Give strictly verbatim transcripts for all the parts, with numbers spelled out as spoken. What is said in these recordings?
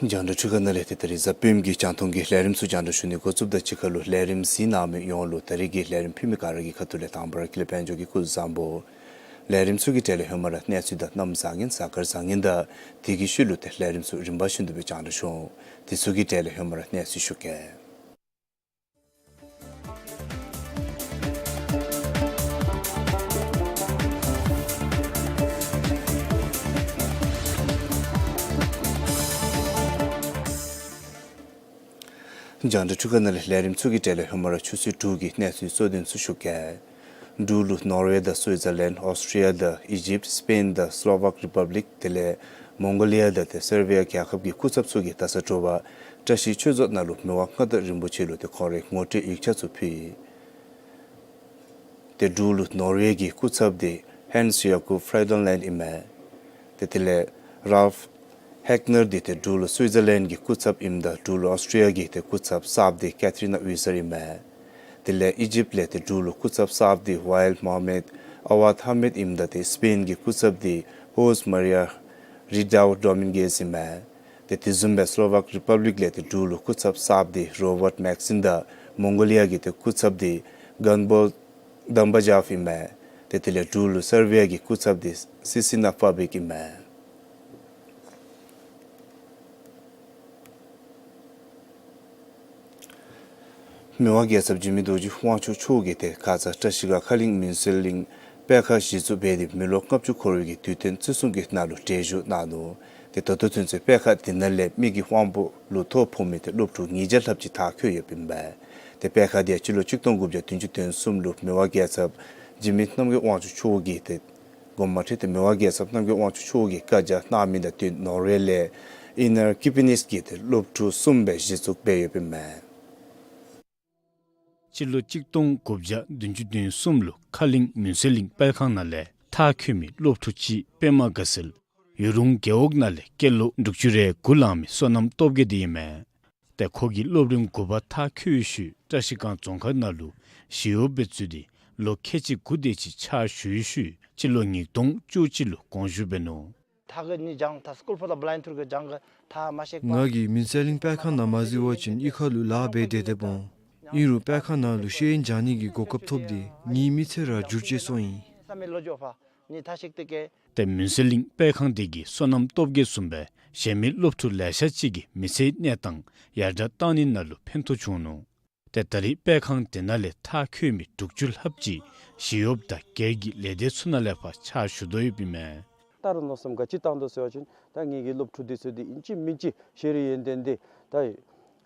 རྒྱང་བསྒྲགས་འཕྲུལ་ཁང་ནང་ལས་ཏེ་ད་རིས་གཟའ་སྤེནམ་གྱི་རྒྱང་མཐོང་གི་ལས་རིམ་ཚུ་རྒྱང་བསྒྲགས་ཞུ་ནི་འགོ་བཙུགསཔ་དང་གཅིག་ཁར་ལུ་ལས་རིམ་གཟིགས་གནང་མི་ཡོངས་ལུ་ད་རིས་ཀྱི་ལས་རིམ་ཕུལ་མི་ག་ར་གི་ཁ་ཐུག་ལས་དང་པ་ར་ཀུན་ལེགས་དཔལ་འབྱོར་གྱིས་སྐུ་གཟུགས་བཟང་པོ། ལས་རིམ་ཚུ་གི་གྲས་ལས་ཧེ་མ་ར་གནས་ཚུལ་དང་གནམ་བཟང་ངན་གཟའ་སྐར་བཟང་ངན་དང་དེ་གི་ཤུལ་ལུ་ཏེ་ལས་རིམ་ཚུ་རིམ་པ་བཞིན་དུ་སྦེ་རྒྱང་བསྒྲགས་ཞུ་འོང་། དེ་ཚུ་གི་གྲས་ལས་ཧེ་མ་ར་གནས་ཚུལ་ཞུ་གེ། རྒྱང་བསྒྲགས་འཕྲུལ་ཁང་ནང་ལས་ལས་རིམ་ཚུ་གི་གྲས་ལས་ཧེ་མ་ར་ཆུ་ཚོད་དྲུག་གི་གནས་ཚུལ་གཙོ་དོན་ཚུ་ཞུ་གེ། འབྲུག་ལུ་ནོར་ཝེ་དང་སུའི་ཛར་ལེནཌ། ཨོསི་ཊི་རི་ཡ་དང་ཨི་ཇིབ། སི་པེན་དང་སི་ལོ་ཝཱཀ་རི་པབ་ལིཀ། དེ་ལས་མོང་གོ་ལི་ཡ་དང་ཏེ་སེར་བི་ཡ་རྒྱལ་ཁབ་ཀྱི་སྐུ་ཚབ་ཚུ་གིས་ད་ས་དྲོ་པ་བཀྲ་ཤིས་ཆོས་རྫོང་ནང་ལུ་མི་དབང་མངའ་བདག་རིན་པོ་ཆེ་ལུ་ཏེ་ཁོང་རའི་ངོ་སྤྲོད་ཡིག་ཆ་ཚུ་ཕུལ་ཡི། ཏེ་འབྲུག་ལུ་ནོར་ཝེ་གི་སྐུ་ཚབ་འདི་ཧཱནས་ཡ་ཀུབ་ཕྲེ་ཌོན་ལེནཌ་ཨིན་མས། ཏེ་དེ་ལས་རཱལཕ་ཧེག་ནར་འདི་ཏེ་འབྲུག་ལུ་སུའི་ཛར་ལེནཌ་གི་སྐུ་ཚབ་ཨིནམ་ད་འབྲུག་ལུ་ཨོསི་ཊི་རི་ཡ་གི་ཏེ་སྐུ་ཚབ་གསརཔ་འདི་ཀེ་ཐི་རི་ན་ཝི་ཟར་ཨིན་མས། དེ་ལས་ཨི་ཇིབ་ལས་ཏེ་འབྲུག་ལུ་སྐུ་ཚབ་གསརཔ་འདི་ཝ་ཨེལ་མོ་ཧ་མེཌ་ཨ་ཝཱཌ་ཧ་མེཌ་ཨིནམ་ད་ཏེ་སི་པེན་གྱི་སྐུ་ཚབ་འདི་ཧོས་མ་རི་ཡ་རི་ཌའོ་ཌོ་མིན་གེས་ཨིན་མས། ཏེ་དེ་བཟུམ་སྦེ་སི་ལོ་ཝཱཀ་རི་པབ་ལིཀ་ལས་ཏེ་འབྲུག་ལུ་སྐུ་ཚབ་གསརཔ་འདི་རོ་བཊ་མེག་སིན་དང་མོང་གོ་ལི་ཡ་གི་ཏེ་སྐུ་ཚབ་འདི་གཱན་བོལ་དམ་བ་ཇཱབ་ཨིན་མས། ཏེ་དེ་ལས་འབྲུག་ལུ་སེར་བི་ཡ་གི་སྐུ་ཚབ་འདི་སི་སི་ན་ཕ་བིཀ་ཨིན་མས། མི་དབང་རྒྱལ་ཚབ་འཇིགས་མེད་རྡོ་རྗེ་དབང་ཕྱུག་མཆོག་གིས་ཏེ་ཁ་ཙ་བཀྲ་ཤིས་སྒང་ཁ་གླིང་མུན་སེལ་གླིང་སྤེལ་ཁང་གཞི་བཙུགས་འབད་དེ་མི་ལོ་ལྔ་བཅུ་འཁོར་བའི་གི་དུས་སྟོན་བརྩི་སྲུང་གི་ནང་ལུ་གྲལ་བཞུགས་གནང་ནུག། ཏེ་ད་ལྟོ་ཚུན་ཚོད་སྤེལ་ཁང་འདི་ནང་ལས་མི་གི་དབང་པོ་ལུ་ཐོ་ཕོག་མི་ཏེ་སློབ་ཕྲུག་ཉིས་བརྒྱ་ལྷགཔ་ཅིག་མཐར་འཁྱོལ་ཡོདཔ་ཨིན་པས། ཏེ་སྤེལ་ཁང་འདི་སྤྱི་ལོ་གཅིག་སྟོང་དགུ་བརྒྱ་བདུན་ཅུ་དོན་གསུམ་ལུ་མི་དབང་རྒྱལ་ཚབ་འཇིགས་མེད་རྣམ་རྒྱལ་དབང་ཕྱུག་མཆོག་གིས་ཏེ་དགོངསམ་མ་ཁྲེལ་ཏེ་མི་དབང་རྒྱལ་ཚབ་རྣམ་རྒྱལ་དབང་ཕྱུག་མཆོག་གིས་བཀའ་རྒྱ་གནང་མི་དང་བསྟུན་ནོར་ཝེ་ལས་ཨི་ནར་ཀི་པི་ནིས་ཀྱི་ཏེ་སློབ་ཕྲུག་གསུམ་སྦེ་གཞི་བཙུགས་འབད་ཡོདཔ་ཨིན་མས། སྤྱི་ལོ་གཅིག་སྟོང་དགུ་བརྒྱ་བདུན་ཅུ་དོན་གསུམ་ལུ་ཁ་གླིང་མུན་སེལ་གླིང་སྤེལ་ཁང་ནང་ལས་མཐར་འཁྱོལ་མི་སློབ་ཕྲུག་གཅིག་པདྨ་དགའ་ཚལ་ཡུ་རུང་རྒེད་འོག་ནང་ལས་སྐྱེས་ལོ་དྲུག་ཅུ་རེ་དགུ་ལང་མི་བསོད་ནམས་སྟོབས་རྒྱས་འདི་ཨིན་མས། ཏེ་ཁོ་གིས་སློབ་རིམ་དགུ་པ་མཐར་འཁྱོལ་བའི་ཤུལ་བཀྲ་ཤིས་སྒང་རྫོང་ཁག་ནང་ལུ་ཞི་གཡོགཔ་སྦེ་འཛུལ་ཏེ་ལོ་ཁལ་གཅིག་དགུ་དེ་ཅིག་ཕྱག་ཞུ་བའི་ཤུལ་སྤྱི་ལོ་ཉིས་སྟོང་བཅུ་གཅིག་ལུ་དགོངས་ཞུ་འབད་ནུག། ཐག་གི་ནི་སྦྱང་ཐག་སྐུལ་ཕོག་དང་བླའི་ཐུར་གི་སྦྱང་གི་ཐག་མ་ཤེས་པ། ང་གིས་མུན་སེལ་གླིང་སྤེལ་ཁང་ནང་མ་འཛུལ་བ་ཅིན་གཡུས་ཁ་ལུ་ལཱ་འབད་དེ་སྡོདཔ་འོང་། ཨིན་རུང་སྤེལ་ཁང་ནང་ལུ་ཤེས་ཡོན་སྦྱང་ནི་གི་གོ་སྐབས་ཐོབ་སྟེ་ངེའི་མི་ཚེ་ར་འགྱུར་བཅོས་སོང་ཡི། བསམ་མེད་བློ་འགྱོད་ཕ་ནི་ཐག་ཤིག་ཏེ་ཀེ། ཏེ་མུན་སེལ་གླིང་སྤེལ་ཁང་འདི་གིས་བསོད་ནམས་སྟོབས་རྒྱས་བཟུམ་སྦེ་གཞན་མི་སློབ་ཕྲུག་ལེ་ཤ་ཅིག་གི་མི་ཚེའི་གནས་སྟངས་ཡར་དྲག་བཏང་ནི་ནང་ལུ་ཕན་ཐོགས་བྱུང་ནུག། ཏེ་ད་རེས་སྤེལ་ཁང་འདི་ནང་ལས་མཐར་འཁྱོལ་མི་དྲུག་ཅུ་ལྷགཔ་ཅིག་ཞི་གཡོགཔ་དང་སྒེར་གྱི་ལས་སྡེ་ཚུ་ནང་ལས་ཕར་ཕྱག་ཞུ་དོ་ཡོདཔ་ཨིན་མས། ད་རུང་མནོ་བསམ་ག་ཅི་བཏང་དོ་ཟེར་བ་ཅིན་ད་ངེ་གི་སློབ་ཕྲུག་འདི་ཚུ་འདི་ཨིན་ཅི་མིན་ཅི་ཤེས་རིག་ཡོན་ཏན་འདི་ད་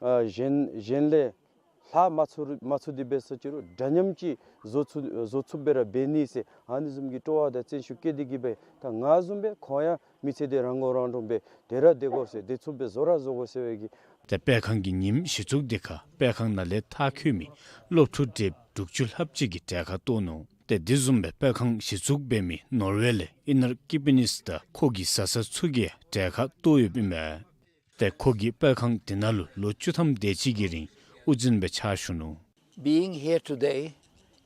ཨ་གཞན་གཞན་ལས་ལྷག་མ་ཚུགས་མ་ཚུགས་ཏེ་འབད་ས་ཅི་རུང་འདྲ་མཉམ་ཅིག་བཟོ་ཚུགས་བཟོ་ཚུགསཔ་སྦེ་ར་འབད་ནི་ཟེར་ཨ་ནི་བཟུམ་གྱི་སྤྲོ་བ་དང་བརྩོན་ཤུགས་བསྐྱེད་དེ་གིས་སྦེ་ད་ང་བཟུམ་སྦེ་ཁོང་ཡང་མི་ཚེ་འདི་རང་མགོ་རང་འདྲོངས་སྦེ་དེ་ར་སྡོད་དགོ་ཟེར་དེ་ཚུ་སྦེ་བཟོ་ར་བཟོ་དགོ་ཟེར་བའི་གི། ཏེ་སྤེལ་ཁང་གི་ཉིནམ་གཞི་བཙུགས་འདི་ཁར་སྤེལ་ཁང་ནང་ལས་མཐར་འཁྱོལ་མི་སློབ་ཕྲུག་བགྲེསཔ་དྲུག་ཅུ་ལྷགཔ་ཅིག་གིས་གྲལ་ཁར་གཏོགས་ནུག། ཏེ་དེ་བཟུམ་སྦེ་སྤེལ་ཁང་གཞི་བཙུགས་འབད་མི་ནོར་ཝེ་ལས་ཨི་ནར་ཀི་པི་ནིས་དང་ཁོ་གི་བཟའ་ཚང་ཚུ་གིས་གྲལ་ཁར་གཏོགས་ཡོདཔ་ཨིན་མས། ཏེ་ཁོ་གིས་སྤེལ་ཁང་འདི་ནང་ལུ་ལོ་བཅུ་ཐམ་དེ་ཅིག་གི་རིང་དབུ་འཛིན་སྦེ་ཕྱག་ཞུ་ནུག། Being here today,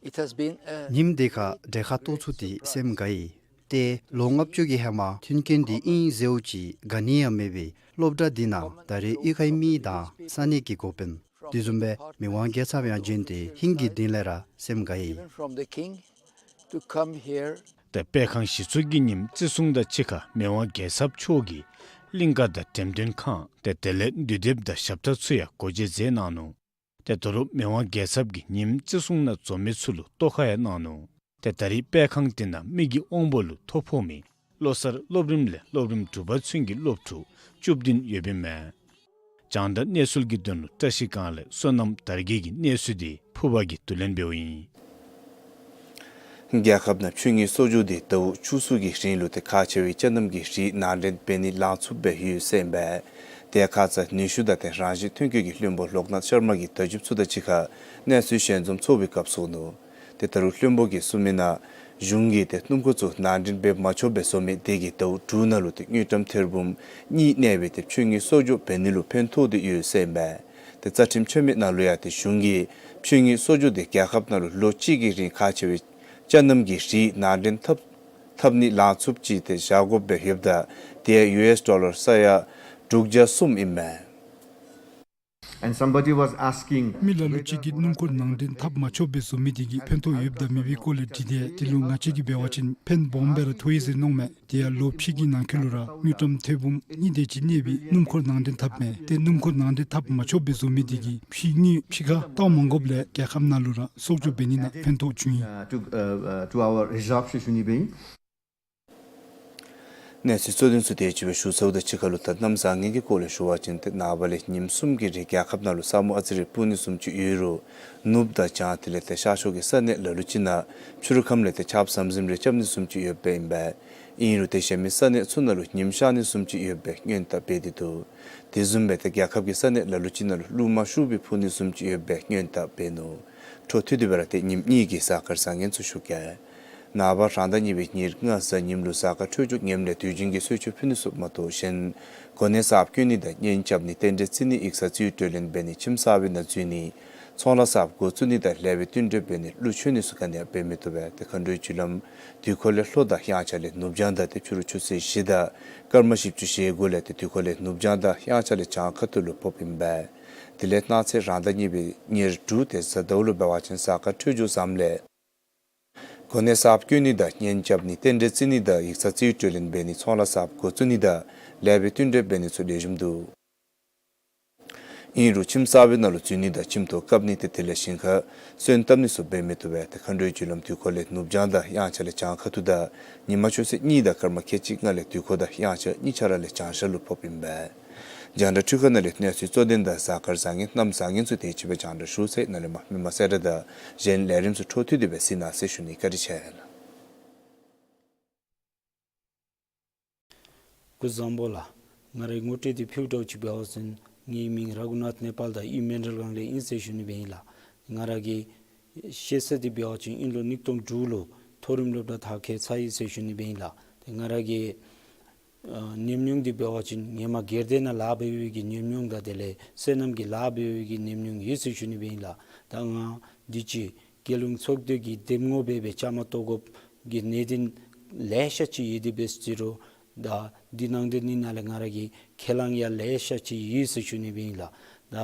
it has been a ཉིནམ་འདི་ཁར་གྲལ་ཁར་གཏོགས་ཚུགས་ཏེ་སེམས་དགའ་ཡི། ཏེ་ལོ་ལྔ་བཅུ་གི་ཧེ་མ་མཐུན་རྐྱེན་འདི་ཨིན་ཟེརཝ་ཅིག་དགའ་ནི་ཡང་མེད་པའི་སློབ་གྲྭ་འདི་ནང་ད་རེས་གཡུས་ཁའི་མི་དང་ས་གནས་ཀྱི་འགོ་དཔོན་དེ་བཟུམ་སྦེ་མི་དབང་རྒྱལ་ཚབ་ཡང་བྱོན་ཏེ་ཧིང་གི་གཏིང་ལས་ར་སེམས་དགའ་ཡི། Even from the king to come here. ཏེ་སྤེལ་ཁང་གཞི་བཙུགས་ཀྱི་ཉིནམ་བརྩི་སྲུང་དང་གཅིག་ཁར་མི་དབང་རྒྱལ་ཚབ་མཆོག་གིས་གླིང་ཀ་དང་འགྲེམས་སྟོན་ཁང་ཏེ་དེ་ལས་འདུས་སྡེཔ་དང་ཞབས་ཁྲ་ཚུ་ཡང་སྒོ་འབྱེད་མཛད་གནང་ནུག། ཏེ་དོ་རུང་མི་དབང་རྒྱལ་ཚབ་ཀྱིས་ཉིནམ་བརྩི་སྲུང་ནང་འཛོམས་མི་ཚུ་ལུ་བསྟོད་ཁ་ཡང་གནང་ནུག། ཏེ་ད་རེས་སྤེལ་ཁང་འདི་ནང་མི་གི་དབང་པོ་ལུ་ཐོ་ཕོག་མི་བློ་གསར་སློབ་རིམ་ལས་སློབ་རིམ་དྲུག་པ་ཚུན་གྱི་སློབ་ཕྲུག་བཅུ་བདུན་ཡོདཔ་ཨིན་མས། རྒྱང་བསྒྲགས་གནས་ཚུལ་གྱི་དོན་ལུ་བཀྲ་ཤིས་སྒང་ལས་བསོད་ནམས་དར་རྒྱས་ཀྱི་གནས་ཚུལ་འདི་ཕུར་པ་གིས་བསྡུ་ལེན་འབདཝ་ཨིན། རྒྱལ་ཁབ་ནང་ཆོས་ཉིད་གསོག་འཇོག་འདི་ཟླཝ་བཅུ་གསུམ་གྱི་རིང་ལུ་ཏེ་ཁག་ཆེ་བའི་ཅ་རྣམ་གྱི་རིགས་ནང་འདྲེན་འབད་ནི་ལང་ཚུབ་སྦེ་ཡོད་ཟེར་ཨིན་པས། ཏེ་ཁ་ཙ་ནུས་ཤུགས་དང་ཏེ་རང་བཞིན་ཐོན་སྐྱེད་ཀྱི་བློན་པོ་ལོག་ནཱཐ་ཤར་མ་གིས་བརྡ་བརྒྱུདཔ་ཚུ་དང་གཅིག་ཁར་གནས་ཚུལ་ཞལ་འཛོམས་ཚོགས་པའི་སྐབས་གསུངས་ནུག། ཏེ་ད་རུང་བློན་པོ་གིས་གསུངས་མི་ནང་གཞུང་གིས་ཏེ་སྣུམ་འཁོར་ཚུ་ནང་འདྲེན་འབད་མ་ཆོགཔ་སྦེ་བཟོ་མི་དེ་གིས་ཟླཝ་དྲུག་ནང་ལུ་ཏེ་དངུལ་ཀྲམ་ཐེར་འབུམ་གཉིས་གནས་པའི་ཏེ་ཆོས་ཉིད་གསོག་འཇོག་འབད་ནི་ལུ་ཕན་ཐོགས་ཏེ་ཡོད་ཟེར་ཨིན་པས། ཏེ་རྩ་ཁྲིམས་ཆད་མེད་ནང་ལུ་ཡང་ཏེ་གཞུང་གིས་ཆོས་ཉིད་གསོག་འཇོག་འདི་རྒྱལ་ཁབ་ནང་ལུ་ལོ་གཅིག་གི་རིང་ཁག་ཆེ་བའི་ཅ་རྣམ་གྱི་རིགས་ནང་འདྲེན་འཐབ་འཐབ་ནི་ལང་ཚུབ་ཅིག་ཏེ་བཞག་དགོཔ་སྦེ་ཡོདཔ་ད་དེ་ཡུ་ཨེསི་ཌོ་ལར་ས་ཡ་ དྲུག་བརྒྱ་གསུམ་ཨིན་མས། And somebody was asking མི་ལ་ལུ་ཅིག་གིས་སྣུམ་འཁོར་ནང་འདྲེན་འཐབ་མ་ཆོགཔ་སྦེ་བཟོ་མི་དེ་གིས་ཕན་ཐོགས་ཡོདཔ་དང་མེདཔ་སྦེ་སྐོར་ལས་དྲིས་ཏེ་དེ་ལུ་ང་བཅས་ཀྱིས་འབད་བ་ཅིན་ཕན་སྦོམ་སྦེ་ར་ཐོགས་ཡི་ཟེར་མནོཝ་མས། དེ་ཡང་ལོ་ཕྱེད་ཀྱི་ནང་འཁོད་ལུ་ར་དངུལ་ཀྲམ་ཐེར་འབུམ་གཉིས་དེ་ཅིག་གནས་པའི་སྣུམ་འཁོར་ནང་འདྲེན་འཐབ་མས། ཏེ་སྣུམ་འཁོར་ནང་འདྲེན་འཐབ་མ་ཆོགཔ་སྦེ་བཟོ་མི་དེ་གིས་ཕྱི་དངུལ་ཕྱི་ཁ་བཏོག་མ་དགོཔ་ལས་རྒྱལ་ཁབ་ནང་ལུ་ར་གསོག་འཇོག་འབད་ནི་ནང་ཕན་ཐོགས་བྱུང་ཡི། Uh, to, uh, uh, to our reserve ཟེར་ཞུ་ནི་སྦེ་ཨིན། གནས་ཚུལ་གཙོ་དོན་ཚུ་དེ་ཅིག་སྦེ་ཞུ་ཚརཝ་ད་ཕྱི་ཁ་ལུ་ད་གནམ་བཟང་ངན་གྱི་སྐོར་ལས་ཞུ་བ་ཅིན་ཏེ་ནངས་པ་ལས་ཉིནམ་གསུམ་གྱི་རིང་རྒྱལ་ཁབ་ནང་ལུ་ས་སྨུག་ཨ་ཙི་རེ་སྤུབ་ནི་བཟུམ་ཅིག་ཡོད་རུང་ནུབ་དང་བྱང་དེ་ལས་ཏེ་ཤར་ཕྱོགས་ཀྱི་ས་གནས་ལ་ལུ་ཅིག་ནང་ཕྱི་རུ་ཁམས་ལས་ཏེ་ཆརཔ་ཟམ་ཟིམ་རེ་རྐྱབ་ནི་བཟུམ་ཅིག་ཡོདཔ་ཨིན་པས། ཨིན་རུང་ཏེ་གཞན་མི་ས་གནས་ཚུ་ནང་ལུ་ཉིམ་ཤར་ནི་བཟུམ་ཅིག་ཡོདཔ་སྦེ་སྔོན་བརྡ་འབད་དེ་འདུག། དེ་བཟུམ་སྦེ་ཏེ་རྒྱལ་ཁབ་ཀྱི་ས་གནས་ལ་ལུ་ཅིག་ནང་ལུ་རླུང་མ་ཤུགས་སྦེ་འཕུ་ནི་བཟུམ་ཅིག་ཡོདཔ་སྦེ་སྔོན་བརྡ་འབད་ནུག། འཕྲོ་མཐུད་དེ་སྦེ་ར་ཏེ་ཉིནམ་གཉིས་ཀྱི་གཟའ་སྐར་བཟང་ངན་ཚུ་ཞུ་གེ། ནངས་པ་རང་ཟླ་གཉིས་པའི་ཉེར་ལྔ་གཟའ་ཉིམ་ལུ་གཟའ་སྐར་འཕྲོད་སྦྱོར་ངནམ་ལས་དུས་རྒྱུན་གྱི་གསོལ་མཆོད་ཕུལ་ནི་ཚུ་མ་གཏོགས་གཞན་གོ་གནས་གསརཔ་བསྐོ་ནི་དང་གཉེན་རྐྱབ་ནི་རྟེན་འབྲེལ་བརྩི་ནི་ཡིག་ཚང་རྩིས་སྤྲོད་ལེན་འབད་ནི་ཁྱིམ་གསར་པའི་ནང་འཛུལ་ནི་ཚོང་ལཱ་གསརཔ་འགོ་བཙུགས་ནི་དང་ལེགས་པའི་བསྟུན་གྲོས་འབད་ནི་བླུ་མཆོད་ནི་ཚུ་ག་ནི་ཡང་འབད་མི་བཏུབ་པས། ཏེ་མཁའ་འགྲོའི་རྒྱུ་ལམ་དུས་འཁོར་ལས་ལྷོ་དང་དབྱངས་འཆར་ལས་ནུབ་བྱང་དང་ཏེ་ཕྱི་རུ་ཆུ་ཚོད་བཞི་དང་སྐར་མ་བཞི་བཅུ་ཞེ་དགུ་ལས་ཏེ་དུས་འཁོར་ལས་ནུབ་བྱང་དང་དབྱངས་འཆར་ལས་བྱང་ཁ་ཐུག་ལུ་ཕོགཔ་ཨིན་པས། དེ་ལས་གནངས་ཚེ་རང་ཟླ་གཉིས་པའི་ཉེར་དྲུག་ཏེ་གཟའ་ཟླཝ་ལུ་འབད་བ་ཅིན་གཟའ་སྐར་འཕྲོད་སྦྱོར་བཟངམ་ལས་གོ་གནས་གསརཔ་བསྐོ་ནི་དང་གཉེན་རྐྱབ་ནི་རྟེན་འབྲེལ་བརྩི་ནི་དང་ཡིག་ཚང་རྩིས་སྤྲོད་ལེན་འབད་ནི་ཚོང་ལཱ་གསརཔ་འགོ་བཙུགས་ནི་དང་ལེགས་པའི་བསྟུན་གྲོས་འབད་ནི་ཚུ་ལེགས་ཤོམ་འདུག། ཨིན་རུང་ཁྱིམ་གསར་པའི་ནང་ལུ་འཛུལ་ནི་དང་ཁྱིམ་ཐོག་བཀབ་ནི་ཏེ་དེ་ལས་ཞིང་ཁར་སོན་བཏབ་ནི་ཚུ་འབད་མི་བཏུབ་པས། ཏེ་མཁའ་འགྲོའི་རྒྱུ་ལམ་དུས་འཁོར་ལས་ནུབ་བྱང་དང་དབྱངས་འཆར་ལས་བྱང་ཁ་ཐུག་དང་ཉི་མ་ཆུ་ཚོད་གཉིས་དང་སྐར་མ་ཁལ་གཅིག་ལྔ་ལས་དུས་འཁོར་དང་དབྱངས་འཆར་གཉིས་ཆ་ར་ལས་བྱང་ཤར་ལུ་ཕོགཔ་ཨིན་པས། རྒྱང་བསྒྲགས་འཕྲུལ་ཁང་ནང་ལས་གནས་ཚུལ་གཙོ་དོན་དང་གཟའ་སྐར་བཟང་ངན་གནམ་བཟང་ངན་ཚུ་དེ་ཅིག་སྦེ་རྒྱང་བསྒྲགས་ཞུ་ཚར་ཡི། ནཱ་ལས་མར་མི་མང་གསལ་བསྒྲགས་དང་གཞན་ལས་རིམ་ཚུ་འཕྲོ་མཐུད་དེ་སྦེ་གཟིགས་གནང་ཟེར་ཞུ་ནི། བཀའ་དྲིན་ཆེ་ལགས། སྐུ་གཟུགས་བཟང་པོ་ལགས། ང་རའི་ངོ་སྤྲོད་འདི་ཕུལཝ་ད་ཅིག་འབད་བ་ཅིན་ངེའི་མིང་ར་གུ་ནཱཐ་ནེ་པཱལ་དང་ཨིན་མོན་གྲལ་སྒང་ལས་ཨིན་ཟེར་ཞུ་ནི་སྦེ་ཨིན་ལགས། ང་ར་གི་ཤེས་ཚད་འདི་འབད་བ་ཅིན་དབྱིན་ལོ་ཉིས་སྟོང་དྲུག་ལུ་མཐོ་རིམ་སློབ་གྲྭ་མཐར་འཁྱོལ་ཚར་ཡི་ཟེར་ཞུ་ནི་སྦེ་ཨིན་ལགས། ཏེ་ང་ར་གི་ཨ་ཉམས་མྱོང་འདི་འབད་བ་ཅིན་ཧེ་མ་སྒེར་སྡེ་ནང་ལཱ་འབད་བའི་གི་ཉམས་མྱོང་དང་དེ་ལས་སོ་ནམ་གྱི་ལཱ་འབད་བའི་གི་ཉམས་མྱོང་ཡོད་ཟེར་ཞུ་ནི་སྦེ་ཨིན་ལགས། ད་ང་འདི་ཅིག་རྒྱལ་ཡོངས་ཚོགས་སྡེ་གི་འདེམས་ངོ་འབད་སྦེ་བཅའ་མར་གཏོགས་དགོཔ་གི་གནད་དོན་ལེ་ཤ་ཅིག་ཡོད་དེ་འབད་ཟེར་རུང་ད་འདི་ནང་འདི་ནི་ནང་ལས་ང་ར་གི་ཁས་བླངས་ཡང་ལེ་ཤ་ཅིག་ཡོད་ཟེར་ཞུ་ནི་སྦེ་ཨིན་ལགས། ད་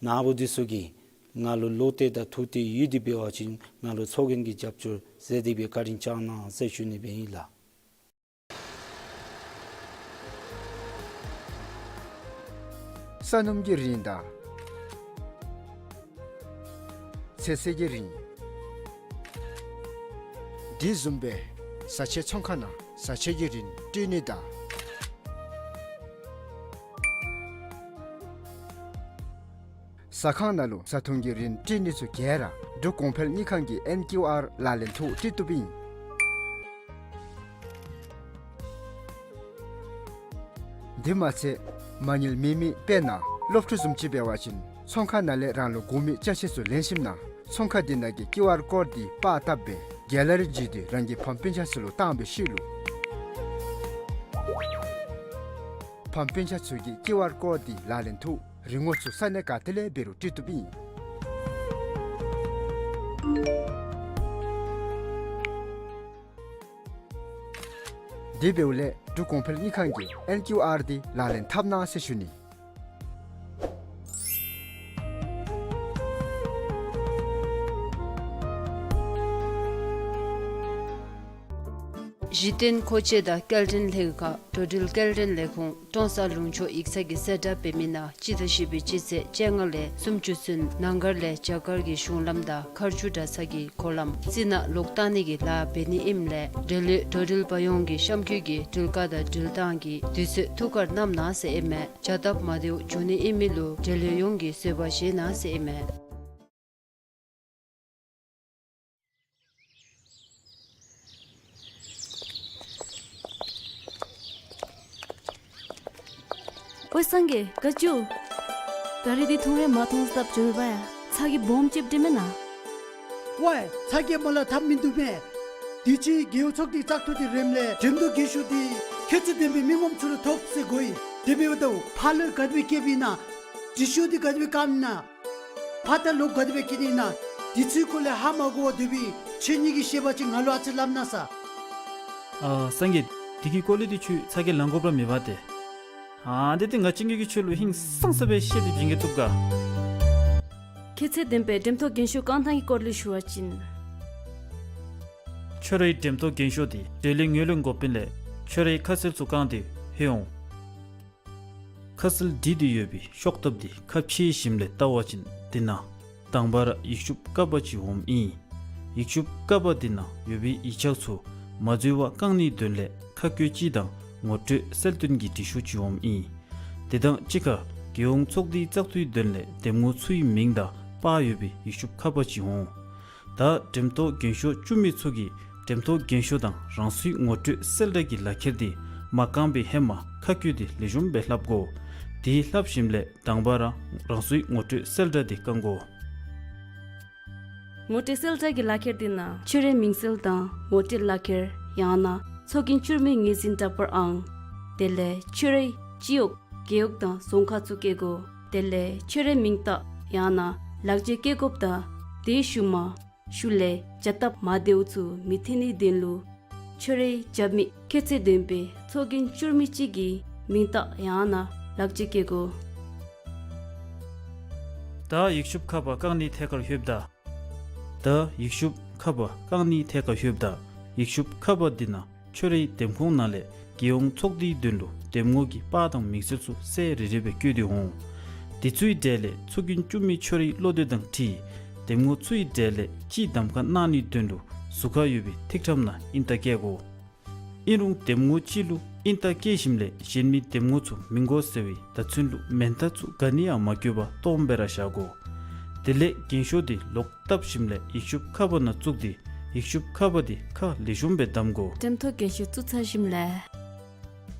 ནཱ་བུ་འདི་ཚུ་གིས་ང་ལུ་བློ་གཏད་དང་ཐུགས་གཏད་ཡོད་དེ་འབད་བ་ཅིན་ང་ལུ་ཚོགས་རྒྱན་གྱི་རྒྱབ་སྐྱོར་མཛད་དེ་སྦེ་བཀའ་དྲིན་བསྐྱང་གནང་ཟེར་ཞུ་ནི་སྦེ་ཨིན་ལགས། ས་སྣུམ་གྱི་རིན་དང་ཚོད་བསྲེ་གི་རིན། དེ་བཟུམ་སྦེ་བཟའ་ཆས་ཚོང་ཁང་ནང་བཟའ་ཆས་ཀྱི་རིན་སྤྲོད་ནི་དང་ཟ་ཁང་ནང་ལུ་བཟའ་འཐུང་གི་རིན་སྤྲོད་ནི་ཚུ་ག་ར་འབྲུག་གོང་འཕེལ་དངུལ་ཁང་གི་ཨེན་ཀིའུ་ཨར་ལག་ལེན་ཐོག་སྤྲོད་བཏུབ་ཨིན། དེ་མ་ཚད་མ་དངུལ་མེད་མི་དཔེར་ན་སློབ་ཕྲུག་བཟུམ་ཅིག་འབད་བ་ཅིན་ཚོང་ཁང་ནང་ལས་རང་ལུ་དགོ་མི་ཅ་ཆས་ཚུ་ལེན་ཞིནམ་ན་ཚོང་ཁང་དེ་ནང་གི་ཀིའུ་ཨར་ཀོཌ་འདི་པར་བཏབ་སྦེ་གེ་ལ་རི་བརྒྱུད་དེ་རང་གི་ཕམ་སྤུན་ཆ་ཚུ་ལུ་བཏང་བའི་ཤུལ་ལུ་ཕམ་སྤུན་ཆ་ཚུ་གིས་ཀིའུ་ཨར་ཀོཌ་འདི་ལག་ལེན་ཐོག་རིན་གོང་ཚུ་ས་གནས་ག་ཏེ་ལས་འབད་རུང་སྤྲོད་བཏུབ་ཨིན། དེ་འབདཝ་ལས་འབྲུག་གོང་འཕེལ་དངུལ་ཁང་གི་ཨེན་ཀིའུ་ཨར་འདི་ལག་ལེན་འཐབ་གནང་ཟེར་ཞུ་ནི། གཞི་རྟེན་མཁོ་ཆས་དང་སྐྱེལ་འདྲེན་ལྷན་ཁག་འགྲོ་འགྲུལ་སྐྱེལ་འདྲེན་ལས་ཁུངས་ཀྲོང་གསར་ལུང་ཕྱོགས་ཡིག་ཚང་གི་གསལ་བསྒྲགས་འབད་མི་ནང་སྤྱི་ཟླ་བཞི་པའི་སྤྱི་ཚེས་བཅོ་ལྔ་ལས་སུམ་ཅུ་ཚུན་ནང་སྒར་ལས་རྒྱ་གར་གྱི་གཞུང་ལམ་དང་མཁར་ཆུ་གྲྭ་ཚང་གི་སྒོ་ལམ་རྩི་ནག་ལོག་བཏང་ནི་གི་ལཱ་འབད་ནི་ཨིནམ་ལས་འབྲེལ་ཡོད་འགྲོ་འགྲུལ་པ་ཡོངས་ཀྱིས་གཤམ་འཁོད་ཀྱི་འགྲུལ་བཀག་དང་འགྲུལ་བཏང་གི་དུས་ཚོད་ཐུགས་ཁར་བསྣམ་གནང་ཟེར་ཨིན་མས། བྱ་སྟབས་མ་བདེཝ་འབྱུང་ནི་ཨིན་མི་ལུ་འབྲེལ་ཡོད་ཡོངས་ཀྱིས་བཟོད་པ་བཞེས་གནང་ཟེར་ཨིན་མས། ཝའེ་སངས་རྒྱས་དགའ་སྐྱོ། ད་རིས་འདི་ཐུང་རིང་མ་ཐོན་སྟབས་བྱོན་པ་ཡ། ཚ་གྱང་སྦོམ་ཅིག་འདྲེས་མེན་ན། ཝའེ་ཚ་གྱང་མ་ལང་ཐབས་མིན་འདུག་པས། དུས་ཅི་རྒེད་འོག་ཚོགས་སྡེ་བཙག་འཐུ་འདི་རནམ་ལས་འགྲེམས་སྟོན་རྒྱས་ཤོས་འདི་ཁྱད་ཚད་ལྡན་པའི་མི་ངོམ་ཚུ་ལུ་ཐོབ་ཟེར་གོ་ཡི། དེ་འབདཝ་ད་ཕར་ལུ་ག་དེ་སྦེ་བསྐྱལཝ་ཨིན་ན། དྲི་ཤོག་འདི་ག་དེ་སྦེ་བཀབ་ཨིན་ན། ཕར་ད་ལོག་ག་དེ་སྦེ་བསྐྱལ་ནི་ཨིན་ན། དེ་ཚུའི་སྐོར་ལས་ཧ་མ་གོ་བར་སྡོད་པའི་ཁྱེད་གཉིས་ཀྱི་བཤད་པ་ཅིག་ང་ལུ་ཨ་ཙི་སླབ་གནང་ས། ཨ་སངས་རྒྱས། དེ་གི་སྐོར་ལས་འདི་ཁྱོད་ཚ་གྱང་ལང་དགོཔ་ར་མེད་པ་ཏེ། ཨ་དེ་དེ་ང་བཅས་ཀྱིས་ཁྱོད་ལུ་ཧིང་སངས་ས་སྦེ་བཤད་དེ་བྱིན་གེ་བཏུབ་ག། ཁྱད་ཚད་ལྡན་པའི་འགྲེམ་ཐོག་རྒན་ཤོས་རྐང་ཐང་གི་སྐོར་ལས་ཞུ་བ་ཅིན། ཁྱོད་རའི་འགྲེམ་ཐོག་རྒན་ཤོས་དེ་འབྲས་ལེགས་ངོས་ལེན་འགོ་དཔོན་ལས་ཁྱོད་རའི་ཁ་གསལ་ཚུ་བཀང་སྟེ་ལྷོད་འོང་། ཁ་གསལ་བྲིས་ཏེ་ཡོད་པའི་ཤོག་ཐབས་དེ་ཁ་ཕྱེ་ཞིནམ་ལས་བལྟ་བ་ཅིན་དེ་ནང་དང་པ་ར་ཡིག་ཤུབས་ཀ་པ་ཅིག་འོངམ་ཨིན། ཡིག་ཤུབས་ཀ་པ་དེ་ནང་ཡོད་པའི་ཡིག་ཆ་ཚུ་མ་འཛོལ་བར་བཀང་ནིའི་དོན་ལས་ཁ་བཀོད་ཅིག་དང་ངོ་སྤྲོད་གསལ་སྟོན་གྱི་འབྲི་ཤོག་ཅིག་འོངམ་ཨིན། དེ་དང་གཅིག་ཁར་རྒྱལ་ཡོངས་ཚོགས་འདུའི་བཙག་འཐུའི་དོན་ལས་འདེམས་ངོ་ཚུའི་མིང་དང་པར་ཡོད་པའི་ཡིག་ཤུབས་ཀ་པ་ཅིག་འོང་། ད་འགྲེམ་ཐོག་རྒན་ཤོས་བཅུ་མི་ཚུ་གིས་འགྲེམ་ཐོག་རྒན་ཤོས་དང་རང་སོའི་ངོ་སྤྲོད་གསལ་བསྒྲགས་ཀྱི་ལག་ཁྱེར་དེ་མ་བཀང་པའི་ཧེ་མ་ཁ་བཀོད་དེ་ལེགས་ཤོམ་སྦེ་ལྷབ་དགོ། དེ་ལྷབ་ཞིནམ་ལས་དང་པ་ར་རང་སོའི་ངོ་སྤྲོད་གསལ་བསྒྲགས་དེ་བཀང་དགོ། ངོ་སྤྲོད་གསལ་བསྒྲགས་ཀྱི་ལག་ཁྱེར་དེ་ནང་ཁྱོད་རའི་མིང་གསལ་དང་ངོ་སྤྲོད་ལག་ཁྱེར་ཡང་ན་ཚོགས་རྒྱན་བསྐྱུར་མའི་ངོས་འཛིན་འདྲ་པར་ཨང་། དེ་ལས་ཁྱོད་རའི་སྤྱི་འོག་རྒེད་འོག་དང་རྫོང་ཁག་ཚུ་བཀོད་དགོ། དེ་ལས་ཁྱོད་རའི་མིང་རྟགས་ཡང་ན་ལག་འཁྱེར་བཀོད་དགོཔ་དང་དེའི་ཤུལ་མ་ཤུལ་ལས་བྱ་སྟབས་མ་བདེཝ་ཚུ་མི་ཐོན་ནིའི་དོན་ལུ་ཁྱོད་རའི་རྒྱབ་མི་ཁྱད་ཚད་ལྡན་པའི་ཚོགས་རྒྱན་བསྐྱུར་མི་གཅིག་གི་མིང་རྟགས་ཡང་ན་ལག་འཁྱེར་བཀོད་དགོ། ད་ཡིག་ཤུབས་ཁ་པ་བཀང་ནིའི་ཐད་ཁར་ལྷོདཔ་ད། ད་ཡིག་ཤུབས་ཁ་པ་བཀང་ནིའི་ཐད་ཁར་ལྷོདཔ་ད་ཡིག་ཤུབས་ཁ་པ་དེ་ནང་ཁྱོད་རའི་འདེམས་ཁོངས་ནང་ལས་རྒྱལ་ཡོངས་ཚོགས་འདུའི་དོན་ལུ་འདེམས་ངོ་གི་པར་དང་མིང་གསལ་ཚུ་གསལ་རི་རི་སྦེ་བཀོད་དེ་འོང་། དེ་ཚུའི་གྲས་ལས་ཚོགས་རྒྱན་བསྐྱུར་མི་ཁྱོད་རའི་བློ་འདོད་དང་འཁྲིལ་འདེམས་ངོ་ཚུའི་གྲས་ལས་གཅིག་གདམ་ཁ་གནང་ནིའི་དོན་ལུ་ཟུར་ཁར་ཡོད་པའི་ཐིག་ཁྲམ་ནང་ཨིན་རྟགས་བཀལ་དགོ། ཨིན་རུང་འདེམས་ངོ་གཅིག་ལུ་ཨིན་རྟགས་བཀལ་ཞིནམ་ལས་གཞན་མི་འདེམས་ངོ་ཚུ་མི་དགོ་ཟེར་བའི་བརྡ་མཚོན་ལུ་མེན་རྟགས་ཚུ་ག་ནི་ཡང་མ་བཀོད་པར་སྟོངམ་སྦེ་ར་བཞག་དགོ། དེ་ལས་རྒན་ཤོས་དེ་ལོག་བཏབ་ཞིནམ་ལས་ཡིག་ཤུབས་ཁ་པ་ནང་བཙུགས་ཏེ་ཡིག་ཤུབས་ཁ་པ་དེ་ཁ་ལེགས་ཤོམ་སྦེ་བསྡམ་དགོ། འགྲེམ་ཐོག་རྒན་ཤོས་བཙུགས་ཚར་ཞིནམ་ལས་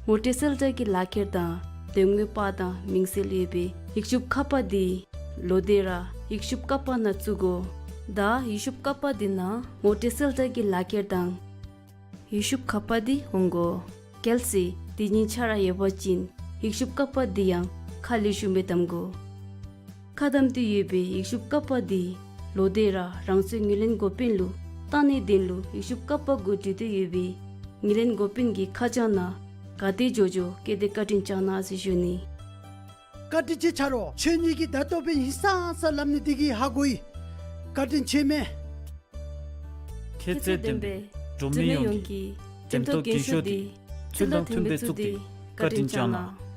ངོ་སྤྲོད་གསལ་བསྒྲགས་ཀྱི་ལག་ཁྱེར་དང་འདེམས་ངོའི་པར་དང་མིང་གསལ་ཡོད་པའི་ཡིག་ཤུབས་ཁ་པ་དེ་ལོག་སྟེ་ར་ཡིག་ཤུབས་ཀ་པ་ནང་བཙུགས་དགོ། ད་ཡིག་ཤུབས་ཀ་པ་དེ་ནང་ངོ་སྤྲོད་གསལ་བསྒྲགས་ཀྱི་ལག་ཁྱེར་དང་ཡིག་ཤུབས་ཁ་པ་དེ་འོང་དགོ། གལ་སྲིད་དེ་གཉིས་ཆ་ར་ཡོད་པ་ཅིན་ཡིག་ཤུབས་ཀ་པ་དེ་ཡང་ཁ་ལེགས་ཤོམ་སྦེ་བསྡམ་དགོ། ཁ་བསྡམས་ཏེ་ཡོད་པའི་ཡིག་ཤུབས་ཀ་པ་དེ་ལོག་སྟེ་ར་རང་སོའི་ངོས་ལེན་འགོ་དཔོན་ལུ་བཏང་ནིའི་དོན་ལུ་ཡིག་ཤུབས་ཀ་པ་གུ་བྲིས་ཏེ་ཡོད་པའི་ངོས་ལེན་འགོ་དཔོན་གྱི་ཁ་བྱང་ནང་ག་དེ་མགྱོགས་མགྱོགས་བཀོད་དེ་བཀའ་དྲིན་བསྐྱང་གནང་ཟེར་ཞུ་ནི། བཀའ་དྲིན་ཆེ་ཆ་རོགས། ཁྱོད་གཉིས་ཀྱིས་ད་ལྟོ་སྦེ་ཧིང་སངས་ས་ལྷབ་ནི་དེ་གིས་ཧ་གོ་ཡི། བཀའ་དྲིན་ཆེ་མས། ཁྱད་ཚད་ལྡན་པའི་འབྲུག་མི་ཡོངས་ཀྱིས་འགྲེམ་ཐོག་རྒན་ཤོས་འདི་ཚུལ་དང་མཐུན་པའི་བཙུགས་ཏེ་བཀའ་དྲིན་བསྐྱང་གནང་།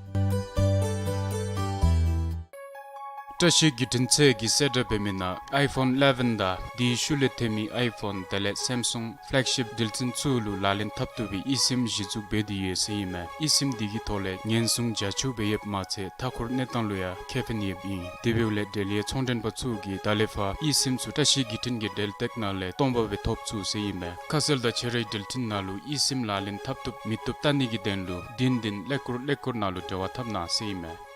བཀྲ་ཤིས་བརྒྱུད་འཕྲིན་ཚད་ཀྱིས་གསལ་བསྒྲགས་འབད་མི་ནང་ཨའི་ཕོན་ཨི་ལེ་བཱན་དང་དེའི་ཤུལ་ལས་ཐོན་མི་ཨའི་ཕོན་དེ་ལས་སེམ་སུང་ཕེ་ལེག་ཤིཔ་འགྲུལ་འཕྲིན་ཚུ་ལུ་ལག་ལེན་འཐབ་བཏུབ་པའི་ཨི་སིམ་གཞི་བཙུགས་འབད་དེ་ཡོད་ཟེར་ཨིན་མས། ཨི་སིམ་འདི་གི་ཐོག་ལས་ཉེན་སྲུང་རྒྱ་ཆེཝ་སྦེ་ཡོདཔ་མ་ཚད་མཐའ་འཁོར་གནས་སྟངས་ལུ་ཡང་ཁེ་ཕན་ཡོདཔ་ཨིན། དེ་འབདཝ་ལས་འབྲེལ་ཡོད་ཚོང་མགྲོན་པ་ཚུ་གིས་ད་ལས་ཕར་ཨི་སིམ་ཚུ་བཀྲ་ཤིས་བརྒྱུད་འཕྲིན་གྱི་འབྲེལ་སྟེགས་ནང་ལས་སྟོང་པ་སྦེ་ཐོབ་ཚུགས་ཟེར་ཨིན་མས། ཁ་གསལ་དང་ཁྱོད་རའི་འགྲུལ་འཕྲིན་ནང་ལུ་ཨི་སིམ་ལག་ལེན་འཐབ་བཏུབ་མི་བཏུབ་བལྟ་ནི་གི་དོན་ལུ་བདུན་བདུན་ཀླད་ཀོར་ཀླད་ཀོར་ནང་ལུ་འབྲེལ་བ་འཐབ་གནང་ཟེར་ཨིན་མས།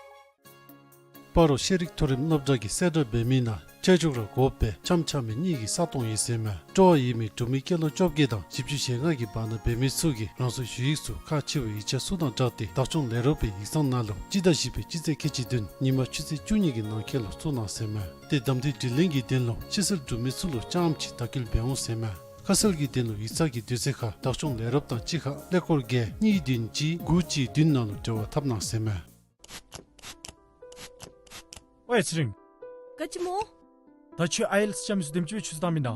སྤ་རོ་ཤེས་རིག་མཐོ་རིམ་སློབ་གྲྭ་གིས་གསལ་བསྒྲགས་འབད་མི་ནང་ཆོས་ཕྱོགས་ར་དགོ་པའི་འཆམ་འཆམ་མི་གཉིས་ཀྱི་ས་སྟོང་ཡོད་ཟེར་མས། སྤྲོ་བ་ཡོད་མི་འབྲུག་མི་སྐྱེས་ལོ་བཅོ་བརྒྱད་དང་བཞི་བཅུ་ཞེ་ལྔ་གི་བར་ན་འབད་མི་ཚུ་གིས་རང་སོའི་ཞུ་ཡིག་ཚུ་ཁག་ཆེ་བའི་ཡིག་ཆ་ཚུ་དང་སྦྲགས་ཏེ་བདག་སྐྱོང་ལས་རོགས་པའི་ཡིག་ཚང་ནང་ལུ་སྤྱི་ཟླ་བཞི་པའི་སྤྱི་ཚེས་ཁལ་གཅིག་བདུན་ཉིན་མ་ཆུ་ཚོད་བཅུ་གཉིས་ཀྱི་ནང་འཁོད་ལུ་བཙུགས་གནང་ཟེར་མས། ཏེ་གདམ་འཐུའི་དྲི་ལན་གྱི་དོན་ལུ་ཕྱི་སེལ་འབྲུག་མི་ཚུ་ལུ་རྐྱངམ་ཅིག་དག་སྐྱེལ་འབད་འོང་ཟེར་མས། ཁ་གསལ་གྱི་དོན་ལུ་ཡིག་ཚང་གི་དུས་ཚོད་ཁར་བདག་སྐྱོང་ལས་རོགསཔ་དང་གཅིག་ཁར་ཀླད་ཀོར་བརྒྱད་གཉིས་བདུན་གཅིག་དགུ་གཅིག་བདུན་ནང་ལུ་འབྲེལ་བ་འཐབ་གནང་ཟེར་མས། ཝའེ་ཚེ་རིང་། ག་ཅི་སྨོ། ད་ཁྱོད་ཨའི་ཨེལ་ཊི་ཨེསི་རྐྱབ་མི་ཚུ་དེམ་ཅིག་སྦེ་ཆུ་ཚོད་བཏང་མི་ད།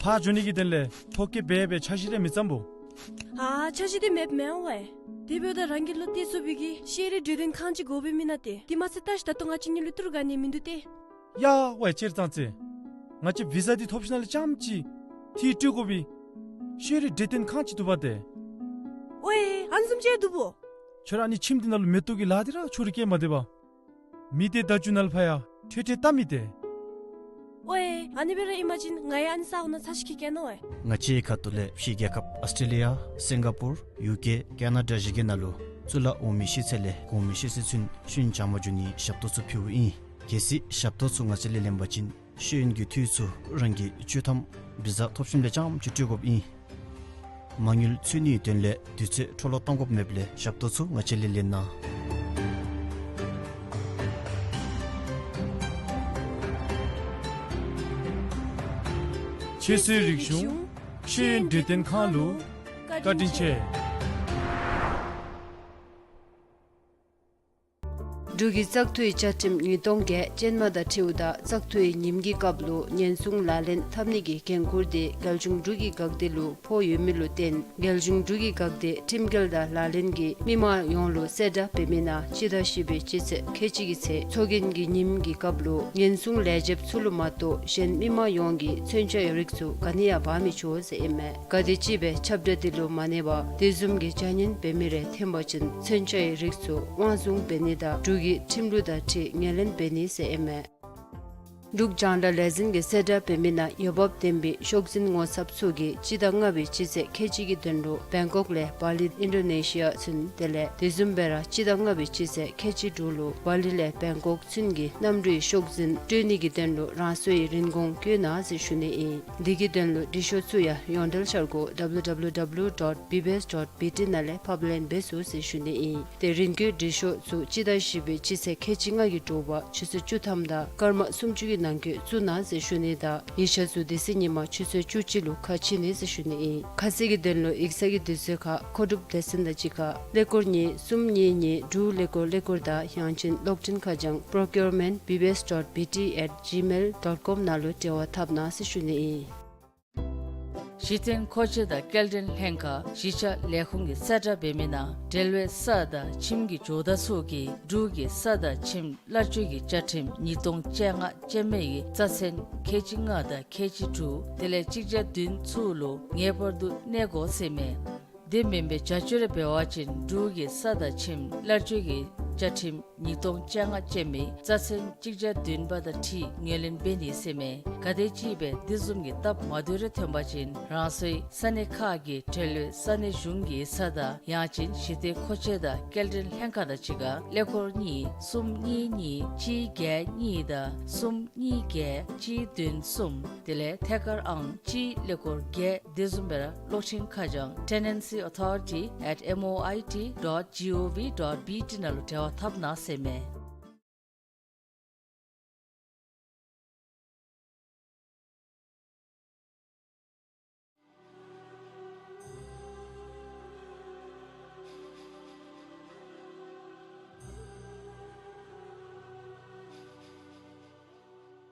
ཕར་འགྱོ་ནི་གི་དོན་ལས་ཐོ་བཀོད་འབད་འབད་འཆར་གཞི་རེ་མི་བརྩམ་སྨོ། ཨ་འཆར་གཞི་འདི་མེདཔ་མེན་ཝའེ། དེ་འབདཝ་ད་རང་གི་ལོ་བརྟན་ཚུགས་པའི་གི་ཤེས་རིག་གྲོས་སྟོན་ཁང་ཅིག་དགོ་པས་མེན་ན་ཏེ། དེ་མ་ཚད་ད་ཅི་ད་ལྟོ་ང་བཅས་གཉིས་ལུ་ཏི་རུ་ག་ནི་མིན་འདུག་ཏེ། ཡ་ཝའེ་ཅེར་ཙང་ཙེ། ང་བཅས་བི་ཟ་འདི་ཐོབ་ཞིནམ་ལས་རྐྱངམ་ཅིག་འཐུས་སྤྲོད་དགོ་པའི་ཤེས་རིག་གྲོས་སྟོན་ཁང་ཅིག་འདུག་པ་ཏེ། ཝའེ་ཨ་ནི་བཟུམ་ཅིག་འདུག་སྨོ། ཁྱོད་ར་ཨ་ནི་ཁྱིམ་འདི་ནང་ལུ་མེ་ཏོག་གི་ལཱ་འདི་ར་ཕྱོགས་རིས་བཀལ་མ་སྡོད་པར། མི་སྡེ་བརྡ་བརྒྱུད་ནང་ལུ་ཕར་ཡང་ཁྲོལ་ཁྲོལ་བལྟ་མི་ཏེ། ཝའེ་ཨ་ནི་སྦེ་ར་ཨིན་པ་ཅིན་ང་ཡང་ཨ་ནི་ས་གོ་ནང་ཚར་ཅིག་འཁྱིད་གེ་ནོ་ཝའེ། ང་བཅས་ཁ་ཐུག་ལས་ཕྱི་རྒྱལ་ཁབ་ཨཱོས་ཊྲེ་ལི་ཡ་སིང་ག་པུར་ཡུ་ཀེ་ཀེ་ན་ཌ་བཞི་གི་ནང་ལུ་གཙུག་ལག་འོག་མའི་ཤེས་ཚད་ལས་གོང་མའི་ཤེས་ཚད་ཚུན་ཤེས་ཡོན་སྦྱང་བར་འགྱོ་ནིའི་ཞབས་ཏོག་ཚུ་ཕུལཝ་ཨིན། གལ་སྲིད་ཞབས་ཏོག་ཚུ་ང་བཅས་ལས་ལེན་པ་ཅིན་ཤེས་ཡོན་གྱི་འཐུས་ཚུ་རང་གིས་བཅུ་ཐམ་བི་ཟ་ཐོབ་ཞིནམ་ལས་རྐྱངམ་ཅིག་སྤྲོད་དགོཔ་ཨིན། མ་དངུལ་འཚོལ་ནིའི་དོན་ལས་དུས་ཚོད་འཕྲོ་བརླག་གཏང་དགོཔ་མེདཔ་ལས་ཞབས་ཏོག་ཚུ་ང་བཅས་ལས་ལེན་གནང་། ཁྱེད་ཚུའི་རིག་གཞུང་ཤེས་ཡོན་གྲོས་སྟོན་ཁང་ལུ་བཀའ་དྲིན་ཆེ། འབྲུག་གི་བཙག་འཐུའི་བཅའ་ཁྲིམས་ཉིས་སྟོང་བརྒྱད་ཅན་མ་དང་འཁྲིལཝ་ད་བཙག་འཐུའི་ཉིནམ་གྱི་སྐབས་ལུ་ཉེན་སྲུང་ལག་ལེན་འཐབ་ནི་གི་འགན་ཁུར་དེ་རྒྱལ་གཞུང་འབྲུག་གི་འགག་སྡེ་ལུ་ཕོག་ཡོད་མི་ལུ་བརྟེན་རྒྱལ་གཞུང་འབྲུག་གི་འགག་སྡེ་ཁྲིམས་འགལ་དང་ལག་ལེན་གྱིས་མི་མང་ཡོངས་ལུ་གསལ་བསྒྲགས་འབད་མི་ནང་སྤྱི་ཟླ་བཞི་པའི་སྤྱི་ཚེས་ཁལ་གཅིག་གི་ཚེ་ཚོགས་རྒྱན་གྱི་ཉིནམ་གྱི་སྐབས་ལུ་ཉེན་སྲུང་ལས་བྱེདཔ་ཚུ་ལུ་མ་གཏོགས་གཞན་མི་མང་ཡོངས་ཀྱིས་མཚོན་ཆའི་རིགས་ཚུ་ག་ནི་ཡང་འབག་མི་ཆོག་ཟེར་ཨིན་མས། གལ་ཏེ་ཅིག་སྦེ་ཁྱབ་བསྒྲགས་དེ་ལུ་མ་གནས་པར་དེ་བཟུམ་གྱི་བྱ་ངན་འབད་མི་རེ་ཐོན་པ་ཅིན་མཚོན་ཆའི་རིགས་ཚུ་དབང་བཟུང་འབད་ནི་དང་འབྲུག་གི་ཁྲིམས་ལུགས་དང་འཁྲིལ་ངོས་ལེན་འབད་ནི་ཟེར་ཨིན་མས། འབྲུག་རྒྱང་བསྒྲགས་ལས་འཛིན་གྱིས་གསལ་བསྒྲགས་འབད་མི་ནང་འོས་འབབ་ལྡན་པའི་ཤོག་འཛིན་ངོ་ཚབ་ཚུ་གིས་སྤྱི་ཟླ་ལྔ་པའི་སྤྱི་ཚེས་ཁལ་གཅིག་གི་དོན་ལུ་བེང་ཀོག་ལས་བ་ལི་ཨིན་ཌོ་ནེ་ཤི་ཡ་ཚུན་དེ་ལས་དེ་བཟུམ་སྦེ་ར་སྤྱི་ཟླ་ལྔ་པའི་སྤྱི་ཚེས་ཁལ་གཅིག་དྲུག་ལུ་བ་ལི་ལས་བེང་ཀོག་ཚུན་གྱི་གནམ་གྲུའི་ཤོག་འཛིན་སྤྲོད་ནི་གི་དོན་ལུ་རང་སོའི་རིན་གོང་བཀོད་གནང་ཟེར་ཞུ་ནི་ཨིན། དེ་གི་དོན་ལུ་འབྲི་ཤོག་ཚུ་ཡང་ཡོངས་འབྲེལ་འཆར་སྒོ་W W W dot B B S dot B T ནང་ལས་ཕབ་ལེན་འབད་ཚུགས་ཟེར་ཞུ་ནི་ཨིན། ཏེ་རིན་བཀོད་འབྲི་ཤོག་ཚུ་སྤྱི་ཟླ་བཞི་པའི་སྤྱི་ཚེས་ཁལ་གཅིག་ལྔ་གི་དྲོ་པ་ཆུ་ཚོད་བཅུ་ཐམ་དང་སྐར་མ་སུམ་ཅུ་གི་ནང་འཁོད་བཙུགས་གནང་ཟེར་ཞུ་ནི་དང་ཡིག་ཆ་ཚུ་དེ་ཚེ་ཉིན་མ་ཆུ་ཚོད་བཅུ་གཅིག་ལུ་ཁ་ཕྱེ་ནི་ཟེར་ཞུ་ནི་ཨིན། ཁ་གསལ་གྱི་དོན་ལུ་ཡིག་ཚང་གི་དུས་ཚོད་ཁར་མཁོ་སྒྲུབ་སྡེ་ཚན་དང་གཅིག་ཁར་ཀླད་ཀོར་གཉིས་གསུམ་གཉིས་གཉིས་དྲུག་ཀླད་ཀོར་ཀླད་ཀོར་དང་ཡང་ཅིན་གློག་འཕྲིན་ཁ་བྱང་procurement B B S dot B T at gmail dot com ནང་ལུ་འབྲེལ་བ་འཐབ་གནང་ཟེར་ཞུ་ནི་ཨིན། གཞི་རྟེན་མཁོ་ཆས་དང་སྐྱེལ་འདྲེན་ལྷན་ཁག་གཞིས་ཆགས་ལས་ཁུངས་ཀྱིས་གསལ་བསྒྲགས་འབད་མི་ནང་འབྲེལ་བའི་ས་དང་ཁྱིམ་གྱི་ཇོ་བདག་ཚུ་གིས་འབྲུག་གི་ས་དང་ཁྱིམ་གླར་སྤྱོད་ཀྱི་བཅའ་ཁྲིམས་ཉིས་སྟོང་བཅོ་ལྔ་ཅན་མའི་རྩ་ཚན་ཁལ་གཅིག་ལྔ་དང་ཁལ་གཅིག་དྲུག་དེ་ལས་གཅིག་བརྒྱ་བདུན་ཚུ་ལུ་ངེས་པར་དུ་གནས་དགོ་ཟེར་མས། དེ་མེན་པའི་བྱ་སྤྱོད་རེ་འབད་བ་ཅིན་འབྲུག་གི་ས་དང་ཁྱིམ་གླར་སྤྱོད་ཀྱི་བཅའ་ཁྲིམས་ཉིས་སྟོང་བཅོ་ལྔ་ཅན་མའི་རྩ་ཚན་གཅིག་བརྒྱ་བདུན་པ་དང་འཁྲིལ་ངོས་ལེན་འབད་ནི་ཟེར་མས། གལ་ཏེ་ཅིག་སྦེ་དེ་བཟུམ་གྱི་སྟབས་མ་བདེཝ་རེ་ཐོན་པ་ཅིན་རང་སོའི་ས་གནས་ཁག་གི་འབྲེལ་ཡོད་ས་གནས་གཞུང་གི་ས་དང་ཡང་ཅིན་གཞི་རྟེན་མཁོ་ཆས་དང་སྐྱེལ་འདྲེན་ལྷན་ཁག་དང་གཅིག་ཁར་ཀླད་ཀོར་གཉིས་གསུམ་གཉིས་གཉིས་གཅིག་བརྒྱད་གཉིས་དང་གསུམ་གཉིས་བརྒྱད་གཅིག་བདུན་གསུམ་དེ་ལས་ཐད་ཀར་ཨང་གཅིག་ཀླད་ཀོར་བརྒྱད། དེ་བཟུམ་སྦེ་ར་གློག་འཕྲིན་ཁ་བྱང་tenancy authority at M O I T dot G O V dot B T ནང་ལུ་འབྲེལ་བ་འཐབ་གནང་ཟེར་མས།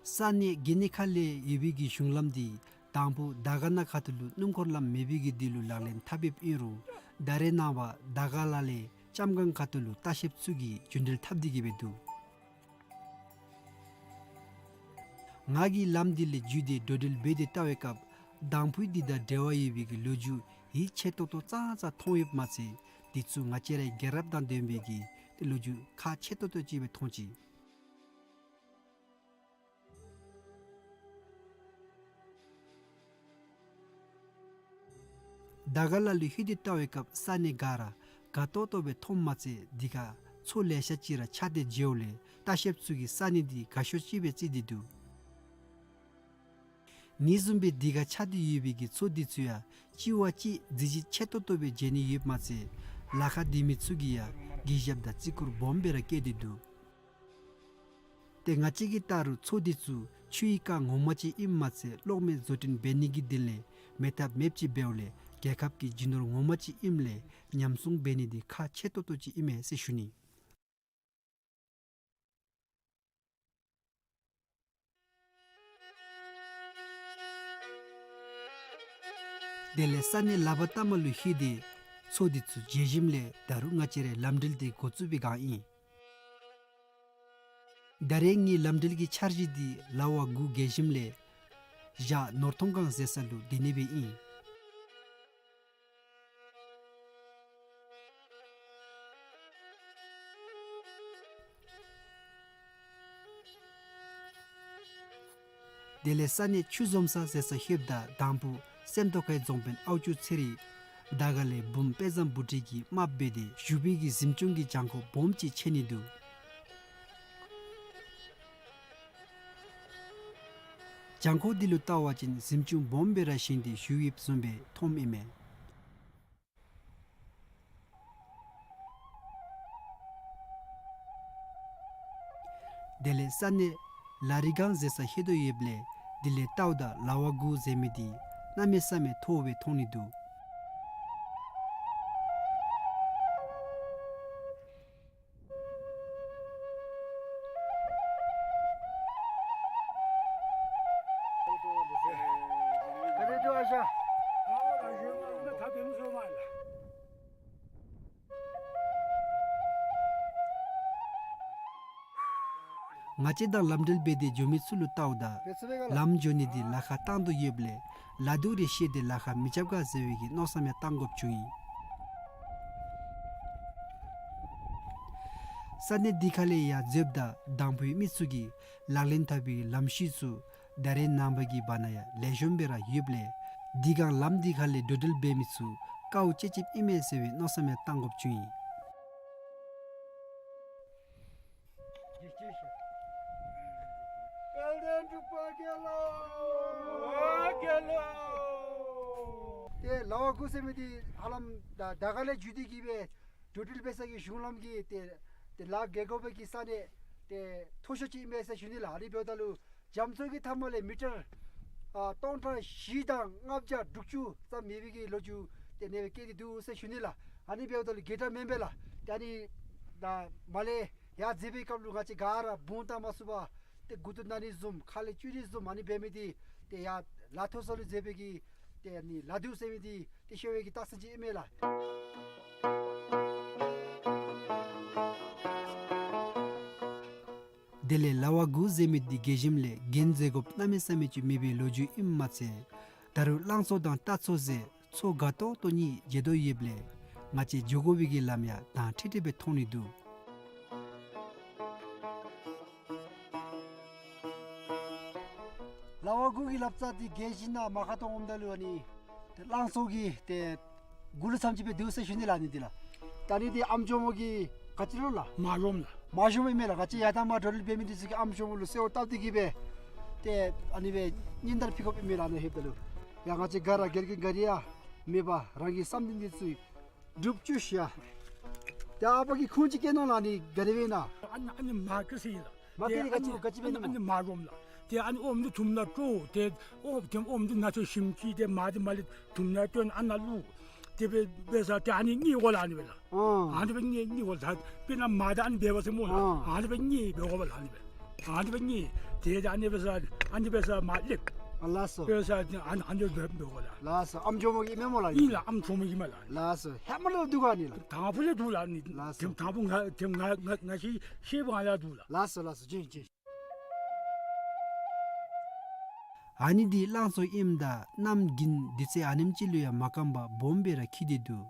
ས་གནས་གྷི་ནི་ཁ་ལས་ཡོད་པའི་གི་གཞུང་ལམ་འདི་དང་ཕུ་དར་དཀར་ན་ཁ་ཐུག་ལུ་སྣུམ་འཁོར་ལམ་མེད་པའི་གི་དུས་ལུ་ལག་ལེན་འཐབ་འབདཝ་ཨིན་རུང་ད་རེས་ནངས་པ་དར་དཀར་ལ་ལས་ལྕམ་སྒང་ཁ་ཐུག་ལུ་ལྟ་བཤལཔ་ཚུ་གིས་རྒྱུན་འགྲུལ་འཐབ་སྟེ་གི་སྦེ་འདུག། ང་གིས་ལམ་འདི་ལས་བརྒྱུད་དེ་འགྲོ་འགྲུལ་འབད་དེ་བལྟ་བའི་སྐབས་དང་ཕུ་འདི་དང་འབྲེལ་བ་ཡོད་པའི་གི་ལོ་རྒྱུས་ཡིད་ཆེས་ཏོག་ཏོ་ཙང་ཙང་མཐོང་ཡོདཔ་མ་ཚད་དེ་ཚུ་ང་བཅས་རའི་རྒྱལ་རབས་དང་ལྡན་པའི་གི་ལོ་རྒྱུས་ཁག་ཆེ་ཏོག་ཏོ་ཅིག་སྦེ་མཐོང་ཅི། དར་དཀར་ལ་ལུ་ལྷོད་དེ་བལྟ་བའི་སྐབས་ས་གནས་ག་ར་དགའ་ཏོག་ཏོ་སྦེ་མཐོངམ་མ་ཚད་དེ་ཁར་མཚོ་ལེ་ཤ་ཅིག་ར་ཆགས་ཏེ་མཇལཝ་ལས་ལྟ་བཤལཔ་ཚུ་གིས་ས་གནས་འདི་དགའ་ཤོས་ཅིག་སྦེ་བརྩི་སྟེ་འདུག། ཨ་ནི་བཟུམ་སྦེ་དེ་ཁར་ཆགས་ཏེ་ཡོད་པའི་གི་མཚོ་འདི་ཚུ་ཡང་གཅིག་བ་གཅིག་མཛེས་བྱི་ཆེ་ཏོག་ཏོ་སྦེ་མཇལ་ནི་ཡོདཔ་མ་ཚད་ལ་ཁ་སྡོད་མི་ཚུ་གིས་ཡང་དགྱེས་ཞབས་དང་བརྩི་བཀུར་སྦོམ་སྦེ་ར་བསྐྱེད་དེ་འདུག། ཏེ་ང་བཅས་ཀྱིས་བལྟ་རུང་མཚོ་འདི་ཚུ་ཆུའི་རྐ་ངོ་མ་ཅིག་ཨིནམ་མ་ཚད་གློག་མེ་བཟོ་སྐྲུན་འབད་ནི་གི་དོན་ལས་མེད་ཐབས་མེདཔ་ཅིག་འབདཝ་ལས་རྒྱལ་ཁབ་ཀྱི་རྒྱུ་ནོར་ངོ་མ་ཅིག་ཨིནམ་ལས་ཉམས་སྲུང་འབད་ནི་འདི་ཁག་ཆེ་ཏོག་ཏོ་ཅིག་ཨིན་མས་ཟེར་ཞུ་ནི། དེ་ལས་ས་གནས་ལ་བ་ཏ་མ་ལུ་ལྷོད་དེ་མཚོ་འདི་ཚུ་མཇལ་ཞིནམ་ལས་ད་རུང་ང་བཅས་རའི་ལམ་འགྲུལ་འདི་འགོ་བཙུགས་པའི་བསྒང་ཨིན། ད་རེས་ངེའི་ལམ་འགྲུལ་གྱི་འཆར་གཞི་འདི་ལ་བ་དགུ་བརྒལ་ཞིནམ་ལས་བཞག་ནོར་ཐོང་སྒང་ཟེར་ས་ལུ་སྡོད་ནི་སྦེ་ཨིན། དེ་ལས་ས་གནས་ཆུ་འཛོམས་ས་ཟེར་ས་ལྷོདཔ་ད་དང་ཕུ་སེམས་རྟོགས་ཁའི་རྫོང་དཔོན་ཨའུ་ཅུ་ཚེ་རིང་དར་དཀར་ལས་འབུམ་དཔལ་བཟང་བུ་ཁྲིད་ཀྱིས་དམགཔ་འབད་དེ་བཞུགས་པའི་གི་གཟིམ་ཆུང་གི་གྱང་ཁོག་སྦོམ་ཅིག་ཕྱེ་ནི་འདུག། གྱང་ཁོག་འདི་ལུ་བལྟ་བ་ཅིན་གཟིམ་ཆུང་སྦོམ་སྦེ་ར་བཞེངས་ཏེ་བཞུགས་ཡོདཔ་བཟུམ་སྦེ་མཐོངམ་ཨིན་མས། དེ་ལས་ས་གནས་ལ་རི་སྒང་ཟེར་ས་ལྷོད་དོ་ཡོདཔ་ལས་དེ་ལས་བལྟཝ་ད་ལ་བ་དགུ་ཟེར་མི་འདི་གནམ་མེད་ས་མེད་མཐོ་སྦེ་མཐོང་ནི་འདུག། ང་བཅས་དང་ལམ་འབྲེལ་འབད་དེ་འགྱོ་མི་ཚུ་ལུ་བལྟཝ་ད་ལམ་འགྱོ་ནི་འདི་ལཱ་ཁག་བཏང་དོ་ཡོདཔ་ལས་ལ་དུག་རེ་བཤལ་ཏེ་ལཱ་ཁག་མི་རྐྱབ་ག་ཟེར་བའི་གི་མནོ་བསམ་ཡང་བཏང་དགོཔ་བྱུང་ཡི། ས་གནས་འདི་ཁ་ལས་ཡར་འཛེགསཔ་ད་དང་ཕུའི་མི་ཚུ་གིས་ལག་ལེན་འཐབ་པའི་ལམ་ཤུལ་ཚུ་ད་རེས་ནངས་པ་གི་བར་ན་ཡང་ལེགས་ཤོམ་སྦེ་ར་ཡོདཔ་ལས་འདི་སྒང་ལམ་འདི་ཁ་ལས་འགྲོ་འགྲུལ་འབད་མི་ཚུ་དཀའཝ་སྤྱད་སྤྱདཔ་ཨིན་མས་ཟེར་བའི་མནོ་བསམ་ཡང་བཏང་དགོཔ་བྱུང་ཡི། དཔལ་ལྡན་འབྲུག་པ་རྒྱལ་ལོ། རྒྱལ་ལོ། ཏེ་ལ་བ་གུ་ཟེར་མི་འདི་ཧ་ལམ་ད་དར་དཀར་ལས་བརྒྱུད་དེ་གི་སྦེ་འགྲོ་འགྲུལ་འབད་ས་གི་གཞུང་ལམ་གྱི་ཏེ་ཏེ་ལཱ་འགེལ་དགོ་པའི་གི་ས་གནས་ཏེ་མཐོ་ཤོས་ཅིག་ཨིན་པས་ཟེར་ཞུ་ནི་ལགས། ཨ་ནི་འབདཝ་ད་ལུ་རྒྱ་མཚོ་གི་མཐའ་མ་ལས་མི་ཊར་ཨ་སྟོང་ཕྲག་བཞི་དང་ལྔ་བརྒྱ་དྲུག་ཅུ་ཙམ་མེད་པའི་གི་ལོ་རྒྱུས་ཏེ་ཨ་ནི་སྦེ་བཀོད་དེ་འདུག་ཟེར་ཞུ་ནི་ལགས། ཨ་ནི་འབདཝ་ད་ལུ་འགལ་ཟླ་མེན་པས་ལགས། ཏེ་ཨ་ནི་ད་མར་ལས་ཡར་འཛེགས་པའི་སྐབས་ལུ་ང་བཅས་ག་ར་བུང་བཏང་མ་ཚུགས་པར་ཏེ་མགུ་ཏོ་ན་ནི་བཟུམ་ཁ་ལས་སྐྱུག་ནི་བཟུམ་ཨ་ནི་འབད་མི་འདི་ཏེ་ཡར་ལ་མཐོ་ས་ལུ་འཛེགས་པའི་གི་ཏེ་ཨ་ནི་ལ་དུག་ཟེར་མི་འདི་ཏེ་ཤོར་བའི་གི་རྟགས་མཚན་ཅིག་ཨིན་མས་ལགས། དེ་ལས་ལ་བ་གུ་ཟེར་མི་འདི་རྒྱལ་ཁྱིམ་ལས་འགན་འཛེགས་དགོཔ་གནམ་མེད་ས་མེད་ཅིག་མེད་པའི་ལོ་རྒྱུས་ཨིནམ་མ་ཚད་ད་རུང་གླང་མཚོ་དང་རྟ་མཚོ་ཟེར་མཚོ་དགའ་ཏོག་ཏོ་གཉིས་མཇལ་དོ་ཡོདཔ་ལས་ང་བཅས་འགྱོ་དགོ་པའི་གི་ལམ་ཡང་དྭངས་ཁྲིག་ཁྲི་སྦེ་མཐོང་ནི་འདུག། ལ་བ་གུ་གི་ལབ་རྩ་འདི་རྒྱལ་ཁྱིམ་ནང་མ་ཁ་ཐོག་འོངམ་ད་ལུ་ཨ་ནི་ཏེ་གླང་མཚོ་གི་ཏེ་མགུ་ལུ་ཙམ་ཅིག་སྦེ་འདུག་ཟེར་ཞུ་ནི་ལགས་ཨ་ནི་འདི་ལགས། ད་ཨ་ནི་འདི་ཨམ་ཅོག་མོ་གི་ག་ཅི་ལོ་ལགས། མ་ཞོམ་ལགས། མ་ཞོམ་ཨིན་མས་ལགས། ང་བཅས་ཡར་དང་མར་འགྲོ་འགྲུལ་འབད་མི་འདི་ཚུ་གིས་ཨམ་ཅོག་མོ་ལུ་གསོལཝ་བཏབ་སྟེ་གི་སྦེ་ཏེ་ཨ་ནི་སྦེ་ཉིན་ལྟར་ཕུལ་དགོཔ་ཨིན་མས་ལགས་ཨ་ནི་ལྷོདཔ་ད་ལུ། ཡ་ང་བཅས་ག་ར་འགལ་རྐྱེན་ག་ནི་ཡང་མེད་པར་རང་གི་བསམ་དོན་འདི་ཚུ་འགྲུབ་བཅུག་ཤིག་ཡ། ཏེ་ཨ་པ་གིས་ཁུངས་ཅིག་བཀལ་གནང་ལགས་ཨ་ནི་ག་དེ་སྦེ་ཨིན་ན། ཨ་ནི་ཨ་ནི་མ་བཀལ་ཟེར་ཨིན་ལགས། མ་བཀལ་ཏེ་ག་ཅི་ཨ་ནི་ག་ཅི་སྦེ་ཨ་ནི་ཨ་ནི་མ་རོམ་ལགས། ཏེ་ཨ་ནི་ཨོམ་འདི་དུམ་ནང་སྤྲོ། ཏེ་ཨོམ་ཏེ་ཨོམ་འདི་ནང་ཚུད་ཞིམ་ཅིག་ཏེ་མར་འདི་མར་ལས་དུམ་ནང་བཏོན་ཨ་ནཱ་བླུགས། ཏེ་འབད་འབད་ས་ཏེ་ཨ་ནི་མཉེ་དགོ་ལགས་ཨ་ནི་སྦེ་ལགས། ཨ་ཨ་ནི་སྦེ་མཉེ་མཉེ་དགོ་ལགས། དཔེར་ན་མར་འདི་ཨ་ནི་འབད་བ་ཟེར་སྨོ་ལགས། ཨ་ཨ་ནི་སྦེ་མཉེ་འབད་དགོ་པས་ལགས་ཨ་ནི་སྦེ། ཨ་ནི་སྦེ་མཉེ། ཏེ་ཨ་ནི་འབད་ས་ཨ་ནི་འབད་ས་མར་སླེབས། ཨ་ལགས་སོ། འབད་ས་ཨ་ནི་ཨ་ནི་སྦེ་འབད་དགོ་ལགས། ལགས་སོ། ཨམ་ཅོག་མོ་གི་མེན་སྨོ་ལགས། ཨིན་ལགས་ཨམ་ཅོག་མོ་གི་མས་ལགས། ལགས་སོ། ཧེ་མ་ལས་འདུག་ག་ཨ་ནི་ལགས། དང་ཕུ་ལས་འདུག་ལགས་ཨ་ནི། ལགས་སོ། དེམ་དང་ཕུ་ང་དེམ་ང་ང་ང་ཤེས་ཤེས་པ་ལས་འདུག་ལགས། ལགས་སོ་ལགས་སོ། བྱིན་བྱིན། ཨ་ནི་འདི་གླང་མཚོ་ཨིནམ་ད་གནམ་དགུན་དུས་ཚོད་ཨ་ནེམ་ཅིག་ལུ་ཡང་མ་སྐམ་པར་སྦོམ་སྦེ་ར་འཁྱིལ་ཏེ་འདུག།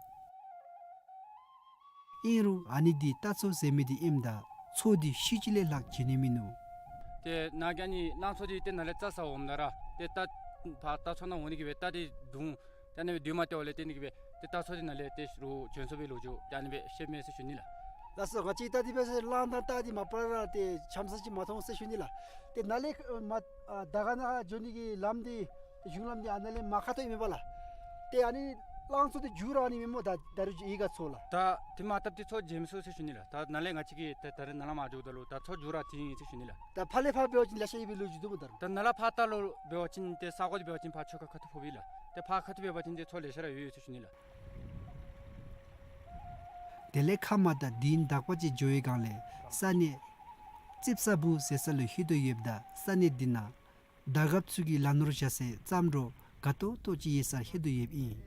ཨིན་རུང་ཨ་ནི་འདི་རྟ་མཚོ་ཟེར་མི་འདི་ཨིནམ་ད་མཚོ་འདི་ཤུལ་ཅིག་ལས་ལྷག་བྱོན་ནི་མིན་ནུག། ཏེ་ནཱ་གི་ཨ་ནི་གླང་མཚོ་འདི་ཏེ་ནཱ་ལས་རྩྭ་ཟ་འོངམ་ད་ར་ཏེ་རྟ་ཕར་རྟ་མཚོ་ནང་འོང་ནི་གི་སྦེ་རྟ་འདི་བརྡུང་། ཏེ་ཨ་ནི་སྦེ་བརྡུང་མ་སྟེར་བ་ལས་ཏེ་ཨ་ནི་གི་སྦེ་ཏེ་རྟ་མཚོ་འདི་ནཱ་ལས་ཏེ་རུ་བྱོན་སོང་བའི་ལོ་རྒྱུས་ཏེ་ཨ་ནི་སྦེ་བཤདཔ་མས་ཟེར་ཞུ་ནི་ལགས། ལགས་སོ། ང་བཅས་ད་འདི་འབད་ས་གླང་དང་རྟ་འདི་མ་པ་ར་ཏེ་འཆམ་ས་ཅིག་མ་མཐོང་ཟེར་ཞུ་ནི་ལགས། ཏེ་ནཱ་ལས་མར་ཨ་དར་དཀར་ནང་འགྱོ་ནི་གི་ལམ་འདི་གཞུང་ལམ་འདི་ཨ་ནཱ་ལས་མར་ཁ་ཐོག་ཨིན་མས་པ་ལགས། ཏེ་ཨ་ནི་གླང་མཚོ་འདི་མཇུག་ར་ཨ་ནི་མེན་སྨོ། ད་ད་རུང་ཡི་ག་ཚོ་ལགས། ད་དེ་མ་བཏབ་སྟེ་མཚོ་མཇལ་མི་ཚུགས་ཟེར་ཞུ་ནི་ལགས། ད་ནཱ་ལས་ང་བཅས་ཀྱིས་ད་ད་རེས་ནཱ་ལས་མར་འགྱོཝ་ད་ལུ་ད་མཚོ་མཇུག་ར་འདི་ཨིན་ཟེར་ཞུ་ནི་ལགས། ད་ཕར་ལས་ཕར་འབད་བ་ཅིན་ལེ་ཤ་ཡོད་པའི་ལོ་རྒྱུས་འདུག་སྨོ། ད་རུང་ད་ནཱ་ལས་ཕར་ལྟ་ལོག་འབད་བ་ཅིན་ཏེ་ས་གོ་འདི་འབད་བ་ཅིན་ཕར་ཆུ་ཁ་ཁ་ཐུག་ཕོག་པས་ལགས། ཏེ་ཕར་ཁ་ཐུག་འབད་བ་ཅིན་ཏེ་མཚོ་ལེ་ཤ་ར་ཡོད་ཡོད་ཟེར་ཞུ་ནི་ལགས། དེ་ལས་ཁ་མ་དང་དེ་ནས་དག་པ་ཅིག་འགྱོ་བའི་སྒང་ལས་ས་གནས་རྩིབས་ས་སྦུག་ཟེར་ས་ལུ་ལྷོད་དོ་ཡོདཔ་ད་ས་གནས་འདི་ནང་དར་ཁྱབ་ཚུ་གི་ལ་ནོར་བཞག་སའི་རྩྭ་འབྲོག་དགའ་ཏོག་ཏོ་ཅིག་ཡོད་སར་ལྷོད་དོ་ཡོདཔ་ཨིན།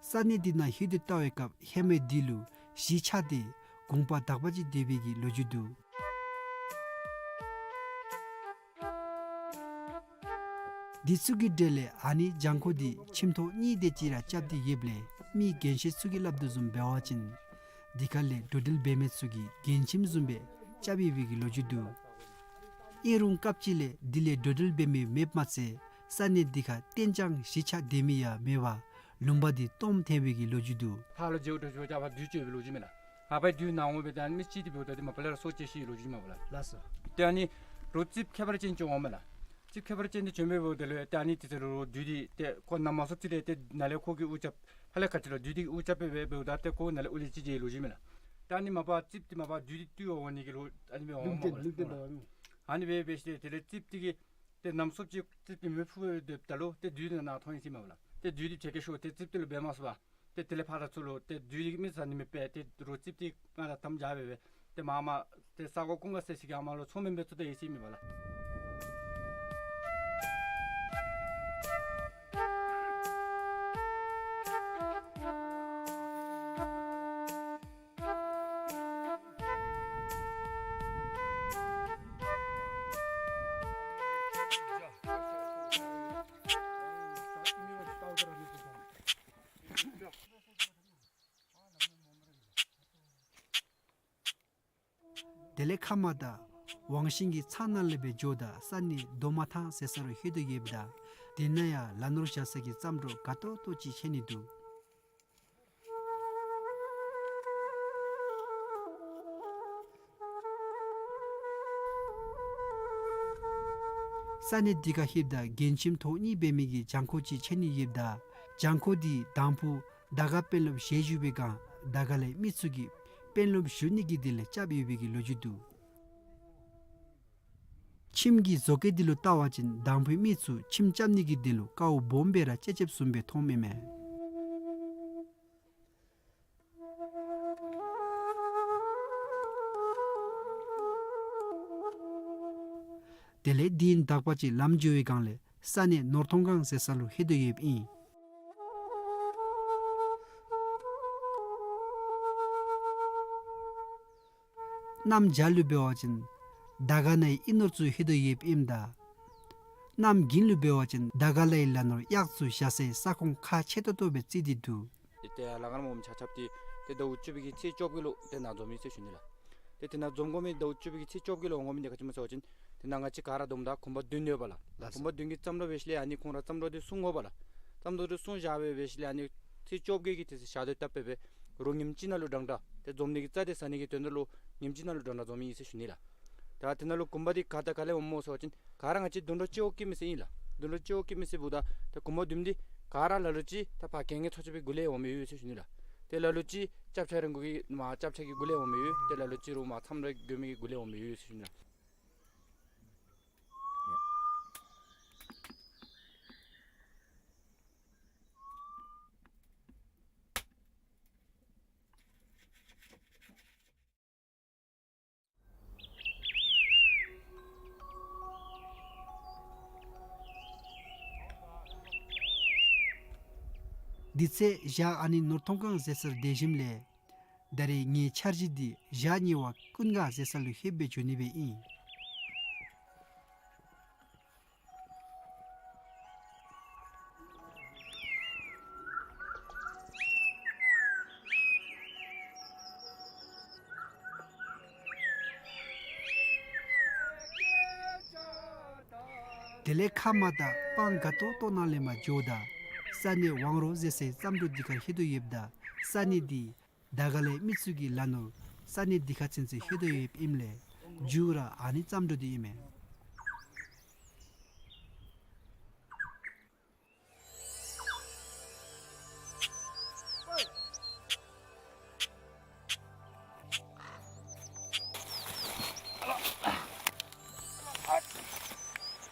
ས་གནས་འདི་ནང་ལྷོད་དེ་བལྟ་བའི་སྐབས་ཧེ་མའི་དུས་ལུ་གཞིས་ཆགས་ཏེ་གུང་པ་དག་པ་ཅིག་སྡོད་པའི་གི་ལོ་རྒྱུས་འདུག། འདི་ཚུ་གི་གྲས་ལས་ཨ་ནི་གྱང་ཁོག་འདི་ཁྱིམ་ཐོག་གཉིས་དེ་ཅིག་ར་རྐྱབ་སྟེ་ཡོདཔ་ལས་མི་རྒན་ཤོས་ཚུ་གིས་སླབ་དོ་བཟུམ་འབད་བ་ཅིན་འདི་ཁ་ལས་འགྲོ་འགྲུལ་འབད་མི་ཚུ་གི་རྒན་ཁྱིམ་བཟུམ་སྦེ་རྐྱབ་ཡོད་པའི་གི་ལོ་རྒྱུས་འདུག། ཨིན་རུང་སྐབས་ཅིག་ལས་འདི་ལས་འགྲོ་འགྲུལ་འབད་མི་མེདཔ་མ་ཚད་ས་གནས་འདི་ཁར་གཏན་འཇགས་གཞིས་ཆགས་སྡོད་མི་ཡང་མེད་པར་ལུང་པ་འདི་སྟོངམ་ཐལ་བའི་གི་ལོ་རྒྱུས་འདུག། ཕར་ལུ་འགྱོ་འགྱོ་འགྱོ་ཕར་བདུད་བྱོན་པའི་ལོ་རྒྱུས་མས་ལགས། ཨ་པའི་བདུད་ནཱ་འོང་སྦེ་ད་ཨ་ནི་མི་ཅིག་འདི་འབདཝ་ད་འདི་མ་པ་ལས་ར་སྲོག་བཅད་ཤི་ལོ་རྒྱུས་མས་པ་ལགས། ལགས་སོ། ཏེ་ཨ་ནི་རོགས་རྩིགཔ་ཁྱད་པར་ཅན་ཅིག་འོངམ་མས་ལགས། རྩིགཔ་ཁྱད་པར་ཅན་འདི་བྱོན་སྦེ་འབདཝ་ད་ལུ་ཏེ་ཨ་ནི་དེ་ཚེ་རོགས་བདུད་འདི་ཏེ་ཁོ་ནཱ་མ་སོང་ཅིག་ལས་ཏེ་ནཱ་ལས་ཁོ་གིས་དབུ་རྐྱབ་ཕར་ལས་ག་ཅི་ལོ་བདུད་འདི་གིས་དབུ་རྐྱབ་སྦེ་འབདཝ་ད་ཏེ་ཁོ་ནཱ་ལས་དབུ་ལས་ཅིག་བྱོན་ལོ་རྒྱུས་མས་ལགས། ཏེ་ཨ་ནི་མ་པ་རྩིགཔ་འདི་མ་པ་བདུད་འདི་བཏུལ་བར་འོང་ནི་གི་ལོ་ཨ་ནི་སྦེ་འོངམ་མས་ལགས། ལུང་བསྟན་ལུང་བསྟན་དོ། ཨ་ནི་སྦེ་འབད་ཞིནམ་དེ་ལས་རྩིགཔ་འདི་གིས་ཏེ་ནམ་སོངམ་ཅིག་རྩིགཔ་འདི་མེ་ཕུ་སྦེ་སྡོདཔ་ད་ལུ་ཏེ་བདུད་འདི་ནཱ་མཐོང་ཡི་ཟེར་མས་པ་ལགས། ཏེ་བདུད་འདི་བྱེད་ཀྱི་ཤོག་ཏེ་རྩིགཔ་འདི་ལུ་འབད་མ་ཚུགས་པར་ ཏེ་དེ་ལས་ཕར་ཚུར་ལུ་ཏེ་དུས་མི་ཟ་ནི་མེད་པས། ཏེ་རོ་རྩིབས་འདི་ང་ལ་དམ་བཞག་སྦེ་སྦེ་ཏེ་མ་མ་ཏེ་ས་གོ་ཀུན་དགའ་ཟེར་ཞིག་གི་ཨ་མ་ལུ་ཚོང་མི་འབད་ཚུགས་ཏེ་ཡོད་ཟེར་མི་པ་ལགས། དེ་ལས་ཁ་མ་ད་ཝང་ཤིང་གི་ཚང་ནང་ལས་སྦེ་འགྱོཝ་ད་ས་གནས་རྡོ་མ་ཐང་ཟེར་ས་ལུ་ལྷོད་དོ་ཡོདཔ་ད་དེ་ནང་ཡང་ལ་ནོར་བཞག་ས་གི་རྩྭ་མགྲོ་དགའ་ཏོག་ཏོ་ཅིག་ཆགས་ནི་འདུག། ས་གནས་འདི་ཁར་ལྷོདཔ་ད་རྒན་ཁྱིམ་ཐོག་གཉིས་འབད་མི་གི་གྱང་ཁོག་ཅིག་ཆགས་ནི་ཡོདཔ་ད་གྱང་ཁོག་འདི་དང་ཕུ་དར་དཀར་དཔོན་སློབ་ཞལ་བཞུགས་པའི་སྒང་དར་དཀར་ལའི་མི་ཚུ་གིས་དཔོན་སློབ་བཞུགས་ནི་གི་དོན་ལས་རྐྱབ་ཡོད་པའི་གི་ལོ་རྒྱུས་འདུག། ཁྱིམ་གྱི་བཟོ་བཀོད་འདི་ལུ་བལྟ་བ་ཅིན་དང་ཕུའི་མི་ཚུ་ཁྱིམ་རྐྱབ་ནི་གི་དོན་ལུ་དཀའཝ་སྦོམ་སྦེ་ར་སྤྱད་སྤྱདཔ་བཟུམ་སྦེ་མཐོངམ་ཨིན་མས། དེ་ལས་དེ་ཡང་དག་པ་ཅིག་ལམ་འགྱོ་བའི་སྒང་ལས་ས་གནས་ནོར་ཐོང་སྒང་ཟེར་ས་ལུ་ལྷོད་དོ་ཡོདཔ་ཨིན། གནམ་བྱཱར་ལུ་འབད་བ་ཅིན་དར་དཀར་ནང་གི་ཨིན་ནོར་ཚུ་ལྷོད་དོ་ཡོདཔ་ཨིནམ་ད་གནམ་དགུན་ལུ་འབད་བ་ཅིན་དར་དཀར་ལའི་ལ་ནོར་གཡག་ཚུ་བཞག་སའི་ས་ཁོངས་ཁག་ཆེ་ཏོག་ཏོ་སྦེ་བརྩི་སྟེ་འདུག། ཏེ་ལ་ཁར་མོ་མི་ཆ་ཁྱབ་འདི་ཏེ་ཟླཝ་བཅུ་པའི་གི་ཚེས་བཅོ་བརྒྱད་ལུ་ཏེ་ནཱ་འཛོམས་ཡི་ཟེར་ཞུ་ནི་ལགས། ཏེ་དེ་ནཱ་འཛོམས་དགོ་མི་ཟླཝ་བཅུ་པའི་གི་ཚེས་བཅོ་བརྒྱད་ལུ་འོང་དགོ་མི་འདི་ག་ཅི་སྨོ་ཟེར་བ་ཅིན་ཏེ་ནཱ་ང་བཅས་ག་ར་བསྡོམས་ད་གུང་པ་བདུན་ཡོད་པ་ལགས། ལགས་སོ། གུང་པ་བདུན་གྱི་བརྩམས་བརྡ་འབད་ཞིནམ་ལས་ཨ་ནི་ཁོང་ར་བརྩམས་བརྡ་འདི་གསུང་དགོ་པ་ལགས། བརྩམས་བརྡ་འདི་གསུང་བཞག་སྦེ་འབད་ཞིནམ་ལས་ཨ་ནི་ཚེས་བཅོ་བརྒྱད་ཀྱི་དེ་ཚེ་ཞག་དེ་བཏབ་སྦེ་འབད་རུང་ཉིནམ་གཅིག་ནང་ལུ་འདྲན་འདྲ་ཏེ་འཛོམས་ནི་གི་རྩ་དེ་ཟ་ནི་གི་དོན་དག་ལུ་ཉིནམ་གཅིག་ནང་ལུ་འདྲན་འདྲ་འཛོམས་ཡི་ཟེར་ཞུ་ནི་ལགས། ད་དེ་ནང་ལུ་གུང་པ་འདི་ག་དང་ག་ལས་འོངམ་སྨོ་ཟེར་བ་ཅིན་ག་ར་ང་བཅས་དུད་འགྲོ་སྤྱི་བོ་སྐྱེ་མི་ཟེར་ཨིན་ལགས། དུད་འགྲོ་སྤྱི་བོ་སྐྱེ་མི་ཟེར་འབདཝ་ད་ད་གུང་པ་བདུན་འདི་ག་ར་ལ་ལུ་ཅིག་ད་ཕར་རྒྱལ་ངེས་ཚོ་ཆེན་པོའི་གུ་ལས་འོང་མི་ཡོད་ཟེར་ཞུ་ནི་ལགས། ཏེ་ལ་ལུ་ཅིག་སྐྱབས་ཆ་རིང་གུ་གི་མར་སྐྱབས་ཆ་གི་གུ་ལས་འོང་མི་ཡོད། ཏེ་ལ་ལུ་ཅིག་རུང་མར་མཚམས་ར་དགོ་མི་གི་གུ་ལས་འོང་མི་ཡོད་ཟེར་ཞུ་ནི་ལགས། དེ་ཚེ་ཞག་ཨ་ནི་ནོར་ཐོང་སྒང་ཟེར་སར་སྡོད་ཞིནམ་ལས་ད་རེས་ངེའི་འཆར་གཞི་འདི་ཞག་གཉིས་པ་ཀུན་དགའ་ཟེར་ས་ལུ་ལྷོདཔ་སྦེ་འགྱོ་ནི་སྦེ་ཨིན། དེ་ལས་ཁ་མ་ད་སྤང་དགའ་ཏོག་ཏོ་ནང་ལས་མར་འགྱོཝ་ད་ས་གནས་ཝང་རོ་ཟེར་སའི་རྩྭ་མགྲོ་འདི་ཁར་ལྷོད་དོ་ཡོདཔ་ད་ས་གནས་འདི་དར་དཀར་ལའི་མི་ཚུ་གི་ལ་ནོར་ས་གནས་འདི་ཁར་ཚུན་ཚོད་ལྷོད་དོ་ཡོདཔ་ཨིནམ་ལས་མཇུག་ར་ཨ་ནི་རྩྭ་མགྲོ་འདི་ཨིན་མས།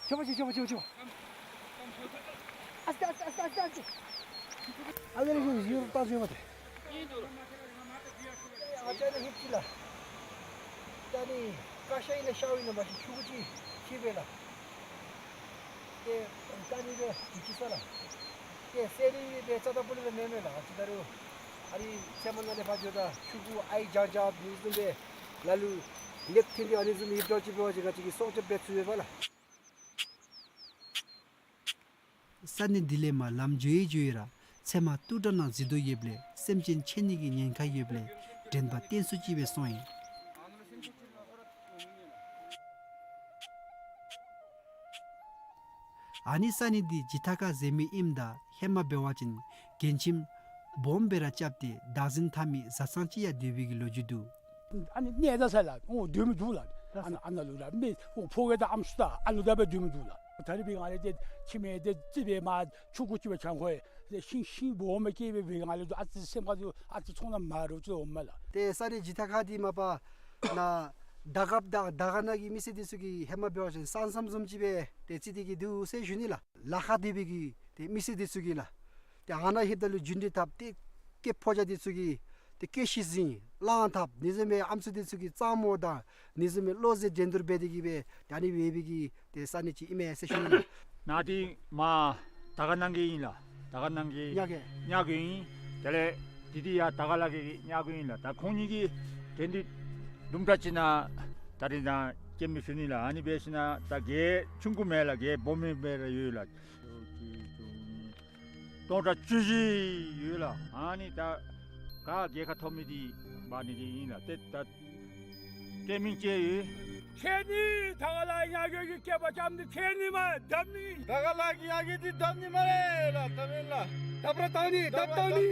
ཆོག་པ་ཆོག་ཆོག་པ་ཆོག་ཆོག་པ། ཨ་སྟེ་ཨ་སྟེ་ཨ་སྟེ་ཨ་སྟེ། ཨ་ལེ་ལེ་ཡུར་ཏ་ཟེར་མ་ཏེ། ཨ་ཅག་ནི་ཧིབ་ཅི་ལ། ད་ནི་ཀ་ཤ་ཨིན་ན་ཤཝ་ཨིན་ན་མ་ཤེས་ཆུང་ཀུ་ཅིག་ཅིག་སྦེ་ལགས། ཏེ་ད་ནི་སྦེ་ཅིག་ཅིག་ས་ལགས། ཏེ་སེ་རི་སྦེ་རྩ་དང་པོ་ལས་མེན་མས་ལགས། ཨ་ཙི་ད་རུང་ཨ་རི་ཚལ་མ་ནང་ལས་ཕར་འགྱོཝ་ད་ཆུང་ཀུ་ཨའི་ལྗང་ལྗང་ཨ་ནི་བཟུམ་སྦེ་ལ་ལུ་ལེགས་ཐོན་ཏེ་ཨ་ནི་བཟུམ་ཡིབ་འགྱོ་ཅིག་འབད་བ་ཅིན་ང་བཅས་ཀྱིས་སྲོག་སྐྱབས་འབད་ཚུགས་པས་ལགས། ས་གནས་འདི་ལས་མར་ལམ་འགྱོ་ཡི་འགྱོ་ཡི་ར་ཚལ་མ་ཏུ་ཏྲ་ནང་འཛུལ་དོ་ཡོདཔ་ལས་སེམས་ཅན་ཆད་ནི་གི་ཉེན་ཁ་ཡོདཔ་ལས་དྲན་པ་བརྟན་སུ་ཅིག་སྦེ་སོང་ཡི། ཨ་ནི་ས་གནས་འདི་ཇི་ཐ་ཁ་ཟེར་མི་ཨིནམ་ད་ཧེ་མ་འབད་བ་ཅིན་རྒྱལ་ཁྱིམ་སྦོམ་སྦེ་ར་རྐྱབ་སྟེ་བདག་འཛིན་འཐབ་མི་བཟའ་ཚང་ཅིག་ཡང་སྡོད་པའི་གི་ལོ་རྒྱུས་འདུག། ཨ་ནི་གནས་ད་ས་ལགས་འོ་སྡོད་མི་འདུག་ལགས། ཨ་ནཱ་ཨ་ནཱ་ལུ་ལགས་མི་འོ་ཕོ་རྒས་དང་ཨམ་སྲུ་དང་ཨ་ནཱ་ད་སྦེ་སྡོད་མི་འདུག་ལགས། ད་རེས་འབད་བའི་སྒང་ལས་ཏེ་ཁྱིམ་མི་འདི་རྩིག་པའི་མར་ཆུང་ཀུ་ཅིག་སྦེ་གྱང་ཁོག་ཏེ་ཤིང་ཤིང་སྦོམ་སྦེ་སྐྱེས་པའི་སྒང་ལས་ཏེ་ཨ་ཙི་སེམས་ཁར་ཏེ་ཨ་ཙི་ཚོར་སྣང་མ་འདྲཝ་ཅིག་འོངམ་མས་ལགས། ཏེ་ས་གནས་ཇི་ཐ་ཁ་འདི་མ་པ་ནཱ་དར་དཀར་དང་དར་དཀར་ནང་གི་མི་སེར་འདི་ཚུ་གིས་ཧེ་མ་འབད་བ་ཅིན་ས་མཚམས་བཟུམ་ཅིག་སྦེ་ཏེ་རྩི་སྟེ་གི་འདུག་ཟེར་ཞུ་ནི་ལགས། ལ་ཁར་སྡོད་པའི་གི་ཏེ་མི་སེར་འདི་ཚུ་གིས་ལགས། ཏེ་ཨ་ནཱ་ལྷོདཔ་ད་ལུ་རྒྱུན་འདི་བཏབ་སྟེ་ སྐྱེས་ཕོ་རྒྱས་འདི་ཚུ་གིས་ཏེ་སྐྱེས་ཤིང་གཟིགས་གླང་ཐབས་ཨ་ནི་བཟུམ་མའི་ཨམ་སྲུ་འདི་ཚུ་གི་གཙང་མ་དང་ཨ་ནི་བཟུམ་མའི་བློ་རྩེ་འགྲན་བསྡུར་འབད་དེ་གིས་སྦེ་ད་ཨ་ནི་སྦེ་འབད་བའི་གི་ཏེ་ས་གནས་ཅིག་ཨིན་མས་ཟེར་ཞུ་ནི། ནཱ་འདི་མར་དར་དཀར་ནང་གི་ཨིན་ལགས། དར་དཀར་ནང་གི་ཉ་རྒོད། ཉ་རྒོད་ཨིན། དེ་ལས་འདི་འདི་ཡར་དར་དཀར་ལ་གི་ཉ་རྒོད་ཨིན་ལགས། ད་ཁོང་གཉིས་ཀྱི་འགྲན་བསྡུར་དུམ་གྲ་ཅིག་ནང་ད་རིས་ནཱ་སྐྱེལ་མི་ཞུ་ནི་ལགས། ཨ་ནི་འབད་ཞིནམ་ད་རྒྱན་ཆུང་ཀུ་མེན་ལགས། རྒྱན་སྦོམ་མེན་སྦེ་ར་ཡོད་ལགས། སྟོང་ཕྲག་བཅུ་བཞི་ཡོད་ལགས། ཨ་ནི་ད་ག་རྒྱལ་ཁ་ཐོབ་མི་འདི་འབག་ནི་གི་ཨིན་ལགས། ཏེ་ད་ཏེ་མིང་ཅིག་ཡོད། ཁྱེད་ནི་དར་དཀར་ལ་ཉ་རྒོད་ཀྱི་སྐེད་པ་བཅག་ནི། ཁྱེད་ནི་མར་བརྡབ་ནི། དར་དཀར་ལ་ཉ་རྒོད་འདི་བརྡབ་ནི་སྨ་རེ་ལགས། བརྡབ་ཨིན་ལགས། བརྡབ་ར་བཏང་ནི། བརྡབ་བཏང་ནི།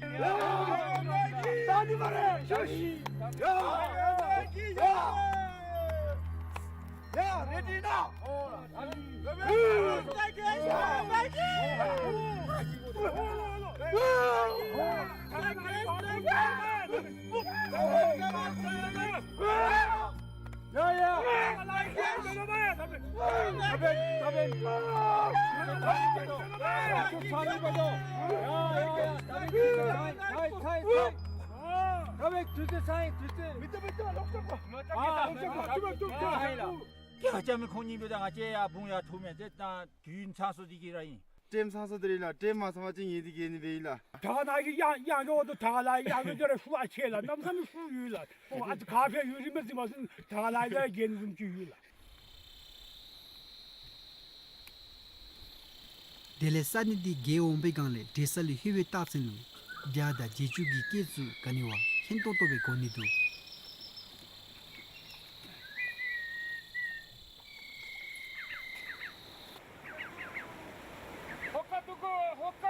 བརྡབ་ཨིན་ལགས། བརྡབ་ནི་སྨ་རེ། ཡ་ཡ་ཡ་ཡ། ཡ་རེ་ཌི་ནོ། ཡ་ཅ་མི་ཁོང་གཉིས་འབདཝ་ད་ང་བཅས་ཡར་བུང་ཡར་འཐུ་མས། ཏེ་ད་དུས་ཚང་སོང་སྟེ་གིས་ར་ཨིན། ཊེམ་ཚང་སོང་སྟེ་ར་ཨིན་ལགས། ཊེམ་མ་ཚང་པ་ཅིན་ངེ་འདི་གི་ཨ་ནི་སྦེ་ཨིན་ལགས། ད་ནཱ་གི་ཡང་ཡང་འགྱོ་དོ། ད་ལ་ཡང་འགྱོ་ར་ཤུགས་ཨ་ཆེ་ལགས། གནམ་མེད་ས་མེད་ཤུགས་ཡོད་ལགས། ཨོ་ཨ་ཙི་ག་ཕེབས་ཡོད་རིན་མེད་ཟེར་མ་ཟེར་ད་ལ་ཡང་རྒྱན་བཟུམ་ཅིག་ཡོད་ལགས། དེ་ལས་ས་གནས་འདི་རྒྱལ་འོང་པའི་སྒང་ལས་འབྲས་ས་ལུ་ལྷོད་པའི་རྟགས་མཚན་ལུ་བྱ་དང་བྱི་ཅུང་གི་སྐད་ཚུ་ག་ནི་བ་སྙན་ཏོང་ཏོ་སྦེ་གོ་ནི་འདུག། ཧོ་ཀ་འདུག་གོ་ཧོ་ཀ།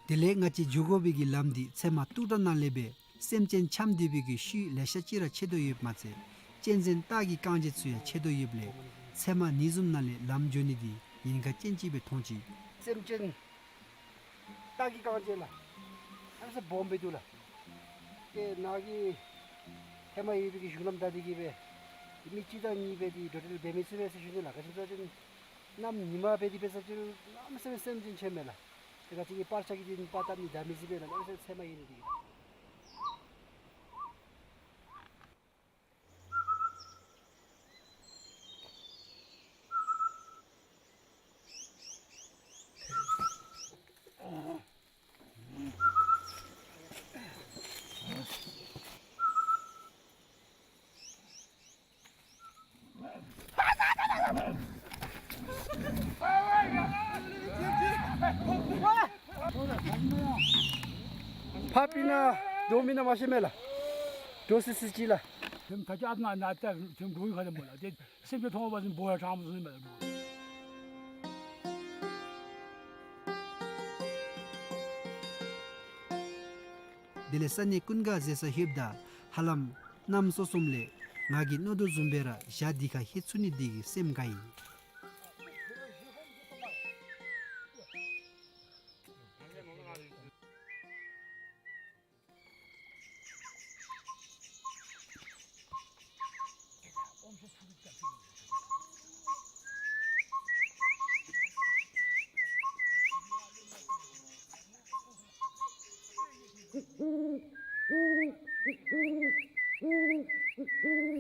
དེ་ལས་ང་བཅས་འགྱོ་དགོ་པའི་གི་ལམ་འདི་ཚལ་མ་སྟུག་དྲགས་ནང་ལས་སྦེ་སེམས་ཅན་འཁྱམས་སྡོད་པའི་གི་ཤུལ་ལེ་ཤ་ཅིག་ར་ཆད་དོ་ཡོདཔ་མ་ཚད་གཅན་གཟན་སྟག་གི་རྐང་རྗེས་ཚུ་ཡང་ཆད་དོ་ཡོདཔ་ལས་ཚལ་མ་ཨ་ནི་བཟུམ་ནང་ལས་ལམ་འགྱོ་ནི་འདི་ཉེན་ཁ་ཅན་ཅིག་སྦེ་མཐོང་ཅི། སེམས་ཅན་སྟག་གི་རྐང་རྗེས་ལགས། ཨ་ཙི་སྦོམ་སྦེ་འདུག་ལགས། ཏེ་ནཱ་གི་ཧེ་མ་ཡོད་པའི་གི་གཞུང་ལམ་བདའ་སྟེ་གིས་སྦེ་མི་གཅིག་དང་གཉིས་སྦེ་འདི་འགྲོ་འགྲུལ་འབད་མི་ཚུགས་པས་ཟེར་ཞུ་ནི་ལགས། ག་ཅི་སྨོ་ཟེར་བ་ཅིན་གནམ་ཉིན་མ་སྦེ་འདི་འབད་ས་ཅིག་རུང་གནམ་མེད་ས་མེད་སེམས་ཅན་ཆེ་མས་ལགས། ཏེ་ང་བཅས་ཀྱིས་པར་ཆས་ཀྱིས་འདི་པར་བཏབ་ནི་བདའ་མི་ཚུགས་པས་ལགས། གནམ་མེད་ས་མེད་ཚལ་མ་ཡོད་ནི་འདི་གིས་ལགས། ཕར་ཕྱིན་ན་དོ་མེན་ན་མ་ཤེས་མས་ལགས། འདྲོག་སི་སི་ཅིག་ལགས། ཐེམ་ཐ་ཅག་ཨ་ན་ན་ཏ་ཐེམ་འགྲོ་ཡི་ཁ་ལས་མོ་ལགས། ཏེ་སེམས་ཅན་མཐོང་བ་ཅིན་འབོ་ཡ་དྲག་མོ་ཟེར་མས་ལགས། དེ་ལས་ས་གནས་ཀུན་དགའ་ཟེར་ས་ལྷོདཔ་ད་ཧ་ལམ་གནམ་སྲོ་སོངམ་ལས་ང་གིས་མནོ་དོ་བཟུམ་སྦེ་ར་ཞག་འདི་ཁར་ལྷོད་ཚུགས་ནི་འདི་གིས་སེམས་དགའ་ཡི།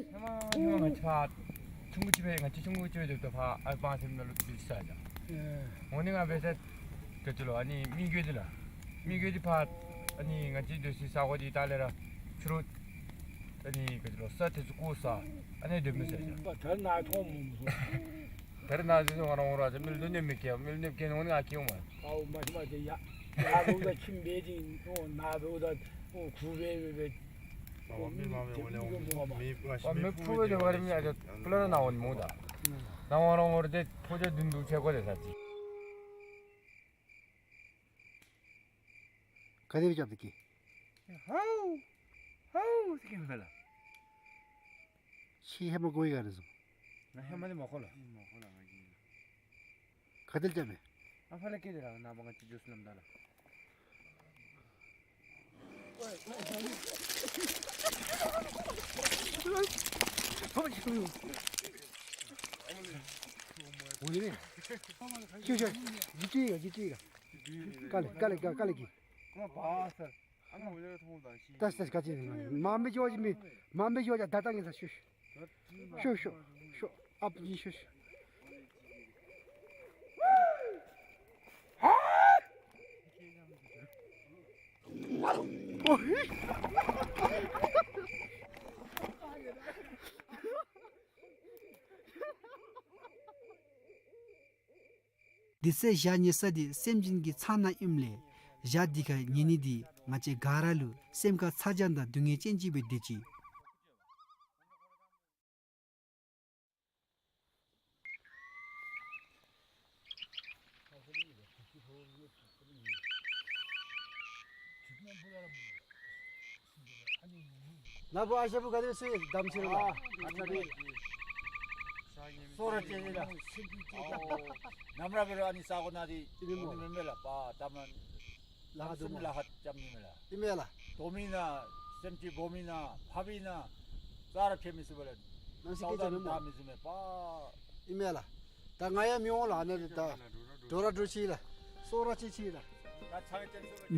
ཧེ་མ་ཧེ་མ་ང་བཅས་ཕར་ཆུང་ཀུ་ཅིག་སྦེ་ང་བཅས་ཆུང་ཀུ་ཅིག་སྦེ་སྡོདཔ་ད་ཕར་ཨ་པང་ཐེམ་ནང་ལུ་སྡོད་ས་ཡོད་ལགས། འོ་ནི་ང་འབད་ས་ག་ཅི་ལོ་ཨ་ནི་མི་རྒོད་འདི་ལགས། མི་རྒོད་འདི་ཕར་ཨ་ནི་ང་བཅས་སྡོད་སའི་ས་གོ་འདི་ལྟག་ལས་ར་ཕྱི་རུ་ཨ་ནི་ག་ཅི་ལོ་ས་དེ་ཚུ་བརྐོ་ས་ཨ་ནི་སྡོད་མི་ས་ཡོད་ལགས། ད་ནཱ་མཐོང་མི་མཐོང་། ད་རེས་ནཱ་འདི་ང་ར་འོང་ར་ཏེ་མི་ལུ་གནོདཔ་མི་བཀལ། མི་ལུ་གནོདཔ་བཀལ་ནི་འོང་ནི་ང་བཀལཝ་མས། ཨའོ་མ་ཤེས་མས། ཏེ་ཡ་ཡར་འབདཝ་ད་ཁྱིམ་སྦེ་འདི་ཨོ་ནཱ་འབདཝ་ད་ཨོ་གུར་སྦེ་སྦེ་སྦེ། ཨོ་མི་མ་མི་འོང་ལས་འོང་མི་མ་མི་ཨ་མི་ཕུ་སྦེ་སྡོད་པ་ར་མི་ཨ་ཏེ་ཕུ་ལ་ར་ནཱ་འོང་ནི་མས་ད། ནཱ་འོང་ར་འོང་ར་ཏེ་ཕོ་རྒྱས་བདུན་དུ་ཆས་དགོ་ཟེར་ས་ཅིག། ག་དེ་སྦེ་རྐྱབ་སྟེ་སྐད། ཧའུ་ཧའུ་ཟེར་སྐད་མས་ལགས། ཁྱོད་ཧེ་མ་གོ་ཡི་ག་ར་བཟུམ། ང་ཧེ་མ་འདི་མ་གོ་ལགས། ག་དེ་སྦེ་རྐྱབ་མས། ཨ་ཕར་ལས་སྐྱེལ་ཏེ་ར་ནངས་པ་ང་བཅས་འགྱོ་ས་ལམ་བདའ་ལགས། འོ་ཡིན་ནི། ཤོག་ཤོག། འདི་ཅིག་ག་འདི་ཅིག་ག། དཀའ་ལས་དཀའ་ལས་དཀའ་ལས་ཀྱིས། ལྟ་ལྟ་ག་ཅི་མ་འབད་ཞུ་ཅི་མི་མ་འབད་ཞུ་ཅི་ད་ལྟ་ངེ་ས་ཤོག་ཤོག། ཤོག་ཤོག་ཤོག། ཨཔ་ཅིག་ཤོག་ཤོག། དེ་ཚེ་ཞག་ཉལ་ས་འདི་སེམས་ཅན་གྱི་ཚང་ནང་ཨིནམ་ལས་ཞག་འདི་ཁར་ཉལ་ནི་འདི་ང་བཅས་ག་ར་ལུ་སེམས་ཁར་ཚ་གྱང་དང་སྡུག་བསྔལ་ཅན་ཅིག་སྦེ་སྡོད་ཅི། ནཱ་བུ་ཨ་ཞང་བུ་ག་དེ་སྦེ་སོང་ཡི། གདམ་ཅི་རུང་ལགས། ཨ་ཨ་ཙི་རེ། སོ་ར་ཅིག་ཨིན་ལགས། ནམ་ར་འབད་རུང་ཨ་ནི་ས་གོ་ནང་འདི་ཨིན་མས་སྨོ། མེན་མས་ལགས། པ་ད་མ་ལ་ཧ་ལམ་སེམས་ལ་ཧ་ཅམ་ཨིན་མས་ལགས། ཨིན་མས་ལགས། དོ་མི་ན་སེམས་ཅན་འབོ་མི་ན་ཕ་བི་ན་ས་ར་ཕྱེ་མི་ཚུགས་པས་ལགས། ནང་སེམས་ཅན་ད་མི་ཚུགས་མས་པ། ཨིན་མས་ལགས། ད་ང་ཡང་མི་འོང་ལགས། ཨ་ནི་ད་འགྲོ་ར་འགྲོ་ཅི་ལགས། སོ་ར་ཅིག་ཅིག་ལགས།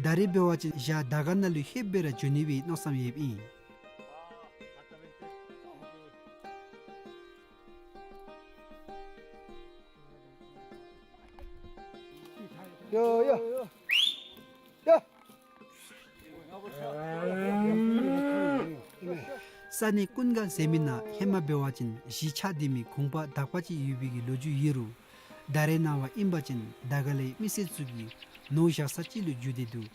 ད་རེས་འབད་བ་ཅིན་ཞག་དར་དཀར་ནང་ལུ་ལྷོདཔ་སྦེ་ར་འགྱོ་ནི་སྦེ་མནོ་བསམ་ཡོདཔ་ཨིན། ཡོ་ཡོ་ཡོ། ས་གནས་ཀུན་དགའ་ཟེར་མི་ནང་ཧེ་མ་འབད་བ་ཅིན་གཞིས་ཆགས་སྡོད་མི་གུང་པ་དག་པ་ཅིག་ཡོད་པའི་གི་ལོ་རྒྱུས་ཡོད་རུང་ད་རེས་ནངས་པ་ཨིན་པ་ཅིན་དར་དཀར་ལས་མི་སེར་ཚུ་གིས་ནོར་བཞག་ས་ཅིག་ལུ་འགྱུར་ཏེ་འདུག།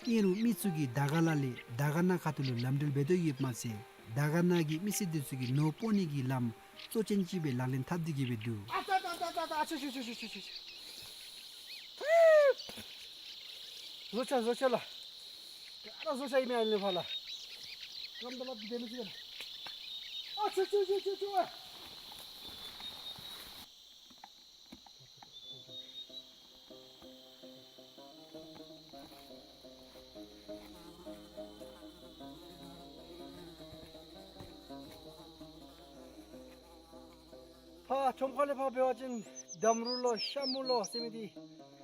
ཨིན་རུང་མི་ཚུ་གིས་དར་དཀར་ལ་ལས་དར་དཀར་ན་ཁ་ཐུག་ལུ་ལམ་འགྲུལ་འབད་དོ་ཡོདཔ་མ་ཚད་དར་དཀར་ན་གི་མི་སེར་འདི་ཚུ་གིས་ནོར་སྤོ་ནི་གི་ལམ་གཙོ་ཅན་ཅིག་སྦེ་ལག་ལེན་འཐབ་སྟེ་གི་སྦེ་འདུག། ཨ་ཙ་ཙ་ཙ་ཙ་ཙ། ཨ་ཆུ་ཆུ་ཆུ། བཟོ་ཆ་བཟོ་ཆ་ལགས། ཨ་ར་བཟོ་ཆ་ཨིན་མས་ཨ་ནི་ཕར་ལགས། ཀམ་ད་ལ་བདེ་མི་ཚུགས་ལགས། ཨ་ཆུ་ཆུ་ཆུ་ཆུ་ཆུ། ཕར་ཁྲོམ་ཁ་ལས་ཕར་འབད་བ་ཅིན་འདམ་རུ་ལོ་ཤ་མུ་ལོ་ཟེར་མི་འདི་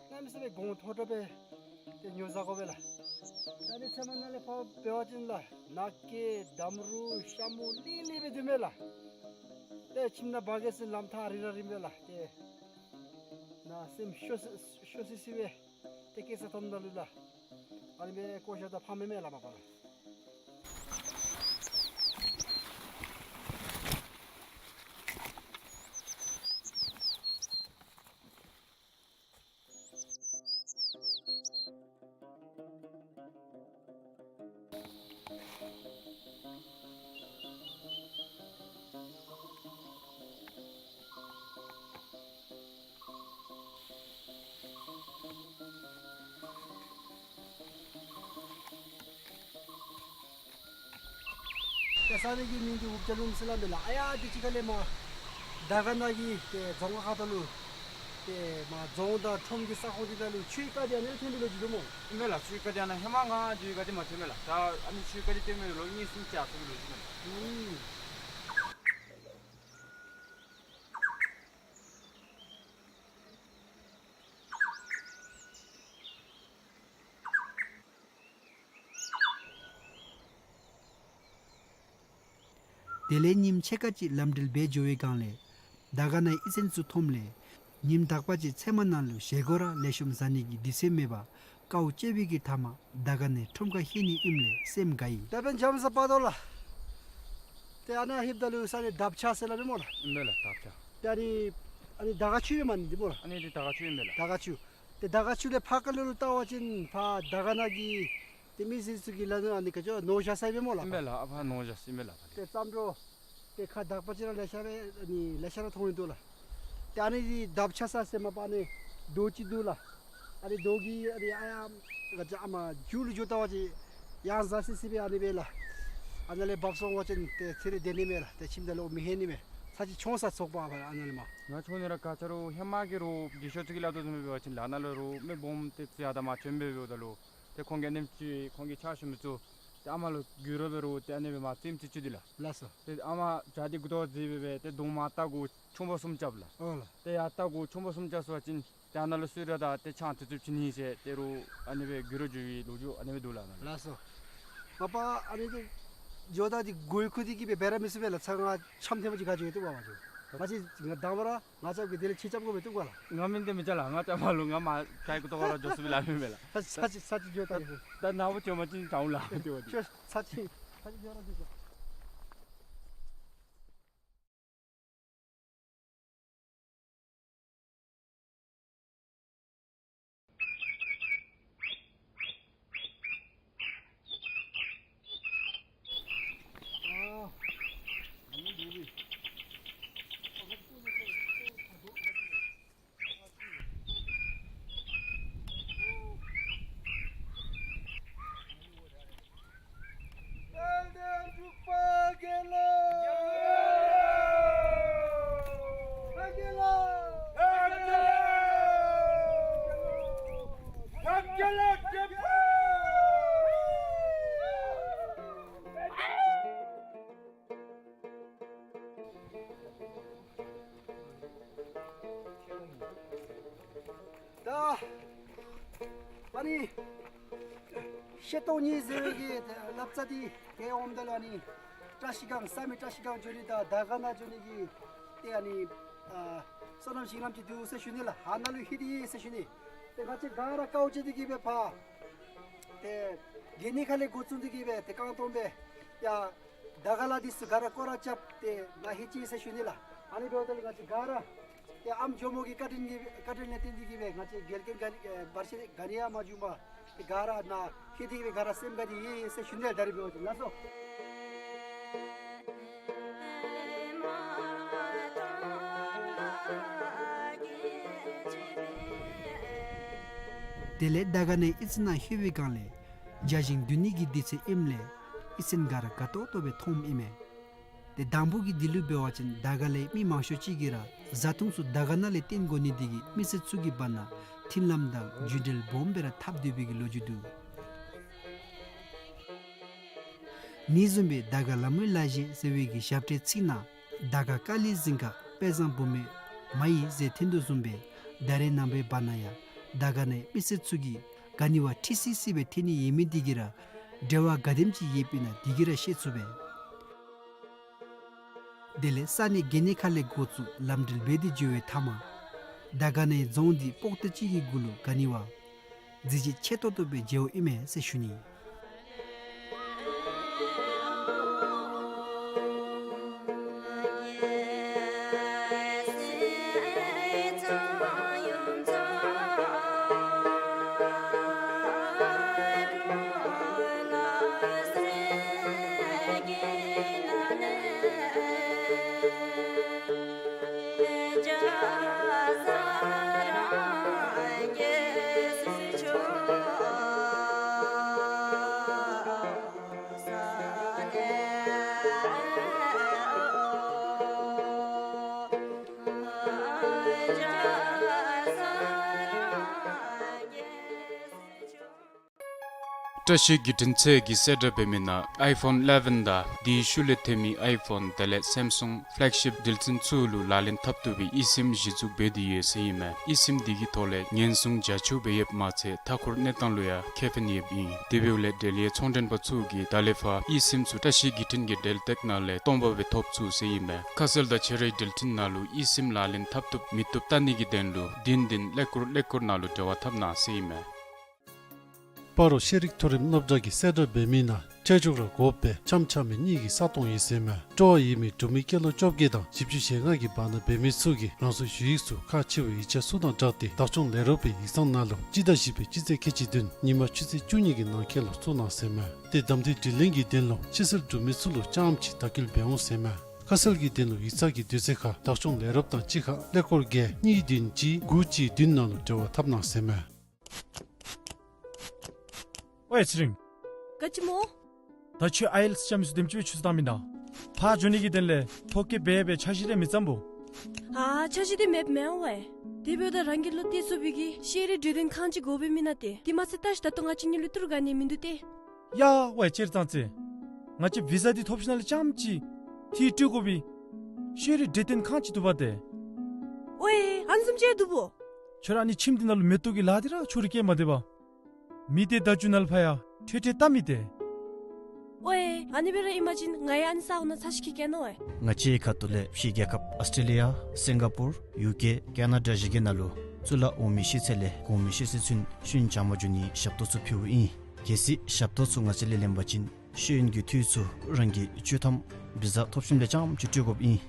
གནམ་མེད་ས་མེད་གོང་མཐོ་དྲགས་སྦེ་ཏེ་ཉོ་ཟ་དགོ་པས་ལགས། ད་ནི་ཚལ་མ་ནང་ལས་ཕར་འབད་བ་ཅིན་ལགས་ནགས་སྐྱེལ་འདམ་རུ་ཤ་མུ་ལི་ལི་སྦེ་འདུག་མས་ལགས། ཏེ་ཁྱིམ་ནང་འབག་གེ་ཟེར་ལམ་ཐག་རིང་ར་རིང་མས་ལགས། ཏེ་ནཱ་སེམས་སྐྱོ་སི་སྐྱོ་སི་སི་སྦེ་ཏེ་སྐྱེལ་ས་མཐོངམ་ད་ལུ་ལགས། ཨ་ནི་སྦེ་བཀོ་བཞག་ད་ཕངས་མས་མས་ལགས་མ་པ་ལགས། ཏེ་ས་གནས་ཀྱི་མིང་འདི་འུབ་བྱ་ལུང་ཟེར་སླབ་མས་ལགས། ཨ་ཡ་འདི་ཅིག་ཁ་ལས་མར་དར་དཀར་ན་གི་ཏེ་རྫོང་ཁག་ཁ་ཐུག་ལུ་ཏེ་མར་རྫོང་དང་ཁྲོམ་གྱི་ས་ཁོངས་འདི་ནང་ལུ་ཆུའི་རྐ་འདི་ཨ་ནཱ་ཐོན་པའི་ལོ་རྒྱུས་འདུག་སྨོ། ཨིན་མས་ལགས། ཆུའི་རྐ་འདི་ཨ་ནཱ་ཧེ་མ་ང་འདི་ག་འདི་མ་ཐོན་མས་ལགས། ད་ཨ་ནི་ཆུའི་རྐ་འདི་ཐོན་མི་ལོ་གཉིས་གསུམ་ཅིག་ཨ་ཐོན་པའི་ལོ་རྒྱུས་མས་ལགས། ཨུམ། དེ་ལས་ཉིནམ་ཕྱེད་ཀ་ཅིག་ལམ་འགྲུལ་འབད་འགྱོ་བའི་སྒང་ལས་དར་དཀར་ནའི་ཨི་ཚན་ཚུ་མཐོངམ་ལས་ཉིནམ་དག་པ་ཅིག་ཚལ་མ་ནང་ལུ་བཞེས་སྒོ་ར་ལེགས་ཤོམ་བཟའ་ནི་གི་དུས་ཚོད་མེད་པར་དཀའཝ་སྤྱད་པའི་གི་མཐའ་མར་དར་དཀར་ནའི་ཁྲོམ་ཁར་ལྷོད་ནི་ཨིནམ་ལས་སེམས་དགའ་ཡི། ད་འབདན་འཇམ་ས་པ་དོ་ལགས། ཏེ་ཨ་ནཱ་ལྷོདཔ་ད་ལུ་ས་གནས་དབ་ཆ་ཟེར་སླབ་མས་སྨོ་ལགས། ཨིན་མས་ལགས། དབ་ཆ། ཏེ་ཨ་ནི་ཨ་ནི་དར་དཀར་ཆུ་ཨིན་མས་ནི་འདི་སྨོ་ལགས། ཨ་ནི་འདི་དར་དཀར་ཆུ་ཨིན་མས་ལགས། དར་དཀར་ཆུ། ཏེ་དར་དཀར་ཆུ་ལས་ཕར་ཁ་ལུ་ལུ་བལྟ་བ་ཅིན་ཕར་དར་དཀར་ན་གི་ཏེ་མི་སེར་ཚུ་གི་ལཱ་ཨ་ནི་ག་ཅི་ནོར་བཞག་ས་ཨིན་མས་སྨོ་ལགས། ཨིན་མས་ལགས། ཨ་ཕར་ནོར་བཞག་ས་ཨིན་མས་ལགས། ཏེ་བརྩམ་འགྱོ་ཏེ་ཁ་དག་པ་ཅིག་ར་ལེ་ཤ་ར་ཨ་ནི་ལེ་ཤ་ར་མཐོང་ནི་འདུག་ལགས། ཏེ་ཨ་ནི་འདི་དབ་ཆ་ས་ཟེར་མ་པ་ཨ་ནི་རྡོ་ཅིག་འདུག་ལགས། ཨ་ནི་རྡོ་གི་ཨ་ནི་ཨ་ཡ་ག་ཅི་ཨ་མ་མཇུག་ལུ་འགྱོ་བལྟ་བ་ཅིན་ཡང་གཟར་སི་སི་སྦེ་ཨ་ནི་སྦེ་ལགས། ཨ་ནཱ་ལས་འབབ་སོང་བ་ཅིན་ཏེ་ཚེ་རིང་སྡོད་ནི་མས་ལགས། ཏེ་ཁྱིམ་ནང་ལུ་མི་ལྷོད་ནི་མས། ཚར་གཅིག་མཆོང་ས་ཚོགས་པ་ཨ་ནཱ་ལས་མར། ང་མཆོང་ནི་ར་ག་ཅི་རུང་ཧེ་མ་གི་རུང་རྒས་ཤོས་ཚུ་གིས་སླབ་དོ་བཟུམ་སྦེ་འབད་བ་ཅིན་ལ་ནཱ་ལུ་རུང་མི་སྦོམ་ཏེ་ཚུ་ཡར་དང་མར་བྱོན་སྦེ་འབདཝ་ད་ལུ་ཏེ་ཁོང་གི་ཨ་ནེམ་ཅིག་ཁོང་གི་ཕྱག་ཞུ་མི་ཚུ་ཏེ་ཨ་མ་ལུ་གུས་རུང་འབད་རུང་ཏེ་ཨ་ནི་སྦེ་མར་བཙུམ་ཅིག་བཅུག་སྟེ་ལགས། ལགས་སོ། ཏེ་ཨ་མ་བྱག་འདི་མགུ་ཏོ་བརྫིས་སྦེ་སྦེ་ཏེ་གདོང་མར་རྟ་གུ་ཆུང་ཕོ་གསུམ་རྐྱབ་ལགས། ཨོ་ལགས། ཏེ་ཡར་རྟ་གུ་ཆུང་ཕོ་གསུམ་རྐྱབ་ཚར་བ་ཅིན་ཏེ་ཨ་ནཱ་ལུ་གསོལ་རས་དང་ཏེ་ཆང་དེ་ཚུ་བྱིན་ནི་ཟེར་ཏེ་རུང་ཨ་ནི་སྦེ་གུས་རུང་འགྱོ་བའི་ལོ་རྒྱུས་ཨ་ནི་སྦེ་འདུག་ལགས་ནཱ། ལགས་སོ། མ་པ་ཨ་ནི་འདི་འགྱོཝ་ད་འདི་གོ་ཡི་ཁུག་འདི་གིས་སྦེ་འབད་ར་མི་ཚུགས་པས་ལགས། ཚར་ང་འཆམ་ཐེངས་མ་ཅིག་ག་འགྱོ་ཡི་བཏུབ་པས་ལགས། ང་བཅས་ང་དང་པ་ར་ང་རྐྱབ་གེ། དེ་ལས་ཁྱོད་རྐྱབ་དགོ་པས་བཏུབ་ག་ལགས། ང་མི་འདི་མི་རྐྱབ་ལགས། ང་རྐྱབ་མ་ལུ་ང་མར་ག་ཡི་གུ་ཏོ་ག་ར་འགྱོ་ཚུགས་པས་ལགས་མི་མེད་ལགས། ཚར་ཚར་ཅིག་ཚར་ཅིག་འགྱོ་ད་ལགས། ད་ནཱ་བུ་བྱོན་པ་ཅིན་འགྱོ་འོང་ལགས། ཚར་ཅིག་ཚར་ཅིག་འགྱོ་ར་འགྱོ་འགྱོ། ད་ཨ་ནི་ཤེལ་ཏོག་གཉིས་ཟེར་བའི་གི་ལབ་རྩ་འདི་གི་འོངམ་ད་ལུ་ཨ་ནི་བཀྲ་ཤིས་སྒང་བསམ་ཡས་བཀྲ་ཤིས་སྒང་འགྱོ་ནི་དང་དར་དཀར་ནང་འགྱོ་ནི་གི་ཏེ་ཨ་ནི་ཨ་སོ་ནམ་ཞིང་ལམ་ཅིག་འདུག་ཟེར་ཞུ་ནི་ལགས། ཨ་ནཱ་ལུ་ལྷོད་དེ་ཡོད་ཟེར་ཞུ་ནི། ཏེ་ང་བཅས་ག་ར་དཀའཝ་སྤྱད་དེ་གི་སྦེ་ཕར་ཏེ་གན་ནི་ཁ་ལས་འགོ་བཙུགས་ཏེ་གི་སྦེ་ཏེ་རྐང་སྟོང་སྦེ་ཡར་དར་དཀར་ལ་འདི་ཚུ་ག་ར་སྐོར་ར་རྐྱབ་སྟེ་ནཱ་ལྷོད་ཅི་ཟེར་ཞུ་ནི་ལགས། ཨ་ནི་འབདཝ་ད་ལུ་ང་བཅས་ག་ར་ཏེ་ཨམ་ཇོ་མོ་གི་བཀའ་དྲིན་གྱི་བཀའ་དྲིན་ལས་བརྟེན་ཏེ་གི་སྦེ་ང་བཅས་འགལ་རྐྱེན་ག་ནི་ཨེ་བར་ཆད་ག་ནི་ཡང་མ་བྱུང་པར་ཏེ་ག་ར་ནཱ་ལྷོད་དེ་གི་སྦེ་ག་ར་སེམས་དགའ་སྟེ་ཡོད་ཟེར་ཞུ་ནི་ལགས། ད་རིས་འབདཝ་ད་ལགས་སོ། དེ་ལས་དར་དཀར་ནང་ཡིད་ཚིམ་ནང་ལྷོད་པའི་སྒང་ལས་བརྒྱ་བྱིན་འདུ་ནི་གི་དུས་ཚོད་ཨིནམ་ལས་ཡིད་ཚིམ་ག་ར་དགའ་ཏོག་ཏོ་སྦེ་མཐོངམ་ཨིན་མས། ཏེ་དང་པོ་གི་དུས་ལུ་འབད་བ་ཅིན་དར་དཀར་ལས་མི་མང་ཤོས་ཅིག་གིས་ར་བཟའ་འཐུང་ཚུ་དར་དཀར་ནང་ལས་བཏོན་དགོ་ནི་དེ་གིས་མི་སེར་ཚུ་གི་བར་ན་མཐུན་ལམ་དང་རྒྱུན་འབྲེལ་སྦོམ་སྦེ་ར་འཐབ་སྡོད་པའི་གི་ལོ་རྒྱུས་འདུག། ཨ་ནི་བཟུམ་སྦེ་དར་དཀར་ལ་མོའི་ལ་བཞེས་ཟེར་བའི་གི་ཞབས་ཁྲའི་ཚིག་ནང་དར་དཀར་ཀ་ལི་འཛིང་ཁ་དཔལ་བཟང་བུ་མོའི་མ་ཡིན་ཟེར་འཐེན་དོ་བཟུམ་སྦེ་ད་རེས་ནངས་པའི་བར་ན་ཡང་དར་དཀར་ནང་མི་སེར་ཚུ་གིས་ག་ནི་བ་ཁྲི་སི་སི་སྦེ་འཐེན་ནི་ཡོད་མི་དེ་གིས་ར་འབྲེལ་བ་ག་དེམ་ཅིག་ཡོདཔ་ཨིན་ན་དེ་གིས་ར་ཤེས་ཚུགས་པས། དེ་ལས་ས་གནས་གན་ནི་ཁ་ལས་འགོ་བཙུགས་ལམ་འགྲུལ་འབད་དེ་འགྱོ་བའི་མཐའ་མ་དར་དཀར་ནང་རྫོང་འདི་པོག་ཏོ་ཅིག་གི་གུ་ལུ་ག་ནི་བ་གཟི་བརྗིད་ཆེ་ཏོག་ཏོ་སྦེ་མཇལཝ་ཨིན་མས་ཟེར་ཞུ་ནི། བཀྲ་ཤིས་བརྒྱུད་འཕྲིན་ཚད་ཀྱིས་གསལ་བསྒྲགས་འབད་མི་ནང་ཨའི་ཕོན་ཨི་ལེ་བཱན་དང་དེའི་ཤུལ་ལས་ཐོན་མི་ཨའི་ཕོན་དེ་ལས་སེམ་སུང་ཕེ་ལེག་ཤིབ་འགྲུལ་འཕྲིན་ཚུ་ལུ་ལག་ལེན་འཐབ་བཏུབ་པའི་ཨི་སིམ་གཞི་བཙུགས་འབད་དེ་ཡོད་ཟེར་ཨིན་མས། ཨི་སིམ་འདི་གི་ཐོག་ལས་ཉེན་སྲུང་རྒྱ་ཆེཝ་སྦེ་ཡོདཔ་མ་ཚད་མཐའ་འཁོར་གནས་སྟངས་ལུ་ཡང་ཁེ་ཕན་ཡོདཔ་ཨིན། དེ་འབདཝ་ལས་འབྲེལ་ཡོད་ཚོང་མགྲོན་པ་ཚུ་གིས་ད་ལས་ཕར་ཨི་སིམ་ཚུ་བཀྲ་ཤིས་བརྒྱུད་འཕྲིན་གྱི་འབྲེལ་སྟེགས་ནང་ལས་སྟོང་པ་སྦེ་ཐོབ་ཚུགས་ཟེར་ཨིན་མས། ཁ་གསལ་དང་ཁྱད་རིག་འགྲུལ་འཕྲིན་ནང་ལུ་ཨི་སིམ་ལག་ལེན་འཐབ་བཏུབ་མི་བཏུབ་བལྟ་ནི་གི་དོན་ལུ་བདུན་བདུན་ཀླད་ཀོར་ཀླད་ཀོར་ནང་ལུ་འབྲེལ་བ་འཐབ་གནང་ཟེར་ཨིན་མས། སྤ་རོ་ཤེས་རིག་མཐོ་རིམ་སློབ་གྲྭ་གིས་གསལ་བསྒྲགས་འབད་མི་ནང་ཁྲལ་ཆོག་ར་དགོ་པའི་འཆམ་འཆམ་མི་གཉིས་ཀྱི་ས་སྟོང་ཡོད་ཟེར་མས། སྤྲོ་བ་ཡོད་མི་འབྲུག་མི་སྐྱེས་ལོ་བཅོ་བརྒྱད་དང་བཞི་བཅུ་ཞེ་ལྔ་གི་བར་ན་འབད་མི་ཚུ་གིས་རང་སོའི་ཞུ་ཡིག་ཚུ་ཁག་ཆེ་བའི་ཡིག་ཆ་ཚུ་དང་སྦྲགས་ཏེ་བདག་སྐྱོང་ལས་རོགས་པའི་ཡིག་ཚང་ནང་ལུ་སྤྱི་ཟླ་བཞི་པའི་སྤྱི་ཚེས་ཁལ་གཅིག་བདུན་ཉིན་མ་ཆུ་ཚོད་བཅུ་གཉིས་ཀྱི་ནང་འཁོད་ལུ་བཙུགས་གནང་ཟེར་མས། ཏེ་གདམ་འཐུའི་དྲི་ལན་གྱི་དོན་ལུ་ཕྱི་སེལ་འབྲུག་མི་ཚུ་ལུ་རྐྱངམ་ཅིག་བརྡ་སྐྱེལ་འབད་འོང་ཟེར་མས། ཁ་གསལ་གྱི་དོན་ལུ་ཡིག་ཚང་གི་དུས་ཚོད་ཁར་བདག་སྐྱོང་ལས་རོགས་དང་གཅིག་ཁར་ཀླད་ཀོར་བརྒྱད་གཉིས་བདུན་གཅིག་དགུ་གཅིག་བདུན་ནང་ལུ་འབྲེལ་བ་འཐབ་གནང་ཟེར་མས། ཨོའི་ཚེ་རིང་། ག་ཅི་སྨོ། ད་ཁྱོད་ཨའི་ཨེལ་ཊི་ཨེསི་རྐྱབ་མི་ཚུ་དེམ་ཅིག་སྦེ་ཆུ་ཚོད་བཏང་མི་ད། ཕར་འགྱོ་ནི་གི་དོན་ལས་ཐོ་བཀོད་འབད་སྦེ་འཆར་གཞི་རེ་མི་བརྩམ་སྨོ། ཨ་འཆར་གཞི་འདི་མེདཔ་མེན་ཝའེ། དེ་འབདཝ་ད་རང་གི་བློ་གཏད་ཚུགས་པའི་གི་ཤེས་རིག་གྲོས་སྟོན་ཁང་ཅིག་དགོ་པས་མེན་ན། ཏེ་དེ་མ་ཚད་ལྟ་ཞིན་ད་ལྟོ་ང་བཅས་གཉིས་ལུ་ཏི་རུ་ག་ནི་མིན་འདུག་ཏེ། ཡ་ཝའེ་ཅེར་ཙང་ཙེ། ང་བཅས་བི་ཟ་འདི་ཐོབ་ཞིནམ་ལས་རྐྱངམ་ཅིག་ཏེ་སྤྲོད་དགོ་པའི་ཤེས་རིག་གྲོས་སྟོན་ཁང་ཅིག་འདུག་པ་ཏེ། ཝའེ་ཨ་ནི་བཟུམ་ཅིག་འདུག་སྨོ། ཁྱོད་ར་ཨ་ནི་ཁྱིམ་འདི་ནང་ལུ་མེ་ཏོག་གི་ལཱ་འདི་ར་ཁྱོད་ར་བཀལ་མ་སྡོད་པར། མི་སྡེ་བརྡ་བརྒྱུད་ནང་ལུ་ཕར་ཡང་ཁྲལ་ཁྲལ་བཏབ་མི་ཏེ། ཝའེ་ཨ་ནི་སྦེ་ར་ཨིན་པ་ཅིན་ང་ཡང་ཨ་ནི་ས་གོ་ནང་ཚར་ཅིག་འཁྱིད་གེ་ནོ་ཝའེ། ང་བཅས་ཁ་ཐུག་ལས་ཕྱི་རྒྱལ་ཁབ་ཨཱོས་ཊྲེ་ལི་ཡ་སིང་ག་པུར་ཡུ་ཀེ་ཀེ་ན་ཌ་བཞི་གི་ནང་ལུ་གཙུག་ལག་འོག་མའི་ཤེས་ཚད་ལས་གོང་མའི་ཤེས་ཚད་ཚུན་ཤེས་ཡོན་སྦྱང་བ་འགྱོ་ནིའི་ཞབས་ཏོག་ཚུ་ཕུལཝ་ཨིན། གལ་སྲིད་ཞབས་ཏོག་ཚུ་ང་བཅས་ལས་ལེན་པ་ཅིན་ཤེས་ཡོན་གྱི་འཐུས་ཚུ་རང་གི་སྤྱོད་ཐམ་བི་ཟ་ཐོབ་ཞིནམ་ལས་རྐྱངམ་ཅིག་སྤྲོད་དགོཔ་ཨིན།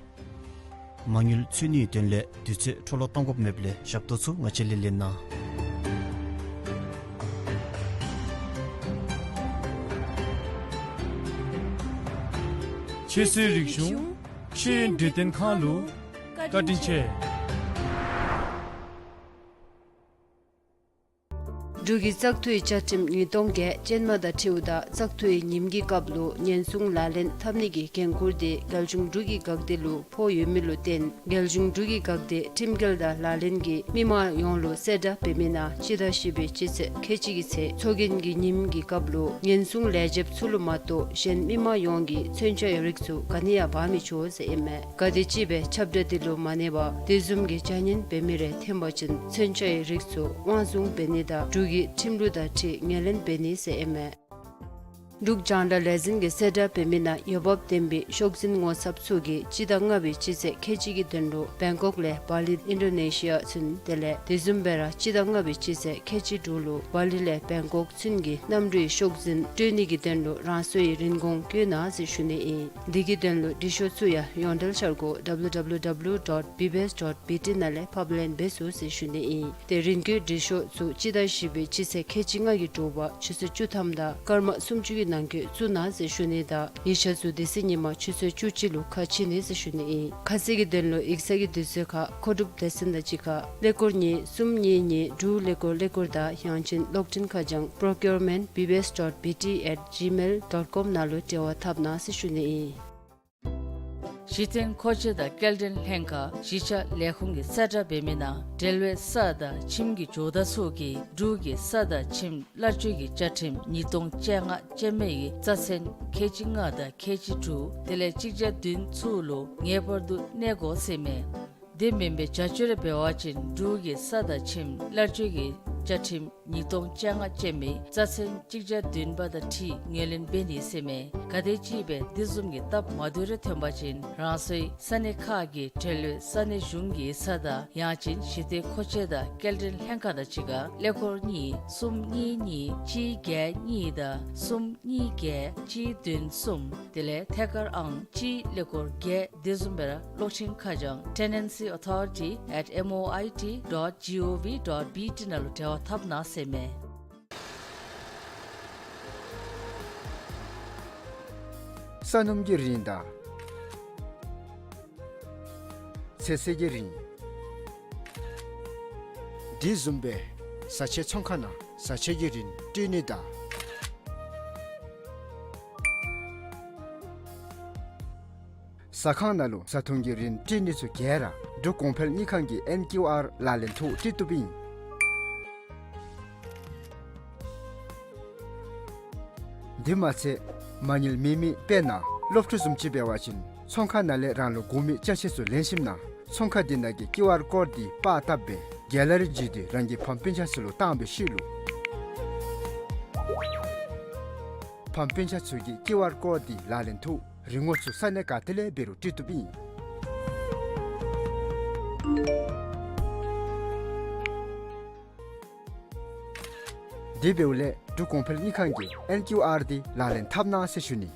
མ་དངུལ་འཚོལ་ནིའི་དོན་ལས་དུས་ཚོད་འཕྲོ་བརླག་གཏང་དགོཔ་མེདཔ་ལས་ཞབས་ཏོག་ཚུ་ང་བཅས་ལས་ལེན་གནང་། ཆོས་སྲིད་རིག་གཞུང་ཤེས་ཡོན་གྲོས་སྟོན་ཁང་ལུ་བཀའ་དྲིན་ཆེ། འབྲུག་གི་བཙག་འཐུའི་བཅའ་ཁྲིམས་ཉིས་སྟོང་བརྒྱད་ཅན་མ་དང་འཁྲིལཝ་ད་བཙག་འཐུའི་ཉིནམ་གྱི་སྐབས་ལུ་ཉེན་སྲུང་ལག་ལེན་འཐབ་ནི་གི་འགན་ཁུར་དེ་རྒྱལ་གཞུང་འབྲུག་གི་འགག་སྡེ་ལུ་ཕོག་ཡོད་མི་ལུ་བརྟེན་རྒྱལ་གཞུང་འབྲུག་གི་འགག་སྡེ་ཁྲིམས་འགལ་དང་ལག་ལེན་གྱིས་མི་མང་ཡོངས་ལུ་གསལ་བསྒྲགས་འབད་མི་ནང་སྤྱི་ཟླ་བཞི་པའི་སྤྱི་ཚེས་ཁལ་གཅིག་གི་ཚེ་ཚོགས་རྒྱན་གྱི་ཉིནམ་གྱི་སྐབས་ལུ་ཉེན་སྲུང་ལས་བྱེདཔ་ཚུ་ལུ་མ་གཏོགས་གཞན་མི་མང་ཡོངས་ཀྱིས་མཚོན་ཆའི་རིགས་ཚུ་ག་ནི་ཡང་འབག་མི་ཆོག་ཟེར་ཨིན་མས། ག་དེམ་ཅིག་སྦེ་ཁྱབ་བསྒྲགས་དེ་ལུ་མ་གནས་པར་དེ་བཟུམ་གྱི་བྱ་ངན་འབད་མི་རེ་ཐོན་པ་ཅིན་མཚོན་ཆའི་རིགས་ཚུ་དབང་བཟུང་འབད་ནི་དང་འབྲུག་གི་ཁྲིམས་ལུགས་དང་འཁྲིལ་ངོས་ལེན་འབད་ནི་ཟེར་ཨིན་མས། འབྲུག་རྒྱང་བསྒྲགས་ལས་འཛིན་གྱིས་གསལ་བསྒྲགས་འབད་མི་ནང་འོས་འབབ་ལྡན་པའི་ཤོག་འཛིན་ངོ་ཚབ་ཚུ་གིས་སྤྱི་ཟླ་ལྔ་པའི་སྤྱི་ཚེས་ཁལ་གཅིག་གི་དོན་ལུ་བེང་ཀོག་ལས་བཱ་ལི་ཨིན་ཌོ་ནེ་ཤི་ཡ་ཚུན་དེ་ལས་དེ་བཟུམ་སྦེ་ར་སྤྱི་ཟླ་ལྔ་པའི་སྤྱི་ཚེས་ཁལ་གཅིག་དྲུག་ལུ་བཱ་ལི་ལས་བེང་ཀོག་ཚུན་གྱི་གནམ་གྲུའི་ཤོག་འཛིན་སྤྲོད་ནི་གི་དོན་ལུ་རང་སོའི་རིན་གོང་བཀོད་གནང་ཟེར་ཞུ་ནི་ཨིན། འདི་གི་དོན་ལུ་འབྲི་ཤོག་ཚུ་ཡང་ཡོངས་འབྲེལ་འཆར་སྒོ་W W W dot B B S dot B T ནང་ལས་ཕབ་ལེན་འབད་ཚུགས་ཟེར་ཞུ་ནི་ཨིན། ཏེ་རིན་བཀོད་འབྲི་ཤོག་ཚུ་སྤྱི་ཟླ་བཞི་པའི་སྤྱི་ཚེས་ཁལ་གཅིག་ལྔ་གི་དྲོ་པ་ཆུ་ཚོད་བཅུ་ཐམ་དང་སྐར་མ་སུམ་ཅུ་གི་ནང་འཁོད་བཙུགས་གནང་ཟེར་ཞུ་ནི་དང་ཡིག་ཆ་ཚུ་དེ་ཚེ་ཉིན་མ་ཆུ་ཚོད་བཅུ་གཅིག་ལུ་ཁ་ཕྱེ་ནི་ཟེར་ཞུ་ནི་ཨིན། ཁ་གསལ་གྱི་དོན་ལུ་ཡིག་ཚང་གི་དུས་ཚོད་ཁར་མཁོ་སྒྲུབ་སྡེ་ཚན་དང་གཅིག་ཁར་ཀླད་ཀོར་གཉིས་གསུམ་གཉིས་གཉིས་དྲུག་ཀླད་ཀོར་ཀླད་ཀོར་དང་ཡང་ཅིན་གློག་འཕྲིན་ཁ་བྱང་procurement B B S dot B T at gmail dot com ནང་ལུ་འབྲེལ་བ་འཐབ་གནང་ཟེར་ཞུ་ནི་ཨིན། གཞི་རྟེན་མཁོ་ཆས་དང་སྐྱེལ་འདྲེན་ལྷན་ཁག་གཞིས་ཆགས་ལས་ཁུངས་ཀྱིས་གསལ་བསྒྲགས་འབད་མི་ནང་འབྲེལ་ཡོད་ས་དང་ཁྱིམ་གྱི་ཇོ་བདག་ཚུ་གིས་འབྲུག་གི་ས་དང་ཁྱིམ་གླར་སྤྱོད་ཀྱི་བཅའ་ཁྲིམས་ཉིས་སྟོང་བཅོ་ལྔ་ཅན་མའི་རྩ་ཚན་ཁལ་གཅིག་ལྔ་དང་ཁལ་གཅིག་དྲུག་དེ་ལས་གཅིག་བརྒྱ་བདུན་ཚུ་ལུ་ངེས་པར་དུ་གནས་དགོ་ཟེར་མས། དེ་མེན་པའི་བྱ་སྤྱོད་རེ་འབད་བ་ཅིན་འབྲུག་གི་ས་དང་ཁྱིམ་གླར་སྤྱོད་ཀྱི་བཅའ་ཁྲིམས་ཉིས་སྟོང་བཅོ་ལྔ་ཅན་མའི་རྩ་ཚན་གཅིག་བརྒྱ་བདུན་པ་དང་འཁྲིལ་ངོས་ལེན་འབད་ནི་ཟེར་མས། ག་དེམ་ཅིག་སྦེ་དེ་བཟུམ་གྱི་སྟབས་མ་བདེཝ་རེ་ཐོན་པ་ཅིན་རང་སོའི་ས་གནས་ཁག་གི་འབྲེལ་ཡོད་ས་གནས་གཞུང་གི་ས་དང་ཡང་ཅིན་གཞི་རྟེན་མཁོ་ཆས་དང་སྐྱེལ་འདྲེན་ལྷན་ཁག་དང་གཅིག་ཁར་ཀླད་ཀོར་གཉིས་གསུམ་གཉིས་གཉིས་གཅིག་བརྒྱད་གཉིས་དང་གསུམ་གཉིས་བརྒྱད་གཅིག་བདུན་གསུམ་དེ་ལས་ཐད་ཀར་ཨང་གཅིག་ཀླད་ཀོར་བརྒྱད། དེ་བཟུམ་སྦེ་ར་གློག་འཕྲིན་ཁ་བྱང་tenancy authority at M O I T dot G O V dot B T ནང་ལུ་འབྲེལ་བ་འཐབ་གནང་ཟེར་མས། ས་སྣུམ་གྱི་རིན་དང་ཚོད་བསྲེ་གི་རིན། དེ་བཟུམ་སྦེ་བཟའ་ཆས་ཚོང་ཁང་ནང་བཟའ་ཆས་ཀྱི་རིན་སྤྲོད་ནི་དང་། ཟ་ཁང་ནང་ལུ་བཟའ་འཐུང་གི་རིན་སྤྲོད་ནི་ཚུ་ག་ར་འབྲུག་གོང་འཕེལ་དངུལ་ཁང་གི་ཨེན་ཀིའུ་ཨར་ལག་ལེན་ཐོག་སྤྲོད་བཏུབ་ཨིན། དེ་མ་ཚད་མ་དངུལ་མེད་མི་དཔེར་ན་སློབ་ཕྲུག་བཟུམ་ཅིག་འབད་བ་ཅིན་ཚོང་ཁང་ནང་ལས་རང་ལུ་དགོ་མི་ཅ་ཆས་ཚུ་ལེན་ཞིནམ་ན་ཚོང་ཁང་དེ་ནང་གི་ཀིའུ་ཨར་ཀོཌ་དེ་པར་བཏབ་སྦེ་གེ་ལ་རི་བརྒྱུད་དེ་རང་གི་ཕམ་སྤུན་ཆ་ཚུ་ལུ་བཏང་བའི་ཤུལ་ལུ་ཕམ་སྤུན་ཆ་ཚུ་གིས་ཀིའུ་ཨར་ཀོཌ་དེ་ལག་ལེན་ཐོག་རིན་གོང་ཚུ་ས་གནས་ག་ཏེ་ལས་འབད་རུང་སྤྲོད་བཏུབ་ཨིན། དེ་འབདཝ་ལས་འབྲུག་གོང་འཕེལ་དངུལ་ཁང་གི་ཨེན་ཀིའུ་ཨར་དེ་ལག་ལེན་འཐབ་གནང་ཟེར་ཞུ་ནི།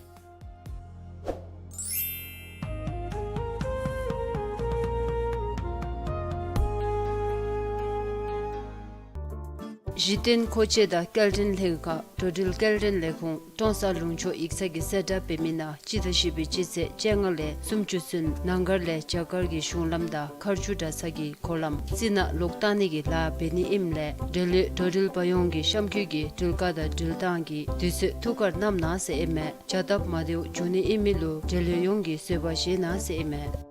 གཞི་རྟེན་མཁོ་ཆས་དང་སྐྱེལ་འདྲེན་ལྷན་ཁག་འགྲོ་འགྲུལ་སྐྱེལ་འདྲེན་ལས་ཁུངས་ཀྲོང་གསར་ལུང་ཕྱོགས་ཡིག་ཚང་གི་གསལ་བསྒྲགས་འབད་མི་ནང་སྤྱི་ཟླ་བཞི་པའི་སྤྱི་ཚེས་བཅོ་ལྔ་ལས་སུམ་ཅུ་ཚུན་ནང་སྒར་ལས་རྒྱ་གར་གྱི་གཞུང་ལམ་དང་མཁར་ཆུ་གྲྭ་ཚང་གི་སྒོ་ལམ་རྩི་ནག་ལོག་བཏང་ནི་གི་ལཱ་འབད་ནི་ཨིནམ་ལས་འབྲེལ་ཡོད་འགྲོ་འགྲུལ་པ་ཡོངས་ཀྱིས་གཤམ་འཁོད་ཀྱི་འགྲུལ་བཀག་དང་འགྲུལ་བཏང་གི་དུས་ཚོད་ཐུགས་ཁར་བསྣམ་གནང་ཟེར་ཨིན་མས། བྱ་སྟབས་མ་བདེཝ་འབྱུང་ནི་ཨིན་མི་ལུ་འབྲེལ་ཡོད་ཡོངས་ཀྱིས་བཟོད་པ་བཞེས་གནང་ཟེར་ཨིན་མས།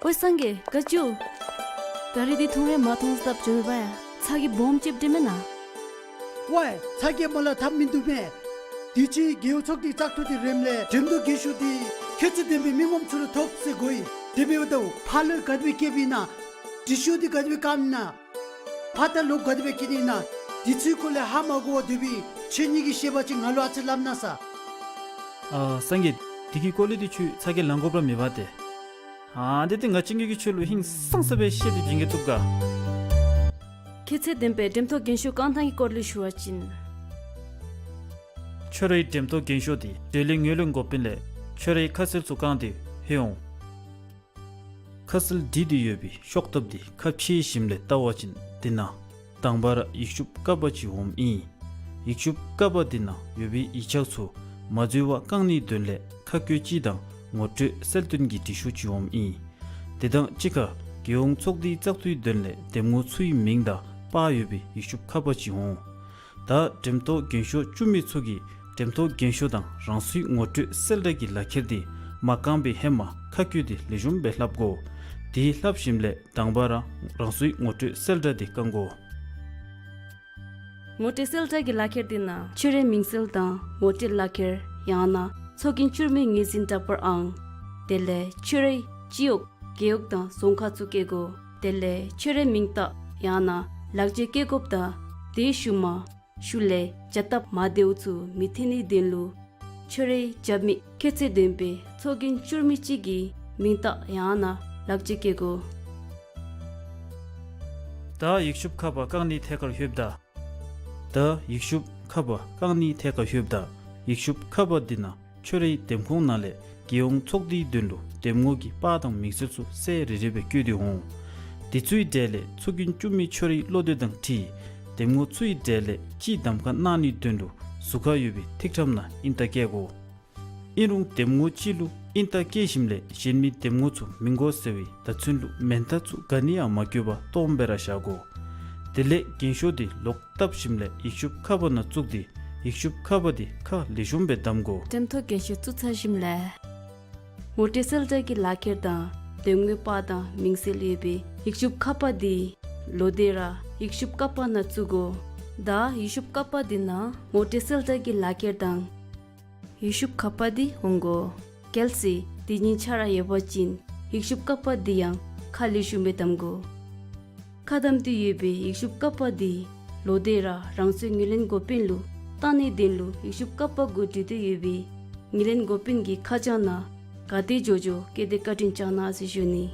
ཝའེ་སངས་རྒྱས་ག་ཅི། ད་རིས་འདི་ཐུང་རེ་མ་ཐོང་སྟབས་བྱོན་པ་ཡ། ཚ་གྱང་སྦོམ་ཅིག་འདྲེན་མེན་ན། ཝའེ་ཚ་གྱང་མ་ལ་ཐབས་མིན་འདུག་མས། དུས་ཅི་རྒེད་འོག་ཚོགས་སྡེ་བཙག་འཐུ་འདི་རནམ་ལས་འགྲེམ་ཐོག་རྒྱན་ཤོག་འདི་ཁྱད་ཚད་ལྡན་པའི་མི་ངོམ་ཚུ་ལུ་ཐོབ་ཟེར་གོ་ཡི། དེ་འབདཝ་ད་ཕར་ལུ་ག་དེ་སྦེ་བསྐྱལཝ་ཨིན་ན། འབྲི་ཤོག་འདི་ག་དེ་སྦེ་བཀབ་ཨིན་ན། ཕར་ད་ལོག་ག་དེ་སྦེ་བསྐྱལ་ནི་ཨིན་ན། འདི་ཚུའི་སྐོར་ལས་ཧ་མ་གོ་བར་སྡོད་པའི་ཁྱེད་གཉིས་ཀྱིས་ཤེས་པ་ཅིན་ང་ལུ་ཨ་ཙི་སླབ་གནང་ཟེར། ཨ་སངས་རྒྱས། དེ་གི་སྐོར་ལས་འདི་ཁྱོད་ཚ་གྱང་ལང་དགོཔ་ར་མེད་པ་ཏེ། ཨ་འདི་ཏེ་ང་བཅས་ཀྱིས་ཁྱོད་ལུ་ཧིང་སངས་ས་སྦེ་བཤད་དེ་བྱིན་གེ་བཏུབ་ག། ཁྱད་ཚད་ལྡན་པའི་འགྲེམ་ཐོག་རྒྱན་ཤོག་བཀང་ཐངས་ཀྱི་སྐོར་ལས་ཞུ་བ་ཅིན། ཁྱོད་རའི་འགྲེམ་ཐོག་རྒྱན་ཤོག་འདི་འབྲེལ་ཡོད་ངོས་ལེན་འགོ་དཔོན་ལས་ཁྱོད་རའི་ཁ་གསལ་ཚུ་བཀང་སྟེ་ལྷོད་འོང་། ཁ་གསལ་བྲིས་ཏེ་ཡོད་པའི་ཤོག་ཐབ་འདི་ཁ་ཕྱེ་ཞིནམ་ལས་བལྟ་བ་ཅིན་འདི་ནང་དང་པ་ར་ཡིག་ཤུབས་ཀ་པ་ཅིག་འོངམ་ཨིན། ཡིག་ཤུབས་ཀ་པ་འདི་ནང་ཡོད་པའི་ཡིག་ཆ་ཚུ་མ་འཛོལ་བར་བཀང་ནིའི་དོན་ལས་ཁ་བཀོད་སྤྱི་དང་ངོ་སྤྲོད་གསལ་སྟོན་གྱི་འབྲི་ཤོག་ཅིག་འོངམ་ཨིན། དེ་དང་གཅིག་ཁར་རྒྱལ་ཡོངས་ཚོགས་སྡེའི་བཙག་འཐུའི་དོན་ལས་འདེམས་ངོ་ཚུའི་མིང་དང་པར་ཡོད་པའི་ཡིག་ཤུབས་ཀ་པ་ཅིག་འོང་། ད་འགྲེམ་ཐོག་རྒྱན་ཤོག་བཙུགས་མི་ཚུ་གིས་འགྲེམ་ཐོག་རྒྱན་ཤོག་དང་རང་སོའི་ངོ་སྤྲོད་གསལ་བསྒྲགས་ཀྱི་ལག་ཁྱེར་འདི་མ་བཀང་པའི་ཧེ་མ་ཁ་བཀོད་དེ་ལེགས་ཤོམ་སྦེ་ལྷབ་དགོ། དེ་ལྷབ་ཞིནམ་ལས་དང་པ་ར་རང་སོའི་ངོ་སྤྲོད་གསལ་བསྒྲགས་འདི་བཀང་དགོ། ངོ་སྤྲོད་གསལ་བསྒྲགས་ཀྱི་ལག་ཁྱེར་འདི་ནང་ཁྱོད་རའི་མིང་གསལ་དང་ངོ་སྤྲོད་ལག་ཁྱེར་ཡང་ན་ཚོགས་རྒྱན་བཙུགས་མི་ངོས་འཛིན་འདྲ་པར་ཨང་། དེ་ལས་ཁྱོད་རའི་སྤྱི་འོག་རྒེད་འོག་དང་རྫོང་ཁག་ཚུ་བཀོད་དགོ། དེ་ལས་ཁྱོད་རའི་མིང་རྟགས་ཡང་ན་ལག་འཁྱེར་བཀོད་དགོཔ་དང་དེའི་ཤུལ་མ་ཤུལ་ལས་བྱ་སྟབས་མ་བདེཝ་ཚུ་མི་ཐོན་ནིའི་དོན་ལུ་ཁྱོད་རའི་རྒྱབ་མི་ཁྱད་ཚད་ལྡན་པའི་ཚོགས་རྒྱན་བཙུགས་མི་ཅིག་གི་མིང་རྟགས་ཡང་ན་ལག་འཁྱེར་བཀོད་དགོ། ད་ཡིག་ཤུབས་ཁ་པ་བཀང་ནིའི་ཐད་ཁར་ལྷོདཔ་ད། ད་ཡིག་ཤུབས་ཁ་པ་བཀང་ནིའི་ཐད་ཁར་ལྷོདཔ་ད་ཡིག་ཤུབས་ཁ་པ་འདི་ནང་ཁྱོད་རའི་འདེམས་ཁོངས་ནང་ལས་རྒྱལ་ཡོངས་ཚོགས་སྡེའི་དོན་ལུ་འདེམས་ངོ་གི་པར་དང་མིང་གསལ་ཚུ་གསལ་རི་རི་སྦེ་བཀོད་དེ་འོང་། དེ་ཚུའི་གྲས་ལས་ཚོགས་རྒྱན་བཙུགས་མི་ཁྱོད་རའི་བློ་འདོད་དང་འཁྲིལ་འདེམས་ངོ་ཚུའི་གྲས་ལས་གཅིག་གདམ་ཁ་གནང་ནིའི་དོན་ལུ་ཟུར་ཁར་ཡོད་པའི་ཐིག་ཁྲམ་ནང་ཨིན་རྟགས་བཀལ་དགོ། ཨིན་རུང་འདེམས་ངོ་གཅིག་ལུ་ཨིན་རྟགས་བཀལ་ཞིནམ་ལས་གཞན་མི་འདེམས་ངོ་ཚུ་མི་དགོ་ཟེར་བའི་བརྡ་མཚོན་ལུ་མེན་མཐའ་ཚུ་ག་ནི་ཡང་མ་བཀོད་པར་སྟོངམ་སྦེ་ར་བཞག་དགོ། དེ་ལས་རྒྱན་ཤོག་འདི་ལོག་བཏབ་ཞིནམ་ལས་ཡིག་ཤུབས་ཁ་པ་ནང་བཙུགས་ཏེ་ཡིག་ཤུབས་ཁ་པ་འདི་ཁ་ལེགས་ཤོམ་སྦེ་བསྡམ་དགོ། འགྲེམ་ཐོག་རྒྱན་ཤོག་བཙུགས་ཚར་ཞིནམ་ལས་ངོ་སྤྲོད་གསལ་བསྒྲགས་ཀྱི་ལག་ཁྱེར་དང་འདེམས་ངོའི་པར་དང་མིང་གསལ་ཡོད་པའི་ཡིག་ཤུབས་ཁ་པ་འདི་ལོག་སྟེ་ར་ཡིག་ཤུབས་ཀ་པ་ནང་བཙུགས་དགོ། ད་ཡིག་ཤུབས་ཀ་པ་འདི་ནང་ངོ་སྤྲོད་གསལ་བསྒྲགས་ཀྱི་ལག་ཁྱེར་དང་ཡིག་ཤུབས་ཁ་པ་འདི་འོང་དགོ། གལ་སྲིད་འདི་གཉིས་ཆ་ར་ཡོད་པ་ཅིན་ཡིག་ཤུབས་ཀ་པ་འདི་ཡང་ཁ་ལེགས་ཤོམ་སྦེ་བསྡམ་དགོ། ཁ་བསྡམས་ཏེ་ཡོད་པའི་ཡིག་ཤུབས་ཀ་པ་འདི་ལོག་སྟེ་ར་རང་སོའི་ངོས་ལེན་འགོ་དཔོན་ལུ་བཏང་ནིའི་དོན་ལུ་ཡིག་ཤུབས་ཀ་པ་གུ་བྲིས་ཏེ་ཡོད་པའི་ངོས་ལེན་འགོ་དཔོན་གྱི་ཁ་བྱང་ནང་ག་དེ་མགྱོགས་མགྱོགས་བཀོད་དེ་བཀའ་དྲིན་བསྐྱང་གནང་ཟེར་ཞུ་ནི།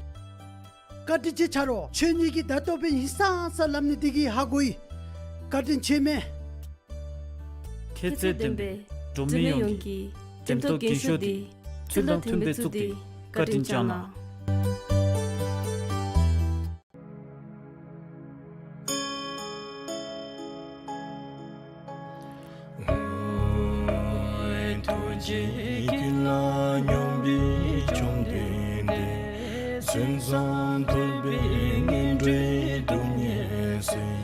བཀའ་དྲིན་ཆེ་ཆ་རོགས། ཁྱོད་གཉིས་ཀྱིས་ད་ལྟོ་འབད་ཧིང་སངས་ས་སླབ་ནི་འདི་གིས་ཧ་གོ་ཡི། བཀའ་དྲིན་ཆེ་མས། ཁྱད་ཚད་ལྡན་པའི་འབྲུག་མི་ཡོངས་ཀྱི་འགྲེམ་ཐོག་རྒྱན་ཤོག་འདི་ཚུལ་དང་མཐུན་པའི་བཙུགས་ཏེ་བཀའ་དྲིན་བསྐྱང་གནང་། ཐུགས་རྗེ་ཀུན་ལ་སྙོམས་པའི་བཅོམ་ལྡན་འདས། མཚན་ཙམ་ཐོས་པས་ངན་འགྲོའི་སྡུག་བསྔལ་སེལ།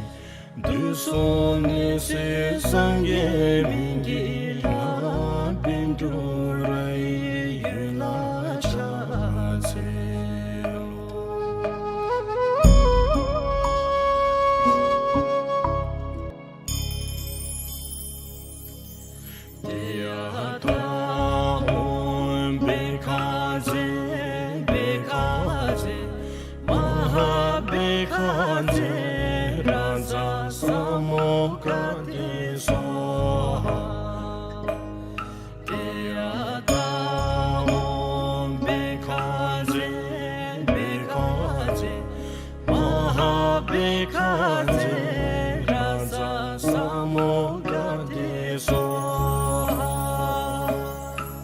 དུས་གསུམ་ནད་སེལ་སངས་རྒྱས་སྨན་གྱི་བླ། བཻ་ཌཱུརྱ་ཡི་འོད་ལ་ཕྱག་འཚལ་ལོ། ཏདྱ་ཐཱ། ཨོཾ་བྷཻ་ཥ་ཛྱེ་བྷཻ་ཥ་ཛྱེ་མ་ཧཱ་བྷཻ་ཥ་ཛྱེ་རཱ་ཛ་ས་མུདྒ་ཏེ་སྭཱ་ཧཱ། ཏདྱ་ཐཱ། ཨོཾ་བྷཻ་ཥ་ཛྱེ་བྷཻ་ཥ་ཛྱེ་མ་ཧཱ་བྷཻ་ཥ་ཛྱེ་རཱ་ཛ་ས་མུདྒ་ཏེ་སྭཱ་ཧཱ།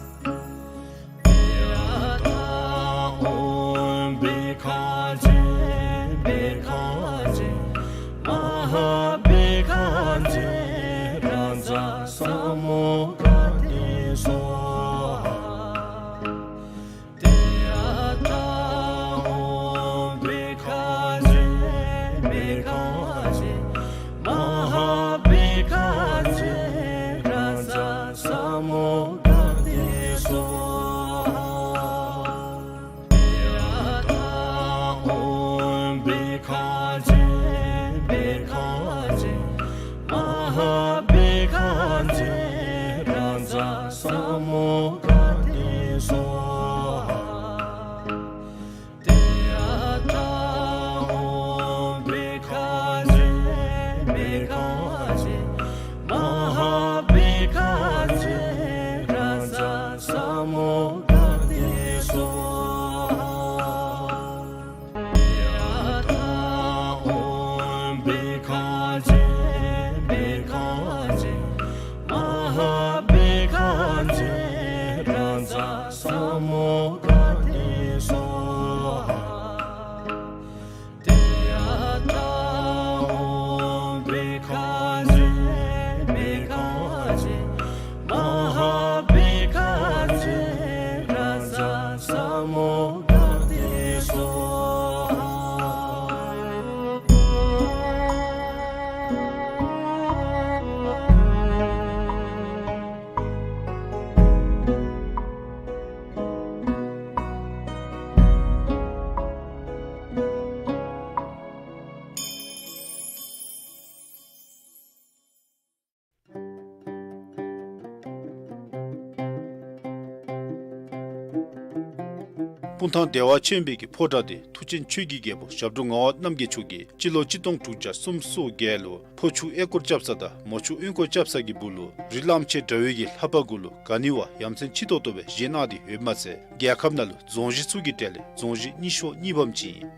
སྤུངས་ཐང་བདེ་བ་ཆེན་པོའི་གི་ཕོ་བྲང་དེ་མཐུ་ཆེན་ཆོས་ཀྱི་རྒྱལ་པོ་ཞབས་དྲུང་ངག་དབང་རྣམ་རྒྱལ་མཆོག་གིས་སྤྱི་ལོ་གཅིག་སྟོང་དྲུག་བརྒྱ་སུམ་ཅུ་སོ་བརྒྱད་ལུ་ཕོ་ཆུ་ཨེ་སྐོར་རྐྱབ་ས་དང་མོ་ཆུ་གཡུས་སྐོར་རྐྱབ་ས་གི་སྦུག་ལུ་རི་གླངམོ་ཆེ་དགྲ་བོའི་གི་ལྷ་པ་གུ་ལུ་ག་ནི་བ་ཡ་མཚན་ཆེ་ཏོག་ཏོ་སྦེ་བཞེངས་གནང་སྟེ་ཡོདཔ་མ་ཚད་རྒྱལ་ཁབ་ནང་ལུ་རྫོང་གཞི་ཚུ་གི་གྲས་ལས་རྫོང་གཞི་རྙིང་ཤོས་གཉིས་པམ་ཅིག་ཨིན།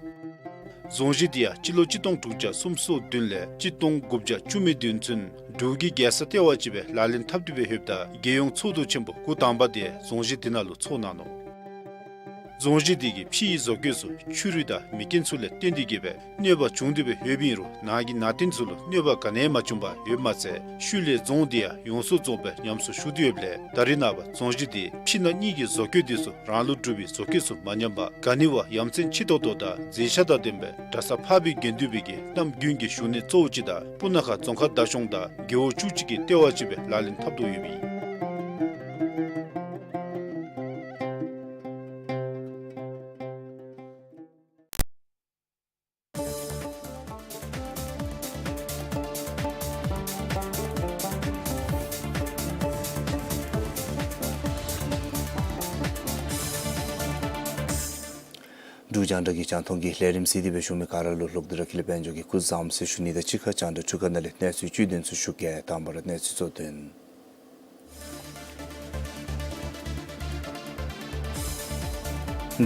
རྫོང་གཞི་དེ་ཡང་སྤྱི་ལོ་གཅིག་སྟོང་དྲུག་བརྒྱ་སུམ་ཅུ་སོ་བདུན་ལས་གཅིག་སྟོང་དགུ་བརྒྱ་བཅུ་མེད་བདུན་ཚུན་འབྲུག་གི་རྒྱལ་ས་ལྟེ་བ་ཅིག་སྦེ་ལག་ལེན་འཐབ་སྟེ་སྦེ་ཡོདཔ་ད་རྒྱལ་ཡོངས་ཚོགས་འདུ་ཆེན་པོ་འགོ་དང་པ་དེ་རྫོང་གཞི་དེ་ནང་ལུ་ཚོགས་གནང་ནུག། རྫོང་གཞི་དེ་གི་ཕྱི་ཡི་བཟོ་བཀོད་ཚུ་ཆུ་རུད་དང་མེ་རྐྱེན་ཚུ་ལས་བརྟེན་ཏེ་གི་སྦེ་གནོད་པ་བྱུང་སྟེ་སྦེ་ཡོདཔ་ཨིན་རུང་ནང་གི་ནང་རྟེན་ཚུ་ལུ་གནོད་པ་ག་ནི་ཡང་མ་བྱུང་པར་ཡོདཔ་མ་ཚད་ཤུལ་ལས་རྫོང་དེ་ཡང་ཡོངས་སུ་རྫོགས་པའི་ཉམས་གསོ་ཞུ་སྟེ་ཡོདཔ་ལས་ད་རེས་ནངས་པ་རྫོང་གཞི་དེ་ཕྱི་ནང་གཉིས་ཀྱི་བཟོ་བཀོད་དེ་ཚུ་རང་ལུགས་གྲུབ་པའི་བཟོ་བཀོད་ཚུ་མ་ཉམས་པར་ག་ནི་བ་ཡ་མཚན་ཆེ་ཏོག་ཏོ་དང་མཛེས་ཆ་དང་ལྡན་པའི་གྲྭ་ས་འཕགས་པའི་དགེ་འདུན་པའི་གི་རྣམ་རྒྱུན་གྱི་བཞུགས་གནས་གཙོ་བོ་ཅིག་དང་སྤུ་ན་ཁ་རྫོང་ཁག་བདག་སྐྱོང་དང་རྒེད་འོག་བཅུ་གཅིག་གི་ལྟེ་བ་ཅིག་སྦེ་ལག་ལེན་འཐབ་དོ་ཡོདཔ་ཨིན། འབྲུག་རྒྱང་བསྒྲགས་ཀྱི་རྒྱང་མཐོང་གི་ལས་རིམ་གཟིགས་ཏེ་སྦེ་བཞུགས་མི་ག་ར་ལུ་ལྷག་སྟེ་ར་ཀུན་ལེགས་དཔལ་འབྱོར་གྱིས་སྐུ་གཟུགས་བཟང་ཟེར་ཞུ་ནི་དང་གཅིག་ཁར་རྒྱང་བསྒྲགས་འཕྲུལ་ཁང་ནང་ལས་གནས་ཚུལ་བཅུད་དོན་ཚུ་ཞུ་གེ། དང་པ་ར་གནས་ཚུལ་གཙོ་དོན།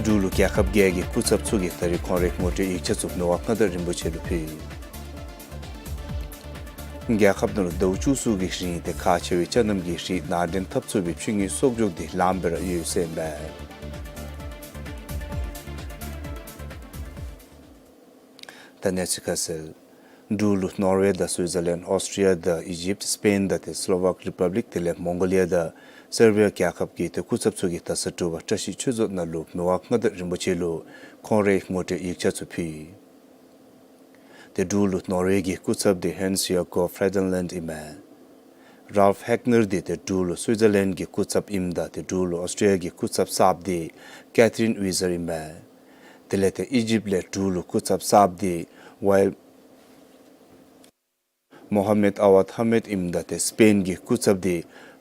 འབྲུག་ལུ་རྒྱལ་ཁབ་བརྒྱད་ཀྱི་སྐུ་ཚབ་ཚུ་གིས་ད་རིས་ཁོང་རའི་ངོ་སྤྲོད་ཡིག་ཆ་ཚུ་མི་དབང་མངའ་བདག་རིན་པོ་ཆེ་ལུ་ཕུལ། རྒྱལ་ཁབ་ནང་ལུ་ཟླཝ་བཅུ་གསུམ་གྱི་རིང་ཏེ་ཁག་ཆེ་བའི་ཅ་རྣམ་གྱི་རིགས་ནང་འདྲེན་འཐབ་ཚུགས་པའི་ཕྱི་དངུལ་གསོག་འཇོག་དེ་ལངམ་སྦེ་ར་ཡོད་ཟེར་ཨིན་པས། ད་གནས་ཚུལ་ཁ་གསལ། འབྲུག་ལུ་ནོར་ཝེ་དང་སུའི་ཛར་ལེནཌ་ཨོསི་ཊི་རི་ཡ་དང་ཨི་ཇིབ་སི་པེན་དང་ཏེ་སི་ལོ་ཝཱཀ་རི་པབ་ལིཀ་དེ་ལས་མོང་གོ་ལི་ཡ་དང་སར་བི་ཡ་རྒྱལ་ཁབ་ཀྱི་ཏེ་སྐུ་ཚབ་ཚུ་གིས་ད་ས་དྲོ་པ་བཀྲ་ཤིས་ཆོས་རྫོང་ནང་ལུ་མི་དབང་མངའ་བདག་རིན་པོ་ཆེ་ལུ་ཁོང་རའི་ངོ་སྤྲོད་ཡིག་ཆ་ཚུ་ཕུལ། ཏེ་འབྲུག་ལུ་ནོར་ཝེ་གི་སྐུ་ཚབ་དེ་ཧཱན་སི་ཡ་ཀོ་ཕྲེ་ཌེན་ལེནཌ་ཨིན་མས། རཱལཕ་ཧེག་ནར་དེ་ཏེ་འབྲུག་ལུ་སུའི་ཛར་ལེནཌ་གི་སྐུ་ཚབ་ཨིནམ་ད་ཏེ་འབྲུག་ལུ་ཨོསི་ཊི་རི་ཡ་གི་སྐུ་ཚབ་གསརཔ་དེ་ཀེ་ཐི་རིན་ཝི་ཛར་ཨིན་མས། དེ་ལས་ཏེ་ཨི་ཇིབ་ལས་འབྲུག་ལུ་སྐུ་ཚབ་གསརཔ་དེ་ཝཱ་ཡིལ་མོ་ཧ་མེཌ་ཨ་ཝཱཌ་ཧ་མེཌ་ཨིནམ་ད་ཏེ་སི་པེན་གྱི་སྐུ་ཚབ་དེ་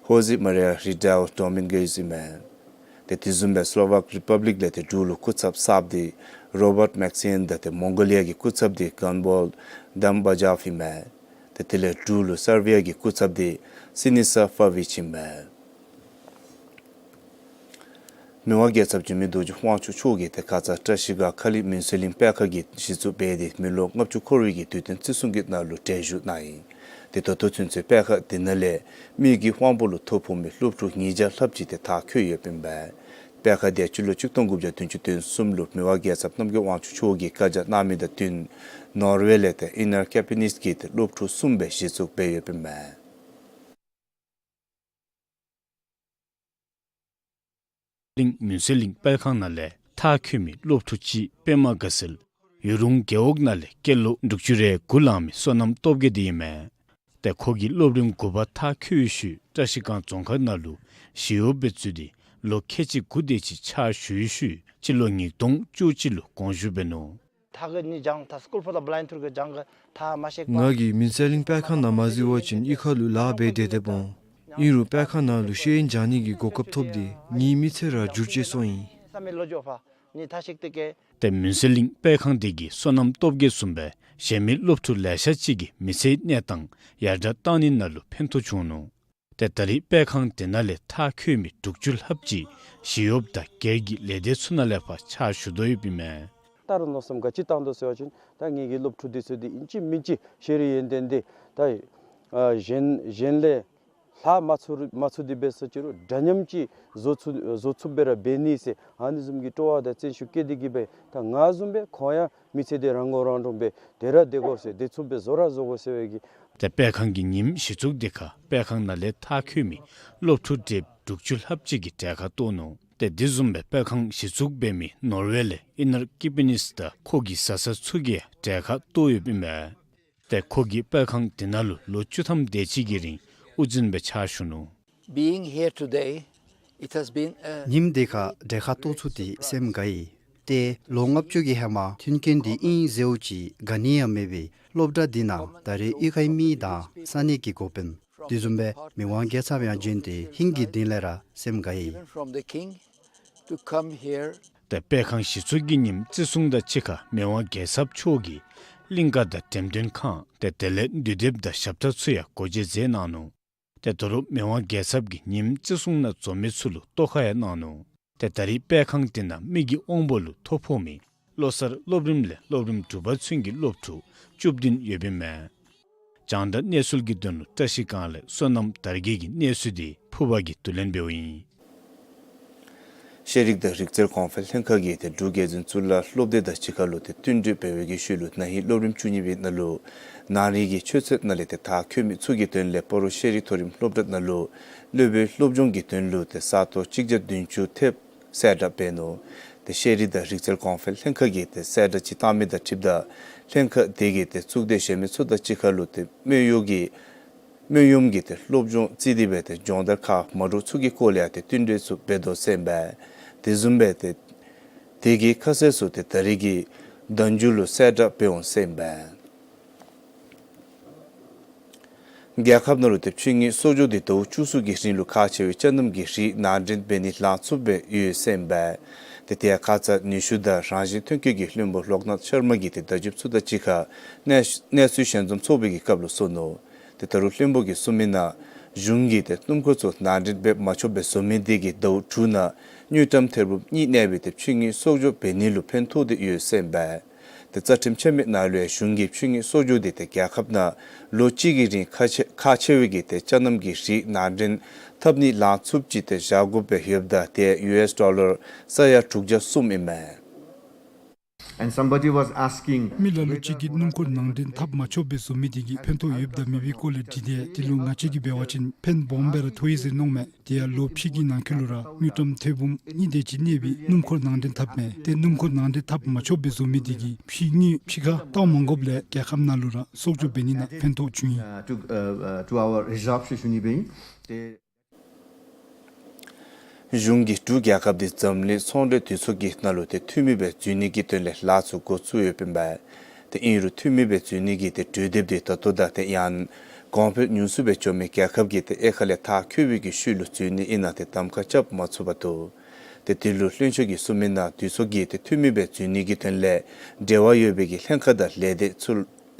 ཧོ་ཟེ་མ་རི་ཡ་རི་ཌཱལ་ཌོ་མིང་གེས་ཨིན་མས། ཏེ་དེ་བཟུམ་སྦེ་སི་ལོ་ཝཱཀ་རི་པབ་ལིཀ་ལས་ཏེ་འབྲུག་ལུ་སྐུ་ཚབ་གསརཔ་དེ་རོ་བཊ་མེཀ་སི་ཨེན་དང་ཏེ་མོང་གོ་ལི་ཡ་གི་སྐུ་ཚབ་དེ་གཱན་བཱལ་དམ་བ་ཇཱབ་ཨིན་མས། ཏེ་དེ་ལས་འབྲུག་ལུ་སར་བི་ཡ་གི་སྐུ་ཚབ་དེ་སི་ནི་ས་ཕ་བིཆ་ཨིན་མས། མི་དབང་རྒྱལ་ཚབ་འཇིགས་མེད་རྡོ་རྗེ་དབང་ཕྱུག་མཆོག་གིས་ཏེ་ཁ་ཙ་བཀྲ་ཤིས་སྒར་ཁ་ལི་མུན་སེལ་གླིང་པད་ཁ་གི་གཞི་བཙུགས་འབད་དེ་མི་ལོ་ལྔ་བཅུ་འཁོར་བའི་གི་དུས་སྟོན་བརྩི་སྲུང་གི་ནང་ལུ་གྲལ་བཞུགས་གནང་ཡི། ཏེ་ད་ལྟོ་ཚུན་ཚོད་པད་ཁ་དེ་ནང་ལས་མི་གི་དབང་པོ་ལུ་ཐོ་ཕོག་མི་སློབ་ཕྲུག་ཉིས་བརྒྱ་ལྷགཔ་ཅིག་ཏེ་མཐར་འཁྱོལ་ཡོདཔ་ཨིན་པས། དཔེ་ཁང་དེ་སྤྱི་ལོ་གཅིག་སྟོང་དགུ་བརྒྱ་བདུན་ཅུ་དོན་གསུམ་ལུ་མི་དབང་རྒྱལ་ཚབ་རྣམ་རྒྱལ་དབང་ཕྱུག་མཆོག་གིས་བཀའ་རྒྱ་གནང་མི་དང་བསྟུན་ནོར་ཝེ་ལས་ཏེ་ཨིན་ནར་ཀེ་པི་ནིས་ཀྱི་ཏེ་སློབ་ཕྲུག་གསུམ་སྦེ་གཞི་བཙུགས་འབད་ཡོདཔ་ཨིན་མས། གླིང་མུན་སེལ་གླིང་དཔེ་ཁང་ནང་ལས་མཐར་འཁྱོལ་མི་སློབ་ཕྲུག་གཅིག་པདྨ་དགའ་ཚལ་ཡུ་རུང་རྒེད་འོག་ནང་ལས་སྐྱེས་ལོ་དྲུག་ཅུ་རེ་དགུ་ལང་མི་བསོད་ནམས་སྟོབས་རྒྱས་དེ་ཨིན་མས། ཏེ་ཁོ་གིས་སློབ་རིམ་དགུ་པ་མཐར་འཁྱོལ་བའི་ཤུལ་བཀྲ་ཤིས་སྒང་རྫོང་ཁག་ནང་ལུ་ཞི་གཡོགཔ་སྦེ་བཙུགས་ཏེ་ལོ་ཁལ་གཅིག་དགུ་དེ་ཅིག་ཕྱག་ཞུ་བའི་ཤུལ་སྤྱི་ལོ་ཉིས་སྟོང་བཅུ་གཅིག་ལུ་དགོངས་ཞུ་འབད་ནུག། ད་གི་ནི་སྦྱང་ད་སྐུལ་ཕོ་དང་བླའི་ཐུར་གི་སྦྱང་གི་ད་མ་ཤེས་ང་གིས་མུན་སེལ་གླིང་དཔེ་ཁང་ནང་མ་འཛུལ་བ་ཅིན་གཡུས་ཁ་ལུ་ལཱ་འབད་དེ་སྡོདཔ་འོང་། ཨིན་རུང་དཔེ་ཁང་ནང་ལུ་ཤེས་ཡོན་སྦྱང་ནི་གི་གོ་སྐབས་ཐོབ་སྟེ་ངེའི་མི་ཚེ་ར་འགྱུར་བཅོས་སོང་ཡི། ཏེ་མུན་སེལ་གླིང་དཔེ་ཁང་དེ་གིས་བསོད་ནམས་སྟོབས་རྒྱས་བཟུམ་སྦེ་གཞན་མི་སློབ་ཕྲུག་ལེ་ཤ་ཅིག་གི་མི་ཚེའི་གནས་སྟངས་ཡར་དྲག་གཏང་ནི་ནང་ལུ་ཕན་ཐོགས་བྱུང་ནུག། ཏེ་ད་རེས་དཔེ་ཁང་དེ་ནང་ལས་མཐར་འཁྱོལ་མི་དྲུག་ཅུ་ལྷགཔ་ཅིག་ཞི་གཡོགཔ་དང་སྒེར་གྱི་ལས་སྡེ་ཚུ་ནང་ལས་ཕར་ཕྱག་ཞུ་དོ་ཡོདཔ་ཨིན་མས། ད་རུང་མནོ་བསམ་ག་ཅི་བཏང་དོ་ཟེར་བ་ཅིན་ད་ངེ་གི་སློབ་ཕྲུག་འདི་ཚུ་འདི་ཨིན་ཅི་མིན་ཅི་ཤེས་རིག་ཡོན་ཏན་འདི་ད་ཨ་གཞན་གཞན་ལས་ལྷག་མ་ཚུགས་མ་ཚུགས་ཏེ་འབད་ས་ཅི་རུང་འདྲ་མཉམ་ཅིག་བཟོ་ཚུགས་བཟོ་ཚུགསཔ་སྦེ་ར་འབད་ནི་ཟེར་ཨ་ནི་བཟུམ་གྱི་སྤྲོ་བ་དང་བརྩོན་ཤུགས་བསྐྱེད་དེ་གིས་སྦེ་ད་ང་བཟུམ་སྦེ་ཁོང་ཡང་མི་ཚེ་འདི་རང་མགོ་རང་འདྲོངས་སྦེ་སྡོད་ར་སྡོད་དགོ་ཟེར་སྡོད་ཚུགསཔ་སྦེ་བཟོ་ར་བཟོ་དགོ་ཟེར་བའི་གི། ཏེ་དཔེ་ཁང་གི་ཉིནམ་གཞི་བཙུགས་དེ་ཁར་དཔེ་ཁང་ནང་ལས་མཐར་འཁྱོལ་མི་སློབ་ཕྲུག་དེ་དྲུག་ཅུ་ལྷགཔ་ཅིག་གིས་གྲལ་ཁར་གཏོགས་ནུག། ཏེ་དེ་བཟུམ་སྦེ་དཔེ་ཁང་གཞི་བཙུགས་འབད་མི་ནོར་ཝེ་ལས་ཨིན་ནར་ཀི་པི་ནིས་དང་ཁོ་གི་བཟའ་ཚང་ཚུ་གིས་གྲལ་ཁར་གཏོགས་ཡོདཔ་ཨིན་མས། ཏེ་ཁོ་གིས་དཔེ་ཁང་དེ་ནང་ལུ་ལོ་བཅུ་ཐམ་དེ་ཅིག་གི་རིང་དབུ་འཛིན་སྦེ་ཕྱག་ཞུ་ནུག། Being here today, it has been a ཉིནམ་དེ་ཁར་གྲལ་ཁར་གཏོགས་ཚུགས་ཏེ་སེམས་དགའ་ཡི། ཏེ་ལོ་ལྔ་བཅུ་གི་ཧེ་མ་མཐུན་རྐྱེན་འདི་ཨིན་ཟེརཝ་ཅིག་ག་ནི་ཡང་མེད་པའི་སློབ་གྲྭ་འདི་ནང་ད་རེས་གཡུས་ཁའི་མི་དང་ས་གནས་ཀྱི་འགོ་དཔོན་དེ་བཟུམ་སྦེ་མི་དབང་རྒྱལ་ཚབ་ཡང་བྱོན་ཏེ་ཧིང་གི་གཏིང་ལས་ར་སེམས་དགའ་ཡི། Even from the king to come here. ཏེ་དཔེ་ཁང་གཞི་བཙུགས་ཀྱི་ཉིནམ་བརྩི་སྲུང་དང་གཅིག་ཁར་མི་དབང་རྒྱལ་ཚབ་མཆོག་གིས་གླིང་ཀ་དང་འགྲེམས་སྟོན་ཁང་ཏེ་དེ་ལས་འདུས་སྡེཔ་དང་ཞབས་ཁྲ་ཚུ་ཡང་སྒོ་འབྱེད་མཛད་གནང་ནུག། ཏེ་ད་རུང་མི་དབང་རྒྱལ་ཚབ་ཀྱིས་ཉིནམ་བརྩི་སྲུང་ནང་འཛོམས་མི་ཚུ་ལུ་ཐོག་ཁ་ཡང་གནང་ནུག། ཏེ་ད་རེས་དཔེ་ཁང་དེ་ནང་མི་གི་དབང་པོ་ལུ་ཐོ་ཕོག་མི་བློ་གསར་སློབ་རིམ་ལས་སློབ་རིམ་དྲུག་པ་ཚུན་གྱི་སློབ་ཕྲུག་བཅུ་བདུན་ཡོདཔ་ཨིན་མས། རྒྱང་བསྒྲགས་གནས་ཚུལ་གྱི་དོན་ལུ་བཀྲ་ཤིས་སྒང་ལས་བསོད་ནམས་དར་རྒྱས་ཀྱི་གནས་ཚུལ་འདི་ཕུར་པ་གིས་བསྡུ་ལེན་འབདཝ་ཨིན། ཤེས་རིག་དང་རིག་རྩལ་གོང་འཕེལ་ལྷན་ཁག་གིས་ཏེ་འབྲུག་རྒྱལ་འཛིན་གཙུག་ལག་སློབ་སྡེ་དང་གཅིག་ཁར་ལུ་ཏེ་བསྟུན་གྲོས་འབད་བའི་གི་ཤུལ་ལུ་ན་ཧིང་སློབ་རིམ་བཅུ་གཉིས་པའི་ནང་ལུ་ནང་རིག་གི་ཆོས་ཚན་ནང་ལས་ཏེ་མཐར་འཁྱོལ་མི་ཚུ་གི་དོན་ལས་སྤ་རོ་ཤེས་རིག་མཐོ་རིམ་སློབ་གྲྭ་ནང་ལུ་སློབ་དཔོན་སློབ་སྦྱོང་གི་དོན་ལུ་ཏེ་ས་སྟོང་གཅིག་བརྒྱ་བདུན་ཅུ་ཐེབས་གསལ་བསྒྲགས་འབད་ནུག། ཏེ་ཤེས་རིག་དང་རིག་རྩལ་གོང་འཕེལ་ལྷན་ཁག་གིས་ཏེ་གསལ་བསྒྲགས་ཅིག་བཏང་མི་དང་འཁྲིལཝ་ད་ལྷན་ཁག་དེ་གིས་ཏེ་གཙུག་སྡེ་གཞན་མི་ཚུ་དང་གཅིག་ཁར་ལུ་ཏེ་སྨོན་གཡོག་གི་སྨོན་གཡོགམ་གྱི་ཏེ་སློབ་སྦྱོང་བརྩིས་ཏེ་སྦེ་ཏེ་སྦྱོང་བརྡར་ཁག་མ་འདྲཝ་ཚུ་གི་སྐོར་ལས་ཡང་ཏེ་བསྟུན་གྲོས་ཚུ་འབད་དོ་ཟེར་ཨིན་པས། དེ་བཟུམ་སྦེ་ཏེ་དེ་གི་ཁ་གསལ་ཚུ་ཏེ་ད་རིས་ཀྱི་ཟླ་མཇུག་ལུ་གསལ་བསྒྲགས་འབད་འོང་ཟེར་ཨིན་པས། རྒྱལ་ཁབ་ནང་ལུ་ཏེ་ཕྱི་དངུལ་གསོག་འཇོག་འདི་ཟླཝ་བཅུ་གསུམ་གྱི་རིང་ལུ་ཁག་ཆེ་བའི་ཅ་རྣམ་གྱི་རིགས་ནང་འདྲེན་འབད་ནི་ལང་ཚུགསཔ་སྦེ་ཡོད་ཟེར་ཨིན་པས། ཏེ་དེ་ཡང་ཁ་ཙ་ནུས་ཤུགས་དང་རང་བཞིན་ཐོན་སྐྱེད་ཀྱི་བློན་པོ་ལོཀ་ནཱཐ་ཤར་མ་གིས་ཏེ་བརྡ་བརྒྱུདཔ་ཚུ་དང་གཅིག་ཁར་གནས་གནས་ཚུལ་ཞལ་འཛོམས་ཚོགས་པའི་གི་སྐབས་ལུ་གསུངས་ནུག། ཏེ་ད་རུང་བློན་པོ་གིས་གསུངས་མི་ནང་གཞུང་གིས་ཏེ་སྣུམ་འཁོར་ཚུ་ནང་འདྲེན་འབད་མ་ཆོགཔ་སྦེ་བཟོ་མི་དེ་གིས་ཟླཝ་དྲུག་ནང་དངུལ་ཀྲམ་ཐེར་འབུམ་གཉིས་གནས་པའི་ཏེ་ཕྱི་དངུལ་གསོག་འཇོག་འབད་ནི་ལུ་ཕན་ཐོགས་ཏེ་ཡོད་ཟེར་ཨིན་པས། ཏེ་རྩ་ཁྲིམས་ཆད་མེད་ནང་ལུ་ཡང་གཞུང་གིས་ཕྱི་དངུལ་གསོག་འཇོག་དེ་ཏེ་རྒྱལ་ཁབ་ནང་ལོ་གཅིག་གི་རིང་ཁག་ཆེ་ཁག་ཆེ་བའི་གི་ཏེ་ཅ་རྣམ་གྱི་རིགས་ནང་འདྲེན་འཐབ་ནི་ལང་ཚུགསཔ་ཅིག་ཏེ་བཞག་དགོཔ་སྦེ་ཡོདཔ་ད་དེ་ཡུ་ཨེསི་ཌོ་ལར་ས་ཡ་དྲུག་བརྒྱ་གསུམ་ཨིན་མས། And somebody was asking, མི་ལ་ལུ་ཅིག་གིས་སྣུམ་འཁོར་ནང་འདྲེན་འཐབ་མ་ཆོགཔ་སྦེ་བཟོ་མི་དེ་གིས་ཕན་ཐོགས་ཡོདཔ་དང་མེད་པའི་སྐོར་ལས་དྲིས་ཏེ་དེ་ལུ་ང་བཅས་ཀྱིས་འབད་བ་ཅིན་ཕན་སྦོམ་སྦེ་ར་ཐོགས་ཡི་ཟེར་མནོཝ་མས། དེ་ཡང་ལོ་ཕྱེད་ཀྱི་ནང་འཁོད་ལུ་ར་དངུལ་ཀྲམ་ཐེར་འབུམ་གཉིས་དེ་ཅིག་གནས་པའི་སྣུམ་འཁོར་ནང་འདྲེན་འཐབ་མས། ཏེ་སྣུམ་འཁོར་ནང་འདྲེན་འཐབ་མ་ཆོགཔ་སྦེ་བཟོ་མི་དེ་གིས་ཕྱི་དངུལ་ཕྱི་ཁར་བཏང་མ་དགོཔ་ལས་རྒྱལ་ཁབ་ནང་ལུ་ར་གསོག་འཇོག་འབད་ནི་ནང་ཕན་ཐོགས་བྱུང་ཡི། Uh, to, uh, uh, to our reserve ཞུ་ནི་སྦེ་ཨིན། ཏེ་གཞུང་གིས་འབྲུག་རྒྱལ་ཁབ་འདི་འཛམ་གླིང་ཚོང་འབྲེལ་དུས་ཚོད་ཀྱི་ནང་ལུ་ཏེ་འཐུས་མི་སྦེ་འཛུལ་ནི་གི་དོན་ལས་ལཱ་ཚུ་འགོ་བཙུགས་ཡོདཔ་ཨིན་པས། ཏེ་ཨིན་རུང་འཐུས་མི་སྦེ་འཛུལ་ནི་གི་ཏེ་གྲོས་འདེབས་འདི་ད་ལྟོ་དང་ཏེ་ཡང་གོང་འཕེལ་ཉུང་སུ་སྦེ་འགྱོ་མི་རྒྱལ་ཁབ་ཀྱིས་ཏེ་དབྱེ་ཁ་ལས་མཐར་འཁྱོལ་བའི་གི་ཤུལ་ལུ་འཛུལ་ནི་ཨིན་ན་ཏེ་གདམ་ཁ་རྐྱབ་མ་ཚུགས་པར་འདུག། ཏེ་དེ་ལུ་བློན་ཆེན་གྱིས་གསུངས་མི་ནང་དུས་ཚོད་ཀྱིས་ཏེ་འཐུས་མི་སྦེ་འཛུལ་ནི་གི་དོན་ལས་འབྲེལ་བ་ཡོད་པའི་གི་ལྷན་ཁག་དང་ལས་སྡེ་ཚུ་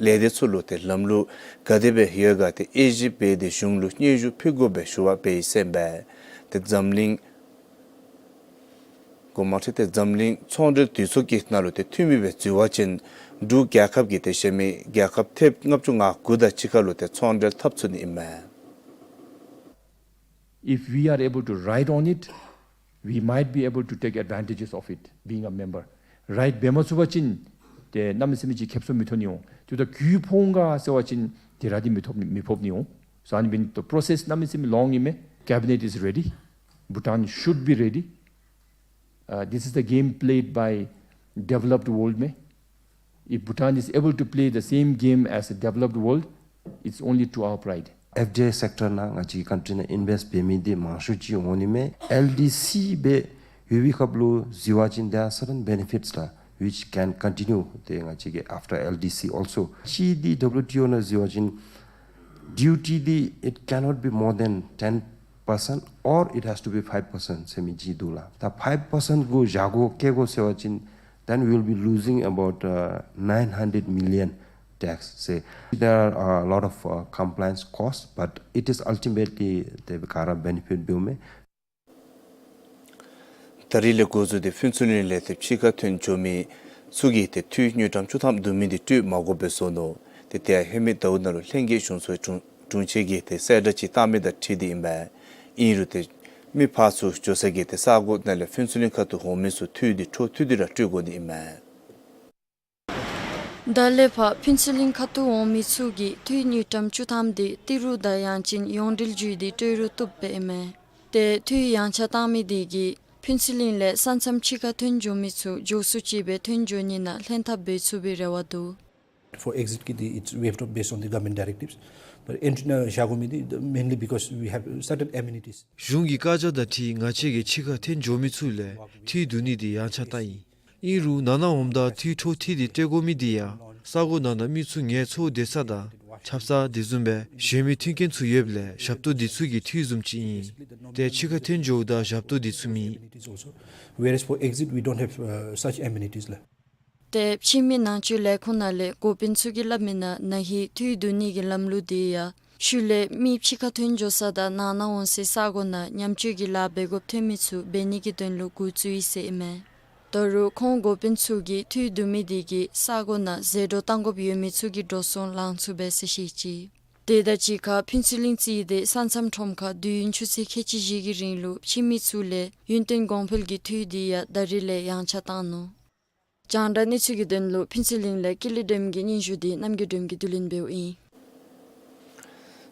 ལས་སྡེ་ཚུ་ལུ་ཏེ་ལམ་ལུགས་ག་དེ་སྦེ་ཡོད་ག་ཏེ་དབྱེ་ཞིབ་འབད་དེ་གཞུང་ལུ་སྙན་ཞུ་ཕུལ་དགོཔ་སྦེ་ཞུ་བ་འབད་ཡི་ཟེར་ཨིན་པས། ཏེ་འཛམ་གླིང་གོ་མ་ཁྲིད་དེ་འཛམ་གླིང་ཚོང་འབྲེལ་དུས་ཚོད་ཀྱི་ནང་ལུ་ཏེ་འཐུས་མི་སྦེ་འཛུལ་བ་ཅིན་འབྲུག་རྒྱལ་ཁབ་ཀྱིས་ཏེ་གཞན་མི་རྒྱལ་ཁབ་ཐེབས་ལྔ་བཅུ་ང་དགུ་དང་གཅིག་ཁར་ལུ་ཏེ་ཚོང་འབྲེལ་འཐབ་ཚུགས་ནི་ཨིན་མས། If we are able to ride on it, We might be able to take advantages of it, being a member. རའིཊ་འབད་མ་ཚུགས་པ་ཅིན་ཏེ་གནམ་མེད་ས་མེད་ཅིག་ཁེབ་སང་མི་ཐོན་ནི་འོང་། དེ་འབདཝ་ད་གུ་ཕོག་འོང་ག་ཟེར་བ་ཅིན་དེ་ར་འདི་མི་ཐོབ་མི་ཕོག་ནི་འོང་། So ཨ་ནི་འབདཝ་ད་process གནམ་མེད་ས་མེད་long ཨིན་མས། Cabinet is ready. Bhutan should be ready. Uh, this is the game played by developed world མས། If Bhutan is able to play the same game as the developed world, it's only to our pride. F D I sector ནང་ང་བཅས་ཀྱི་ཀན་ཊི་ནང་ཨིན་བེསཊ་འབད་མི་འདི་མང་ཤོས་ཅིག་འོང་ནི་མས། ཨེལ་ཌི་སི་སྦེ་ཡོད་པའི་སྐབས་ལུ་གཟིགས་པ་ཅིན་there are certain benefits ལགས། Which can continue ཏེ་ང་བཅས་ཀྱི་after L D C also. གཅིག་འདི་W T O ནང་གཟིགས་པ་ཅིན་ཌིའུ་ཊི་འདི་it cannot be more than ten percent or it has to be five percent ཟེར་མི་ཅིག་འདུག་ལགས། ད་ཕའིབ་པར་སེནཊ་གུ་བཞག་དགོ་བཀལ་དགོ་ཟེར་བ་ཅིན then we will be losing about, uh, nine hundred million tax. Say there are a lot of, uh, compliance costs, but it is ultimately the ག་ར་བེ་ནི་ཕིཊ་འབདཝ་མས། ད་རིས་ལས་འགོ་བཙུགས་ཏེ་ཕུན་ཚོགས་གླིང་ལས་ཏེ་ཕྱི་ཁར་ཐོན་འགྱོ་མི་ཚུ་གིས་ཏེ་འཐུས་དངུལ་ཀྲམ་བཅུ་ཐམ་བསྡུ་མི་འདི་སྤྲོད་མ་དགོ་པར་བཟོ་ནུག། ཏེ་དེ་ཡང་ཧེ་མའི་ཟླཝ་ནང་ལུ་ལྷན་རྒྱས་གཞུང་ཚོགས་དྲུང་དྲུང་ཆེན་གྱིས་ཏེ་གསལ་བསྒྲགས་ཅིག་བཏང་མི་དང་འཁྲིལ་ཏེ་ཨིན་པས། ཨིན་རུང་ཏེ་མི་ཕར་ཚུར་འགྱོ་ས་གི་ཏེ་ས་གོ་ནང་ལས་ཕུན་ཚོགས་གླིང་ཁ་ཐུག་འོང་མི་ཚུ་འཐུས་འདི་འཕྲོ་མཐུད་དེ་ར་སྤྲོད་དགོ་ནི་ཨིན་མས། ད་ལས་ཕར་ཕུན་ཚོགས་གླིང་ཁ་ཐུག་འོང་མི་ཚུ་གིས་འཐུས་དངུལ་ཀྲམ་བཅུ་ཐམ་འདི་ཏི་རུ་དང་ཡང་ཅིན་ཡོངས་འབྲེལ་བརྒྱུད་དེ་སྤྲོད་རུང་བཏུབ་པས་ཨིན་མས། ཏེ་འཐུས་ཡངས་ཆག་བཏང་མི་འདི་གིས་ཕུན་ཚོགས་གླིང་ལས་ས་མཚམས་ཕྱི་ཁར་ཐོན་འགྱོ་མི་ཚུ་མགྱོགས་སུ་ཅིག་སྦེ་ཐོན་འགྱོ་ནི་ནང་ལྷན་ཐབས་འབད་ཚུགས་པའི་རེ་བ་འདུག། For exit གི་འདི་it's waived off based on the government directives. But entry ནང་བཞག་དགོ་མི་འདི་mainly because we have certain amenities. གཞུང་གི་བཀའ་རྒྱ་དང་འཁྲིལ་ང་བཅས་ཀྱིས་ཕྱི་ཁར་ཐོན་འགྱོ་མི་ཚུ་ལས་འཐུས་བསྡུ་ནི་འདི་ཡངས་ཆག་བཏང་ཡི། ཨིན་རུང་ནང་ན་འོངམ་ད་འཐུས་འཕྲོ་མཐུད་དེ་སྤྲོད་དགོ་མི་འདི་ཡང་ས་གོ་ནང་ན་མི་ཚུ་ངལ་འཚོ་སྡོད་ས་དང་ཆབ་གསང་དེ་བཟུམ་སྦེ་གཞན་མི་མཐུན་རྐྱེན་ཚུ་ཡོདཔ་ལས་ཞབས་ཏོག་འདི་ཚུ་གི་འཐུས་བཟུམ་ཅིག་ཨིན། ཏེ་ཕྱི་ཁར་ཐོན་འགྱོཝ་ད་ཞབས་ཏོག་འདི་ཚུ་མེད། Amenities also. Whereas for exit we don't have, uh, such amenities ལགས། ཏེ་ཕྱི་མི་ནང་འཛུལ་ལས་ཁུངས་ནང་ལས་འགོ་དཔོན་ཚུ་གིས་སླབ་མི་ནང་ན་ཧིང་འཐུས་བསྡུ་ནི་གི་ལམ་ལུགས་འདི་ཡང་ཤུལ་ལས་མི་ཕྱི་ཁར་ཐོན་འགྱོ་ས་དང་ནང་ན་འོང་སའི་ས་གོ་ནང་ཉམས་བཅོས་ཀྱི་ལཱ་འབད་དགོཔ་ཐོན་མི་ཚུ་འབད་ནི་གི་དོན་ལུ་འགོ་བཙུགས་ཡི་ཟེར་ཨིན་མས། ད་རུང་ཁོང་འགོ་དཔོན་ཚུ་གིས་འཐུས་བསྡུ་མི་འདི་གིས་ས་གོ་ནང་ཟད་འགྲོ་གཏང་དགོཔ་ཡོད་མི་ཚུ་གི་འགྲོ་སོང་ལང་ཚུགས་པས་ཟེར་བཤད་ཅི། དེ་དང་གཅིག་ཁར་ཕུན་ཚོགས་གླིང་རྩིས་ཏེ་ས་མཚམས་ཁྲོམ་ཁར་དུས་ཡུན་ཆུ་ཚོད་ཁལ་གཅིག་བཞི་གི་རིང་ལུ་ཕྱི་མི་ཚུ་ལས་ཡུན་བརྟན་གོང་འཕེལ་གྱི་འཐུས་འདི་ཡང་ད་རིས་ལས་ཡངས་ཆག་བཏང་ནུག། རྒྱང་བསྒྲགས་གནས་ཚུལ་གྱི་དོན་ལུ་ཕུན་ཚོགས་གླིང་ལས་ཀུན་ལེགས་སྒྲོལ་མ་གི་སྙན་ཞུ་འདི་རྣམ་རྒྱལ་སྒྲོལ་མ་གིས་བསྡུ་ལེན་འབདཝ་ཨིན།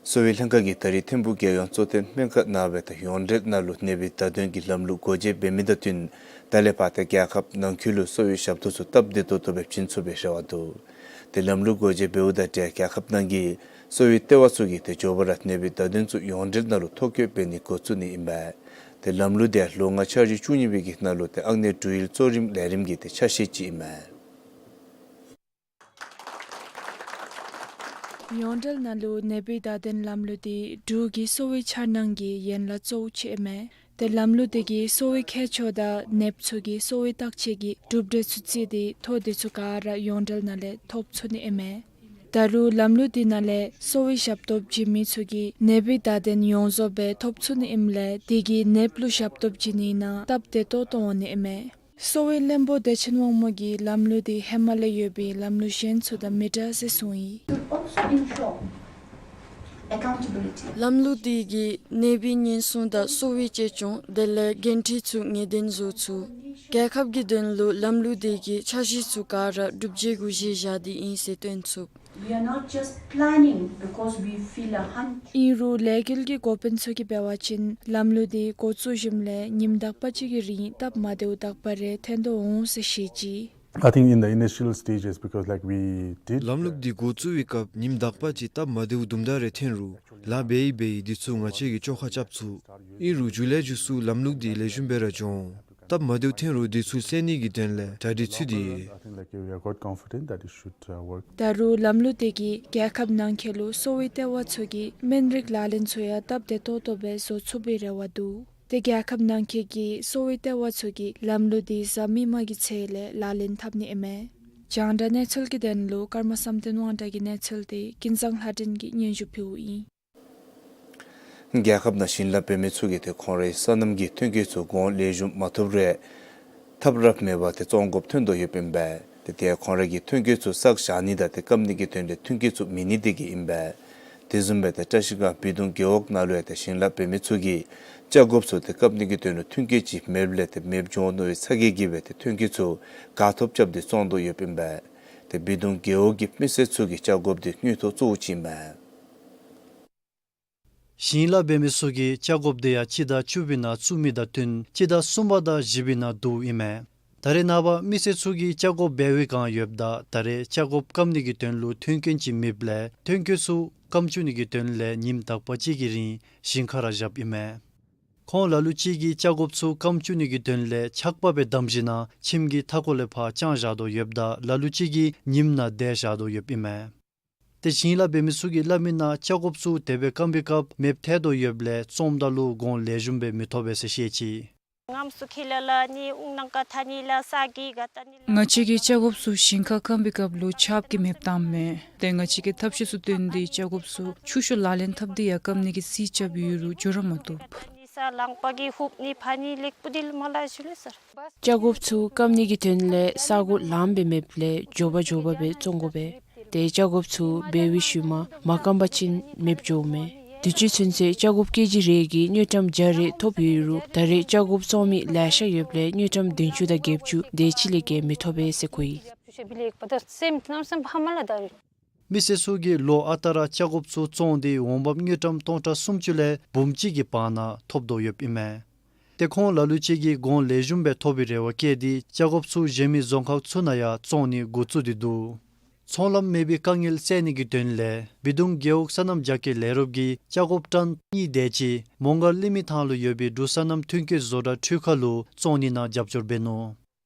གསོ་བའི་ལྷན་ཁག་གིས་ད་རིས་ཐིམ་ཕུག་རྒྱལ་ཡོངས་གཙོ་བསྟེན་སྨན་ཁང་ནང་སྦེ་ཏེ་ཡོངས་འབྲེལ་ནང་ལུ་ནད་པའི་བརྡ་དོན་གྱི་ལམ་ལུགས་སྒོ་འབྱེད་འབད་མི་དང་བསྟུན་ད་ལས་ཕར་ཏེ་རྒྱལ་ཁབ་ནང་འཁོད་ལུ་གསོ་བའི་ཞབས་ཏོག་ཚུ་སྟབས་བདེ་ཏོག་ཏོ་སྦེ་བྱིན་ཚུགས་པའི་རེ་བ་འདུག། ཏེ་ལམ་ལུགས་སྒོ་འབྱེད་འབདཝ་དང་འབྲེལ་རྒྱལ་ཁབ་ནང་གི་གསོ་བའི་ལྟེ་བ་ཚུ་གིས་ཏེ་མགྱོགས་པ་ར་ནད་པའི་བརྡ་དོན་ཚུ་ཡོངས་འབྲེལ་ནང་ལུ་ཐོ་བཀོད་འབད་ནི་འགོ་བཙུགས་ནི་ཨིན་པས། ཏེ་ལམ་ལུགས་འདི་ལོ་ལྔའི་འཆར་གཞི་བཅུ་གཉིས་པའི་གི་ནང་ལུ་ཏེ་ཨང་གནས་འབྲུག་ཡུལ་གཙོ་རིམ་ལས་རིམ་གྱི་ཏེ་ཆ་ཤས་ཅིག་ཨིན་མས། ཡོངས་འབྲེལ་ནང་ལུ་ནད་པའི་བརྡ་དོན་ལམ་ལུགས་འདི་འབྲུག་གི་གསོ་བའི་འཆར་སྣང་གི་ཡན་ལག་གཙོ་བོ་ཅིག་ཨིན་མས། ཏེ་ལམ་ལུགས་འདི་གིས་གསོ་བའི་མཁས་མཆོག་དང་ནདཔ་ཚུ་གི་གསོ་བའི་བརྟག་དཔྱད་ཀྱི་གྲུབ་འབྲས་ཚུ་བརྩིས་ཏེ་ཐོ་འདི་ཚུ་ག་ར་ཡོངས་འབྲེལ་ནང་ལས་ཐོབ་ཚུགས་ནི་ཨིན་མས། ད་རུང་ལམ་ལུགས་འདི་ནང་ལས་གསོ་བའི་ཞབས་ཏོག་བྱིན་མི་ཚུ་གིས་ནད་པའི་བརྡ་དོན་ཡོངས་རྫོགས་སྦེ་ཐོབ་ཚུགས་ནི་ཨིནམ་ལས་དེ་གིས་ནདཔ་ལུ་ཞབས་ཏོག་བྱིན་ནི་ནང་སྟབས་བདེ་ཏོག་ཏོ་འོང་ནི་ཨིན་མས། གསོ་བའི་བློན་པོ་བདེ་ཆེན་དབང་མོ་གིས་ལམ་ལུགས་འདི་ཧེ་མ་ལས་ཡོད་པའི་ལམ་ལུགས་གཞན་ཚུ་དང་མི་འདྲ་ཟེར་གསུངས་ཡི། Should also ensure accountability. ལམ་ལུགས་འདི་གིས་ནད་པའི་ཉེན་སྲུང་དང་གསོ་བའི་གཅེས་སྐྱོང་དེ་ལས་འགན་འཁྲི་ཚུ་ངེས་གཏན་བཟོ་ཚུགས། རྒྱལ་ཁབ་ཀྱི་དོན་ལུ་ལམ་ལུགས་འདི་གིས་འཆར་གཞི་ཚུ་ག་ར་གྲུབ་འབྲས་གུ་གཞི་བཞག་སྟེ་ཨིན་ཟེར་སྟོན་ཚུགས། We are not just planning because we feel a hunch. ཨིན་རུང་ལས་འགུལ་གྱི་འགོ་དཔོན་ཚུ་གིས་འབད་བ་ཅིན་ལམ་ལུགས་འདི་འགོ་བཙུགས་ཞིནམ་ལས་ཉིནམ་དག་པ་ཅིག་གི་རིང་སྟབས་མ་བདེཝ་དག་པ་རེ་ཐོན་དོ་འོང་ཟེར་བཤད་ཅི། I think in the initial stages, because, like, we did, ལམ་ལུགས་འདི་འགོ་བཙུགས་པའི་སྐབས་ཉིནམ་དག་པ་ཅིག་སྟབས་མ་བདེཝ་དུམ་གྲ་རེ་ཐོན་རུང་ལཱ་འབད་ཡི་འབད་ཡི་འདི་ཚུ་ང་བཅས་ཀྱིས་བཅོ་ཁ་རྐྱབ་ཚུགས། ཨིན་རུང་མཇུག་ལས་མཇུག་སུ་ལམ་ལུགས་འདི་ལེགས་ཤོམ་སྦེ་ར་འགྱོ་འོང་། སྟབས་མ་བདེཝ་ཐོན་རུང་འདི་ཚུ་སེལ་ནི་གི་དོན་ལས་གྲ་སྒྲིག་ཚུད་དེ་ཡོད། I think, like, we are quite confident that it should, uh, work. ད་རུང་ལམ་ལུགས་འདི་གིས་རྒྱལ་ཁབ་ནང་འཁོད་ལུ་གསོ་བའི་ལྟེ་བ་ཚུ་གི་སྨན་རིགས་ལག་ལེན་ཚུ་ཡང་སྟབས་བདེ་ཏོག་ཏོ་སྦེ་བཟོ་ཚུགས་པའི་རེ་བ་འདུག། ཏེ་རྒྱལ་ཁབ་ནང་འཁོད་ཀྱི་གསོ་བའི་ལྟེ་བ་ཚུ་གིས་ལམ་ལུགས་འདི་གཟའ་མིག་དམར་གྱི་ཚེས་ལས་ལག་ལེན་འཐབ་ནི་ཨིན་མས། རྒྱང་བསྒྲགས་གནས་ཚུལ་གྱི་དོན་ལུ་ཀརྨ་བསམ་གཏན་དབང་གྲགས་ཀྱི་གནས་ཚུལ་འདི་ཀུན་བཟང་ལྷ་སྒྲོན་གྱིས་སྙན་ཞུ་ཕུལཝ་ཨིན། རྒྱལ་ཁབ་ནང་བྱིན་རླབས་འབད་མི་ཚུ་གིས་ཏེ་ཁོང་རའི་སོ་ནམ་གྱི་ཐོན་སྐྱེད་ཚུ་གོང་ལེགས་ཤོམ་མ་ཐོབ་རུང་ཐབས་རབ་མེད་པ་ཏེ་བཙོང་དགོཔ་ཐོན་དོ་ཡོདཔ་ཨིན་པས། ཏེ་དེ་ཁོང་རའི་གི་ཐོན་སྐྱེད་ཚུ་བསགས་བཞག་ནི་དང་ཏེ་སྐམ་ནི་གི་དོན་ལས་ཐོན་སྐྱེད་ཚུ་མེད་ནི་དེ་གིས་ཨིན་པས། དེ་བཟུམ་སྦེ་ཏེ་བཀྲ་ཤིས་སྒང་སྦིས་སྡོང་རྒེད་འོག་ནང་ལུ་ཡང་ཏེ་ཞིང་ལཱ་འབད་མི་ཚུ་གིས་ལྕགས་སྒོབ་ཚུ་ཏེ་བཀབ་ནི་གི་དོན་ལུ་མཐུན་རྐྱེན་ཅིག་མེདཔ་ལས་ཏེ་མེདཔ་འགྱོ་ནི་འབད་ཚ་གྱང་གིས་སྦེ་ཏེ་མཐུན་རྐྱེན་ཚུ་ག་ཐོབ་རྐྱབ་སྟེ་བཙོང་དོ་ཡོདཔ་ཨིན་པས། ཏེ་སྦིས་སྡོང་རྒེད་འོག་གི་མི་སེར་ཚུ་གིས་ལྕགས་སྒོབ་འདི་དངུལ་ཐོག་གཙོ་བོ་ཅིག་ཨིན་མས། ཞིང་ལཱ་འབད་མི་ཚུ་གིས་ལྕགས་སྒོབ་འདི་ཡང་སྤྱི་ཟླ་བཅུ་པའི་ནང་བཙུགས་མི་དང་བསྟུན་སྤྱི་ཟླ་གསུམ་པ་དང་བཞི་པའི་ནང་བསྡུཝ་ཨིན་མས། ད་རེས་ནངས་པ་མི་སེར་ཚུ་གིས་ལྕགས་སྒོབ་འབལ་བའི་བསྒང་ཡོདཔ་ད་ད་རེས་ལྕགས་སྒོབ་བཀབ་ནི་གི་དོན་ལུ་མཐུན་རྐྱེན་ཅིག་མེདཔ་ལས་མཐུན་རྐྱེན་ཚུ་སྐམ་བཅུག་ནི་གི་དོན་ལས་ཉིནམ་དག་པ་ཅིག་གི་རིང་ཞིང་ཁར་ར་བཞགཔ་ཨིན་མས། ཁོང་ལ་ལུ་ཅིག་གིས་ལྕགས་སྒོབ་ཚུ་སྐམ་བཅུག་ནི་གི་དོན་ལས་ཆག་པ་སྦེ་བསྡམས་ཞིནམ་ཁྱིམ་གྱི་མཐའ་འཁོར་ལས་ཕར་དཔྱང་བཞག་དོ་ཡོདཔ་ད་ལ་ལུ་ཅིག་གིས་ཉིམ་ནང་བསྡད་བཞག་དོ་ཡོདཔ་ཨིན་མས། ཏེ་ཞིང་ལཱ་འབད་མི་ཚུ་གིས་སླབ་མི་ནང་ལྕགས་སྒོབ་ཚུ་དེ་སྦེ་སྐམ་པའི་སྐབས་མེདཔ་ཐལ་དོ་ཡོདཔ་ལས་བཙོངམ་ད་ལུ་གོང་ལེགས་ཤོམ་སྦེ་མི་ཐོབ་པས་ཟེར་བཤད་ཅི། ང་བཅས་ཀྱིས་ལྕགས་སྒོབ་ཚུ་ཞིང་ཁར་སྐམ་པའི་སྐབས་ལུ་ཆརཔ་གིས་མེདཔ་བཏངམ་མས། ཏེ་ང་བཅས་ཀྱིས་ཐབས་ཤེས་ཚུ་བཏོན་ཏེ་ལྕགས་སྒོབ་ཚུ་ཆུ་ཤོག་ལག་ལེན་འཐབ་སྟེ་ཡང་སྐམ་ནི་གི་རྩིས་རྐྱབ་ཡོད་རུང་འགྱོ་ར་མ་བཏུབ། ལྕགས་སྒོབ་ཚུ་སྐམ་ནི་གི་དོན་ལས་ས་གོ་ལངམ་སྦེ་མེདཔ་ལས་མགྱོགས་པ་མགྱོགས་པ་སྦེ་བཙོང་དགོ་པས། ཏེ་ལྕགས་སྒོབ་ཚུ་འབལ་བའི་ཤུལ་མ་མ་སྐམ་པ་ཅིན་མེདཔ་འགྱོཝ་མས། དུས་ཅི་ཚུན་ཚོད་ལྕགས་སྒོབ་ཀེ་ཇི་རེ་གིས་དངུལ་ཀྲམ་བརྒྱ་རེ་ཐོབ་ཡོད་རུང་ད་རེས་ལྕགས་སྒོབ་བཙོང་མི་ལེ་ཤ་ཡོདཔ་ལས་དངུལ་ཀྲམ་བདུན་ཅུ་དང་བརྒྱད་ཅུ་དེ་ཅིག་ལས་བརྒལ་མི་ཐོབ་པས་ཟེར་གོ་ཡི། མི་སེར་ཚུ་གིས་ལོ་ཨ་རྟག་ར་ལྕགས་སྒོབ་ཚུ་བཙོང་སྟེ་འོང་འབབ་དངུལ་ཀྲམ་སྟོང་ཕྲག་སུམ་ཅུ་ལས་འབུམ་གཅིག་གི་བར་ན་ཐོབ་དོ་ཡོདཔ་ཨིན་མས། ཏེ་ཁོང་ལ་ལུ་ཅིག་གིས་གོང་ལེགས་ཤོམ་སྦེ་ཐོབ་པའི་རེ་བ་བསྐྱེད་དེ་ལྕགས་སྒོབ་ཚུ་གཞན་མི་རྫོང་ཁག་ཚུ་ནང་ཡང་བཙོང་ནི་འགོ་བཙུགས་ཏེ་འདུག། ཚོང་ལམ་མེད་པའི་དཀའ་ངལ་སེལ་ནི་གི་དོན་ལས་སྦིས་སྡོང་རྒེད་འོག་སོ་ནམ་རྒྱ་སྐྱེད་ལས་རོགས་ཀྱིས་ལྕགས་སྒོབ་ཊཱན་གཉིས་དེ་ཅིག་མོང་སྒར་གླིང་མི་ཐང་ལུ་ཡོད་པའི་འབྲུག་སོ་ནམ་ཐོན་སྐྱེད་བཟོ་གྲྭ་འཕྲུལ་ཁང་ལུ་བཙོང་ནི་ནང་རྒྱབ་སྐྱོར་འབད་ནུག།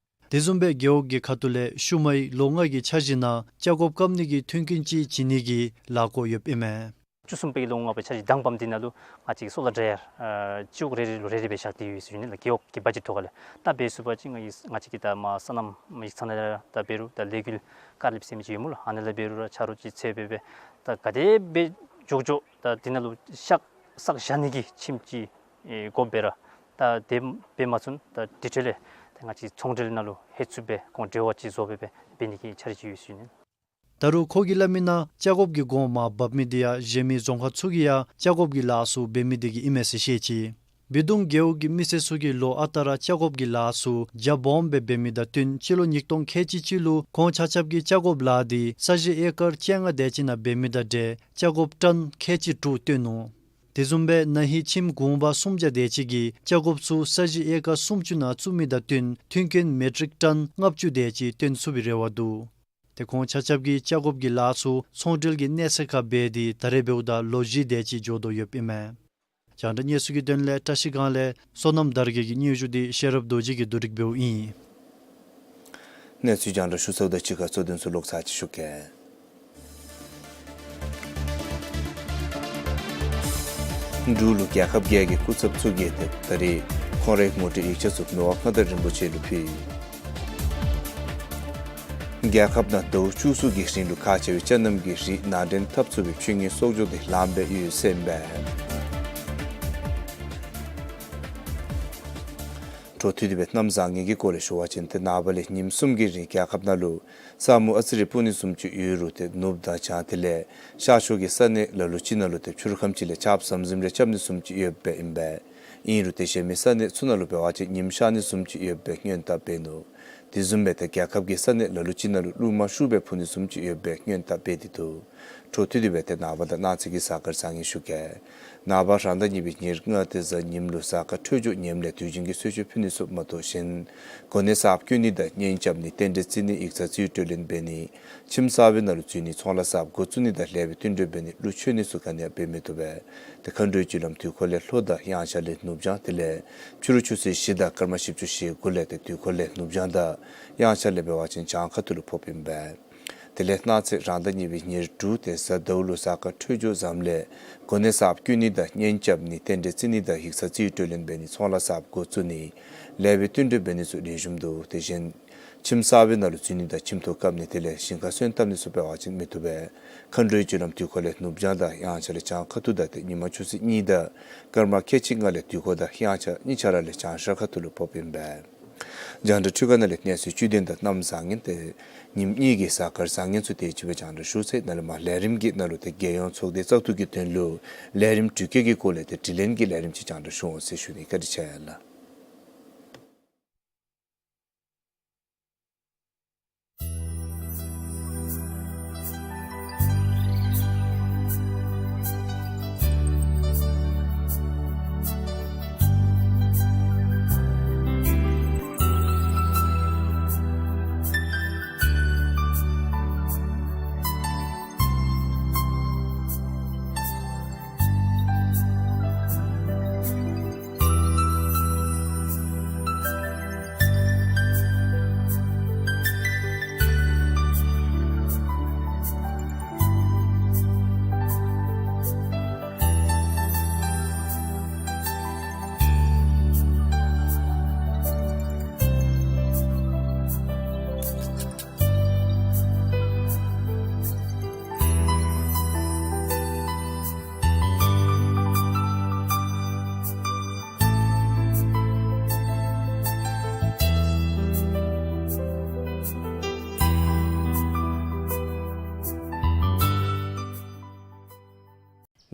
དེ་བཟུམ་སྦེ་རྒེད་འོག་གི་ཁ་ཐུག་ལས་ཤུལ་མའི་ལོ་ལྔ་གི་འཆར་གཞི་ནང་ལྕགས་སྒོབ་སྐམ་ནི་གི་མཐུན་རྐྱེན་ཅིག་བྱིན་ནི་གི་ལས་འགུལ་ཡོདཔ་ཨིན་མས། བཅུ་གསུམ་པའི་ལོ་ལྔ་པའི་འཆར་གཞི་དང་པམ་འདི་ནང་ལུ་ང་བཅས་ཀྱིས་སོ་ལར་ཌྲའི་ཡར་ཨ་སྤྱི་འོག་རེ་རེ་ལུ་རེ་རེ་སྦེ་བཞག་སྟེ་ཡོད་ཟེར་ཞུ་ནི་ལགས། རྒེད་འོག་གི་བ་ཇེཊ་ཐོག་ཁ་ལས། ད་འབད་ཚུགས་པ་ཅིན་ང་བཅས་ང་བཅས་ཀྱིས་ད་མར་སོ་ནམ་ཡིག་ཚང་ནང་ད་འབད་རུང་ད་ལས་འགུལ་ཀར་ལེབ་ཟེར་མི་ཅིག་ཡོད་སྨོ་ལགས། ཨ་ནི་ལས་འབད་རུང་ར་ཆ་རོགས་ཅིག་འཚོལ་སྦེ་སྦེ་ད་ག་དེ་སྦེ་མགྱོགས་མགྱོགས་ད་འདི་ནང་ལུ་ཤག་བསགས་བཞག་ནི་གི་ཁྱིམ་ཅིག་ཨེ་དགོ་པས་ར། ད་དེ་འབད་མ་ཚུན་ད་དེ་འཕྲོ་ལས་ད་ང་བཅས་ཚོང་འབྲེལ་ནང་ལུ་ལྷོད་ཚུགསཔ་སྦེ་ཁོང་འབྲེལ་བ་ཅིག་བཟོ་སྦེ་སྦེ་འབད་ནི་གི་འཆར་གཞི་ཡོད་ཟེར་ཞུ་ནི། ད་རུང་ཁོ་གིས་སླབ་མི་ནང་ལྕགས་སྒོབ་ཀྱི་གོང་མར་འབབ་མི་འདི་ཡང་གཞན་མི་རྫོང་ཁག་ཚུ་གིས་ཡང་ལྕགས་སྒོབ་ཀྱི་ལཱ་ཚུ་འབད་མི་འདི་གིས་ཨིན་མས་ཟེར་བཤད་ཅི། སྦིས་སྡོང་རྒེད་འོག་གི་མི་སེར་ཚུ་གིས་ལོ་ཨ་རྟག་ར་ལྕགས་སྒོབ་ཀྱི་ལཱ་ཚུ་རྒྱ་སྦོམ་སྦེ་འབད་མི་དང་བསྟུན་སྤྱི་ལོ་ཉིས་སྟོང་ཁལ་གཅིག་གཅིག་ལུ་ཁོང་ཆ་ཁྱབ་ཀྱིས་ལྕགས་སྒོབ་ལཱ་འདི་ས་གཞི་ཨེ་ཀར་བཅོ་ལྔ་དེ་ཅིག་ནང་འབད་མི་དང་འབྲེལ་ལྕགས་སྒོབ་ཊཱན་ཁལ་གཅིག་དྲུག་བཏོན་ནུག། དེ་བཟུམ་སྦེ་ན་ཧིང་ཁྱིམ་གུང་པ་སུམ་བརྒྱ་དེ་ཅིག་གིས་ལྕགས་སྒོབ་ཚུ་ས་གཞི་ཨེ་ཀར་སུམ་ཅུ་ནང་བཙུགས་མི་དང་བསྟུན་མཐུན་རྐྱེན་མེ་ཊིག་ཊཱན་ལྔ་བཅུ་དེ་ཅིག་བཏོན་ཚུགས་པའི་རེ་བ་འདུག། ཏེ་ཁོང་ཆ་ཁྱབ་ཀྱིས་ལྕགས་སྒོབ་ཀྱི་ལཱ་ཚུ་ཚོང་འབྲེལ་གྱི་གནས་ཚད་ཁར་འབད་དེ་ད་རེས་འབདཝ་ད་ལོ་བཞི་དེ་ཅིག་འགྱོ་དོ་ཡོདཔ་ཨིན་མས། རྒྱང་བསྒྲགས་གནས་ཚུལ་གྱི་དོན་ལས་བཀྲ་ཤིས་སྒང་ལས་བསོད་ནམས་དར་རྒྱས་ཀྱི་སྙན་ཞུ་འདི་ཤེས་རབ་རྡོ་རྗེ་གིས་བསྡུ་སྒྲིག་འབདཝ་ཨིན། གནས་ཚུལ་རྒྱང་བསྒྲགས་ཞུ་ཚརཝ་དང་གཅིག་ཁར་གཙོ་དོན་ཚུ་ལོག་ཚར་ཅིག་ཞུ་གེ། འབྲུག་ལུ་རྒྱལ་ཁབ་བརྒྱད་ཀྱི་སྐུ་ཚབ་ཚུ་གིས་ཏེ་ད་རེས་ཁོང་རའི་ངོ་སྤྲོད་ཡིག་ཆ་ཚུ་མི་དབང་མངའ་བདག་རིན་པོ་ཆེ་ལུ་ཕུལ། རྒྱལ་ཁབ་ནང་ཟླཝ་བཅུ་གསུམ་གྱི་རིང་ལུ་ཁག་ཆེ་བའི་ཅ་རྣམ་གྱི་རིགས་ནང་འདྲེན་འཐབ་ཚུགས་པའི་ཆོས་ཉིད་གསོག་འཇོག་འདི་ལངམ་སྦེ་ཡོད་ཟེར་ཨིན་པས། འཕྲོ་མཐུད་དེ་སྦེ་གནམ་བཟང་ངན་གྱི་སྐོར་ལས་ཞུ་བ་ཅིན་ཏེ་ནངས་པ་ལས་ཉིནམ་གསུམ་གྱི་རིང་རྒྱལ་ཁབ་ནང་ལུ་ས་སྨུག་ཨ་ཙི་རེ་སྤུབས་ནི་བཟུམ་ཅིག་ཡོད་རུང་ཏེ་ནུབ་དང་བྱང་དེ་ལས་ཤར་ཕྱོགས་ཀྱི་ས་གནས་ལ་ལུ་ཅིག་ནང་ལུ་ཏེ་ཕྱི་རུ་ཁམས་ཅིག་ལས་ཆརཔ་ཟམ་ཟིམ་རེ་རྐྱབ་ནི་བཟུམ་ཅིག་ཡོདཔ་ཨིན་པས། ཨིན་རུང་ཏེ་གཞན་མི་ས་གནས་ཚུ་ནང་ལུ་འབད་བ་ཅིན་ཉིམ་ཤར་ནི་བཟུམ་ཅིག་ཡོདཔ་སྦེ་སྔོན་བརྡ་འབད་ནུག། དེ་བཟུམ་སྦེ་ཏེ་རྒྱལ་ཁབ་ཀྱི་ས་གནས་ལ་ལུ་ཅིག་ནང་ལུ་རླུང་མ་ཤུགས་སྦེ་འཕུ་ནི་བཟུམ་ཅིག་ཡོདཔ་སྦེ་སྔོན་བརྡ་འབད་དེ་འདུག། འཕྲོ་མཐུད་དེ་སྦེ་ཏེ་ནངས་པ་དང་གནངས་ཚེ་གི་གཟའ་སྐར་བཟང་ངན་ཞུ་གེ། ནངས་པ་རང་ཟླ་གཉིས་པའི་ཉེར་ལྔ་ཏེ་གཟའ་ཉིམ་ལུ་གཟའ་སྐར་འཕྲོད་སྦྱོར་ངནམ་ལས་དུས་རྒྱུན་གྱི་གསོལ་མཆོད་ཕུལ་ནི་ཚུ་མ་གཏོགས་གཞན་གོ་གནས་གསརཔ་བསྐོ་ནི་དང་གཉེན་རྐྱབ་ནི་རྟེན་འབྲེལ་བརྩི་ནི་ཡིག་ཚང་རྩིས་སྤྲོད་ལེན་འབད་ནི་ཁྱིམ་གསར་པའི་ནང་ལུ་འཛུལ་ནི་ཚོང་ལཱ་གསརཔ་འགོ་བཙུགས་ནི་དང་ལེགས་པའི་བསྟུན་གྲོས་འབད་ནི་གླུ་མཆོད་ནི་ཚུ་ག་ནི་ཡང་འབད་མི་བཏུབ་པས། ཏེ་མཁའ་འགྲོའི་རྒྱུ་ལམ་དུས་འཁོར་ལས་ལྷོ་དང་དབྱངས་འཆར་ལས་ནུབ་བྱང་དེ་ལས་ཕྱི་རུ་ཆུ་ཚོད་བཞི་དང་སྐར་མ་བཞི་བཅུ་ཞེ་དགུ་ལས་ཏེ་དུས་འཁོར་ལས་ནུབ་བྱང་དང་དབྱངས་འཆར་ལས་འབད་བ་ཅིན་བྱང་ཁ་ཐུག་ལུ་ཕོགཔ་ཨིན་པས། དེ་ལས་གནངས་ཚེ་རང་ཟླ་གཉིས་པའི་ཉེར་དྲུག་ཏེ་གཟའ་ཟླཝ་ལུ་གཟའ་སྐར་འཕྲོད་སྦྱོར་བཟངམ་ལས་གོ་གནས་གསརཔ་བསྐོ་ནི་དང་གཉེན་རྐྱབ་ནི་རྟེན་འབྲེལ་བརྩི་ནི་དང་ཡིག་ཚང་རྩིས་སྤྲོད་ལེན་འབད་ནི་ཚོང་ལཱ་གསརཔ་འགོ་བཙུགས་ནི་ལེགས་པའི་བསྟུན་གྲོས་འབད་ནི་ཚུ་ལེགས་ཤོམ་འདུག། དེ་བཞིན་ཁྱིམ་གསར་པའི་ནང་ལུ་འཛུལ་ནི་དང་ཁྱིམ་ཐོག་བཀབ་ནི་དེ་ལས་ཞིང་ཁ་སོན་བཏབ་ནི་ཚུ་འབད་བ་ཅིན་མི་བཏུབ་པས། མཁའ་འགྲོའི་རྒྱུ་ལམ་དུས་འཁོར་ལས་ནུབ་བྱང་དང་དབྱངས་འཆར་ལས་བྱང་ཁ་ཐུག་དང་ཏེ་ཉི་མ་ཆུ་ཚོད་གཉིས་དང་སྐར་མ་ཁལ་གཅིག་ལྔ་ལས་དུས་འཁོར་དང་དབྱངས་འཆར་གཉིས་ཆ་ར་ལས་བྱང་ཤར་ཁ་ཐུག་ལུ་ཕོགཔ་ཨིན་པས། རྒྱང་བསྒྲགས་འཕྲུལ་ཁང་ནང་ལས་གནས་ཚུལ་བཅུད་ལྡན་དང་གནམ་བཟང་ངན་ཏེ་ཉིནམ་གཉིས་ཀྱི་གཟའ་སྐར་བཟང་ངན་ཚུ་དེ་ཅིག་སྦེ་རྒྱང་བསྒྲགས་ཞུ་ཚར། ནཱ་ལས་མར་ལས་རིམ་གྱི་ནང་ལུ་ཏེ་རྒྱལ་ཡོངས་ཚོགས་སྡེ་བཙག་འཐུ་གི་དོན་ལུ་ལས་རིམ་འགྲུལ་སྐྱེལ་གྱི་སྐོར་ལས་ཏེ་དྲི་ལན་གྱི་ལས་རིམ་ཅིག་རྒྱང་བསྒྲགས་ཞུ་འོང་ཟེར་ཞུ་ནི། བཀའ་དྲིན་ཆེ་ཡ་ལགས།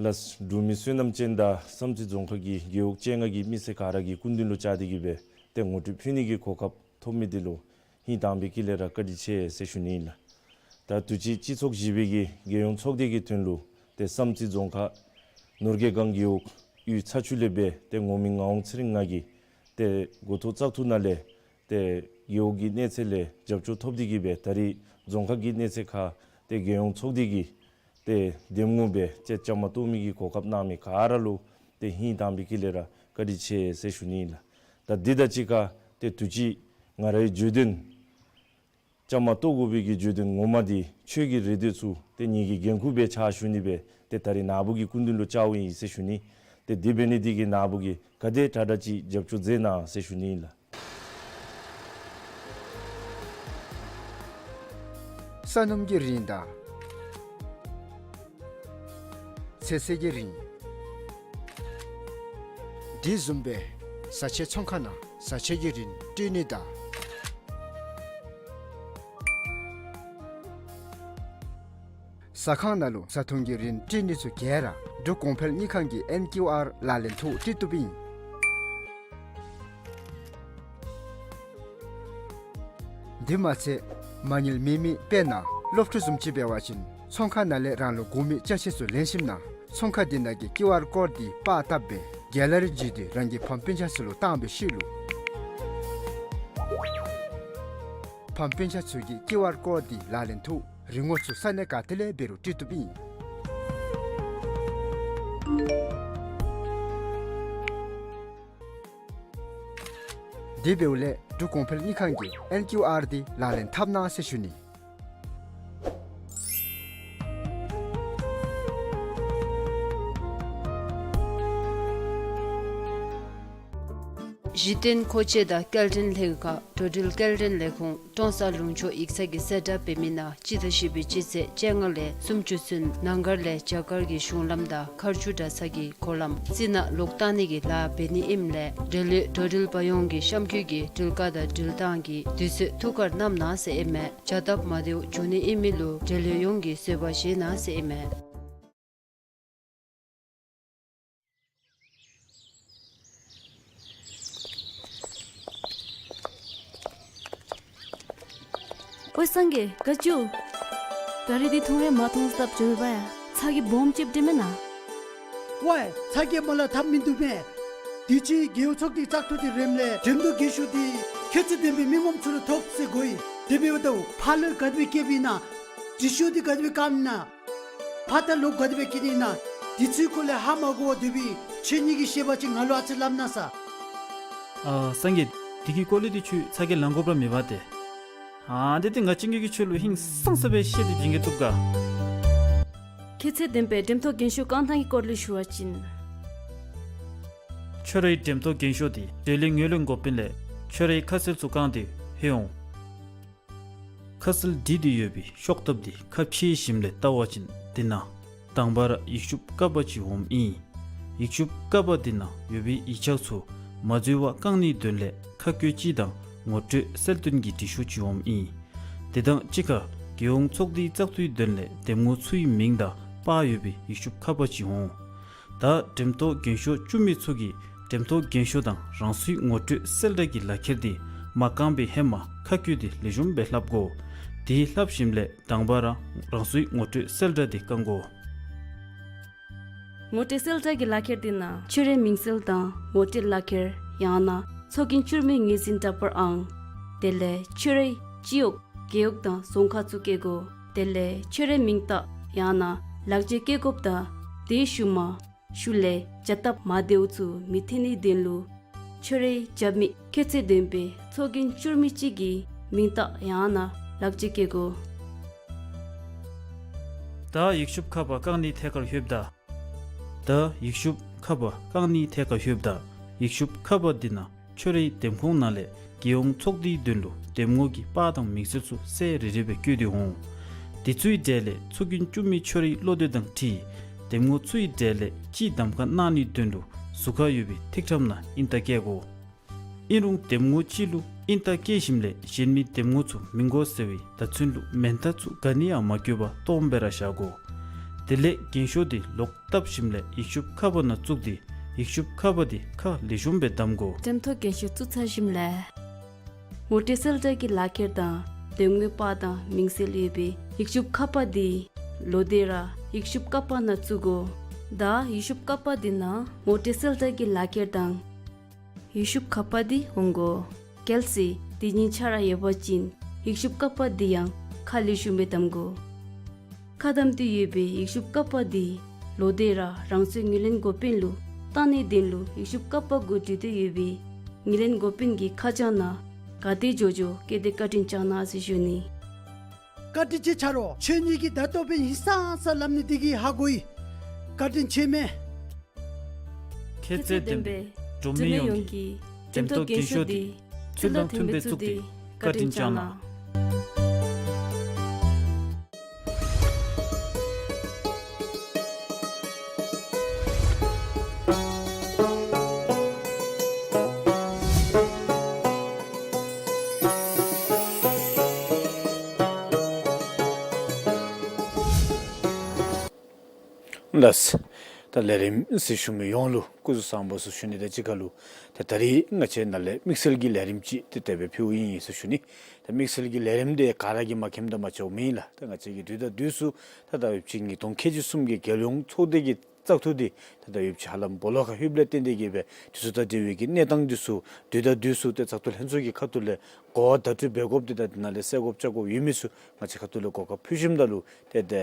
ལགས། འབྲུག་མི་བསོད་ནམས་ཅན་དང་བསམ་རྩེ་རྫོང་ཁག་གི་རྒེད་འོག་བཅོ་ལྔ་གི་མི་སེར་ག་ར་གི་སྐུ་མདུན་ལུ་བཅར་ཏེ་གི་སྦེ་ཏེ་ངོ་སྤྲོད་ཕུལ་ནི་གི་གོ་སྐབས་ཐོབ་མི་འདི་ལུ་ཧིང་དྭངས་པའི་དཀྱིལ་ལས་ར་བཀའ་དྲིན་ཆེ་ཟེར་ཞུ་ནི་ཨིན་ལགས། ད་དུས་ཅི་སྤྱི་ཚོགས་བཞི་པའི་གི་རྒྱལ་ཡོངས་ཚོགས་སྡེ་གི་དོན་ལུ་ཏེ་བསམ་རྩེ་རྫོང་ཁག་ནོར་རྒྱས་སྒང་རྒེད་འོག་གཡུས་ཚ་ཆུ་ལས་སྦེ་ཏེ་ངོ་མི་ངག་དབང་ཚེ་རིང་ང་གིས་ཏེ་འགོ་ཐོག་བཙག་འཐུ་ནང་ལས་ཏེ་རྒེད་འོག་གི་གནས་ཚད་ལས་རྒྱབ་སྐྱོར་ཐོབ་སྟེ་གི་སྦེ་ད་རིས་རྫོང་ཁག་གི་གནས་ཚད་ཁར་ཏེ་རྒྱལ་ཡོངས་ཚོགས་སྡེ་གི་ཏེ་འདེམས་ངོ་སྦེ་ཏེ་བཅའ་མར་གཏོགས་མི་གི་གོ་སྐབས་གནང་མི་ག་ར་ལུ་ཏེ་ཧིང་དྭངས་པའི་དཀྱིལ་ལས་ར་བཀའ་དྲིན་ཆེ་ཟེར་ཞུ་ནི་ཨིན་ལགས། ད་འདི་དང་གཅིག་ཁར་ཏེ་དུས་ཅི་ང་རའི་བརྗོད་དོན་བཅའ་མར་གཏོགས་དགོ་པའི་གི་བརྗོད་དོན་ངོ་མ་འདི་ཆོས་ཀྱི་རེ་འདོད་ཚུ་ཏེ་ངེ་གི་འགན་ཁུར་སྦེ་ཕྱག་ཞུ་ནི་སྦེ་ཏེ་ད་རིས་ནཱ་བུ་གི་སྐུ་མདུན་ལུ་བཅརཝ་ཨིན་ཟེར་ཞུ་ནི། ཏེ་དེ་འབད་ནི་འདི་གིས་ནཱ་བུ་གིས་ག་དེ་དྲག་དྲག་ཅིག་རྒྱབ་སྐྱོར་མཛད་གནང་ཟེར་ཞུ་ནི་ཨིན་ལགས། ས་སྣུམ་གྱི་རིན་དང་ཚོད་བསྲེ་གི་རིན། དེ་བཟུམ་སྦེ་བཟའ་ཆས་ཚོང་ཁང་ནང་བཟའ་ཆས་ཀྱི་རིན་སྤྲོད་ནི་དང་། ཟ་ཁང་ནང་ལུ་བཟའ་འཐུང་གི་རིན་སྤྲོད་ནི་ཚུ་ག་ར་འབྲུག་གོང་འཕེལ་དངུལ་ཁང་གི་ཨེན་ཀིའུ་ཨར་ལག་ལེན་ཐོག་སྤྲོད་བཏུབ་ཨིན། དེ་མ་ཚད་མ་དངུལ་མེད་མི་དཔེར་ན་སློབ་ཕྲུག་བཟུམ་ཅིག་འབད་བ་ཅིན་ཚོང་ཁང་ནང་ལས་རང་ལུ་དགོ་མི་ཅ་ཆས་ཚུ་ལེན་ཞིནམ་ན་ཚོང་ཁང་དེ་ནང་གི་ཀིའུ་ཨར་ཀོཌ་འདི་པར་བཏབ་སྦེ་གེ་ལ་རི་བརྒྱུད་དེ་རང་གི་ཕམ་སྤུན་ཆ་ཚུ་ལུ་བཏང་བའི་ཤུལ་ལུ་ཕམ་སྤུན་ཆ་ཚུ་གིས་ཀིའུ་ཨར་ཀོཌ་འདི་ལག་ལེན་ཐོག་རིན་གོང་ཚུ་ས་གནས་ག་ཏེ་ལས་འབད་རུང་སྤྲོད་བཏུབ་ཨིན། དེ་འབདཝ་ལས་འབྲུག་གོང་འཕེལ་དངུལ་ཁང་གི་ཨེན་ཀིའུ་ཨར་འདི་ལག་ལེན་འཐབ་གནང་ཟེར་ཞུ་ནི། གཞི་རྟེན་མཁོ་ཆས་དང་སྐྱེལ་འདྲེན་ལྷན་ཁག་འགྲོ་འགྲུལ་སྐྱེལ་འདྲེན་ལས་ཁུངས་ཀྲོང་གསར་ལུང་ཕྱོགས་ཡིག་ཚང་གིས་གསལ་བསྒྲགས་འབད་མི་ནང་སྤྱི་ཟླ་བཞི་པའི་སྤྱི་ཚེས་བཅོ་ལྔ་ལས་སུམ་ཅུ་ཚུན་ནང་སྒར་ལས་རྒྱ་གར་གྱི་གཞུང་ལམ་དང་མཁར་ཆུ་གྲྭ་ཚང་གི་སྒོ་ལམ་རྩི་ནག་ལོག་བཏང་ནི་གི་ལཱ་འབད་ནི་ཨིནམ་ལས་འབྲེལ་ཡོད་འགྲོ་འགྲུལ་པ་ཡོངས་ཀྱིས་གཤམ་འཁོད་ཀྱི་འགྲུལ་བཀག་དང་འགྲུལ་བཏང་གི་དུས་ཚོད་ཐུགས་ཁར་བསྣམ་གནང་ཟེར་ཨིན་མས། བྱ་སྟབས་མ་བདེཝ་འབྱུང་ནི་ཨིན་མི་ལུ་འབྲེལ་ཡོད་ཡོངས་ཀྱིས་བཟོད་པ་བཞེས་གནང་ཟེར་ཨིན་མས། ཝའེ་སངས་རྒྱས་ག་ཅི་འོང་། ད་རིས་འདི་ཐུང་རེ་མ་ཐོངས་སྟབས་བྱོན་པ་ཡ། ཚ་གྱང་སྦོམ་ཅིག་འདྲེན་མེན་ན། ཝའེ་ཚ་གྱང་མ་ལ་ཐབས་མིན་འདུག་མེན། དུས་ཅི་རྒེད་འོག་ཚོགས་སྡེ་བཙག་འཐུ་འདི་རནམ་ལས་འགྲེམས་སྟོན་རྒས་ཤོས་འདི་ཁྱད་ཚུལ་ལྡན་པའི་མི་ངོམ་ཚུ་ལུ་ཐོབ་ཟེར་གོ་ཡི། དེ་འབདཝ་ད་ཕར་ལུ་ག་དེ་སྦེ་བསྐྱལཝ་ཨིན་ན། དྲི་ཤོག་འདི་ག་དེ་སྦེ་བཀབ་ཨིན་ན། ཕར་ད་ལོག་ག་དེ་སྦེ་བསྐྱལ་ནི་ཨིན་ན། དེ་ཚུའི་སྐོར་ལས་ཧ་མ་གོ་བར་སྡོད་པའི་ཁྱེད་གཉིས་ཀྱིས་ཤེས་པ་ཅིན་ང་ལུ་ཨ་ཙི་སླབ་གནང་ས། ཨ་སངས་རྒྱས། དེ་གི་སྐོར་ལས་འདི་ཁྱོད་ཚ་གྱང་ལང་དགོཔ་ར་མེད་པ་ཏེ། ཨ་འདི་འདི་ང་བཅས་ཀྱིས་ཁྱོད་ལུ་ཧིང་སངས་ས་སྦེ་བཤད་དེ་བྱིན་གེ་བཏུབ་ག། ཁྱད་ཚད་ལྡན་པའི་འགྲེམས་སྟོན་རྒས་ཤོས་བཀང་ཐངས་ཀྱི་སྐོར་ལས་ཞུ་བ་ཅིན། ཁྱོད་རའི་འགྲེམས་སྟོན་རྒས་ཤོས་འདི་འབྲེལ་ཡོད་ངོས་ལེན་དགོཔ་ཨིན་ལས་ཁྱོད་རའི་ཁ་གསལ་ཚུ་བཀང་སྟེ་ལྷོད་འོང་། ཁ་གསལ་བྲིས་ཏེ་ཡོད་པའི་ཤོག་ཐབ་འདི་ཁ་ཕྱེ་ཞིནམ་ལས་བལྟ་བ་ཅིན་འདི་ནང་དང་པ་ར་ཡིག་ཆུང་ཀ་པ་ཅིག་འོངམ་ཨིན། ཡིག་ཆུང་ཀ་པ་འདི་ནང་ཡོད་པའི་ཡིག་ཆ་ཚུ་མ་འཛོལ་བར་བཀང་ནིའི་དོན་ལས་ཁ་བཀོད་ཅིག་དང་ ངོ་སྤྲོད་གསལ་སྟོན་གྱི་དྲི་ཤོག་ཅིག་འོངམ་ཨིན། དེ་དང་གཅིག་ཁར་རྒྱལ་ཡོངས་ཚོགས་སྡེའི་བཙག་འཐུའི་དོན་ལས་འདེམས་ངོ་ཚུའི་མིང་དང་པར་ཡོད་པའི་ཡིག་ཤུབས་ཁ་པར་ཅིག་འོང་། ད་འགྲེམས་ཐོག་རྒན་ཤོས་བཅུ་མི་ཚུ་གིས་འགྲེམས་ཐོག་རྒན་ཤོས་དང་རང་སོའི་ངོ་སྤྲོད་གསལ་བསྒྲགས་ཀྱི་ལག་ཁྱེར་དེ་མ་བཀང་པའི་ཧེ་མ་ཁ་བཀོད་དེ་ལེགས་ཤོམ་སྦེ་ལྷབ་དགོ། དེ་ལྷབ་ཞིནམ་ལས་དང་པ་ར་རང་སོའི་ངོ་སྤྲོད་གསལ་བསྒྲགས་དེ་བཀང་དགོ། ངོ་སྤྲོད་གསལ་བསྒྲགས་ཀྱི་ལག་ཁྱེར་དེ་ནང་ཁྱོད་རའི་མིང་གསལ་དང་ངོ་སྤྲོད་ལག་ཁྱེར་ཡང་ན་ཚོགས་རྒྱན་བཅུ་མའི་ངོས་འཛིན་འདྲ་པར་ཨང་། དེ་ལས་ཁྱོད་རའི་སྤྱི་འོག་རྒེད་འོག་དང་རྫོང་ཁག་ཚུ་བཀོད་དགོ། དེ་ལས་ཁྱོད་རའི་མིང་རྟགས་ཡང་ན་ལག་འཇལ་བཀོད་དགོཔ་དང་དེའི་ཤུལ་མ་ཤུལ་ལས་བྱ་སྟབས་མ་བདེཝ་ཚུ་མི་འཐོན་ནིའི་དོན་ལུ་ཁྱོད་རའི་རྒྱབ་མི་ཁྱད་ཚད་ལྡན་པའི་ཚོགས་རྒྱན་བཅུ་མི་ཅིག་གི་མིང་རྟགས་ཡང་ན་ལག་འཇལ་བཀོད་དགོ། ད་ཡིག་ཤུབས་ཁ་པར་བཀང་ནིའི་ཐད་ཁར་ལྷོདཔ་ད། ད་ཡིག་ཤུབས་ཁ་པར་བཀང་ནིའི་ཐད་ཁར་ལྷོདཔ་ད། ཡིག་ཤུབས་ཁ་པར་འདི་ནང་ཁྱོད་རའི་འདེམས་ཁོངས་ནང་ལས་རྒྱལ་ཡོངས་ཚོགས་སྡེའི་དོན་ལུ་འདེམས་ངོ་གི་པར་དང་མིང་གསལ་ཚུ་གསལ་རི་རི་སྦེ་བཀོད་དེ་འོང་། དེ་ཚུའི་གྲས་ལས་ཚོགས་རྒྱན་བཅུ་མི་ཁྱོད་རའི་བློ་འདོད་དང་འཁྲིལ་འདེམས་ངོ་ཚུའི་གྲས་ལས་གཅིག་གདམ་ཁ་གནང་ནིའི་དོན་ལུ་ཟུར་ཁར་ཡོད་པའི་ཐིག་ཁྲམ་ནང་ཨིན་རྟགས་བཀལ་དགོ། ཨིན་རུང་འདེམས་ངོ་གཅིག་ལུ་ཨིན་རྟགས་བཀལ་ཞིནམ་ལས་གཞན་མི་འདེམས་ངོ་ཚུ་མི་དགོ་ཟེར་བའི་བརྡ་མཚོན་ལུ་མེན་རྟགས་ཚུ་ག་ནི་ཡང་མ་བཀོད་པར་སྟོངམ་སྦེ་ར་བཞག་དགོ། དེ་ལས་རྒན་ཤོས་དེ་ལོག་བཏབ་ཞིནམ་ལས་ཡིག་ཤུབས་ཁ་པར་ནང་བཙུགས་ཏེ་ཡིག་ཤུབས་ཁ་པར་དེ་ཁ་ལེགས་ཤོམ་སྦེ་བསྡམ་དགོ། འགྲེམས་ཐོག་རྒན་ཤོས་བཙུགས་ཚར་ཞིནམ་ལས་ངོ་སྤྲོད་གསལ་བསྒྲགས་ཀྱི་ལག་ཁྱེར་དང་འདེམས་ངོའི་པར་དང་མིང་གསལ་ཡོད་པའི་ཡིག་ཤུབས་ཁ་པར་དེ་ལོག་སྟེ་ར་ཡིག་ཤུབས་ཀ་པར་ནང་བཙུགས་དགོ། ད་ཡིག་ཤུབས་ཀ་པར་དེ་ནང་ངོ་སྤྲོད་གསལ་བསྒྲགས་ཀྱི་ལག་ཁྱེར་དང་ཡིག་ཤུབས་ཁ་པར་འདི་འོང་དགོ། གལ་སྲིད་དེ་གཉིས་ཆ་ར་ཡོད་པ་ཅིན་ཡིག་ཤུབས་ཀ་པར་འདི་ཡང་ཁ་ལེགས་ཤོམ་སྦེ་བསྡམ་དགོ། ཁ་བསྡམས་ཏེ་ཡོད་པའི་ཡིག་ཤུབས་ཀ་པར་འདི་ལོག་སྟེ་ར་རང་སོའི་ངོས་ལེན་འགོ་དཔོན་ལུ་བཏང་ནིའི་དོན་ལུ་ཡིག་ཤུབས་ཀ་པར་གུ་བྲིས་ཏེ་ཡོད་པའི་ངོས་ལེན་འགོ་དཔོན་གྱི་ཁ་བྱང་ནང་ག་ཏེ་འགྱོ་འགྱོ་བཀོད་དེ་བཀའ་དྲིན་བསྐྱང་གནང་ཟེར་ཞུ་ནི། བཀའ་དྲིན་ཆེ་ཆ་རོགས། ཁྱོད་གཉིས་ཀྱིས་ད་ལྟོ་སྦེ་ཧིང་སངས་ས་སླབ་ནི་འདི་གིས་ཧ་གོ་ཡི། བཀའ་དྲིན་ཆེ་མས། ཁྱད་ཚད་ལྡན་པའི་འབྲུག་མི་ཡོངས་ཀྱི་འགྲེམས་ཐོག་རྒན་ཤོས་འདི་ཚུལ་དང་མཐུན་པའི་བཙུགས་ཏེ་བཀའ་དྲིན་བསྐྱང་གནང་། ལགས། ད་ལས་རིམ་གཟིགས་ཞུ་མི་ཡོངས་ལུ་སྐུ་གཟུགས་བཟང་པོ་ཟེར་ཞུ་ནི་དང་གཅིག་ཁར་ལུ་ད་ད་རིས་ང་བཅས་ནཱ་ལས་དམིགས་བསལ་གྱི་ལས་རིམ་ཅིག་ཏེ་དེ་སྦེ་ཕུལཝ་ཨིན་ཟེར་ཞུ་ནི། ད་དམིགས་བསལ་གྱི་ལས་རིམ་འདི་ག་ར་གིས་མ་མཁྱེནམ་ད་མ་ཆོགཔ་མེན་ལགས། ད་ང་བཅས་ཀྱིས་དུས་དང་དུས་སུ་ད་ད་ཡོདཔ་ཅིག་ཉིས་སྟོང་ཁལ་གཅིག་གསུམ་གྱི་རྒྱལ་ཡོངས་ཚོགས་སྡེ་གི་བཙག་འཐུ་འདི་ད་ད་ཡོདཔ་ཅིག་ཧ་ལམ་སྦོ་ལོགས་ཁར་ལྷོདཔ་ལས་བརྟེན་ཏེ་གིས་སྦེ་དེ་ཚུ་དང་འབྲེལ་བའི་གི་གནས་སྟངས་འདི་ཚུ་དུས་དང་དུས་སུ་ཏེ་བཙག་འཐུ་ལྷན་ཚོགས་ཀྱི་ཁ་ཐུག་ལས་གོ་བ་བརྡ་སྤྲོད་འབད་དགོཔ་འདི་དང་དེ་ནང་ལས་གསལ་དགོཔ་བཅར་དགོཔ་ཡོད་མི་ཚུ་ང་བཅས་ཁ་ཐུག་ལས་གོ་སྐབས་ཕུལ་ཞིནམ་ད་ལུ་ཏེ་ཏེ་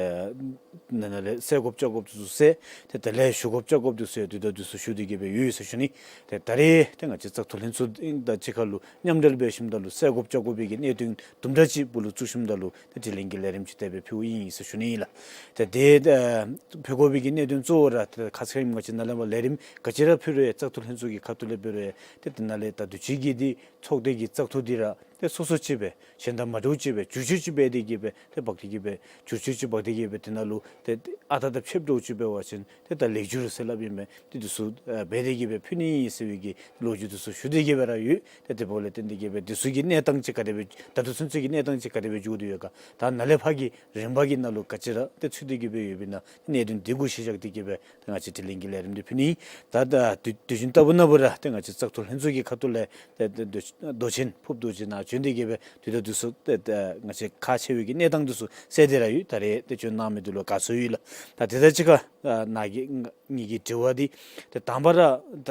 ནཱ་ནཱ་ལས་གསལ་དགོཔ་བཅར་དགོཔ་འདི་ཚུ་གསལ། ཏེ་དེ་ལས་ཞུ་དགོཔ་བཅར་དགོཔ་འདི་ཚུ་ཡང་དུས་དང་དུས་སུ་ཞུ་སྟེ་གིས་སྦེ་ཡོད་ཟེར་ཞུ་ནི། ཏེ་ད་རིས་ཏེ་ང་བཅས་བཙག་འཐུ་ལྷན་ཚོགས་དང་གཅིག་ཁར་ལུ་མཉམ་འབྲེལ་འབད་ཞིནམ་ད་ལུ་གསལ་དགོཔ་བཅར་དགོ་པའི་གི་གནད་དོན་དུམ་གྲ་ཅིག་སྦུག་ལུ་བཙུགས་ཞིནམ་ད་ལུ་ཏེ་དྲི་ལན་གྱི་ལས་རིམ་ཅིག་དེ་སྦེ་ཕུལཝ་ཨིན་ཟེར་ཞུ་ནི་ཨིན་ལགས། ཏེ་དེ་ཨ་ཕུལ་དགོ་པའི་གི་གནད་དོན་གཙོ་བོ་ར་ཏེ་ཁ་ཙ་ཁ་ཉིནམ་ང་བཅས་ནཱ་ལས་མར་ལས་རིམ་ག་ཅི་ར་ཕུལ་རུང་ཡང་བཙག་འཐུ་ལྷན་ཚོགས་ཀྱི་ཁ་ཐུག་ལས་འབད་རུང་ཡང་ཏེ་དེ་ནང་ལས་ད་དུས་ཅི་གི་འདི་ཚོགས་སྡེ་གི་བཙག་འཐུ་འདི་ར་ཏེ་སོ་སོ་ཅིག་སྦེ་གཞན་དང་མ་འདྲཝ་ཅིག་སྦེ་བསྒྱུར་བཅོས་ཅིག་འབད་དེ་གིས་སྦེ་ཏེ་འབག་སྟེ་གིས་སྦེ་བསྒྱུར་བཅོས་ཅིག་འབག་སྟེ་གིས་སྦེ་དེ་ནང་ལུ་ཏེ་ཨ་རྟག་དང་ཕྱདཔ་འདྲཝ་ཅིག་འབད་བ་ཅིན་ཏེ་ད་ལེགས་བསྒྱུར་ཟེར་སླབ་ཨིན་མས། ཏེ་དེ་ཚུ་ཨ་འབད་དེ་གིས་སྦེ་ཕུལ་ནི་ཨིན་ཟེར་བའི་གི་ལོ་རྒྱུས་དེ་ཚུ་ཞུ་སྟེ་གིས་སྦེ་ར་ཡོད། ཏེ་དེ་འབདཝ་ལས་བརྟེན་ཏེ་གིས་སྦེ་དེ་ཚུ་གི་གནས་སྟངས་ཅིག་ག་དེ་སྦེ་ད་ལྟོ་ཚུན་ཚོད་ཀྱི་གནས་སྟངས་ཅིག་ག་དེ་སྦེ་འགྱོ་དོ་ཡོད་ག། ད་ནཱ་ལས་ཕར་གྱི་རིམ་པ་གི་ནང་ལུ་ག་ཅི་ར་ཏེ་ཚུད་དེ་གིས་སྦེ་ཡོདཔ་ཨིན་ན་གནད་དོན་དེ་གུ་གཞི་བཞག་སྟེ་གིས་སྦེ་ཏེ་ང་བཅས་དྲི་ལན་གྱི་ལས་རིམ་འདི་ཕུལ་ནི། ད་ད་དུས་དུས་རྒྱུན་ལྟ་བུ་ན་འབད་རུང་ཏེ་ང་བཅས་བཙག་འཐུ་ལྷན་ཚོགས་ཀྱི་ཁ་ཐུག་ལས་ཏེ་ཏེ་མདོ་མདོ་ཆེན་ཕུརཔ་རྡོ་རྗེ་ནང་བྱོན་ཏེ་གིས་སྦེ་དུས་དང་དུས་སུ་ཏེ་ཏེ་ང་བཅས་ཁག་ཆེ་བའི་གི་གནས་སྟངས་དེ་ཚུ་གསལ་ཏེ་ར་ཡོད། ད་རེས་ཏེ་བྱོན་གནང་མི་འདི་ལུ་དགའ་ཚོར་ཡོད་ལགས། ད་དེ་དང་གཅིག་ཁར་ཨ་ནཱ་གི་ང་གཉིས་ཀྱི་དྲི་བ་འདི་ཏེ་དང་པ་ར་ད་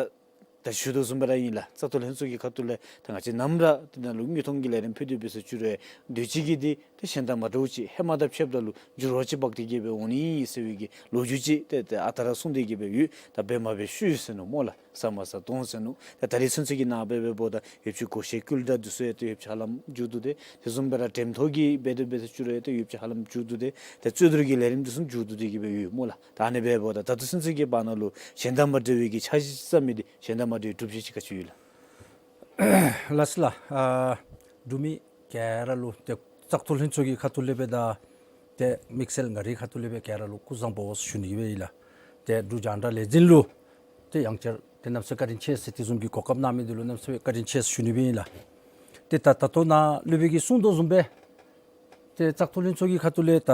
ད་ཞུ་དོ་བཟུམ་སྦེ་ར་ཨིན་ལགས། བཙག་འཐུ་ལྷན་ཚོགས་ཀྱི་ཁ་ཐུག་ལས་ད་ང་བཅས་ནམ་ར་དེ་ནང་ལུ་དངོས་མཐོང་གི་ལས་རིམ་ཕུལ་ཏེ་འབད་ས་བཅུག་རུང་དུས་ཅི་གི་འདི་ཏེ་གཞན་དང་མ་འདྲཝ་ཅིག་ཧེ་མ་དང་ཕྱདཔ་ད་ལུ་འགྱུར་བ་ཅིག་འབག་སྟེ་གིས་སྦེ་འོང་ནི་ཨིན་ཟེར་བའི་གི་ལོ་རྒྱུས་ཅིག་ཏེ་ཏེ་ཨ་རྟག་ར་གསུངས་ཏེ་གིས་སྦེ་ཡོད། ད་འབད་མ་འབད་ཤུལ་ཟེར་ནུག་སྨོ་ལགས། ཟ་མ་ཟ་དོང་ཟེར་ནུག། ད་ད་རིས་ཚུན་ཚོད་ཀྱི་ནང་འབད་འབདཝ་ད་ཡོདཔ་ཅིག་སྒོ་ཤེལ་སྐུལ་དྲ་དེ་ཚུ་ཡང་ཏེ་ཡོདཔ་ཅིག་ཧ་ལམ་མཇུག་བསྡུ་སྟེ་དེ་བཟུམ་སྦེ་ར་འགྲེམས་ཐོག་གི་འབད་དེ་འབད་ས་བཅུག་རུང་ཡང་ཏེ་ཡོདཔ་ཅིག་ཧ་ལམ་མཇུག་བསྡུ་སྟེ་ཏེ་རྩོད་བསྡུར་གྱི་ལས་རིམ་དེ་ཚུ་མཇུག་བསྡུ་སྟེ་གིས་སྦེ་ཡོད་སྨོ་ལགས། ད་ཨ་ནི་འབདཝ་ད་ད་ལྟོ་ཚུན་ཚོད་ཀྱི་བར་ན་ལུ་གཞན་དང་མ་འདྲ་བའི་གི་འཆར་གཞི་བརྩམ་མི་འདི་གཞན་དང་མ་འདྲ་བའི་སྒྲུབ་བྱེད་ཅིག་ག་ཅི་ཡོད་ལགས། ལགས་སོ་ལགས། ཨ་འབྲུག་མི་ག་ར་ལུ་ཏེ་བཙག་འཐུ་ལྷན་ཚོགས་ཀྱི་ཁ་ཐུག་ལས་འབདཝ་ད་ཏེ་དམིགས་བསལ་ང་རའི་ཁ་ཐུག་ལས་སྦེ་ག་ར་ལུ་སྐུ་གཟུགས་བཟང་པོ་ཟེར་ཞུ་ནི་སྦེ་ཨིན་ལགས། ཏེ་འབྲུག་རྒྱང་བསྒྲགས་ལས་འཛིན་ལུ་ཏེ་ཡང་བསྐྱར་ཏེ་གནམ་མེད་ས་མེད་བཀའ་དྲིན་ཆེ་ཟེར་དེ་བཟུམ་གྱི་གོ་སྐབས་གནང་མི་འདི་ལུ་གནམ་མེད་ས་མེད་བཀའ་དྲིན་ཆེ་ཟེར་ཞུ་ནི་སྦེ་ཨིན་ལགས། ཏེ་ད་ད་ལྟོ་ནཱ་སློབ་དཔོན་གྱིས་གསུངས་དོ་བཟུམ་སྦེ་ཏེ་བཙག་འཐུ་ལྷན་ཚོགས་ཀྱི་ཁ་ཐུག་ལས་ད་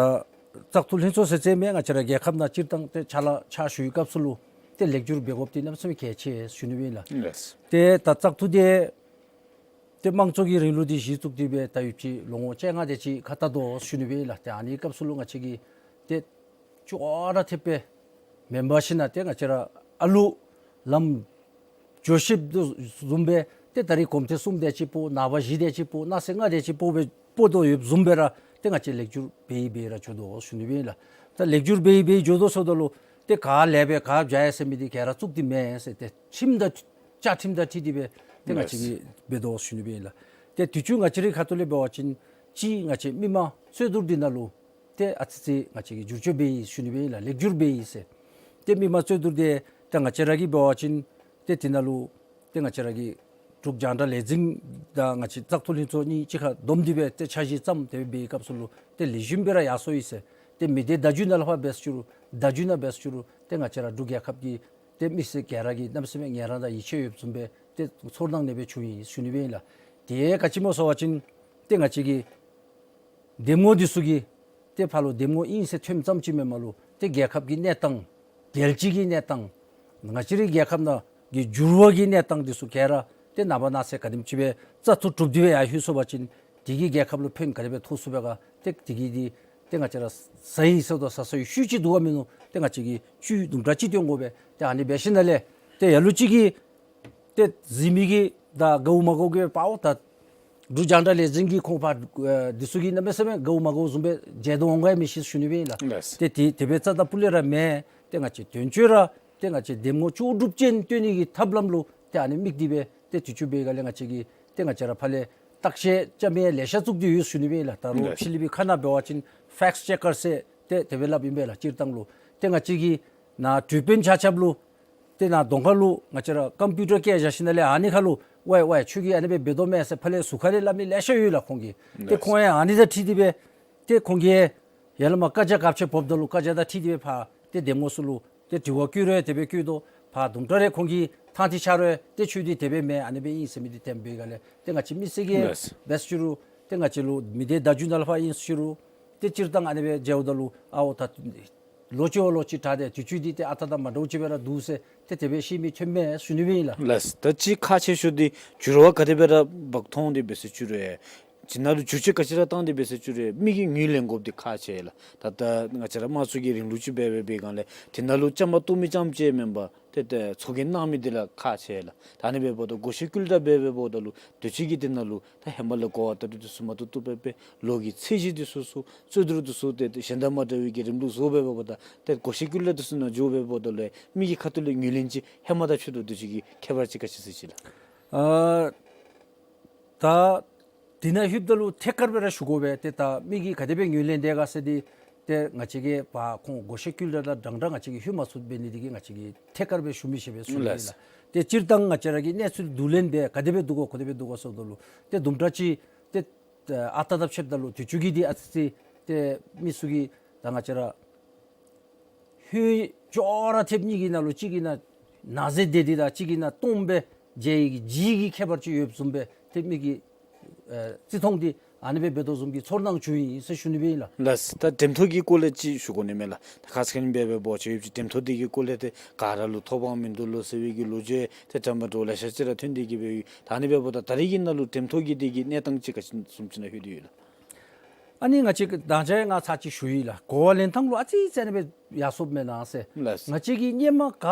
བཙག་འཐུ་ལྷན་ཚོགས་ཟེར་ཅིག་མེན། ང་བཅས་ར་རྒྱལ་ཁབ་ནང་སྤྱིར་བཏང་ཏེ་ཕྱག་ལཱ་ཕྱག་ཞུ་བའི་སྐབས་སུ་ལུ་ཏེ་ལེགས་སྒྱུར་འབད་དགོཔ་འདི་གནམ་མེད་ས་མེད་གལ་ཆེ་ཞུ་ནི་སྦེ་ཨིན་ལགས། ལགས། ཏེ་ད་བཙག་འཐུ་འདི་ཏེ་དམངས་གཙོ་གི་རིང་ལུགས་འདི་གཞི་བཙུགས་ཏེ་སྦེ་ད་ཡོད་ཅི་ལོ་ངོ་བཅོ་ལྔ་དེ་ཅིག་ཁ་ད་དོ་ཞུ་ནི་སྦེ་ཨིན་ལགས། ཏེ་ཨ་ནི་སྐབས་སུ་ལུ་ང་བཅས་ཀྱིས་ཏེ་ཅོག་ར་འཐདཔ་སྦེ་མེན་པར་ཞིན་ན་ཏེ་ང་བཅས་ར་ཨ་ལུ་ལམ་འགྱོ་ཤེསཔ་དོ་བཟུམ་སྦེ་ཏེ་ད་རིས་གོམ་ཐེངས་གསུམ་དེ་ཅིག་སྤོ། ནངས་པ་བཞི་དེ་ཅིག་སྤོ། གནངས་ཚེ་ལྔ་དེ་ཅིག་སྤོ་སྦེ་སྤོ་དོ་ཡོདཔ་བཟུམ་སྦེ་ར་ཏེ་ང་བཅས་ལེགས་སྒྱུར་འབད་འབད་ར་འགྱོ་དོ་ཞུ་ནི་སྦེ་ཨིན་ལགས། ད་ལེགས་སྒྱུར་འབད་འབད་འགྱོ་དོ་ཟེརཝ་ད་ལུ་ཏེ་ག་ལས་སྦེ་ག་བྱ་ཡི་ཟེར་མི་འདི་ག་ར་བཙུགས་ཏེ་མེན་ཟེར། ཏེ་ཁྲིམས་དང་བཅའ་ཁྲིམས་དང་འཁྲིལ་ཏེ་སྦེ་ཏེ་ང་བཅས་ཀྱིས་འབད་དོ་ཞུ་ནི་སྦེ་ཨིན་ལགས། ཏེ་དུས་ཅི་ང་བཅས་རའི་ཁ་ཐུག་ལས་འབད་བ་ཅིན་ཅིག་ང་བཅས་མི་མང་རྩོད་བསྡུར་འདི་ནང་ལུ་ཏེ་ཨ་ཙི་ཙི་ང་བཅས་ཀྱིས་བསྒྱུར་བཅོས་འབད་ཡི་ཞུ་ནི་སྦེ་ཨིན་ལགས། ལེགས་སྒྱུར་འབད་ཡི་ཟེར། ཏེ་མི་མང་རྩོད་བསྡུར་འདི་ཏེ་ང་བཅས་ར་གིས་འབད་བ་ཅིན་ཏེ་དེ་ནང་ལུ་ཏེ་ང་བཅས་ར་གི་འབྲུག་རྒྱང་བསྒྲགས་ལས་འཛིན་དང་ང་བཅས་བཙག་འཐུ་ལྷན་ཚོགས་གཉིས་གཅིག་ཁར་བསྡོམས་ཏེ་སྦེ་ཏེ་འཆར་གཞི་བརྩམས་ཏེ་འབད་བའི་སྐབས་སུ་ལུ་ཏེ་ལེགས་ཤོམ་སྦེ་ར་ཡར་སོང་ཡི་ཟེར། ཏེ་མི་སྡེ་བརྡ་བརྒྱུད་ནང་ལས་ཕར་འབད་ཞུ་རུང་བརྡ་བརྒྱུད་ནང་འབད་ཞུ་རུང་ཏེ་ང་བཅས་ར་འབྲུག་རྒྱལ་ཁབ་ཀྱི་ཏེ་མི་སེར་ག་ར་གིས་གནམ་མེད་ས་མེད་ངལ་རངས་དང་ཡིད་ཆེས་ཡོདཔ་བཟུམ་སྦེ་ཏེ་ཚོར་སྣང་ཨ་ནེ་སྦེ་བྱུང་ཡི་ཞུ་ནི་སྦེ་ཨིན་ལགས། དེ་ག་ཅི་སྨོ་ཟེར་བ་ཅིན་ཏེ་ང་བཅས་ཀྱི་འདེམས་ངོ་འདི་ཚུ་གིས་ཏེ་ཕར་ལུ་འདེམས་ངོ་ཨིན་ཟེར་ཐོནམ་ཙམ་ཅིག་མེན་པར་ལུ་ཏེ་རྒྱལ་ཁབ་ཀྱི་གནས་སྟངས་རྒྱལ་སྤྱི་གི་གནས་སྟངས་ང་བཅས་རའི་རྒྱལ་ཁབ་ནང་གི་འགྱུར་བ་གི་གནས་སྟངས་འདི་ཚུ་ག་ར་ཏེ་ནངས་པ་གནངས་ཚེ་ག་དེམ་ཅིག་སྦེ་བཙག་འཐུ་གྲུབ་སྟེ་སྦེ་ཡར་ལྷོད་སོང་པ་ཅིན་དེ་གིས་རྒྱལ་ཁབ་ལུ་ཕན་ག་དེ་སྦེ་ཐོགས་ཚུགས་པས་ག། ཏེ་དེ་གིས་འདི་ཏེ་ང་བཅས་ར་ཟ་ཡི་ཟ་དོ་ཟ་ས་ཡི་ཤུལ་ཅིག་འདུག་ག་མིན་ནུག། ཏེ་ང་བཅས་ཀྱིས་བཅུད་དུམ་གྲ་ཅིག་བཏོན་དགོ་པས། ཏེ་ཨ་ནི་འབད་ཞིནམ་ལས་ཏེ་ལ་ལུ་ཅིག་གིས་ཏེ་གཟིགས་མི་གིས་ད་དགའཝ་མ་དགའཝ་གིས་འབདཝ་ད་འབྲུག་རྒྱང་བསྒྲགས་ལས་འཛིན་གྱི་ཁོང་ཕར་ཨེ་འདི་ཚུ་གིས་གནམ་མེད་ས་མེད་དགའཝ་མ་དགའཝ་བཟུམ་སྦེ་མཇལ་དོ་འོང་ག་མི་ཤེས་ཞུ་ནི་སྦེ་ཨིན་ལགས། ལགས། ཏེ་དེ་དེ་སྦེ་རྩ་དང་སྤུ་ལས་ར་མེན། ཏེ་ང་བཅས་དོན་གཅོད་ར་ཏེ་ང་བཅས་འདེམས་ངོ་ལྕོགས་གྲུབ་ཅན་བཏོན་ནི་གི་ཐབས་ལམ་ལུ་ཏེ་ཨ་ནི་དམིགས་ཏེ་སྦེ་ཏེ་དུས་ཅི་འབད་ག་ལས་ང་བཅས་ཀྱིས་ཏེ་ང་བཅས་ར་ཕར་ལས་བརྟག་དཔྱད་རྐྱབ་མི་ལེ་ཤ་བཙུགས་ཏེ་ཡོད་ཞུ་ནི་སྦེ་ཨིན་ལགས། ད་རུང་ལགས། ཕྱི་གླིང་པའི་ཁ་ནང་འབད་བ་ཅིན་ཕེཀཊ་ཅེ་ཀར་ཟེར་ཏེ་དེ་སྦེ་སླབ་ཨིན་པས་ལགས། སྤྱིར་བཏང་ལུ་ཏེ་ང་བཅས་ཀྱི་ནཱ་དྲུག་པའི་ཆ་ཁྱབ་ལུ་ཏེ་ནཱ་གདོང་ཁ་ལུ་ང་བཅས་ར་ཀམ་པིའུ་ཊར་བཀལ་བཞག་ཞིནམ་ལས་ཨ་ནི་ཁར་ལུ་ཝའི་ཝའི་ཁྱོད་ཀྱིས་ཨ་ནི་སྦེ་འབད་དོ་མས་ཟེར་ཕར་ལས་ཟུར་ཁ་ལས་སླབ་མི་ལེ་ཤ་ཡོད་ལགས་ཁོང་གིས། ཏེ་ལགས། ཁོང་ཡང་ཨ་ནི་དང་འཁྲིལ་ཏེ་སྦེ་ཏེ་ཁོང་གིས་ཡར་ལས་མར་བཀའ་རྒྱ་ག་ཅི་བབ་ད་ལུ་བཀའ་རྒྱ་དང་འཁྲིལ་ཏེ་སྦེ་ཕར་ཏེ་འདེམས་ངོ་ཚུ་ལུ་ཏེ་དྲི་བ་བཀོད་རུང་དེ་སྦེ་བཀོད་དོ། ཕར་དུམ་གྲ་རེ་ཁོང་གིས་ཐང་ཐིག་ཆགས་རུང་ཏེ་ཁྱོད་འདི་དེ་སྦེ་མེན་ཨ་ནི་སྦེ་ཨིན་ཟེར་མི་འདི་སྟོན་འབད་ག་ལས་ཏེ་ང་བཅས་མི་སེར་གྱིས་ལགས། འབད་ཞུ་རུང་ཏེ་ང་བཅས་ལུ་མི་སྡེ་བརྡ་བརྒྱུད་ནང་ལས་ཕར་ཨིན་ཞུ་རུང་ཏེ་སྤྱིར་བཏང་ཨ་ནི་སྦེ་མཇལཝ་ད་ལུ་ཨའོ་ད་ལོ་གཅིག་བ་ལོ་གཅིག་དྲག་སྟེ་དུས་ཅི་འདི་ཏེ་ཨ་རྟག་དང་མ་འདྲཝ་ཅིག་སྦེ་ར་འདུག་ཟེར་ཏེ་དེ་སྦེ་བཤད་མི་ཐོན་མས་ཞུ་ནི་སྦེ་ཨིན་ལགས། ལགས། ད་ཅི་ཁག་ཆེ་ཤོས་འདི་འགྱུར་བ་ག་དེ་སྦེ་ར་འབག་འཐོན་ཏེ་འབད་ཟེར་ཞུ་རུང་ཡང་ཅིག་ནང་ལུ་འགྱུར་བཅོས་ག་ཅི་ར་བཏང་སྟེ་འབད་ཟེར་ཞུ་རུང་མི་གིས་ངོས་ལེན་དགོཔ་འདི་ཁག་ཆེ་ལགས། ད་ལྟོ་ང་བཅས་ར་དམངས་གཙོ་གི་རིང་ལུགས་ཅིག་འབད་འབད་འབད་ག་ལས་དེ་ནང་ལུ་བཅའ་མར་གཏོགས་མི་རྐྱངམ་ཅིག་མེན་པར་ཏེ་ཏེ་ཚོགས་རྒྱན་གནང་མི་འདི་ལགས་ཁག་ཆེ་ལགས། ད་ཨ་ནི་འབདཝ་ད་བགོ་བཤའ་བཀོད་ལེན་འབད་འབདཝ་ད་ལུ་དུས་ཅི་གི་དེ་ནང་ལུ་ད་ཧེ་མ་ལས་གོ་བ་ལྟ་དུས་འདི་ཚུ་མ་བཏུབ་བཏུབ་སྦེ་སྦེ་ལོ་གི་ཚད་གཞི་འདི་ཚུ་ཚུ་རྩོད་བསྡུར་འདི་ཚུ་ཏེ་ཏེ་གཞན་དང་མ་འདྲ་བའི་གི་རིམ་ལུགས་བཟོ་འབད་འབདཝ་ད་ཏེ་བགོ་བཤའ་བཀོད་ལེན་འདི་ཚུ་ནང་འགྱོ་འབད་འབདཝ་ད་ལུ་མི་གི་ཁ་ཐུག་ལས་ངོས་ལེན་ཅིག་ཧེ་མ་དང་ཁྱོད་དང་དུས་ཅི་གི་ཁྱད་པར་ཅིག་ག་ཅི་ཟེར་ཅི་ལགས། ཨ་ད་དེ་ནང་ལྷོདཔ་ད་ལུ་ཐད་ཀར་སྦེ་ར་ཞུ་དགོ་པས། ཏེ་ད་མི་གིས་ག་དེ་སྦེ་ངོས་ལེན་དེས་ག་ཟེར་འདི་ཏེ་ང་བཅས་ཀྱིས་ཕར་ཁོང་བགོ་བཤའ་བཀོད་ལེན་དང་འདྲན་འདྲ་ང་བཅས་ཀྱིས་ལྷོད་མ་ཚུགསཔ་འབད་ནི་འདི་གིས་ང་བཅས་ཀྱིས་ཐད་ཀར་སྦེ་ཞུ་མི་ཤེས་པས་ཞུ་ནི་ལགས། ལགས། ཏེ་སྤྱིར་བཏང་ང་བཅས་ར་གིས་གནས་ཚུལ་བསྡུ་ལེན་འབད་ག་དེ་སྦེ་འདུག་གོ་ག་དེ་སྦེ་འདུག་གོ་ཟེརཝ་ད་ལུ་ཏེ་དུམ་གྲ་ཅིག་ཏེ་ཨ་རྟག་དང་ཕྱདཔ་ད་ལུ་དུས་ཅི་གི་འདི་ཨ་ཙི་ཙི་ཏེ་མི་ཚུ་གིས་ད་ང་བཅས་ར་ལྷོད་ཅོག་ར་འཐདཔ་གཉིས་ཀྱི་ནང་ལུ་གཅིག་གི་ནང་ན་ཟེར་སྡོད་དེ་དང་གཅིག་གི་ནང་སྟོངམ་སྦེ་མཇལ་ཡི་གི་ལྗིད་ཀྱི་ཁྱད་པར་ཅིག་ཡོདཔ་བཟུམ་སྦེ་ཏེ་མི་གི་ཨེ་བརྩི་མཐོང་འདི་ཨ་ནི་སྦེ་འབད་དོ་བཟུམ་གྱི་ཚོར་སྣང་བྱུང་ཡི་ཟེར་ཞུ་ནི་སྦེ་ཨིན་ལགས། ལགས། ད་འགྲེམས་ཐོག་གི་སྐོར་ལས་ཅིག་ཞུ་དགོ་ནི་མས་ལགས། ད་ཁ་ཙ་ཁ་ཉིནམ་འབད་འབདཝ་ཅིག་ཡོད་ཅི་འགྲེམས་ཐོག་འདི་གི་སྐོར་ལས་ཏེ་ག་ར་ལུ་ཐོབ་དབང་མིན་འདུག་ལོ་ཟེར་བའི་གི་ལོ་རྒྱུས་ཏེ་འདྲ་མ་འདྲཝ་ལེ་ཤ་ཅིག་ར་ཐོན་ཏེ་གི་སྦེ་ཡོད། ད་ཨ་ནི་འབདཝ་ད་ད་རེས་ཀྱི་ནང་ལུ་འགྲེམས་ཐོག་གི་འདི་གི་གནས་སྟངས་ཅིག་ག་ཅི་བཟུམ་ཅིག་ནང་ལྷོད་དེ་ཡོད་ལགས། ཨ་ནི་ང་བཅས་ཀྱིས་ད་ཅི་ང་ཚར་ཅིག་ཞུ་ཡི་ལགས། གོ་བ་ལེན་ཐངས་ལུ་ཨ་ཙི་ཙི་ཨ་ནི་སྦེ་ཡར་སོངམ་མེན་ན་ཟེར། ལགས། ང་བཅས་ཀྱིས་སྔོན་མ་ག་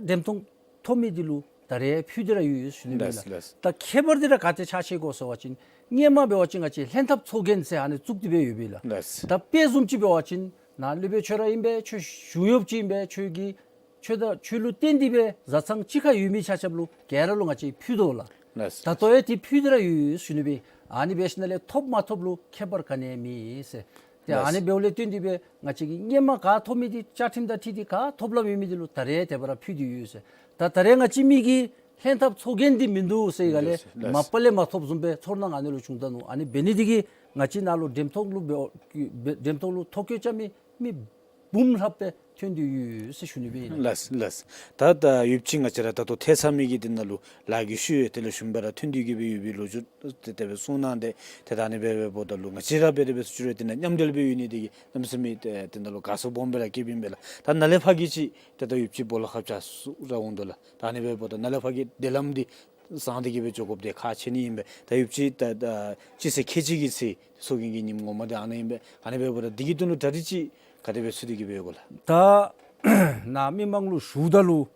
འགྲེམས་ཐོག་ཐོབ་མི་འདི་ལུ་ད་རེས་ཕུལ་ཏེ་ར་ཡོད་ཡོད་ཞུ་ནི་མས་ལགས། ལགས། ལགས། ད་ཁྱད་པར་འདི་ར་ག་ཏེ་ཆགས་ཆི་གོ་ཟེར་བ་ཅིན་སྔོན་མ་འབད་བ་ཅིན་ང་བཅས་ལྷན་ཐབས་ཚོགས་རྒྱན་ཟེར་ཨ་ནི་བཙུགས་ཏེ་སྦེ་ཡོདཔ་ཨིན་ལགས། ལགས། ད་དཔེ་བཟུམ་ཅིག་འབད་བ་ཅིན་ནཱ་སློབ་དཔོན་ཁྱོད་ར་ཨིན་པས། ཁྱོད་གཞུང་གཡོགཔ་ཅིག་ཨིན་པས། ཁྱོད་ཀྱིས་ཁྱོད་དང་ཁྱོད་ལུ་བརྟེན་ཏེ་སྦེ་བཟའ་ཚང་གཅིག་ཁར་ཡོད་མི་ཆ་ཁྱབ་ལུ་ག་ར་ལུ་ང་བཅས་ཕུལ་དོ་ལགས། ལགས། ད་ལྟོ་ཡང་འདི་ཕུལ་ཏེ་ར་ཡོད་ཡོད་ཞུ་ནི་སྦེ། ཨ་ནི་འབད་ཞིནམ་ལས་ཐོབ་མ་ཐོབ་ལུ་ཁྱད་པར་ག་ནི་ཡང་མེད་ཟེར། ཏེ་ལགས། ཨ་ནི་འབདཝ་ལས་བརྟེན་ཏེ་སྦེ་ང་བཅས་ཀྱིས་སྔོན་མ་ག་ཐོབ་མི་འདི་བཅའ་ཁྲིམས་དང་འཁྲིལ་ཏེ་ག་ཐོབ་ལམ་ཡོད་མི་འདི་ལུ་ད་རེས་དེ་སྦེ་ར་ཕུལ་ཏེ་ཡོད་ཟེར། ད་ད་རེས་ང་བཅས་མི་གི་ལྷན་ཐབས་ཚོགས་རྒྱན་འདི་མིན་འདུག་ཟེར་ག་ལས་ལགས། མ་པ་ལས་མ་ཐོབ་བཟུམ་སྦེ་ཚོར་སྣང་ཨ་ནི་ལུ་བྱུང་ད་ནུག། ཨ་ནི་འབད་ནི་འདི་གིས་ང་བཅས་ནཱ་ལུ་འགྲེམས་ཐོག་ལུ་འབད་འགྲེམས་ཐོག་ལུ་ཐོ་བཀོད་རྐྱབ་མི་མི་ འབུམ་ལྷགཔ་སྦེ་ཐོན་ཏེ་ཡོད་ཟེར་ཞུ་ནི་སྦེ་ཨིན་ལགས། ལགས་ལགས། ད་ད་ཡོདཔ་ཅིག་ང་བཅས་ར་ད་ལྟོ་ཐེབས་ཚར་མི་གི་དེ་ནང་ལུ་ལཱ་གི་ཤུལ་ཡང་དེ་ལས་ཞུམ་སྦེ་ར་ཐོན་ཏེ་གི་སྦེ་ཡོད་པའི་ལོ་རྒྱུས་དེ་དེ་སྦེ་གསུངས་གནང་སྟེ། ཏེ་ད་ཨ་ནི་སྦེ་འབདཝ་ད་ལུ་ང་བཅས་ར་འབད་དེ་སྦེ་སོ་ཅི་རུང་དེ་ནང་མཉམ་འབྲེལ་སྦེ་ཡོད་ནི་དེ་གིས་གནམ་མེད་ས་མེད་དེ་དེ་ནང་ལུ་དགའ་ཚོར་སྦོམ་སྦེ་ར་སྐྱེཝ་ཨིན་པས་ལགས། ད་ནཱ་ལས་ཕར་གྱི་ཅིག་ཏེ་ད་ཡོདཔ་ཅིག་སྦོ་ལོགས་ཁ་བྱ་སུ་ར་འོང་དོ་ལགས། ད་ཨ་ནི་སྦེ་འབདཝ་ད་ནཱ་ལས་ཕར་གྱི་བདེ་ལམ་འདི་བཟང་སྟེ་གི་སྦེ་འགྱོ་དགོཔ་འདི་ཁག་ཆེ་ནི་ཨིན་པས། ད་ཡོདཔ་ཅིག་ད་ད་སྤྱི་ཚེས་ཁལ་གཅིག་གི་ཚེ་ཚོགས་རྒྱན་གྱི་ཉིནམ་ངོ་མ་འདི་ཨ་ནི་ཨིན་པས། ཨ་ནི་སྦེ་འབདཝ་ད་འདི་གི་དོན་ལུ་གྲ་སྒྲིག་ཅིག་ག་དེ་སྦེ་ཚུད་དེ་གི་སྦེ་ཡོད་ག་ལགས། ད་ནཱ་མི་མང་ལུ་ཞུཝ་ད་ལུ་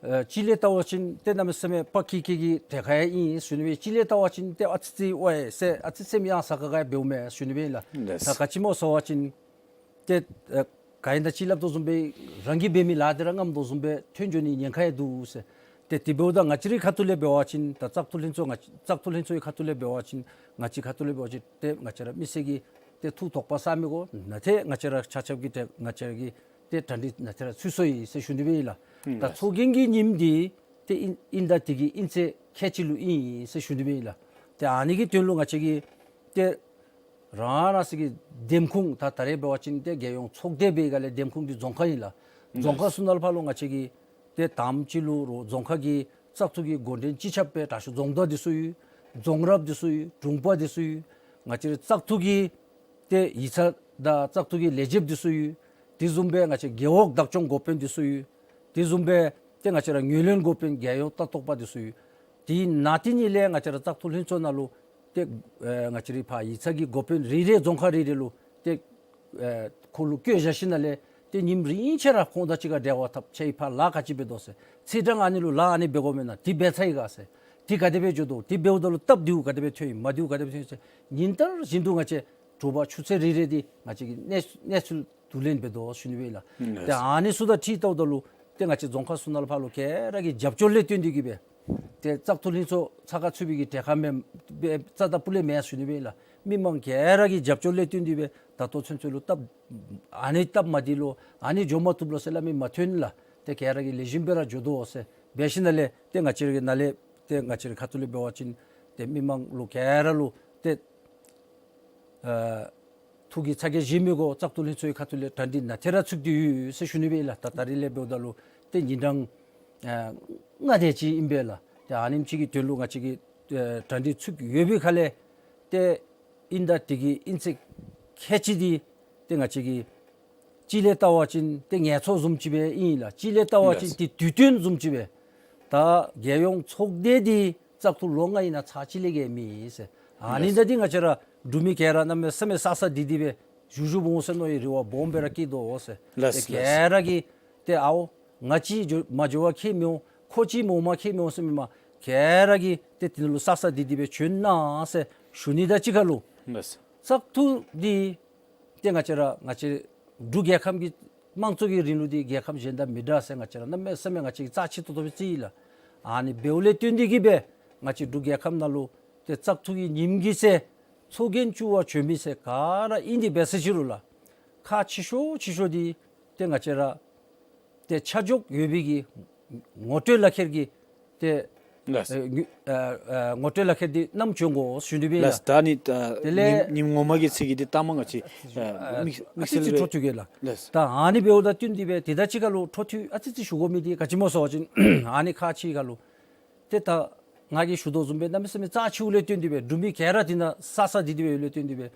ཨ་གཅིག་ལས་བལྟ་བ་ཅིན་ཏེ་གནམ་མེད་ས་མེད་དཔའ་སྐྱིད་སྐྱིད་ཀྱི་གྲལ་ཁར་ཡང་ཨིན་ཟེར་ཞུ་ནི་སྦེ། གཅིག་ལས་བལྟ་བ་ཅིན་ཏེ་ཨ་ཙི་ཙི་ཝའི་ཟེར་ཨ་ཙི་ཙི་སེམས་ཡང་ཟ་དཀའ་དཀའ་འབདཝ་མས་ཟེར་ཞུ་ནི་སྦེ་ཨིན་ལགས། ལགས། ད་ག་ཅི་སྨོ་ཟེར་བ་ཅིན་ཏེ་ཨ་ག་ཨིན་ད་ཅི་སླབ་དོ་བཟུམ་སྦེ་རང་གིས་འབད་མི་ལཱ་འདི་ར་རྔམ་དོ་བཟུམ་སྦེ་ཐོན་འགྱོ་ནི་ཉེན་ཁ་ཡང་འདུག་ཟེར། ཏེ་དེ་འབདཝ་ད་ང་བཅས་རའི་ཁ་ཐུག་ལས་འབད་བ་ཅིན་ད་བཙག་འཐུ་ལྷན་ཚོགས་ང་བཙག་འཐུ་ལྷན་ཚོགས་ཀྱི་ཁ་ཐུག་ལས་འབད་བ་ཅིན་ང་བཅས་ཁ་ཐུག་ལས་འབད་བ་ཅིན་ཏེ་ང་བཅས་ར་མི་སེར་གྱི་ཏེ་ཐུགས་དོགས་པ་ཟ་མི་དགོ། ནཱ་ཏེ་ང་བཅས་ར་ཆ་ཁྱབ་ཀྱིས་ཏེ་ང་བཅས་ར་གི་ཏེ་གྲ་སྒྲིག་ནཱ་ཏེ་ར་ཚུད་སོ་ཡི་ཟེར་ཞུ་ནི་སྦེ་ཨིན་ལགས། ད་ཚོགས་རྒྱན་གྱི་ཉིནམ་འདི་ཏེ་ཨིན་ཨིན་ད་དེ་གི་ཨིན་ཚེས་ཁལ་གཅིག་ལུ་ཨིན་ཟེར་ཞུ་ནི་སྦེ་ཨིན་ལགས། ཏེ་ཨ་ནི་གི་དོན་ལུ་ང་བཅས་ཀྱིས་ཏེ་རང་རང་སོ་གི་འདེམས་ཁོངས་ད་ད་རེས་འབད་བ་ཅིན་ཏེ་རྒྱལ་ཡོངས་ཚོགས་སྡེ་འབད་ག་ལས་འདེམས་ཁོངས་འདི་རྫོང་ཁག་ཨིན་ལགས། རྫོང་ཁག་ཚུ་ནང་ལུ་ཕར་ལུ་ང་བཅས་ཀྱིས་ཏེ་དང་པ་ཅིག་ལུ་རོགས་རྫོང་ཁག་གི་བཙག་འཐུ་གི་འགོ་འདྲེན་སྤྱི་ཁྱབ་སྦེ་དྲག་ཤོས་རྫོང་བདག་འདི་ཚུ་ཡོད། རྫོང་རབ་འདི་ཚུ་ཡོད། དྲུང་པ་འདི་ཚུ་ཡོད། ང་བཅས་རའི་བཙག་འཐུ་གི་ཏེ་ཡིག་ཚང་དང་བཙག་འཐུ་གི་ལས་བྱེདཔ་འདི་ཚུ་ཡོད། དེ་བཟུམ་སྦེ་ང་བཅས་རྒེད་འོག་བདག་སྐྱོང་འགོ་དཔོན་འདི་ཚུ་ཡོད། དེ་བཟུམ་སྦེ་ཏེ་ང་བཅས་ར་ངོས་ལེན་འགོ་དཔོན་རྒྱལ་ཡོངས་ལྟ་རྟོག་པ་འདི་ཚུ་ཡོད། དེ་ནང་དེ་ནང་ལས་ང་བཅས་ར་བཙག་འཐུ་ལྷན་ཚོགས་ནང་ལུ་ཏེ་ཨེ་ང་བཅས་རའི་ཕར་ཡིག་ཚང་གི་འགོ་དཔོན་རེ་རེ་རྫོང་ཁག་རེ་རེ་ལུ་ཏེ་ཨེ་ཁོ་ལུ་བསྐྱོན་བཞག་ཞིནམ་ལས་ཏེ་ཉིནམ་རིམ་བཞིན་ར་ཁོང་དང་གཅིག་ཁར་འབྲེལ་བ་འཐབ། ཁྱེད་ཕར་ལཱ་ག་ཅི་འབད་དོ་ཟེར། ཚེས་གྲངས་ཨ་ནི་ལུ་ལཱ་ཨ་ནི་འབད་དགོ་མེན་ན། དེ་འབད་ཚར་ཡི་ག་ཟེར། དེ་ག་དེ་སྦེ་འགྱོ་དོ། དེ་འབདཝ་ད་ལུ་སྟབས་བདེཝ་ག་དེ་སྦེ་ཐོན་ཡི། མ་བདེཝ་ག་དེ་སྦེ་ཐོན་ཡི་ཟེར་ཉིན་ལྟར་བཞིན་དུ་ང་བཅས་དྲོ་པ་ཆུ་ཚོད་རེ་རེ་འདི་ང་བཅས་ཀྱིས་གནས་གནས་ཚུལ་བསྡུ་ལེན་འབད་དོ་ཟེར་ཞུ་ནི་སྦེ་ཨིན་ལགས། ཏེ་ཨ་ནི་ཚུ་དང་འཁྲིལ་བལྟཝ་ད་ལུ་ཏེ་ང་བཅས་རྫོང་ཁག་ཚུ་ནང་ལུ་ཕར་ལུ་ག་ར་གི་རྒྱབ་སྐྱོར་ལས་བརྟེན་ཏེ་གི་སྦེ་ཏེ་བཙག་འཐུ་ལྷན་ཚོགས་ཚགས་ཁར་ཚུད་པའི་གི་གྲལ་ཁར་མེན་པའི་རྩ་དང་སྤུ་ལས་མེན་ཟེར་ཞུ་ནི་སྦེ་ཨིན་ལགས། མི་མང་ག་ར་གི་རྒྱབ་སྐྱོར་ལས་བརྟེན་ཏེ་སྦེ་ད་ལྟོ་ཚུན་ཚོད་ལུ་སྟབས་ཨ་ནི་སྟབས་མ་བདེ་ལོ་ཨ་ནི་འགྱོ་མ་བཏུབ་ལོ་ཟེར་སླབ་མི་མ་ཐོན་ལགས། ཏེ་ག་ར་གིས་ལེགས་ཤོམ་སྦེ་ར་འགྱོ་དོ་ཟེར་འབད་ཞིནམ་ལས་ཏེ་ང་བཅས་ར་གི་ནཱ་ལས་ཏེ་ང་བཅས་རའི་ཁ་ཐུག་ལས་འབད་བ་ཅིན་ཏེ་མི་མང་ལུ་ག་ར་ལུ་ཏེ་ཨ་ཐུགས་ཀྱི་ཚ་གྱང་བཞེས་མི་དགོ། བཙག་འཐུ་ལྷན་ཚོགས་ཀྱི་ཁ་ཐུག་ལས་གྲ་སྒྲིག་ནཱ་ཏེ་ར་ཚུད་དེ་ཡོད་ཟེར་ཞུ་ནི་སྦེ་ཨིན་ལགས། ད་ད་རིས་ལས་འབདཝ་ད་ལུ་ཏེ་ཉིན་གྲངས་ཨ་ལྔ་དེ་ཅིག་ཨིན་པས་ལགས། ཏེ་ཨ་ནེམ་ཅིག་གི་དོན་ལུ་ང་བཅས་ཀྱིས་ཨ་གྲ་སྒྲིག་ཚུད་ཡོད་པའི་ཁ་ལས་ཏེ་ཨིན་ད་དེ་གི་ཨིན་ཚེས་ཁལ་གཅིག་འདི་ཏེ་ང་བཅས་ཀྱིས་གཅིག་ལས་བལྟ་བ་ཅིན་ཏེ་ངལ་འཚོ་བཟུམ་ཅིག་སྦེ་ཨིན་ལགས། གཅིག་ལས་བལྟ་བ་ཅིན་ཏེ་དུས་སྟོན་བཟུམ་ཅིག་སྦེ། ད་རྒྱལ་ཡོངས་ཚོགས་སྡེ་འདི་བཙག་འཐུ་ལོ་ལྔ་ཨིན་ན་ཚར་གཅིག་ལས་བརྒལ་མེད་ཟེར། ཨ་ནི་ད་འདི་ང་བཅས་ར་འབྲུག་མི་ག་ར་གནམ་མེད་ས་མེད་བསགས་བསགས་སྡོད་སྡོད་སྦེ་བཞུགས་བཞུགསཔ་འོང་ཟེར་མནོ་བའི་རེ་བ་སྦོམ་སྦེ་ར་བསྐྱེད་དོ་ཟེར། ལགས་ཏེ་ལགས། ག་ར་གིས་ཏེ་ཨའོ་ང་གཅིག་འགྱོ་མ་འགྱོ་བ་ཁྱད་མི་འོང་། ཁོ་གཅིག་མ་འོངམ་ཁྱད་མི་འོང་ཟེར་མེན་པར་ག་ར་གིས་ཏེ་དེ་ནང་ལུ་བསགས་བསགས་སྡོད་སྡོད་སྦེ་བྱོན་གནང་ཟེར་ཞུ་ནི་དང་གཅིག་ཁར་ལུ་ལགས། བཙག་འཐུ་འདི་ཏེ་ང་བཅས་ར་ང་བཅས་འབྲུག་རྒྱལ་ཁབ་ཀྱི་དམངས་གཙོ་གི་རིང་ལུགས་འདི་རྒྱལ་ཁབ་གཞན་དང་མི་འདྲ་ཟེར་ང་བཅས་ར་གནམ་མེད་ས་མེད་ང་བཅས་ཀྱིས་རྩ་ཆེ་ཏོག་ཏོ་སྦེ་བརྩི་ཡི་ལགས། ཨ་ནི་འབདཝ་ལས་བརྟེན་ཏེ་གི་སྦེ་ང་བཅས་འབྲུག་རྒྱལ་ཁབ་ནང་ལུ་ཏེ་བཙག་འཐུ་གི་ཉིནམ་གི་ཚེ་ཚོགས་རྒྱན་བཙུགས་པར་བྱོན་མི་ཚུ་ག་ར་ཨིན་དེ་འབད་ས་ཅི་རུང་ལགས། ཁག་ཆེ་ཤོས་ཆེ་ཤོས་འདི་ཏེ་ང་བཅས་ར་ཏེ་ཆ་འཇོག་ཡོད་པའི་གི་ངོ་སྤྲོད་ལག་ཁྱེར་གྱི་ཏེ་ལགས། ཨེ་ངོ་ཨེ་ཨེ་ངོ་སྤྲོད་ལག་ཁྱེར་འདི་བསྣམས་བྱོན་དགོ་ཞུ་ནི་སྦེ་ལགས། ལགས། ད་ནི་ད་དེ་ལས་ཉིནམ་ཉིནམ་ངོ་མ་གི་ཚེས་ཀྱི་འདི་ལྟ་མ་ང་བཅས་ཨ་ཨ་མི་ཨ་མིག་ཙི་གསལ་ཅིག་སྦེ་འཕྲོ་མཐུད་གེ་ལགས། ལགས། ད་ཨ་ནི་འབདཝ་དང་བསྟུན་ཏེ་སྦེ་དེ་དང་གཅིག་ཁར་ལུ་འཕྲོ་མཐུད་ཨ་ཙི་ཙི་ཞུ་དགོ་མི་འདི་ག་ཅི་སྨོ་ཟེར་བ་ཅིན་ཨ་ནི་ཁག་ཆེ་ཁར་ལུ་ཏེ་ད་ང་གིས་ཞུ་དོ་བཟུམ་སྦེ་གནམ་མེད་ས་མེད་རྩ་ཆེཝ་ལས་བརྟེན་ཏེ་སྦེ་འབྲུག་མི་ག་ར་དེ་ནང་བསགས་བསགས་སྡོད་སྡོད་སྦེ་ཡོད་ལས་བརྟེན་ཏེ་སྦེ་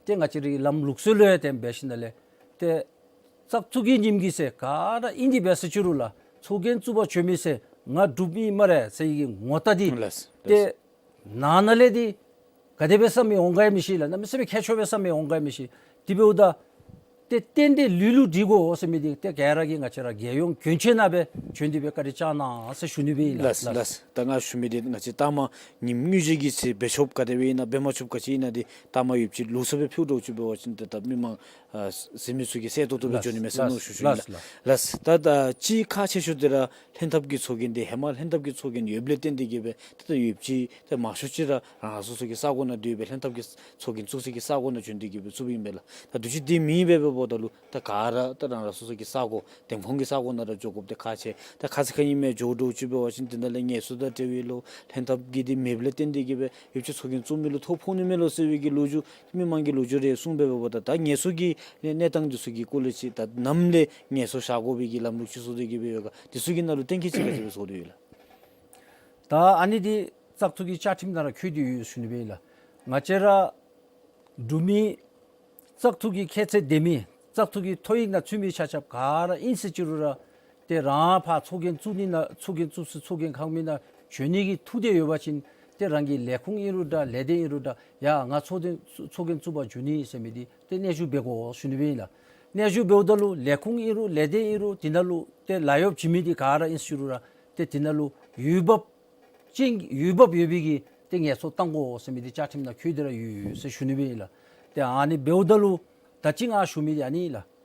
ཏེ་ང་བཅས་རའི་ལམ་ལུགས་སྲོལ་ལུ་ཡང་དེ་སྦེ་འབད་ཞིནམ་ལས་ཏེ་བཙག་འཐུ་གི་ཉིནམ་གི་ཚེ་ག་ར་ཨིན་དེ་འབད་ས་ཅི་རུང་ལགས། ཚོགས་རྒྱན་བཙུགས་པར་བྱོན་མི་ཚུ་ང་འབྲུག་མི་སྨ་རེ་ཟེར་བའི་གི་ངོ་རྟགས་འདི་ལགས། ཏེ་ནང་ན་ལས་འདི་ག་དེ་སྦེ་བསམ་མི་འོང་ག་ཡང་མི་ཤེས་ལགས། གནམ་མེད་ས་མེད་ཁྱད་ཆོས་སྦེ་བསམ་མི་འོང་ག་ཡང་མི་ཤེས། དེ་འབདཝ་ད་ཏེ་ཏན་ཏན་ལུས་ལུ་སྒྲིག་དགོ་ཟེར་མི་འདི་ཏེ་ག་ར་གིས་ང་བཅས་ར་རྒྱལ་ཡོངས་གྱོན་ཆས་ནང་སྦེ་བྱོན་ཏེ་སྦེ་བཀའ་དྲིན་བསྐྱང་གནང་ཟེར་ཞུ་ནི་སྦེ་ཨིན་ལགས། ལགས་ལགས། ད་ང་ཞུ་མི་འདི་ང་བཅས་ལྟ་མ་ཉིནམ་དངོས་གཞི་གི་ཚེ་འབད་ཆོགཔ་ག་དེ་སྦེ་ཨིན་ན་འབད་མ་ཆོགཔ་ག་ཅི་ཨིན་ན་འདི་ལྟ་མ་ཡོདཔ་ཅིག་ལུགས་སྲོལ་སྦེ་ཕུལ་འགྱོ་ཅི་འབད་བ་ཅིན་ཏེ་ད་མི་མང་ཨ་གཟིགས་མི་ཚུ་གིས་གསལ་ཏོག་ཏོ་སྦེ་འགྱོ་ནི་མས་ཟེར་མནོ་ཞུ་ཞུ་ཨིན་ལགས། ལགས་ལགས། ད་ད་ཅིག་ཁག་ཆེ་ཤོས་འདི་ར་ལྷན་ཐབས་ཀྱི་ཚོགས་རྒྱན་འདི་ཧེ་མ་ལྷན་ཐབས་ཀྱི་ཚོགས་རྒྱན་ཡོདཔ་ལས་བརྟེན་ཏེ་གི་སྦེ་ཏེ་ད་ཡོདཔ་ཅིག་ཏེ་མང་ཤོས་ཅིག་ར་རང་རང་སོ་སོ་གི་ས་གོ་ནང་སྡོད་སྦེ་ལྷན་ཐབས་ཀྱི་ཚོགས་རྒྱན་བཙུགས་སའི་གི་ས་གོ་ནང་བྱོན་ཏེ་གི་སྦེ་བཙུགསཔ་ཨིན་པས་ལགས། ད་དུས་ཅི་འདི་མེདཔ་འབདཝ་ད་ལུ་ད་ག་ར་ད་རང་རང་སོ་སོ་གི་ས་གོ་འདེམས་ཁོངས་ཀྱི་ས་གོ་ནང་ར་འགྱོ་དགོཔ་འདི་ཁག་ཆེ། ད་ཁ་ཙ་ཁ་ཉིནམ་མེན་འགྱོ་འགྱོཝ་ཅིག་འབད་བ་ཅིན་འདི་ནང་ལས་ངལ་གསོ་དང་འབྲེལ་བའི་ལོ་ལྷན་ཐབས་ཀྱི་འདི་མེདཔ་ལས་བརྟེན་ཏེ་གི་སྦེ་ཡོདཔ་ཅིག་ཚོགས་རྒྱན་བཙུགས་མི་ལུ་ཐོ་ཕོག་ནི་མས་ལོ་ཟེར་བའི་གི་ལོ་རྒྱུས་མི་མང་གིས་ལོ་རྒྱུས་རེ་གསུངས་སྦེ་འབདཝ་ད་ད་ངལ་གསོ་གི་ གནས་གནས་སྟངས་འདི་ཚུ་གི་སྐོར་ལས་ཅིག་ད་ནམ་ལས་ངལ་གསོ་བཞག་དགོ་པའི་གི་ལམ་ལུགས་ཅིག་བཟོ་སྟེ་གི་སྦེ་ཡོད་ག། འདི་ཚུ་གི་ནང་ལུ་གཏན་འཁེལ་ཅིག་ག་ཅི་སྦེ་བཟོ་སྟེ་ཡོད་ལགས། ད་ཨ་ནི་འདི་བཙག་འཐུ་གི་བཅའ་ཁྲིམས་ནང་ར་འཁོད་དེ་ཡོད་ཟེར་ཞུ་ནི་སྦེ་ཨིན་ལགས། ང་བཅས་ར་འབྲུག་མི་བཙག་འཐུ་གི་ཁྱད་ཚད་ལྡན་མི་བཙག་འཐུ་གི་ཐོ་ཡིག་ནང་ཚུད་མི་ཆ་ཁྱབ་ག་ར་ཨིན་ཟེར་ཅི་རུང་ར་ཏེ་རང་ཕར་ཚོགས་རྒྱན་བཙུགས་ནི་ནང་ཚོགས་རྒྱན་བཙུགས་སའི་ཚོགས་རྒྱན་ཁང་མིག་ནང་བྱོན་ནི་གི་ཐུགས་འདོད་ཡོད་པ་ཅིན་ཏེ་རང་གི་ལས་ཁུངས་ཨིན་རུང་འདྲ་ལས་སྡེ་ཨིན་རུང་འདྲ་ཡ་ང་ཚོགས་རྒྱན་ཚོགས་རྒྱན་བཙུགས་པར་འགྱོ་ནི་ཟེར་མི་འདི་ཏེ་སྙན་ཞུ་འབད་དགོ་ཟེར་ཞུ་ནི་སྦེ་ཨིན་ལགས། སྙན་ཞུ་འབདཝ་ད་ལུ་ལས་ཁུངས་ཨིན་རུང་ལས་སྡེ་ཨིན་རུང་དེ་ནང་ལུ་ཏེ་ལཱ་གཡོག་བྱིན་མི་འདི་ག་ར་ཨིན་ཟེར་ཅི་རུང་ར་ཏེ་དེ་ནང་ལུ་འོས་འབབ་ཅན་འོས་འབབ་ཡོད་པའི་གི་ཏེ་ངལ་གསོ་བཏང་དགོ་ཟེར་མི་འདི་བཅའ་ཁྲིམས་ནང་འཁོད་དེ་ར་ཡོད་ཟེར་ཞུ་ནི་སྦེ་ཨིན་ལགས། ཏེ་ཨ་ནི་འབདཝ་ད་ལུ་ད་ཅི་ང་ཞུ་མི་འདི་ཨ་ནི་ཨིན་ལགས།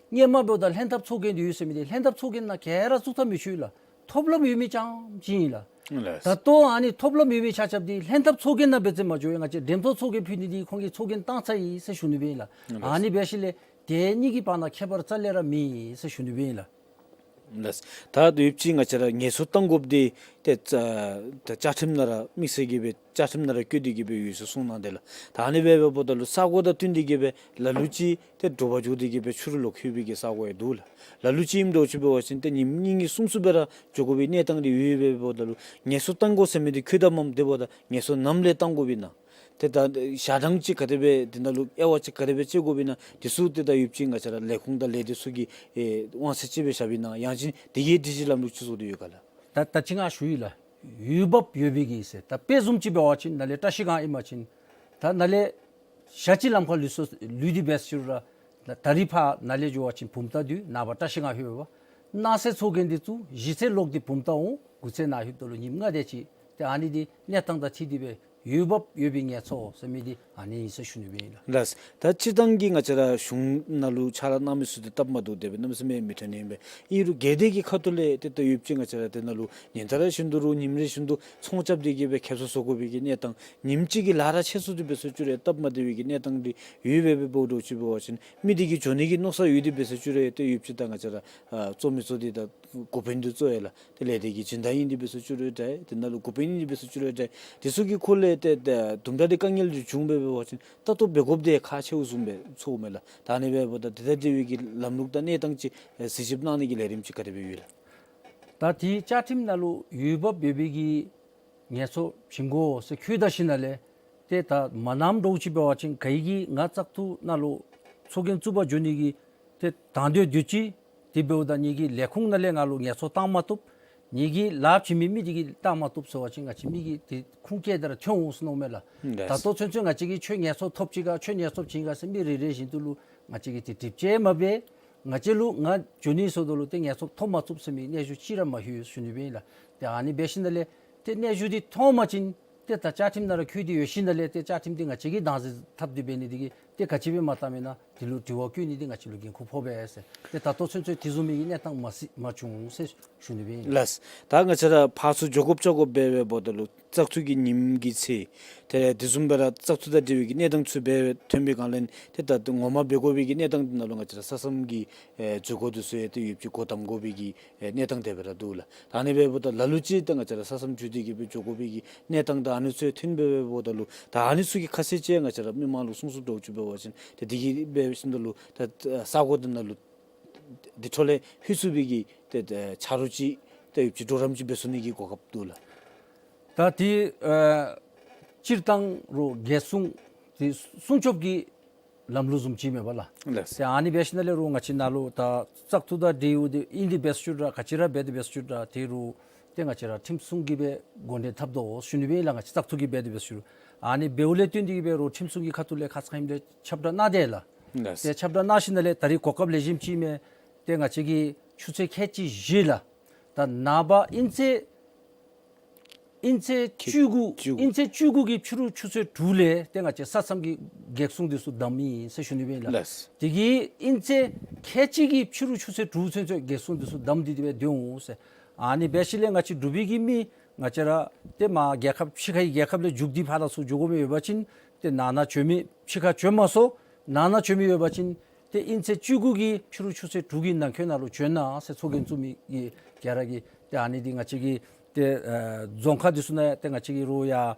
སྔོན་མ་འབདཝ་ད་ལྷན་ཐབས་ཚོགས་རྒྱན་འདི་ཡོད་ཟེར་མི་འདི་ལྷན་ཐབས་ཚོགས་རྒྱན་ནང་ག་ར་བཙུགས་ཐབས་མི་ཚུགས་ལགས། ཐོབ་ལམ་ཡོད་མི་རྐྱངམ་ཅིག་ཨིན་ལགས། ལགས། ད་ལྟོ་ཨ་ནི་ཐོབ་ལམ་ཡོད་མི་ཆ་ཁྱབ་འདི་ལྷན་ཐབས་ཚོགས་རྒྱན་ནང་འབད་ཚེ་མ་འགྱོ་ཡི། ང་བཅས་འགྲེམས་ཚོགས་ཚོགས་རྒྱན་ཕུལ་ནི་འདི་ཁོང་གིས་ཚོགས་རྒྱན་བཏང་ཚར་ཡི་ཟེར་ཞུ་ནི་སྦེ་ཨིན་ལགས། ལགས། ཨ་ནི་འབད་ཞིནམ་ལས་དེ་གཉིས་ཀྱི་བར་ན་ཁྱད་པར་རྩ་ལས་ར་མེད་ཟེར་ཞུ་ནི་སྦེ་ཨིན་ལགས། ལགས། ད་ཡོདཔ་ཅིག་ང་བཅས་ར་ངལ་གསོ་བཏང་དགོཔ་འདི་ཏེ་ད་བཅའ་ཁྲིམས་ནང་ར་དམིགས་བསལ་གྱི་སྦེ་བཅའ་ཁྲིམས་ནང་ར་བཀོད་དེ་གི་སྦེ་ཡོད་ཟེར་གསུངས་གནང་དེས་ལགས། ད་ཨ་ནི་སྦེ་འབདཝ་ད་ལུ་ས་གོ་དང་བསྟུན་ཏེ་གི་སྦེ་ལ་ལུ་ཅིག་ཏེ་དྲོ་པ་འགྱོ་སྟེ་གི་སྦེ་ཕྱི་རུ་ལོག་ལྷོད་པའི་གི་ས་གོ་ཡང་འདུག་ལགས། ལ་ལུ་ཅིག་ཨིནམ་འདྲཝ་ཅིག་འབད་བ་ཅིན་ཏེ་ཉིནམ་གཉིས་གཉིས་གསུམ་གསུམ་སྦེ་ར་འགྱོ་དགོ་པའི་གནས་སྟངས་འདི་ཡོདཔ་སྦེ་འབདཝ་ད་ལུ་ངལ་གསོ་བཏང་དགོ་ཟེར་མི་འདི་འཁོད་དམ་མས། དེ་འབདཝ་ད་ངལ་གསོ་ནམ་ལས་བཏང་དགོཔ་ཨིན་ན། ཏེ་ད་ཞག་གྲངས་ཅིག་ག་དེ་སྦེ་དེ་ནང་ལུ་དབྱེ་བ་ཅིག་ག་དེ་སྦེ་ཕྱེ་དགོཔ་ཨིན་ན་འདི་ཚུ་ཏེ་ད་ཡོདཔ་ཅིག་ང་བཅས་ར་ལས་ཁུངས་དང་ལས་སྡེ་ཚུ་གིས་ཨེ་དབང་ཚད་ཅིག་སྦེ་བཞགཔ་ཨིན་ན་ཡང་ཅིན་དེ་གི་སྒྲིག་གཞི་ལམ་ལུགས་ཅིག་བཟོ་སྟེ་ཡོད་ག་ལགས། ད་ད་ཅི་ང་ཞུ་ཡི་ལགས། འོས་འབབ་ཡོད་པའི་གི་ཟེར་ད་དཔེ་བཟུམ་ཅིག་འབད་བ་ཅིན་ནཱ་ལས་བཀྲ་ཤིས་སྒང་ཨིན་པ་ཅིན་ད་ནཱ་ལས་ཞག་གཅིག་ལམ་ཁར་ལུས་སོ་ལུས་ཏེ་འབད་ཟེར་རུང་ར་ད་རིས་ཕར་ནཱ་ལས་འགྱོ་བ་ཅིན་བུམ་ཐང་འདི་ནངས་པ་བཀྲ་ཤིས་སྒང་ལྷོད་པས། གནངས་ཚེ་ཚོགས་རྒྱན་འདི་བཙུགས། བཞི་ཚེ་ལོག་སྟེ་བུམ་ཐང་འོང་། དགུ་ཚེ་ནཱ་ལྷོདཔ་ད་ལུ་ཉིནམ་ལྔ་དེ་ཅིག་ཏེ་ཨ་ནི་འདི་གནས་སྟངས་དང་འཁྲིལ་ཏེ་སྦེ་འོས་འབབ་ཡོད་པའི་ངལ་གསོ་ཟེར་མི་འདི་ཨ་ནི་ཨིན་ཟེར་ཞུ་ནི་སྦེ་ཨིན་ལགས། ལགས། ད་སྤྱིར་བཏང་གི་ང་བཅས་ར་གཞུང་ནང་ལུ་ཕྱག་ལཱ་གནང་མི་ཚུ་འདི་སྟབས་མ་བདེཝ་དེ་སྦེ་གནམ་མེད་ས་མེད་མི་འཐོན་ནི་ཨིན་པས། ཨིན་རུང་སྒེར་སྡེ་གི་ཁ་ཐུག་ལས་ཏེ་ད་ཡོདཔ་ཅིག་ང་བཅས་ར་དེ་ནང་ལུ་ཉིན་ལྟར་བཞིན་དུ་རུང་ཉིནམ་རེ་བཞིན་དུ་ཚོང་རྐྱབ་སྟེ་གི་སྦེ་ཁེབ་སང་བཟོ་དགོ་པའི་གི་གནས་སྟངས་ཉིནམ་གཅིག་གི་ལཱ་ར་ཆད་སོང་སྟེ་འབད་ཟེར་ཅི་རུང་སྟབས་མ་བདེ་བའི་གི་གནས་སྟངས་འདི་ཡོདཔ་སྦེ་འབདཝ་འདྲཝ་ཅིག་འབད་བ་ཅིན་མི་འདི་གིས་འགྱོ་ནི་གི་མནོ་བསམ་ཡོད་དེ་འབད་ཟེར་ཅི་རུང་ཏེ་ཡོདཔ་ཅིག་ད་ང་བཅས་ར་ཨ་གཙོ་མི་གཙོ་འདི་ད་འགོ་དཔོན་འདི་གཙོ་ཡང་ལགས། ཏེ་ལས་སྡེ་གི་སྦྱིན་བདག་ཨིན་ཏེ་འབད་ཟེར་ཅི་རུང་འདྲ། དེ་ནང་ལུ་འགོ་དཔོན་ཨིན་ཏེ་འབད་ཟེར་ཅི་རུང་འདྲ། དེ་ཚུ་གི་ཁོ་ལས་ཏེ་ཏེ་དུམ་གྲ་འདི་དཀའ་ངལ་འདི་བྱུང་སྦེ་འབད་བ་ཅིན་ད་ལྟོ་འབད་དགོཔ་འདི་ཁག་ཆེཝ་བཟུམ་སྦེ་ཚོརཝ་མས་ལགས། ད་ཨ་ནི་འབདཝ་ད་དེ་དང་འབྲེལ་བའི་གི་ལམ་ལུགས་དང་གནས་སྟངས་ཅིག་ཨེ་གཟིགས་ཞིབ་གནང་ནི་གི་ལས་རིམ་ཅིག་ག་དེ་སྦེ་ཡོད་ལགས། ད་དེ་བཅའ་ཁྲིམས་ནང་ལུ་འོས་འབབ་ཡོད་པའི་གི་ངལ་གསོ་བྱིན་དགོ་ཟེར་འཁོད་ད་ཞིནམ་ལས་ཏེ་ད་མ་གནངམ་འདྲཝ་ཅིག་འབད་བ་ཅིན་ག་གིས་ང་བཙག་འཐུ་ནང་ལུ་ཚོགས་རྒྱན་བཙུགས་པར་འགྱོ་ནི་གི་ཏེ་དང་འདོད་འདོད་ཅི། དེ་འབདཝ་ད་ངེ་གི་ལས་ཁུངས་ནང་ལས་ང་ལུ་ངལ་གསོ་བཏང་མ་བཏུབ། ངེ་གི་ལཱ་བྱིན་མི་མི་འདི་གིས་བཏང་མ་བཏུབ་ཟེར་བ་ཅིན་ང་བཅས་མི་གི་ཏེ་ཁུངས་སྐྱེལ་ཏེ་ར་ཐོན་འོང་ཟེར་མནོཝ་མས་ལགས། ལགས། ད་ལྟོ་ཚུན་ཚོད་ང་བཅས་ཀྱིས་ཁྱོད་ངལ་གསོ་ཐོབ་ཅི་ག་ཁྱོད་ངལ་གསོ་བྱིན་ག་ཟེར་མི་རེ་རེ་བཞིན་དུ་ལུ་ང་བཅས་ཀྱིས་ཏེ་དྲིཔ་ཅིག་མ་འབད། ང་བཅས་ལུ་ང་འགྱོ་ནི་ཟེརཝ་ད་ལུ་ཏེ་ངལ་གསོ་ཐོབ་མ་ཚུགས་ཟེར་མི་གནས་ཚུལ་ཅིག་ར་མ་ལྷོད་ཟེར་ཞུ་ནི་སྦེ་ཨིན་ལགས། ཏེ་ཨ་ནི་འབད་ཞིནམ་ལས་ཏེ་གནས་ཚུལ་འདི་མཐོང་པ་ཅིན་ཏེ་ད་བཅའ་ཁྲིམས་ནང་ར་འཁོད་དེ་ཡོད་ཞིནམ་ལས་ཏེ་བཅའ་ཁྲིམས་འདི་ང་བཅས་ཀྱིས་བདག་འཛིན་འཐབ་སྟེ་འབད་ནི་འདི་གིས་ཏེ་ག་ཅི་སྦེ་མ་བཏང་མེན་ན་དེ་ལུ་དྲི་བ་བཀོད་ནི་འདི་ང་བཅས་ལུ་འགན་ཁུར་ཕོག་པས་ཟེར། ཏེ་ད་ལྟོ་ཚུན་ཚོད་དེ་བཟུམ་མའི་གི་གནས་སྟངས་མ་སྲིད་མ་བྱུང་ཟེར་ཞུ་ནི་སྦེ་ཨིན་ལགས། ལགས། ད་ང་བཅས་ར་ཕར་ཚུར་འགྱོ་དགོཔ་བཅར་དགོཔ་འབད་བའི་འབདཝ་ད་ལུ་བཙག་འཐུ་གི་ཉིནམ་གྱི་ཚེས་ཏེ་དེ་བཟུམ་སྦེ་ར་བཙག་འཐུ་དང་འབྲེལ་བའི་གི་གནས་སྟངས་ཚུ་འབད་ཐོན་པའི་སྒང་ལས་ཏེ་ད་ངོ་མ་འབད་དགོ་པའི་གི་གནས་སྟངས་འདི་ནང་ལུ་ང་བཅས་ར་ས་མཚམས་ཀྱི་ཨེ་འཛུལ་སྒོ་འདི་ཚུ་ཡང་ཏེ་ཡོདཔ་ཅིག་སྒོ་བསྡམ་དགོ་པའི་གི་ཨེ་གནས་སྟངས་དེ་སྦེ་ར་འདུག་ལགས། ད་ཨ་ནི་འབདཝ་ད་ལ་ལུ་ཅིག་ད་ང་བཅས་ར་ས་མཚམས་འཛུལ་ཏེ་གི་སྦེ་འགྱོ་དགོ་པའི་གི་གནས་སྟངས་དང་ཨ་ནི་ཚུ་ཐོན་སྦེ་འབདཝ་ད་ལུ་ད་ཨ་ནི་ཚུ་གི་ཁ་གསལ་ཅིག་ང་བཅས་ར་མི་མང་ལུ་གསུང་གསུངམ་འདྲཝ་ཅིག་འབད་བ་ཅིན་ཏེ་དེ་གིས་འབད་ཞིནམ་ད་ལུ་ད་ས་གོ་འདི་ནང་ལུ་དེ་འཕྲོ་ལས་ལྷོད་ཚུགས་པའི་གི་ཏེ་ཏེ་ཆ་རོགས་ཅིག་ཏེ་ཡོདཔ་ཅིག་གྲོགས་རམ་ཅིག་འབད་ཚུགས་ནི་གི་གོ་སྐབས་འདུག་ལགས། ད་དེ་ཨེ་སྤྱིར་བཏང་རུང་རྒྱལ་སྲུང་དེ་སྲུང་སྐྱོབ་ཀྱི་ལམ་ལུགས་བཟུམ་ཅིག་མས་པ་ལགས། ལགས། ཏེ་ཨ་ནི་འབད་ཞིནམ་ལས་རུང་ང་བཅས་ནཱ་ལུ་ད་བཙག་འཐུ་དང་འབྲེལ་ཡོད་དེ་ཨིན་ཏེ་འབད་ཟེར་ཅི་རུང་ག་ཅི་ར་འབད་དེ་འབད་ཟེར་ཅི་རུང་ཏེ་ང་བཅས་ར་ཁྲིམས་སྲུང་གིས་སྦེ་འགོ་འདྲེན་འཐབ་དོ་ཟེར་ཞུ་ནི་སྦེ་ཨིན་ལགས། ང་བཅས་བཙག་འཐུ་གིས་འབད་དེ་འབད་ཟེར་ཅི་རུང་ཨ་ནི་འབདཝ་ལས་བརྟེན་ཏེ་གི་འབད་རུང་ཁྲིམས་སྲུང་གི་ཁ་ཐུག་ལས་ཁ་ཙ་ཁ་ཉིནམ་ལས་ཁྱབ་བསྒྲགས་གནང་དེས་ལགས། ལགས། ཏེ་ཁྱབ་བསྒྲགས་གནང་ཞིནམ་ལས་ད་རིས་གོ་སྐབས་ལེགས་ཤོམ་ཅིག་མས། ཏེ་ང་བཅས་ཀྱིས་ཆུ་ཚོད་ཁལ་གཅིག་བཞི་ལགས། ད་ནངས་པ་ཨིན་ཚེས་ཨིན་ཚེས་བཅུ་དགུ་བཅུ་དགུ། ཨིན་ཚེས་བཅུ་དགུ་གི་ཕྱི་རུ་ཆུ་ཚོད་དྲུག་ལས་ཏེ་ང་བཅས་ས་མཚམས་ཀྱི་འགག་སྲུང་འདི་ཚུ་བསྡམ་ཨིན་ཟེར་ཞུ་ནི་སྦེ་ཨིན་ལགས། ལགས། དེ་གིས་ཨིན་ཚེས་ཁལ་གཅིག་གི་ཕྱི་རུ་ཆུ་ཚོད་དྲུག་ཚུན་ཚོད་འགག་སྲུང་འདི་ཚུ་བསྡམས་ཏེ་དེ་སྦེ་སྡོད་འོང་ཟེར། ཨ་ནི་འབད་ཞིནམ་ལས་ང་བཅས་འབྲུག་པའི་གི་མི་ང་བཅས་ར་ཏེ་མར་རྒྱལ་ཁབ་ཕྱི་ཁའི་རྒྱལ་ཁབ་ལས་རྒྱུག་སྟེ་ཕར་ལས་ཚུར་འགྱོ་དགོ་མི་ཡོད་པ་ཅིན་ཏེ་ནང་ན་བྱོན་མི་ཕྱི་ཁར་བྱོན་མ་སོང་ནང་ན་བྱོན་མི་ཡོད་པ་ཅིན་ཏེ་ཨིན་ཚེས་བཅུ་དགུ་གི་ཕྱི་རུ་ཆུ་ཚོད་དྲུག་གི་ནང་འཁོད་ནང་ལུ་བྱོན་གནང་ཟེར་ཚོགས་རྒྱན་བཙུགས་མི་གི་ག་ར་གིས་ཏེ་ཨ་ནི་འདི་ང་བཅས་ཀྱི་ཏེ་ཨེ་རྫོང་ཁག་འདི་ཚུ་ནང་ཏེ་ང་བཅས་ཀྱི་རུང་ཡར་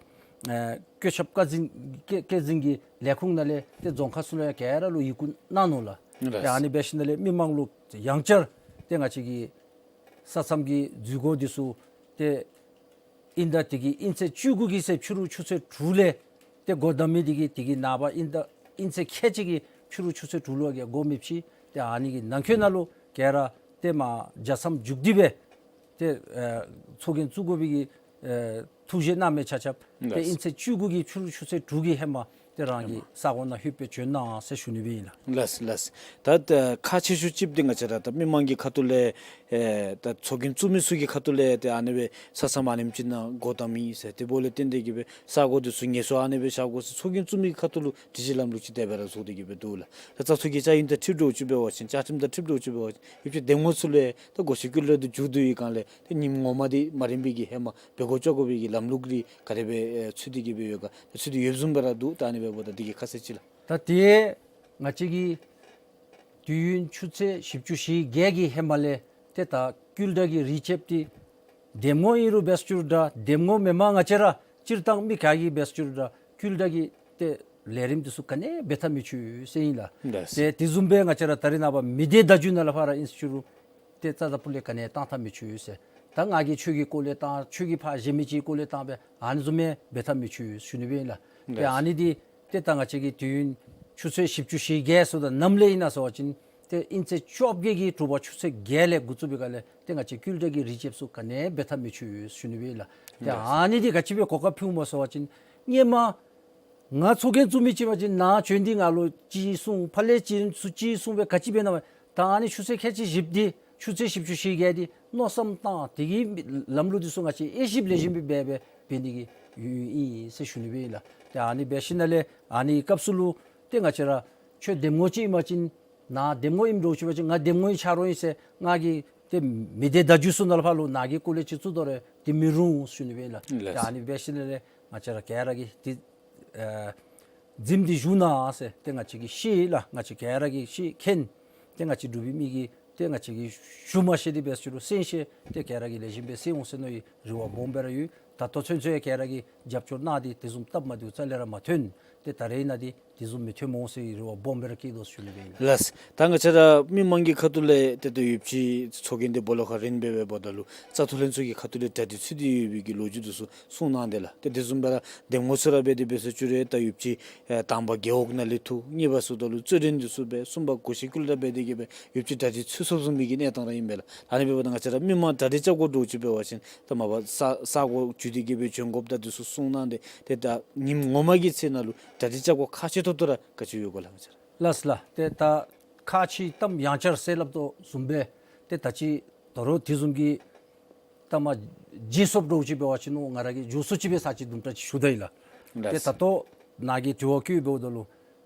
ཨེ་བཀོད་ཁྱབ་བཀའ་འཛིན་བཀའ་བཀའ་འཛིན་གྱི་ལས་ཁུངས་ནང་ལས་ཏེ་རྫོང་ཁག་ཚུ་ལུ་ཡང་ག་ར་ལུ་ཡི་གུ་གནང་ནུག་ལགས། ལགས། ཏེ་ཨ་ནི་འབད་ཞིནམ་ལས་མི་མང་ལུ་ཡང་བསྐྱར་ཏེ་ང་བཅས་ཀྱི་ས་མཚམས་ཀྱི་འཛུལ་སྒོ་འདི་ཚུ་ཏེ་དབྱིན་ཟླ་དེ་གི་དབྱིན་ཚེས་བཅུ་དགུ་གི་ཚེ་ཕྱི་རུ་ཆུ་ཚོད་དྲུག་ལས་ཏེ་སྒོ་བསྡམ་མི་དེ་གིས་དེ་གི་ནངས་པ་དབྱིན་ཟླ་དབྱིན་ཚེས་ཁལ་གཅིག་གི་ཕྱི་རུ་ཆུ་ཚོད་དྲུག་ལུ་གི་སྒོ་མི་ཕྱེ། ཏེ་ཨ་ནི་གི་ནང་འཁོད་ནང་ལུ་ག་ར་ཏེ་མར་རྒྱ་མཚམས་མཇུག་སྒྲིལ་སྦེ་ཏེ་ཨེ་ཚོགས་རྒྱན་བཙུགས་དགོ་པའི་གི་ཨེ་ཐུགས་བཞེད་གནང་མི་ཆ་ཁྱབ་ཏེ་ལགས། དབྱིན་ཚེས་བཅུ་དགུ་གི་ཕྱི་རུ་ཆུ་ཚོད་དྲུག་གི་ཧེ་མ་ཏེ་རང་གི་ཧེ་མ་ས་གོ་ནང་ལྷོད་སྦེ་བྱོན་གནང་ཟེར་ཞུ་ནི་སྦེ་ཨིན་ལགས། ལགས་ལགས། ད་ད་ཁག་ཆེ་ཤོས་ཅིག་འདི་ང་བཅས་ར་ད་མི་མང་གི་ཁ་ཐུག་ལས་ཨེ་ད་ཚོགས་རྒྱན་བཙུགས་མི་ཚུ་གི་ཁ་ཐུག་ལས་ཏེ་ཨ་ནི་སྦེ་ས་མཚམས་ཨ་ནེམ་ཅིག་ནང་སྒོ་བསྡམ་ཡི་ཟེར་དེ་འབདཝ་ལས་བརྟེན་ཏེ་གི་སྦེ་ས་གོ་འདི་ཚུ་ངལ་གསོ་ཨ་ནི་སྦེ་བཞག་དགོ་ཟེར་ཚོགས་རྒྱན་བཙུགས་མི་གི་ཁ་ཐུག་ལུ་སྒྲིག་གཞི་ལམ་ལུགས་ཅིག་དེ་སྦེ་ར་བཟོ་སྟེ་གི་སྦེ་འདུག་ལགས། ད་བཙག་འཐུ་གི་བཅའ་ཡིག་དང་འཁྲིལ་འདྲཝ་ཅིག་འབད་བ་ཅིན་བཅའ་ཁྲིམས་དང་འཁྲིལ་འདྲཝ་ཅིག་འབད་བ་ཅིན་ཡོདཔ་ཅིག་འདེམས་ངོ་ཚུ་ལུ་ད་གོ་ཤེས་ཀུན་ལས་དུ་མཇུག་བསྡུ་བའི་སྒང་ལས་ཏེ་ཉིནམ་ངོ་མ་འདི་མ་རན་པའི་གི་ཧེ་མ་འབད་དགོ་བཅོ་དགོ་པའི་གི་ལམ་ལུགས་འདི་ག་དེ་སྦེ་ཨེ་ཚུད་དེ་གི་སྦེ་ཡོད་ག། ཚུད་དེ་ཡོདཔ་བཟུམ་སྦེ་ར་འདུག། ད་ཨ་ནི་འབདཝ་ད་འདི་གི་ཁ་གསལ་ཅིག་ལགས། ད་ཏེ་ང་བཅས་ཀྱིས་དུས་ཡུན་ཆུ་ཚོད་བཞི་བཅུ་ཞེ་བརྒྱད་ཀྱི་ཧེ་མ་ལས་ཏེ་ད་ཀུན་ཏུ་གི་རིགས་ཅིག་འདི་འདེམས་ངོ་ཨིན་རུང་འབད་ས་ཅིག་རུང་འདྲ་འདེམས་ངོ་མེན་པར་ང་བཅས་ར་སྤྱིར་བཏང་མི་ག་གིས་འབད་ས་ཅིག་རུང་འདྲ་ཀུན་ཏུ་གི་ཏེ་ལས་རིམ་འདི་ཚུ་ག་ནི་འབད་འཐབ་མི་ཆོག་ཟེར་ཨིན་ལགས། ལགས། ཏེ་དེ་བཟུམ་སྦེ་ང་བཅས་ར་ད་རེས་ནངས་པ་མི་སྡེ་བརྡ་བརྒྱུད་ནང་ལས་ཕར་ཨིན་ས་ཅིག་རུང་ཏེ་རྩ་དང་སྤུ་ལས་ག་ནི་བཏང་འཐབ་མི་ཆོག་ཟེར། ད་ང་གིས་ཁྱོད་ཀྱི་སྐོར་ལས་བཏང་ཁྱོད་ཀྱིས་ཕར་གཞན་མི་ཅིག་སྐོར་ལས་བཏང་སྦེ་ཨ་ནི་བཟུམ་མའི་འབད་འཐབ་མི་ཆོག་ཟེར་ཞུ་ནི་སྦེ་ཨིན་ལགས། ཏེ་ལགས། ཨ་ནི་འདི་ཏེ་ད་ང་བཅས་ཀྱི་དུས་ཡུན་ཆུ་ཚོད་བཞི་བཅུ་ཞེ་བརྒྱད་ཚུ་དང་ནམ་ལས་ཨིན་ན་ཟེར་བ་ཅིན་ཏེ་དབྱིན་ཚེས་བཅོ་བརྒྱད་ཀྱི་དྲོ་པ་ཆུ་ཚོད་བརྒྱད་ལས་འགོ་བཙུགས་པའི་སྒང་ལས་ཏེ་ང་བཅས་ཀུན་ཏུ་གི་རིགས་ཅིག་ཚུ་ག་ནི་འབད་འཐབ་མི་ཆོག་ཟེར་ཞུ་ནི་སྦེ་ཨིན་ལགས། ཏེ་ལགས། ཨ་ནི་འདི་ག་ཅི་སྦེ་གོ་སྐབས་ཕུལཝ་སྨོ་ཟེར་བ་ཅིན་སྔོན་མ་ང་ཚོགས་རྒྱན་བཙུགས་མི་ཅིག་འབད་བ་ཅིན་ནཱ་བྱོན་ཏེ་ང་ལུ་ཅིག་གསུང་ཕར་ལས་ཅིག་ཚུར་ཅིག་གསུང་སྦེ་ག་ཅི་འབད་ནི་མས། ད་ཨ་ནི་ཆུ་ཚོད་ཁལ་གཅིག་བཞི་པོ་འདི་ཆུ་ཚོད་བཞི་བཅུ་ཞེ་བརྒྱད་འདི་མནོ་བསམ་བཏང་དེ་གི་ལམ་ལུགས་འདི་ཚུ་ང་བཅས་དབྱེ་ཞིབ་ལེགས་ཤོམ་སྦེ་འབད་སྦེ་འབད་ནི་གི་ཡོད་ཨིན་ཟེར་ཞུ་ནི་སྦེ་ཨིན་ལགས། ཏེ་ཨ་ནི་འབད་ཞིནམ་ལས་ཨ་ནི་སྐབས་སུ་ལུ་ཏེ་ང་བཅས་ར་ཁྱོད་འདེམས་ངོ་ཅིག་ཨིན་པ་ཅིན་ནཱ་འདེམས་ངོ་ཨིནམ་འདྲཝ་ཅིག་འབད་བ་ཅིན་ང་འདེམས་ངོ་ཨིན་ཆ་རོགས་ཨིན་ཟེར་ང་གིས་ཏེ་མི་སྡེ་བརྡ་བརྒྱུད་ཚུ་ནང་ལས་ཕར་ལུ་ནཱ་གི་སྐོར་ལས་ཅིག་བཙུགས་དོ་རུང་འདི་མི་རུང་ཟེར་ཞུ་ནི་སྦེ་ཨིན་ལགས། ལགས། ཏེ་ཨ་ནི་འབད་ཞིནམ་ལས་ང་བཅས་ར་ག་ར་གིས་ཏེ་ཨེ་འཛིནམ་འདི་བཞུགས་གནང་ཟེར་ཏེ་ང་བཅས་ཀྱིས་ཤེས་ལགས། ང་བཅས་ག་ར་གིས་ཤེས་མཁྱེན། ཏེ་ང་བཅས་འབྲུག་པའི་མི་གིས་ཏེ་ང་བཅས་ཀྱིས་ཞུ་མ་ཤེས་ཏེ་འབད་ས་ཅིག་རུང་གསན་ཤེས་ཏེ་ག་ར་གིས་ལེགས་ཤོམ་སྦེ་གསན་འོང་ཟེར་མནོ་བའི་རེ་བ་སྦོམ་སྦེ་ར་ཡོད། ད་ལྟོ་ཚུན་ཚོད་ཡང་ག་ར་གིས་རྒྱབ་སྐྱོར་གནང་སྟེ་དེ་བཟུམ་སྟབས་མ་བདེཝ་རྩ་ལས་ར་མ་ཐོན། ཏེ་ད་རེས་ནང་འདི་དེ་བཟུམ་མི་ཐོན་འོང་ཟེར་བའི་རེ་བ་སྦོམ་སྦེ་ར་བསྐྱེད་དོ་ཟེར་ཞུ་ནི་སྦེ་ཨིན་ལགས། ལགས། ད་ང་བཅས་ར་མི་མང་གི་ཁ་ཐུག་ལས་ཏེ་ད་ཡོདཔ་ཅིག་ཚོགས་རྒྱན་འདི་སྦོ་ལོགས་ཁར་རན་སྦེ་འབདཝ་ད་ལུ་བཙག་འཐུ་ལྷན་ཚོགས་ཀྱི་ཁ་ཐུག་ལས་གྲ་སྒྲིག་ཚུད་དེ་ཡོད་པའི་གི་ལོ་རྒྱུས་འདི་ཚུ་གསུངས་གནང་དེས་ལགས། ཏེ་དེ་བཟུམ་སྦེ་ར་འདེམས་ངོ་ཚུ་ར་འབད་དེ་འབད་ས་ཅིག་རུང་ད་ཡོདཔ་ཅིག་ཨེ་དང་པ་རྒེད་འོག་ནང་ལས་འཐུ། གཉིས་པ་ཟེརཝ་ད་ལུ་གཙོ་འགན་འདི་ཚུ་འབད། གསུམ་པ་གོ་ཤེས་ཀུན་ལས་འབད་དེ་གི་སྦེ་ཡོདཔ་ཅིག་གྲ་སྒྲིག་ཚུད་སོངམ་བཟུམ་མའི་གི་གནས་སྟངས་ར་ཨིན་པས་ལགས། ཨ་ནི་འབདཝ་ད་ང་བཅས་ར་མི་མང་གྲ་སྒྲིག་རྐྱབ་དགོ་འདྲཝ་ཅིག་འབད་བ་ཅིན་ད་མ་པ་ས་ས་གོ་བརྒྱུད་དེ་གི་སྦེ་བྱོན་དགོཔ་ད་འདི་ཚུ་གསུངས་གནང་དེས། ཏེ་ད་ཉིནམ་ངོ་མ་གི་ཚེ་ནང་ལུ་གྲ་སྒྲིག་རྐྱབ་དགོཔ་ཁག་ཆེ་ཏོག་ཏོ་ར་ག་ཅི་ཡོད་ག་ལགས་ང་བཅས་ར། ལགས་ལགས། ཏེ་ད་ཁག་ཆེ་གཏམ་ཡང་བསྐྱར་ཟེར་སླབ་དོ་བཟུམ་སྦེ་ཏེ་ད་ཅི་ད་རུང་དེ་བཟུམ་གྱི་ད་མ་བརྗེད་སོངམ་འདྲཝ་ཅིག་འབད་བ་ཅིན་ནོ་ང་ར་གིས་མགྱོགས་སུ་ཅིག་སྦེ་ཚར་གཅིག་དུམ་གྲ་ཅིག་ཞུ་ད་ཡི་ལགས། ཏེ་ལགས། ད་ལྟོ་ནཱ་གིས་དྲི་བ་བཀོད་འབདཝ་ད་ལུ་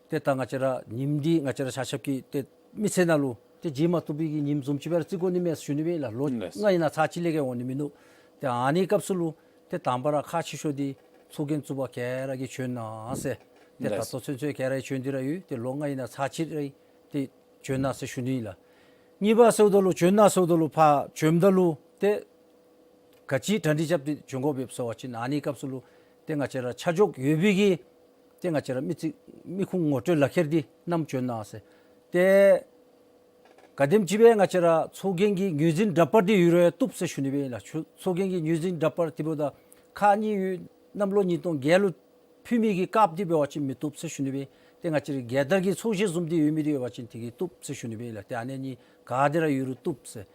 ཏེ་ད་ང་བཅས་ར་ཉིནམ་འདི་ང་བཅས་ར་ཆ་ཁྱབ་ཀྱིས་ཏེ་མི་ཚེ་ནང་ལུ་ཏེ་བརྗེད་མ་བཏུབ་པའི་གི་ཉིནམ་བཟུམ་ཅིག་སྦེ་ར་བརྩི་དགོ་ནི་མས་ཟེར་ཞུ་ནི་སྦེ་ཨིན་ལགས། ལོ་ལགས། ལྔ་ཨིན་ན་ཚར་གཅིག་ལས་བརྒལ་འོང་ནི་མིན་ནུག། ཏེ་ཨ་ནི་སྐབས་སུ་ལུ་ཏེ་དང་པ་ར་ཁག་ཆེ་ཤོས་འདི་ཚོགས་རྒྱན་བཙུགས་པ་ག་ར་གིས་བྱོན་གནང་ཟེར། ཏེ་ད་ལགས། ལྟོ་ཚུན་ཚོད་ག་ར་གིས་བྱོན་ཏེ་ར་ཡོད། ཏེ་ལོ་ལྔ་ཨིན་ན་ཚར་གཅིག་ར་ཏེ་བྱོན་གནང་ཟེར་ཞུ་ནི་ཨིན་ལགས། གཉིས་པ་ཟེརཝ་ད་ལུ་བྱོན་གནང་ཟེརཝ་ད་ལུ་ཕར་བྱོནམ་ད་ལུ་ཏེ་ག་ཅི་གྲ་སྒྲིག་རྐྱབ་སྟེ་བྱོན་དགོཔ་ཡོདཔ་ཟེར་བ་ཅིན་ཨ་ནི་སྐབས་སུ་ལུ་ཏེ་ང་བཅས་ར་ཆ་འཇོག་ཡོད་པའི་གི་ཏེ་ང་བཅས་ར་མི་རྩིས་མི་ཁུངས་ངོ་སྤྲོད་ལག་ཁྱེར་འདི་བསྣམས་བྱོན་གནང་ཟེར། ཏེ་ག་དེམ་ཅིག་སྦེ་ང་བཅས་ར་ཚོགས་རྒྱན་གྱི་ངོས་འཛིན་འདྲ་པར་འདི་ཡོད་རུང་བཏུབ་ཟེར་ཞུ་ནི་སྦེ་ཨིན་ལགས། ཚོགས་རྒྱན་གྱི་ངོས་འཛིན་འདྲ་པར་འདི་འབདཝ་ད་ཁག་གཉིས་ཡོད། གནམ་ལོ་ཉིས་སྟོང་བརྒྱད་ལུ་ཕུལ་མི་གི་སྐབས་འདི་འབད་བ་ཅིན་མི་བཏུབ་ཟེར་ཞུ་ནི་སྦེ། ཏེ་ང་བཅས་ར་རྒྱལ་དར་གྱི་ཚོགས་གཞི་བཟུམ་འདི་ཡོད་མི་འདི་ཡོད་པ་ཅིན་དེ་གིས་བཏུབ་ཟེར་ཞུ་ནི་སྦེ་ཨིན་ལགས། ཏེ་ཨ་ནི་གཉིས་ག་དེ་ར་ཡོད་རུང་བཏུབ་ཟེར།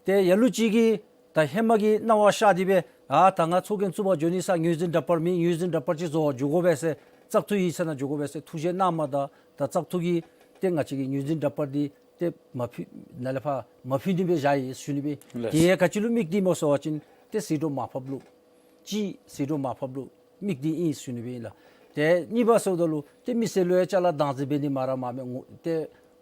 ཏེ་ལ་ལུ་ཅིག་གིས་ད་ཧེ་མ་གི་གནང་བ་བཞག་སྟེ་སྦེ་ཨ་ད་ང་ཚོགས་རྒྱན་བཙུགས་པར་འགྱོ་ནི་ས་ངོས་འཛིན་འདྲ་པར་མེད། ངོས་འཛིན་འདྲ་པར་ཅིག་བཟོ་བར་འགྱོ་དགོ་པས་ཟེར་བཙག་འཐུ་ཡིག་ཚང་ནང་འགྱོ་དགོ་པས་ཟེར་ཐུགས་བཞེད་གནངམ་ད་ད་བཙག་འཐུ་གིས་ཏེ་ང་བཅས་ཀྱི་ངོས་འཛིན་འདྲ་པར་འདི་ཏེ་མ་ཕུལ་ནཱ་ལས་ཕར་མ་ཕུལ་ནི་སྦེ་བཞག་ཡི་ཟེར་ཞུ་ནི་སྦེ། ལགས། དེ་ཡང་ག་ཅི་ལུ་དམིགས་ཏེ་སྨོ་ཟེར་བ་ཅིན་ཏེ་ཟད་འགྲོ་མར་ཕབ་ལུ་ཅིག་ཟད་འགྲོ་མར་ཕབ་ལུ་དམིགས་ཏེ་ཨིན་ཟེར་ཞུ་ནི་སྦེ་ཨིན་ལགས། ཏེ་གཉིས་པ་ཟེརཝ་ད་ལུ་ཏེ་མི་སེར་ལུ་ཡང་ཅ་ལ་བདག་འཛིན་འབད་ནི་མ་ར་མ་མེན་ངོ་ཏེ་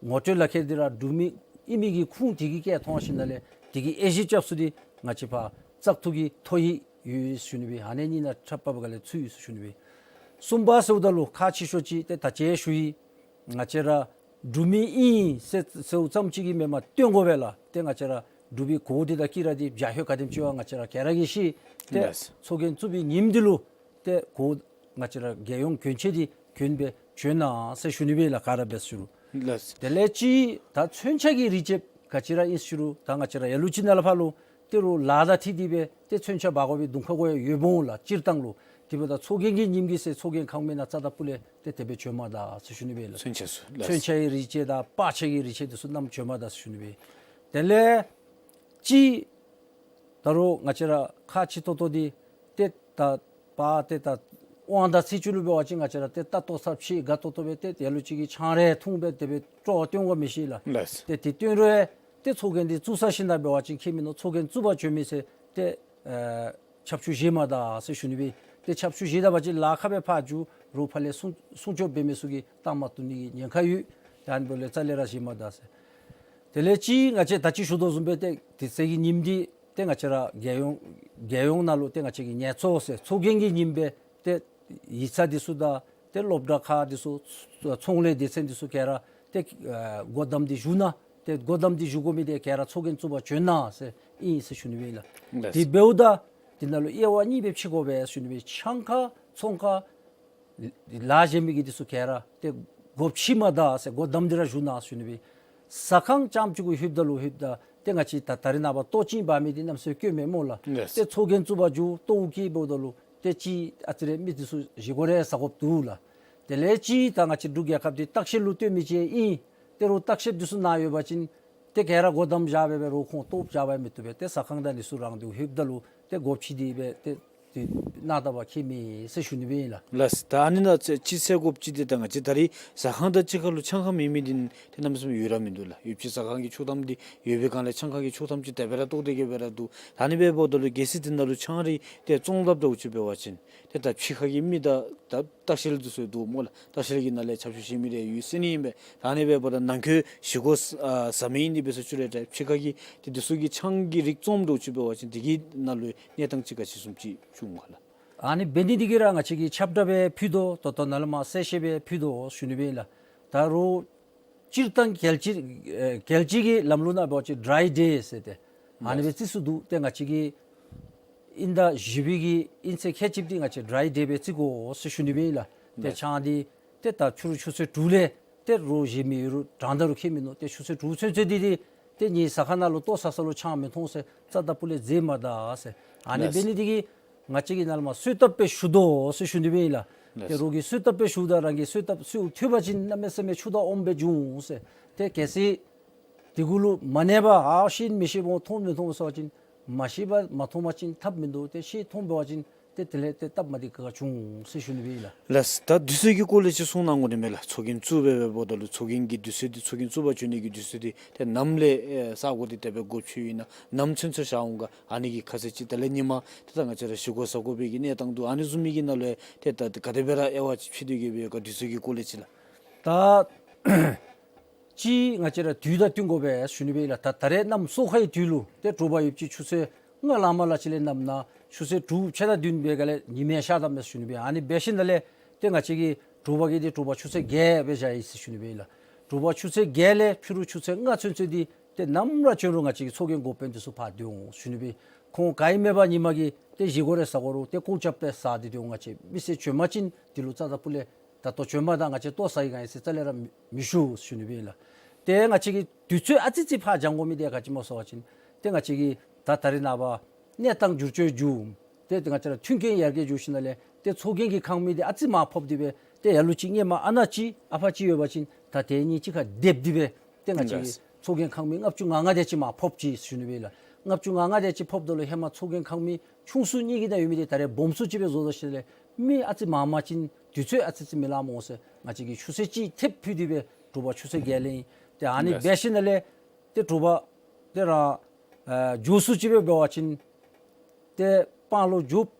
ངོ་སྤྲོད་ལག་ཁྱེར་འདི་ར་འབྲུག་མི་ཨིན་མི་གི་ཁུངས་དེ་གིས་བཀལ་མཐོང་ཞིནམ་ལས་དེ་གི་དབྱེ་ཞིབ་རྐྱབ་ས་འདི་ང་བཅས་ཕར་བཙག་འཐུ་གི་ཐོ་ཡིག་ཡོད་ཟེར་ཞུ་ནི་སྦེ། ཨ་ནི་གཉིས་ནང་ཁྲབ་པ་ག་ལས་ཚུད་ཡོད་ཟེར་ཞུ་ནི་སྦེ། གསུམ་པ་ཟེརཝ་ད་ལུ་ཁག་ཆེ་ཤོས་ཅིག་ཏེ་ད་ཅི་ཞུ་ཡི། ང་བཅས་ར་འབྲུག་མི་ཨིན་ཟེར་ཟེརཝ་ཙམ་ཅིག་གིས་མེན་པར་སྟོན་དགོ་པས་ལགས། ཏེ་ང་བཅས་ར་འབྲུག་པའི་གོ་འདི་དང་སྐྱིད་ར་འདི་བྱ་ཧོད་ག་དེམ་ཅིག་ཡོད་པ་ང་བཅས་ར་ག་ར་གིས་ཤེས། ཏེ་ལགས། ཚོགས་རྒྱན་བཙུགས་པའི་ཉིནམ་འདི་ལུ་ཏེ་གོ་ ང་བཅས་ར་རྒྱལ་ཡོངས་གྱོན་ཆས་འདི་གྱོན་སྦེ་བྱོན་གནང་ཟེར་ཞུ་ནི་སྦེ་ལགས། ག་ར་འབད་ཞུ་རུང་། ལགས། དེ་ལས་ཅིག་ད་མཚོན་ཆ་གི་རིགས་ཅིག་ག་ཅི་ར་ཨིན་ཞུ་རུང་ད་ང་བཅས་ར་ལ་ལུ་ཅིག་ནང་ལས་ཕར་ལུ་ཏེ་རོགས་ལཱ་དང་འཁྲིལ་ཏེ་སྦེ་ཏེ་མཚོན་ཆ་འབག་དགོ་པའི་གདོང་ཁ་གུ་ཡང་ཡོདཔ་འོང་ལགས། སྤྱིར་བཏང་ལུ་དེ་འབདཝ་ད་ཚོགས་རྒྱན་གྱི་ཉིནམ་གྱི་ཟེར་ཚོགས་རྒྱན་ཁང་མིག་ནང་རྩ་དང་སྤུ་ལས་ཏེ་དེ་སྦེ་བྱོན་མ་ད་ཟེར་ཞུ་ནི་སྦེ་ལགས། མཚོན་ཆ་ཚུ་ལགས། མཚོན་ཆ་གི་རིགས་ཅིག་དང་པར་ཆས་ཀྱི་རིགས་ཅིག་འདི་ཚུ་བསྣམས་བྱོན་མ་ད་ཟེར་ཞུ་ནི་སྦེ། དེ་ལས་ཅིག་ད་རུང་ང་བཅས་ར་ཁག་ཆེ་ཏོག་ཏོ་འདི་ཏེ་ད་པར་ཏེ་ད་དབང་དང་ཚིག་ཅིག་ལུ་འབད་བ་ཅིན་ང་བཅས་ར་ཏེ་ད་ལྟོ་ཚབ་ཤེས་དགའ་ཏོག་ཏོ་སྦེ་ཏེ་ལ་ལུ་ཅིག་གིས་ཆང་རེ་འཐུང་སྦེ་དེ་སྦེ་སྤྲོ་བ་སྟོན་དགོ་མི་ཤེས་ལགས། ལགས། ཏེ་དེ་སྟོན་རུང་ཏེ་ཚོགས་རྒྱན་འདི་བཙུགས་ས་ཞིནམ་ལས་འབད་བ་ཅིན་ཁྱད་མིན་ནུག། ཚོགས་རྒྱན་བཙུགས་པར་བྱོན་མི་ཟེར་ཏེ་ཨེ་ཆབ་ཆུ་བཞེས་མ་ད་ཟེར་ཞུ་ནི་སྦེ། ཏེ་ཆབ་ཆུ་བཞེས་ད་པ་ཅིན་ལཱ་ཁག་སྦེ་ཕར་འགྱོ་རོགས་ཕར་ལས་སྲུང་སྲུང་སྐྱོབ་འབད་མི་ཚུ་གིས་བཏང་མ་བཏུབ་ནི་གི་ཉེན་ཁ་ཡོད། ད་ཨ་ནི་འབདཝ་ལས་རྩ་ལས་ར་བཞེས་མ་ད་ཟེར། དེ་ལས་ཅིག་ང་བཅས་ད་ཅི་ཞུ་དོ་བཟུམ་སྦེ་ཏེ་དེ་ཚེ་གི་ཉིནམ་འདི་ཏེ་ང་བཅས་ར་རྒྱལ་ཡོངས་རྒྱལ་ཡོངས་ནང་ལུ་ཏེ་ང་བཅས་ཀྱི་ངལ་གསོ་ཟེར་ཚོགས་རྒྱན་གྱི་ཉིནམ་སྦེ་ཏེ་ཡིག་ཚང་འདི་ཚུ་དང་ཏེ་སློབ་གྲྭ་ཁག་འདི་ཚུ་ཚོང་ལས་སྡེ་ཚན་འདི་ཚུ་ག་ར་ཏེ་ཨ་སྒོ་བསྡམས་ཏེ་བཞུགས་གནང་། ཏེ་སྒོ་བསྡམས་ཏེ་བཞུགས་དགོ་མི་འདི་ག་ར་ཚོགས་རྒྱན་བཙུགས་པར་བྱོན་གནང་ཟེར་ཨིན་ཟེར་ཞུ་ནི་སྦེ་ལགས། ལགས། དེ་འབདཝ་ད་དེ་ནང་ལུ་དབྱེ་བ་གཉིས་སྦེ་ཕྱེ་དགོ་པས་ཞུ་ནི་སྦེ། ཆང་ཁང་ཚོང་ཁང་ལཱ་གཞན་མི་གི་འདི་ཚུ་ག་ར་ཏེ་སྒོ་ཕྱེ་མ་ད་ཟེར་སྒོ་བསྡམས་ཏེ་ར་བཞུགས་གནང་ཞུ་ནི་སྦེ། ཟ་ཁང་རྐྱངམ་ཅིག་གུ་ལྷོདཔ་ད་ལུ་ལྷོདཔ་ད་ཏེ་ང་བཅས་ད་ད་རེས་ནངས་པ་ལྟོ་ཅིག་འབག་མི་འདི་གནམ་མེད་ས་མེད་དཀོན་མས་སྨོ་ལགས། ལགས། ཏེ་ཚོགས་རྒྱན་བཙུགས་པར་འགྱོ་ལྟོཝ་བཀྱེས་འབདཝ་ད་ལུ་ཏེ་ཅིག་ཨ་ཙི་རེ་མི་འདི་ཚུ་བཞེས་སྒོ་རེ་ཟ་དགོཔ་འདུག་ལགས། དེ་ལས་ཅིག་ད་ང་བཅས་འབྲུག་རྒྱལ་ཁབ་འདི་ལྟ་བཤལ་ལུ་སྟོན་མི་ཅིག་ཨིན། ཏེ་རོགས་ལྟ་བཤལཔ་འདི་ཚུ་ནཱ་ཡོད་པ་ཅིན་ཏེ་ག་ར་སྒོ་བསྡམས་བཞག་སྦེ་སྦེ་རོགས་ཁོང་ལྟོཝ་བཀྱེས་སྦེ་མི་བཏུབ་པས། ཏེ་ཟ་ཁང་དང་འདི་ཚུ་རང་འདི་ལྷོདཔ་ད་ལུ་ཏེ་སྒོ་ཕྱེ་སྟེ་སྦེ་ཏེ་དེ་གནང་ད་པ་ཁྱད་མེད་ཟེར་ཞུ་ནི་སྦེ་ཨིན་ལགས། ལགས། ད་ཨ་ནི་ནང་ཅིག་ཟེར་དགོཔ་ཅིག་འདི་ད་ང་བཅས་ད་རེས་ཟ་ཁང་དང་གཅིག་ཁར་ལུ་ཆང་ཁང་མེད་མི་འདི་ཏེ་གནམ་མེད་ས་མེད་ཡོད་ར་མིན་འདུག་ལགས། ཡོདཔ་ཅིག་ཟ་ཁང་གི་ཆོག་ཐམ་འདི་ཡོད་པའི་སྒང་ལས་ཆང་ཁང་གི་ཆོག་ཐམ་ཅིག་དེ་སྦེ་ར་བཏོག་སྟེ་གི་སྦེ་ར་འདུག། ད་ཨ་ནི་སྦེ་འབདཝ་ད་ལུ་གལ་སྲིད་འདི་ནང་ལུ་ཆང་རིགས་ཏེ་བཙོང་ཐབས་འདྲཝ་ཅིག་འབད་བ་ཅིན་ཏེ་ད་ཕྱི་ཁ་གི་མི་དང་ད་ལྟ་བཤལ་འདི་ཚུ་འདུག་སྨོ་ལགས། ལྟ་བཤལ་གྱི་ནང་ལས་ཆབ་ཆུ་བཞེས་མི་རེ་ཡོད་ཟེར་ནི་ཨིན་པས། ད་ཨ་ནི་སྦེ་འབདཝ་ད་ནང་འཁོད་བཞེས་སྒོ་ཨ་ཟ་མི་ཨིན་ནི་འབད་ས་ཅིག་རུང་ཏེ་ཕྱི་ཁ་གི་ཏེ་འདི་ཚུ་གིས་ཆང་གི་རིགས་བཙོངམ་འདྲཝ་ཅིག་འབད་བ་ཅིན་དེ་གི་ནང་ལུ་གནས་སྟངས་ཅིག་ག་ཅི་བཟུམ་ཅིག་བྱུང་ག་ལགས། ཨ་ནི་འབད་ནི་འདི་གིས་ར་ང་བཅས་ཀྱིས་ཁྱབ་བསྒྲགས་སྦེ་ཕུལ་དོ། ད་ལྟོ་ནཱ་ལས་མར་གསལ་བཤད་སྦེ་ཕུལ་དོ་ཞུ་ནི་སྦེ་ཨིན་ལགས། ད་རོགས་སྤྱིར་བཏང་རྒྱལ་སྤྱི་ཨེ་རྒྱལ་སྤྱི་གི་ལམ་ལུགས་ནང་འབད་བ་ཅིན་ཌ་རའི་ཌེ་ཟེར་ཏེ་ཨ་ནི་སྦེ་བརྩི་སྲོལ་འདུག། ཏེ་ང་བཅས་ཀྱི་དབྱིན་ཟླ་བཞི་པའི་གི་དབྱིན་ཚེས་ཁལ་གཅིག་འདི་ང་བཅས་ཌ་རའི་ཌེ་སྦེ་བརྩི་དགོ་ཟེར་ཞུ་ནི་སྦེ་ཨིན་ལགས། ཏེ་ལགས། ཆང་འདི་ཏེ་ད་ཕྱི་རུ་ཆུ་ཚོད་དྲུག་ལས་ཏེ་རོགས་བཞེས་མི་ཡོད་རུང་གྲངས་ད་རུང་ཁྱད་མིན་ནུག། ཏེ་ཆུ་ཚོད་དྲུག་ཚུན་ཚོད་འདི་འདི་ཏེ་ངེའི་ཟ་ཁང་ནང་ལུ་ལྟོ་ཟ་ས་ལུ་ཆང་མི་འཐུང་ཟེར་རྩ་དང་སྤུ་ལས་མཛད་མ་ད་ཟེར། ཨ་ནི་ལགས། འབད་ནི་འདི་གིས་ང་བཅས་ཀྱིས་ནཱ་ལས་མར་གསོལ་བཏབ་སྦེ་ཞུ་དོ་ཟེར་ཞུ་ནི་སྦེ་ཨིན་ལགས། ལགས། ཏེ་རོགས་ཀྱིས་གསོལ་བཏབ་སྦེ་ཞུཝ་ད་རང་གིས་གསོལ་བཏབ་གསོལཝ་ཐོས་པ་ཅིན་གནམ་མེད་ས་མེད་ཆུ་དང་ཨོམ་སྦེ་འབྱུང་ཟེར། ཏེ་གལ་སྲིད་དེ་གུ་ལུ་མ་གནས་པར་ཨ་ཤེས་མི་ཤེས་པར་འཐུང་མི་འཐུང་ཟེར་བ་ཅིན་མ་ཤེས་པར་མ་འཐུང་བ་ཅིན་ཐབས་མིན་འདུག། ཏེ་ཤེས་འཐུང་འབད་བ་ཅིན་ཏེ་དེ་ལས་ཏེ་སྟབས་མ་བདེ་ག་ག་འབྱུང་ཟེར་ཞུ་ནི་སྦེ་ཨིན་ལགས། ལགས། ད་དུས་ཚོད་ཀྱི་སྐོར་ལས་ཅིག་གསུང་གནང་དགོ་ནི་མས་ལགས། ཚོགས་རྒྱན་བཙུགས་སྦེ་འབདཝ་ད་ལུ་ཚོགས་རྒྱན་གྱི་དུས་ཚོད་འདི་ཚོགས་རྒྱན་བཙུགས་པར་བྱོན་ནི་གི་དུས་ཚོད་འདི་ཏེ་ནམ་ལས་ཨེ་ས་གོ་འདི་དེ་སྦེ་སྒོ་ཕྱེ་ཡི་ན་ནམ་ཚུན་ཚོད་བཞག་འོང་ག། ཨ་ནི་གི་ཁ་གསལ་ཅིག། དེ་ལས་ཉིན་མ་ཏེ་ད་ང་བཅས་ར་བཞེས་སྒོ་ཟ་དགོ་པའི་གི་གནས་སྟངས་འདུག། ཨ་ནི་བཟུམ་མའི་གི་ནང་ལུ་ཏེ་ད་ག་དེ་སྦེ་ར་དབྱེ་བ་ཅིག་ཕྱེ་སྟེ་གི་སྦེ་ཡོད་ག་དུས་ཚོད་ཀྱི་སྐོར་ལས་ཅིག་ལགས། ད་ཅིག་ང་བཅས་ར་དུས་དང་བསྟུན་དགོ་པས་ཞུ་ནི་སྦེ་ཨིན་ལགས། ད་ད་རེས་གནམ་སོ་ཁའི་དུས་ལུ་ཏེ་དྲོ་པ་ཡོདཔ་ཅིག་ཆུ་ཚོད་ལྔ་ལང་མ་ལང་ཅིག་ལས་གནམ་ནང་ཆུ་ཚོད་དྲུག་ཕྱེད་དང་བདུན་པའི་སྒང་ལས་ཉི་མས་ཤར་ད་མས་ཞུ་ནི་སྦེ། ཨ་ནི་འབད་ཞིནམ་ལས་ཏེ་ང་བཅས་ཀྱིས་དྲོ་པ་གི་འདི་དྲོ་པ་ཆུ་ཚོད་བརྒྱད་སྦེ་བཞག་ཡི་ཟེར་ཞུ་ནི་སྦེ་ཨིན་ལགས། དྲོ་པ་ཆུ་ཚོད་བརྒྱད་ལས་ཕྱི་རུ་ཆུ་ཚོད་ལྔ་ཚུན་ཚོད་འདི་ཏེ་ནམ་ར་བྱོན་རུང་ང་བཅས་ཀྱི་ཚོགས་རྒྱན་འགོ་དཔོན་འདི་ཚུ་ཕར་སྡོད་འོང་ཞུ་ནི་སྦེ། ཁོང་ག་ཨིན་མེན་པ་ཉིན་མ་གི་ཏེ་བཞེས་སྒོ་རེ་ཟ་དགོ་རུང་ཏེ་སྐོར་རྐྱབ་སྦེ་ཟ་སྟེ་སྡོད་འོང་། ང་བཅས་མི་སེར་བྱོན་པ་ཅིན་འདི་ལུ་རྩ་དང་སྤུ་ལས་ད་ལྟོ་བྱོན་མ་ད་ང་བཅས་ལྟོ་ཟ་ཡི་ག་ཨིན་ཟེར་རྩ་ལས་ར་མི་མི་ཞུ་ཞུ་ནི་སྦེ་ཨིན་ལགས། ཏེ་ང་བཅས་ཀྱིས་དུས་ཚོད་ཨ་ཙི་ཅིག་ཕར་འགྱངས་དགོ་མི་འདི་ག་ཅི་སྨོ་ཟེར་བ་ཅིན་ཏེ་ང་བཅས་ཀྱི་ད་ད་རེས་ནངས་པ་གནས་སྟངས་འགྱུར་བཅོས་འགྱོ་ཏེ་ཏེ་ང་བཅས་ར་མཐུན་རྐྱེན་ཡར་རྒྱས་འགྱོ་ཞིནམ་ལས་ཏེ་ཚོགས་རྒྱན་གྱི་ཁང་མིག་འདི་ཨ་ཙི་མར་ཕབ་སྟེ་སྦེ་ཏེ་ལ་ལུ་ཅིག་སྔོན་མ་ཨ་ནཱ་ཅིག་ཨ་ཕར་ཅིག་ཡོད་པ་ཅིན་ད་དེ་གཉིས་གཅིག་ཁར་སྡེབ་སྟེ་སྦེ་ཏེ་ང་བཅས་ཀྱི་ལགས། ཚོགས་རྒྱན་ཁང་མིག་ལྔ་བཅུ་ང་ལྔ་དེ་ཅིག་མར་ཕབ་ཅི་ཞུ་ནི་སྦེ་ཨིན་ལགས། ལྔ་བཅུ་ང་ལྔ་དེ་ཅིག་ཕབ་ད་ལུ་ཧེ་མ་ཚོགས་རྒྱན་ཁང་མིག་ཆུང་སུ་གཉིས་ཀྱི་ནང་ཡོད་མི་འདི་ད་རེས་སྦོམ་སུ་ཅིག་སྦེ་བཟོ་བཟོ་ཞིནམ་ལས་མི་ཨ་ཙི་མང་མང་ཅིག་དུས་ཚོད་ཨ་ཙི་ཅིག་མི་ལང་སྨོ་ཟེར་ང་བཅས་ཀྱིས་ཆུ་ཚོད་གཅིག་ཐེབས་ཕུལ་ཏེ་སྦེ་དྲོ་པ་ཆུ་ཚོད་བརྒྱད་ལས་ཨིན། ཏེ་ཨ་ནི་ལགས། འབད་ཞིནམ་ལས་ཏེ་དྲོ་པ་ཏེ་རང་ཨ་མགྱོགས་སུ་ཅིག་སྦེ་འབད་བ་ཅིན་ཏེ་སྤང་ལུ་རྒྱུགཔ་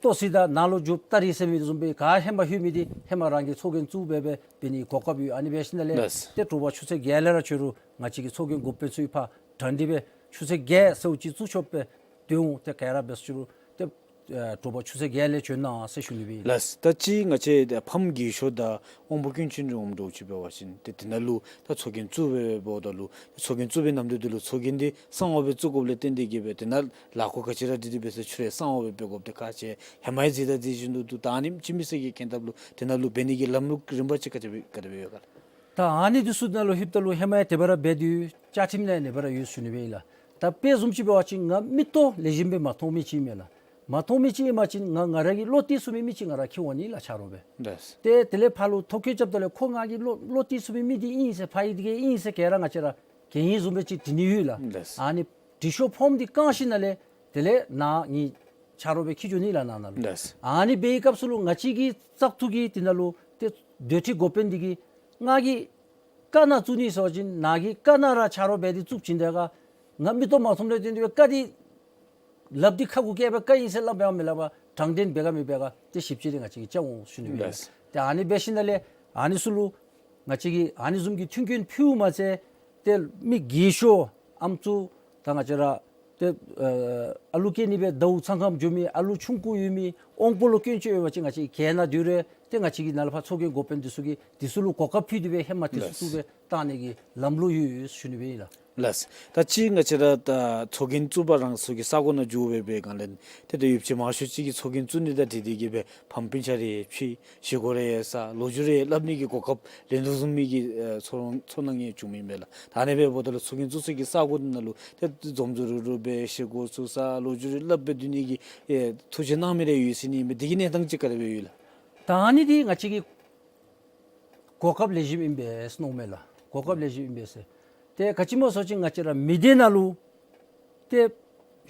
ལྟོ་ཟ་ད་ནང་ལུ་རྒྱུགཔ་སྟ་རེ་ཟེར་མི་བཟུམ་སྦེ་ག་ཧེ་མ་ལྷོད་མི་འདི་ཧེ་མ་རང་གི་ཚོགས་རྒྱན་བཙུགས་སྦེ་སྦེ་འབད་ནི་གོ་སྐབས་ཡོད། ཨ་ནི་འབད་ཞིནམ་ལས་ལགས། ཏེ་དྲོ་པ་ཆུ་ཚོད་བརྒྱད་ལས་ར་བྱོན་རུང་ང་བཅས་ཀྱི་ཚོགས་རྒྱན་འགོ་དཔོན་ཚུ་གིས་ཕར་དྲང་སྟེ་སྦེ་ཆུ་ཚོད་བརྒྱད་ཟེརཝ་ཅིག་བཙུགས་ཆོགཔ་སྦེ་སྡོད་འོང་། ཏེ་ག་ར་འབད་ཞུ་རུང་ཏེ་ ཨ་དྲོ་པ་ཆུ་ཚོད་བརྒྱད་ལས་བྱོན་གནང་ཟེར་ཞུ་ནི་སྦེ་ཨིན། ལགས། ད་ཅི་ང་བཅས་ད་ཕམ་རྒས་ཤོས་དང་དབང་པོ་སྐྱོན་ཅན་འདྲ་འོང་འདྲཝ་ཅིག་འབད་བ་ཅིན་ཏེ་དེ་ནང་ལུ་ད་ཚོགས་རྒྱན་བཙུགས་སྦེ་འབདཝ་ད་ལུ་ཚོགས་རྒྱན་བཙུགས་པའི་ནམ་དུས་འདི་ལུ་ཚོགས་རྒྱན་འདི་གསང་བ་སྦེ་བཙུགས་དགོཔ་ལས་བརྟེན་ཏེ་གིས་སྦེ་དེ་ནང་ལཱ་འགོ་ག་ཅི་ར་འདི་འདི་འབད་ས་ཚུ་ར་གསང་བ་སྦེ་འབད་དགོཔ་དེ་ཁག་ཆེ། ཧེ་མ་ཡང་གཟིགས་དང་གཟིགས་བཞིན་དུ་འདུག། ད་ཨ་ནེམ་ཅིག་མི་སེར་གྱིས་མཁྱེན་ཐབས་ལུ་དེ་ནང་ལུ་འབད་ནི་གི་ལམ་ལུགས་རིམ་པ་ཅིག་ག་དེ་སྦེ་ག་དེ་སྦེ་ཡོད་ག་ལགས། ད་ཨ་ནི་འདི་ཚུ་ནང་ལུ་ལྷོདཔ་ད་ལུ་ཧེ་མ་ཡང་དེ་སྦེ་ར་འབད་དེ་ཡོད། བཅའ་ཁྲིམས་ནང་ཡང་དེ་སྦེ་ར་ཡོད་ཞུ་ནི་སྦེ་ཨིན་ལགས། ད་དཔེ་བཟུམ་ཅིག་འབད་བ་ཅིན་ང་མིག་ཏོ་ལེགས་ཤོམ་སྦེ་མ་མཐོང་མི་ཅིག་ཨིན་མས་ལགས། མ་མཐོང་མི་ཅིག་ཨིན་པ་ཅིན་ང་ང་ར་གི་བློ་གཏད་ཚུགས་མི་མི་ཅིག་ང་ར་འཁྱིད་འོང་ནི་ལགས་ཆ་རོགས་སྦེ། ལགས། ཏེ་དེ་ལས་ཕར་ལུ་ཐོ་བཀོད་རྐྱབ་ད་ལས་ཁོ་ང་གི་བློ་བློ་གཏད་ཚུགས་མི་མི་འདི་ཨིན་ཟེར་ཕར་ཡི་འདི་གིས་ཨིན་ཟེར་ག་ར་ང་བཅས་ར་གན་ཡིག་བཟུམ་སྦེ་ཅིག་འབྲི་ནི་ཡོད་ལགས། ལགས། ཨ་ནི་འབྲི་ཤོག་ཕོརམ་འདི་བཀང་ཞིནམ་ལས་དེ་ལས་ནཱ་ངེའི་ཆ་རོགས་སྦེ་འཁྱིད་འགྱོ་ནི་ལགས་ནཱ་ནང་ལུ། ལགས། ཨ་ནི་འབད་བའི་སྐབས་སུ་ལུ་ང་བཅས་ཀྱི་བཙག་འཐུ་གི་དེ་ནང་ལུ་ཏེ་སྡོད་ཁྲི་འགོ་དཔོན་འདི་གིས་ང་གིས་བཀའ་ནང་བཙུགས་ནི་ཟེར་བ་ཅིན་ནཱ་གིས་བཀའ་ནང་ར་ཆ་རོགས་འབད་དེ་བཙུགས་བྱིན་ད་ག་ང་མིག་ཏོ་མ་མཐོངམ་ལས་བརྟེན་ཏེ་སྦེ་བཀའ་འདི་ལགཔ་འདི་ཁ་གུ་བཀལ་སྦེ་བཀའ་ཨིན་ཟེར་སླབ་སྦེ་མི་སླབ་པར་དྲང་བདེན་འབད་ག་མི་འབད་ག་ཏེ་ཞིབ་དཔྱད་འདི་ང་བཅས་ཀྱིས་རྐྱབ་འོང་ཞུ་ནི་སྦེ་ཨིན་ལགས། ལགས། ཏེ་ཨ་ནི་འབད་ཞིནམ་ལས་ཨ་ནི་ཚུ་ལུ་ང་བཅས་ཀྱིས་ཨ་ནི་བཟུམ་གྱི་མཐུན་རྐྱེན་ཕུལཝ་མ་ཚད་ཏེ་མི་རྒས་ཤོས་ཨམ་སྲུ་དང་ང་བཅས་ར་ཏེ་ཨ་ཨ་ལུ་སྐྱེ་ནི་སྦེ་ཟླཝ་ཚང་ཁམས་འགྱོ་མི་ཨ་ལུ་ཆུང་ཀུ་ཡོད་མི་དབང་པོ་ལུ་སྐྱོན་ཅན་ཡོད་པ་ཅིན་ང་བཅས་ཀྱིས་གན་ནང་སྡོད་རུང་ཏེ་ང་བཅས་ཀྱི་ནཱ་ལས་ཕར་ཚོགས་རྒྱན་འགོ་དཔོན་འདི་ཚུ་གིས་འདི་ཚུ་ལུ་གོ་སྐབས་ཕུལ་ཏེ་སྦེ་ཧེ་མ་འདི་ཚུ་ལགས། བཙུགས་སྦེ་བཏང་ནི་གི་ལམ་ལུགས་ཡོད་ཡོད་ཞུ་ནི་སྦེ་ཨིན་ལགས། ལགས། ད་ཅི་ང་བཅས་ར་ད་ཚོགས་རྒྱན་བཙུགས་པ་རང་སོ་གི་ས་གོ་ནང་འགྱོ་སྦེ་འབད་སྒང་ལས་ཏེ་ད་ཡོདཔ་ཅིག་མང་ཤོས་ཅིག་གིས་ཚོགས་རྒྱན་བཙུགས་ནི་དང་འཁྲིལ་ཏེ་གིས་སྦེ་ཕམ་སྤུན་ཆ་རེ་ཕྱད་བཞེས་སྒོ་རེ་ཡང་བཟའ་ལོ་རྒྱུས་རེ་ཡང་སླབ་ནི་གི་གོ་སྐབས་ལེན་དོ་བཟུམ་མའི་གི་ཨེ་ཚོར་ཚོར་སྣང་ཡང་བྱུང་མི་ཨིན་པས་ལགས། ད་ཨ་ནི་འབདཝ་ད་ལུ་ཚོགས་རྒྱན་བཙུགས་སའི་གི་ས་གོ་ནང་ལུ་ཏེ་འཛོམས་འཛོམས་རུབ་རུབ་སྦེ་བཞེས་སྒོ་ཚུ་བཟའ་ལོ་རྒྱུས་རེ་སླབ་སྦེ་སྡོད་ནི་གི་ཨེ་ཐུགས་བཞེད་གནང་མི་རེ་ཡོད་ཟེར་ནི་ཨིན་པས། དེ་གི་གནས་སྟངས་ཅིག་ག་དེ་སྦེ་ཡོད་ལགས། ད་ཨ་ནི་འདི་ང་བཅས་ཀྱིས་གོ་སྐབས་ལེགས་ཤོམ་ཨིན་པས་མནོཝ་མས་ལགས། གོ་སྐབས་ལེགས་ཤོམ་ཨིན་པས་ཟེར། ཏེ་ག་ཅི་སྨོ་ཟེར་བ་ཅིན་ང་བཅས་ར་མི་སྡེ་ནང་ལུ་ཏེ་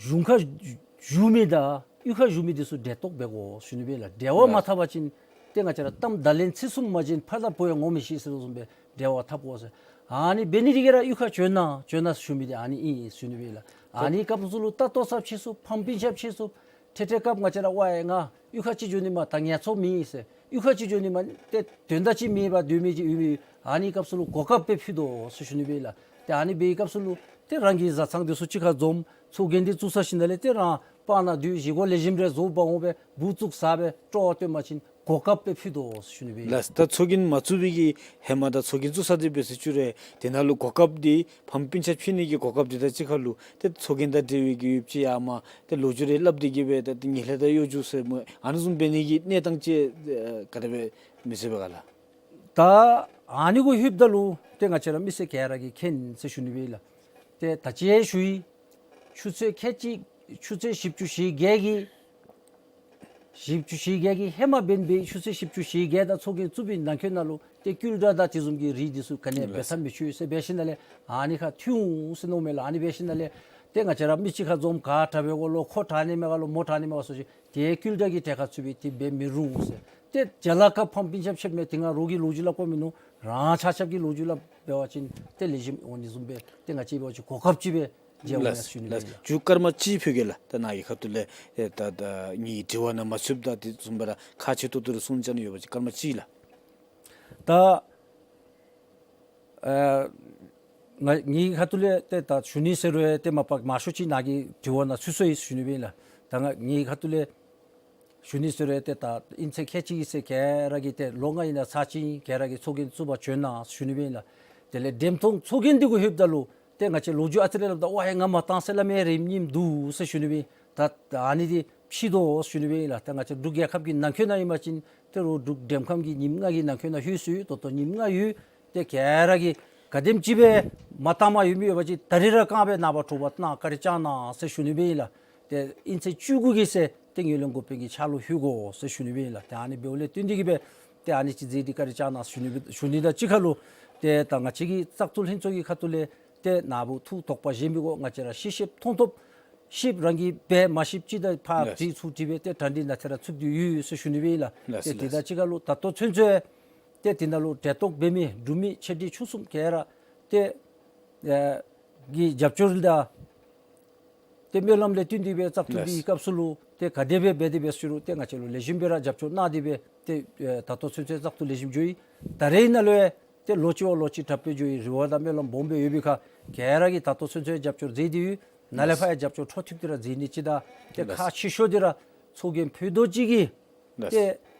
གཞུང་ཁར་བཞུགས་མི་དང་གཡུས་ཁར་བཞུགས་མི་འདི་ཚུ་འབྲེལ་གཏོགས་འབད་དགོ་ཞུ་ནི་སྦེ་ལགས། འབྲེལ་བ་མ་འཐབ་པ་ཅིན་ཏེ་ང་བཅས་ར་གཏམ་བརྡ་ལན་ཚིག་གསུམ་མ་བྱིན་ཕར་དང་བུ་ཡང་ངོ་མི་ཤེས་ཟེར་དོ་བཟུམ་སྦེ་འབྲེལ་བ་འཐབ་དགོ་ཟེར། ཨ་ནི་འབད་ནི་འདི་གིས་ར་གཡུས་ཁར་བྱོན་གནང་བྱོན་གནང་ཞུ་མི་འདི་ཨ་ནི་ཨིན་ཞུ་ནི་སྦེ་ལགས། ཨ་ནི་སྐབས་སུ་ལུ་ལྟ་རྟོག་ས་ཕྱད་ཚུགས་ཕམ་སྤུན་ཆ་ཕྱད་ཚུགས། ཏེ་ཏེ་སྐབས་ང་བཅས་ར་ཝའི་ང་གཡུས་ཁར་ཅིག་འགྱོ་ནི་མས། ད་ངལ་འཚོ་མེད་ཟེར། གཡུས་ཁར་ཅིག་འགྱོ་ནི་མས། ཏེ་དོན་དག་ཅིག་མེད་པར་སྡོད་མི་ཅིག་ཡོད་མི་ཨ་ནི་སྐབས་སུ་ལུ་གོ་སྐབས་སྦེ་ཕུལ་དོ་ཟེར་ཞུ་ནི་སྦེ་ལགས། ཏེ་ཨ་ནི་འབད་བའི་སྐབས་སུ་ལུ་ཏེ་རང་གི་བཟའ་ཚང་འདི་ཚུ་གཅིག་ཁར་འཛོམས་ཚོགས་རྒྱན་འདི་བཙུགས་ཚར་ཞིནམ་ལས་ཏེ་རང་སྤང་ནང་སྡོད་བཞེས་སྒོ་ལེགས་ཤོམ་རེ་བཟོ་འབག་འོང་སྦེ་འབུ་བཙུགས་བཟའ་སྦེ་སྤྲོ་བ་སྟོན་པ་ཅིན་གོ་སྐབས་སྦེ་ཕུལ་དོ་ཟེར་ཞུ་ནི་སྦེ་ལགས། ད་ཚོགས་རྒྱན་མ་བཙུགས་པའི་གི་ཧེ་མ་དང་ཚོགས་རྒྱན་བཙུགས་ཚར་ཏེ་འབད་ས་ཅིག་རུང་དེ་ནང་ལུ་གོ་སྐབས་འདི་ཕམ་སྤུན་ཆ་ཕྱད་ནི་གི་གོ་སྐབས་འདི་དང་གཅིག་ཁར་ལུ་ཏེ་ཚོགས་རྒྱན་དང་འབྲེལ་བའི་གི་ཡོདཔ་ཅིག་ཡར་མར་ཏེ་ལོ་རྒྱུས་རེ་སླབ་སྟེ་གིས་སྦེ་ཏེ་ངན་ལྷད་དང་གཡོ་སྒྱུ་ཟེར་སྨོ་ཨ་ནི་བཟུམ་འབད་ནི་གི་གནས་སྟངས་ཅིག་ཨེ་ག་དེ་སྦེ་མི་ཤེས་པས་ག་ལགས། ད་ཨ་ནི་གུ་ལྷོདཔ་ད་ལུ་ཏེ་ང་བཅས་ར་མི་སེར་ག་ར་གིས་མཁྱེན་ཟེར་ཞུ་ནི་སྦེ་ལགས། ཏེ་ད་ཅི་ཞུ་ཡི། ཆུ་ཚོད་ཁལ་གཅིག་ཆུ་ཚོད་བཞི་བཅུ་ཞེ་བརྒྱད་ཀྱི་བཞི་བཅུ་ཞེ་བརྒྱད་ཀྱི་ཧེ་མ་འབད་བའི་ཆུ་ཚོད་བཞི་བཅུ་ཞེ་བརྒྱད་དང་ཚོགས་རྒྱན་བཙུགས་པའི་ནང་འཁོད་ནང་ལུ་ཏེ་ཀུན་ཏུ་དང་དེ་བཟུམ་གྱི་རིགས་འདི་ཚུ་ག་ནི་ཡང་འབད་ས་མི་ཆུག་ཟེར་འབད་ཞིནམ་ལས་ཨ་ནི་ཁར་ཐུག་འོང་ཟེར་མནོཝ་མས་ལགས། ཨ་ནི་འབད་ཞིནམ་ལས་ཏེ་ང་བཅས་ར་མི་གཅིག་ཁར་འཛོམས་ག་དྲག་པའི་འོག་ལུ་ཁོ་དྲག་ནི་མས་ག་ལོ་མོ་དྲག་ནི་མས་ག་ཟེར་ཞིནམ་ཏེ་ཀུན་ཏུ་གི་གྲལ་ཁར་ཚུད་པའི་དེ་འབད་མི་རུང་ཟེར། ཏེ་རྒྱ་ལཱ་སྐབས་ཕམ་སྤུན་ཆ་ཕྱདཔ་མས། དེ་སྒང་རོགས་ཀྱི་ལོ་རྒྱུས་སླབ་དགོ་མིན་ནུག། རང་ཆ་ཁྱབ་ཀྱི་ལོ་རྒྱུས་སླབ་འབད་བ་ཅིན་ཏེ་ལེགས་ཤོམ་འོང་ནི་བཟུམ་སྦེ་ཏེ་ང་བཅས་འབད་བ་ཅིན་གོ་སྐབས་ཅིག་སྦེ་མཇལཝ་ཨིན་ཟེར་ཞུ་ནི་ལགས། ལགས། མཇུག་སྐར་མ་གཅིག་ཕུལ་གེ་ལགས། ད་ནཱ་གི་ཁ་ཐུག་ལས་ཨེ་ད་ད་ངེའི་དྲི་བ་ནང་མ་ཚུདཔ་ད་དེ་བཟུམ་སྦེ་ར་ཁག་ཆེ་ཏོག་ཏོ་རེ་གསུང་བཅར་ནི་ཡོད་པ་ཅིན་སྐར་མ་གཅིག་ལགས། ད་ཨ་ང་ངེའི་ཁ་ཐུག་ལས་ཏེ་ད་ཞུ་ནི་ཟེར་རུང་ཏེ་མ་པ་མང་ཤོས་ཅིག་ནཱ་གི་དྲི་བ་ནང་ཚུད་སོ་ཡི་ཞུ་ནི་སྦེ་ཨིན་ལགས། ད་ང་ངེའི་ཁ་ཐུག་ལས་ཞུ་ནི་ཟེར་རུང་ཏེ་ད་ཨིན་ཚེ་ཁལ་གཅིག་ཨིན་ཟེར་ག་ར་གིས་ཏེ་ལོ་ལྔ་ཨིན་ན་ཚར་གཅིག་ག་ར་གིས་ཚོགས་རྒྱན་བཙུགས་པར་བྱོན་གནང་ཞུ་ནི་སྦེ་ཨིན་ལགས། དེ་ལས་འགྲེམས་སྟོན་ཚོགས་རྒྱན་འདི་གུ་ལྷོདཔ་ད་ལུ་ཏེ་ང་བཅས་ལོ་རྒྱུས་ཨ་ཙི་རེ་སླབ་ད་ཝའི་ང་མ་བཏང་ཟེར་སླབ་མི་རེ་གཉིས་འདུག་ཟེར་ཞུ་ནི་སྦེ། ད་ད་ཨ་ནི་འདི་ཕྱེ་དོ་ཞུ་ནི་སྦེ་ཨིན་ལགས། ད་ང་བཅས་འབྲུག་རྒྱལ་ཁབ་ཀྱི་ནང་འཁོད་ནང་ཨིན་པ་ཅིན་ཏེ་རོགས་འབྲུག་འགྲེམས་ཁམས་ཀྱི་ཉིནམ་ལྔ་གི་ནང་འཁོད་ནང་ལྷོད་སོ་ཡི། ད་ལྟོ་ཉིནམ་ལྔ་ཡོད། ཏེ་ག་ར་གིས་ག་དེམ་ཅིག་སྦེ་མ་བཏངམ་ཡོད་མི་ཡོད་པ་ཅིན་ད་རིས་ར་བཀང་སྦེ་ནངས་པ་དྲོ་པ་གནང་བཀའ་དྲིན་བསྐྱང་གནང་ཟེར་ཞུ་ནི་སྦེ་ཨིན་ལགས། ཏེ་ཨིན་ཚེ་བཅུ་དགུ་གི་ཚེ་ཏེ་ངོས་ལེན་འགོ་དཔོན་གྱི་ཕྱག་ལུ་ལྷོད་དགོ་ཟེར་ཞུ་ནི་སྦེ་ཨིན་ལགས། ཏེ་ཨ་ནི་འབདཝ་ལས་བརྟེན་ཏེ་གིས་སྦེ་ཏེ་ཨ་ནི་ཅིག་མཛད་དེ་བཀའ་དྲིན་བསྐྱང་གནང་ཞུ་ནི་སྦེ་ཞུ་ནི་དང་གཅིག་ཁར་ལུ་ཏེ་ད་ང་བཅས་ཀྱི་བཙག་འཐུ་ལྷན་ཚོགས་ཀྱི་ཁ་ཐུག་ལས་ཏེ་ནཱ་བུ་ཐུགས་དོགས་པ་བཞེས་མི་དགོ། ང་བཅས་ར་ཤེས་ཤེསཔ་མཐོང་ཐོབ་ཤེསཔ་རང་གིས་འབད་མ་ཤེསཔ་ཅིག་ད་ཕར་ལགས། དྲི་ཚུར་དྲི་སྦེ་ཏེ་གྲ་སྒྲིག་ནང་ཚུད་ར་ཚུད་དེ་ཡོད་ཟེར་ཞུ་ནི་སྦེ་ཨིན་ལགས། ལགས། ཏེ་དེ་ལགས། དང་གཅིག་ཁར་ལུ་ད་ལྟོ་ཚུན་ཚོད་ཏེ་དེ་ནང་ལུ་གྲལ་གཏོགས་འབད་མི་འབྲུག་མི་ཆེ་འབྲིང་ཆུང་གསུམ་ག་ར་ཏེ་ཨེ་གི་རྒྱབ་སྐྱོར་དང་ཏེ་སྨོན་ལམ་ལས་བརྟེན་ཏེ་སྦེ་བཙག་འཐུ་འདི་གི་ལགས། སྐབས་སུ་ལུ་ཏེ་ག་དེ་སྦེ་འབད་དེ་འབད་ཟེར་རུང་ཏེ་ང་བཅས་ལུ་ལེགས་ཤོམ་སྦེ་ར་རྒྱབ་སྐྱོར་གནང་སྟེ་སྦེ་ཏེ་ཨེ་ད་ལྟོ་ཚུན་ཚོད་བཙག་འཐུ་ལེགས་ཤོམ་འགྱོ་ཡི། ད་རེས་ནང་ལུ་ཡང་ཏེ་ལོ་གཅིག་བ་ལོ་གཅིག་དྲག་སྦེ་འགྱོ་ཡི། རེ་བ་དང་སྨོན་ལམ་སྦོམ་སྦེ་ཡོད་པའི་ཁར་ག་ར་གིས་ད་ལྟོ་ཚུན་ཚོད་རྒྱབ་སྐྱོར་མཛད་དེ་ཡོད། ནཱ་ལས་ཕར་ཡང་རྒྱབ་སྐྱོར་འཕྲོ་མཐུད་དེ་ར་མཛད་ནི་ཅིག་དང་ཏེ་ལགས། ཁག་ཆེ་ཤོས་འདི་ར་ ཚོགས་རྒྱན་ཕུད་རྡོག་གཅིག་གིས་ལགས། ཏེ་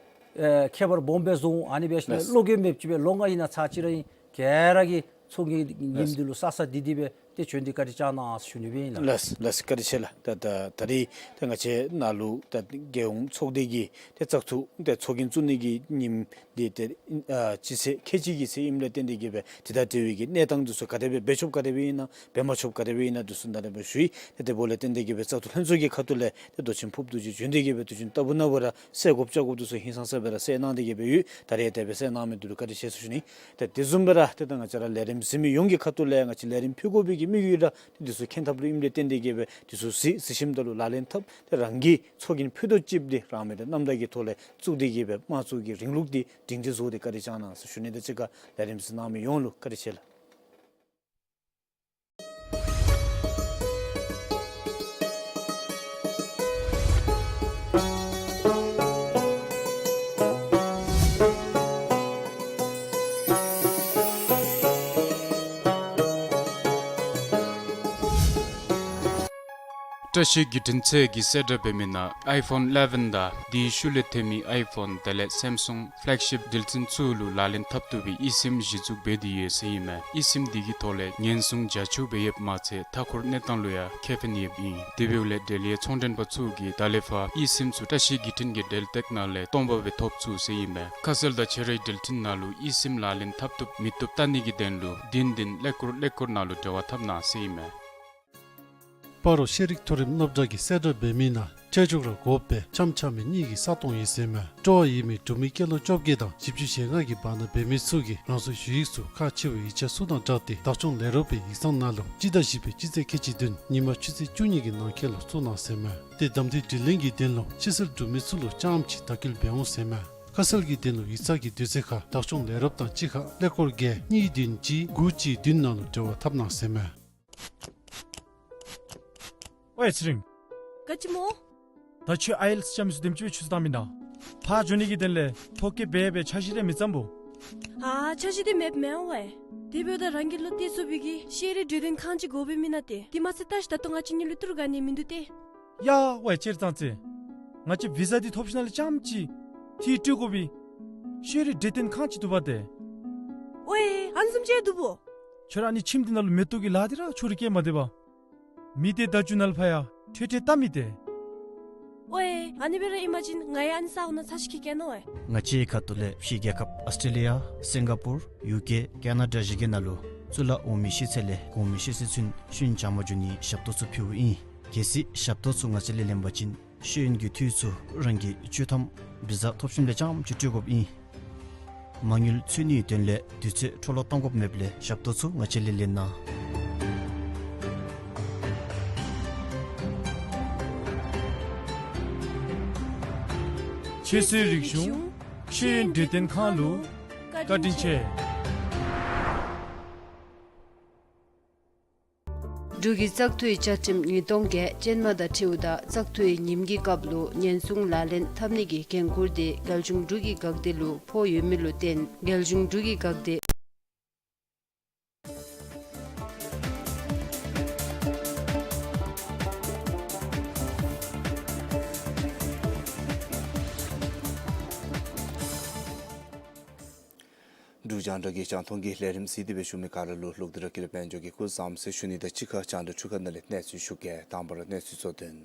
ཨེ་ཁྱད་པར་སྦོམ་སྦེ་བཟོ་འོང་། ཨ་ནི་འབད་ཞིནམ་ལས་ལགས། བློ་འགྱོད་མེདཔ་ཅིག་སྦེ་ལོ་ལྔ་ཨིན་ན་ཚར་གཅིག་ར་ཨིན་ག་ར་གིས་ཚོགས་རྒྱན་ཉིནམ་ལགས། འདི་ལུ་ས་ས་འདི་འདི་སྦེ་ཏེ་བྱོན་ཏེ་བཀའ་དྲིན་བསྐྱང་གནང་ཟེར་ཞུ་ནི་སྦེ་ཨིན་ལགས། ལགས་ལགས། བཀའ་དྲིན་ཆེ་ལགས། ད་ད་ད་རིས་ཏེ་ང་བཅས་ནཱ་ལུ་ད་རྒྱལ་ཡོངས་ཚོགས་སྡེ་གི་ཏེ་བཙག་འཐུ་ཏེ་ཚོགས་རྒྱན་བཙུགས་ནི་གི་ཉིནམ་འདི་ཏེ་ཨ་སྤྱི་ཚེས་ཁལ་གཅིག་གི་ཚེ་ཨིནམ་ལས་བརྟེན་ཏེ་གིས་སྦེ་དེ་དང་འབྲེལ་བའི་གི་གནས་སྟངས་འདི་ཚུ་ག་དེ་སྦེ་འབད་ཆོགཔ་ག་དེ་སྦེ་ཨིན་ན་འབད་མ་ཆོགཔ་ག་དེ་སྦེ་ཨིན་ན་འདི་ཚུ་ད་ལྟོ་སྦེ་ཞུ་ཡི། ཏེ་དེ་འབདཝ་ལས་བརྟེན་ཏེ་གིས་སྦེ་བཙག་འཐུ་ལྷན་ཚོགས་ཀྱི་ཁ་ཐུག་ལས་ཏེ་མདོ་ཆེན་ཕུརཔ་རྡོ་རྗེ་བྱོན་ཏེ་གིས་སྦེ་དུས་ཆེན་ལྟ་བུ་ནང་འབད་ར་གསལ་དགོཔ་བཅར་དགོཔ་འདི་ཚུ་ཧིང་སངས་ས་སྦེ་ར་གསལ་གནང་སྟེ་གིས་སྦེ་ཡོད། ད་རེས་དེ་སྦེ་གསལ་གནང་མི་འདི་ལུ་བཀའ་དྲིན་ཆེ་ཟེར་ཞུ་ནི། ཏེ་དེ་བཟུམ་སྦེ་ར་ཏེ་ད་ང་བཅས་ར་ལས་རིམ་གཟིགས་མི་ཡོངས་ཀྱི་ཁ་ཐུག་ལས་ང་བཅས་ལས་རིམ་ཕུལ་དགོ་པའི་གི་དམིགས་ཡུལ་ར་ཏེ་འདི་ཚུ་མཁྱེན་ཐབས་ལུ་ཨིནམ་ལས་བརྟེན་ཏེ་གིས་སྦེ་འདི་ཚུ་གཟིགས་གཟིགས་ཞིནམ་ད་ལུ་ལག་ལེན་འཐབ་སྟེ་རང་གི་ཚོགས་རྒྱན་ཕུད་རྡོག་གཅིག་འདི་རང་མོས་ཏེ་རྣམ་དག་གི་ཐོག་ལས་བཙུགས་ཏེ་གིས་སྦེ་དམངས་གཙོ་གི་རིང་ལུགས་འདི་སྒྲིང་སྒྲི་བཟོ་སྟེ་བཀའ་དྲིན་བསྐྱང་གནང་ཟེར་ཞུ་ནི་དང་གཅིག་ཁར་ལས་རིམ་གཟིགས་གནང་མི་ཡོངས་ལུ་བཀའ་དྲིན་ཆེ་ལགས། བཀྲ་ཤིས་བརྒྱུད་འཕྲིན་ཚད་ཀྱིས་གསལ་བསྒྲགས་འབད་མི་ནང་ཨའི་ཕོན་ཨི་ལེ་བཱན་དང་དེའི་ཤུལ་ལས་ཐོན་མི་ཨའི་ཕོན་དེ་ལས་སེམ་སུང་ཕེ་ལེག་ཤིཔ་དྲིལ་ཚན་ཚུ་ལུ་ལག་ལེན་འཐབ་བཏུབ་པའི་ཨི་སིམ་གཞི་བཙུགས་འབད་དེ་ཡོད་ཟེར་ཨིན་མས། ཨི་སིམ་འདི་གི་ཐོག་ལས་ཉེན་སྲུང་རྒྱ་ཆེཝ་སྦེ་ཡོདཔ་མ་ཚད་མཐའ་འཁོར་གནས་སྟངས་ལུ་ཡང་ཁེ་ཕན་ཡོདཔ་ཨིན། དེ་འབདཝ་ལས་འབྲེལ་ཡོད་ཚོང་མགྲོན་པ་ཚུ་གིས་ད་ལས་ཕར་ཨི་སིམ་ཚུ་བཀྲ་ཤིས་བརྒྱུད་འཕྲིན་གྱི་འབྲེལ་སྟེགས་ནང་ལས་སྟོང་པ་སྦེ་ཐོབ་ཚུགས་ཟེར་ཨིན་མས། ཁ་གསལ་དང་ཁྱོད་རའི་འབྲེལ་འཕྲིན་ནང་ལུ་ཨི་སིམ་ལག་ལེན་འཐབ་བཏུབ་མི་བཏུབ་བལྟ་ནི་གི་དོན་ལུ་བདུན་བདུན་ཀླད་ཀོར་ཀླད་ཀོར་ནང་ལུ་འབྲེལ་བ་འཐབ་གནང་ཟེར་ཨིན་མས། སྤ་རོ་ཤེས་རིག་མཐོ་རིམ་སློབ་གྲྭ་གིས་གསལ་བསྒྲགས་འབད་མི་ནང་ཁྲལ་འཇོག་ར་དགོ་པའི་འཆམ་འཆམ་མི་གཉིས་ཀྱི་ས་སྟོང་ཡོད་ཟེར་མས། སྤྲོ་བ་ཡོད་མི་འབྲུག་མི་སྐྱེས་ལོ་བཅོ་བརྒྱད་དང་བཞི་བཅུ་ཞེ་ལྔ་གི་བར་ན་འབད་མི་ཚུ་གིས་རང་སོའི་ཞུ་ཡིག་ཚུ་ཁག་ཆེ་བའི་ཡིག་ཆ་ཚུ་དང་སྦྲགས་ཏེ་བདག་སྐྱོང་ལས་རོགས་པའི་ཡིག་ཚང་ནང་ལུ་སྤྱི་ཟླ་བཞི་པའི་སྤྱི་ཚེས་ཁལ་གཅིག་བདུན་ཉིན་མ་ཆུ་ཚོད་བཅུ་གཉིས་ཀྱི་ནང་འཁོད་ལུ་བཙུགས་གནང་ཟེར་མས། ཏེ་གདམ་འཐུའི་དྲི་ལན་གྱི་དོན་ལུ་ཕྱི་སེལ་འབྲུག་མི་ཚུ་ལུ་རྐྱངམ་ཅིག་དྭགས་སྐད་འབད་འོང་ཟེར་མས། ཁ་གསལ་གྱི་དོན་ལུ་ཡིག་ཚང་གི་དུས་ཚོད་ཁར་བདག་སྐྱོང་ལས་རོགསཔ་དང་གཅིག་ཁར་ཀླད་ཀོར་བརྒྱད་གཉིས་བདུན་གཅིག་དགུ་གཅིག་བདུན་ནང་ལུ་འབྲེལ་བ་འཐབ་གནང་ཟེར་མས། ཝའེ་ཚེ་རིང་། ག་ཅི་སྨོ། ད་ཁྱོད་ཨའི་ཨེལ་ཊི་ཨེསི་རྐྱབ་མི་ཚུ་དེམ་ཅིག་སྦེ་ཆུ་ཚོད་བཏང་མི་ད། ཕར་འགྱོ་ནི་གི་དོན་ལས་ཐོ་བཀོད་འབད་འབད་འཆར་གཞི་རེ་མི་བརྩམ་སྨོ། ཨ་འཆར་གཞི་འདི་མེདཔ་མེན་ཝའེ། དེ་འབདཝ་ད་རང་གིས་བློ་གཏད་ཚུགས་པའི་གི་ཤེས་རིག་འབྲེལ་ལྡན་ཁང་ཅིག་དགོ་པས་མེན་ན་ཏེ། དེ་མ་ཚད་ད་ཅི་ད་ལྟོ་ང་བཅས་གཉིས་ལུ་ཏི་རུ་ག་ནི་མིན་འདུག་ཏེ། ཡ་ཝའེ་ཅེར་ཙང་ཙེ། ང་བཅས་བི་ཟ་འདི་ཐོབ་ཞིནམ་ལས་རྐྱངམ་ཅིག་ཏི་རུ་སྤྲོད་དགོ་པའི་ཤེས་རིག་འབྲེལ་ལྡན་ཁང་ཅིག་འདུག་པ་ཏེ། ཝའེ་ཨ་ནི་བཟུམ་ཅིག་འདུག་པོ། ཁྱོད་ར་ཨ་ནི་ཁྱིམ་འདི་ནང་ལུ་མེ་ཏོག་གི་ལཱ་འདི་ར་ཕྱོགས་རིས་བཀལ་མ་སྡོད་པར། མི་སྡེ་བརྡ་བརྒྱུད་ནང་ལུ་ཕར་ཡང་འཕྲོས་འཕྲོས་བལྟ་མི་ཏེ། ཝའེ་ཨ་ནི་སྦེ་ར་ཨིན་པ་ཅིན་ང་ཡང་ཨ་ནི་ས་འོག་ནང་ཚར་ཅིག་འཁྱིད་གེ་ནོ་ཝའེ། ང་བཅས་ཁ་ཐུག་ལས་ཕྱི་རྒྱལ་ཁབ་ཨཱོས་ཊྲེ་ལི་ཡ་སིང་ག་པུར་ཡུ་ཀེ་ཀེ་ན་ཌ་བཞི་གི་ནང་ལུ་གཙུག་ལག་འོག་མའི་ཤེས་ཚད་ལས་གོང་མའི་ཤེས་ཚད་ཚུན་ཤེས་ཡོན་སྦྱང་བར་འགྱོ་ནིའི་ཞབས་ཏོག་ཚུ་ཕུལཝ་ཨིན། གལ་སྲིད་ཞབས་ཏོག་ཚུ་ང་བཅས་ལས་ལེན་པ་ཅིན་ཤེས་ཡོན་གྱི་འཐུས་ཚུ་རང་གིས་དཔྱོད་ཐངས་བི་ཟ་ཐོབ་ཞིནམ་ལས་རྐྱངམ་ཅིག་སྤྲོད་དགོཔ་ཨིན། མ་དངུལ་འཚོལ་ནིའི་དོན་ལས་དུས་ཚོད་འཕྲོ་བརླག་གཏང་དགོཔ་མེདཔ་ལས་ཞབས་ཏོག་ཚུ་ང་བཅས་ལས་ལེན་གནང་། ཁྱེད་ཚུའི་རིག་གཞུང་ཤེས་ཡོན་འབྲེལ་ལྡན་ཁང་ལུ་བཀའ་དྲིན་ཆེ། འབྲུག་གི་བཙག་འཐུའི་བཅའ་ཁྲིམས་ཉིས་སྟོང་བརྒྱད་ཅན་མ་དང་འཁྲིལཝ་ད་བཙག་འཐུའི་ཉིནམ་གྱི་སྐབས་ལུ་ཉེན་སྲུང་ལག་ལེན་འཐབ་ནི་གི་འགན་ཁུར་དེ་རྒྱལ་གཞུང་འབྲུག་གི་འགག་སྡེ་ལུ་ཕོག་ཡོད་མི་ལུ་བརྟེན་རྒྱལ་གཞུང་འབྲུག་གི་འགག་སྡེ། འབྲུག་རྒྱང་བསྒྲགས་ཀྱི་རྒྱང་མཐོང་གི་ལས་རིམ་གཟིགས་ཏེ་སྦེ་བཞུགས་མི་ག་ར་ལུ་ལོག་སྟེ་ར་ཀུན་ལེགས་དཔལ་འབྱོར་གྱིས་སྐུ་བཟང་ཟེར་ཞུ་ནི་དང་གཅིག་ཁར་རྒྱང་བསྒྲགས་འཕྲུལ་ཁང་ནང་ལས་གནས་ཚུལ་ཞུ་གེ། དང་པ་ར་གནས་ཚུལ་གཙོ་དོན།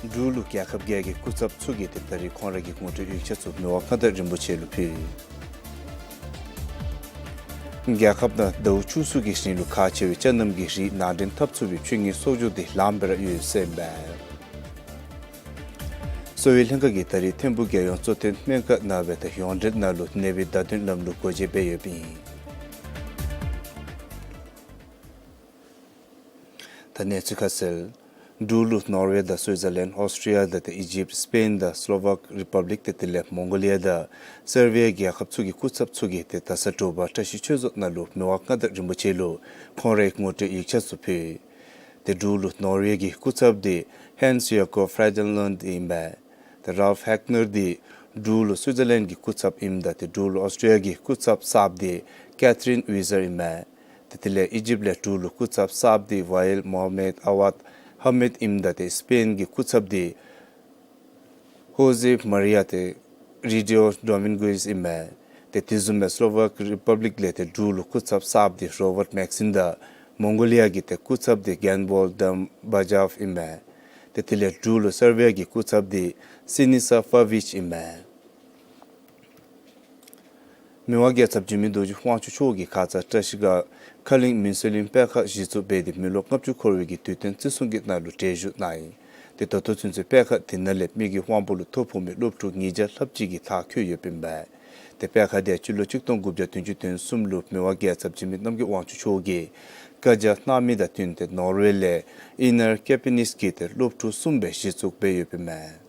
འབྲུག་ལུ་རྒྱལ་ཁབ་བརྒྱད་ཀྱི་སྐུ་ཚབ་ཚུ་གིས་ཏེ་ད་རིས་ཁོང་རའི་གི་ངོ་སྤྲོད་ཡིག་ཆ་ཚུ་མི་དབང་མངའ་བདག་རིན་པོ་ཆེ་ལུ་ཕུལ། རྒྱལ་ཁབ་ནང་ཟླཝ་བཅུ་གསུམ་གྱི་རིང་ལུ་ཁག་ཆེ་བའི་ཅ་རྣམ་གྱི་རིགས་ནང་འདྲེན་འཐབ་ཚུགས་པའི་ཆོས་ཉིད་གསོག་འཇོག་དེ་ལངམ་སྦེ་ར་ཡོད་ཟེར་ཨིན་པས། གསོ་བའི་ལྷན་ཁག་གིས་ད་རིས་ཐིམ་ཕུག་རྒྱལ་ཡོངས་གཙོ་བསྟེན་སྨན་ཁང་ནང་སྦེ་ད་ཡོངས་འབྲེལ་ནང་ལུ་ནད་པའི་བརྡ་སྟོན་ལམ་ལུགས་སྒོ་འབྱེད་འབད་ཡོདཔ་ཨིན། ད་གནས་ཚུལ་ཁ་གསལ། འབྲུག་ལུ་ནོར་ཝེ་དང་སུའི་ཛར་ལེནཌ་ཨོསི་ཊྲི་ཡ་དང་ཏེ་ཨི་ཇིབཊ་སི་པེན་དང་སི་ལོ་ཝཱཀ་རི་པབ་ལིཀ་དང་དེ་ལས་མོང་གོ་ལི་ཡ་དང་སར་བི་ཡ་རྒྱལ་ཁབ་ཚུ་གི་སྐུ་ཚབ་ཚུ་གིས་ཏེ་ད་གཟའ་དྲོ་པ་བཀྲ་ཤིས་ཆོས་རྫོང་ནང་ལུ་མི་དབང་མངའ་བདག་རིན་པོ་ཆེ་ལུ་ཁོང་རའི་ངོ་སྤྲོད་ཡིག་ཆ་ཚུ་ཕུལ། ཏེ་འབྲུག་ལུ་ནོར་ཝེ་གི་སྐུ་ཚབ་འདི་ཧཱནས་ཡ་ཀོབ་ཕྲེ་ཌེན་ལུནཌ་ཨིན་པས། ཏེ་རཱལཕ་ཧེག་ནར་འདི་འབྲུག་ལུ་སུའི་ཛར་ལེནཌ་གི་སྐུ་ཚབ་ཨིནམ་ད་ཏེ་འབྲུག་ལུ་ཨོསི་ཊྲི་ཡ་གི་སྐུ་ཚབ་གསརཔ་འདི་ཀེ་ཐི་རིན་ཝི་ཟར་ཨིན་པས། དེ་ལས་ཨི་ཇིབ་ལས་འབྲུག་ལུ་སྐུ་ཚབ་གསརཔ་འདི་ཝ་ཡེལ་མོ་ཧ་མེད་ཨ་ཝད་ཧ་མེད་ཨིནམ་ད་ཏེ་སི་པེན་གྱི་སྐུ་ཚབ་འདི་ཧོ་ཟེ་མ་རི་ཡ་ཏེ་རི་ཌིའོ་ཌོ་མིང་གུ་ཨིན་མས། ཏེ་དེ་བཟུམ་སྦེ་སི་ལོ་ཝེཀ་རི་པབ་ལིཀ་ལས་ཏེ་འབྲུག་ལུ་སྐུ་ཚབ་གསརཔ་འདི་རོ་བརཊ་མེག་སིན་དང་མོང་གོ་ལི་ཡ་གི་ཏེ་སྐུ་ཚབ་འདི་གེན་བོལ་དམ་བ་ཇཱབ་ཨིན་མས། ཏེ་དེ་ལས་འབྲུག་ལུ་སར་བི་ཡ་གི་སྐུ་ཚབ་འདི་སི་ནི་ས་ཕ་བིཆ་ཨིན་མས། མི་དབང་རྒྱལ་ཚབ་འཇིགས་མེད་རྡོ་རྗེ་དབང་ཕྱུག་མཆོག་གིས་ཁ་ཙ་བཀྲ་ཤིས་སྒང་ཁ་གླིང་མུན་སེལ་གླིང་སྤེལ་ཁང་གཞི་བཙུགས་འབད་དེ་མི་ལོ་ལྔ་བཅུ་འཁོར་བའི་གི་དུས་སྟོན་བརྩི་སྲུང་གི་ནང་ལུ་གྲལ་བཞུགས་གནང་ཡི། ཏེ་ད་ལྟོ་ཚུན་ཚོད་སྤེལ་ཁང་དེ་ནང་ལས་མི་གི་དབང་པོ་ལུ་ཐོ་ཕོག་མི་སློབ་ཕྲུག་ཉིས་བརྒྱ་ལྷགཔ་ཅིག་གིས་མཐར་འཁྱོལ་ཡོདཔ་ཨིན་པས། ཏེ་སྤེལ་ཁང་དེ་སྤྱི་ལོ་གཅིག་སྟོང་དགུ་བརྒྱ་བདུན་ཅུ་དོན་གསུམ་ལུ་མི་དབང་རྒྱལ་ཚབ་འཇིགས་མེད་རྣམ་རྒྱལ་དབང་ཕྱུག་མཆོག་གིས་བཀའ་རྒྱ་གནང་མི་དང་བསྟུན་ཏེ་ནོར་ཝེ་ལས་ཨི་ནར་ཀེ་པི་ནིས་ཀྱི་ཏེ་སློབ་ཕྲུག་གསུམ་སྦེ་གཞི་བཙུགས་འབད་ཡོདཔ་ཨིན་མས།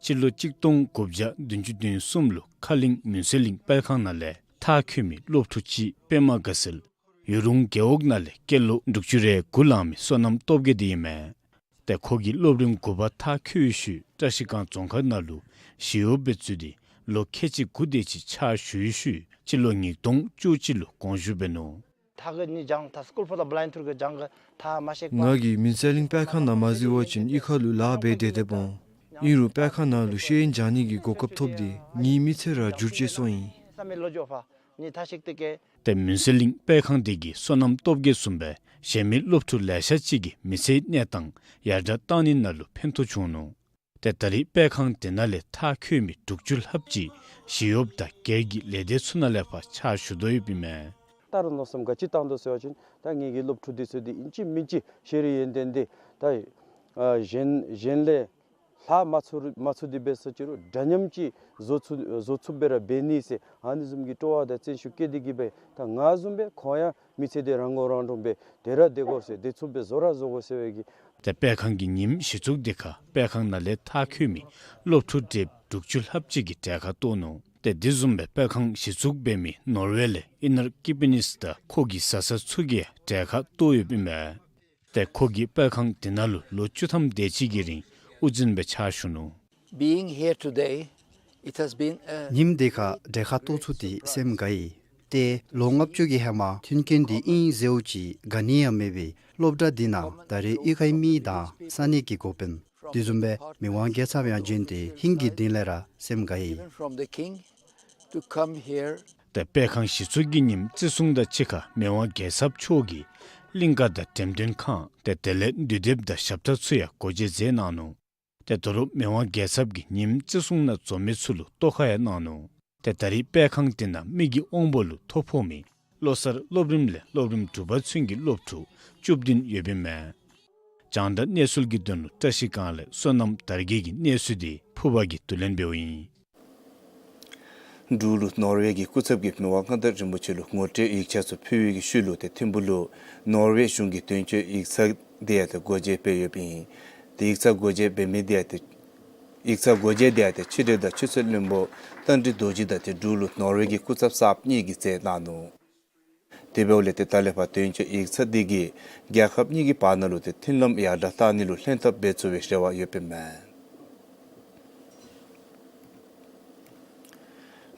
སྤྱི་ལོ་གཅིག་སྟོང་དགུ་བརྒྱ་བདུན་ཅུ་དོན་གསུམ་ལུ་ཁ་གླིང་མུན་སེལ་གླིང་སྤེལ་ཁང་ནང་ལས་མཐར་འཁྱོལ་མི་སློབ་ཕྲུག་གཅིག་པདྨ་དགའ་ཚལ་ཡུ་རུང་རྒེད་འོག་ནང་ལས་སྐྱེས་ལོ་དྲུག་ཅུ་རེ་དགུ་ལང་མི་བསོད་ནམས་སྟོབས་རྒྱས་འདི་ཨིན་མས། ཏེ་ཁོ་གིས་སློབ་རིམ་དགུ་པ་མཐར་འཁྱོལ་བའི་ཤུལ་བཀྲ་ཤིས་སྒང་རྫོང་ཁག་ནང་ལུ་ཞི་གཡོགཔ་སྦེ་བཙུགས་ཏེ་ལོ་ཁལ་གཅིག་དགུ་དེ་ཅིག་ཕྱག་ཞུ་བའི་ཤུལ་སྤྱི་ལོ་ཉིས་སྟོང་བཅུ་གཅིག་ལུ་དགོངས་ཞུ་འབད་ནུག། ཐག་གི་ནི་ལྗང་ཐག་སྐུལ་ཕོགས་དང་བླའི་ཐུར་གི་ལྗང་གི་ཐག་མ་ཤེས་པ། ང་གིས་མུན་སེལ་གླིང་སྤེལ་ཁང་ནང་མ་འཛུལ་བ་ཅིན་གཡུས་ཁ་ལུ་ལཱ་འབད་དེ་དེ་སྦེ་འོང་། ཨིན་རུང་སྤེལ་ཁང་ནང་ལུ་ཤེས་ཡོན་སྦྱང་ནི་གི་གོ་སྐབས་ཐོབ་སྟེ་ངེའི་མི་ཚེ་ར་འགྱུར་བཅོས་སོང་ཡི། ཏེ་མུན་སེལ་གླིང་སྤེལ་ཁང་དེ་གིས་བསོད་ནམས་སྟོབས་རྒྱས་བཟུམ་སྦེ་གཞན་མི་སློབ་ཕྲུག་ལེ་ཤ་ཅིག་གི་མི་ཚེའི་གནས་སྟངས་ཡར་དྲག་བཏང་ནི་ནང་ལུ་ཕན་ཐོགས་བྱུང་ནུག། ཏེ་ད་རེས་སྤེལ་ཁང་དེ་ནང་ལས་མཐར་འཁྱོལ་མི་དྲུག་ཅུ་ལྷགཔ་ཅིག་ཞི་གཡོགཔ་དང་སྒེར་གྱི་ལས་སྡེ་ཚུ་ནང་ལས་ཕར་ཕྱག་ཞུ་དོ་ཡོདཔ་ཨིན་མས། ད་རུང་མནོ་བསམ་ག་ཅི་བཏང་དོ་ཟེར་བ་ཅིན་ད་ངེ་གི་སློབ་ཕྲུག་འདི་ཚུ་འདི་ཨིན་ཅི་མིན་ཅི་ཤེས་རིག་ཡོན་ཏན་འདི་ད་ཨ་གཞན་གཞན་ལས་ལྷག་མ་ཚུགས་མ་ཚུགས་ཏེ་འབད་སོང་ཅི་རུང་འདྲ་མཉམ་ཅིག་བཟོ་ཚུགས་བཟོ་ཚུགསཔ་སྦེ་ར་འབད་ནི་ཟེར་ཨ་ནི་བཟུམ་གྱི་སྤྲོ་བ་དང་བརྩོན་ཤུགས་བསྐྱེད་དེ་གིས་སྦེ་ད་ང་བཟུམ་སྦེ་ཁོང་ཡང་མི་ཚེ་འདི་རང་མགོ་རང་འདྲོངས་སྦེ་དེ་ར་སྡོད་དགོ་ཟེར་དེ་ཚུ་སྦེ་བཟོ་ར་བཟོ་དགོ་ཟེར་བའི་གི། ཏེ་སྤེལ་ཁང་གི་ཉིནམ་གཞི་བཙུགས་དེ་ཁར་སྤེལ་ཁང་ནང་ལས་མཐར་འཁྱོལ་མི་སློབ་ཕྲུག་དེ་དྲུག་ཅུ་ལྷགཔ་ཅིག་གིས་གྲལ་ཁར་གཏོགས་ནུག། ཏེ་དེ་བཟུམ་སྦེ་སྤེལ་ཁང་གཞི་བཙུགས་འབད་མི་ནོར་ཝེ་ལས་ཨི་ནར་ཀི་པི་ནིས་དང་ཁོ་གི་བཟའ་ཚང་ཚུ་གིས་གྲལ་ཁར་གཏོགས་ཡོདཔ་ཨིན་མས། ཏེ་ཁོ་གིས་སྤེལ་ཁང་དེ་ནང་ལུ་ལོ་བཅུ་ཐམ་དེ་ཅིག་གི་རིང་དབུ་འཛིན་སྦེ་ཕྱག་ཞུ་ནུག། Being here today, it has been a ཉིནམ་དེ་ཁར་གྲལ་ཁར་གཏོགས་ཚུགས་ཏེ་སེམས་དགའ་ཡི། ཏེ་ལོ་ལྔ་བཅུ་གི་ཧེ་མ་མཐུན་རྐྱེན་འདི་ཨིན་ཟེརཝ་ཅིག་ག་ནི་ཡང་མེད་པའི་སློབ་གྲྭ་འདི་ནང་ད་རེས་གཡུས་ཁའི་མི་དང་ས་གནས་ཀྱི་འགོ་དཔོན་དེ་བཟུམ་སྦེ་མི་དབང་རྒྱལ་ཚབ་ཡང་བྱོན་ཏེ་ཧིང་གི་གཏིང་ལས་ར་སེམས་དགའ་ཡི། Even from the king to come here. ཏེ་སྤེལ་ཁང་གཞི་བཙུགས་ཀྱི་ཉིནམ་བརྩི་སྲུང་དང་གཅིག་ཁར་མི་དབང་རྒྱལ་ཚབ་མཆོག་གིས་གླིང་ཀ་དང་འགྲེམས་སྟོན་ཁང་ཏེ་དེ་ལས་འདུས་སྡེཔ་དང་ཞབས་ཁྲ་ཚུ་ཡང་སྒོ་འབྱེད་མཛད་གནང་ནུག། ཏེ་ད་རུང་མི་དབང་རྒྱལ་ཚབ་ཀྱིས་ཉིནམ་བརྩི་སྲུང་ནང་འཛོམས་མི་ཚུ་ལུ་ཐོག་ཁར་ཡང་གནང་ནུག། ཏེ་ད་རེས་སྤེལ་ཁང་དེ་ནང་མི་གི་དབང་པོ་ལུ་ཐོ་ཕོག་མི་བློ་གསར་སློབ་རིམ་ལས་སློབ་རིམ་དྲུག་པ་ཚུན་གྱི་སློབ་ཕྲུག་བཅུ་བདུན་ཡོདཔ་ཨིན་མས། རྒྱང་བསྒྲགས་གནས་ཚུལ་གྱི་དོན་ལུ་བཀྲ་ཤིས་སྒང་ལས་བསོད་ནམས་དར་རྒྱས་ཀྱི་གནས་ཚུལ་འདི་ཕུར་པ་གིས་བསྡུ་ལེན་འབདཝ་ཨིན། འབྲུག་ལུ་ནོར་ཝེ་གི་སྐུ་ཚབ་ཀྱིས་མི་དབང་མངའ་བདག་རིན་པོ་ཆེ་ལུ་ངོ་སྤྲོད་ཡིག་ཆ་ཚུ་ཕུལ་བའི་གི་ཤུལ་ལུ་ཏེ་ཐིམ་ཕུག་ལུ་ནོར་ཝེ་གཞུང་གི་དོན་གཅོད་ཡིག་ཚང་དེ་ཡང་ཏེ་སྒོ་འབྱེད་འབད་ཡོདཔ་ཨིན། ཏེ་ཡིག་ཚང་སྒོ་འབྱེད་འབད་མི་དེ་ཡང་ཏེ་ཡིག་ཚང་སྒོ་འབྱེད་དེ་ཡང་ཏེ་ཕྱི་འབྲེལ་དང་ཆུ་ཚོད་བློན་པོ་རྟ་མགྲིན་རྡོ་རྗེ་དང་ཏེ་འབྲུག་ལུ་ནོར་ཝེ་གི་སྐུ་ཚབ་གསརཔ་གཉིས་ཀྱིས་མཛད་གནང་ནུག། དེ་འབདཝ་ལས་ཏེ་ད་ལས་ཕར་དོན་གཅོད་ཡིག་ཚང་འདི་གིས་རྒྱལ་ཁབ་གཉིས་ཀྱི་བར་ན་ལུ་ཏེ་མཐུན་ལམ་ཡར་དྲག་གཏང་ནི་ལུ་ལྷན་ཐབས་འབད་ཚུགས་པའི་རེ་བ་ཡོདཔ་ཨིན་མས།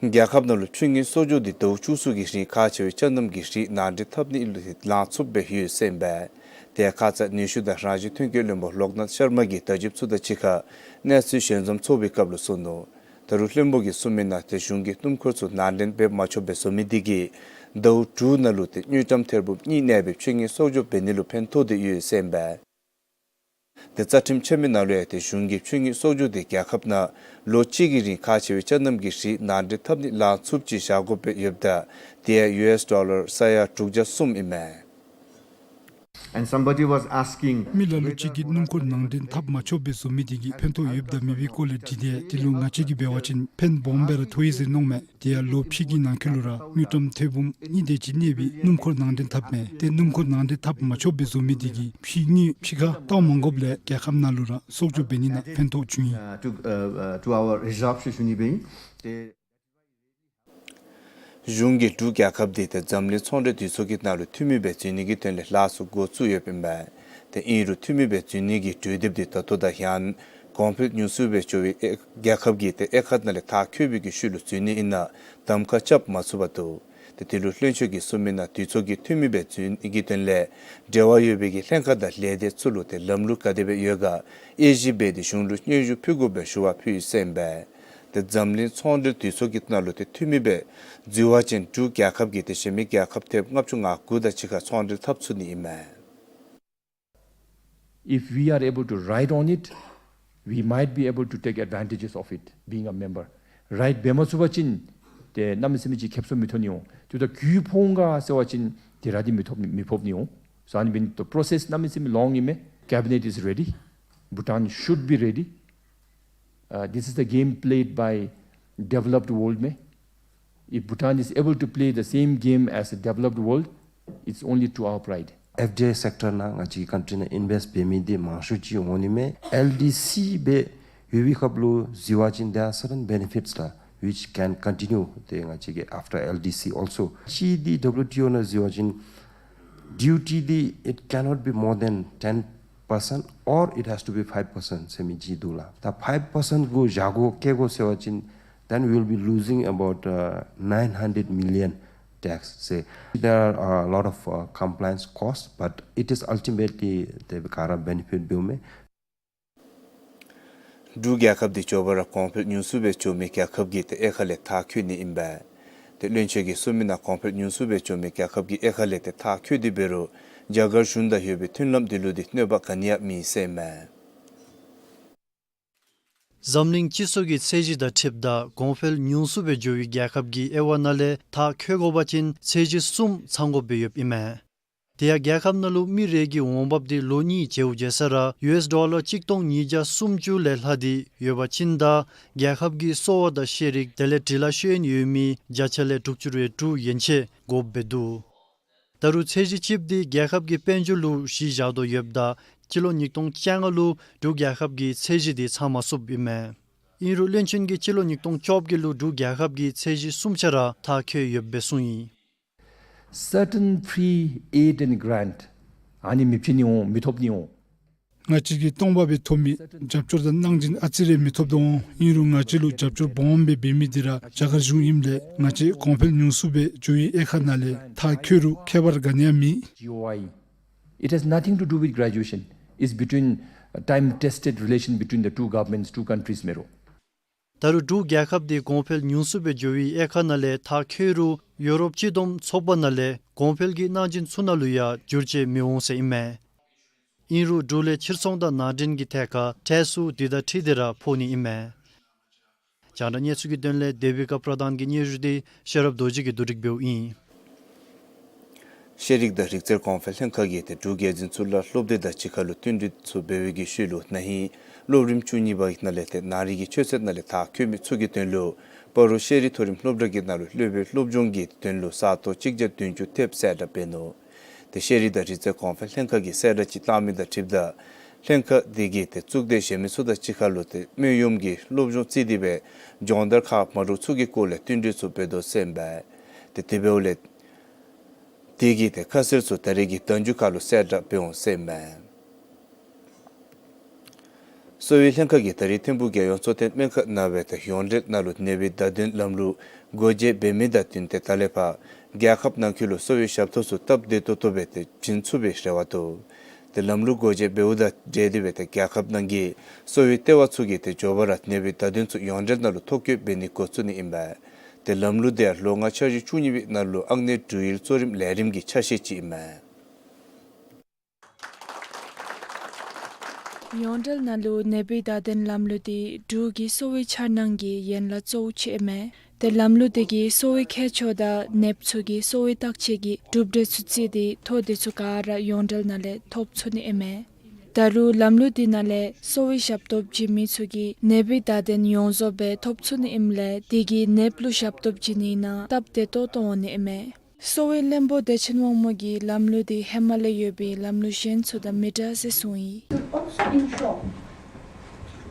རྒྱལ་ཁབ་ནང་ལུ་ཆུ་ངོས་གསོག་འཇོག་འདི་ཟླཝ་བཅུ་གསུམ་གྱི་རིང་ཁག་ཆེ་བའི་ཅ་རྣམ་གྱི་རིགས་ནང་འདྲེན་འཐབ་ནི་ལུ་ལང་ཚུགསཔ་སྦེ་ཡོད་ཟེར་ཨིན་པས། དེ་ཡང་ཁ་ཙ་ནུས་ཤུགས་དང་རང་བཞིན་ཐོན་སྐྱེད་བློན་པོ་ལོག་ནཱཐ་ཤར་མ་གིས་བརྡ་བརྒྱུདཔ་ཚུ་དང་གཅིག་ཁར་གནས་ཚུལ་ཞལ་འཛོམས་ཚོགས་པའི་སྐབས་ལུ་གསུངས་ནུག། ད་རུང་བློན་པོ་གིས་གསུངས་མི་ནང་ཏེ་གཞུང་གིས་སྣུམ་འཁོར་ཚུ་ནང་འདྲེན་འབད་མ་ཆོགཔ་སྦེ་བཟོ་མི་འདི་གིས་ཟླཝ་དྲུག་ནང་ལུ་ཏེ་དངུལ་ཀྲམ་ཐེར་འབུམ་གཉིས་གནས་པའི་ཆུ་ངོས་གསོག་འཇོག་འབད་ནི་ལུ་ཕན་ཐོགས་ཏེ་ཡོད་ཟེར་ཨིན་པས། ཏེ་རྩ་ཁྲིམས་ཆེན་མོའི་ནང་ལུ་ཡང་ཏེ་གཞུང་གིས་ཆུ་ངོས་གསོག་འཇོག་འདི་རྒྱལ་ཁབ་ནང་ལོ་གཅིག་གི་རིང་ཁག་ཆེ་བའི་ཅ་རྣམ་གྱི་རིགས་ནང་འདྲེན་འཐབ་ནི་ལང་ཚུགསཔ་ཅིག་བཞག་དགོཔ་སྦེ་ཡོདཔ་ད་དེ་ཡང་ཡུ་ཨེསི་ཌོ་ལར་ས་ཡ་དྲུག་བརྒྱ་གསུམ་ཨིན་མས། And somebody was asking, མི་ལ་ལུ་ཅིག་གིས་སྣུམ་འཁོར་ནང་འདྲེན་འཐབ་མ་ཆོགཔ་སྦེ་བཟོ་མི་དེ་གིས་ཕན་ཐོགས་ཡོདཔ་དང་མེད་པའི་སྐོར་ལས་དྲིས་ཏེ་དེ་ལུ་ང་བཅས་ཀྱིས་འབད་བ་ཅིན་ཕན་སྦོམ་སྦེ་ར་ཐོགས་ཡི་ཟེར་མནོཝ་མས། དེ་ཡང་ལོ་ཕྱེད་ཀྱི་ནང་འཁོད་ལུ་ར་དངུལ་ཀྲམ་ཐེར་འབུམ་གཉིས་དེ་ཅིག་གནས་པའི་སྣུམ་འཁོར་ནང་འདྲེན་འཐབ་མས། ཏེ་སྣུམ་འཁོར་ནང་འདྲེན་འཐབ་མ་ཆོགཔ་སྦེ་བཟོ་མི་དེ་གིས་ཕྱི་དངུལ་ཕྱི་ཁར་བཏང་མ་དགོཔ་ལས་རྒྱལ་ཁབ་ནང་ལུ་ར་གསོག་འཇོག་འབད་ནི་ནང་ཕན་ཐོགས་བྱུང་ཡི། Uh, to, uh, uh, to our reserve ཞུ་ནི་སྦེ་ཨིན། ཏེ་གཞུང་གིས་འབྲུག་རྒྱལ་ཁབ་འདི་ཏེ་འཛམ་གླིང་ཚོང་འབྲེལ་འཐུས་ཚོགས་ཀྱི་ནང་ལུ་འཐུས་མི་སྦེ་འཛུལ་ནི་གི་དོན་ལས་ལཱ་ཚུ་འགོ་བཙུགས་ཡོདཔ་ཨིན་པས། ཏེ་ཨིན་རུང་འཐུས་མི་སྦེ་འཛུལ་ནི་གི་གྲོས་འདེབས་འདི་ད་ལྟོ་དང་ཡང་གོང་འཕེལ་ཉུང་སུ་སྦེ་འགྱོ་བའི་ཨེ་རྒྱལ་ཁབ་ཀྱི་ཏེ་དབྱེ་ཁག་ནང་ལས་མཐར་འཁྱོལ་བའི་གི་ཤུལ་ལུ་འཛུལ་ནི་ཨིན་ན་གདམ་ཁ་རྐྱབ་མ་ཚུགས་པར་འདུག། ཏེ་དེ་ལུ་བློན་ཆེན་གྱིས་གསུངས་མི་ནང་དུས་ཚོད་ཀྱི་འཐུས་མི་སྦེ་འཛུལ་ནི་གི་དོན་ལས་འབྲེལ་བ་ཡོད་པའི་གི་ལྷན་ཁག་དང་ལས་སྡེ་ཚུ་ལུ་ཏེ་ལམ་ལུགས་ག་དེ་སྦེ་ཡོད་ག་དབྱེ་ཞིབ་འབད་དེ་གཞུང་ལུ་སྙན་ཞུ་ཕུལ་དགོ་པའི་ཞུ་བ་ཕུལ་ཡི་ཟེར་ཨིན་པས། ཏེ་འཛམ་གླིང་ཚོང་འབྲེལ་དུས་ཚོད་ཀྱི་ནང་ལུ་ཏེ་འཐུས་མི་སྦེ་འཛུལ་བ་ཅིན་འབྲུག་རྒྱལ་ཁབ་ཀྱིས་ཏེ་གཞན་མི་རྒྱལ་ཁབ་ཐེབས་ལྔ་བཅུ་ང་དགུ་དང་གཅིག་ཁར་ཚོང་འབྲེལ་འཐབ་ཚུགས་ནི་ཨིན་མས། If we are able to ride on it, we might be able to take advantages of it, being a member. Ride འབད་མ་ཚུགས་པ་ཅིན་ཏེ་གནམ་མེད་ས་མེད་ཅིག་ཁེབ་སང་མི་ཐོབ་ནི་འོང་། དེ་ལྟར་རྒུད་ཕོག་འོང་ག་ཟེར་བ་ཅིན་ཏེ་ར་འདི་མི་ཐོབ་མི་ཕོག་ནི་འོང་། So ཨ་ནི་འབད་ནི་ཏེ་process གནམ་མེད་ས་མེད་long ཨིན་མས། Cabinet is ready. Bhutan should be ready. Uh, this is the game played by developed world མས། If Bhutan is able to play the same game as the developed world, it's only to our pride. F D I sector ནང་ང་བཅས་ཀྱི་country ནང་ཨིན་བེསཊ་འབད་མི་འདི་མང་ཤོས་ཅིག་འོང་ནི་མས། L D C སྦེ་ཡོད་པའི་སྐབས་ལུ་འཛུལ་བ་ཅིན་there are certain benefits ལགས་which can continue ཏེ་ང་བཅས་ཀྱི་after L D C also. ཅིག་འདི་W T O ནང་འཛུལ་བ་ཅིན་duty འདི་it cannot be more than ten percent or it has to be five percent ཟེར་མི་ཅིག་འདུག་ལགས། ད་five percent གུ་བཞག་དགོ་བཀལ་དགོ་ཟེར་བ་ཅིན then we will be losing about uh, nine hundred million tax. Say there are a lot of uh, compliance costs, but it is ultimately ཏེ་ག་ར་benefit འབདཝ་མས། འབྲུག་རྒྱལ་ཁབ་འདི་མགྱོགས་པ་ར་གོང་འཕེལ་ཉུང་སུ་སྦེ་འགྱོ་མི་རྒྱལ་ཁབ་ཀྱི་ཏེ་དབྱེ་ཁག་ལས་མཐར་འཁྱོལ་ནི་ཨིན་པས། ཏེ་བློན་ཆེན་གྱིས་གསུངས་མི་ནང་གོང་འཕེལ་ཉུང་སུ་སྦེ་འགྱོ་མི་རྒྱལ་ཁབ་ཀྱི་དབྱེ་ཁག་ལས་ཏེ་མཐར་འཁྱོལ་ཏེ་འབད་རུང་རྒྱ་གར་གཞུང་དང་ཡོད་པའི་མཐུན་ལམ་འདི་ལུ་འདི་གནོད་པ་ག་ནི་ཡང་མེད་ཟེར་ཨིན་མས། འཛམ་གླིང་སྤྱི་ཚོགས་ཀྱི་ཚད་གཞི་དང་འཁྲིལཝ་ད་གོང་འཕེལ་ཉུང་སུ་སྦེ་འགྱོ་བའི་རྒྱལ་ཁབ་ཀྱི་དབྱེ་བ་ནང་ལས་མཐར་འཁྱོལ་དགོ་པ་ཅིན་ཚད་གཞི་གསུམ་ཚང་དགོཔ་སྦེ་ཡོདཔ་ཨིན་མས། དེ་ཡང་རྒྱལ་ཁབ་ནང་ལུ་མི་རེ་གི་འོང་འབབ་འདི་ལོ་གཉིས་བྱེཝ་བྱེ་ས་ར་ཡུ་ཨེསི་ཌོ་ལར་གཅིག་སྟོང་ཉིས་བརྒྱ་སུམ་ཅུ་ལས་ལྷག་སྟེ་ཡོད་པ་ཅིན་ད་རྒྱལ་ཁབ་ཀྱི་གསོ་བ་དང་ཤེས་རིག་དེ་ལས་འབྲི་ལྷག་ཤེས་ཡོན་ཡོད་མི་བརྒྱ་ཆ་ལས་དྲུག་ཅུ་རེ་དྲུག་ཡན་ཆད་དགོཔ་སྦེ་འདུག། ད་རུང་ཚད་གཞི་གཅིགཔོ་འདི་རྒྱལ་ཁབ་ཀྱི་དཔལ་འབྱོར་ལུ་གཞི་བཞག་དོ་ཡོདཔ་ད་སྤྱི་ལོ་ཉིས་སྟོང་བཅོ་ལྔ་ལུ་འབྲུག་རྒྱལ་ཁབ་ཀྱིས་ཚད་གཞི་འདི་ཚང་མ་ཚུགསཔ་ཨིན་མས། ཨིན་རུང་བློན་ཆེན་གྱིས་སྤྱི་ལོ་ཉིས་སྟོང་བཅོ་བརྒྱད་ལུ་འབྲུག་རྒྱལ་ཁབ་ཀྱི་ཚད་གཞི་གསུམ་ཆ་ར་མཐར་འཁྱོལ་ཡོདཔ་སྦེ་གསུངས་ཡི། Certain free aid and grant ཨ་ནི་མི་བྱིན་ནི་འོང་མི་ཐོབ་ནི་འོང་། ང་བཅས་ཀྱིས་སྟོང་པ་སྦེ་ཐོབ་མི་རྒྱབ་སྐྱོར་དང་གནང་སྦྱིན་ཨ་ཙི་རེ་མི་ཐོབ་དོ་འོང་། ཨིན་རུང་ང་བཅས་ལུ་རྒྱབ་སྐྱོར་སྦོམ་སྦེ་འབད་མི་འདི་ར་རྒྱ་གར་གཞུང་ཨིནམ་ལས་ང་བཅས་གོང་འཕེལ་ཉུང་སུ་སྦེ་འགྱོ་བའི་དབྱེ་ཁག་ནང་ལས་མཐར་འཁྱོལ་རུང་ཁྱད་པར་ག་ནི་ཡང་མེད། G O I. It has nothing to do with graduation. It's between uh, time tested relation between the two governments, two countries མས་རོགས། ད་རུང་འབྲུག་རྒྱལ་ཁབ་འདི་གོང་འཕེལ་ཉུང་སུ་སྦེ་འགྱོ་བའི་དབྱེ་ཁག་ནང་ལས་མཐར་འཁྱོལ་རུང་ཡུ་རོབ་སྤྱི་བསྡོམས་ཚོགས་པ་ནང་ལས་གོང་འཕེལ་གྱི་གནང་སྦྱིན་ཚུ་ནང་ལུ་ཡང་འགྱུར་བཅོས་མི་འོང་ཟེར་ཨིན་མས། ཨིན་རུང་འབྲུག་ལས་ཕྱིར་ཚོང་དང་ནང་འདྲེན་གྱི་ཐད་ཁར་ཁྲལ་ཚུ་དེ་དང་འཁྲིལ་ཏེ་ར་ཕོག་ནི་ཨིན་མས། རྒྱང་བསྒྲགས་གནས་ཚུལ་གྱི་དོན་ལས་དེ་བི་ཀ་པྲ་དཱན་གྱི་སྙན་ཞུ་འདི་ཤེས་རབ་རྡོ་རྗེ་གིས་བསྡུ་སྒྲིག་འབདཝ་ཨིན། ཤེས་རིག་དང་རིག་རྩལ་གོང་འཕེལ་ལྷན་ཁག་གིས་ཏེ་འབྲུག་རྒྱལ་འཛིན་གཙུག་ལག་སློབ་སྡེ་དང་གཅིག་ཁར་ལུ་བསྟུན་གྲོས་ཚུ་འབད་བའི་གི་ཤུལ་ལུ་ན་ཧིང་སློབ་རིམ་བཅུ་གཉིས་པ་གི་ནང་ལས་ཏེ་ནང་རིག་གི་ཆོས་ཚན་ནང་ལས་མཐར་འཁྱོལ་མི་ཚུ་གི་དོན་ལུ་སྤ་རོ་ཤེས་རིག་མཐོ་རིམ་སློབ་གྲྭ་གི་ནང་ལུ་སློབ་དཔོན་སློབ་སྦྱོང་གི་དོན་ལུ་ས་སྟོང་གཅིག་བརྒྱ་བདུན་ཅུ་ཐེབས་གསལ་བསྒྲགས་འབད་ནུག། ཏེ་ཤེས་རིག་དང་རིག་རྩལ་གོང་འཕེལ་ལྷན་ཁག་གིས་གསལ་བསྒྲགས་ཅིག་བཏང་མི་དང་འཁྲིལཝ་ད་ལྷན་ཁག་འདི་གིས་ཏེ་གཙུག་སྡེ་གཞན་མི་ཚུ་དང་གཅིག་ཁར་ལུ་ཏེ་སྨོན་གཡོགམོ་གི་སློབ་སྦྱོང་བརྩིས་ཏེ་སྦེ་སྦྱོང་བརྡར་ཁག་མ་འདྲཝ་ཚུ་གི་སྐོར་ལས་བསྟུན་གྲོས་ཚུ་འབད་དོ་ཟེར་ཨིན་པས། ཏེ་དེ་འབདཝ་ལས་དེ་གི་ཏེ་ཁ་གསལ་ཚུ་ད་རིས་ཀྱི་ཟླ་བདུན་ཁར་ལུ་གསལ་བསྒྲགས་འབད་འོང་ཟེར་ཨིན་པས། གསོ་བའི་ལྷན་ཁག་གིས་ད་རིས་ཐིམ་ཕུག་རྒྱལ་ཡོངས་གཙོ་བསྟེན་སྨན་ཁང་ནང་སྦེ་ཏེ་ཡོངས་འབྲེལ་ནང་ལུ་ནད་པའི་བརྡ་དོན་ལམ་ལུགས་སྒོ་འབྱེད་འབད་མི་དང་བསྟུན་ཏེ་ད་ལས་ཕར་རྒྱལ་ཁབ་ནང་འཁོད་ལུ་གསོ་བའི་ཞབས་ཏོག་ཚུ་སྟབས་བདེ་ཏོག་ཏོ་སྦེ་ཏེ་བྱིན་ཚུགས་པའི་རེ་བ་འདུག། ཏེ་ལམ་ལུགས་སྒོ་འབྱེད་འབདཝ་དང་འབྲེལ་ཏེ་སྦེ་ཏེ་རྒྱལ་ཁབ་ནང་གི་གསོ་བའི་ལྟེ་བ་ཚུ་གིས་ཏེ་མགྱོགས་པ་ར་ནད་པའི་བརྡ་དོན་ཚུ་ཡོངས་འབྲེལ་ནང་ལུ་ཐོ་བཀོད་འབད་ནི་འགོ་བཙུགས་ནི་ཨིན་པས། ཏེ་ལམ་ལུགས་འདི་ཡང་ལོ་ལྔ་འཆར་གཞི་བཅུ་གཉིས་པའི་ནང་ལུ་ཨང་གནས་འབྲུག་ཡུལ་གཙོ་རིམ་ལས་རིམ་གྱི་ཆ་ཤས་ཅིག་ཨིན་མས། ཡོངས་འབྲེལ་ནང་ལུ་ནད་པའི་བརྡ་དོན་ལམ་ལུགས་འདི་འབྲུག་གི་གསོ་བའི་འཆར་སྣང་གི་ཡན་ལག་གཙོ་བོ་ཅིག་ཨིན་མས། ཏེ་ལམ་ལུགས་འདི་གིས་གསོ་བའི་ཁྱད་ཆོས་དང་ནདཔ་ཚུ་གི་གསོ་བའི་བརྟག་དཔྱད་ཀྱི་གྲུབ་འབྲས་ཚུ་བརྩིས་ཏེ་ཐོ་དེ་ཚུ་ག་ར་ཡོངས་འབྲེལ་ནང་ལས་ཐོབ་ཚུགས་ནི་ཨིན་མས། ད་རུང་ལམ་ལུགས་འདི་ནང་ལས་གསོ་བའི་ཞབས་ཏོག་བྱིན་མི་ཚུ་གིས་ནད་པའི་བརྡ་དོན་ཡོངས་རྫོགས་སྦེ་ཐོབ་ཚུགས་ནི་ཨིནམ་ལས་དེ་གིས་ནདཔ་ལུ་ཞབས་ཏོག་བྱིན་ནི་ནང་སྟབས་བདེ་ཏོག་ཏོ་འོང་ནི་ཨིན་མས། གསོ་བའི་བློན་པོ་བདེ་ཆེན་དབང་མོ་གིས་ལམ་ལུགས་འདི་ཧེ་མ་ལས་ཡོད་པའི་ལམ་ལུགས་གཞན་ཚུ་དང་མི་འདྲ་ཟེར་གསུངས་ཡི། To also ensure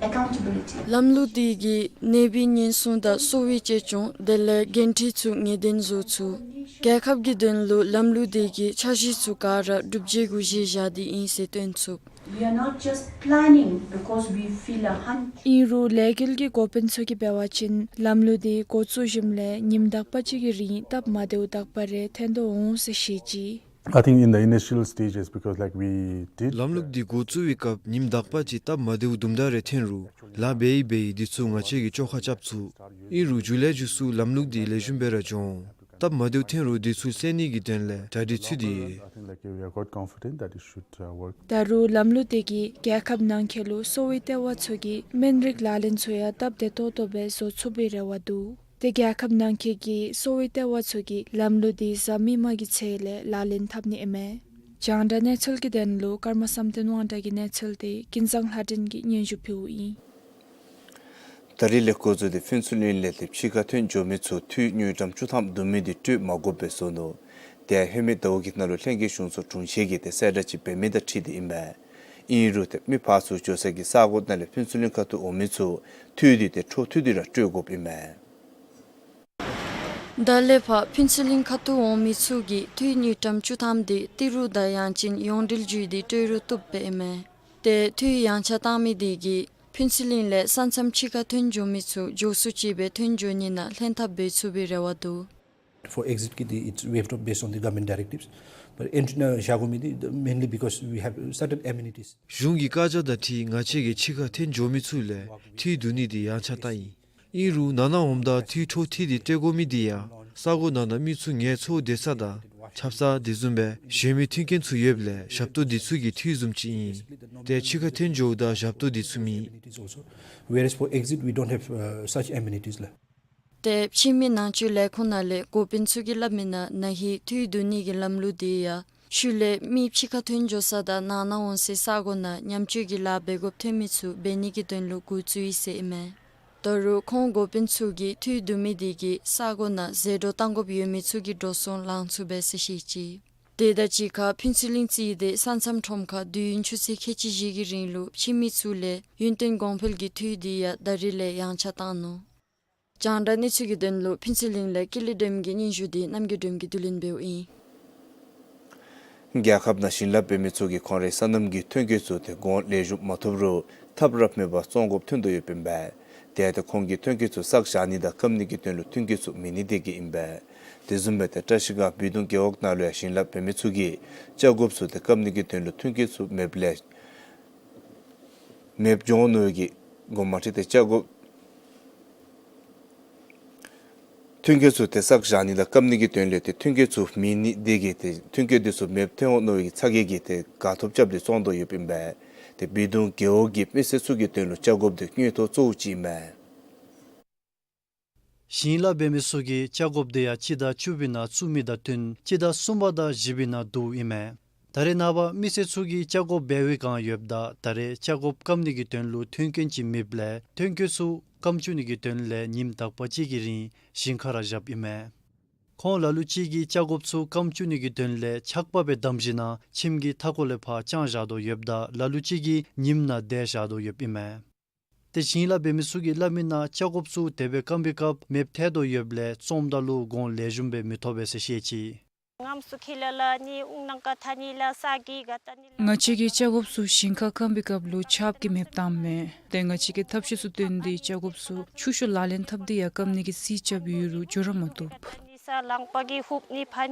accountability. ལམ་ལུགས་འདི་གིས་ནད་པའི་ཉེན་སྲུང་དང་གསོ་བའི་གཅེས་སྐྱོང་དེ་ལས་འགན་འཁྲི་ཚུ་ངེས་གཏན་བཟོ་ཚུགས། རྒྱལ་ཁབ་ཀྱི་དོན་ལུ་ལམ་ལུགས་འདི་གིས་འཆར་གཞི་ཚུ་ག་ར་གྲུབ་འབྲས་གུ་གཞི་བཞག་སྟེ་ཨིན་ཟེར་སྟོན་ཚུགས། We are not just planning because we feel a hunch. ཨིན་རུང་ལས་འགུལ་གྱི་འགོ་དཔོན་ཚུ་གིས་འབད་བ་ཅིན་ལམ་ལུགས་འདི་འགོ་བཙུགས་ཞིནམ་ལས་ཉིནམ་དག་པ་ཅིག་གི་རིང་སྟབས་མ་བདེཝ་དག་པ་རེ་ཐོན་དོ་འོང་ཟེར་བཤད་ཅི། I think in the initial stages, because, like, we did, ལམ་ལུགས་འདི་འགོ་བཙུགས་པའི་སྐབས་ཉིནམ་དག་པ་ཅིག་སྟབས་མ་བདེཝ་དུམ་གྲ་རེ་ཐོན་རུང་ལཱ་འབད་ཡི་འབད་ཡི་འདི་ཚུ་ང་བཅས་ཀྱིས་བཅོ་ཁ་རྐྱབ་ཚུགས། ཨིན་རུང་མཇུག་ལས་མཇུག་སུ་ལམ་ལུགས་འདི་ལེགས་ཤོམ་སྦེ་ར་འགྱོ་འོང་། སྟབས་མ་བདེཝ་ཐོན་རུང་འདི་ཚུ་སེལ་ནི་གི་དོན་ལས་གྲ་སྒྲིག་ཚུད་དེ་ཡོད། I think, like, we are quite confident that it should, uh, work. ད་རུང་ལམ་ལུགས་དེ་གིས་རྒྱལ་ཁབ་ནང་འཁོད་ལུ་གསོ་བའི་ལྟེ་བ་ཚུ་གི་སྨན་རིགས་ལག་ལེན་ཚུ་ཡང་སྟབས་བདེ་ཏོག་ཏོ་སྦེ་བཟོ་ཚུགས་པའི་རེ་བ་འདུག། ཏེ་རྒྱལ་ཁབ་ནང་འཁོད་ཀྱི་གསོ་བའི་ལྟེ་བ་ཚུ་གིས་ལམ་ལུགས་འདི་གཟའ་མིག་དམར་གྱི་ཚེས་ལས་ལག་ལེན་འཐབ་ནི་ཨིན་མས། རྒྱང་བསྒྲགས་གནས་ཚུལ་གྱི་དོན་ལུ་ཀརྨ་བསམ་གཏན་དབང་གྲགས་ཀྱི་གནས་ཚུལ་དེ་ཀུན་བཟང་ལྷ་སྒྲོན་གྱིས་སྙན་ཞུ་ཕུལཝ་ཨིན། ད་རིས་ལས་འགོ་བཙུགས་ཏེ་ཕུན་ཚོགས་གླིང་ལས་ཏེ་ཕྱི་ཁར་ཐོན་འགྱོ་མི་ཚུ་འཐུས་དངུལ་ཀྲམ་བཅུ་ཐམ་བསྡུ་མི་འདི་སྤྲོད་མ་དགོཔ་སྦེ་བཟོ་ནུག། དེ་ཡང་ཧེ་མའི་ཟླཝ་གི་ནང་ལུ་ལྷན་རྒྱས་གཞུང་ཚོགས་དྲུང་ཆེ་གིས་ཏེ་གསལ་བསྒྲགས་ཅིག་འབད་མི་དང་འཁྲིལ་ཏེ་ཨིན་པས། ཨིན་རུང་ཏེ་མི་ཕར་ཚུར་འགྱོ་སའི་གི་ས་གོ་ནང་ལས་ཕུན་ཚོགས་གླིང་ཁ་ཐུག་འོང་མི་ཚུ་འཐུས་འདི་ཏེ་འཕྲོ་མཐུད་དེ་ར་སྤྲོད་དགོཔ་ཨིན་མས། ད་ལས་ཕར་ཕུན་ཚོགས་གླིང་ཁ་ཐུག་འོང་མི་ཚུ་གིས་འཐུས་དངུལ་ཀྲམ་བཅུ་ཐམ་འདི་ཏི་རུ་དང་ཡང་ཅིན་ཡོངས་འབྲེལ་བརྒྱུད་དེ་སྤྲོད་རུང་བཏུབ་པས་ཨིན་མས། ཏེ་འཐུས་ཡངས་ཆག་བཏང་མི་དེ་གིས་ཕུན་ཚོགས་གླིང་ལས་ས་མཚམས་ཕྱི་ཁར་ཐོན་འགྱོ་མི་ཚུ་མགྱོགས་སུ་ཅིག་སྦེ་ཐོན་འགྱོ་ནི་ནང་ལྷན་ཐབས་འབད་ཚུགས་པའི་རེ་བ་འདུག། For exit གི་འདི་it's waived off based on the government directives. But entry ནང་བཞག་དགོ་མི་འདི་mainly because we have certain amenities. གཞུང་གི་བཀའ་རྒྱ་དང་འཁྲིལ་ང་བཅས་ཀྱིས་ཕྱི་ཁར་ཐོན་འགྱོ་མི་ཚུ་ལས་འཐུས་བསྡུ་ནི་འདི་ཡངས་ཆག་བཏང་ཡི། ཨིན་རུང་ནང་ན་འོངམ་ད་འཐུས་འཕྲོ་མཐུད་དེ་སྤྲོད་དགོ་མི་འདི་ཡང་ས་གོ་ནང་ན་མི་ཚུ་ངལ་འཚོ་སྡོད་ས་དང་ཆབ་གསང་དེ་བཟུམ་སྦེ་གཞན་མི་མཐུན་རྐྱེན་ཚུ་ཡོདཔ་ལས་ཞབས་ཏོག་འདི་ཚུ་གི་འཐུས་བཟུམ་ཅིག་ཨིན། ཏེ་ཕྱི་ཁར་ཐོན་འགྱོཝ་ད་ཞབས་ཏོག་འདི་ཚུ་མེད། Whereas for exit we don't have, uh, such amenities ལགས། ཏེ་ཕྱི་མི་ནང་འཛུལ་ལས་ཁུངས་ནང་ལས་འགོ་དཔོན་ཚུ་གིས་སླབ་མི་ནང་ན་ཧིང་འཐུས་བསྡུ་ནི་གི་ལམ་ལུགས་འདི་ཡང་ཤུལ་ལས་མི་ཕྱི་ཁར་ཐོན་འགྱོ་ས་དང་ནང་ན་འོང་སའི་ས་གོ་ནང་ཉམས་བཅོས་ཀྱི་ལཱ་འབད་དགོཔ་ཐོན་མི་ཚུ་འབད་ནི་གི་དོན་ལུ་འགོ་བཙུགས་ཡི་ཟེར་ཨིན་མས། ད་རུང་ཁོང་འགོ་དཔོན་ཚུ་གིས་འཐུས་བསྡུ་མི་དེ་གིས་ས་གོ་ནང་ཟད་འགྲོ་བཏང་དགོཔ་ཡོད་མི་ཚུ་གི་འགྲོ་སོང་ལང་ཚུགས་པས་ཟེར་བཤད་ཅི། དེ་དང་གཅིག་ཁར་ཕུན་ཚོགས་གླིང་རྩིས་ཏེ་ས་མཚམས་ཁྲོམ་ཁར་དུས་ཡུན་ཆུ་ཚོད་ཁལ་གཅིག་བཞི་གི་རིང་ལུ་ཕྱི་མི་ཚུ་ལས་ཡུན་བརྟན་གོང་འཕེལ་གྱི་འཐུས་འདི་ཡང་ད་རིས་ལས་ཡངས་ཆག་བཏང་ནུག། རྒྱང་བསྒྲགས་གནས་ཚུལ་གྱི་དོན་ལུ་ཕུན་ཚོགས་གླིང་ལས་ཀུན་ལེགས་སྒྲོལམ་གྱི་སྙན་ཞུ་འདི་རྣམ་རྒྱལ་སྒྲོལམ་གྱིས་བསྡུ་ལེན་འབདཝ་ཨིན། རྒྱལ་ཁབ་ནང་ཞིང་ལཱ་འབད་མི་ཚུ་གིས་ཁོང་རའི་སོ་ནམ་གྱི་ཐོན་སྐྱེད་ཚུ་ཏེ་གོང་ལེགས་ཤོམ་མ་ཐོབ་རུང་ཐབས་ར་མེད་པར་བཙོང་དགོཔ་ཐོན་དོ་ཡོདཔ་ཨིན་པས། དེ་ཡང་ཏེ་ཁོང་གི་ཐོན་སྐྱེད་ཚུ་བསགས་བཞག་ནི་དང་སྐམ་ནི་གི་དོན་ལུ་ཐོན་སྐྱེད་ཚུ་མེད་ནི་དེ་གིས་ཨིན་པས། དེ་བཟུམ་སྦེ་ཏེ་བཀྲ་ཤིས་སྒང་བི་དུང་རྒེད་འོག་ནང་ལུ་ཡང་ཞིང་ལཱ་འབད་མི་ཚུ་གིས་ཆ་སྒོབ་ཚུ་ཏེ་སྐམ་ནི་གི་དོན་ལུ་ཐོན་སྐྱེད་ཚུ་མེདཔ་ལས་མེདཔ་འགྱོ་ནུག་གི་དགོངསམ་མ་ཁྲེལ་ཏེ་ཆ་སྒོབ་ཐོན་སྐྱེད་ཚུ་ཏེ་བསགས་བཞག་ནི་དང་སྐམ་ནི་གི་དོན་ལས་ཏེ་ཐོན་སྐྱེད་ཚུ་མེད་ནི་དེ་གིས་ཏེ་ཐོན་སྐྱེད་དེ་ཚུ་མེདཔ་ཐོན་འོང་ནུག་གི་ཚ་གྱང་གིས་ཏེ་ག་ཐོབ་རྐྱབ་སྟེ་བཙོང་དོ་ཡོདཔ་ཨིན་པས། ཏེ་བི་དུང་རྒེད་འོག་གི་མི་སེར་ཚུ་གི་དོན་ལུ་ཆ་སྒོབ་དེ་དངུལ་ཐོག་གཙོ་བོ་ཅིག་ཨིན་མས། ཞིང་ལཱ་འབད་མི་ཚུ་གིས་ཆ་སྒོབ་དེ་ཡང་སྤྱི་ཟླ་བཅུ་པའི་ནང་བཙུགས་མི་དང་བསྟུན་སྤྱི་ཟླ་གསུམ་པ་དང་བཞི་པའི་ནང་བསྡུཝ་ཨིན་མས། ད་རེས་ནངས་པ་མི་སེར་ཚུ་གིས་ཆ་སྒོབ་འབད་བའི་བསྒང་ཡོདཔ་ད་ད་རེས་ཆ་སྒོབ་སྐམ་ནི་གི་དོན་ལུ་མཐུན་རྐྱེན་ཅིག་མེདཔ་ལས་ཐོན་སྐྱེད་ཚུ་སྐམ་བཅུག་ནི་གི་དོན་ལས་ཉིནམ་དག་པ་ཅིག་གི་རིང་ཞིང་ཁར་ར་བཞགཔ་ཨིན་མས། ཁོང་ལ་ལུ་ཅིག་གིས་ཆ་སྒོབ་ཚུ་སྐམ་བཅུག་ནི་གི་དོན་ལས་ཆག་པ་སྦེ་བསྡམས་ཞིནམ་ཁྱིམ་གྱི་མཐའ་འཁོར་ལས་ཕར་དཔྱང་བཞག་དོ་ཡོདཔ་ད་ལ་ལུ་ཅིག་གིས་ཉིམ་ནང་དེད་བཞག་དོ་ཡོདཔ་ཨིན་མས། ཏེ་ཞིང་ལཱ་འབད་མི་ཚུ་གིས་སླབ་མི་ནང་ཆ་སྒོབ་ཚུ་དེ་སྦེ་སྐམ་པའི་སྐབས་མེདཔ་ཐལ་དོ་ཡོདཔ་ལས་བཙོངམ་ད་ལུ་གོང་ལེགས་ཤོམ་སྦེ་མི་ཐོབ་པས་ཟེར་བཤད་ཅི། ང་བཅས་ཀྱིས་ཆ་སྒོབ་ཚུ་ཞིང་ཁར་སྐམ་པའི་སྐབས་ལུ་ཆརཔ་གིས་མེདཔ་བཏངམ་མས། ཏེ་ང་བཅས་ཀྱིས་ཐབས་ཤེས་ཚུ་བཏོན་ཏེ་ཆ་སྒོབ་ཚུ་ཆུ་ཤོག་ལག་ལེན་འཐབ་སྟེ་ཡང་སྐམ་ནི་གི་རྩིས་རྐྱབ་ཡོད་རུང་འགྱོ་ར་མ་བཏུབ།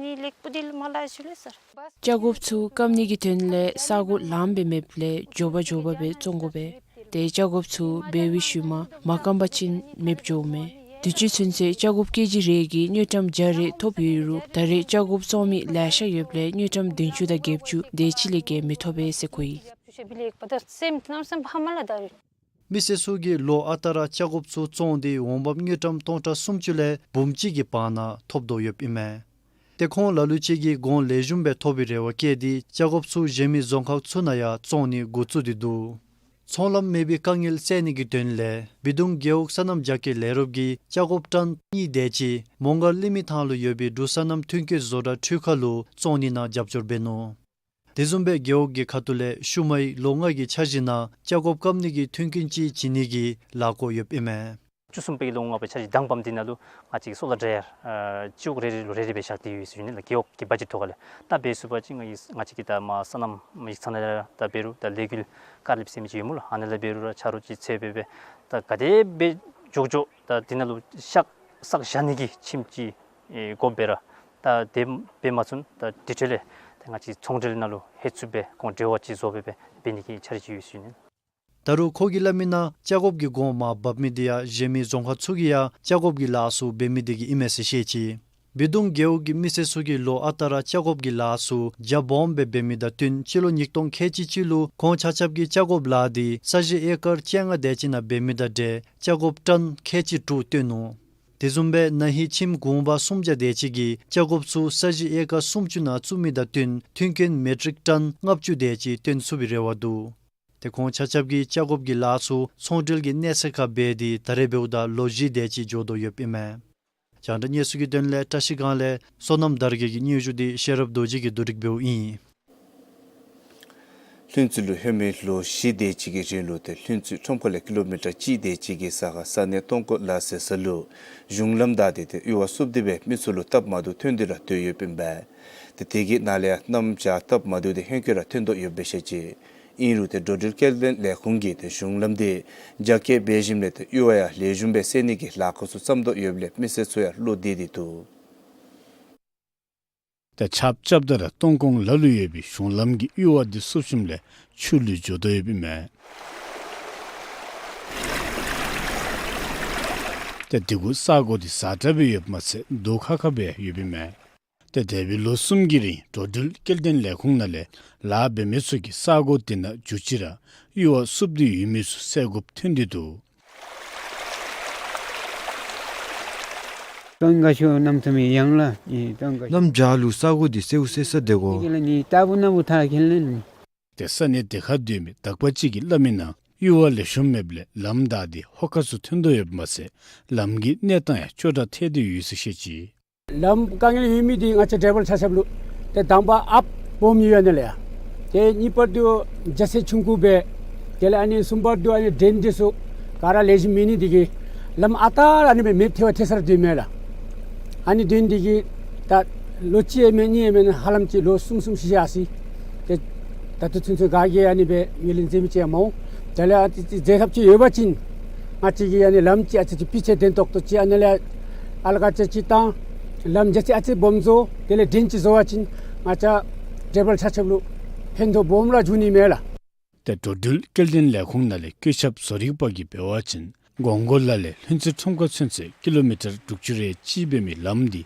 ཆ་སྒོབ་ཚུ་སྐམ་ནི་གི་དོན་ལས་ས་གོ་ལངམ་སྦེ་མེདཔ་ལས་མགྱོགས་པ་མགྱོགས་པ་སྦེ་བཙོང་དགོ་པས། ཏེ་ཆ་སྒོབ་ཚུ་འབད་བའི་ཤུལ་མ་མ་སྐམ་པ་ཅིན་མེདཔ་འགྱོཝ་མས། དུས་ཅི་ཚུན་ཚོད་ཆ་སྒོབ་ཀེ་ཇི་རེ་གིས་དངུལ་ཀྲམ་བརྒྱ་རེ་ཐོབ་ཡོད་རུང་ད་རེས་ཆ་སྒོབ་བཙོང་མི་ལེ་ཤ་ཡོདཔ་ལས་དངུལ་ཀྲམ་བདུན་ཅུ་དང་བརྒྱད་ཅུ་དེ་ཅིག་ལས་བརྒལ་མི་ཐོབ་པས་ཟེར་གོ་ཡི། མི་སེར་ཚུ་གིས་ལོ་ཨ་རྟག་ར་ཆ་སྒོབ་ཚུ་བཙོངས་ཏེ་འོང་འབབ་དངུལ་ཀྲམ་སྟོང་ཕྲག་སུམ་ཅུ་ལས་འབུམ་གཅིག་གི་བར་ན་ཐོབ་དོ་ཡོདཔ་ཨིན་མས། ཏེ་ཁོང་ལ་ལུ་ཅིག་གིས་གོང་ལེགས་ཤོམ་སྦེ་ཐོབ་པའི་རེ་བ་བསྐྱེད་དེ་ཆ་སྒོབ་ཚུ་གཞན་མི་རྫོང་ཁག་ཚུ་ནང་ཡང་བཙོང་ནི་འགོ་བཙུགས་ཏེ་འདུག། ཚོང་ལམ་མེད་པའི་དཀའ་ངལ་སེལ་ནི་གི་དོན་ལས་བི་དུང་རྒེད་འོག་སོ་ནམ་རྒྱ་སྐྱེད་ལས་རོགས་ཀྱིས་ཆ་སྒོབ་ཊཱན་གཉིས་དེ་ཅིག་མོང་སྒར་གླིང་མི་ཐང་ལུ་ཡོད་པའི་འབྲུག་སོ་ནམ་ཐོན་སྐྱེད་བཟོ་གྲྭ་འཕྲུལ་ཁང་ལུ་བཙོང་ནི་ནང་རྒྱབ་སྐྱོར་འབད་ནུག། དེ་བཟུམ་སྦེ་རྒེད་འོག་གི་ཁ་ཐུག་ལས་ཤུལ་མའི་ལོ་ལྔ་གི་འཆར་གཞི་ནང་ཆ་སྒོབ་སྐམ་ནི་གི་མཐུན་རྐྱེན་ཅིག་བྱིན་ནི་གི་ལཱ་བཀོད་ཡོདཔ་ཨིན་མས། བཅུ་གསུམ་པའི་ལོ་ངོ་པ་འཆར་གཞི་དང་པམ་འདི་ནང་ལུ་ང་བཅས་ཀྱིས་སོ་ལར་ཌྲའི་ཡར་ཨ་སྤྱི་འོག་རེ་རེ་ལུ་རེ་རེ་སྦེ་བཞག་སྟེ་ཡོད་ཟེར་ཞུ་ནི་ལགས། རྒེད་འོག་གི་བ་ཇེཊ་ཐོག་ཁ་ལས། ད་འབད་ཚུགས་པ་ཅིན་ང་བཅས་ཀྱིས་ད་མར་སོ་ནམ་ཡིག་ཚང་ནང་ད་འབད་རུང་ད་ལས་འགུལ་ཀར་ལེབ་ཟེར་མི་ཅིག་ཡོད་སྨོ་ལགས། ཨ་ནཱ་ལས་འབད་རུང་ར་ཆ་རོགས་ཅིག་འཚོལ་སྦེ་སྦེ་ད་ག་དེ་སྦེ་མགྱོགས་མགྱོགས་ད་འདི་ནང་ལུ་ཤག་བསགས་བཞག་ནི་གི་ཁྱིམ་ཅིག་ཨེ་དགོ་པས་ར། ད་དེ་འབད་མ་ཚུགས་ན་ད་དེ་འཕྲོ་ལས་ད་ང་བཅས་ཚོང་འབྲེལ་ནང་ལུ་ལྷོད་ཚུགསཔ་སྦེ་ཁོང་འབྲེལ་བ་ཅིག་བཟོ་སྦེ་སྦེ་འབད་ནི་གི་འཆར་གཞི་ཡོད་ཟེར་ཞུ་ནི། ད་རུང་ཁོ་གིས་སླབ་མི་ནང་ལྕགས་སྒོབ་ཀྱི་གོང་མར་འབབ་མི་འདི་ཡང་གཞན་མི་རྫོང་ཁག་ཚུ་གིས་ཡང་ལྕགས་སྒོབ་ཀྱི་ལཱ་ཚུ་འབད་མི་འདི་གིས་ཨིན་མས་ཟེར་བཤད་ཅི། སྦིས་སྡོང་རྒེད་འོག་གི་མི་སེར་ཚུ་གིས་ལོ་ཨ་རྟག་ར་ལྕགས་སྒོབ་ཀྱི་ལཱ་ཚུ་རྒྱ་སྦོམ་སྦེ་འབད་མི་དང་བསྟུན་སྤྱི་ལོ་ཉིས་སྟོང་ཁལ་གཅིག་གཅིག་ལུ་ཁོང་ཆ་ཁྱབ་ཀྱིས་ལྕགས་སྒོབ་ལཱ་འདི་ས་གཞི་ཨེ་ཀར་བཅོ་ལྔ་དེ་ཅིག་ནང་འབད་མི་དང་འབྲེལ་ལྕགས་སྒོབ་ཊཱན་ཁལ་གཅིག་དྲུག་བཏོན་ནུག། དེ་བཟུམ་སྦེ་ན་ཧིང་ཁྱིམ་གུང་པ་སུམ་བརྒྱ་དེ་ཅིག་གིས་ལྕགས་སྒོབ་ཚུ་ས་གཞི་ཨེ་ཀར་སུམ་ཅུ་ནང་བཙུགས་མི་དང་བསྟུན་མཐུན་རྐྱེན་མེ་ཊིག་ཊཱན་ལྔ་བཅུ་དེ་ཅིག་བཏོན་ཚུགས་པའི་རེ་བ་འདུག། ཏེ་ཁོང་ཆ་ཁྱབ་ཀྱིས་ལྕགས་སྒོབ་ཀྱི་ལཱ་ཚུ་ཚོང་འབྲེལ་གྱི་གནས་ཚད་ཁར་འབད་དེ་ད་རེས་འབདཝ་ད་ལོ་བཞི་དེ་ཅིག་འགྱོ་དོ་ཡོདཔ་ཨིན་མས། རྒྱང་བསྒྲགས་གནས་ཚུལ་གྱི་དོན་ལས་བཀྲ་ཤིས་སྒང་ལས་བསོད་ནམས་དར་རྒྱས་ཀྱི་སྙན་ཞུ་འདི་ཤེས་རབ་རྡོ་རྗེ་གིས་བསྡུ་སྒྲིག་འབདཝ་ཨིན། ལྷུན་རྩེ་ལུ་ལྷོད་མི་ལོ་བཞི་དེ་ཅིག་གི་རིང་ལུ་ཏེ་ལྷུན་རྩེ་ཁྲོམ་ཁ་ལས་ཀི་ལོ་མི་ཊར་གཅིག་དེ་ཅིག་གི་ས་ཁར་ས་གནས་སྟོང་སྐོར་ལ་ཟེར་ས་ལུ་གཞུང་ལམ་བདའ་སྟེ་ཏེ་གཡུར་བ་བསུབ་སྟེ་སྦེ་མི་ཚུ་ལུ་སྟབས་མ་བདེཝ་ཐོན་ཏེ་ར་སྡོད་ཡོདཔ་ཨིན་པས། ཏེ་དེ་གི་ནང་ལས་ཡང་གནམ་བྱཱར་སྟབས་མ་བདེཝ་འདི་ཧེང་སྐལ་ར་ཐོན་དོ་ཡོདཔ་སྦེ་བཤད་ཅི། ཨིན་རུང་ཏེ་འགྲོ་འགྲུལ་སྐྱེལ་འདྲེན་ལས་ཁུངས་ཀྱིས་ཏེ་གཞུང་ལམ་འདི་རྒྱ་སྐྱེད་འབད་ཞིནམ་ལས་ཏེ་གཡུར་བ་ཡང་ལེགས་ཤོམ་སྦེ་སེལ་ནི་གི་ལཱ་ཁག་ཚུ་བརྩམ་དོ་ཡོདཔ་ལས་མི་སེར་ཚུ་ཡང་བློ་བདེ་སྟེ་འདུག། ཏེ་ཆརཔ་རྐྱབ་ད་ར་སྟོང་ཁོངས་ལ་ལུ་ཡོད་པའི་གཞུང་ལམ་གྱི་གཡུར་བ་འདི་བསུབ་ཞིནམ་ལས་ཆུ་ལུད་འགྱོ་དོ་ཡོདཔ་ཨིན་མས། ཏེ་དེ་གུ་ས་གོ་འདི་ཟ་དྲགས་སྦེ་ཡོདཔ་མ་ཚད་རྡོ་ཁ་ཁ་སྦེ་ཡོདཔ་ཨིན་མས། ཏེ་འདས་པའི་ལོ་གསུམ་གྱི་རིང་འགྲོ་འགྲུལ་སྐྱེལ་འདྲེན་ལས་ཁུངས་ནང་ལས་ལཱ་འབད་མི་ཚུ་གིས་ས་གོ་དེ་ནང་འཛུལ་ཅི་ར་གཡུར་བ་བསུབ་སྟེ་ཡོད་མི་ཚུ་སེལ་དགོཔ་ཐོན་ཏེ་འདུག། གནམ་བྱཱར་ལུ་ས་གོ་འདི་སེལཝ་སེལ་ས་དེ་གོ། ཏེ་ས་གནས་དེ་ཁར་སྡོད་མི་དག་པ་ཅིག་གིས་སླབ་མི་ནང་གཡུར་བ་ལེགས་ཤོམ་མེདཔ་ལས་ལམ་བདའ་སྟེ་ཧོ་ཁ་ཚུ་ཐོན་དོ་ཡོདཔ་མ་ཚད་ལམ་གྱི་གནས་སྟངས་ཡང་སྐྱོ་དྲགས་ཐལ་ཏེ་ཡོད་ཟེར་བཤད་ཅི། ལམ་དཀའ་ངལ་ཡོད་མི་འདི་ང་བཅས་ཌའི་བར་ཆ་ཁྱབ་ལུ་ཏེ་དང་པ་ཨཔ་སྦོམ་ཡོད་ཨ་ནི་ལས་ཡ། ཏེ་གཉིས་པ་འདི་རྒྱ་སེར་ཆུང་ཀུ་སྦེ། དེ་ལས་ཨ་ནི་གསུམ་པ་འདི་ཨ་ནི་ཌེན་འདི་ཚུ་ག་ར་ལེགས་ཤོམ་མེད་ནི་འདི་གིས་ལམ་ཨ་རྟག་ར་ཨ་ནི་སྦེ་མེདཔ་ཐལ་བ་ཐལ་ས་ར་སྡོད་མས་ལགས། ཨ་ནི་དོན་འདི་གིས་ད་ལོ་གཅིག་ཡང་མེན་གཉིས་ཡང་མེན་ཧ་ལམ་ཅིག་ལོ་གསུམ་གསུམ་བཞི་བཞི་ཨ་ཙི། ཏེ་ད་ལྟོ་ཚུན་ཚོད་ག་གིས་ཨ་ནི་སྦེ་ངོས་ལེན་མཛད་མི་ཅིག་ཡང་མ་འོང་། དེ་ལས་ཨ་ཙི་ཅིག་མཛད་ཐབས་ཅིག་ཡོད་པ་ཅིན་ང་བཅས་ཀྱིས་ཨ་ནི་ལམ་ཅིག་ཨ་ཙི་ཅིག་སྤུས་ཚད་ལྡན་ཏོག་ཏོ་ཅིག་ཨ་ནི་ལས་ཨལ་ཀ་ཅིག་བཏང་། ལམ་རྒྱ་ཆེ་ཨ་ཙི་སྦོམ་བཟོ་དེ་ལས་ཌེན་ཅིག་བཟོ་བ་ཅིན་ང་བཅས་ཌའི་བར་ཆ་ཁྱབ་ལུ་ཕན་ཐོགས་སྦོམ་ར་འབྱུང་ནི་མས་ལགས། ཏེ་འགྲོ་འགྲུལ་སྐྱེལ་འདྲེན་ལས་ཁུངས་ནང་ལས་བཀོད་ཁྱབ་བཟོ་རིག་པ་གིས་འབད་བ་ཅིན་དགོང་མགོ་ལ་ལས་ལྷུན་རྩེ་ཁྲོམ་ཁ་ཚུན་ཚོད་ཀི་ལོ་མི་ཊར་དྲུག་ཅུ་རེ་གཅིག་འབད་མི་ལམ་འདི་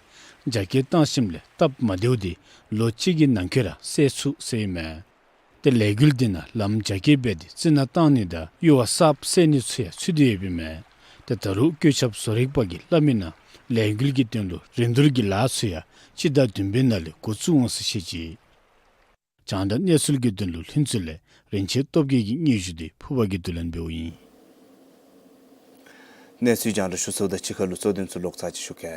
རྒྱ་སྐྱེད་བཏང་ཞིནམ་ལས་སྟབས་མ་བདེཝ་འདི་ལོ་གཅིག་གི་ནང་འཁོད་ར་སེལ་ཚུགས་ཟེར་ཨིན་མས། ཏེ་ལས་འགུལ་འདི་ནང་ལམ་རྒྱ་སྐྱེད་འབད་དེ་རྩི་ནག་བཏང་ནི་དང་གཡུར་བ་གསརཔ་སེལ་ནི་ཚུ་ཡང་ཚུད་དེ་ཡོདཔ་ཨིན་མས། ཏེ་ད་རུང་བཀོད་ཁྱབ་བཟོ་རིག་པ་གིས་སླབ་མི་ནང་ལས་འགུལ་གྱི་དོན་ལུ་རིན་བསྡུར་གྱི་ལཱ་ཚུ་ཡང་སྤྱི་ཟླ་བདུན་པའི་ནང་ལས་འགོ་བཙུགས་འོང་ཟེར་བཤད་ཅི། རྒྱང་བསྒྲགས་གནས་ཚུལ་གྱི་དོན་ལུ་ལྷུན་རྩེ་ལས་རིན་ཆེན་སྟོབས་རྒྱས་ཀྱི་སྙན་ཞུ་འདི་ཕུར་པ་གིས་བསྡུ་ལེན་འབདཝ་ཨིན། གནས་ཚུལ་རྒྱང་བསྒྲགས་ཞུ་ཚརཝ་ད་ཕྱི་ཁ་ལུ་གཙོ་དོན་ཚུ་ལོག་ཚར་ཅིག་ཞུ་གེ།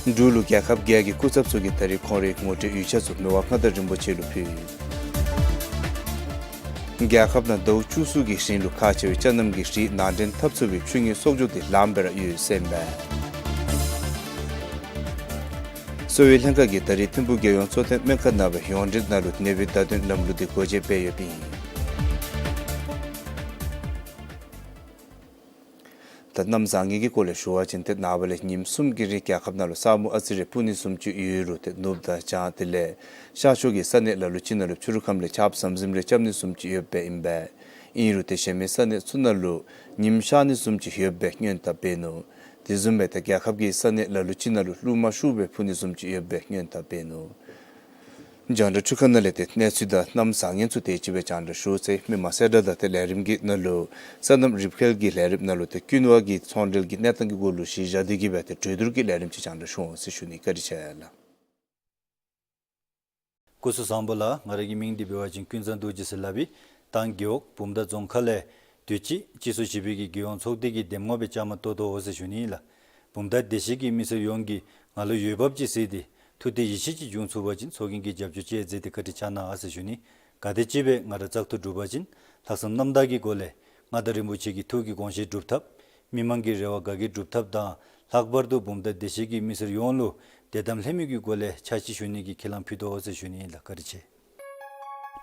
འབྲུག་ལུ་རྒྱལ་ཁབ་བརྒྱད་ཀྱི་སྐུ་ཚབ་ཚུ་གིས་ད་རིས་ཁོང་རའི་ངོ་སྤྲོད་ཡིག་ཆ་ཚུ་མི་དབང་མངའ་བདག་རིན་པོ་ཆེ་ལུ་ཕུལ། རྒྱལ་ཁབ་ནང་ཟླཝ་བཅུ་གསུམ་གྱི་རིང་ལུ་ཁག་ཆེ་བའི་ཅ་རྣམ་གྱི་རིགས་ནང་འདྲེན་འཐབ་ཚུགས་པའི་ཆུ་ངོས་གསོག་འཇོག་འདི་ལངམ་སྦེ་ར་ཡོད་ཟེར་ཨིན་པས། གསོ་བའི་ལྷན་ཁག་གིས་ད་རིས་ཐིམ་ཕུག་རྒྱལ་ཡོངས་གཙོ་བསྟེན་སྨན་ཁང་ནང་སྦེ་ཡོངས་འབྲེལ་ནང་ལུ་ནད་པའི་བརྡ་སྟོན་ལམ་ལུགས་འདི་སྒོ་འབྱེད་འབད་ཡོདཔ་ཨིན། ད་གནམ་བཟང་ངན་གྱི་སྐོར་ལས་ཞུ་བ་ཅིན་ཏེ་ནངས་པ་ལས་ཉིནམ་གསུམ་གྱི་རིང་རྒྱལ་ཁབ་ནང་ལུ་ས་སྨུག་ཨ་ཙི་རེ་སྤུབ་ནི་བཟུམ་ཅིག་ཡོད་རུང་ཏེ་ནུབ་དང་བྱང་དེ་ལས་ཤར་ཕྱོགས་ཀྱི་ས་གནས་ལ་ལུ་ཅིག་ནང་ལུ་ཕྱི་རུ་ཁམས་ལས་ཆརཔ་ཟམ་ཟིམ་རེ་རྐྱབ་ནི་བཟུམ་ཅིག་ཡོདཔ་ཨིན་པས། ཨིན་རུང་ཏེ་གཞན་མི་ས་གནས་ཚུ་ནང་ལུ་ཉིམ་ཤར་ནི་བཟུམ་ཅིག་ཡོདཔ་སྦེ་སྔོན་དཔག་འབད་ནུག། དེ་བཟུམ་སྦེ་ཏེ་རྒྱལ་ཁབ་ཀྱི་ས་གནས་ལ་ལུ་ཅིག་ནང་ལུ་རླུང་མ་ཤུགས་སྦེ་འཕུ་ནི་བཟུམ་ཅིག་ཡོདཔ་སྦེ་སྔོན་དཔག་འབད་ནུག། རྒྱང་བསྒྲགས་འཕྲུལ་ཁང་ནང་ལས་ཏེ་གནས་ཚུལ་དང་གནམ་བཟང་ངན་ཚུ་དེ་ཅིག་སྦེ་རྒྱང་བསྒྲགས་ཞུ་ཚར་ཡི། མི་མང་གསལ་བསྒྲགས་དང་ཏེ་ལས་རིམ་གྱི་ནང་ལུ་སོ་ནམ་རིག་པ་འཕེལ་གྱི་ལས་རིམ་ནང་ལུ་ཏེ་ཀུན་བ་གི་ཚོང་འབྲེལ་གྱི་གནས་སྟངས་ཀྱི་སྐོར་ལུ་གཞི་བཞག་སྟེ་གི་སྦེ་ཏེ་གྲོས་བསྡུར་གྱི་ལས་རིམ་ཅིག་རྒྱང་བསྒྲགས་ཞུ་འོང་ཟེར་ཞུ་ནི། བཀའ་དྲིན་ཆེ་ལགས། སྐུ་གཟུགས་བཟང་པོ་ལགས། ང་རའི་མིང་འདི་འབད་བ་ཅིན་ཀུན་བཟང་རྡོ་རྗེ་ཟེར་སླབ་ཨིན། ཏང་རྒེད་འོག་བུམ་ཐང་རྫོང་ཁག་ལས་དུས་ཅི་སྤྱི་ཚོགས་བཞི་པའི་གི་རྒྱལ་ཡོངས་ཚོགས་སྡེ་གི་འདེམས་ངོ་སྦེ་བཅའ་མར་གཏོགས་དོ་ཟེར་ཞུ་ནི་ལགས། བུམ་ཐང་སྡེ་བཞི་གི་མི་སེར་ཡོངས་ཀྱིས་ང་ལུ་འོས་འབབ་ཅིག་གཟིགས་ཏེ་ཐུགས་གཏད་ཡིད་ཆེས་ཅིག་བྱུང་ཚུགས་པ་ཅིན་ཚོགས་རྒྱན་གྱི་རྒྱབ་སྐྱོར་ཅིག་མཛད་དེ་བཀའ་དྲིན་བསྐྱང་གནང་ཟེར་ཞུ་ནི། ག་དེམ་ཅིག་སྦེ་ང་ར་བཙག་འཐུ་གྲུབ་པ་ཅིན་ ལྷག་བསམ་རྣམ་དག་གི་སྒོ་ལས་མངའ་བདག་རིན་པོ་ཆེ་གི་ཐུགས་ཀྱི་དགོངས་བཞེད་སྒྲུབ་ཐབས། མི་མང་གི་རེ་བ་དགའ་སྐྱིད་སྒྲུབ་ཐབས་དང་། ལྷག་པར་དུ་བུམ་ཐང་སྡེ་བཞི་གི་མི་སེར་ཡོངས་ལུ་བདེ་དམ་ལྷད་མེད་ཀྱི་སྒོ་ལས་ཕྱག་ཕྱི་ཞུ་ནི་གི་ཁས་བླངས་ཕུལ་དོ་ཟེར་ཞུ་ནི་ཨིན་ལགས། བཀའ་དྲིན་ཆེ།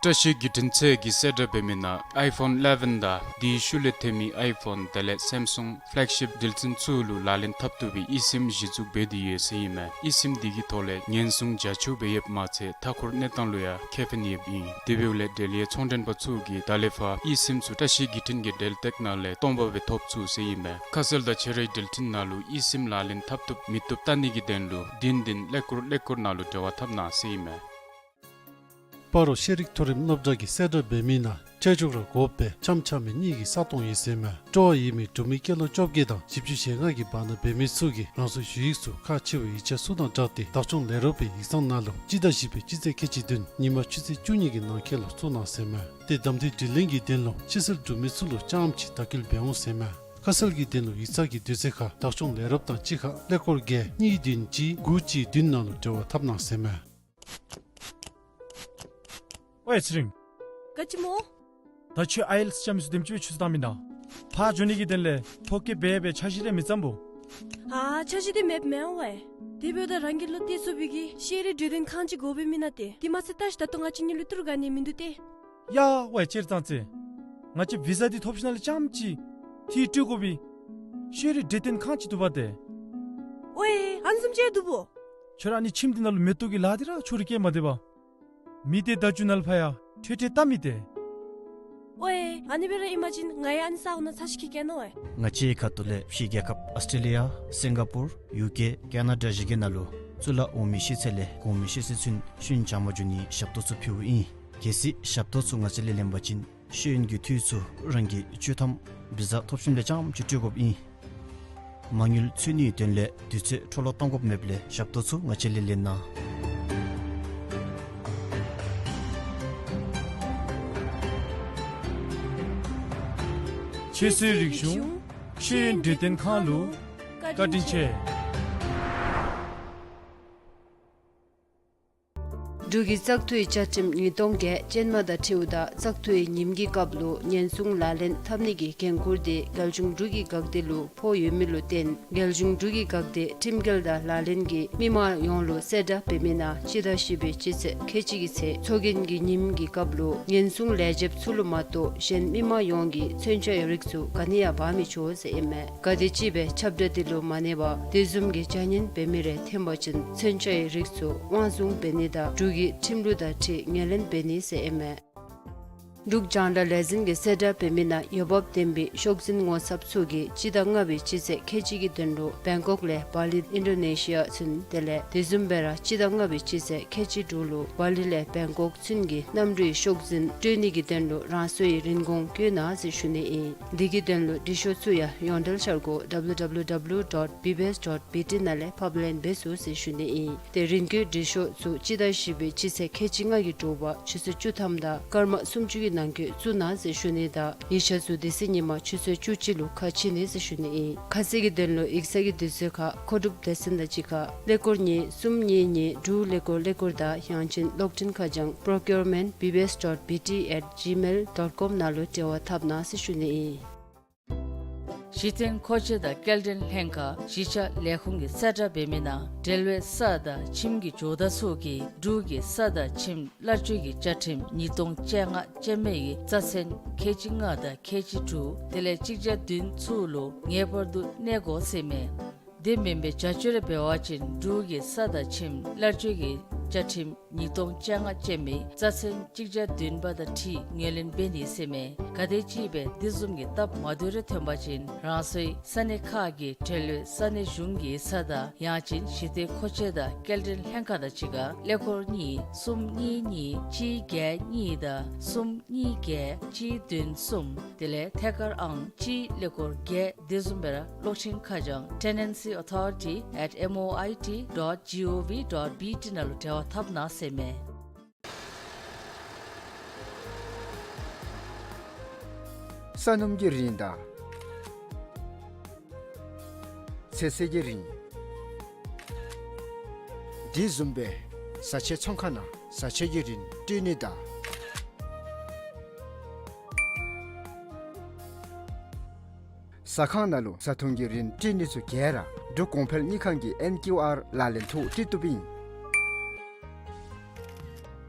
བཀྲ་ཤིས་བརྒྱུད་འཕྲིན་ཚད་ཀྱིས་གསལ་བསྒྲགས་འབད་མི་ནང་ཨའི་ཕོན་ཨི་ལེ་བཱན་དང་དེའི་ཤུལ་ལས་ཐོན་མི་ཨའི་ཕོན་དེ་ལས་སེམ་སུང་ཕེ་ལེག་ཤིཔ་འགྲུལ་འཛིན་ཚུ་ལུ་ལག་ལེན་འཐབ་བཏུབ་པའི་ཨི་སིམ་གཞི་བཙུགས་འབད་དེ་ཡོད་ཟེར་ཨིན་མས། ཨི་སིམ་འདི་གི་ཐོག་ལས་ཉེན་སྲུང་རྒྱ་ཆེཝ་སྦེ་ཡོདཔ་མ་ཚད་མཐའ་འཁོར་གནས་སྟངས་ལུ་ཡང་ཁེ་ཕན་ཡོདཔ་ཨིན། དེ་འབདཝ་ལས་འབྲེལ་ཡོད་ཚོང་མགྲོན་པ་ཚུ་གིས་ད་ལས་ཕར་ཨི་སིམ་ཚུ་བཀྲ་ཤིས་བརྒྱུད་འཕྲིན་གྱི་འབྲེལ་སྟེགས་ནང་ལས་སྟོང་པ་སྦེ་ཐོབ་ཚུགས་ཟེར་ཨིན་མས། ཁ་གསལ་དང་ཁྱད་རིག་འབྲེལ་འཕྲིན་ནང་ལུ་ཨི་སིམ་ལག་ལེན་འཐབ་བཏུབ་མི་བཏུབ་བལྟ་ནི་གི་དོན་ལུ་བདུན་བདུན་ཀླད་ཀོར་ཀླད་ཀོར་ནང་ལུ་འབྲེལ་བ་འཐབ་གནང་ཟེར་ཨིན་མས། སྤ་རོ་ཤེས་རིག་མཐོ་རིམ་སློབ་གྲྭ་གིས་གསལ་བསྒྲགས་འབད་མི་ནང་འཕྲལ་མགྱོགས་ར་དགོ་པའི་འཆམ་འཆམ་མི་གཉིས་ཀྱི་ས་སྟོང་ཡོད་ཟེར་མས། སྤྲོ་བ་ཡོད་མི་འབྲུག་མི་སྐྱེས་ལོ་བཅོ་བརྒྱད་དང་བཞི་བཅུ་ཞེ་ལྔ་གི་བར་ན་འབད་མི་ཚུ་གིས་རང་སོའི་ཞུ་ཡིག་ཚུ་ཁག་ཆེ་བའི་ཡིག་ཆ་ཚུ་དང་སྦྲགས་ཏེ་བདག་སྐྱོང་ལས་རོགས་པའི་ཡིག་ཚང་ནང་ལུ་སྤྱི་ཟླ་བཞི་པའི་སྤྱི་ཚེས་ཁལ་གཅིག་བདུན་ཉིན་མ་ཆུ་ཚོད་བཅུ་གཉིས་ཀྱི་ནང་འཁོད་ལུ་བཙུགས་གནང་ཟེར་མས། ཏེ་གདམ་འཐུའི་དྲི་ལན་གྱི་དོན་ལུ་ཕྱི་སེལ་འབྲུག་མི་ཚུ་ལུ་རྐྱངམ་ཅིག་དྭགས་སྐད་འབད་འོང་ཟེར་མས། ཁ་གསལ་གྱི་དོན་ལུ་ཡིག་ཚང་གི་དུས་ཚོད་ཁར་བདག་སྐྱོང་ལས་རོགས་དང་གཅིག་ཁར་ཀླད་ཀོར་བརྒྱད་གཉིས་བདུན་གཅིག་དགུ་གཅིག་བདུན་ནང་ལུ་འབྲེལ་བ་འཐབ་གནང་ཟེར་མས། ཝའེ་ཚེ་རིང་། ག་ཅི་སྨོ། ད་ཁྱོད་ཨའི་ཨེལ་ཊི་ཨེས་རྐྱབ་མི་ཚུ་དེམ་ཅིག་སྦེ་ཆུ་ཚོད་བཏང་མི་ད། ཕར་འགྱོ་ནི་གི་དོན་ལས་ཐོ་བཀོད་འབད་བའི་འཆར་གཞི་རེ་མི་བརྩམ་སྨོ། ཨ་འཆར་གཞི་དེ་མེདཔ་མེན་ཝའེ། དེ་འབདཝ་ད་རང་གི་བློ་གཏད་ཚུགས་པའི་གི་ཤེས་རིག་འབྲི་དོན་ཁང་ཅིག་དགོ་པའི་མི་ནང་ཏེ། དེ་མ་ཚད་ད་ཅི་ད་ལྟོ་ང་བཅས་གཉིས་ལུ་ཏི་རུ་ག་ནི་མིན་འདུག་ཏེ། ཡ་ཝའེ་ཅེར་ཙང་ཙེ། ང་བཅས་བི་ཟ་འདི་ཐོབ་ཞིནམ་ལས་རྐྱངམ་ཅིག་འཐུས་སྤྲོད་དགོ་པའི་ཤེས་རིག་འབྲི་དོན་ཁང་ཅིག་འདུག་པ་ཏེ། ཝའེ་ཨ་ནི་བཟུམ་ཅིག་འདུག་སྨོ། ཁྱོད་ར་ཨ་ནི་ཁྱིམ་འདི་ནང་ལུ་མེ་ཏོག་གི་ལཱ་འདི་ར་ཁྱོད་ར་སྐྱེལ་མ་སྡོད་པར། མི་སྡེ་བརྡ་བརྒྱུད་ནང་ལུ་ཕར་ཡང་ཁྲལ་ཁྲལ་བལྟ་མི་ཏེ། ཝའེ་ཨ་ནི་སྦེ་ར་ཨིན་པ་ཅིན་ང་ཡང་ཨ་ནི་ས་གོ་ནང་ཚར་ཅིག་འཁྱིད་གེ་ནོ་ཝའེ། ང་བཅས་ཁ་ཐུག་ལས་ཕྱི་རྒྱལ་ཁབ་ཨཱོས་ཊྲེ་ལི་ཡ་སིང་ག་པུར་ཡུ་ཀེ་ཀེ་ན་ཌ་བཞི་གི་ནང་ལུ་གཙུག་ལག་འོག་མའི་ཤེས་ཚད་ལས་གོང་མའི་ཤེས་ཚད་ཚུན་ཤེས་ཡོན་སྦྱང་བར་འགྱོ་ནིའི་ཞབས་ཏོག་ཚུ་ཕུལཝ་ཨིན། གལ་སྲིད་ཞབས་ཏོག་ཚུ་ང་བཅས་ལས་ལེན་པ་ཅིན་ཤེས་ཡོན་གྱི་འཐུས་ཚུ་རང་གི་བཅུ་ཐམ་བི་ཟ་ཐོབ་ཞིནམ་ལས་རྐྱངམ་ཅིག་སྤྲོད་དགོཔ་ཨིན། མ་དངུལ་འཚོལ་ནིའི་དོན་ལས་དུས་ཚོད་འཕྲོ་བརླག་གཏང་དགོཔ་མེདཔ་ལས་ཞབས་ཏོག་ཚུ་ང་བཅས་ལས་ལེན་གནང་། ཁྱེད་ཚུའི་རིག་གཞུང་ཤེས་ཡོན་འབྲི་དོན་ཁང་ལུ་བཀའ་དྲིན་ཆེ། འབྲུག་གི་བཙག་འཐུའི་བཅའ་ཁྲིམས་ཉིས་སྟོང་བརྒྱད་ཅན་མ་དང་འཁྲིལཝ་ད་བཙག་འཐུའི་ཉིནམ་གྱི་སྐབས་ལུ་ཉེན་སྲུང་ལག་ལེན་འཐབ་ནི་གི་འགན་ཁུར་དེ་རྒྱལ་གཞུང་འབྲུག་གི་འགག་སྡེ་ལུ་ཕོག་ཡོད་མི་ལུ་བརྟེན་རྒྱལ་གཞུང་འབྲུག་གི་འགག་སྡེ་ཁྲིམས་འགལ་དང་ལག་ལེན་གྱི་མི་མང་ཡོངས་ལུ་གསལ་བསྒྲགས་འབད་མི་ནང་སྤྱི་ཟླ་བཞི་པའི་སྤྱི་ཚེས་ཁལ་གཅིག་གི་ཚེ་ཚོགས་རྒྱན་གྱི་ཉིནམ་གྱི་སྐབས་ལུ་ཉེན་སྲུང་ལས་བྱེདཔ་ཚུ་ལུ་མ་གཏོགས་གཞན་མི་མང་ཡོངས་ཀྱིས་མཚོན་ཆའི་རིགས་ཚུ་ག་ནི་ཡང་འབག་མི་ཆོག་ཟེར་ཨིན་མས། ག་དེམ་ཅིག་སྦེ་ཁྱབ་བསྒྲགས་དེ་ལུ་མ་གནས་པར་དེ་བཟུམ་གྱི་བྱ་ངན་འབད་མི་རེ་ཐོན་པ་ཅིན་མཚོན་ཆའི་རིགས་ཚུ་དབང་བཟུང་འབད་ནི་དང་འབྲུག་གི་ཁྲིམས་ལུགས་དང་འཁྲིལ་ངོས་ལེན་འབད་ནི་ཟེར་ཨིན་མས། འབྲུག་རྒྱང་བསྒྲགས་ལས་འཛིན་གྱིས་གསལ་བསྒྲགས་འབད་མི་ནང་འོས་འབབ་ལྡན་པའི་ཤོག་འཛིན་ངོ་ཚབ་ཚུ་གིས་སྤྱི་ཟླ་ལྔ་པའི་སྤྱི་ཚེས་ཁལ་གཅིག་གི་དོན་ལུ་བེང་ཀོག་ལས་བ་ལི་ཨིན་ཌོ་ནེ་ཤི་ཡ་ཚུན་དེ་ལས་དེ་བཟུམ་སྦེ་ར་སྤྱི་ཟླ་ལྔ་པའི་སྤྱི་ཚེས་ཁལ་གཅིག་དྲུག་ལུ་བ་ལི་ལས་བེང་ཀོག་ཚུན་གྱི་གནམ་གྲུའི་ཤོག་འཛིན་སྤྲོད་ནི་གི་དོན་ལུ་རང་སོའི་རིན་གོང་བཀོད་གནང་ཟེར་ཞུ་ནི་ཨིན། འདི་གི་དོན་ལུ་འབྲི་ཤོག་ཚུ་ཡང་ཡོངས་འབྲེལ་འཆར་སྒོ་ཌབ་ལུ་ཌབ་ལུ་ཌབ་ལུ་ཌོཊ་བི་བི་ཨེསི་ཌོཊ་བི་ཊི་ནང་ལས་ཕབ་ལེན་འབད་ཚུགས་ཟེར་ཞུ་ནི་ཨིན། ཏེ་རིན་བཀོད་འབྲི་ཤོག་ཚུ་སྤྱི་ཟླ་བཞི་པའི་སྤྱི་ཚེས་ཁལ་གཅིག་ལྔ་གི་དྲོ་པ་ཆུ་ཚོད་བཅུ་ཐམ་དང་སྐར་མ་སུམ་ཅུ་གི་ནང་འཁོད་བཙུགས་གནང་ཟེར་ཞུ་ནི་དང་ཡིག་ཆ་ཚུ་དེ་ཚེ་ཉིན་མ་ཆུ་ཚོད་བཅུ་གཅིག་ལུ་ཁ་ཕྱེ་ནི་ཟེར་ཞུ་ནི་ཨིན། ཁ་གསལ་གྱི་དོན་ལུ་ཡིག་ཚང་གི་དུས་ཚོད་ཁར་མཁོ་སྒྲུབ་སྡེ་ཚན་དང་གཅིག་ཁར་ཀླད་ཀོར་གཉིས་གསུམ་གཉིས་གཉིས་དྲུག་ཀླད་ཀོར་ཀླད་ཀོར་དང་ཡང་ཅིན་གློག་འཕྲིན་ཁ་བྱང་procurement B B S dot B T at gmail dot com ནང་ལུ་འབྲེལ་བ་འཐབ་གནང་ཟེར་ཞུ་ནི་ཨིན། གཞི་རྟེན་མཁོ་ཆས་དང་སྐྱེལ་འདྲེན་ལྷན་ཁག་གཞིས་ཆགས་ལས་ཁུངས་ཀྱིས་གསལ་བསྒྲགས་འབད་མི་ནང་འབྲེལ་བའི་ས་དང་ཁྱིམ་གྱི་ཇོ་བདག་ཚུ་གིས་འབྲུག་གི་ས་དང་ཁྱིམ་གླར་སྤྱོད་ཀྱི་བཅའ་ཁྲིམས་ཉིས་སྟོང་བཅོ་ལྔ་ཅན་མའི་རྩ་ཚན་ཁལ་གཅིག་ལྔ་དང་ཁལ་གཅིག་དྲུག་དེ་ལས་གཅིག་བརྒྱ་བདུན་ཚུ་ལུ་ངེས་པར་དུ་གནས་དགོ་ཟེར་མས། དེ་མེན་པའི་བྱ་སྤྱོད་རེ་འབད་བ་ཅིན་འབྲུག་གི་ས་དང་ཁྱིམ་གླར་སྤྱོད་ཀྱི་བཅའ་ཁྲིམས་ཉིས་སྟོང་བཅོ་ལྔ་ཅན་མའི་རྩ་ཚན་གཅིག་བརྒྱ་བདུན་པ་དང་འཁྲིལ་ངོས་ལེན་འབད་ནི་ཟེར་མས། ག་དེམ་ཅིག་སྦེ་དེ་བཟུམ་གྱི་སྟབས་མ་བདེཝ་རེ་ཐོན་པ་ཅིན་རང་སོའི་ས་གནས་ཁག་གི་འབྲེལ་ཡོད་ས་གནས་གཞུང་གི་ས་དང་ཡང་ཅིན་གཞི་རྟེན་མཁོ་ཆས་དང་སྐྱེལ་འདྲེན་ལྷན་ཁག་དང་གཅིག་ཁར་ཀླད་ཀོར་གཉིས་གསུམ་གཉིས་གཉིས་གཅིག་བརྒྱད་གཉིས་དང་གསུམ་གཉིས་བརྒྱད་གཅིག་བདུན་གསུམ་དེ་ལས་ཐད་ཀར་ཨང་གཅིག་ཀླད་ཀོར་བརྒྱད། དེ་བཟུམ་སྦེ་ར་གློག་འཕྲིན་ཁ་བྱང་tenancy authority at M O I T dot G O V dot B T ནང་ལུ་འབྲེལ་བ་འཐབ་གནང་ཟེར་མས། ས་སྣུམ་གྱི་རིན་དང་ཚོད་བསྲེ་གི་རིན། དེ་བཟུམ་སྦེ་བཟའ་ཆས་ཚོང་ཁང་ནང་བཟའ་ཆས་ཀྱི་རིན་སྤྲོད་ནི་དང་། ཟ་ཁང་ནང་ལུ་བཟའ་འཐུང་གི་རིན་སྤྲོད་ནི་ཚུ་ག་ར་འབྲུག་གོང་འཕེལ་དངུལ་ཁང་གི་ཨེན་ཀིའུ་ཨར་ལག་ལེན་ཐོག་སྤྲོད་བཏུབ་ཨིན།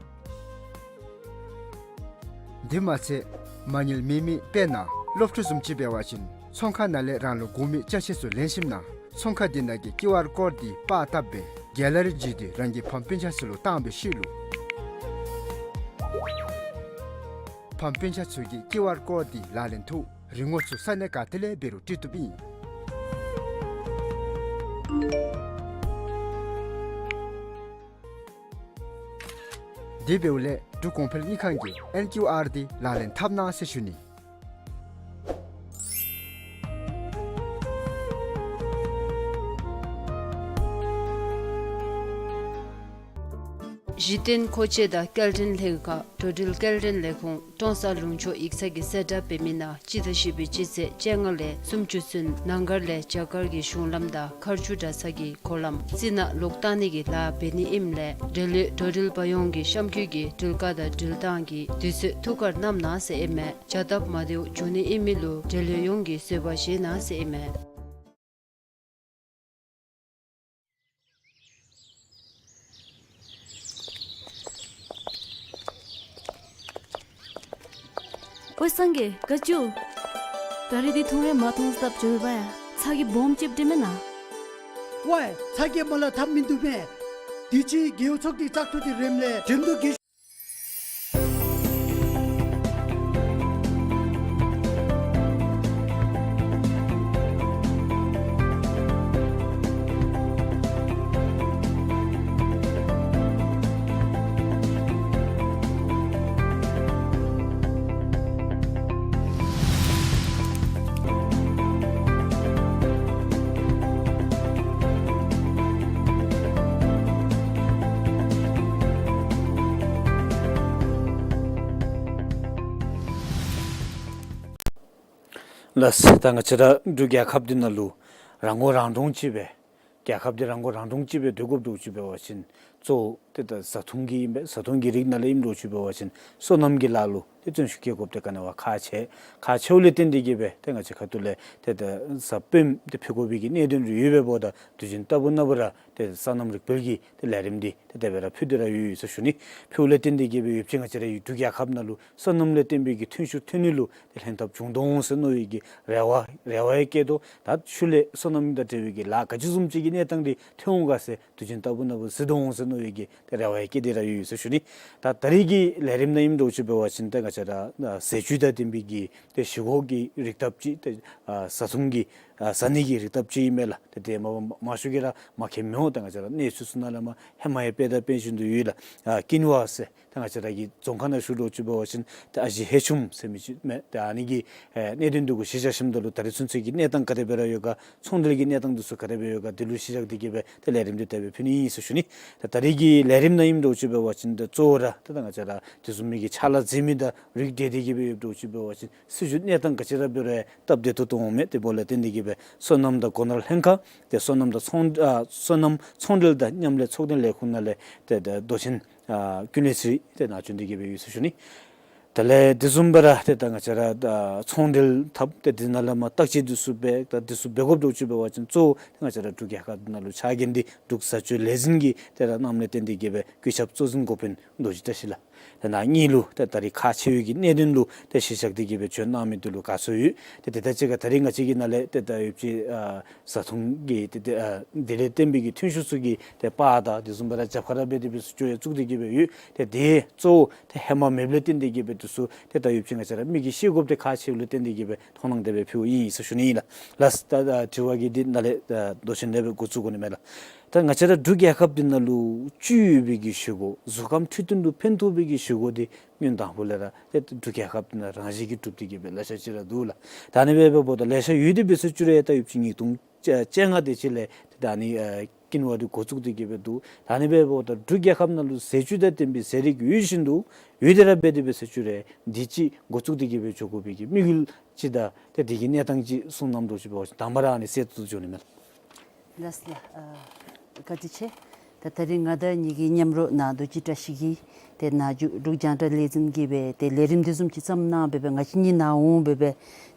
དེ་མ་ཚད་མ་དངུལ་མེད་མི་དཔེར་ན་སློབ་ཕྲུག་བཟུམ་ཅིག་འབད་བ་ཅིན་ཚོང་ཁང་ནང་ལས་རང་ལུ་དགོ་མི་ཅ་ཆས་ཚུ་ལེན་ཞིནམ་ན་ཚོང་ཁང་དེ་ནང་གི་ཀིའུ་ཨར་ཀོཌ་འདི་པར་བཏབ་སྦེ་གེ་ལ་རི་བརྒྱུད་དེ་རང་གི་ཕམ་སྤུན་ཆ་ཚུ་ལུ་བཏང་བའི་ཤུལ་ལུ་ཕམ་སྤུན་ཆ་ཚུ་གིས་ཀིའུ་ཨར་ཀོཌ་འདི་ལག་ལེན་ཐོག་རིན་གོང་ཚུ་ས་གནས་ག་ཏེ་ལས་འབད་རུང་སྤྲོད་བཏུབ་ཨིན། དེ་འབདཝ་ལས་འབྲུག་གོང་འཕེལ་དངུལ་ཁང་གི་ཨེན་ཀིའུ་ཨར་འདི་ལག་ལེན་འཐབ་གནང་ཟེར་ཞུ་ནི། གཞི་རྟེན་མཁོ་ཆས་དང་སྐྱེལ་འདྲེན་ལྷན་ཁག་འགྲོ་འགྲུལ་སྐྱེལ་འདྲེན་ལས་ཁུངས་ཀྲོང་གསར་ལུང་ཕྱོགས་ཡིག་ཚང་གི་གསལ་བསྒྲགས་འབད་མི་ནང་སྤྱི་ཟླ་བཞི་པའི་སྤྱི་ཚེས་བཅོ་ལྔ་ལས་སུམ་ཅུ་ཚུན་ནང་སྒར་ལས་རྒྱ་གར་གྱི་གཞུང་ལམ་དང་མཁར་ཆུ་གྲྭ་ཚང་གི་སྒོ་ལམ་རྩི་ནག་ལོག་བཏང་ནི་གི་ལཱ་འབད་ནི་ཨིནམ་ལས་འབྲེལ་ཡོད་འགྲོ་འགྲུལ་པ་ཡོངས་ཀྱིས་གཤམ་འཁོད་ཀྱི་འགྲུལ་བཀག་དང་འགྲུལ་བཏང་གི་དུས་ཚོད་ཐུགས་ཁར་བསྣམ་གནང་ཟེར་ཨིན་མས། བྱ་སྟབས་མ་བདེཝ་འབྱུང་ནི་ཨིན་མི་ལུ་འབྲེལ་ཡོད་ཡོངས་ཀྱིས་བཟོད་པ་བཞེས་གནང་ཟེར་ཨིན་མས། ཨོ་སངས་རྒྱས་དགའ་བཅུ། ད་རིས་འདི་འཐུང་རན་མ་འཐུང་སྟབས་བྱོས་པ་ཡ། ཚ་གྱང་སྦོམ་ཅིག་འདྲེན་མེན་ན། ཝའི་ཚ་གྱང་མ་ལ་ཐབས་མིན་འདུག་མེན། དུས་ཅི་རྒེད་འོག་ཚོགས་སྡེ་བཙག་འཐུ་འདི་རནམ་ལས་འགྲན་བསྡུར་རྒྱས། ལགས། ད་ང་བཅས་ར་འབྲུག་རྒྱལ་ཁབ་འདི་ནང་ལུ་རང་མགོ་རང་འདྲོངས་ཅིག་སྦེ་རྒྱལ་ཁབ་འདི་རང་མགོ་རང་འདྲོངས་ཅིག་སྦེ་སྡོད་དགོཔ་འདྲཝ་ཅིག་འབད་བ་ཅིན་གཙོ་བོ་ཏེ་ད་བཟའ་འཐུང་གི་ཨིན་པས། བཟའ་འཐུང་གི་རིགས་ནང་ལས་ཨིནམ་འདྲཝ་ཅིག་འབད་བ་ཅིན་སོ་ནམ་གྱི་ལཱ་ལུ་ཏེ་བརྩོན་ཤུགས་བསྐྱེད་དགོཔ་འདི་ག་ནི་བ་ཁག་ཆེ། ཁག་ཆེཝ་ལས་བརྟེན་ཏེ་གིས་སྦེ་ཏེ་ང་བཅས་ཁ་ཐུག་ལས་ཏེ་ད་བཟའ་སྤེནམ་འདི་ཕུལ་དགོ་པའི་གི་གནད་དོན་རེ་ཡོདཔ་འབདཝ་ད་དུས་རྒྱུན་ལྟ་བུ་ན་བུ་ར་ཏེ་སོ་ནམ་རིག་སྤེལ་གྱི་ཏེ་ལས་རིམ་འདི་ཏེ་དེ་སྦེ་ར་ཕུལ་ཏེ་ར་ཡོད་ཡོད་ཟེར་ཞུ་ནི། ཕུལཝ་ལས་བརྟེན་ཏེ་གིས་སྦེ་ཡོདཔ་ཅིག་ང་བཅས་ར་འབྲུག་རྒྱལ་ཁབ་ནང་ལུ་སོ་ནམ་ལས་བརྟེན་པའི་གི་ཐོན་ཤུགས་ཐོན་ནུས་ལུ་ཏེ་ལྷན་ཐབས་བྱུང་དོ་འོང་ཟེར་མནོ་བའི་གི་རེ་བ་རེ་བ་ཡང་བསྐྱེད་དོ། ད་ཤུལ་ལས་སོ་ནམ་དང་འབྲེལ་བའི་གི་ལཱ་ག་ཅི་བཟུམ་ཅིག་གི་གནས་སྟངས་འདི་ཐོན་འོང་ག་ཟེར་དུས་རྒྱུན་ལྟ་བུ་ན་བུ་གཟིགས་དོ་འོང་ཟེར་མནོ་བའི་གི་ཏེ་རེ་བ་ཡང་བསྐྱེད་དེ་ར་ཡོད་ཡོད་ཟེར་ཞུ་ནི། ད་ད་རིས་ཀྱི་ལས་རིམ་ནང་ཨིནམ་འདྲཝ་ཅིག་འབད་བ་ཅིན་ཏེ་ང་བཅས་ར་ཟས་བཅུད་དང་ལྡན་པའི་གི་ཏེ་བཞེས་སྒོ་གི་རིགས་ཐམས་ཅད་ཏེ་ཨ་བཟའ་འཐུང་གི་ཨ་བཟའ་ནི་གི་རིགས་ཐམས་ཅད་ཨིན་མས་ལགས། ཏེ་དེ་མ་མ་ཤོས་ཀྱི་ར་མ་མཁྱེན་མི་འོང་། ཏེ་ང་བཅས་ར་གནས་ཚུལ་ཚུ་ནང་ལས་མར་ཧེ་མ་ཡང་དཔེ་དང་དཔེ་བཞིན་དུ་ཡོད་ལགས། ཨ་ཀིན་ཝ་ཟེར་ཏེ་ང་བཅས་ར་གི་རྫོང་ཁ་ནང་ཞུ་འདྲཝ་ཅིག་འབད་བ་ཅིན་ཏེ་ཨ་ཞེ་ཧེ་ཆུམ་ཟེར་མི་ཅིག་མས། ཏེ་ཨ་ནི་གི་ཨེ་གནད་དོན་འདི་གུ་གཞི་བཞག་ཞིནམ་ད་ལུ་ད་རིས་ཚུན་ཚོད་ཀྱི་གནས་སྟངས་ག་དེ་སྦེ་ར་ཡོད་ག། ཚོང་འབྲེལ་གྱི་གནས་སྟངས་འདི་ཚུ་ག་དེ་སྦེ་ཡོད་ག། འདི་ལུ་གཞི་བཞག་སྟེ་གིས་སྦེ་ཏེ་ལས་རིམ་འདི་དེ་སྦེ་ཕུལ་ནི་ཨིན་ཟེར་ཞུ་ནི། ད་ད་རིས་ཀྱི་ལས་རིམ་ནང་ཨིནམ་འདྲཝ་ཅིག་འབད་བ་ཅིན་ཏེ་གཙོ་བོ་ར་ཏེ་ད་ང་བཅས་ར་དེ་བཟུམ་མའི་གི་ཕྱག་ལཱ་མཛད་མི་དང་རིགས་བསྒྲེས་ཏེ་གིས་སྦེ་ཡོདཔ་འདྲཝ་ཅིག་འབད་བ་ཅིན་སྲིད་བྱུས་གནས་སྟངས་ག་ཅི་ར་འབད་རུང་ཡང་སྟབས་བདེ་ཏོག་ཏོ་འོང་མས། དེ་འབདཝ་ལས་བརྟེན་ཏེ་གིས་སྦེ་སོ་ནམ་དང་སྒོ་ནོར་ལྷན་ཁག་ཏེ་སོ་ནམ་དང་ཚོང་ཨ་སོ་ནམ་ཚོང་འབྲེལ་དང་མཉམ་ལས་ཚོགས་སྡེ་ལས་ཁུངས་ནང་ལས་ཏེ་ཏེ་མདོ་ཆེན་ཨ་ཀུན་ལེགས་ཚེ་རིང་ཏེ་ནཱ་བྱོན་ཏེ་གིས་སྦེ་ཡོད་ཟེར་ཞུ་ནི། དེ་ལས་དེ་བཟུམ་སྦེ་ར་ཏེ་ད་ང་བཅས་ར་ཨ་ཚོང་འབྲེལ་འཐབ་ཏེ་དེ་ནང་ལས་མར་བརྟག་དཔྱད་འདི་ཚུ་འབད་ད་འདི་ཚུ་འབད་དགོཔ་འདྲཝ་ཅིག་འབད་བ་ཅིན་གཙོ་བོ་ཏེ་ང་བཅས་ར་འབྲུག་རྒྱལ་ཁབ་ནང་ལུ་ཕྱག་འགན་འདི་འབྲུག་བཟའ་སྤྱོད་ལས་འཛིན་གྱིས་ཏེ་ར་གནངམ་ལས་བརྟེན་ཏེ་གིས་སྦེ་བཀོད་ཁྱབ་གཙོ་འཛིན་འགོ་དཔོན་རྡོ་རྗེ་བཀྲ་ཤིས་ལགས། ཏེ་ནཱ་གཉིས་ལུ་ཏེ་ད་རིས་ཁག་ཆེ་བའི་གི་གནད་དོན་ལུ་ཏེ་གཞི་བཞག་སྟེ་གིས་སྦེ་བྱོན་གནང་མི་འདི་ལུ་དགའ་ཚོར་ཡོད། ཏེ་དེ་དང་གཅིག་ཁར་ད་རིས་ང་བཅས་ཀྱི་ནང་ལས་ཏེ་ད་ཡོདཔ་ཅིག་ཨ་བཟའ་འཐུང་གི་ཏེ་ཏེ་ཨ་དེ་ལས་བརྟེན་པའི་གི་ཐོན་ཤུགས་ཚུ་གི་ཏེ་པར་དང་དེ་བཟུམ་སྦེ་ར་རྒྱབ་ཁར་ར་འབད་དེ་སྦེ་ཚུ་ཅིག་ཡང་བཙུགས་ཏེ་གིས་སྦེ་ཡོད། ཏེ་དེ་གཙོ་བོ་ཏེ་ཧེ་མ་མེདཔ་ལས་བརྟེན་ཏེ་གིས་སྦེ་འདི་ཚུ་ཏེ་ད་ཡོདཔ་ཅིག་ང་བཅས་ར་མི་གིས་ཤེས་དགོཔ་འདི་ཁག་ཆེཝ་ལས་བརྟེན་ཏེ་གིས་སྦེ་མཐོང་སྣང་དེ་སྦེ་ཕུལཝ་ཨིན་ཟེར་ཞུ་ནི་ཨིན་ལགས། ལགས། ད་ད་དྲི་བ་གི་འདི་ནཱ་ལས་ད་མདོ་ཆེན་ལས་སྦེ་འགོ་བཙུགས་དགོ་ནི་མས་ལགས། ད་ང་བཅས་ར་འབྲུག་རྒྱལ་ཁབ་འདི་ནང་ལུ་བཅུད་ཡོད་པའི་གི་བཞེས་སྒོ་གཟུགས་ཁམས་འཕྲོད་བསྟེན་ལུ་ཕན་ཐོགས་པའི་གི་བཞེས་སྒོ་འདི་སྔོན་དང་པོ་ལས་ར་ཏེ་འབྲུག་རྒྱལ་ཁབ་འདི་ནང་རང་བཞིན་གྱིས་གྲུབ་སྟེ་གིས་སྦེ་ལེ་ཤ་ཅིག་ར་འདུག་ལགས། ད་ཨ་ནི་སྦེ་འབདཝ་ད་ལེ་ཤ་ཡོད་དེ་འབད་ཟེར་བཅུག་རུང་ཡང་ད་ཡོདཔ་ཅིག་ཉིས་སྟོང་བཅོ་ལྔ་དེ་ཅིག་ལས་ཏེ་ད་ཨ་ནི་ཨ་ཀིན་ཝ་འདི་འགོ་བཙུགས་ཏེ་གིས་སྦེ་འདུག། ད་ཨ་ནི་སྦེ་འབདཝ་ད་འབྲུག་རྒྱལ་ཁབ་ནང་ལུ་ཟས་བཅུད་དང་ལྡན་པའི་ཟས་རིགས་ཡོད་བཞིན་དུ་ཡོད་དེ་ར་འབད་དེ་འབད་ཟེར་བཅུག་རུང་འདི་ཅིག་འགོ་བཙུགས་ཏེ་གིས་སྦེ་འགྱོ་དགོ་པའི་གི་དམིགས་ཡུལ་ཅིག་དང་ཏེ་དེ་གི་གནས་སྟངས་ཅིག་གསུང་གནངམ་འདྲཝ་ཅིག་འབད་བ་ཅིན་དང་པ་ར་ཨ་ནི་གསལ་ཏོག་ཏོ་འགྱོ་ནི་མས་ལགས། ལགས་ལགས། ཨ་བཀའ་དྲིན་ཆེ། ད་ད་རིས་ང་དང་ངེ་གི་མཉམ་རོགས་ནཱ་རྡོ་རྗེ་བཀྲ་ཤིས་ཀྱིས་ཏེ་ནཱ་འབྲུག་འབྲུག་རྒྱང་བསྒྲགས་ལས་འཛིན་གྱིས་སྦེ་ཏེ་ལས་རིམ་འདི་བཟུམ་ཅིག་བརྩམས་གནང་སྦེ་སྦེ་ང་བཅས་གཉིས་ནཱ་འོང་སྦེ་སྦེ་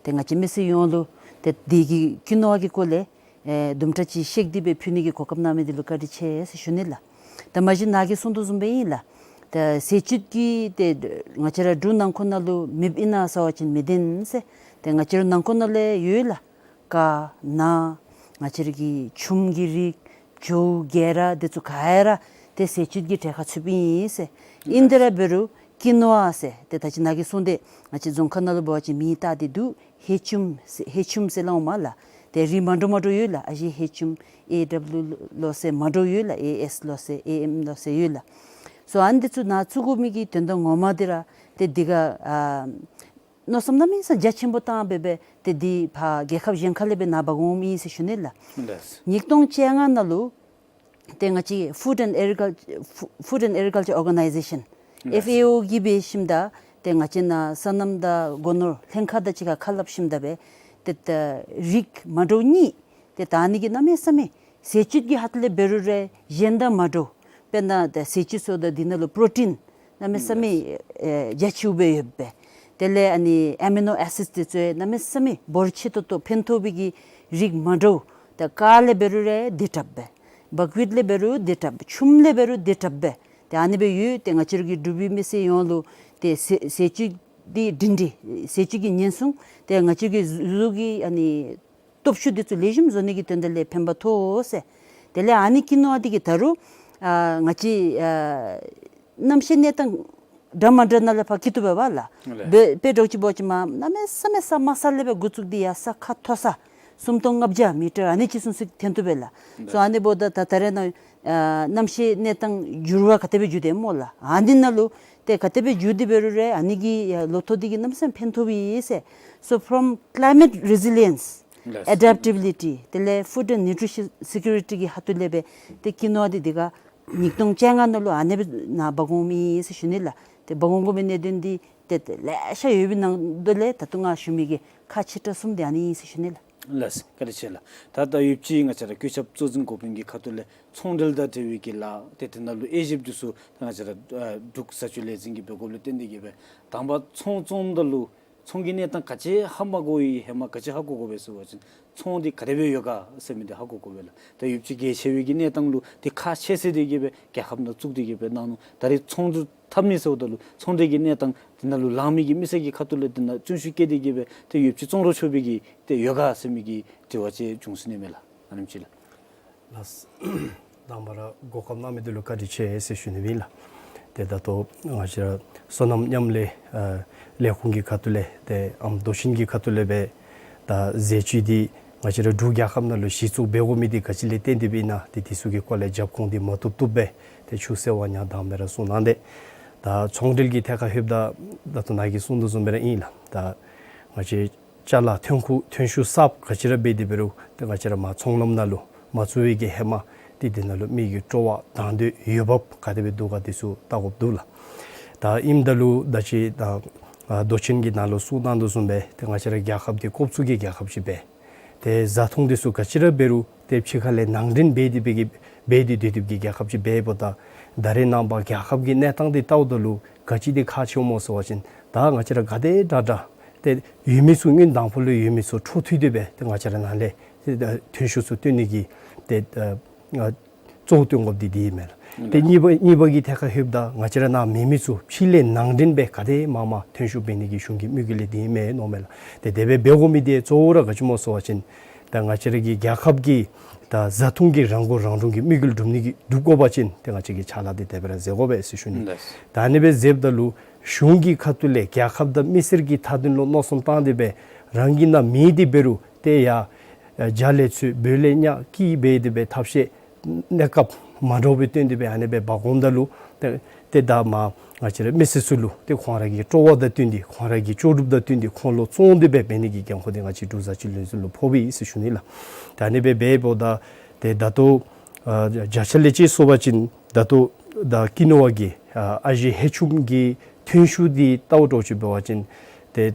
ཏེ་ང་བཅས་མི་སེར་ཡོངས་ལུ་ ཏེ་དེ་གི་ཀི་ནོ་བ་གི་སྐོར་ལས་ཨེ་དུམ་གྲ་ཅིག་བཤད་དེ་སྦེ་ཕུལ་ནི་གི་གོ་སྐབས་གནང་མི་འདི་ལུ་བཀའ་དྲིན་ཆེ་ཟེར་ཞུ་ནི་ལགས། ད་མ་གཞི་ནཱ་གིས་གསུངས་དོ་བཟུམ་སྦེ་ཨིན་ལགས། ད་ཟས་བཅུད་ཀྱི་ཏེ་ང་བཅས་ར་འབྲུག་ནང་འཁོད་ནང་ལུ་མེདཔ་ཨིན་ན་ཟེར་བ་ཅིན་མི་བདེན་ཟེར། ཏེ་ང་བཅས་ར་ནང་འཁོད་ནང་ལས་ཡོད་ལགས། ཀ་ན་ང་བཅས་ར་གི་ཆུམ་གྱི་རིགས་བྱོ་གེ་ར་འདི་ཚུ་ག་ར་ཏེ་ཟས་བཅུད་ཀྱི་གྲལ་ཁར་ཚུདཔ་ཨིན་ཟེར། ཨིན་ཏེ་ར་འབད་རུང་ཀི་ནོ་བ་ཟེར་ཏེ་ད་ཅི་ནཱ་གིས་གསུངས་ཏེ་ང་བཅས་རྫོང་ཁ་ནང་ལུ་འབད་བ་ཅིན་མིང་བཏགས་ཏེ་འདུག། ཧེ་ཆུམ་ཟེར་ཧེ་ཆུམ་ཟེར་སླབ་འོང་མས་ལགས། ཏེ་རིགས་མ་འདྲཝ་མ་འདྲཝ་ཡོད་ལགས། ཨ་ཞེ་ཧེ་ཆུམ་ཨེ་ཌབ་ལུ་ལོ་ཟེར་མ་འདྲཝ་ཡོད་ལགས། ཨེ་ཨེས་ལོ་ཟེར་ཨེ་ཨེམ་ལོ་ཟེར་ཡོད་ལགས། སོ་ཨ་ནི་འདི་ཚུ་ནཱ་བཙུགས་དགོ་མི་གི་དོན་དག་ངོ་མ་འདི་ར་ཏེ་འདི་ག་ཨ་མནོ་བསམ་གནམ་མེད་ས་མེད་རྒྱ་ཆེན་པོ་བཏང་སྦེ་སྦེ་ཏེ་འདི་ཕར་རྒྱལ་ཁབ་གཞན་ཁ་ལས་སྦེ་ནཱ་འབག་འོངམ་ཨིན་ཟེར་ཞུ་ནི་ལགས། ལགས། ཉིས་སྟོང་བཅོ་ལྔ་ནང་ལུ་ཏེ་ང་བཅས་Food and Agriculture Food and Agriculture Organization ལགས། ཨེཕ་ཨེ་ཨོ་གིས་འབད་ཞིནམ་ད་ཏེ་ང་བཅས་ནཱ་སོ་ནམ་དང་སྒོ་ནོར་ལྷན་ཁག་དང་གཅིག་ཁར་ཁ་སླབ་ཞིནམ་ད་སྦེ་ཏེ་ད་རིགས་མ་འདྲཝ་གཉིས་ཏེ་ད་ཨ་ནི་གིས་གནམ་མེད་ས་མེད་ཟས་བཅུད་ཀྱི་ཁ་ཐུག་ལས་འབད་རུང་ར་གཞན་དང་མ་འདྲཝ། དཔེར་ན་ཏེ་ཟས་བཅུད་ཟེརཝ་ད་འདི་ནང་ལུ་པྲོ་ཊིན་གནམ་མེད་ས་མེད་ཨེ་རྒྱ་ཆེཝ་སྦེ་ཡོདཔ་སྦེ། དེ་ལས་ཨ་ནི་ཨེ་མི་ནོ་ཨེ་སིཌ་འདི་ཚུ་གནམ་མེད་ས་མེད་འབོར་ཆེ་ཏོག་ཏོ་ཕན་ཐོགས་པའི་གི་རིགས་མ་འདྲཝ། ཏེ་ཀ་ལས་འབད་རུང་ར་དེ་དྲགཔ་སྦེ། བག་ཡོད་ལས་འབད་རུང་དེ་དྲགཔ་སྦེ། ཆུམ་ལས་འབད་རུང་དེ་དྲགཔ་སྦེ། ཏེ་ཨ་ནི་སྦེ་ཡོད། ཏེ་ང་བཅས་ར་གི་འབྲུག་པའི་མི་སེར་ཡོངས་ལུ་ཏེ་ཟས་ཟས་བཅུད་འདི་སྒྲིང་སྒྲི་ཟས་བཅུད་ཀྱི་ཉེན་སྲུང་ཏེ་ང་བཅས་ར་གི་གཟུགས་ཀྱི་ཨ་ནི་སྟོབས་ཤུགས་འདི་ཚུ་ལེགས་ཤོམ་བཟོ་ནི་གི་དོན་དག་ལས་ཕན་པ་ཐོགས་ཟེར། དེ་ལས་ཨ་ནི་ཀི་ནོ་བ་འདི་གིས་ད་རུང་ཨ་ང་བཅས་ཨ་གནམ་གཤིས་གནས་སྟངས་འདྲ་མ་འདྲ་ནང་ལས་ཕར་སྐྱེ་བཏུབ་པས་ལགས། ལགས། དཔེ་དཔེ་འདྲཝ་ཅིག་འབད་བ་ཅིན་མ་གནམ་མེད་ས་མེད་ས་དམའ་ས་ལས་སྦེ་འགོ་བཙུགས་ཏེ་ཡར་ས་ཁ་མཐོ་ས་སུམ་སྟོང་ལྔ་བརྒྱ་མི་ཊར་ཨ་ནི་ཅིག་ཚུན་ཚོད་ཐོན་བཏུབ་པས་ལགས། ལགས། སོ་ཨ་ནི་འབདཝ་ད་ད་ད་རེས་ནཱ་ཨ་གནམ་གཤིས་གནས་སྟངས་འགྱུར་བ་ག་དེ་སྦེ་འགྱུར་ཏེ་སྨོ་ལགས། ཨ་ནི་ནང་ལུ་ཏེ་ག་དེ་སྦེ་འགྱུར་ཏེ་འབད་རུང་ར་ཨ་ནི་གི་ཨ་ལོ་ཐོག་འདི་གིས་གནམ་མེད་ས་མེད་ཕན་ཐོགས་པས་ཟེར། So from climate resilience, ལགས། Adaptability དེ་ལས་food and nutrition security གི་ཁ་ཐུག་ལས་སྦེ་ཏེ་ཀི་ནོ་བ་འདི་འདི་ག་ཉིས་སྟོང་བཅོ་ལྔ་ནང་ལུ་ཨ་ནི་སྦེ་ནཱ་འབག་འོངམ་ཨིན་ཟེར་ཞུ་ནི་ལགས། ཏེ་འབག་འོང་དགོ་མི་གནད་དོན་འདི་ཏེ་ལེ་ཤ་ཡོད་པའི་ནང་དོ་ལས་ད་ལྟོ་ང་ཞུ་མི་གི་ཁག་ཆེ་དྲགས་གསུམ་འདི་ཨ་ནི་ཨིན་ཟེར་ཞུ་ནི་ལགས། ལགས། བཀའ་དྲིན་ཆེ་ལགས། ད་ད་ཡོདཔ་ཅིག་ང་བཅས་ར་བཀོད་ཁྱབ་གཙོ་འཛིན་འགོ་དཔོན་གྱི་ཁ་ཐུག་ལས་ཚོང་འབྲེལ་དང་འབྲེལ་བའི་གི་ལཱ་ཏེ་དེ་ནང་ལུ་དབྱེ་ཞིབ་འདི་ཚུ་ད་ང་བཅས་ར་ཨ་འབྲུག་བཟའ་སྤྱོད་ལས་འཛིན་གྱིས་འབད་དགོཔ་ལས་བརྟེན་ཏེ་གིས་སྦེ་དང་པ་ཚོང་བཙོངམ་ད་ལུ་ཚོང་གི་གནས་སྟངས་ག་ཅི་ཧ་མ་གོ་བའི་ཧེ་མ་ག་ཅི་ཧ་གོ་དགོ་པས་ཟེར་བ་ཅིན་ཚོང་འདི་ག་དེ་སྦེ་ཡོད་ག་ཟེར་མི་འདི་ཧ་གོ་དགོ་པས་ལགས། ད་ཡོདཔ་ཅིག་གལ་ཆེ་བའི་གི་གནས་སྟངས་ལུ་ཏེ་ཁག་ཆེ་ཟེར་ཏེ་གིས་སྦེ་རྒྱལ་ཁབ་ནང་བཙུགས་ཏེ་གིས་སྦེ་གནང་ནུག། ད་རེས་ཚོང་འདི་འཐབ་ནི་ཟེརཝ་ད་ལུ་ཚོང་འབྲེལ་གྱི་གནས་སྟངས་དེ་ནང་ལུ་ལང་མི་གི་མི་སེར་གྱི་ཁ་ཐུག་ལས་དེ་ནང་བརྩོན་ཤུགས་བསྐྱེད་དེ་གིས་སྦེ་ཏེ་ཡོདཔ་ཅིག་བཙོང་རུང་ཆོག་པའི་གི་ཏེ་ཡོད་ག་ཟེར་མི་གི་དྲི་བ་ཅིག་བྱུང་སོ་ནི་མས་ལགས། ཨ་ནེམ་ཅིག་ལགས། ལགས། དང་པ་ར་གོ་སྐབས་གནང་མི་འདི་ལུ་བཀའ་དྲིན་ཆེ་ཟེར་ཞུ་ནི་ཨིན་ལགས། ཏེ་ད་ལྟོ་ང་བཅས་ར་སོ་ནམ་མཉམ་ལས་ཨ་ལས་ཁུངས་ཀྱི་ཁ་ཐུག་ལས་ཏེ་ཨམ་རྡོ་ཆེན་གྱི་ཁ་ཐུག་ལས་སྦེ་ད་ཟས་བཅུད་འདི་ང་བཅས་ར་འབྲུག་རྒྱལ་ཁབ་ནང་ལུ་གཞི་བཙུགས་འབད་དགོ་མི་འདི་ག་ཅི་ལས་བརྟེན་ཏེ་སྦེ་ཨིན་ན་ཏེ་འདི་ཚུ་གི་སྐོར་ལས་རྒྱབ་ཁུངས་འདི་མ་བཏུབ་བཏུབ་སྦེ་ཏེ་ཆུ་ཟེར་བ་ཉ་དང་མེ་ར་གསུངས་གནང་སྟེ། ད་ཚོང་འབྲེལ་གྱི་ཐད་ཁར་ལྷོདཔ་ད་ད་ལྟོ་ནཱ་གིས་གསུངས་དོ་བཟུམ་སྦེ་ར་ཨིན་ལགས། ད་ང་བཅས་ཅ་ལ་ཐོན་ཁུངས་ཐོན་ཤུགས་གསརཔ་ག་ཅི་ར་འབད་དེ་འབད་རུང་ཏེ་ང་བཅས་ར་མར་ཚོང་ལམ་ནང་ལུ་མ་བཙུགས་པའི་གི་ཧེ་མ་ཏེ་དེ་ནང་ལུ་མི་གི་སྤྲོ་བ་དང་འདོད་འོས་འབབ་ག་དེ་སྦེ་འདུག་ག་འདི་ཚུ་བལྟ་དགོཔ་འདུག་ལགས། ད་ཨིནམ་ད་ལུ་ད་ཅི་ད་ཨ་རྡོ་ཆེན་གྱིས་ནཱ་ལུ་གསུངས་གནང་དོ་བཟུམ་སྦེ་ཏེ་ང་བཅས་ར་རྒྱལ་ཁབ་འདི་ལྐོག་བཙུགས་ཀྱི་རྒྱལ་ཁབ་ཅིག་སྦེ་ཏེ་བཟའ་འཐུང་འདི་ཚུ་ག་ཅི་ར་འབད་རུང་ཏེ་ཕྱི་ཁ་ལས་ནང་འདྲེན་འབད་དེ་སྦེ་གི་འབད་དེ་སྡོད་སྡོདཔ་གི་རྒྱལ་ཁབ་ཅིག་འབདཝ་ད་ད་རེས་ནངས་པ་རྒྱལ་ཁབ་ཀྱི་གནས་སྟངས་འདི་བལྟཝ་ད་ལུ་ག་ཅི་འདི་ཁག་ཆེཝ་སྨོ་ཟེར་བ་ཅིན་ད་ང་བཅས་ར་ག་དེ་དྲག་དྲག་ཏེ་ཡོད་མི་ཚུ་སྔོན་དང་ཕུ་ལུ་ཡོད་མི་ཚུ་འཕྲོ་མཐུད་དེ་སྦེ་ཏེ་ང་བཅས་ར་ནང་ལས་ཏེ་ཐོན་ཤུགས་ཚུ་བཏོན་ནི་གི་ཏེ་ཨ་གཙོ་བོ་བཏོན་དགོཔ་འདི་འདི་ཨིན་མས་ལགས། ཏེ་གཉིས་པ་གཉིས་པ་གི་ཐད་ཁར་ལྷོདཔ་ད་ང་བཅས་ར་ནང་མེད་མི་ཚུ་ཕྱི་ལས་ནང་འདྲེན་སྦེ་ག་དེ་མང་མང་ཐོན་ཤུགས་འབད་ནི་གི་གཞུང་གི་དམིགས་ཡུལ་ལས་འདི་ཨིན་མས་མནོཝ་མས་ལགས། ཏེ་དེ་སྦེ་འབད་དགོ་མི་འདི་གཙོ་བོ་ར་ག་ཅི་སྨོ་ཟེར་བ་ཅིན་ད་ང་བཅས་ར་གི་རྒྱལ་ཁབ་ཀྱི་ད་བཟའ་འཐུང་གི་རང་མགོ་རང་འདྲོངས་ཀྱི་དམིགས་ཡུལ་སྒྲུབ་ནི་གི་སྒྲུབ་དགོ་པ་ཅིན་ཏེ་ང་བཅས་ཀྱིས་ཕྱག་ལཱ་འདི་དེ་སྦེ་ར་མཛད་དགོ་པས་ཟེར་ཞུ་ནི། ད་ཨ་ནི་སྦེ་མཛདཔ་ད་ལུ་གཞུང་གི་ཁ་ཐུག་ལས་རྒྱལ་ཁབ་དང་མི་སེར་གྱི་མཐའ་དོན་ལུ་མནོ་བསམ་བཏང་སྟེ་སྦེ་རང་གི་ནང་མེད་དེ་འབད་རུང་ཏེ་ཡར་རྒྱ་ལས་ཚུར་བོད་ལས་ཉག་གི་འབད་དེ་སྦེ་ཐབས་ཤེས་གནས་སྐབས་མ་འདྲཝ་སྦེ་བཏོན་ཏེ་སྦེ་ཨ་ནི་སྦེ་འབག་འོངམ་ད་ལུ་ཏེ་ཏེ་ད་མར་ང་བཅས་ར་མི་སེར་ཚུ་ལུ་ཏེ་ཁོང་ར་གི་སྤྲོ་བ་དང་བསྟུན་ཏེ་ཁོང་ར་གི་ལྕོགས་གྲུབ་དང་བསྟུན་ཏེ་ཁོང་ལུ་བཙོང་སྟེ་སྦེ་འབད་ནི་གི་འགན་ཁུར་འདི་ང་བཅས་འབྲུག་བཟའ་སྤྱོད་ལས་འཛིན་ལུ་ཕོག་པས་ཟེར་ཞུ་ནི་ལགས། ད་ཨ་ནི་སྦེ་འབདཝ་ད་ཏེ་ད་ལྟོ་ཨ་བརྒྱ་ཆ་ལས་ཅིག་སོང་པ་ཅིན་ད་ལྟོ་ད་ཀི་ནོ་བ་གི་ཨ་ཨ་ཞེ་ཧེ་ཆུམ་གྱི་ཐོན་ཤུགས་འདི་བལྟཝ་འདྲཝ་ཅིག་འབད་བ་ཅིན་ཏེ་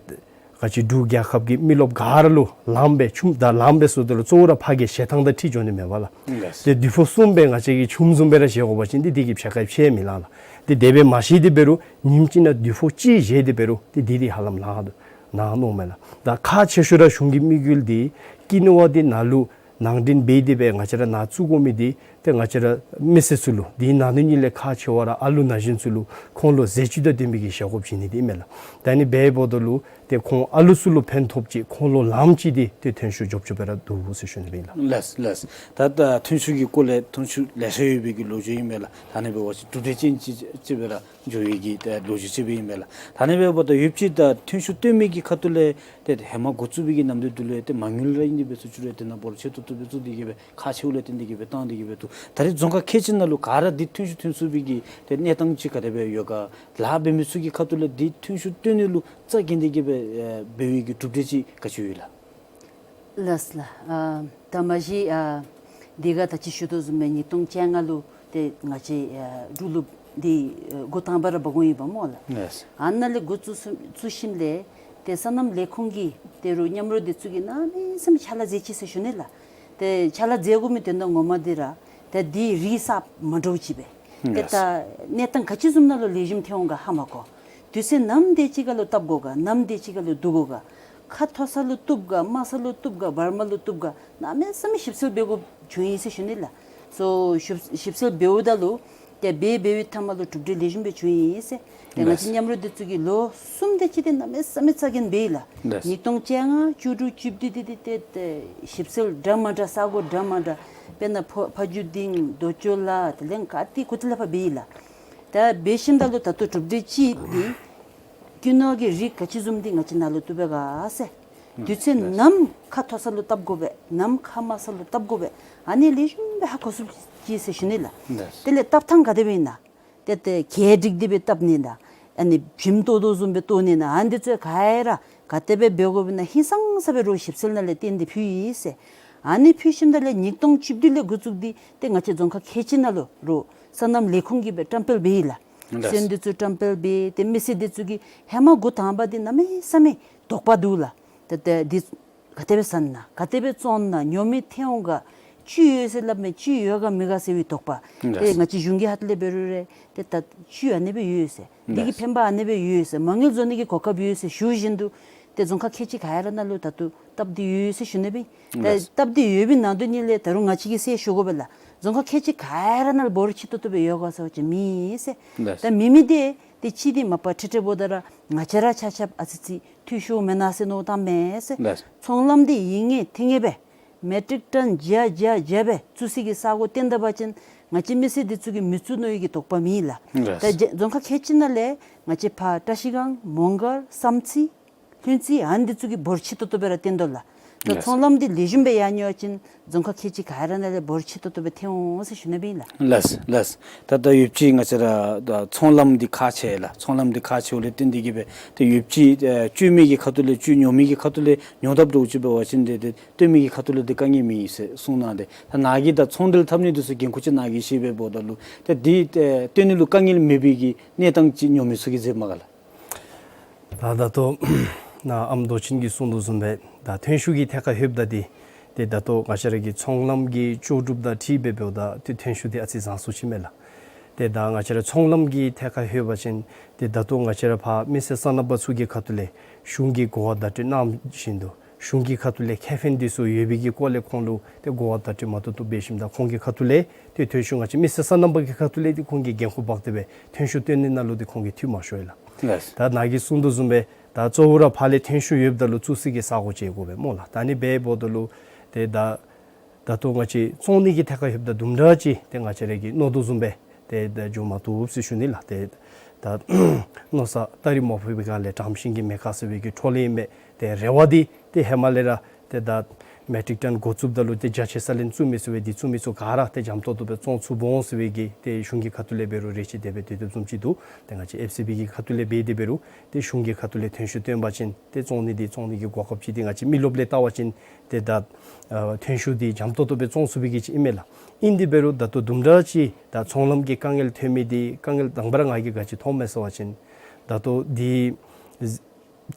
ང་བཅས་འབྲུག་རྒྱལ་ཁབ་ཀྱི་མི་རློབས་ག་ར་ལུ་ལངམ་སྦེ་ཆུམ་ད་ལངམ་སྦེ་ཟེརཝ་ད་ལུ་གཙོ་བོ་ར་ཕར་གྱི་བཞེས་ཐངས་དང་འཁྲིལ་འགྱོ་ནི་མས་པ་ལགས། ལགས། ཏེ་དུས་ཕུགས་གསུམ་སྦེ་ང་བཅས་ཀྱིས་ཆུམ་བཟུམ་སྦེ་ར་བཞེས་དགོ་པ་ཅིན་ཏེ་དེ་གིས་ཕྱེད་ཀ་ཕྱེད་མི་ལང་ལགས། ཏེ་དེ་སྦེ་མ་བཞེས་ཏེ་འབད་རུང་ཉིནམ་གཅིག་ནང་དུས་ཕུགས་གཅིག་བཞེས་ཏེ་འབད་རུང་ཏེ་དེ་དེ་ཧ་ལམ་ལང་དོ། གནང་ནུག་མས་ལགས། ད་ཁག་ཆེ་ཤོས་ར་གཞུང་གི་དམིགས་ཡུལ་འདི་ཀི་ནུ་བ་འདི་ནཱ་ལུ་ནང་འདྲེན་འབད་དེ་སྦེ་ང་བཅས་ར་ནཱ་བཙུགས་དགོ་མི་འདི་ཏེ་ང་བཅས་ར་མི་སེར་ཚུ་ལུ་འདི་ནང་ནུ་ཉིད་ལས་ཁག་ཆེ་བ་ར་ཨ་ལུ་ན་གཞོན་ཚུ་ལུ་ཁོང་ལུ་ཟས་བཅུད་དང་ལྡན་པའི་གི་བཞེས་སྒོ་བྱིན་ནི་འདི་ཨིན་མས་ལགས། ད་ནི་འབདཝ་ད་ལུ་ཏེ་ཁོང་ཨ་ལུ་ཚུ་ལུ་ཕན་ཐོགས་ཅིག་ཁོང་ལུ་ལངམ་ཅིག་འདི་ཏེ་ཐོན་ཤུགས་འཇོབ་འཇོབ་སྦེ་ར་འདུག་ཟེར་ཞུ་ནི་སྦེ་ཨིན་ལགས། ལགས་ལགས། ད་ད་ཐོན་ཤུགས་ཀྱི་སྐོར་ལས་ཐོན་ཤུགས་ལེ་ཤ་ཡོད་པའི་གི་ལོ་རྒྱུས་ཨིན་མས་ལགས། ད་ནི་འབད་བ་ཅིན་གྲུབ་འབྲས་ཅན་ཅིག་ཅིག་སྦེ་ར་འགྱོ་བའི་གི་ད་ལོ་རྒྱུས་ཅིག་སྦེ་ཨིན་མས་ལགས། ད་ནི་འབདཝ་ད་ཡོདཔ་ཅིག་ད་ཐོན་ཤུགས་བཏོན་མི་གི་ཁ་ཐུག་ལས་ཏེ་ཧེ་མ་འགོ་བཙུགས་པའི་གི་ནམ་དུས་དེ་ལས་ཏེ་མ་དངུལ་ར་ཨིན་དེ་སྦེ་ཚུ་བཅུག་རུང་ཏེ་ནཱ་འབོར་ཆེ་ཏོག་ཏོ་སྦེ་བཙུགས་ཏེ་གི་སྦེ་ཁག་ཆེཝ་ལས་བརྟེན་ཏེ་གི་སྦེ་བཏང་སྟེ་གི་སྦེ་འདུག། ད་རེས་རྫོང་ཁག་ཁལ་གཅིག་ནང་ལུ་ག་ར་འདི་ཐོན་ཤུགས་ཐོན་ཚུགས་པའི་གི་ཏེ་གནས་སྟངས་ཅིག་ག་དེ་སྦེ་ཡོད་ག། ལཱ་འབད་མི་ཚུ་གི་ཁ་ཐུག་ལས་འདི་ཐོན་ཤུགས་བཏོན་ནི་ལུ་རྩ་འགེངས་ཏེ་གི་སྦེ་ཨེ་འབད་བའི་གི་གྲུབ་འབྲས་ཅིག་ག་ཅི་ཡོད་ལགས། ལགས་ལགས། ཨ་ད་མ་གཞི་ཨ་འདི་ག་ད་ཅི་ཞུ་དོ་བཟུམ་སྦེ་ཉིས་སྟོང་བཅོ་ལྔ་ལུ་ཏེ་ང་བཅས་ཨ་འབྲུག་ལུ་འདི་ཨ་འགོ་དང་པ་ར་འབག་འོང་ཡི་པ་སྨོ་ལགས། ལགས། ཨ་ནཱ་ལས་འགོ་བཙུགས་བཙུགས་ཞིནམ་ལས་ཏེ་སོ་ནམ་ལས་ཁུངས་ཀྱི་ཏེ་རུང་མཉམ་རོགས་འདི་ཚུ་གིས་གནམ་མེད་ས་མེད་ཕྱག་ལཱ་མཛད་ཅི་ཟེར་ཞུ་ནི་ལགས། ཏེ་ཕྱག་ལཱ་མཛད་དགོ་མི་དོན་དག་ངོ་མ་འདི་ར་ཏེ་འདི་རིགས་གསརཔ་མ་འདྲཝ་ཅིག་སྦེ་ཏེ་ལགས། ད་གནས་སྟངས་ག་ཅི་བཟུམ་ནང་ལུ་ལེགས་ཤོམ་ཐོན་འོང་ག་ཧ་མ་གོ། དུས་ཚོད་ནམ་དེ་ཅིག་ཁར་ལུ་བཏབ་དགོ་ག་ནམ་དེ་ཅིག་ཁར་ལུ་བསྡུ་དགོ་ག། ཁ་མཐོ་ས་ལུ་བཏུབ་ག་དམའ་ས་ལུ་བཏུབ་ག་བར་མ་ལུ་བཏུབ་ག་གནམ་མེད་ས་མེད་ཞིབ་འཚོལ་འབད་དགོཔ་བྱུང་ཡི་ཟེར་ཞུ་ནི་ལགས། སོ་ཞིབ་ཞིབ་འཚོལ་འབདཝ་ད་ལུ་ཏེ་འབད་འབད་བའི་མཐའ་མ་ལུ་གྲུབ་འབྲས་ལེགས་ཤོམ་སྦེ་བྱུང་ཡི་ཟེར། ཏེ་ང་བཅས་ལགས། མཉམ་རོགས་འདི་ཚུ་གིས་ལོ་གསུམ་དེ་ཅིག་འདི་གནམ་མེད་ས་མེད་རྩ་འགེངས་འབད་ཡི་ལགས། ལགས། ཉིས་སྟོང་བཅོ་ལྔ་བཅུ་དྲུག་བཅུ་བདུན་འདི་འདི་ཏེ་ཏེ་ཞིབ་འཚོལ་འདྲ་མ་འདྲ་ས་གོ་འདྲ་མ་འདྲ་དཔེར་ན་ཕོ་ཕ་ཇོ་སྡིངས་རྡོ་ཅོ་ལ་དེ་ལས་ག་ཏེ་གུ་ཏེ་ལས་ཕར་འབད་ཡི་ལགས། ད་འབད་ཞིནམ་ད་ལུ་ད་ལྟོ་གྲུབ་འབྲས་ཅིག་འདི་ཀི་ནུ་བ་གི་རིགས་ག་ཅི་བཟུམ་འདི་ང་བཅས་ནཱ་ལུ་བཏུབ་པས་ག་ཟེར། དུས་ཚོད་ནམ་ཁ་མཐོ་ས་ལུ་བཏབ་དགོ་པས་ནམ་ཁ་དམའ་ས་ལུ་བཏབ་དགོ་པས། ཨ་ནི་ལེགས་ཤོམ་སྦེ་ཧ་གོ་ཚུགས་ཅི་ཟེར་ཞུ་ནི་ལགས། ལགས། དེ་ལས་བཏབ་ཐངས་ག་དེ་སྦེ་ཨིན་ན། ཏེ་ཏེ་གད་སྒྲིག་སྟེ་སྦེ་བཏབ་ནི་ན་ཨ་ནི་བྱེམ་བཏོག་དོ་བཟུམ་སྦེ་བཏོག་ནི་ན་ཨ་ནི་འདི་ཚུ་ག་ར་ག་དེ་སྦེ་འབད་དགོཔ་ཨིན་ན་ཧིང་སངས་ས་སྦེ་རོགས་ཞིབ་འཚོལ་ནང་ལས་བཏོན་ཏེ་ཕུལ་ཡི་ཟེར། ཨ་ནི་ཕུལ་ཞིནམ་ད་ལས་ཉིས་སྟོང་བཅུ་བདུན་ལས་འགོ་བཙུགས་ཏེ་ཏེ་ང་བཅས་རྫོང་ཁག་ཁལ་གཅིག་ནང་ལུ་རོགས་སོ་ནམ་ལས་ཁུངས་ཀྱིས་སྦེ་བཀྲམ་སྤེལ་འབད་ཡི་ལགས། ལགས། སོན་འདི་ཚུ་བཀྲམ་སྤེལ་འབད་ཏེ་མི་སེར་འདི་ཚུ་གིས་ཧེ་མ་འགོ་དང་པ་འདི་གནམ་མེད་ས་མེད་དོགས་པ་འདུག་ལགས། ཏེ་ཏེ་འདི་ག་དེ་སྦེ་ཟ་ནི་ན་ག་དེ་སྦེ་བཙོང་ནི་ན་ཉོ་མི་ཐོན་འོང་ག། བཅུད་ཡོད་ཟེར་སླབ་མས། བཅུད་ཡོད་ག་མེད་ག་ཟེར་བའི་དོགས་པ། ལགས། ཏེ་ང་བཅས་གཞུང་གི་ཁ་ཐུག་ལས་འབད་རུང་ར་ཏེ་ད་བཅུད་ཨ་ནི་སྦེ་ཡོད་ཟེར། འདི་གི་ལགས། ཕན་པ་ཨ་ནི་སྦེ་ཡོད་ཟེར། མ་དངུལ་བཟོ་ནི་གི་གོ་སྐབས་ཡོད་ཟེར་ཞུ་བཞིན་དུ་ཏེ་རྫོང་ཁག་ཁལ་གཅིག་ག་ར་ནང་ལུ་ད་ལྟོ་བཏབ་སྟེ་ཡོད་ཟེར་ཞུ་ནི་སྦེ། ཏེ་ལགས། བཏབ་སྟེ་ཡོད་པའི་ནང་དོན་ཉིད་ལས་ད་རུང་ང་བཅས་ཀྱིས་གསལ་ཞུ་དགོ་པས་ལགས། རྫོང་ཁག་ཁལ་གཅིག་ག་ར་ནང་ལུ་འབོར་ཆེ་ཏོག་ཏོ་སྦེ་ཡོད་ག་ཟེར་བ་ཅིན་མེད་ཟེར། ལགས། ད་མེད་མི་འདི་ཏེ་ཅིག་འདི་མ་པ་ཁྲིག་ཁྲི་འབདཝ་ད་ར་ང་བཅས་ར་ཆ་ཁྱབ་ཨ་ཙི་ཅིག་འཐུས་ཤོར་མེན་ན་ཟེར་མནོ་བསམ་བཏངམ་མས་ཟེར། ལགས། ཚོང་ལམ་འདི་ཡིན་ངེས་ཐིང་ངེས་སྦེ་མེ་ཊིག་ཊོན་བརྒྱ་བརྒྱ་བརྒྱ་སྦེ་བཙུགས་སའི་གི་ས་གོ་བཏོན་ད་པ་ཅིན་ང་བཅས་མི་སེར་འདི་ཚུ་གིས་མི་བཙུགས་མནོ་བའི་གི་དོགས་པ་མེད་ལགས། ལགས། ད་རྫོང་ཁག་ཁལ་གཅིག་ནང་ལས་ང་བཅས་ཕར་བཀྲ་ཤིས་སྒང་མོང་སྒར་བསམ་རྩེ་ལྷུན་རྩེ་ཨ་ནི་འདི་ཚུ་གིས་འབོར་ཆེ་ཏོག་ཏོ་སྦེ་ར་བཏོན་དོ་ལགས། ད་ལགས། ཚོང་ལམ་འདི་ལེགས་ཤོམ་སྦེ་ཡར་འགྱོ་བ་ཅིན་རྫོང་ཁག་ཁལ་གཅིག་ག་ར་ནང་ལས་འབོར་ཆེ་ཏོག་ཏོ་སྦེ་ཐོན་འོང་ཟེར་ཞུ་ནི་སྦེ་ཨིན་ལགས། ལགས་ལགས། ད་ད་ཡོདཔ་ཅིག་ང་བཅས་ར་ད་ཚོང་ལམ་འདི་ཁག་ཆེ་ལགས། ཚོང་ལམ་འདི་ཁག་ཆེཝ་ལས་བརྟེན་ཏེ་གི་སྦེ་ད་ཡོདཔ་ཅིག་ཨེ་བཙུགས་མི་གི་ཁ་ཐུག་ལས་བཙུགས་ཉོ་མི་གི་ཁ་ཐུག་ལས་ཉོ་དཔ་འདྲཝ་ཅིག་འབད་བ་ཅིན་ཏེ་ཏེ་བཏོན་མི་གི་ཁ་ཐུག་ལས་ཏེ་དཀའ་ངལ་མེད་ཟེར་གསུངས་གནང་སྟེ། ད་ནཱ་གིས་ད་ཚོང་འབྲེལ་འཐབ་ནི་འདི་ཚུ་འགན་ཁུར་ཅིག་ནཱ་གིས་བཞེས་སྦེ་འབདཝ་ད་ལུ་ཏེ་འདི་ཨེ་བཏོན་ནི་ལུ་དཀའ་ངལ་མེད་པའི་གི་གནས་སྟངས་ཅིག་ཉོ་མི་ཚུ་གིས་མཛདཔ་མས་ག་ལགས། ད་ད་ལྟོ་ནཱ་ཨམ་མདོ་ཆེན་གྱིས་གསུངས་དོ་བཟུམ་སྦེ་ད་ཐོན་ཤུགས་ཀྱི་ཐད་ཁར་ལྷོདཔ་ད་འདི་ཏེ་ད་ལྟོ་ང་བཅས་ར་གི་ཚོང་ལམ་གྱི་ལྕོགས་གྲུབ་དང་འཁྲིལ་སྦེ་འབདཝ་ད་ཏེ་ཐོན་ཤུགས་འདི་ཨ་ཙི་བཟང་སུ་ཅིག་མས་ལགས། ཏེ་ད་ང་བཅས་ར་ཚོང་ལམ་གྱི་ཐད་ཁར་ལྷོད་པ་ཅིན་ཏེ་ད་ལྟོ་ང་བཅས་ར་ཕར་མི་སེར་སོ་ནམ་པ་ཚུ་གི་ཁ་ཐུག་ལས་གཞུང་གིས་གོ་བ་བརྡ་སྤྲོད་གནང་བཞིན་དུ་གཞུང་གི་ཁ་ཐུག་ལས་ཁེ་ཕན་འདི་ཚུ་ཡོད་པའི་གི་སྐོར་ལས་ཁོང་ལུ་ཏེ་གོ་བ་བརྡ་སྤྲོད་མ་ཏོག་ཏོ་འབད་ཞིནམ་ད་ཁོང་གི་ཁ་ཐུག་ལས་ཏེ་ཐོན་ཤུགས་ང་བཅས་མི་སེར་སོ་ནམ་པ་གི་ཁ་ཐུག་ལས་ཏེ་ཁོང་གིས་འགན་ཁུར་འབག་སྟེ་སྦེ་ཐོན་ཤུགས་བཏོན་ནི་ནང་ལུ་ཏེ་ཁོང་གིས་འཐུས་མ་ཤོར་ཡི་ལགས། ལགས། ད་ནཱ་གིས་གསུངས་དོ་བཟུམ་སྦེ་ད་གཙོ་བོ་ར་ཕར་ལས་ཐོན་ཤུགས་ཡོདཔ་ད་ལུ་བཙུགས་སའི་གི་ས་གོ་ཅིག་དགོ་པས་སྨོ་ལགས། ད་ནི་འབདཝ་ད་ལུ་ཏེ་ད་ད་ལྟོ་ང་བཅས་བཙོང་ནི་གི་ཐད་ཁར་ལྷོདཔ་ད་དུམ་གྲ་ཅིག་ཏེ་ང་བཅས་ར་གིས་མནོ་དོ་བཟུམ་སྦེ་ཏེ་ད་འགྱོ་མ་བཏུབ་ཟེར་ཞུ་ནི་ལགས། ཏེ་ད་མནོ་ས་སྟ་རེ་མ་ཕོག་པའི་སྒང་ལས་དྲམ་ཤིང་གི་མེ་ཁ་ཟེར་བའི་གི་འཕྲོ་ལས་ཨིན་པས། ཏེ་རེ་བ་འདི་ཏེ་ཧེ་མ་ལས་ར་ཏེ་ད་མེ་ཊིག་ཊོན་འགོ་བཙུགསཔ་ད་ལུ་ཏེ་རྒྱ་ཆེ་ས་ལས་བཙུགས་མི་ཚུ་སྦེ་འདི་བཙུགས་མི་ཚུ་ག་ར་ཏེ་འཇམ་ཏོང་ཏོ་སྦེ་བཙོང་ཚུགསཔ་འོང་ཟེར་བའི་གི་ཏེ་གཞུང་གི་ཁ་ཐུག་ལས་འབད་རུང་རེ་ཆེ་དེ་སྦེ་ཏེ་དེ་བཟུམ་ཅིག་འདུག། ཏེ་ང་བཅས་ཨེཕ་སི་བི་གི་ཁ་ཐུག་ལས་འབད་དེ་འབད་རུང་ཏེ་གཞུང་གི་ཁ་ཐུག་ལས་ཐོན་ཤུགས་བཏོན་པ་ཅིན་ཏེ་བཙོང་ནི་འདི་བཙོང་ནི་གི་གོ་སྐབས་ཅིག་འདི་ང་བཅས་མི་རློབས་ལས་བལྟ་བ་ཅིན་ཏེ་ད་ཨ་ཐོན་ཤུགས་འདི་འཇམ་ཏོང་ཏོ་སྦེ་བཙོང་ཚུགས་པའི་གི་ཅིག་ཨིན་མས་ལགས། ཨིན་དེ་འབད་རུང་ད་ལྟོ་དུམ་གྲ་ཅིག་ད་ཚོང་ལམ་གྱི་དཀའ་ངལ་ཐོན་མི་འདི་དཀའ་ངལ་དང་པ་ར་ང་གིས་ག་ཅི་མཐོངམ་མས་ཟེར་བ་ཅིན་ད་ལྟོ་འདི་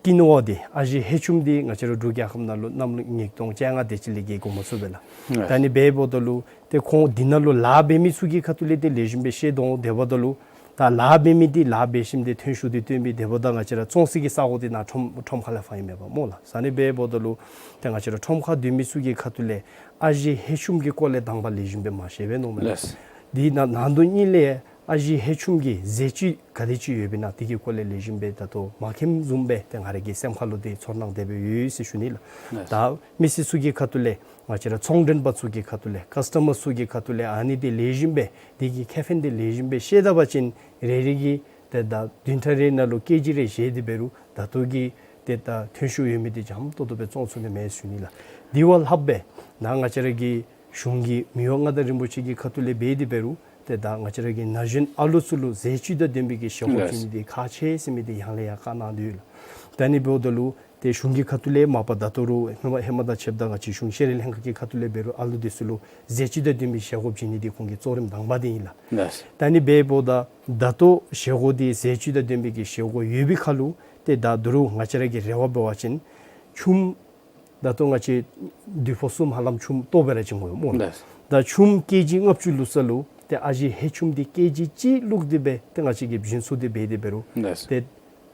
ཀི་ནུ་བ་འདི་ཨ་ཞེ་ཧེ་ཆུམ་འདི་ང་བཅས་ར་འབྲུག་རྒྱལ་ཁབ་ནང་ལུ་གནམ་ལོ་ཉིས་སྟོང་བཅོ་ལྔ་དེ་ཅིག་ལས་ཀྱི་འགོ་མ་བཙུགས་པས་ལགས། ལགས། ད་ནི་འབདཝ་ད་ལུ་ཏེ་ཁོང་འདི་ནང་ལུ་ལཱ་འབད་མི་ཚུ་གི་ཁ་ཐུག་ལས་ཏེ་ལེགས་ཤོམ་སྦེ་ཤེས་དོ་འོང་། དེ་འབདཝ་ད་ལུ་ ད་ལཱ་འབད་མི་འདི་ལཱ་འབད་ཞིནམ་ཏེ་ཐོན་ཤུགས་འདི་བཏོན་མི་འདི་འབདཝ་ད་ང་བཅས་ར་བཙོང་ས་གི་ས་གོ་འདི་ནཱ་ཁྲོམ་ཁྲོམ་ཁ་ལས་ཕར་ཨིན་མས་པ་སྨོ་ལགས། ཨ་ནི་འབདཝ་ད་ལུ་ཏེ་ང་བཅས་ར་ཁྲོམ་ཁར་སྡོད་མི་ཚུ་གི་ཁ་ཐུག་ལས་ཨ་ཞེ་ཧེ་ཆུམ་གྱི་སྐོར་ལས་དང་པ་ལེགས་ཤོམ་སྦེ་མ་ཤེས་པས་མནོཝ་མས། ལགས། དེ་ནང་ནང་དོན་གཉིས་ལས་ཨ་ཞེ་ཧེ་ཆུམ་གྱི་ཟས་བཅུད་ག་དེ་ཅིག་ཡོདཔ་ཨིན་ན་དེ་གི་སྐོར་ལས་ལེགས་ཤོམ་སྦེ་ད་ལྟོ་མ་མཁྱེནམ་བཟུམ་སྦེ་ཏེ་ང་ར་གི་སེམས་ཁ་ལུ་ཏེ་ཚོར་སྣང་དེ་སྦེ་ཡོད་ཟེར་ཞུ་ནི་ལགས། ལགས། ད་མི་སེར་ཚུ་གི་ཁ་ཐུག་ལས་ང་བཅས་ར་ཚོང་མགྲོན་པ་ཚུ་གི་ཁ་ཐུག་ལས་ཀཱསི་ཊ་མར་ཚུ་གི་ཁ་ཐུག་ལས་ཨ་ནི་འདི་ལེགས་ཤོམ་སྦེ་དེ་གི་ཁེ་ཕན་འདི་ལེགས་ཤོམ་སྦེ་ཤེས་ད་པ་ཅིན་རེ་རེ་གིས་ཏེ་ད་བདུན་ཕྲག་རེ་ནང་ལུ་ཀེ་ཇི་རེ་བཞེས་ཏེ་འབད་རུང་ད་ལྟོ་གི་ཏེ་ད་ཐོན་ཤུགས་ཡོད་མི་འདི་འཇམ་ཏོང་ཏོ་སྦེ་བཙོང་ཚུགས་ནི་མས་ཟེར་ཞུ་ནི་ལགས། དེ་བ་ལྷགཔ་སྦེ་ནཱ་ང་བཅས་ར་གི་གཞུང་གི་མི་དབང་མངའ་བདག་རིན་པོ་ཆེ་གི་ཁ་ཐུག་ལས་འབད་དེ་འབད་རུང་ཏེ་ད་ང་བཅས་ར་གི་ན་གཞོན་ཨ་ལུ་ཚུ་ལུ་ཟས་བཅུད་དང་ལྡན་པའི་གི་བཞེས་སྒོ་ལགས། བྱིན་ནི་འདི་ཁག་ཆེ་ཟེར་མི་འདི་ཡང་ལས་ཡང་བཀའ་གནང་དོ་ཡོད་ལགས། ད་ཨ་ནི་འབདཝ་ད་ལུ་ཏེ་གཞུང་གི་ཁ་ཐུག་ལས་མ་པ་ད་ལྟོ་རུང་ཧེ་མ་ཧེ་མ་དང་ཕྱདཔ་ད་ང་བཅས་གཞུང་ཤེས་རིག་ལྷན་ཁག་གི་ཁ་ཐུག་ལས་འབད་རུང་ཨ་ལུ་འདི་ཚུ་ལུ་ཟས་བཅུད་དང་ལྡན་པའི་བཞེས་སྒོ་བྱིན་ནི་འདི་ཁོང་གི་གཙོ་རིམ་དང་པ་འདི་ཨིན་ལགས། ལགས། ད་ཨ་ནི་འབདཝ་ད་ད་ལྟོ་བཞེས་སྒོ་འདི་ཟས་བཅུད་དང་ལྡན་པའི་གི་བཞེས་སྒོ་ཡོད་པའི་ཁར་ལུ་ཏེ་ད་ད་རུང་ང་བཅས་ར་གི་རེ་བ་འབད་བ་ཅིན་ཆུམ་ད་ལྟོ་ང་བཅས་དུས་ཕོ་གསུམ་ཧ་ལམ་ཆུམ་ལྟོ་སྦེ་ར་བྱིན་དགོ་སྨོ་ལགས། ལགས། ད་ཆུམ་ཀེ་ཇི་ལྔ་བཅུ་བླུགས་ས་ལུ་ཏེ་ཨ་ཞེ་ཧེ་ཆུམ་འདི་ཀེ་ཇི་གཅིག་བླུགས་ཏེ་སྦེ་ཏེ་ང་བཅས་ཀྱིས་བྱིན་ཚུགས་ཏེ་འབད་དེ་འབད་རུང་ལགས། ཏེ་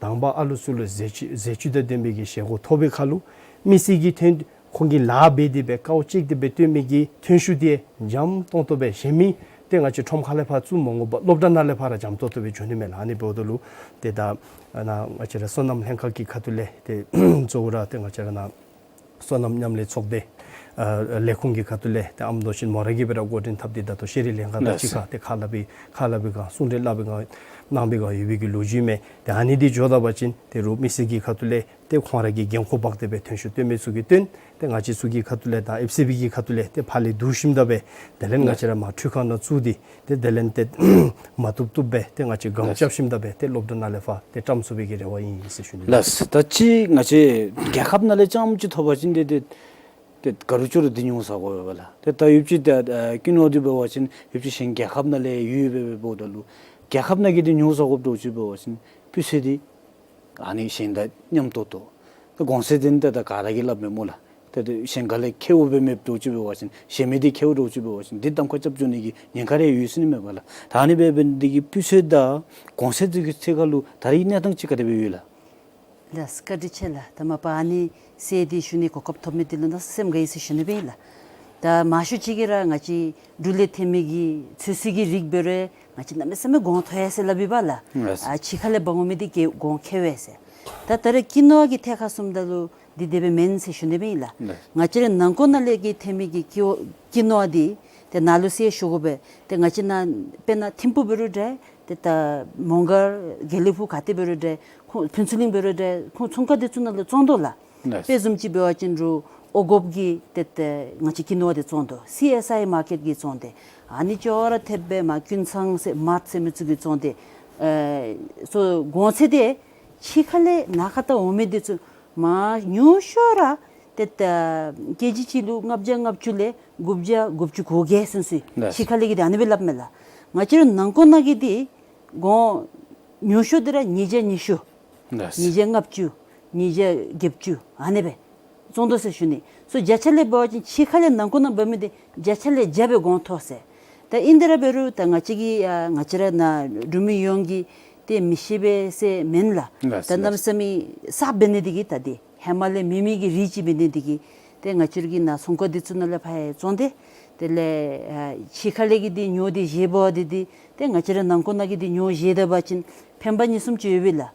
དང་པ་ཨ་ལུ་ཚུ་ལུ་ཟས་བཅུད་ཟས་བཅུད་དང་ལྡན་པའི་གི་བཞེས་སྒོ་ཐོབ་པའི་ཁར་ལུ་མི་སེར་གྱིས་ཐོན་ཁོང་གིས་ལཱ་འབད་དེ་སྦེ་དཀའཝ་སྤྱད་དེ་སྦེ་བཏོན་མི་གི་ཐོན་ཤུགས་འདི་འཇམ་ཏོང་ཏོ་སྦེ་གཞན་མི་ཏེ་ང་བཅས་ཁྲོམ་ཁ་ལས་ཕར་བཙུགས་མ་དགོ་པར་སློབ་གྲྭ་ནང་ལས་ཕར་ར་འཇམ་ཏོང་ཏོ་སྦེ་འགྱོ་ནི་མས་ལགས། ཨ་ནི་འབདཝ་ད་ལུ་ཏེ་ད་ཨ་ནཱ་ང་བཅས་ར་སོ་ནམ་ལྷན་ཁག་གི་ཁ་ཐུག་ལས་ཏེ་གཙོ་བོ་ར་ཏེ་ང་བཅས་ར་ནཱ་སོ་ནམ་མཉམ་ལས་ཚོགས་སྡེ་ཨ་ལས་ཁུངས་ཀྱི་ཁ་ཐུག་ལས་ཏེ་ཨ་མདོ་ཆེན་མོ་ར་གིས་སྦེ་ར་འགོ་འདྲེན་འཐབ་སྟེ་ད་ལྟོ་ཤེས་རིག་ལྷན་ཁག་དང་ལགས་གཅིག་ཁར་ཏེ་ཁ་སླབ་པའི་ཁ་སླབ་པའི་སྒང་གསུང་གྲོས་སླབ་པའི་སྒང་གནང་པའི་སྒང་ཡོད་པའི་གི་ལོ་རྒྱུས་མས། ཏེ་ཨ་ནི་འདི་འགྱོ་ད་པ་ཅིན་ཏེ་རུང་མི་སེར་གྱི་ཁ་ཐུག་ལས་ཏེ་ཁོང་ར་གིས་འགན་ཁུར་འབག་སྟེ་སྦེ་ཐོན་ཤུགས་བཏོན་མི་ཚུ་གིས་བཏོན། ཏེ་ང་བཅས་ཚུ་གི་ཁ་ཐུག་ལས་དང་ཨེཕ་སི་བི་གི་ཁ་ཐུག་ལས་ཏེ་ཕར་ལས་བསྡུ་ཞིནམ་ད་སྦེ་དེ་ལས་ང་བཅས་ར་མར་འཕྲུལ་ཁང་ནང་བཙུགས་ཏེ་ཏེ་དེ་ལས་ཏེ་མ་བཏུབ་བཏུབ་སྦེ་ཏེ་ང་བཅས་སྒམ་རྐྱབ་ཞིནམ་ད་སྦེ་ཏེ་སློབ་གྲྭ་ནང་ལས་ཕར་ཏེ་བཀྲམ་ཚུགས་པའི་གི་རེ་བ་ཨིན་ཟེར་ཞུ་ནི་ལགས། ལགས། ད་ཅི་ང་བཅས་རྒྱལ་ཁབ་ནང་ལས་རྐྱངམ་ཅིག་ཐོབ་པ་ཅིན་ཏེ་ཏེ་ཏེ་ག་རུང་ཅོག་རུང་འདི་ཉོ་ས་དགོ་པས་ལགས། ཏེ་ད་ཡུདཔ་ཅིག་ད་ཨ་ཀུན་ནོར་འདི་འབད་བ་ཅིན་ཡུདཔ་ཅིག་གཞན་རྒྱལ་ཁབ་ནང་ལས་ཡོད་པས་འབདཝ་ད་ལུ་རྒྱལ་ཁབ་ནང་གི་འདི་ཉོ་ས་དགོཔ་འདྲཝ་ཅིག་འབད་བ་ཅིན་སྤུས་ཚད་འདི་ཨ་ནི་གཞན་དང་མཉམ་ཏོག་ཏོ། ད་གོང་ཚད་འདི་ད་ད་ག་ར་གིས་སླབ་མས་སྨོ་ལགས། ད་ད་གཞན་ག་ལས་ཁེཝ་སྦེ་མེདཔ་འདྲཝ་ཅིག་འབད་བ་ཅིན་གཞན་མི་འདི་ཁེཝ་འདྲཝ་ཅིག་འབད་བ་ཅིན་འདི་གདམ་ཁ་རྐྱབ་འགྱོ་ནི་གི་ཉེན་ཁ་རེ་ཡོད་ཟེར་ནི་མས་པ་ལགས། ད་ཨ་ནི་འབད་འབད་ནི་འདི་གིས་སྤུས་ཚད་དང་གོང་ཚད་འདི་གི་ཐད་ཁར་ལུ་ད་རེས་གནས་སྟངས་ཅིག་ག་དེ་སྦེ་ཡོད་ལགས། ལགས་བཀའ་དྲིན་ཆེ་ལགས། ད་མ་པ་ཨ་ནི་གསལ་འདི་ཞུ་ནི་གོ་སྐབས་ཐོབ་མི་འདི་ལུ་གནམ་མེད་ས་མེད་དགའ་ཡི་ཟེར་ཞུ་ནི་སྦེ་ཨིན་ལགས། ད་མང་ཤོས་ཅིག་གིས་ར་ང་བཅས་འབྲུག་ལས་ཐོན་མི་གི་ཚོད་བསྲེ་གི་རིགས་འབད་རུང་ང་བཅས་གནམ་མེད་ས་མེད་གོང་མཐོ་ཡི་ཟེར་སླབ་ཨིན་པ་ལགས། ལགས། ཨ་ཕྱི་ཁ་ལས་འབག་འོང་མི་འདི་གིས་གོང་ཁེ་བས་ཟེར། ད་ད་རེས་ཀུན་ནོར་གྱི་ཐད་ཁར་སོངམ་ད་ལུ་འདི་དེ་སྦེ་མེན་ཟེར་ཞུ་ནི་སྦེ་ཨིན་ལགས། ལགས། ང་བཅས་ར་ནང་འཁོད་ནང་ལས་ཀྱི་ཐོན་མི་གི་ཀུ་ཀུན་ནོར་འདི་ཏེ་ནཱ་ལུ་གསལ་ཞུ་དགོ་པས། ཏེ་ང་བཅས་ནཱ་དཔེར་ན་ཐིམ་ཕུག་འབད་རུང་འདྲ། ཏེ་ད་མོང་སྒར་དགེ་ལེགས་ཕུག་ག་ཏེ་འབད་རུང་འདྲ། ཁོང་ཕུན་ཚོགས་གླིང་འབད་རུང་འདྲ། ཁོང་ཚོང་ཁང་འདི་ཚུ་ནང་ལུ་བཙོང་དོ་ལགས། ལགས། དཔེ་བཟུམ་ཅིག་འབད་བ་ཅིན་རུང་ཨོ་དགོཔ་གི་ཏེ་ཏེ་ང་བཅས་ཀུན་ནོར་འདི་བཙོང་དོ། སི་ཨེསི་ཨའི་མར་ཀེཊ་གིས་བཙོང་སྟེ་ཨ་ནི་ཅོག་ར་འཐདཔ་སྦེ་མར་ཀུན་ཚང་ཟེར་མརཊ་ཟེར་མི་ཚུ་གིས་བཙོང་སྟེ་ཨེ་སོ་གོང་ཚད་འདི་ཕྱི་ཁ་ལས་ནང་ཁ་ད་འོང་མི་འདི་ཚུ་མར་ཉུང་ཤོས་ར་ཏེ་ད་ཀེ་ཇི་གཅིག་ལུ་ལྔ་བརྒྱ་ལྔ་བཅུ་ལས་དགུ་བརྒྱ་དགུ་བཅུ་གོ་བརྒྱད་ཚུན་ཚོད། ལགས། ཕྱི་ཁ་ལས་ཀྱི་འདི་ཨ་ནི་སྦེ་སླབ་མས་ལགས། ང་བཅས་ར་ནང་འཁོད་ནང་གི་འདི་གོང་ཉུང་ཤོས་འདི་ར་ཉིས་བརྒྱ་ཉི་ཤུ། ལགས། ཉིས་བརྒྱ་ལྔ་བཅུ། ཉིས་བརྒྱ་བརྒྱད་ཅུ་ཨ་ནི་སྦེ་བཙོང་དོ་ཟེར་ཞུ་ནི། སོ་བརྒྱ་ཆ་ལས་འབད་བ་ཅིན་ཕྱི་ཁ་ལས་ནང་འཁོད་ནང་འབག་མི་འདི་བརྒྱ་ཆ་ལས་བརྒྱ་སྦེ་གོང་མཐོ་ཟེར། ད་ཨིན་དེ་ར་འབད་རུང་ད་ང་བཅས་ཀྱི་ཨ་ང་བཅས་ར་ནཱ་འབྲུག་མི་ཡོངས་ཀྱིས་ཏེ་མི་ཤེས་པས་ཟེར་མེན་ལགས། ལགས། ད་གནམ་མེད་ས་མེད་བསགས་འབད་ནི་འདི་གིས་ད་འདི་ཧེ་མ་ལས་མེད་མི་གི་རིགས་ཅིག་འབད་ནི་འདི་གིས་ཏེ་ང་བཅས་ཀྱི་ནཱ་ཚོང་ཁང་འདི་ཚུ་ནང་ལས་ཕར་ཡང་བཙོང་སྟེ་དེ་ལས་ཨ་ཕྱི་ཁ་ལས་ཀྱི་འདི་ཉོ་སྟེ་བཞེས་འབག་འདི་འདི་ཏེ་ང་བཅས་ར་ནང་འཁོད་ནང་གི་འདི་ཉོ་བཞེས་ད་པ་ཅིན་ཕན་པ་གཉིས་གསུམ་ཅིག་ཡོད་པས་ལགས།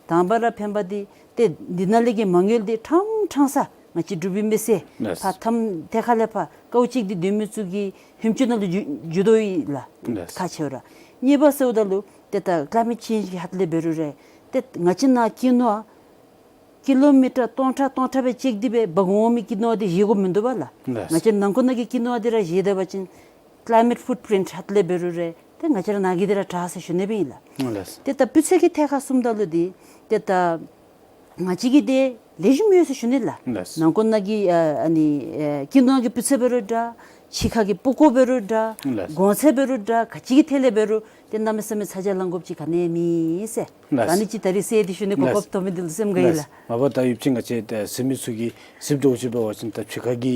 དང་པ་ར་ཕན་པ་འདི་ཏེ་འདི་ནང་ལས་ཀྱི་མ་དངུལ་འདི་ཕྲང་ཕྲང་ས་ང་བཅས་འབྲུག་པའི་མི་སེར་ལགས། ཕར་ཐམ་ཐད་ཁ་ལས་ཕར་དཀའཝ་སྤྱད་དེ་སྡོད་མི་ཚུ་གི་ཧེམ་ཆུ་ནང་ལུ་འགྱུར་འགྱུར་དོ་ཡོད་ལགས། ལགས། ཁག་ཆེ་བ་ར། གཉིས་པ་ཟེརཝ་ད་ལུ་ཏེ་ད་ཀླའི་མེཊ་ཅེནཇ་གི་ཧད་ལས་འབད་རུང་ར་ཏེ་ང་བཅས་ནཱ་ཀུན་ནོར་ཀི་ལོ་མི་ཊར་སྟོང་ཕྲག་སྟོང་ཕྲག་སྦེ་ཅེག་སྟེ་སྦེ་འབག་འོང་མི་ཀུན་ནོར་འདི་བཞེས་དགོཔ་མིན་འདུག་པ་ལགས། ལགས། ང་བཅས་ནང་འཁོད་ནང་གི་ཀུན་ནོར་འདི་ར་བཞེས་ད་པ་ཅིན་ཀླའི་མེཊ་ཕུཊ་པྲིནཊ་ཧད་ལས་འབད་རུང་ར་ཏེ་ང་བཅས་ར་ནཱ་གི་འདི་ར་དྲག་ཟེར་ཞུ་ནི་སྦེ་ཨིན་ལགས། ལགས། ཏེ་ད་སྤུས་ཚད་ཀྱི་ཐད་ཁར་སོངམ་ད་ལུ་འདི་ཏེ་ད་ང་བཅས་ཀྱི་འདི་ལེགས་ཤོམ་ཡོད་ཟེར་ཞུ་ནི་ལགས། ལགས། ནང་འཁོད་ནང་གི་ཨ་ཨ་ནི་ཨེ་ཀུན་ནོར་གྱི་སྤུས་ཚད་འབད་རུང་འདྲ། ཕྱི་ཁ་གི་སྤུས་ཀ་འབད་རུང་འདྲ། ལགས། གོང་ཚད་འབད་རུང་འདྲ། ག་ཅི་གི་ཐད་ལས་འབད་རུང་ ཏེ་གནམ་མེད་ས་མེད་ཚ་གྱང་ལང་དགོཔ་ཅིག་ག་ནི་ཡང་མེད་ཟེར། ལགས། ད་ནི་ཅིག་ད་རིས་ཟེར་ཏེ་ཞུ་ནི་གོ་ལགས། སྐབས་ཐོབ་མི་འདི་ལུ་སེམས་དགའ་ཡི་ལགས། ལགས། མ་པ་ད་ཡོདཔ་ཅིག་ང་བཅས་ད་གཟིགས་མི་ཚུ་གིས་གཟིགསཔ་འདྲཝ་ཅིག་འབད་བ་ཅིན་ད་ཕྱི་ཁ་གི་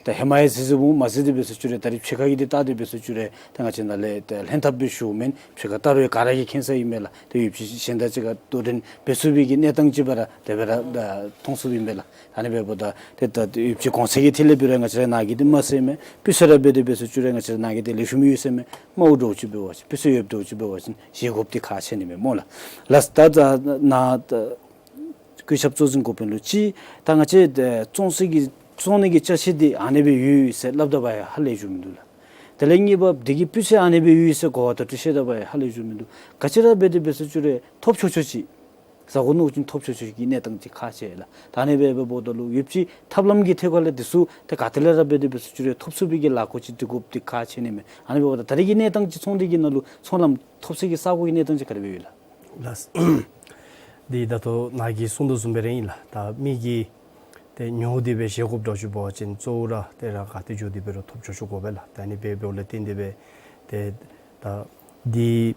ད་ཧེ་མ་ཡང་གཟིགས་གཟིགསཔ་འོང་མ་གཟིགས་ཏེ་འབད་སོང་ཅི་རུང་ད་རིས་ཕྱི་ཁ་གི་འདི་བལྟ་སྟེ་འབད་སོང་ཅི་རུང་ད་ང་བཅས་ནཱ་ལས་ད་ལྷན་ཐབས་སྦེ་ཞུཝ་མེན། ཕྱི་ཁར་བལྟ་རུང་ག་ར་གིས་མཁྱེན་ས་ཨིན་མས་ལགས། ད་ཡོདཔ་ཅིག་གཞན་དང་གཅིག་ཁར་དོ་འགྲན་འབད་ཚུགས་པའི་གི་གནས་སྟངས་ཅིག་སྦེ་ར་དེ་སྦེ་ར་ད་མཐོང་ཚུགསཔ་ཨིན་མས་ལགས། ད་ནི་འབདཝ་ད་ཏེ་ད་ཡོདཔ་ཅིག་གོང་ཚད་ཀྱི་ཐད་ལས་འབད་རུང་ང་བཅས་ར་ནཱ་གི་འདི་མ་ཟེར་མས། སྤུས་ཚད་ར་འབད་དེ་འབད་སོང་ཅི་རུང་ང་བཅས་ར་ནཱ་གི་འདི་ལེགས་ཤོམ་ཡོད་ཟེར་མས། དམའཝ་འདྲཝ་ཅིག་འབད་བ་ཅིན་སྤུས་ཚད་ཡོདཔ་འདྲཝ་ཅིག་འབད་བ་ཅིན་བཞེས་དགོཔ་འདི་ཁག་ཆེ་ནི་མས་སྨོ་ལགས། ལགས། ད་ད་ནཱ་ད་སྐུ་ཞབས་གཙོ་འཛིན་འགོ་དཔོན་ལུ་ཅིག་ད་ང་བཅས་ད་བཙོང་ས་གི་བཙོང་ནི་གི་ཅ་ཆས་འདི་ཨ་ནི་སྦེ་ཡོད་ཟེར་སླབ་ད་པ་ཡང་ཧ་ལས་འགྱོ་མིན་འདུག་ལགས། དེ་ལས་གཉིས་པ་འདི་གི་སྤུས་ཚད་ཨ་ནི་སྦེ་ཡོད་ཟེར་གོ་བ་བརྡ་སྤྲོད་བཤད་ད་པ་ཡང་ཧ་ལས་འགྱོ་མིན་འདུག། ག་ཅི་ར་འབད་དེ་འབད་སོང་ཅི་རུང་ཐོབ་ཆོག་ཆོག་ཅིག་ཟ་དགོ་མནོ་བ་ཅིན་ཐོབ་ཆོག་ཆོག་གི་གནས་སྟངས་ཅིག་ཁག་ཆེ་ལགས། ད་ཨ་ནི་སྦེ་འབདཝ་ད་ལུ་ཡོདཔ་ཅིག་ཐབས་ལམ་གྱི་ཐད་ཁར་ལས་འདི་ཚུ་ཏེ་ག་ཏེ་ལས་ར་འབད་དེ་འབད་སོང་ཅི་རུང་ཐོབ་ཚུགས་པའི་གི་ལཱ་འགོ་ཅིག་སྒྲིག་དགོཔ་འདི་ཁག་ཆེ་ནི་མས། ཨ་ནི་འབདཝ་ད་ད་རེས་ཀྱི་གནས་སྟངས་ཅིག་ཚོང་སྡེ་གི་ནང་ལུ་ཚོང་ལམ་ཐོབ་ས་གི་ས་གོ་གི་གནས་སྟངས་ཅིག་ག་དེ་སྦེ་ཡོད་ལགས། ལགས། འདི་ད་ལྟོ་ནཱ་གིས་གསུངས་དོ་བཟུམ་སྦེ་ར་ཨིན་ལགས། ད་མི་གིས་ཏེ་ཉོ་སྟེ་སྦེ་བཞེས་དགོཔ་འདྲཝ་ཅིག་འབད་བ་ཅིན་གཙོ་བོ་ར་ཏེ་ར་ག་ཏེ་འགྱོ་སྟེ་འབད་རུང་ཐོབ་ཆོག་ཆོག་དགོ་པས་ལགས། ད་ཨ་ནི་འབད་འབདཝ་ལས་བརྟེན་ཏེ་སྦེ་ཏེ་ད་འདི་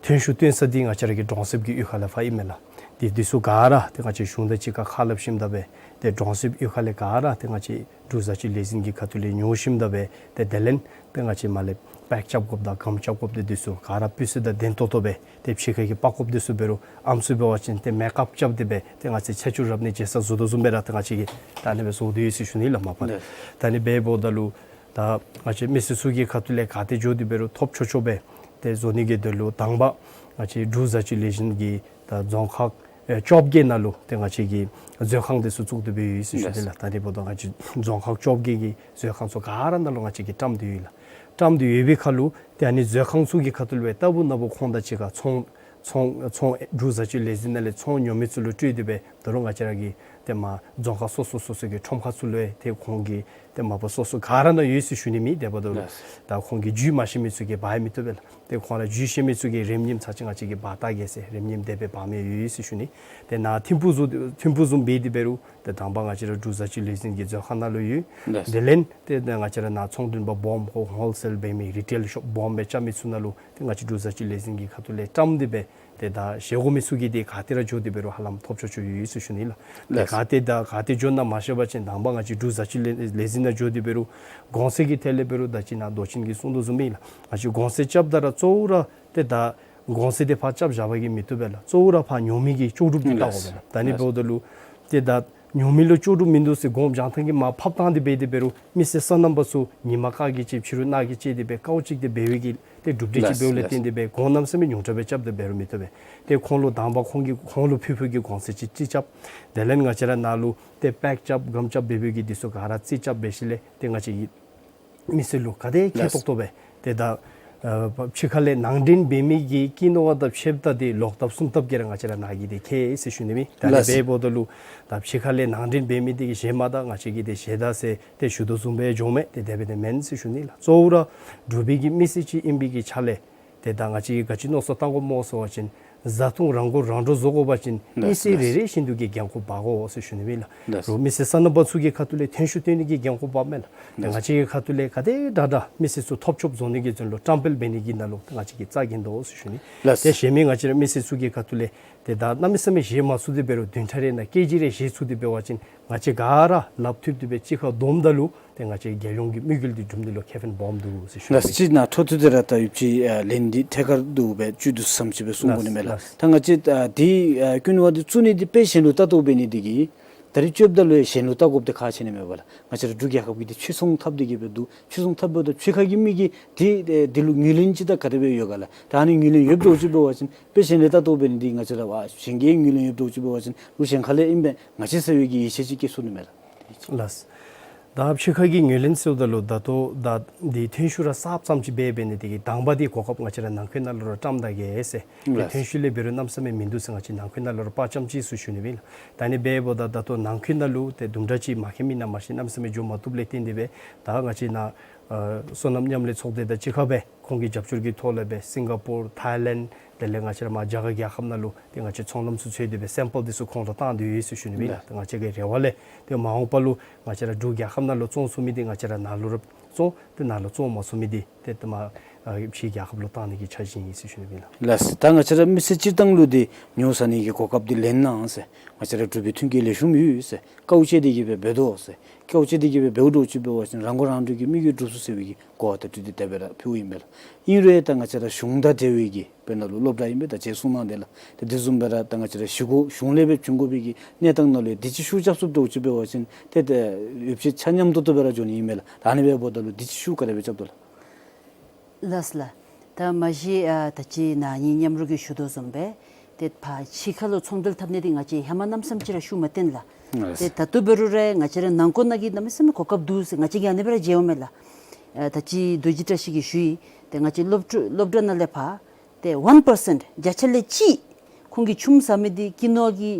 ཐོན་ཤུགས་བཏོན་ས་འདི་ང་བཅས་ར་གི་གྲོང་གསེབ་ཀྱི་གཡུས་ཁ་ལས་ཕར་ཨིན་མས་ལགས། འདི་འདི་ཚུ་ག་ར་ཏེ་ང་བཅས་གཞུང་དང་གཅིག་ཁར་ཁ་སླབ་ཞིནམ་ད་སྦེ་ཏེ་གྲོང་གསེབ་གཡུས་ཁ་ལས་ག་ར་ཏེ་ང་བཅས་འབྲུག་བཟའ་སྤྱོད་ལས་འཛིན་གྱི་ཁ་ཐུག་ལས་ཉོ་ཞིནམ་ད་སྦེ་ཏེ་དེ་ལས་ཏེ་ང་བཅས་མར་ལས་པེཀ་རྐྱབ་དགོཔ་དང་སྒམ་རྐྱབ་དགོཔ་འདི་འདི་ཚུ་ག་ར་སྤུས་ཚད་དང་ལྡན་ཏོག་ཏོ་སྦེ་ཏེ་ཕྱི་ཁ་གི་པགས་ཀོཔ་འདི་ཚུ་འབད་རུང་ཨམ་སྲུ་འབད་བ་ཅིན་ཏེ་མེཀ་ཨཔ་རྐྱབ་སྟེ་སྦེ་ཏེ་ང་བཅས་ཚེས་བཅུ་རབ་གནས་མཇལ་ས་བཟོ་དོ་བཟུམ་སྦེ་ར་ཏེ་ང་བཅས་ཀྱིས་ད་ཨ་ནི་སྦེ་བཟོ་སྟེ་ཡོད་ཟེར་ཞུ་ནི་ལགས་མ་པ། ལགས། ད་ཨ་ནི་འབདཝ་ད་ལུ་ད་ང་བཅས་མི་སེར་ཚུ་གི་ཁ་ཐུག་ལས་ག་ཏེ་འགྱོ་སྟེ་འབད་རུང་ཐོབ་ཆོག་ཆོག་སྦེ་ཏེ་བཟོ་ནི་གི་དོན་ལུ་དང་པ་ང་བཅས་འབྲུག་བཟའ་སྤྱོད་ལས་འཛིན་གྱི་ད་རྫོང་ཁག་ཨེ་བཅོ་བརྒྱད་ནང་ལུ་ཏེ་ང་བཅས་ཀྱིས་མཛོད་ཁང་འདི་ཚུ་བཙུགས་ཏེ་སྦེ་ཡོད་ཟེར་ཞུ་ནི་ལགས། ལགས། ད་ཨ་ནི་འབདཝ་ད་ང་བཅས་རྫོང་ཁག་བཅོ་བརྒྱད་ཀྱི་མཛོད་ཁང་ཚུ་ག་ར་ནང་ལུ་ང་བཅས་ཀྱིས་བཀྲམ་སྟེ་ཡོད་ལགས། བཀྲམ་སྟེ་ཡོད་པའི་ཁར་ལུ་ཏེ་ཨ་ནི་མཛོད་ཁང་ཚུ་གི་ཁ་ཐུག་ལས་སྦེ་ལྟ་བུ་ན་བུ་ཁོང་དང་གཅིག་ཁར་ཚོང་ཚོང་ཚོང་འབྲུག་བཟའ་སྤྱོད་ལས་འཛིན་ནང་ལས་ཚོང་ཉོ་མི་ཚུ་ལུ་སྤྲོད་དེ་སྦེ་ད་རུང་ང་བཅས་ར་གི་ཏེ་མར་རྫོང་ཁག་སོ་སོ་སོ་སོ་གི་ཁྲོམ་ཁ་ཚུ་ལུ་ཡང་ཏེ་ཁོང་གིས་ཏེ་མ་པ་སོ་སོ་ག་ར་ནང་ཡོད་ཟེར་ཞུ་ནི་མེད། དེ་འབདཝ་ད་ལུ་ལགས། ད་ཁོང་གིས་འཇུ་མ་ཤེས་མི་ཚུ་གིས་འབག་མི་བཏུབ་པས་ལགས། ཏེ་ཁོང་ར་འཇུ་ཤེས་མི་ཚུ་གིས་རིམ་གཉིསམ་ཚར་ཅིག་ང་བཅས་ཀྱིས་འབག་བལྟ་གེ་ཟེར་རིམ་གཉིསམ་དེ་སྦེ་འབག་མི་ཡོད་ཟེར་ཞུ་ནི། ཏེ་ནཱ་ཐིམ་ཕུག་བཟུམ་ཐིམ་ཕུག་བཟུམ་འབད་དེ་འབད་རུང་ཏེ་དང་པ་ང་བཅས་ར་འབྲུག་བཟའ་སྤྱོད་ལས་འཛིན་གྱི་མཛོད་ཁང་ནང་ལུ་ཡོད། ལགས། དེ་ལས་ཏེ་ང་བཅས་ར་ནཱ་ཚོང་དོན་པ་སྦོམ་ཁོ་ཧོལ་སེལ་འབད་མི་རི་ཊེལ་ཤོབ་སྦོམ་སྦེ་རྐྱབ་མི་ཚུ་ནང་ལུ་ཏེ་ང་བཅས་འབྲུག་བཟའ་སྤྱོད་ལས་འཛིན་གྱི་ཁ་ཐུག་ལས་བཀྲམ་སྟེ་སྦེ་ཏེ་ད་བཞེས་དགོ་མི་ཚུ་གིས་ཏེ་ག་ཏེ་ར་འགྱོ་སྟེ་འབད་རུང་ཧ་ལམ་ཐོབ་ཆོག་ཆོག་ཡོད་ཟེར་ཞུ་ནི་ལགས། ཏེ་ལགས། ག་ཏེ་ད་ག་ཏེ་འགྱོ་ན་མ་ཤེས་པ་ཅིན་དང་པ་ང་བཅས་འབྲུག་བཟའ་སྤྱོད་ལས་ལས་འཛིན་ནང་འགྱོ་སྟེ་འབད་རུང་གོང་ཚད་ཀྱི་ཐད་ལས་འབད་རུང་ད་ཅི་ནཱ་མདོ་ཆེན་གྱིས་གསུངས་དོ་བཟུམ་སྦེ་ལགས། ང་བཅས་གོང་ཚད་རྐྱབ་ད་ར་གཙོ་བོ་ར་ཏེ་ད་གོང་ཚད་འདི་ཕར་རྐྱབ་བཞག་པ་གིས་མི་བཏུབ་པས་ལགས། གཙོ་བོ་ར་ཕར་ཉོ་མི་གི་ལྕོགས་གྲུབ་འདི་བལྟ་དགོ་པས་ལགས། ད་ཨ་ནི་འབདཝ་ད་ལུ་ཏེ་ད་ཉོ་མི་ལུ་ལྕོགས་གྲུབ་མིན་འདུག་ཟེར་དགོངསམ་རྒྱག་ཐངས་ཀྱིས་མར་ཕབ་བཏང་སྟེ་འབད་དེ་འབད་རུང་མི་སེར་སོ་ནམ་པ་ཚུ་ཉི་མ་ཁ་གིས་བཅད་ཕྱི་རུ་ནང་གིས་བཅད་དེ་སྦེ་དཀའཝ་སྤྱད་དེ་འབད་བའི་གི་ཏེ་གྲུབ་འབྲས་ཅིག་འབདཝ་ལས་བརྟེན་ཏེ་སྦེ་ཁོང་གནམ་མེད་ས་མེད་ཉུང་དྲགས་སྦེ་རྐྱབ་སྟེ་འབད་རུང་མི་བཏུབ་པས། ཏེ་ཁོང་ལུ་དང་པ་ཁོང་གིས་ཁོང་ལུ་ཕུལ་ཕུལ་གྱི་གོང་ཚད་ཅིག་རྩིས་རྐྱབ། དེ་ལས་ང་བཅས་ར་ནཱ་ལུ་ཏེ་པེཀ་རྐྱབ་སྒམ་རྐྱབ་འབད་བའི་གི་འདི་ཚུ་ག་ར་རྩིས་རྐྱབ་འབད་ཞིནམ་ལས་ཏེ་ང་བཅས་ཀྱིས་མི་སེར་ལུ་ག་དེ་མཁྱེན་ཏོག་ཏོ་སྦེ་ཏེ་ད་ཨ་ཕྱི་ཁ་ལས་ནང་འདྲེན་འབད་མི་གི་སྐྱིད་སྣང་བ་དང་ཕྱདཔ་ད་ཏེ་ལོག་ལྟབ་གསུམ་ལྟབ་ཀྱིས་ར་ང་བཅས་ར་ནཱ་གིས་ཏེ་མཁྱེན་ཟེར་ཞུ་ནི་མས། ད་ཨ་ནི་ལགས། འབདཝ་ད་ལུ་ད་ཕྱི་ཁ་ལས་ནང་འདྲེན་འབད་མི་འདི་གིས་བཞེས་མ་ད་ང་བཅས་ཀྱིས་ཏེ་བཞེས་ད་ཟེར་ཏེ་ཞུ་དོ་བཟུམ་སྦེ་འགྱོཝ་མས། ཏེ་དེ་སྦེ་ཏེ་མེན་ཟེར་ཞུ་ནི་ལགས། གཙོ་བོ་ར་འབྲུག་པའི་གི་མི་སེར་ཅིག་ཨིན་པའི་གི་ཆ་ལས་ཏེ་ད་ང་བཅས་ཀྱིས་ག་ཅི་མནོ་བསམ་བཏང་དགོཔ་སྨོ་ཟེར་བ་ཅིན་བཟའ་འཐུང་རང་མགོ་རང་འདྲོངས་བཟོ་དགོ་པ་ཅིན་ལགས། མི་སེར་རེ་རེ་བཞིན་དུ་གི་འགན་ཁུར་འབག་དགོ་ཟེར་ཞུ་ནི་མས་ལགས། ལགས། རོགས་མི་སེར་སོ་ནམ་པ་ཚུ་གི་ཁ་ཐུག་ལས་ཐོན་ཤུགས་བཏོན་ནི་གི་འགན་ཁུར་འབགཔ་མས་ལགས། ལགས། ང་བཅས་ཀྱི་ཁ་ཐུག་ལས་ག་དེ་དྲག་དྲག་མི་སེར་ཚུ་ཐོབ་ཆོགཔ་བཟོ་ནི་གི་དོན་ལུ་བཀྲམ་སྤེལ་འབད་ནི་གི་ནང་ལུ་ང་བཅས་ཀྱིས་རྩ་འགེངས་དོ་ཟེར་ཞུ་ནི། ལགས། ཏེ་གཞན་མི་ང་བཅས་ར་མི་སེར་ཚུ་གི་ཁ་ཐུག་ལས་ཏེ་ད་གནམ་མེད་ས་མེད་བཞེས་མ་ཚུགས་ཏེ་འབད་རུང་བདུན་ཕྲག་རེ་ནང་ཀེ་ཇི་རེ་བཞེས་ཚུགས་ཏེ་འབད་བ་ཅིན་ང་བཅས་ག་ར་ལགཔ་མཐུད་དེ་སྦེ་གཅིག་ཁར་བསྡོམས་ད་ལུ་ཏེ་ང་བཅས་རྒྱལ་ཡོངས་ཀྱི་དམིགས་ཡུལ་འདི་འགྲུབ་ནི་ལུ་ཁེ་ཕན་སྦོམ་འདུག་ཟེར་ཞུ་ནི། ལགས། ཅིག་ནཱ་འཕྲོ་མཐུད་དེ་ར་ད་ཡོདཔ་ཅིག་ཨ་ལན་འདི་ཐད་ཀར་དུ་སྦེ་བཅུད་དུ་ཟམ་ཅིག་སྦེ་གསུང་དགོ་ནི་མས་ལགས། ལགས། ད་ང་བཅས་ཨ་འདི་ཨ་ཀུན་ཝ་འདི་བཙུགས་ནི་འདི་དཔེ་གཞན་ལུ་ལྟ་རྟོག་འབད་ནི་འདི་གིས་ད་རིས་བཙུགསཔ་ད་ལུ་ཡང་གཞན་ལུ་ལྟ་དགོཔ་འདི་ཁག་ཆེ་ནི་མས་པ་ལགས། ང་བཅས་ར་འབྲུག་རྒྱལ་ཁབ་ཀྱི་འདི་ཕྱིར་ཚོང་འཐབ་སྟེ་གི་སྦེ་འདུག། ཕྱིར་ཚོང་འཐབ་འབདཝ་ད་ཕྱི་ཁ་གི་མི་གིས་འདི་ཨེ་འདི་ལུ་ངོས་ལེན་ཅིག་ད་ག་དེ་སྦེ་ཡོད་ག་ལགས། ད་ཨ་ནི་ངོས་ལེན་ཡོདཔ་འདྲཝ་ཅིག་འབད་བ་ཅིན་དཔེ་གཞན་ལས་ལྟ་རྟོག་འབད་ནི་འདི་ང་བཅས་ར་ཨ་གཞན་གྱིས་ངོས་ལེན་ཡོདཔ་འདྲཝ་ཅིག་འབད་བ་ཅིན་ལུ་གཞན་ཁ་ལས་ཨིན་པས་ང་བཅས་ཟེར་བའི་གི་ཡིད་ཆེས་ཅིག་སྐྱེ་ཚུགས་ནི་མས་ལགས། ལགས། ད་ཕྱི་ཁ་གི་ངོས་ལེན་ཟེརཝ་ད་ལུ་ད་ལྟོ་ད་འདི་ཐོན་ཤུགས་ར་གསརཔ་ཙམ་ཅིག་འབད་འབད་ནི་འདི་གིས་དང་པ་འདི་གོ་སྐབས་ང་བཅས་ར་ནང་འཁོད་ནང་ལུ་ར་བཀྲམ་ད་གེ་ཟེར། ཏེ་ལགས། ཐོན་ཤུགས་ལས་འབད་རུང་གནམ་མེད་ས་མེད་མིན་འདུག་ཟེར་ང་བཅས་ནང་འཁོད་ནང་ལུ་ར་པར་རྐྱབ་ཅི་ཟེར་ཞུ་ནི་ཨིན་ལགས། ད་ཨ་ནི་འབདཝ་ད་ད་ལྟོ་ནང་འཁོད་ནང་ལུ་ཏེ་དུམ་གྲ་ཅིག་མ་མཁྱེན་མི་ནང་མ་ཤེས་གནམ་མེད་ས་མེད་འགྱོ་མ་བཏུབ་ལས་བརྟེན་ཏེ་སྦེ་ད་ང་བཅས་ནཱ་ཨ་སོ་ནམ་མཉམ་ལས་ཚོགས་སྡེ་དང་གཅིག་ཁར་སྦེ་ཁོང་གི་རྒྱབ་སྐྱོར་གྱི་ཐོག་ལས་སྦེ་སིང་ག་པོར་ཐའི་ལེནཌ་དེ་ལས་ང་བཅས་ར་མར་རྒྱ་གར་རྒྱལ་ཁབ་ནང་ལུ་ཏེ་ང་བཅས་ཚོང་ལམ་ཚུ་འཚོལ་ཏེ་སྦེ་སེམ་པཱལ་འདི་ཚུ་ཁོང་ལུ་བཏང་སྟེ་ཡོད་ཟེར་ཞུ་ནི་ཨིན་ལགས། ལགས། ཏེ་ང་བཅས་ཀྱི་རེ་བ་ལས་ཏེ་མ་འོངས་པ་ལུ་ང་བཅས་ར་འབྲུག་རྒྱལ་ཁབ་ནང་ལུ་བཙོང་ཚུགས་མི་འདི་ང་བཅས་ར་ནཱ་ལུ་ར་བཙོང་ཏེ་ནཱ་ལུ་བཙོང་མ་ཚུགས་མི་འདི་ཏེ་ཏེ་མར་ ཨ་ཕྱིའི་རྒྱལ་ཁབ་ལུ་བཏང་ནི་གི་འཆར་གཞི་ཨིན་ཟེར་ཞུ་ནི་ཨིན་ལགས། ལགས། ད་ང་བཅས་ར་མི་སེར་སྤྱིར་བཏང་ལུ་འདི་ཉོ་ཟ་ནི་གི་གོ་སྐབས་འདི་ལེན་གནང་ཟེར། ང་བཅས་ར་འབྲུག་པའི་མཐུན་རྐྱེན་ལེགས་ཤོམ་ཡོད་ཟེར། དཀའཝ་སྤྱད་དེ་གི་སྦེ་འབད་དོ་ཟེར། དཀའཝ་སྤྱད་དེ་གི་སྦེ་འབདཝ་འདྲཝ་ཅིག་འབད་བ་ཅིན་རང་མགོ་རང་འདྲོངས་ཀྱི་དམིགས་ཡུལ་འགྲུབ་ཚུགས་ཟེར་བའི་གི་གོ་བ་དང་འཁྲིལ་ཏེ་དེ་སྦེ་ར་ཕུལཝ་ཨིན་པས་ལགས། ཨིན་རུང་ད་ང་བཅས་ར་གཞུང་དང་འབྲེལ་བའི་གི་དཔེར་ན་ལུ་སློབ་གྲྭ་ཨིན་པས། ད་ཅི་གསུངས་གནང་དེ་ལགས། ཏེ་དེ་བཟུམ་སྦེ་ར་ད་ང་བཅས་ར་གཞི་གོ་གཞུང་ལས་སྦེ་བྱིན་དགོ་པའི་གི་གནས་སྟངས་ནང་ལུ་འདི་ཅིག་ཤུགས་རྐྱབ་ཚུགསཔ་འདྲཝ་ཅིག་འབད་བ་ཅིན་ཏེ་ཏེ་ཡོདཔ་ཅིག་ཆ་མཉམ་ཏོག་ཏོ་སྦེ་ར་འགྱོ་ནི་ཨིན་མས་ལགས། ད་ཨ་ནི་སྦེ་འབདཝ་ད་ལུ་འདི་ཅིག་ཤུགས་ག་དེ་སྦེ་རྐྱབ་དོ་ལགས། ལགས་ལགས། ད་མ་གཞི་ཨ་ད་ཅི་ན་ཧིང་མཉམ་རོགས་ཀྱིས་ཞུ་དོ་བཟུམ་སྦེ་ཏེ་ཕར་ཕྱི་ཁ་ལུ་ཚོང་འབྲེལ་འཐབ་ནི་འདི་ང་བཅས་ཧེ་མ་གནམ་མེད་ས་མེད་ཅིག་ར་ཤུགས་མ་བཏོན་ལགས། ལགས། ཏེ་ད་ལྟོ་འབད་རུང་ར་ང་བཅས་ར་ནང་འཁོད་ནང་གི་གནམ་མེད་ས་མེད་གོ་སྐབས་འདུག་ཟེར་ང་བཅས་ཀྱིས་ཨ་ནི་སྦེ་ར་མཇལཝ་མས་ལགས། ཨ་ད་ཅི་རྡོ་རྗེ་བཀྲ་ཤིས་ཀྱིས་ཞུ་ཡི། ཏེ་ང་བཅས་སློབ་ཕྲུག་སློབ་གྲྭ་ནང་ལས་ཕར་ཏེ་ཝན་པར་སེནཊ་བརྒྱ་ཆ་ལས་གཅིག་ཁོང་གིས་ཆུམ་ཟ་མི་འདི་ཀི་ནོ་བ་གི་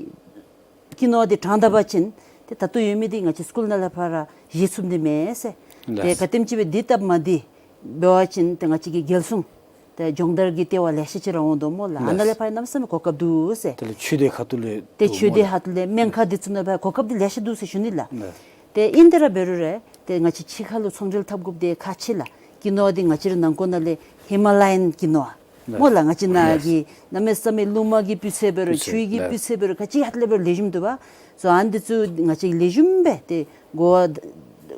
ཀི་ནོ་བ་འདི་དྲང་ད་པ་ཅིན་ཏེ་ད་ལྟོ་ཡོད་མི་འདི་ང་བཅས་སི་ཀུལ་ནང་ལས་ཕར་ར་བཞེས་ཚུགས་ནི་མས་ཟེར། ཏེ་ལགས། ག་དེམ་ཅིག་སྦེ་འདི་སྟབས་མ་བདེ་འབད་བ་ཅིན་ཏེ་ང་བཅས་ཀྱི་རྒྱལ་སྲུང་ཏེ་སྦྱོང་བརྡར་གྱི་ལྟེ་བ་ལེ་ཤ་ཅིག་ར་འོང་དོ་སྨོ་ལགས། ཨ་ནཱ་ལས་ལགས། ཕར་གནམ་མེད་ས་མེད་གོ་སྐབས་འདུག་ཟེར། དེ་ལས་ཆོས་སྡེ་ཁ་ཐུག་ལས་ཏེ་ཆོས་སྡེ་ཁ་ཐུག་ལས་སྨན་ཁང་འདི་ཚུ་ནང་ཕར་གོ་སྐབས་འདི་ལེ་ཤ་འདུག་ཟེར་ཞུ་ནི་ལགས། ལགས། ཏེ་ཨིན་ཏེ་ར་འབད་རུང་ར་ཏེ་ང་བཅས་ཕྱི་ཁ་ལུ་ཚོང་འབྲེལ་འཐབ་དགོཔ་འདི་ཁག་ཆེ་ལགས། ཀི་ནོ་བ་འདི་ང་བཅས་རའི་ནང་འཁོད་ནང་ལས་ཧི་མ་ལ་ཡན་ཀི་ནོ་བ་ལགས། སྨོ་ལགས། ང་བཅས་ནཱ་ལགས། གི་གནམ་མེད་ས་མེད་རླུང་མ་གི་སྤུས་ཚད་འབད་རུང་སྤུས་ཚད་ཆུའི་གི་ལགས། སྤུས་ཚད་འབད་རུང་ག་ཅི་ཧ་ལས་འབད་རུང་ལེགས་ཤོམ་འདུག་པ། སོ་ཨ་ནི་འདི་ཚུ་ང་བཅས་ལེགས་ཤོམ་སྦེ་ཏེ་གོ་བ་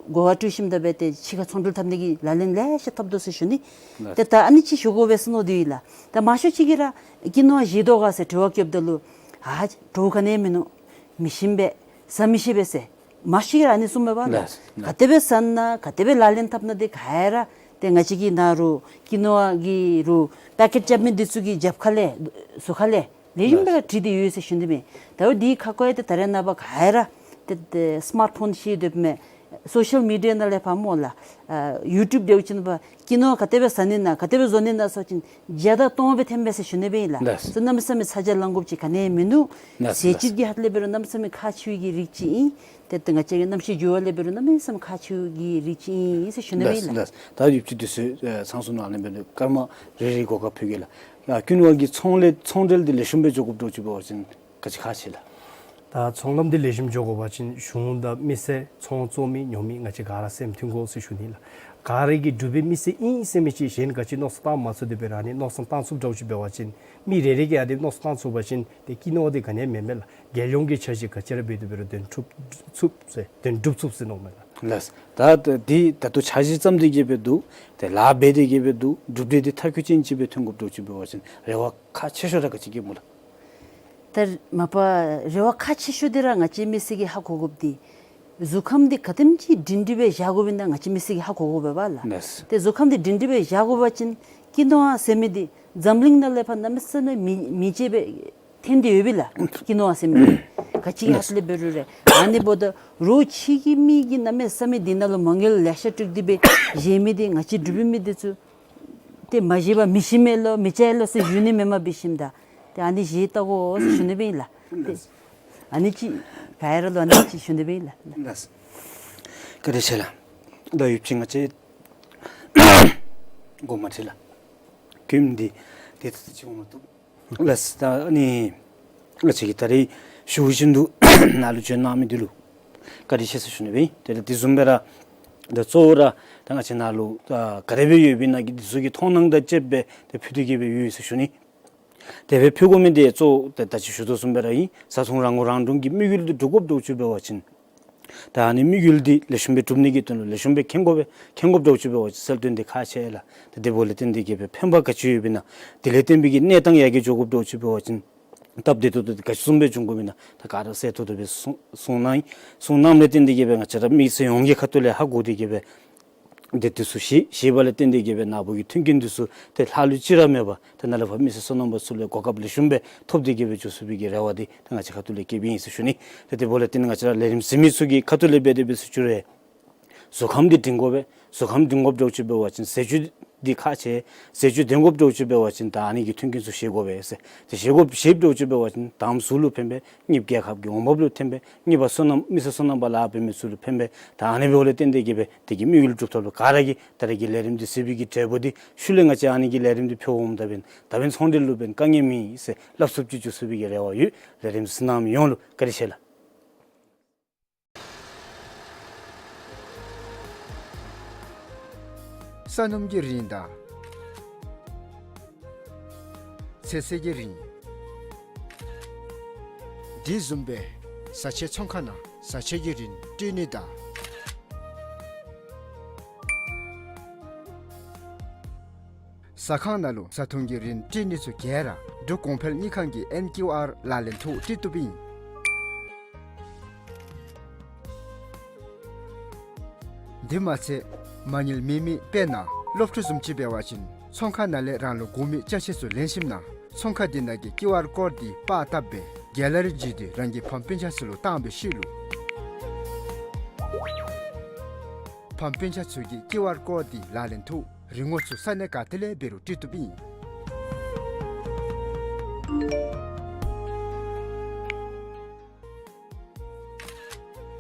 གོ་བ་སྤྲོད་ཞིནམ་ད་སྦེ་ཏེ་ཕྱི་ཁ་ཚོང་འབྲེལ་འཐབ་ནི་གི་ལག་ལེན་ལེ་ཤ་འཐབ་དོ་ཟེར་ཞུ་ནི། ལགས། ཏེ་ད་ཨ་ནི་ཅིག་ཞུ་དགོ་པས་ཟེར་མནོ་སྟེ་ཡོད་ལགས། ད་མང་ཤོས་ཅིག་གིས་ར་ཀི་ནོ་བ་བཞེས་དོ་ག་ཟེར་དྲི་བ་བཀོདཔ་ད་ལུ་ཨ་བྲོཝ་ག་ནི་ཡང་མིན་ནུག། མི་ཞིམ་པས། ཟ་མི་ཤེས་པས་ཟེར། མང་ཤོས་ཀྱིས་ར་ཨ་ནི་གསུངམ་མས་པ་ལགས། ལགས། ག་དེ་སྦེ་ཟ་ནི་ན་ག་དེ་སྦེ་ལག་ལེན་འཐབ་ནི་འདི་ག་ར་ཏེ་ང་བཅས་ཀྱི་ནཱ་རུ་ཀི་ནོ་བ་གི་རུ་པེ་ཀེཊ་རྐྱབ་མི་འདི་ཚུ་གི་རྒྱབ་ཁ་ལས་ཟུར་ཁ་ལས་ལེགས་ཤོམ་སྦེ་ར་བྲིས་ཏེ་ཡོད་ཟེར་ཞུ་ནི་མས། ད་འོ་འདི་ཁ་ཀོ་ཡང་ཏེ་ད་རེས་ནངས་པ་ག་ར་ཏེ་ཏེ་སི་མཱརཊ་ཕོན་ཤེས་སྡོདཔ་མས། སོ་ཤལ་མི་ཌི་ཡ་ནང་ལས་ཕར་སྨོ་ལགས། ཨ་ཡུ་ཊུབ་འདི་འབདཝ་ཅིན་པ་ཀི་ནོ་བ་ག་དེ་སྦེ་ཟ་ནི་ན་ག་དེ་སྦེ་བཟོ་ནི་ན་ཟེར་བ་ཅིན་བརྒྱ་དང་སྟོང་སྦེ་ཐོནམ་མས་ཟེར་ཞུ་ནི་སྦེ་ཨིན་ལགས། ལགས། སོ་གནམ་མེད་ས་མེད་ཚ་གྱང་ལང་དགོཔ་ཅིག་ག་ནི་ཡང་མིན་ནུག། ལགས། ཟས་བཅུད་ཀྱི་ཧ་ལས་འབད་རུང་གནམ་མེད་ས་མེད་ཁག་ཆེ་བའི་གི་རིགས་ཅིག་ཨིན། ཏེ་ཏེ་ང་བཅས་ཀྱི་གནམ་གཤིས་འགྱུར་བ་ལས་འབད་རུང་གནམ་མེད་ས་མེད་ཁག་ཆེ་བའི་གི་རིགས་ཅིག་ཨིན་ཟེར་ཞུ་ནི་སྦེ་ཨིན་ལགས། ལགས། ད་ཡོདཔ་ཅིག་འདི་ཚུ་ཨེ་ཚང་སོང་ནུག། ཨ་ནི་འབདཝ་ད་སྐར་མ་རེ་རེ་གོ་སྐབས་ཕུལ་གེ་ལགས། ཨ་ཀུན་དབང་གི་ཚོང་ལས་ཚོང་འབྲེལ་འདི་ལེགས་ཤོམ་སྦེ་འགྱོ་དགོཔ་འདྲཝ་ཅིག་འབད་བ་ཅིན་ག་ཅི་ཁག་ཆེ་ལགས། ད་ཚོང་ལམ་འདི་ལེགས་ཤོམ་འགྱོ་དགོ་པ་ཅིན་གཞུང་དང་མི་སེར་ཚོང་བཙོང་མི་ཉོ་མི་ང་བཅས་ག་ར་སེམས་མཐུན་དགོ་ཟེར་ཞུ་ནི་ལགས། ག་ར་གིས་འབྲུག་པའི་མི་སེར་ཨིན་ཟེར་མི་ཅིག་གཞན་ག་ཅི་མནོ་བསམ་བཏང་མ་ཚུགས་ཏེ་འབད་ར་ཨ་ནི་མནོ་བསམ་བཏང་ཚུགསཔ་འདྲཝ་ཅིག་འབད་བ་ཅིན་མི་རེ་རེ་གིས་ཨ་ནི་མནོ་བསམ་བཏང་ཚུགས་པ་ཅིན་ཏེ་ཀི་ནོ་བ་འདི་ག་ནི་ཡང་མེན་མས་ལགས། རྒྱལ་ཡོངས་ཀྱི་འཆར་གཞི་ག་ཅི་ར་འབད་དེ་འབད་རུང་དོན་འགྲུབ་ཚུགས་ཟེར་དོན་འགྲུབ་ཚུགས་ཟེར་མནོཝ་མས་ལགས། ལགས། ད་འདི་ད་ལྟོ་འཆར་གཞི་བརྩམས་ཏེ་གི་སྦེ་འདུག། ཏེ་ལཱ་འབད་དེ་གི་སྦེ་འདུག། གྲུབ་འབྲས་འདི་མཐར་འཁྱོལ་ཅན་ཅིག་སྦེ་ཐོན་དགོཔ་འདྲཝ་ཅིག་འབད་བ་ཅིན་རེ་བ་ཁག་ཆེ་ཤོས་ར་ག་ཅི་གི་སྨོ་ལགས། ད་མ་པ་རེ་བ་ཁག་ཆེ་ཤོས་འདི་ར་ང་བཅས་མི་སེར་གྱིས་ཧ་གོ་དགོཔ་འདི་གཟུགས་ཁམས་འདི་ག་དེམ་ཅིག་སྒྲིང་སྒྲི་སྦེ་བཞག་དགོཔ་ཨིན་ན་ང་བཅས་མི་སེར་གྱིས་ཧ་གོ་དགོ་པས་པ་ལགས། ལགས། ཏེ་གཟུགས་ཁམས་འདི་སྒྲིང་སྒྲི་སྦེ་བཞག་དགོ་པ་ཅིན་ཀི་ནོ་བ་ཟེར་མི་འདི་འཛམ་གླིང་ནང་ལས་ཕར་གནམ་མེད་ས་མེད་མི་མི་ཕྱེད་སྦེ་ཐོན་ཏེ་ཡོད་པས་ལགས། ཀི་ནོ་བ་ཟེར་མི་འདི་ག་ཅི་ཧ་ལས་འབད་རུང་ར་ཨ་ནི་འབདཝ་ད་རོགས་ཕྱི་གི་མི་གིས་གནམ་མེད་ས་མེད་འདི་ནང་ལུ་མ་དངུལ་ལེ་ཤ་དཀྲུགས་ཏེ་སྦེ་བཞེས་མི་འདི་ང་བཅས་འབྲུག་པའི་མི་འདི་ཚུ་ཏེ་མ་བཞེས་པར་མི་ཤེས་མས་ལོ་མི་བྱ་ཡི་ལོ་ཟེར་ཞུ་ནི་མེན་མས། འབད་ཞིནམ་ད་ཏེ་ཨ་ནི་བཞེས་བལྟ་དགོ་ཟེར་ཞུ་ནི་སྦེ་ཨིན་ལགས། ཏེ་ཨ་ནི་ཅིག་ག་ར་ལུ་ཨ་ནི་ཅིག་ཞུ་ནི་སྦེ་ཨིན་ལགས། ལགས། བཀའ་དྲིན་ཆེ་ལགས། ད་ཡོདཔ་ཅིག་ང་བཅས་དགོངསམ་ཁྲེལ་ལགས། གོ་མི་འདི་ཏེ་ད་ཅི་འོང་མ་བཏུབ། ལགས། ད་ཨ་ནི་ང་བཅས་ཀྱིས་ད་རེས་ཞུ་བཞིན་དུ་ནཱ་ལུ་བྱོན་གནང་མི་འདི་ལུ་བཀའ་དྲིན་ཆེ་ཟེར་ཞུ་ནི་སྦེ་ཨིན། ཏེ་ད་དེ་བཟུམ་སྦེ་ར་ད་གཙོ་བོ་ར་ད་ང་བཅས་ནཱ་ལུ་ཨ་ག་དེ་སྦེ་ཡོདཔ་ཨིན་ན་གི་འདི་ཚུ་གི་མཐོང་སྣང་དང་བཅསཔ་སྦེ་ཏེ་ཕུལ་ཏེ་གི་སྦེ་ཡོད་ཟེར་ཞུ་ནི། དེ་སྦེ་ཕུལ་དགོ་མི་འདི་གཙོ་བོ་ད་ད་ཅི་ཞུ་དོ་བཟུམ་སྦེ་ར་ཨིན། བཟའ་འཐུང་རང་མགོ་རང་འདྲོངས་ཀྱི་དམིགས་ཡུལ་འདི་སྒྲུབ་དགོཔ་འདྲཝ་ཅིག་འབད་བ་ཅིན་ད་ཨ་ནི་དམིགས་ཡུལ་འདི་ལེགས་ཤོམ་སྦེ་སྒྲུབ་ནི་གི་དོན་ལུ་ལེགས་ཤོམ་སྦེ་མཁྱེན་དགོ་པས། མཁྱེན་དགོཔ་འདྲཝ་ཅིག་འབད་བ་ཅིན་གསལ་སྟོན་འདི་ཁག་ཆེ་ལགས། ཏེ་དེ་འབདཝ་ལས་བརྟེན་ཏེ་གི་སྦེ་ཕན་པ་ག་ཅི་ཡོདཔ་ཨིན་ན་དེ་ལས་བརྟེན་པའི་གི་གནས་སྟངས་ཡར་རྒྱས་འགྱོ་དགོཔ་འདྲཝ་ཅིག་འབད་བ་ཅིན་སྟབས་བདེ་ཏོག་ཏོ་འདི་ག་ཅི་བཟུམ་སྦེ་འབྱུང་དགོཔ་ཨིན་ན་ད་ག་ར་གསལ་ཏོག་ཏོ་སྦེ་གསུང་གསུང་གནང་ཡི། གསུང་གནངམ་ལས་བརྟེན་ཏེ་གི་སྦེ་ང་བཅས་ར་མི་སེར་ཡོངས་ཀྱི་ཁ་ཐུག་ལས་ཧ་གོ་སྟེ་གི་སྦེ་ཏེ་འདི་ཚུ་ཞི་ཞིབ་པ་ལས་བརྟེན་ཏེ་གི་སྦེ་ནཱ་བུ་གི་མཐུན་རྐྱེན་འདི་ཚུ་ཏེ་ལྷག་ལུས་ཅིག་ར་མེད་པར་ཏེ་ནཱ་ལས་ཕར་མི་སེར་སོ་ནམ་པ་ཚུ་ལུ་གོ་སྐབས་ལེགས་ཤོམ་སྦེ་ཐོབ་སྟེ་གི་སྦེ་འགྱོ་ཚུགས་པའི་གི་རེ་བ་འདི་ཏེ་ང་བཅས་ཁ་ཐུག་ལས་བསྐྱེདཔ་ཨིན་ཟེར་ཞུ་ནི། ཏེ་དེ་འབདཝ་ལས་བརྟེན་ང་བཅས་ར་ལས་རིམ་གཟིགས་མི་ཚུ་གི་ཁ་ཐུག་ལས་འབད་དེ་འབད་ཟེར་ཞུ་རུང་གཟུགས་ཁམས་འདི་སྒྲིང་དགོ་པས། གཟུགས་ཁམས་སྒྲིང་དགོཔ་འདྲཝ་ཅིག་འབད་བ་ཅིན་ཟས་བཅུད་འདི་ཁག་ཆེ། ཟས་བཅུད་ལྡན་དགོཔ་འདྲཝ་ཅིག་འབད་བ་ཅིན་ད་ཨ་ནི་གི་མཐུན་རྐྱེན་ཚུ་བཞེས་དགོ་པས་ཟེར། ཏེ་བཞེས་དགོཔ་བཞེསཔ་འདྲཝ་ཅིག་འབད་བ་ཅིན་ད་གཟུགས་ལུ་ཕན་པས། གཉིས་པ་རྒྱལ་ཁབ་ཀྱི་འོང་འབབ་ལུ་ཕན་པས། གཉིས་པ་སོ་ནམ་མི་སེར་སོ་ནམ་པ་ལཱ་འབད་མི་ཚུ་ལུ་ཕན་པས། ད་ཨ་ནི་འབདཝ་ལས་བརྟེན་ཏེ་གི་སྦེ་དེ་གི་དམིགས་ཡུལ་སྒྲུབ་ཐབས་ལུ་ག་ར་གིས་ད་རེས་ཀྱི་ལས་རིམ་འདི་གཟིགས་པའི་གི་འབྲས་བུ་འདི་ཤུལ་ལས་ང་བཅས་ཨ་ནི་གི་ལས་རིམ་འདི་ཕུལ་འོངམ་ད་འབདན་ད་འབདན་ཚོང་འབྲེལ་ལུ་འབདན་དཀའ་ངལ་མེད་ཟེར་སླབ་ཚུགསཔ་ཅིག་འགྱོ་ཚུགས་པའི་གི་རེ་བ་ཡོད། ལས་རིམ་གཟིགས་གནང་མི་ཡོངས་ལུ་བཀའ་དྲིན་ཆེ་ལགས། ས་སྣུམ་གྱི་རིན་དང་ ཚེ་ཚད་ཀྱི་རིན། དེ་བཟུམ་སྦེ་བཟའ་ཆས་ཚོང་ཁང་ནང་བཟའ་ཆས་ཀྱི་རིན་སྤྲོད་ནི་དང་། ཟ་ཁང་ནང་ལུ་བཟའ་འཐུང་གི་རིན་སྤྲོད་ནི་ཚུ་ག་ར་འབྲུག་གོང་འཕེལ་དངུལ་ཁང་གི་ཨེན་ཀིའུ་ཨར་ལག་ལེན་ཐོག་སྤྲོད་བཏུབ་ཨིན། དེ་མ་ཚད་མ་དངུལ་མེད་མི་དཔེར་ན་སློབ་ཕྲུག་བཟུམ་ཅིག་འབད་བ་ཅིན་ཚོང་ཁང་ནང་ལས་རང་ལུ་དགོ་མི་ཅ་ཆས་ཚུ་ལེན་ཞིནམ་ན་ཚོང་ཁང་དེ་ནང་གི་ཀིའུ་ཨར་ཀོཌ་དེ་པར་བཏབ་སྦེ་གེ་ལ་རི་བརྒྱུད་དེ་རང་གི་ཕམ་སྤུན་ཆ་ཚུ་ལུ་བཏང་བའི་ཤུལ་ལུ་ཕམ་སྤུན་ཆ་ཚུ་གིས་ཀིའུ་ཨར་ཀོཌ་དེ་ལག་ལེན་ཐོག་རིན་གོང་ཚུ་ས་གནས་ག་ཏེ་ལས་འབད་རུང་སྤྲོད་བཏུབ་ཨིན།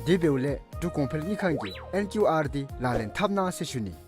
དེ་འབདཝ་ལས་འབྲུག་གོང་འཕེལ་དངུལ་ཁང་གི་ཨེན་ཀིའུ་ཨར་དེ་ལག་ལེན་འཐབ་གནང་ཟེར་ཞུ་ནི།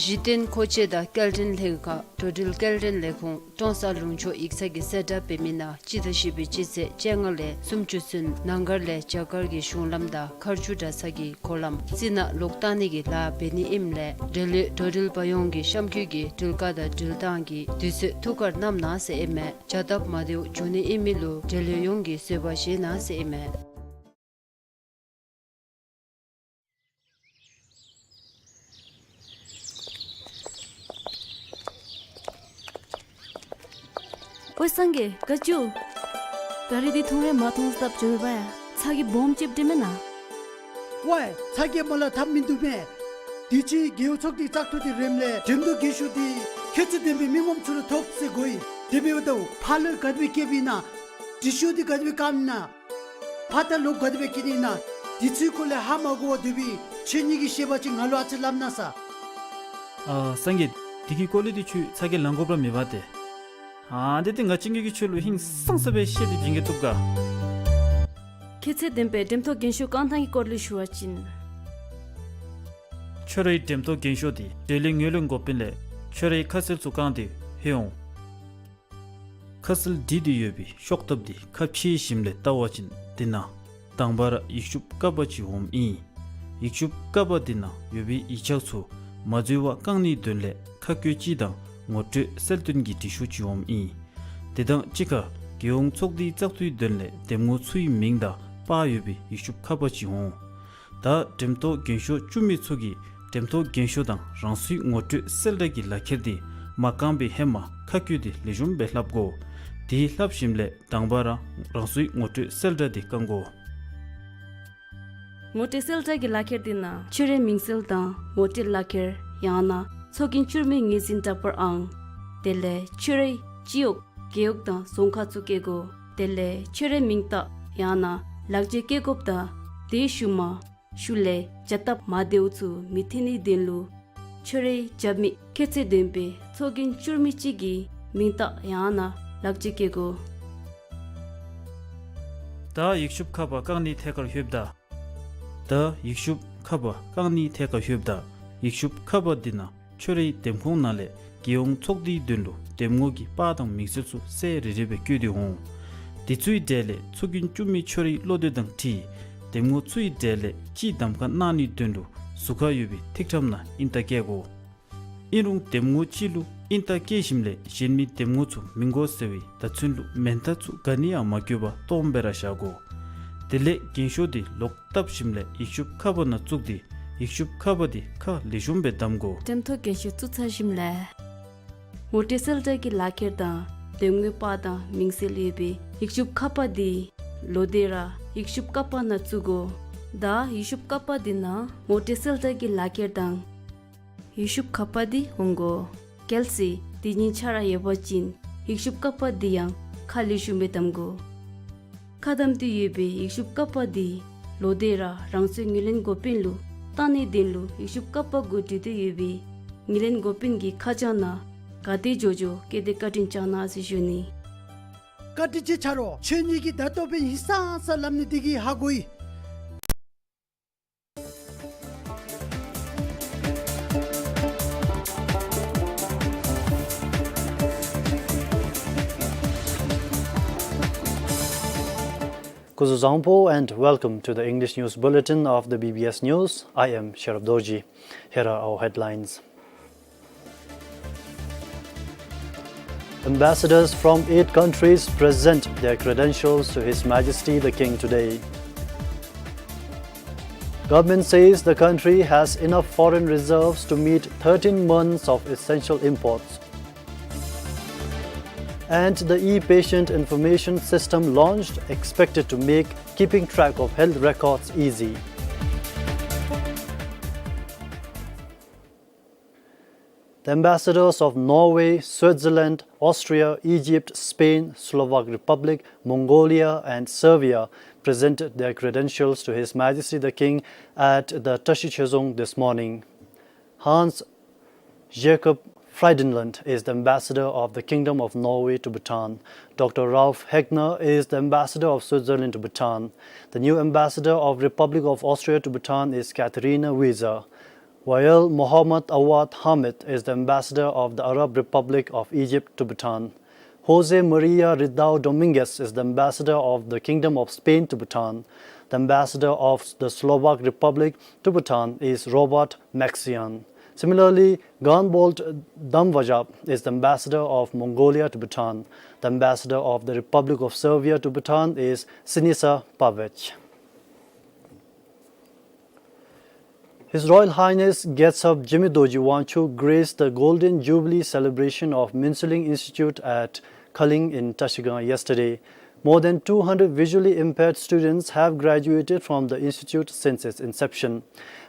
གཞི་རྟེན་མཁོ་ཆས་དང་སྐྱེལ་འདྲེན་ལྷན་ཁག་འགྲོ་འགྲུལ་སྐྱེལ་འདྲེན་ལས་ཁུངས་ཀྲོང་གསར་ལུང་ཕྱོགས་ཡིག་ཚང་གི་གསལ་བསྒྲགས་འབད་མི་ནང་སྤྱི་ཟླ་བཞི་པའི་སྤྱི་ཚེས་བཅོ་ལྔ་ལས་སུམ་ཅུ་ཚུན་ནང་སྒར་ལས་རྒྱ་གར་གྱི་གཞུང་ལམ་དང་མཁར་ཆུ་གྲྭ་ཚང་གི་སྒོ་ལམ་རྩི་ནག་ལོག་བཏང་ནི་གི་ལཱ་འབད་ནི་ཨིནམ་ལས་འབྲེལ་ཡོད་འགྲོ་འགྲུལ་པ་ཡོངས་ཀྱིས་གཤམ་འཁོད་ཀྱི་འགྲུལ་བཀག་དང་འགྲུལ་བཏང་གི་དུས་ཚོད་ཐུགས་ཁར་བསྣམ་གནང་ཟེར་ཨིན་མས། བྱ་སྟབས་མ་བདེཝ་འབྱུང་ནི་ཨིན་མི་ལུ་འབྲེལ་ཡོད་ཡོངས་ཀྱིས་བཟོད་པ་བཞེས་གནང་ཟེར་ཨིན་མས། ཝའེ་སངས་རྒྱས་དགའ་ཅུ། ད་རིས་འདི་ཐུང་རེ་མ་ཐོང་སྟབས་བྱོན་པ་ཡ། ཚ་གྱང་སྦོམ་ཅིག་འདྲེན་མེན་ན། ཝའེ་ཚ་གྱང་མ་ལ་ཐབས་མིན་འདུག་མས། དུས་ཅི་རྒེད་འོག་ཚོགས་སྡེ་བཙག་འཐུ་འདི་རནམ་ལས་འགྲེམས་སྟོན་རྒྱན་ཤོག་འདི་ཁྱད་ཚད་ལྡན་པའི་མི་ངོམ་ཚུ་ལུ་ཐོབ་ཟེར་གོ་ཡི། དེ་འབདཝ་ད་ཕར་ལུ་ག་དེ་སྦེ་བསྐྱལཝ་ཨིན་ན། དྲི་ཤོག་འདི་ག་དེ་སྦེ་བཀབ་ཨིན་ན། ཕར་ད་ལོག་ག་དེ་སྦེ་བསྐྱལ་ནི་ཨིན་ན། དེ་ཚུའི་སྐོར་ལས་ཧ་མ་གོ་བར་སྡོད་པའི་ཁྱེད་གཉིས་ཀྱིས་ཤེས་པ་ཅིན་ང་ལུ་ཨ་ཙི་སླབ་གནང་ས། ཨ་སངས་རྒྱས། དེ་གི་སྐོར་ལས་འདི་ཁྱོད་ཚ་གྱང་ལང་དགོཔ་ར་མེད་པ་ཏེ། ཨ་འདི་ཏེ་ང་བཅས་ཀྱིས་ཁྱོད་ལུ་ཧིང་སངས་ས་སྦེ་བཤད་དེ་བྱིན་གེ་བཏུབ་ག། ཁྱད་ཚད་ལྡན་པའི་འགྲེམས་སྟོན་རྒྱན་ཤོག་བཀང་ཐངས་ཀྱི་སྐོར་ལས་ཞུ་བ་ཅིན། ཁྱོད་རའི་འགྲེམས་སྟོན་རྒྱན་ཤོག་འདི་འབྲེལ་ཡོད་ངོས་ལེན་འགོ་དཔོན་ལས་ཁྱོད་རའི་ཁ་གསལ་ཚུ་བཀང་སྟེ་ལྷོད་འོང་། ཁ་གསལ་བྲིས་ཏེ་ཡོད་པའི་ཤོག་ཐབ་འདི་ཁ་ཕྱེ་ཞིནམ་ལས་བལྟ་བ་ཅིན་འདི་ནང་དང་པ་ར་ཡིག་ཤུབས་ཀ་པ་ཅིག་འོངམ་ཨིན། ཡིག་ཤུབས་ཀ་པ་འདི་ནང་ཡོད་པའི་ཡིག་ཆ་ཚུ་མ་འཛོལ་བར་བཀང་ནིའི་དོན་ལས་ཁ་བཀོད་ཅིག་དང་ངོ་སྤྲོད་གསལ་སྟོན་གྱི་འབྲི་ཤོག་ཅིག་འོངམ་ཨིན། དེ་དང་གཅིག་ཁར་རྒྱལ་ཡོངས་ཚོགས་སྡེའི་བཙག་འཐུའི་དོན་ལས་འདེམས་ངོ་ཚུའི་མིང་དང་པར་ཡོད་པའི་ཡིག་ཤུབས་ཁ་པ་ཅིག་འོང་། ད་འགྲེམས་སྟོན་རྒྱན་ཤོག་བཙུགས་མི་ཚུ་གིས་འགྲེམས་སྟོན་རྒྱན་ཤོག་དང་རང་སོའི་ངོ་སྤྲོད་གསལ་བསྒྲགས་ཀྱི་ལག་ཁྱེར་འདི་མ་བཀང་པའི་ཧེ་མ་ཁ་བཀོད་འདི་ལེགས་ཤོམ་སྦེ་ལྷབ་དགོ། དེ་ལྷབ་ཞིནམ་ལས་དང་པ་ར་རང་སོའི་ངོ་སྤྲོད་གསལ་བསྒྲགས་འདི་བཀང་དགོ། ངོ་སྤྲོད་གསལ་བསྒྲགས་ཀྱི་ལག་ཁྱེར་འདི་ནང་ཁྱོད་རའི་མིང་གསལ་དང་ངོ་སྤྲོད་ལག་ཁྱེར་ཡང་ན་ཚོགས་རྒྱན་བཙུགས་མི་ངོས་འཛིན་འདྲ་པར་ཨང་། དེ་ལས་ཁྱོད་རའི་སྤྱི་འོག་རྒེད་འོག་དང་རྫོང་ཁག་ཚུ་བཀོད་དགོ། དེ་ལས་ཁྱོད་རའི་མིང་རྟགས་ཡང་ན་ལག་འཁྱེར་བཀོད་དགོཔ་དང་དེའི་ཤུལ་མ་ཤུལ་ལས་བྱ་སྟབས་མ་བདེཝ་ཚུ་མི་ཐོན་ནིའི་དོན་ལུ་ཁྱོད་རའི་རྒྱབ་མི་ཁྱད་ཚད་ལྡན་པའི་ཚོགས་རྒྱན་བཙུགས་མི་གཅིག་གི་མིང་རྟགས་ཡང་ན་ལག་འཁྱེར་བཀོད་དགོ། ད་ཡིག་ཤུབས་ཁ་པ་བཀང་ནིའི་ཐད་ཁར་ལྷོདཔ་ད། ད་ཡིག་ཤུབས་ཁ་པ་བཀང་ནིའི་ཐད་ཁར་ལྷོདཔ་ད་ཡིག་ཤུབས་ཁ་པ་འདི་ནང་ཁྱོད་རའི་འདེམས་ཁོངས་ནང་ལས་རྒྱལ་ཡོངས་ཚོགས་སྡེའི་དོན་ལུ་འདེམས་ངོ་གི་པར་དང་མིང་གསལ་ཚུ་གསལ་རི་རི་སྦེ་བཀོད་དེ་འོང་། དེ་ཚུའི་གྲས་ལས་ཚོགས་རྒྱན་བཙུགས་མི་ཁྱོད་རའི་བློ་འདོད་དང་འཁྲིལ་འདེམས་ངོ་ཚུའི་གྲས་ལས་གཅིག་གདམ་ཁ་གནང་ནིའི་དོན་ལུ་ཟུར་ཁར་ཡོད་པའི་ཐིག་ཁྲམ་ནང་ཨིན་རྟགས་བཀལ་དགོ། ཨིན་རུང་འདེམས་ངོ་གཅིག་ལུ་ཨིན་རྟགས་བཀལ་ཞིནམ་ལས་གཞན་མི་འདེམས་ངོ་ཚུ་མི་དགོ་ཟེར་བའི་བརྡ་མཚོན་ལུ་མེན་མཐའ་ཚུ་ག་ནི་ཡང་མ་བཀོད་པར་སྟོངམ་སྦེ་ར་བཞག་དགོ། དེ་ལས་རྒྱན་ཤོག་འདི་ལོག་བཏབ་ཞིནམ་ལས་ཡིག་ཤུབས་ཁ་པ་ནང་བཙུགས་ཏེ་ཡིག་ཤུབས་ཁ་པ་འདི་ཁ་ལེགས་ཤོམ་སྦེ་བསྡམ་དགོ། འགྲེམས་སྟོན་རྒྱན་ཤོག་བཙུགས་ཚར་ཞིནམ་ལས་ངོ་སྤྲོད་གསལ་བསྒྲགས་ཀྱི་ལག་ཁྱེར་དང་འདེམས་ངོའི་པར་དང་མིང་གསལ་ཡོད་པའི་ཡིག་ཤུབས་ཁ་པ་འདི་ལོག་སྟེ་ར་ཡིག་ཤུབས་ཀ་པ་ནང་བཙུགས་དགོ། ད་ཡིག་ཤུབས་ཀ་པ་འདི་ནང་ངོ་སྤྲོད་གསལ་བསྒྲགས་ཀྱི་ལག་ཁྱེར་དང་ཡིག་ཤུབས་ཁ་པ་འདི་འོང་དགོ། གལ་སྲིད་དེ་གཉིས་ཆ་ར་ཡོད་པ་ཅིན་ཡིག་ཤུབས་ཀ་པ་འདི་ཡང་ཁ་ལེགས་ཤོམ་སྦེ་བསྡམ་དགོ། ཁ་བསྡམས་ཏེ་ཡོད་པའི་ཡིག་ཤུབས་ཀ་པ་འདི་ལོག་སྟེ་ར་རང་སོའི་ངོས་ལེན་འགོ་དཔོན་ལུ་བཏང་ནིའི་དོན་ལུ་ཡིག་ཤུབས་ཀ་པ་གུ་བྲིས་ཏེ་ཡོད་པའི་ངོས་ལེན་འགོ་དཔོན་གྱི་ཁ་བྱང་ནང་ག་དེ་མགྱོགས་མགྱོགས་བསྐྱལ་ཏེ་བཀའ་དྲིན་བསྐྱང་གནང་ཟེར་ཞུ་ནི། བཀའ་དྲིན་ཆེ་ཆ་རོགས། ཁྱོད་གཉིས་ཀྱིས་ད་ལྟོ་འབདན་ཧིང་སངས་ས་སླབ་ནི་དེ་གིས་ཧ་གོ་ཡི། Kuzuzangpo and welcome to the English News Bulletin of the B B S News. I am Sherab Dorji. Here are our headlines. Ambassadors from eight countries present their credentials to His Majesty the King today. Government says the country has enough foreign reserves to meet thirteen months of essential imports. And the e-patient information system launched, expected to make keeping track of health records easy. The ambassadors of Norway, Switzerland, Austria, Egypt, Spain, Slovak Republic, Mongolia, and Serbia presented their credentials to His Majesty the King at the Tashi Chezong this morning. Hans Jakob Frydenlund is the ambassador of the Kingdom of Norway to Bhutan. Doctor Ralf Hegnar is the ambassador of Switzerland to Bhutan. The new ambassador of Republic of Austria to Bhutan is Katharina Wieser. Wael Mohammad Awad Hamid is the ambassador of the Arab Republic of Egypt to Bhutan. Jose Maria Ridao Dominguez is the ambassador of the Kingdom of Spain to Bhutan. The ambassador of the Slovak Republic to Bhutan is Robert Maxian. Similarly, Ganbold Damvajab is the ambassador of Mongolia to Bhutan. The ambassador of the Republic of Serbia to Bhutan is Sinisa Pavic. His Royal Highness Gyaltsab Jigme Dorji Wangchuck graced the Golden Jubilee celebration of Minseling Institute at Khaling in Trashigang yesterday. More than two hundred visually impaired students have graduated from the institute since its inception.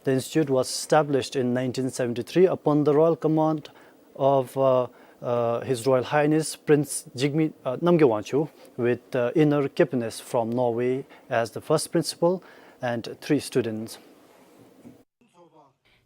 The institute was established in nineteen seventy-three upon the royal command of, uh, uh, His Royal Highness Prince Jigme, uh, Namgay Wangchuck, with, uh, Einar Kirkenes from Norway as the first principal and three students.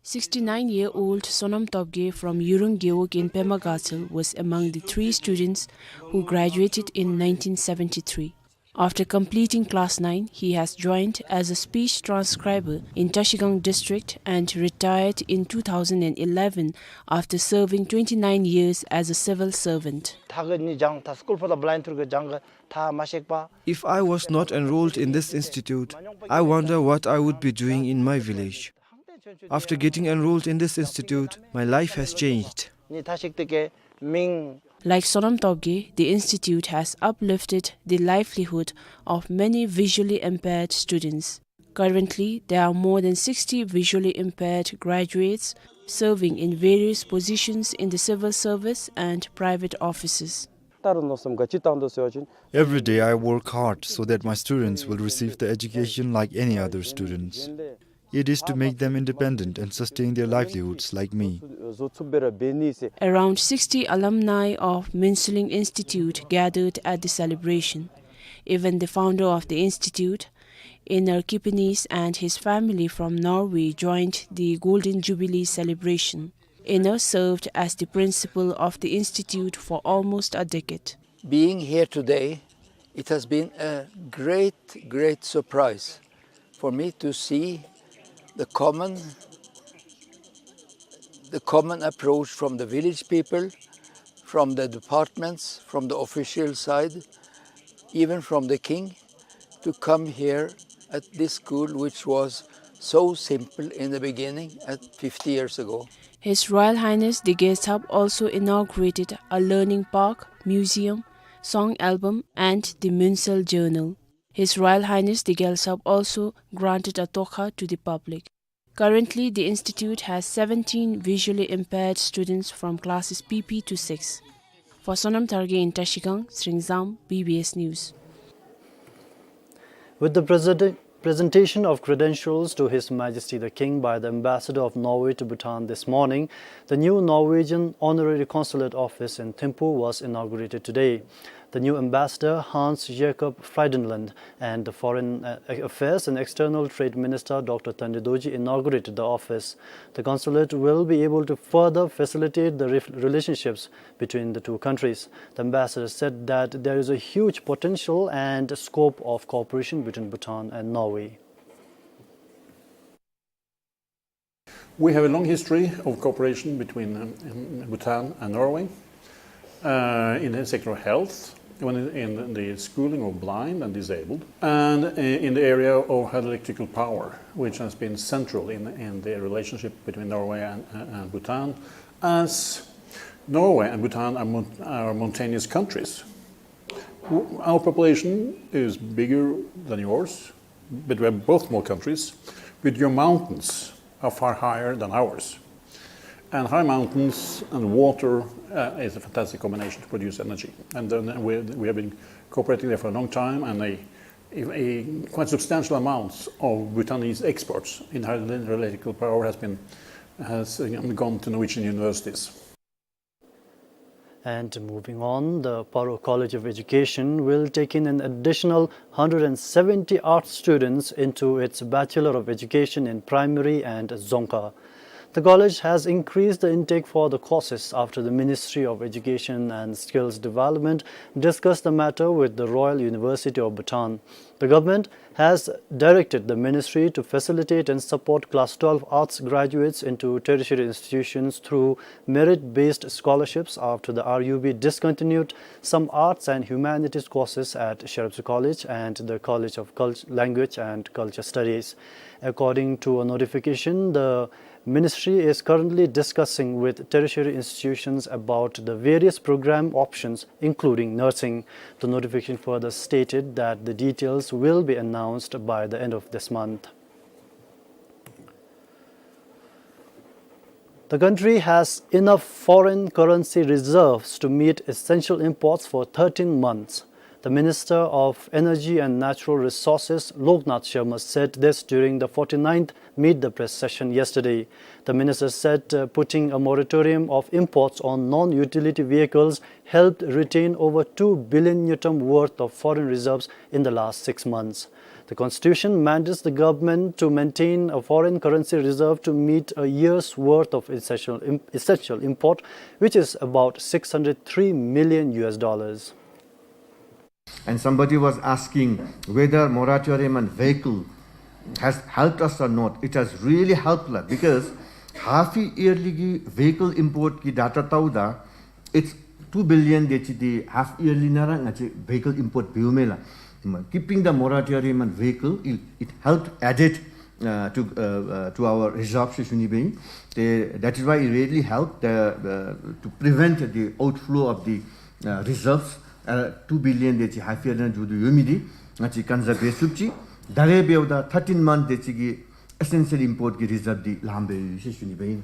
Sixty-nine-year-old Sonam Topgay from Yurung Gewog in Pema Gatshel was among the three students who graduated in nineteen seventy-three. After completing class nine, he has joined as a speech transcriber in Trashigang district and retired in two thousand and eleven after serving twenty-nine years as a civil servant. མཐའ་གི་ནི་སྦྱང་ད་སྐུལ་ཕོ་དང་བླ་ཡིན་ཐུར་གི་སྦྱང་གི་མཐའ་མ་ཤེག་པ། If I was not enrolled in this institute, I wonder what I would be doing in my village. After getting enrolled in this institute, my life has changed. ནི་མཐའ་ཤེག་ཏེ་གེ་མིང་། Like Sonam Topgay, the institute has uplifted the livelihood of many visually impaired students. Currently, there are more than sixty visually impaired graduates serving in various positions in the civil service and private offices. ད་རུང་མནོ་བསམ་ག་ཅི་བཏང་འདུག་ཟེར་བ་ཅིན། Every day I work hard so that my students will receive the education like any other students. It is to make them independent and sustain their livelihoods like me. Around sixty alumni of Minseling Institute gathered at the celebration. Even the founder of the institute, Einar Kirkenes, and his family from Norway joined the Golden Jubilee celebration. Einar served as the principal of the institute for almost a decade. Being here today, it has been a great, great surprise for me to see the common, the common approach from the village people, from the departments, from the official side, even from the king, to come here at this school, which was so simple in the beginning, at fifty years ago. His Royal Highness the Gyaltsab also inaugurated a learning park, museum, song album, and the Minsel Journal. His Royal Highness the Gyaltsab also granted a tokha to the public. Currently, the institute has seventeen visually impaired students from classes P P to six. For Sonam Thargay in Trashigang, Sringzam, B B S News. With the present- presentation of credentials to His Majesty the King by the Ambassador of Norway to Bhutan this morning, the new Norwegian Honorary Consulate Office in Thimphu was inaugurated today. The new ambassador, Hans Jakob Frydenlund, and the Foreign, uh, Affairs and External Trade Minister, Doctor Tande Dorji, inaugurated the office. The consulate will be able to further facilitate the re- relationships between the two countries. The ambassador said that there is a huge potential and scope of cooperation between Bhutan and Norway. We have a long history of cooperation between, um, um, Bhutan and Norway, uh, in the sector of health, One in the schooling of blind and disabled, and in the area of hydroelectrical power, which has been central in, in the relationship between Norway and, and Bhutan, as Norway and Bhutan are, mon- are mountainous countries. Our population is bigger than yours, but we are both small countries, but your mountains are far higher than ours. And high mountains and water uh, is a fantastic combination to produce energy. And then we, we have been cooperating there for a long time, and a, a, a quite substantial amounts of Bhutanese exports in hydroelectric power has been has uh, gone to Norwegian universities. And moving on, the Paro College of Education will take in an additional hundred and seventy art students into its Bachelor of Education in Primary and Dzongkha. The college has increased the intake for the courses after the Ministry of Education and Skills Development discussed the matter with the Royal University of Bhutan. The government has directed the ministry to facilitate and support Class twelve arts graduates into tertiary institutions through merit-based scholarships after the R U B discontinued some arts and humanities courses at Sherepsu College and the College of Cult- Language and Culture Studies. According to a notification, the ministry is currently discussing with tertiary institutions about the various program options, including nursing. The notification further stated that the details will be announced by the end of this month. The country has enough foreign currency reserves to meet essential imports for thirteen months. The Minister of Energy and Natural Resources, Loknath Sharma, said this during the forty-ninth Meet the Press session yesterday. The minister said uh, putting a moratorium of imports on non-utility vehicles helped retain over two billion ngultrum worth of foreign reserves in the last six months. The constitution mandates the government to maintain a foreign currency reserve to meet a year's worth of essential, essential import, which is about six hundred three million U S dollars. And somebody was asking whether moratorium on vehicle has helped us or not. It has really helped lah, because half yearly ki vehicle import ki data tau da, it's two billion de chi di half yearly nara nga chi vehicle import biu me lah. Keeping the moratorium on vehicle, it, it helped added uh, to uh, uh, to our reserves, shuni bing. That is why it really helped uh, uh, to prevent the outflow of the uh, reserves. Uh, two billion de chi half year na judu yumi di, nga chi kanza be sup chi, dare be da thirteen month de chi ki essential import ki reserve di lambe yu shi shuni bing.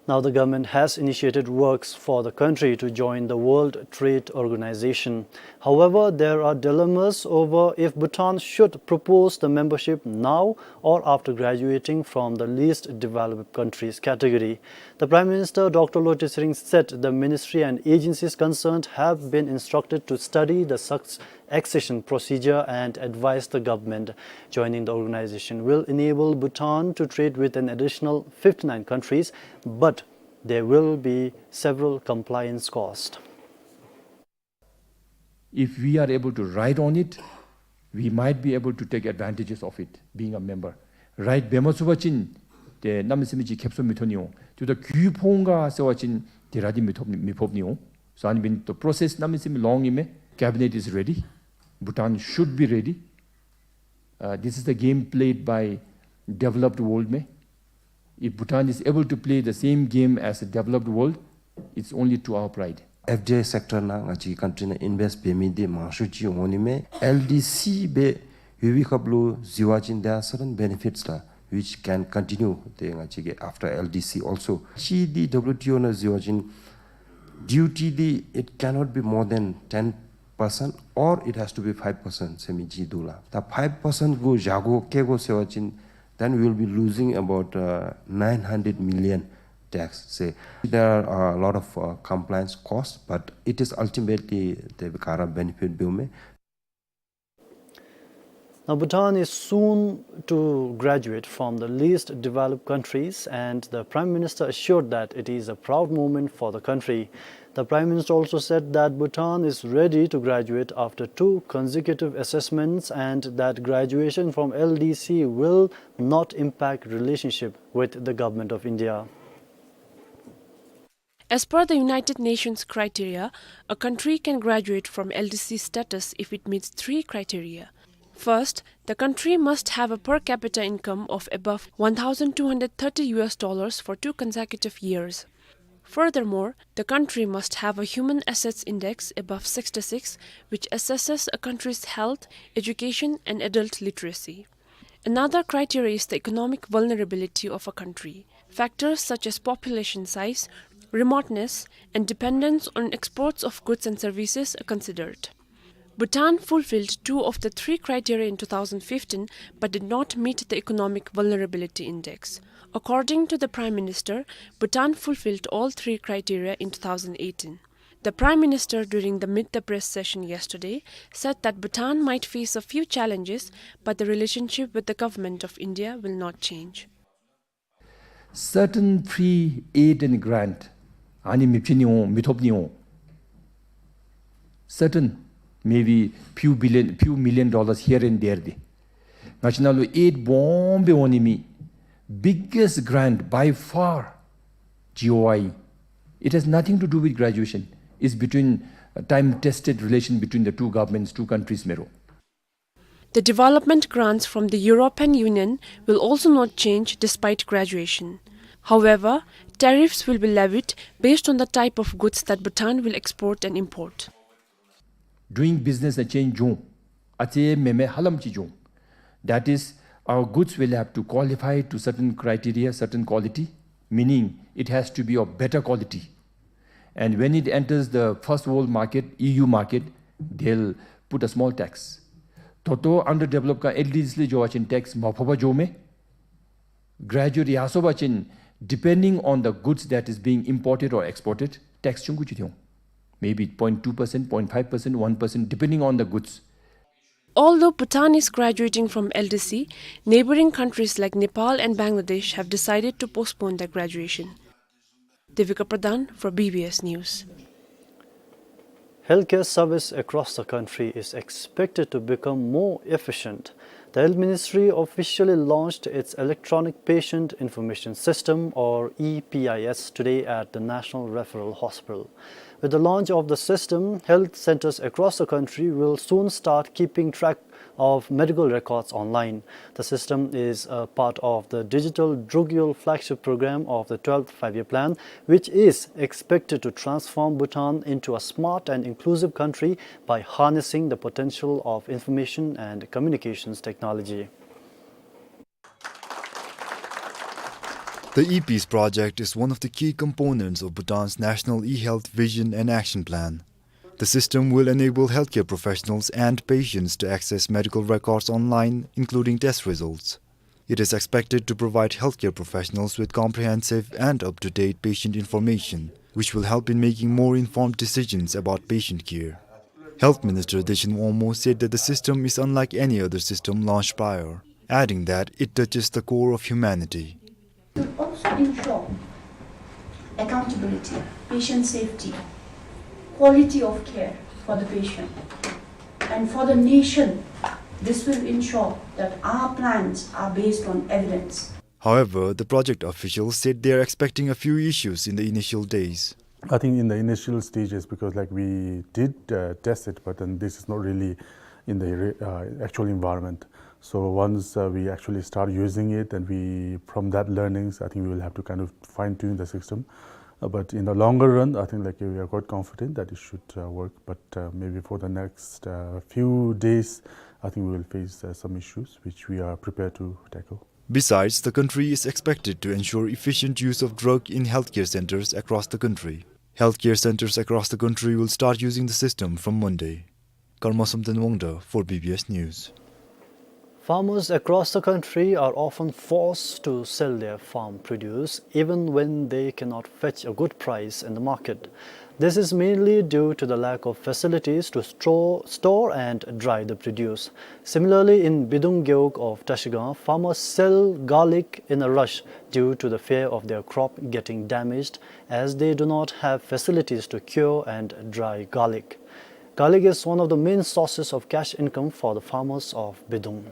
Now, the government has initiated works for the country to join the World Trade Organization. However, there are dilemmas over if Bhutan should propose the membership now or after graduating from the least developed countries category. The Prime Minister, Doctor Lotay Tshering, said the ministry and agencies concerned have been instructed to study the suc- accession procedure and advised the government. Joining the organization will enable Bhutan to trade with an additional fifty-nine countries, but there will be several compliance costs. If we are able to ride on it, we might be able to take advantages of it, being a member. Ride bema tsuba chin, te nami simi chi kepso mi thoni yo. Tuta kyu ponga sewa chin, te radi mi thop mi pop ni yo. So, and been the process nami simi long ime. Cabinet is ready. Bhutan should be ready. Uh, this is the game played by developed world me. If Bhutan is able to play the same game as the developed world, it's only to our pride. F D I sector na nga chi country na invest be mi de ma shu chi oni me L D C be yubi khaplu ziwa chin there are certain benefits la which can continue de nga chi ge after L D C also. Chi di W T O na ziwa chin duty di it cannot be more than ten percent or it has to be five percent semi ji dula. Ta five percent go jago ke go sewa chin, then we will be losing about uh, nine hundred million tax. Say there are a lot of uh, compliance costs, but it is ultimately the kara benefit bill me. Now, Bhutan is soon to graduate from the least developed countries, and the Prime Minister assured that it is a proud moment for the country. The Prime Minister also said that Bhutan is ready to graduate after two consecutive assessments and that graduation from L D C will not impact relationship with the Government of India. As per the United Nations criteria, a country can graduate from L D C status if it meets three criteria. First, the country must have a per capita income of above one thousand two hundred thirty U S dollars for two consecutive years. Furthermore, the country must have a human assets index above sixty-six, which assesses a country's health, education, and adult literacy. Another criteria is the economic vulnerability of a country. Factors such as population size, remoteness, and dependence on exports of goods and services are considered. Bhutan fulfilled two of the three criteria in two thousand fifteen, but did not meet the economic vulnerability index. According to the Prime Minister, Bhutan fulfilled all three criteria in two thousand eighteen. The Prime Minister, during the Meet the Press session yesterday, said that Bhutan might face a few challenges, but the relationship with the government of India will not change. Certain free aid and grant, ཨ་ནི་མི་བྱིན་ནི་འོང་མི་ཐོབ་ནི་འོང་། Certain, maybe few billion, few million dollars here and there འདི། ང་བཅས་ནང་ལུ་aid སྦོམ་སྦེ་འོང་ནི་མེད། Biggest grant by far, G O I. It has nothing to do with graduation. It's between, uh, time tested relation between the two governments, two countries མེན་རུང་། The development grants from the European Union will also not change despite graduation. However, tariffs will be levied based on the type of goods that Bhutan will export and import. Doing business ལུ་change འགྱོ་འོང་། ཨ་ཙི་མེན་མེན་ཧ་ལམ་ཅིག་འགྱོ་འོང་། That is, our goods will have to qualify to certain criteria, certain quality, meaning it has to be of better quality. And when it enters the first world market, E U market, they'll put a small tax. ད་ལྟོ་underdeveloped ཁ་ཨེལ་ཌི་སི་ལུ་འགྱོ་བ་ཅིན་tax མ་ཕོག་པར་འགྱོཝ་མས། Graduate ཡར་སོང་པ་ཅིན་depending on the goods that is being imported or exported, tax ཆུང་ཀུ་ཅིག་འཐོན་འོང་། Maybe point two percent, point five percent, one percent, depending on the goods. Although Bhutan is graduating from L D C, neighboring countries like Nepal and Bangladesh have decided to postpone their graduation. Devika Pradhan for B B S News. Healthcare service across the country is expected to become more efficient. The Health Ministry officially launched its Electronic Patient Information System, or E P I S, today at the National Referral Hospital. With the launch of the system, health centers across the country will soon start keeping track of medical records online. The system is a part of the Digital Drugyul flagship program of the twelfth Five-Year Plan, which is expected to transform Bhutan into a smart and inclusive country by harnessing the potential of information and communications technology. The E P I S project is one of the key components of Bhutan's National e-Health Vision and Action Plan. The system will enable healthcare professionals and patients to access medical records online, including test results. It is expected to provide healthcare professionals with comprehensive and up-to-date patient information, which will help in making more informed decisions about patient care. Health Minister Dechen Wangmo said that the system is unlike any other system launched prior, adding that it touches the core of humanity. To also ensure accountability, patient safety, quality of care for the patient, and for the nation, this will ensure that our plans are based on evidence. However, the project officials said they are expecting a few issues in the initial days. I think in the initial stages, because, like, we did, uh, test it, but then this is not really in the re-, uh, actual environment. So once, uh, we actually start using it, and we, from that learnings, I think we will have to kind of fine-tune the system. Uh, but in the longer run, I think, like, we are quite confident that it should, uh, work. But, uh, maybe for the next, uh, few days, I think we will face, uh, some issues which we are prepared to tackle. Besides, the country is expected to ensure efficient use of drug in healthcare centers across the country. Healthcare centers across the country will start using the system from Monday. Karma Somten Wangda for B B S News. Farmers across the country are often forced to sell their farm produce even when they cannot fetch a good price in the market. This is mainly due to the lack of facilities to store, store and dry the produce. Similarly, in Bidung Gewog of Trashigang, farmers sell garlic in a rush due to the fear of their crop getting damaged, as they do not have facilities to cure and dry garlic. Garlic is one of the main sources of cash income for the farmers of Bidung.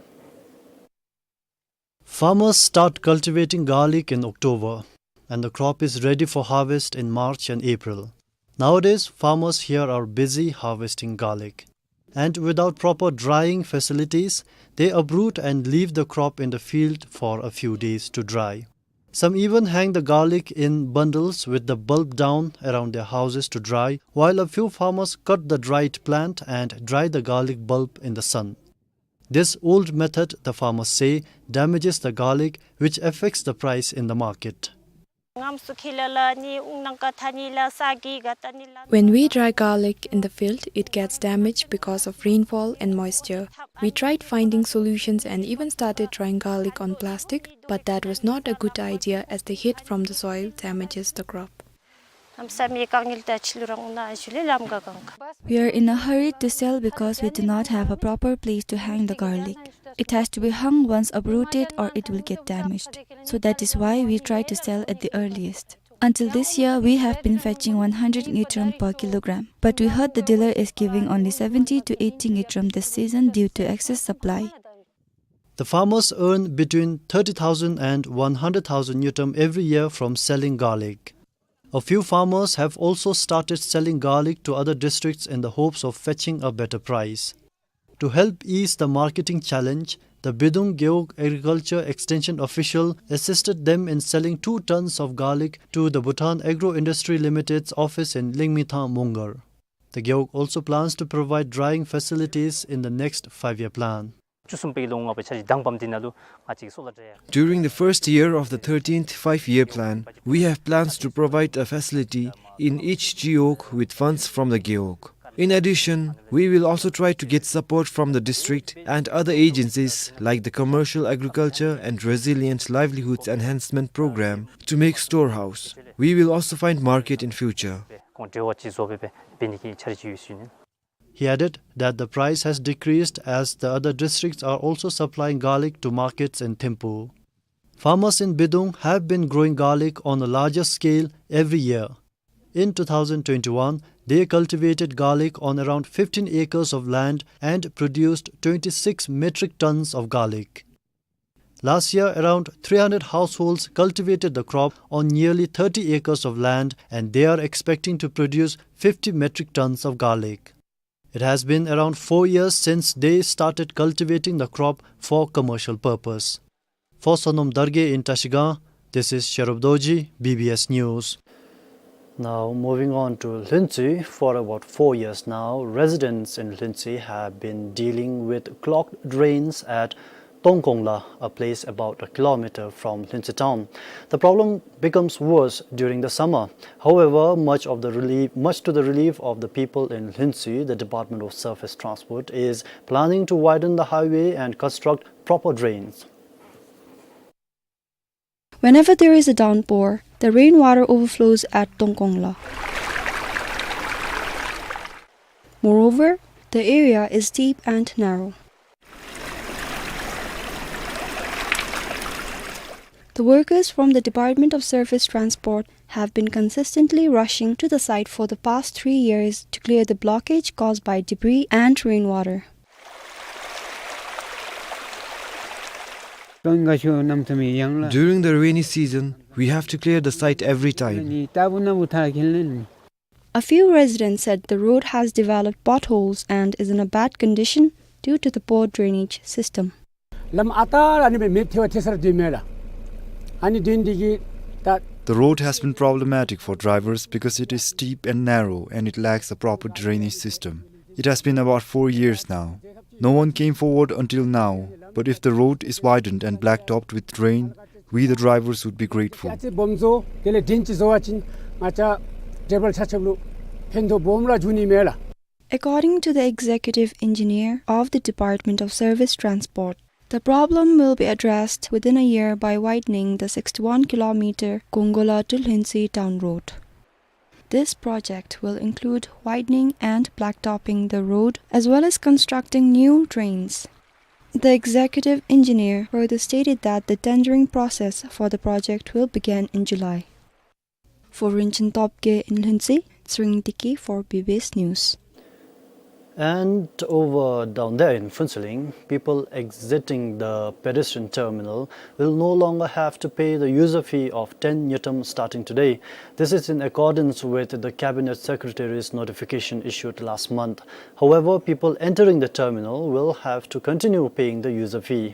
Farmers start cultivating garlic in October. and the crop is ready for harvest in March and April. Nowadays, farmers here are busy harvesting garlic. And without proper drying facilities, they uproot and leave the crop in the field for a few days to dry. Some even hang the garlic in bundles with the bulb down around their houses to dry, while a few farmers cut the dried plant and dry the garlic bulb in the sun. This old method, the farmers say, damages the garlic, which affects the price in the market. When we dry garlic in the field, it gets damaged because of rainfall and moisture. We tried finding solutions and even started drying garlic on plastic, but that was not a good idea as the heat from the soil damages the crop. We are in a hurry to sell because we do not have a proper place to hang the garlic. It has to be hung once uprooted or it will get damaged. So that is why we try to sell at the earliest. Until this year, we have been fetching one hundred ngultrum per kilogram, but we heard the dealer is giving only seventy to eighty ngultrum this season due to excess supply. The farmers earn between thirty thousand and one hundred thousand ngultrum every year from selling garlic. A few farmers have also started selling garlic to other districts in the hopes of fetching a better price. To help ease the marketing challenge, the Bidung Gewog Agriculture Extension official assisted them in selling two tons of garlic to the Bhutan Agro Industry Limited's office in Lingmithang Mongar. The Gewog also plans to provide drying facilities in the next five-year plan. བཅུ་གསུམ་པའི་ལོ་ལྔ་པའི་འཆར་གཞི་དང་པམ་འདི་ནང་ལུ་ང་བཅས་ཀྱིས་སོ་ལ་འདྲ་ཡ། During the first year of the thirteenth five-year plan, we have plans to provide a facility in each Gewog with funds from the Gewog. In addition, we will also try to get support from the district and other agencies like the Commercial Agriculture and Resilient Livelihoods Enhancement Program to make storehouse. We will also find market in future. ཁོང་འབྲེལ་བ་ཅིག་བཟོ་སྦེ་འབད་ནི་གི་འཆར་གཞི་ཡོད་ཟེར་ཞུ་ནི། He added that the price has decreased as the other districts are also supplying garlic to markets in Thimphu. Farmers in Bidung have been growing garlic on a larger scale every year. In two thousand twenty-one, they cultivated garlic on around fifteen acres of land and produced twenty-six metric tons of garlic. Last year, around three hundred households cultivated the crop on nearly thirty acres of land, and they are expecting to produce fifty metric tons of garlic. It has been around four years since they started cultivating the crop for commercial purpose. For Sonom Dargay in Trashigang, this is Sherub Dorji, B B S News. Now, moving on to Lhuentse, for about four years now, residents in Lhuentse have been dealing with clogged drains at Tongkongla, a place about a kilometer from Lhuentse town. The problem becomes worse during the summer. However, much of the relief, much to the relief of the people in Lhuentse, the Department of Surface Transport is planning to widen the highway and construct proper drains. Whenever there is a downpour, the rainwater overflows at Tongkongla. Moreover, the area is steep and narrow. The workers from the Department of Surface Transport have been consistently rushing to the site for the past three years to clear the blockage caused by debris and rainwater. During the rainy season, we have to clear the site every time. A few residents said the road has developed potholes and is in a bad condition due to the poor drainage system. ལམ་ཨ་རྟག་ར་ཨ་ནི་སྦེ་མེདཔ་ཐལ་བ་ཐལ་ས་ར་སྡོད་མས་ལགས། ཨ་ནི་དོན་འདི་གིས་ད། The road has been problematic for drivers because it is steep and narrow and it lacks a proper drainage system. It has been about four years now. No one came forward until now, but if the road is widened and blacktopped with drain, we the drivers would be grateful. ཨ་ཙི་སྦོམ་བཟོ་དེ་ལས་ཌེན་ཅིག་བཟོ་བ་ཅིན་ང་བཅས་ཌའི་བར་ཆ་ཁྱབ་ལུ་ཕན་ཐོགས་སྦོམ་ར་འབྱུང་ནི་མས་ལགས། According to the executive engineer of the Department of Service Transport, the problem will be addressed within a year by widening the sixty-one kilometer Gongola to Lhuentse town road. This project will include widening and blacktopping the road as well as constructing new drains. The executive engineer further stated that the tendering process for the project will begin in July. For Rinchen Topge in Lhuentse, Tsering Diki for B B S News. And over down there in Phuentsholing, people exiting the pedestrian terminal will no longer have to pay the user fee of ten ngultrum starting today. This is in accordance with the Cabinet Secretary's notification issued last month. However, people entering the terminal will have to continue paying the user fee.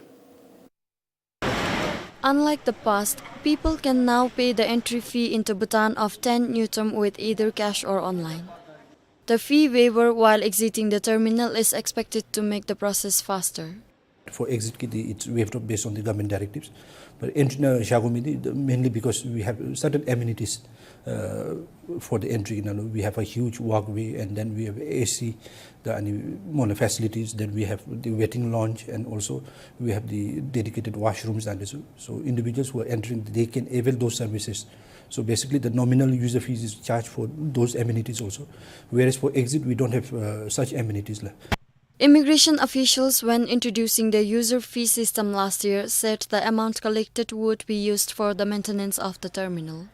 Unlike the past, people can now pay the entry fee into Bhutan of ten ngultrum with either cash or online. The fee waiver while exiting the terminal is expected to make the process faster. For exit ki, the, it's waived off based on the government directives. But entry na jago mi the, the, mainly because we have certain amenities, uh, for the entry. You know, we have a huge walkway, and then we have A C, the, and more facilities. Then we have the waiting lounge, and also we have the dedicated washrooms. And so, so individuals who are entering, they can avail those services. So basically, the nominal user fees is charged for those amenities also. Whereas for exit, we don't have, uh, such amenities la. Immigration officials, when introducing the user fee system last year, said the amount collected would be used for the maintenance of the terminal.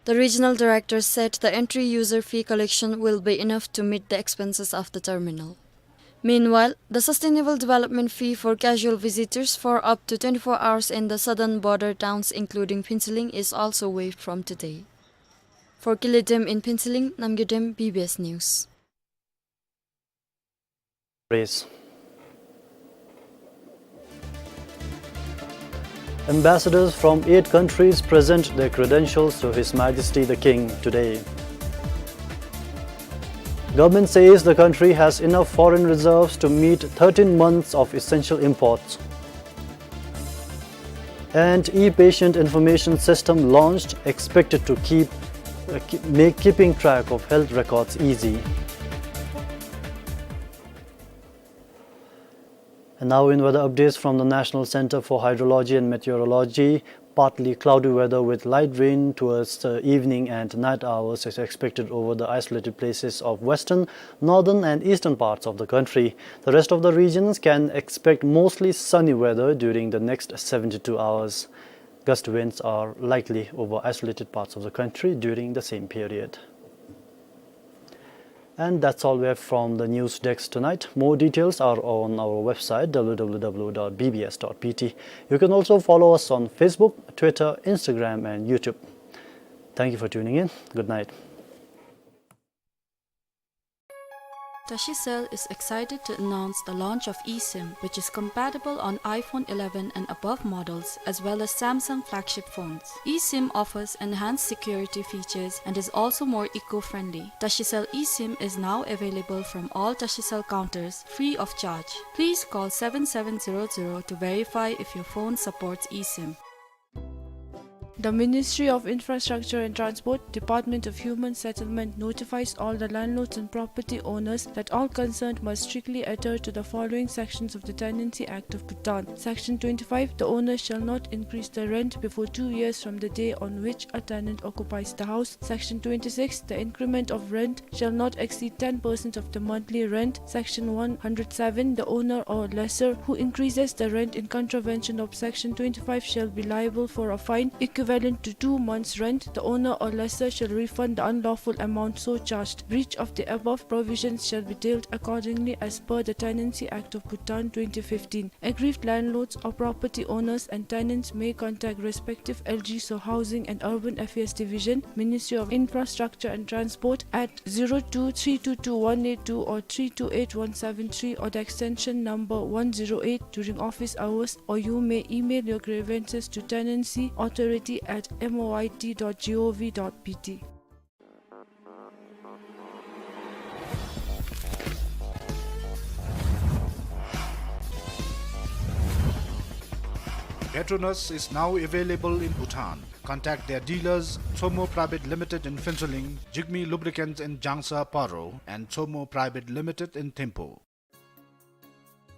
The regional director said the entry user fee collection will be enough to meet the expenses of the terminal. Meanwhile, the sustainable development fee for casual visitors for up to twenty-four hours in the southern border towns, including Phuentsholing, is also waived from today. For Kile Dem in Phuentsholing, Namgay Dem, B B S News. Praise. Ambassadors from eight countries present their credentials to His Majesty the King today. Government says the country has enough foreign reserves to meet thirteen months of essential imports. And e-patient information system launched, expected to keep, uh, keep, make keeping track of health records easy. And now in weather updates from the National Center for Hydrology and Meteorology, partly cloudy weather with light rain towards the evening and night hours is expected over the isolated places of western, northern and eastern parts of the country. The rest of the regions can expect mostly sunny weather during the next seventy-two hours. Gust winds are likely over isolated parts of the country during the same period. And that's all we have from the news desk tonight. More details are on our website, w w w dot b b s dot b t. You can also follow us on Facebook, Twitter, Instagram, and YouTube. Thank you for tuning in. Good night. Tashicell is excited to announce the launch of eSIM, which is compatible on iPhone eleven and above models, as well as Samsung flagship phones. eSIM offers enhanced security features and is also more eco-friendly. Tashicell eSIM is now available from all Tashicell counters, free of charge. Please call seven seven zero zero to verify if your phone supports eSIM. The Ministry of Infrastructure and Transport, Department of Human Settlement notifies all the landlords and property owners that all concerned must strictly adhere to the following sections of the Tenancy Act of Bhutan. Section twenty-five, the owner shall not increase the rent before two years from the day on which a tenant occupies the house. Section twenty-six, the increment of rent shall not exceed ten percent of the monthly rent. Section one hundred seven, the owner or lessor who increases the rent in contravention of Section twenty-five shall be liable for a fine equivalent to two months' rent. The owner or lessor shall refund the unlawful amount so charged. Breach of the above provisions shall be dealt accordingly as per the Tenancy Act of Bhutan twenty fifteen. Aggrieved landlords or property owners and tenants may contact respective L G S O Housing and Urban Affairs Division, Ministry of Infrastructure and Transport at zero two three two two one eight two or three two eight one seven three or the extension number one zero eight during office hours, or you may email your grievances to tenancy authority at M O I T dot G O V dot B T. Petronas is now available in Bhutan. Contact their dealers, Tsomo Private Limited in Phuentsholing, Jigme Lubricants in Jangsa, Paro, and Tsomo Private Limited in Thimphu.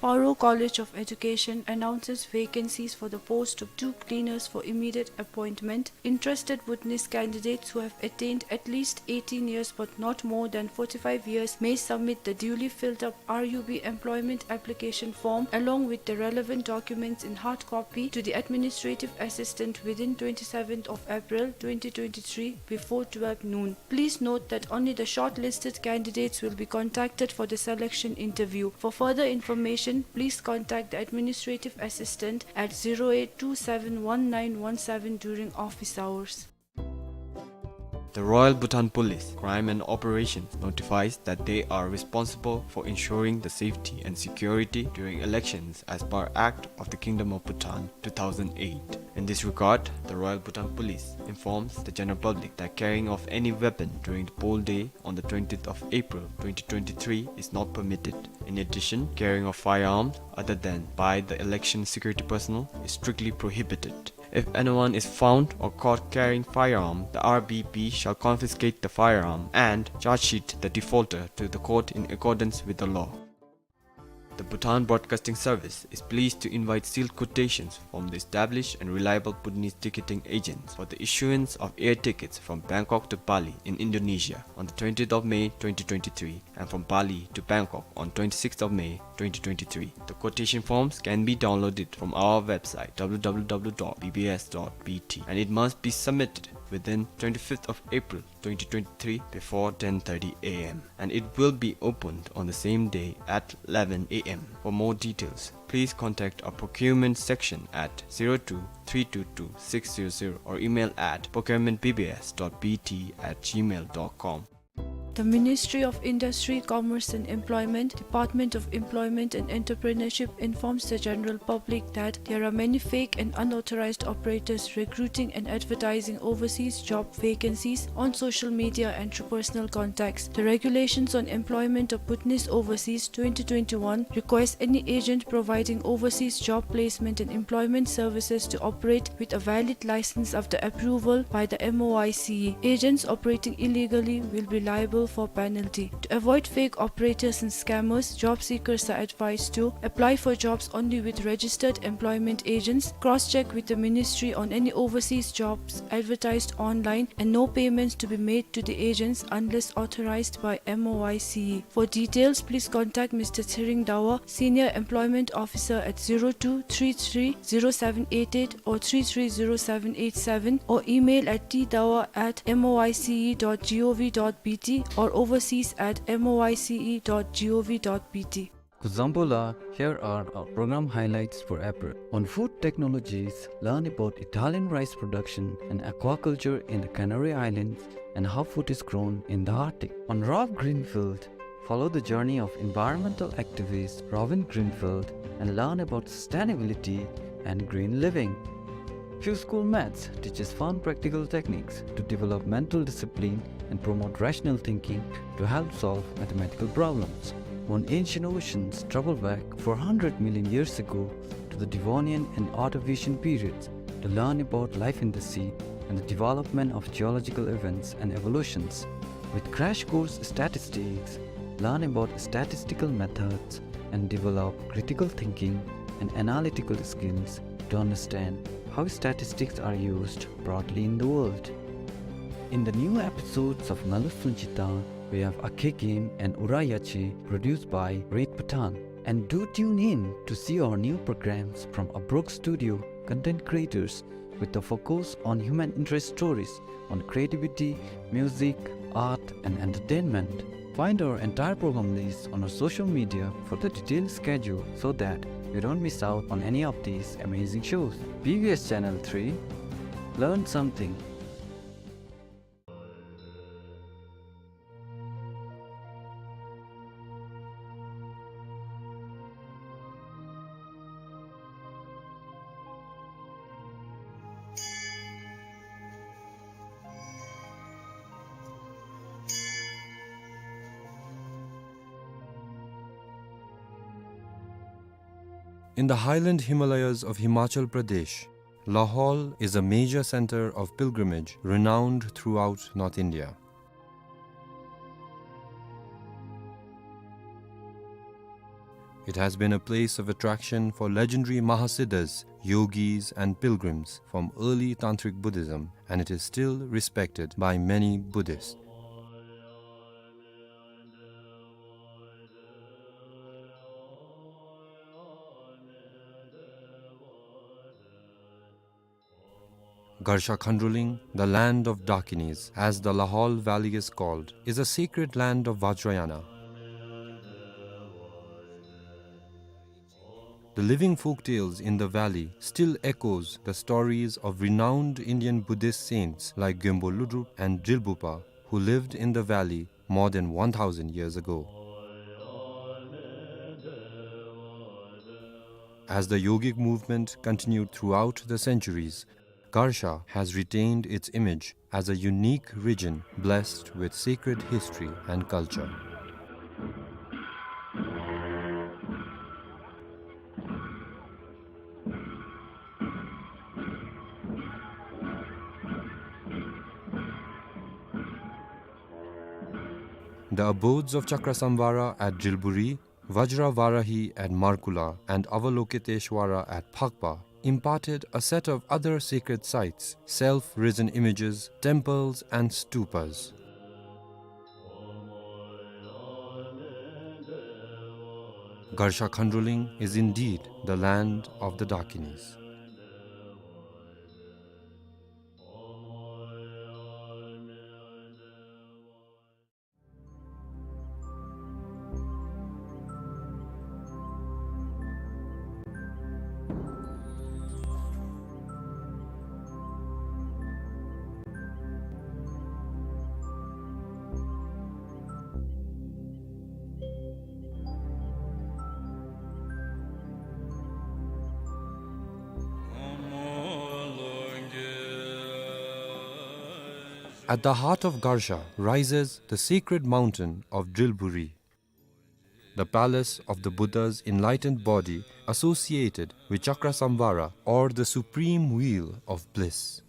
Paro College of Education announces vacancies for the post of two cleaners for immediate appointment. Interested Bhutanese candidates who have attained at least eighteen years but not more than forty-five years may submit the duly filled up R U B employment application form along with the relevant documents in hard copy to the administrative assistant within twenty-seventh of April twenty twenty-three before twelve noon. Please note that only the shortlisted candidates will be contacted for the selection interview. For further information, please contact the administrative assistant at zero eight two seven one nine one seven during office hours. The Royal Bhutan Police Crime and Operations notifies that they are responsible for ensuring the safety and security during elections as per Act of the Kingdom of Bhutan two thousand eight. In this regard, the Royal Bhutan Police informs the general public that carrying of any weapon during the poll day on the twentieth of April twenty twenty-three is not permitted. In addition, carrying of firearms other than by the election security personnel is strictly prohibited. If anyone is found or caught carrying firearm, the R B P shall confiscate the firearm and charge sheet the defaulter to the court in accordance with the law. The Bhutan Broadcasting Service is pleased to invite sealed quotations from the established and reliable Bhutanese ticketing agents for the issuance of air tickets from Bangkok to Bali in Indonesia on the twentieth of May twenty twenty-three and from Bali to Bangkok on twenty-sixth of May twenty twenty-three. The quotation forms can be downloaded from our website w w w dot b b s dot b t and it must be submitted within twenty-fifth of April twenty twenty-three before ten thirty a m and it will be opened on the same day at eleven a m. For more details, please contact our procurement section at zero two three two two six zero zero or email at procurement b b s dot b t at gmail dot com. The Ministry of Industry, Commerce and Employment, Department of Employment and Entrepreneurship informs the general public that there are many fake and unauthorized operators recruiting and advertising overseas job vacancies on social media and through personal contacts. The Regulations on Employment of Bhutanese Overseas twenty twenty-one requires any agent providing overseas job placement and employment services to operate with a valid license after approval by the M O I C E. Agents operating illegally will be liable for penalty. To avoid fake operators and scammers, job seekers are advised to apply for jobs only with registered employment agents, cross-check with the ministry on any overseas jobs advertised online, and no payments to be made to the agents unless authorized by M O I C E. For details, please contact Mister Tshering Dawa, Senior Employment Officer at zero two three three zero seven eight eight or three three zero seven eight seven, or email at t dawa at m o i c e dot g o v dot b t or overseas at m o i c e dot g o v dot b t. Kuzuzangpo la, here are our program highlights for April. On food technologies, learn about Italian rice production and aquaculture in the Canary Islands and how food is grown in the Arctic. On Rob Greenfield, follow the journey of environmental activist Robin Greenfield and learn about sustainability and green living. Few School Maths teaches fun practical techniques to develop mental discipline and promote rational thinking to help solve mathematical problems. On Ancient Oceans, travel back four hundred million years ago to the Devonian and Ordovician periods to learn about life in the sea and the development of geological events and evolutions. With Crash Course Statistics, learn about statistical methods and develop critical thinking and analytical skills to understand how statistics are used broadly in the world. In the new episodes of Ngalu Sunchita, we have Akhe Game and Ura Yache, produced by Red Bhutan. And do tune in to see our new programs from Abrok Studio content creators with a focus on human interest stories on creativity, music, art, and entertainment. Find our entire program list on our social media for the detailed schedule so that you don't miss out on any of these amazing shows. B B S Channel three, learn something. In the highland Himalayas of Himachal Pradesh, Lahaul is a major center of pilgrimage renowned throughout North India. It has been a place of attraction for legendary Mahasiddhas, yogis, and pilgrims from early Tantric Buddhism, and it is still respected by many Buddhists. Garsha Khandroling, the land of Dakinis, as the Lahol Valley is called, is a sacred land of Vajrayana. The living folktales in the valley still echoes the stories of renowned Indian Buddhist saints like Gyonpo Lodrop and Drilbupa, who lived in the valley more than one thousand years ago. As the yogic movement continued throughout the centuries, Garsha has retained its image as a unique region blessed with sacred history and culture. The abodes of Chakrasamvara at Drilburi, Vajra Varahi at Markula, and Avalokiteshvara at Phakpa imparted a set of other sacred sites, self-risen images, temples, and stupas. Garsha Khandroling is indeed the land of the Dakinis. At the heart of Garsha rises the sacred mountain of Drilburi, the palace of the Buddha's enlightened body associated with Chakrasamvara, or the supreme wheel of bliss.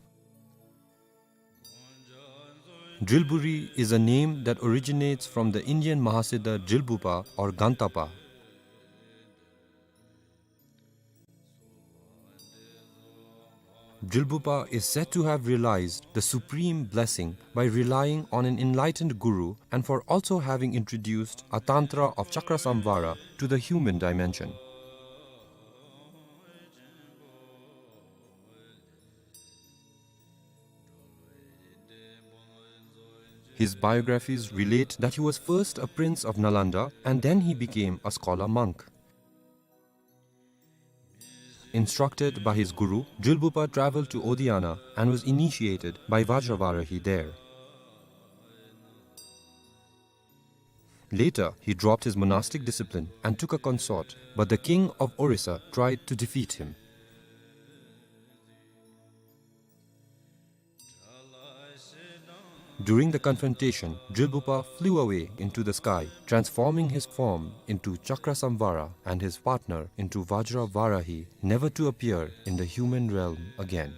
Drilburi is a name that originates from the Indian Mahasiddha Drilbupa or Gantapa. Drilbupa is said to have realized the supreme blessing by relying on an enlightened guru and for also having introduced a tantra of Chakrasamvara to the human dimension. His biographies relate that he was first a prince of Nalanda and then he became a scholar monk. Instructed by his guru, Drilbupa traveled to Odiyana and was initiated by Vajravarahi there. Later, he dropped his monastic discipline and took a consort, but the king of Orissa tried to defeat him. During the confrontation, Drilbupa flew away into the sky, transforming his form into Chakrasamvara and his partner into Vajra Varahi, never to appear in the human realm again.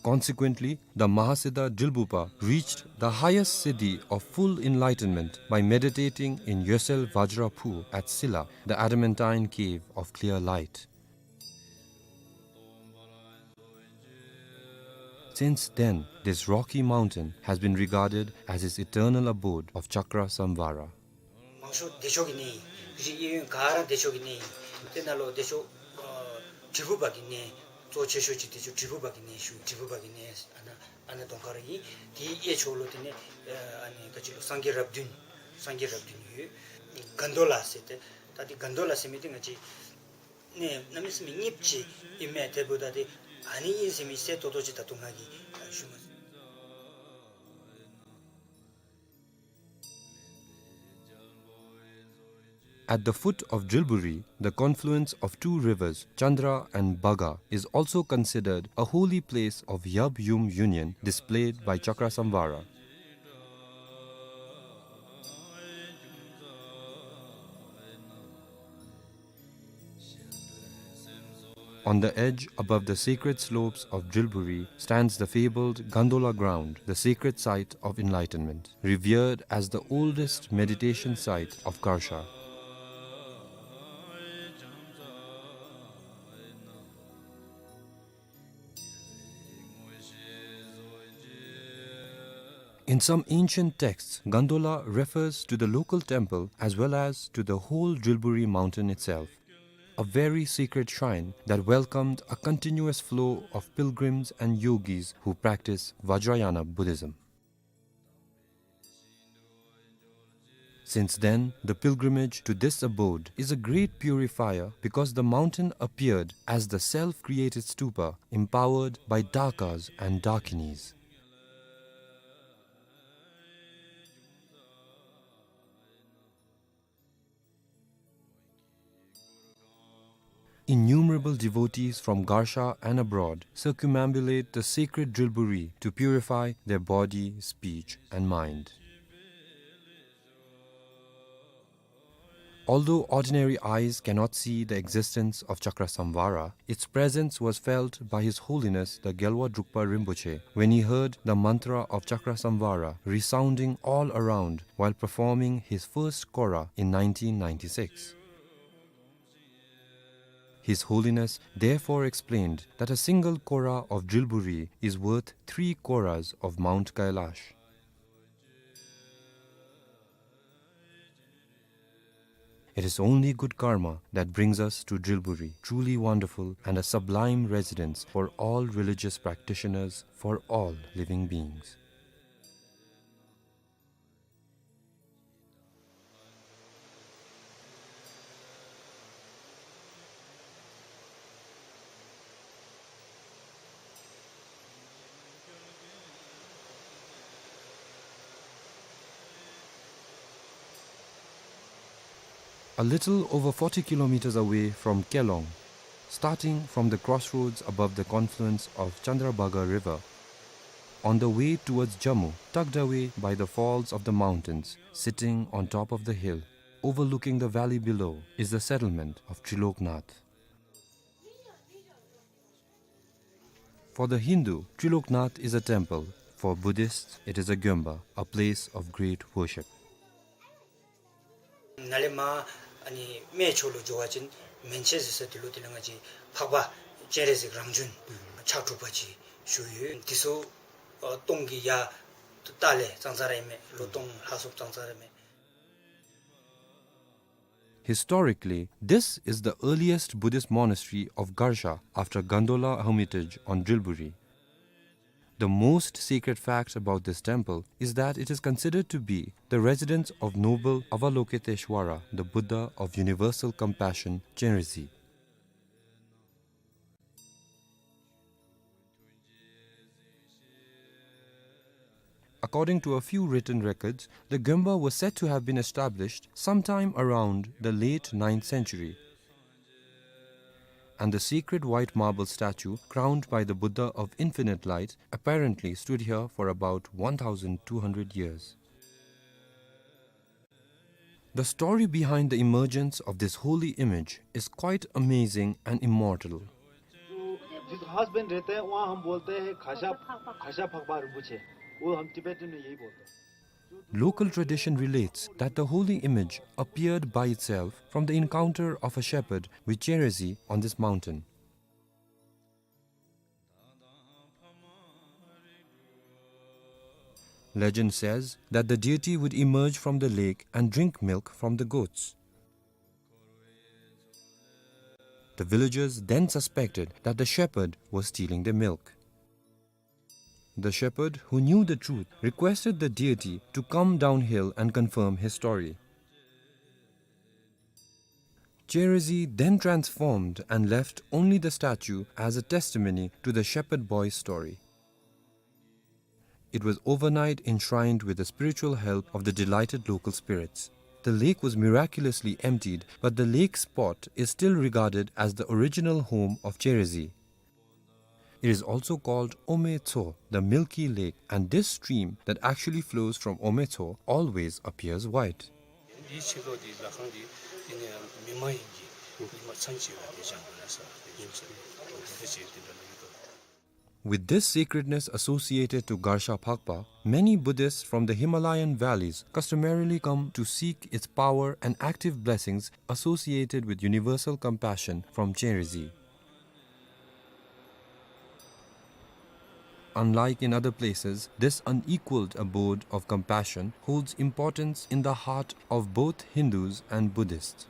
Consequently, the Mahasiddha Drilbupa reached the highest siddhi of full enlightenment by meditating in Yosel Vajra Phu at Silla, the adamantine cave of clear light. Since then, this rocky mountain has been regarded as his eternal abode of Chakra Samvara. མང་ཤོས་བདེ་མཆོག་གི་གནས་ཨིན། རི་གཡས་གཡོན་ག་ར་བདེ་མཆོག་གི་གནས་ཨིན། དེ་ནང་ལུ་བདེ་མཆོག་ཨ་དྲིལ་བུ་པ་གི་གནས་གཙོ་ཆེ་ཤོས་ཅིག་བདེ་མཆོག་དྲིལ་བུ་པ་གི་གནས་ཞུ། དྲིལ་བུ་པ་གི་གནས་ཨ་ནཱ་ཨ་ནཱ་གདོང་ཁར་ཨིན། དེའི་གཡས་ཕྱོགས་ལུ་དེ་ནས་ཨ་ནི་ད་ཅི་ལུ་སངས་རྒྱས་རབས་བདུན་སངས་རྒྱས་རབས་བདུན་ཡོད། གན་དྷོ་ལ་ཟེར་ཏེ་ད་དེ་གན་དྷོ་ལ་ཟེར་མི་དེ་ང་བཅས་ནས་གནམ་མེད་ས་མེད་རྙིངམ་ཅིག་ཨིན་མས། དེ་འབདཝ་ད་དེ་ཨ་ནི་ཨིན་ཟེར་མི་གསལ་ཏོག་ཏོ་ཅིག་ད་ལྟོ་ང་གིས་ཞུ་མ་ཚུགས། At the foot of Drilburi, the confluence of two rivers, Chandra and Bhaga, is also considered a holy place of Yab-Yum union displayed by Chakrasamvara. On the edge, above the sacred slopes of Drilburi, stands the fabled Gandola ground, the sacred site of enlightenment, revered as the oldest meditation site of Garsha. In some ancient texts, Gandola refers to the local temple as well as to the whole Drilburi mountain itself, a very sacred shrine that welcomed a continuous flow of pilgrims and yogis who practice Vajrayana Buddhism. Since then, the pilgrimage to this abode is a great purifier because the mountain appeared as the self-created stupa empowered by Dakas and Dakinis. Innumerable devotees from Garsha and abroad circumambulate the sacred Drilburi to purify their body, speech, and mind. Although ordinary eyes cannot see the existence of Chakrasamvara, its presence was felt by His Holiness the Gyalwa Drukpa Rinpoche when he heard the mantra of Chakrasamvara resounding all around while performing his first kora in nineteen ninety-six. His Holiness therefore explained that a single kora of Drilburi is worth three koras of Mount Kailash. It is only good karma that brings us to Drilburi, truly wonderful and a sublime residence for all religious practitioners, for all living beings. A little over forty kilometers away from Kelong, starting from the crossroads above the confluence of Chandrabhaga River, on the way towards Jammu, tucked away by the falls of the mountains, sitting on top of the hill, overlooking the valley below, is the settlement of Triloknath. For the Hindu, Triloknath is a temple. For Buddhists, it is a gyomba, a place of great worship. ནཱ་ལས་མར་ཨ་ནི་སྨད་ཕྱོགས་ལུ་འགྱོ་བ་ཅིན་མན་ཆད་ཟེར་ས་དེ་ལུ་དེ་ལས་ང་བཅས་འཕགས་པ་སྤྱན་རས་གཟིགས་རང་བྱོན་ཕྱག་དྲུག་པ་ཅིག་བཞུགས་ཡོད། དེ་ཚུ་ཨ་སྟོང་གི་ཡ་ཏ་ལས་ཙང་ཙང་ར་ཨིན་མས། ལོ་སྟོང་ལྷག་སུ་ཙང་ཙང་ར་ཨིན་མས། Historically, this is the earliest Buddhist monastery of Garsha after Gondola Hermitage on Drilburi. The most sacred fact about this temple is that it is considered to be the residence of noble Avalokiteshvara, the Buddha of universal compassion, Chenrezig. According to a few written records, the gyomba was said to have been established sometime around the late ninth century. And the sacred white marble statue crowned by the Buddha of infinite light apparently stood here for about one thousand two hundred years. The story behind the emergence of this holy image is quite amazing and immortal. जो जिस खास बन रहते हैं, वहाँ हम बोलते हैं खासा, खासा फकबा रिंपोछे। वो हम टिबेटन में यही बोलते हैं। Local tradition relates that the holy image appeared by itself from the encounter of a shepherd with Chenrezig on this mountain. Legend says that the deity would emerge from the lake and drink milk from the goats. The villagers then suspected that the shepherd was stealing their milk. The shepherd, who knew the truth, requested the deity to come downhill and confirm his story. Chenrezig then transformed and left only the statue as a testimony to the shepherd boy's story. It was overnight enshrined with the spiritual help of the delighted local spirits. The lake was miraculously emptied, but the lake spot is still regarded as the original home of Chenrezig. It is also called Ome Tso, the milky lake, and this stream that actually flows from Ome Tso always appears white. འདིའི་ཕྱི་ལོགས་འདི་ལྷ་ཁང་འདི་དེ་ནས་མི་མ་ཡིན་གྱི་ ཉི་མ་ཚན་ཅིག་ཡོད་པ་དེ་བཞེངས་དགོ་ནི་ཟེར་དེ་བཞེངས་ས་དེ་འདི་འདྲ་ཅིག་དེ་འདྲ་ལུ་ཡོད་དོ། With this sacredness associated to Garsha Phakpa, many Buddhists from the Himalayan valleys customarily come to seek its power and active blessings associated with universal compassion from Chenrezig. Unlike in other places, this unequaled abode of compassion holds importance in the heart of both Hindus and Buddhists.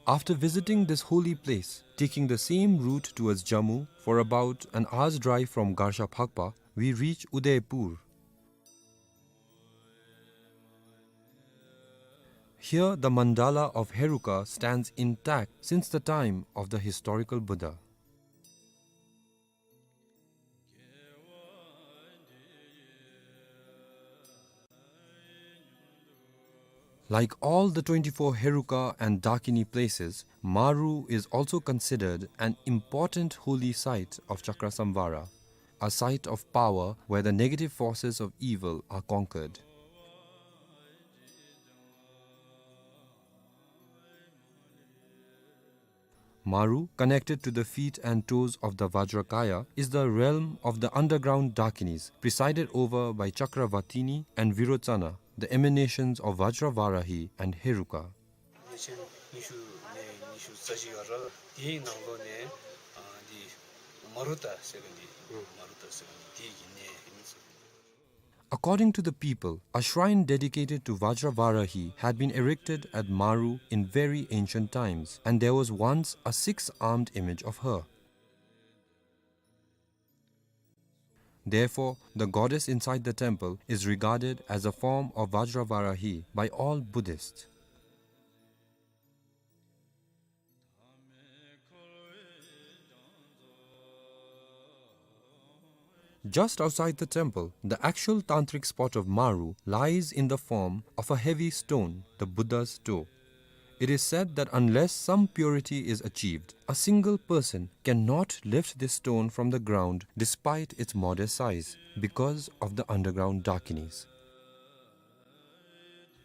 After visiting this holy place, taking the same route towards Jammu for about an hour's drive from Garsha Phakpa, we reach Udaipur. Here, the mandala of Heruka stands intact since the time of the historical Buddha. Like all the twenty-four Heruka and Dakini places, Maru is also considered an important holy site of Chakrasamvara, a site of power where the negative forces of evil are conquered. Maru, connected to the feet and toes of the Vajrakaya, is the realm of the underground Dakinis, presided over by Chakravatini and Virochana, the emanations of Vajravarahi and Heruka. གནས་ཆེན་ཉི་ཤུ་ནས་ཉི་ཤུ་རྩ་བཞི་བར་དེའི་ནང་ལོགས་ནས་ཨ་འདི་མ་རུ་ཏ་ཟེར་མཁན་འདི་ཨུམ་མ་རུ་ཏ་ཟེར་མཁན་འདི་དེའི་གི་གནས་ཨིན་ཟེར། According to the people, a shrine dedicated to Vajravarahi had been erected at Maru in very ancient times, and there was once a six-armed image of her. Therefore, the goddess inside the temple is regarded as a form of Vajravarahi by all Buddhists. Just outside the temple, the actual tantric spot of Maru lies in the form of a heavy stone, the Buddha's toe. It is said that unless some purity is achieved, a single person cannot lift this stone from the ground despite its modest size, because of the underground Dakinis.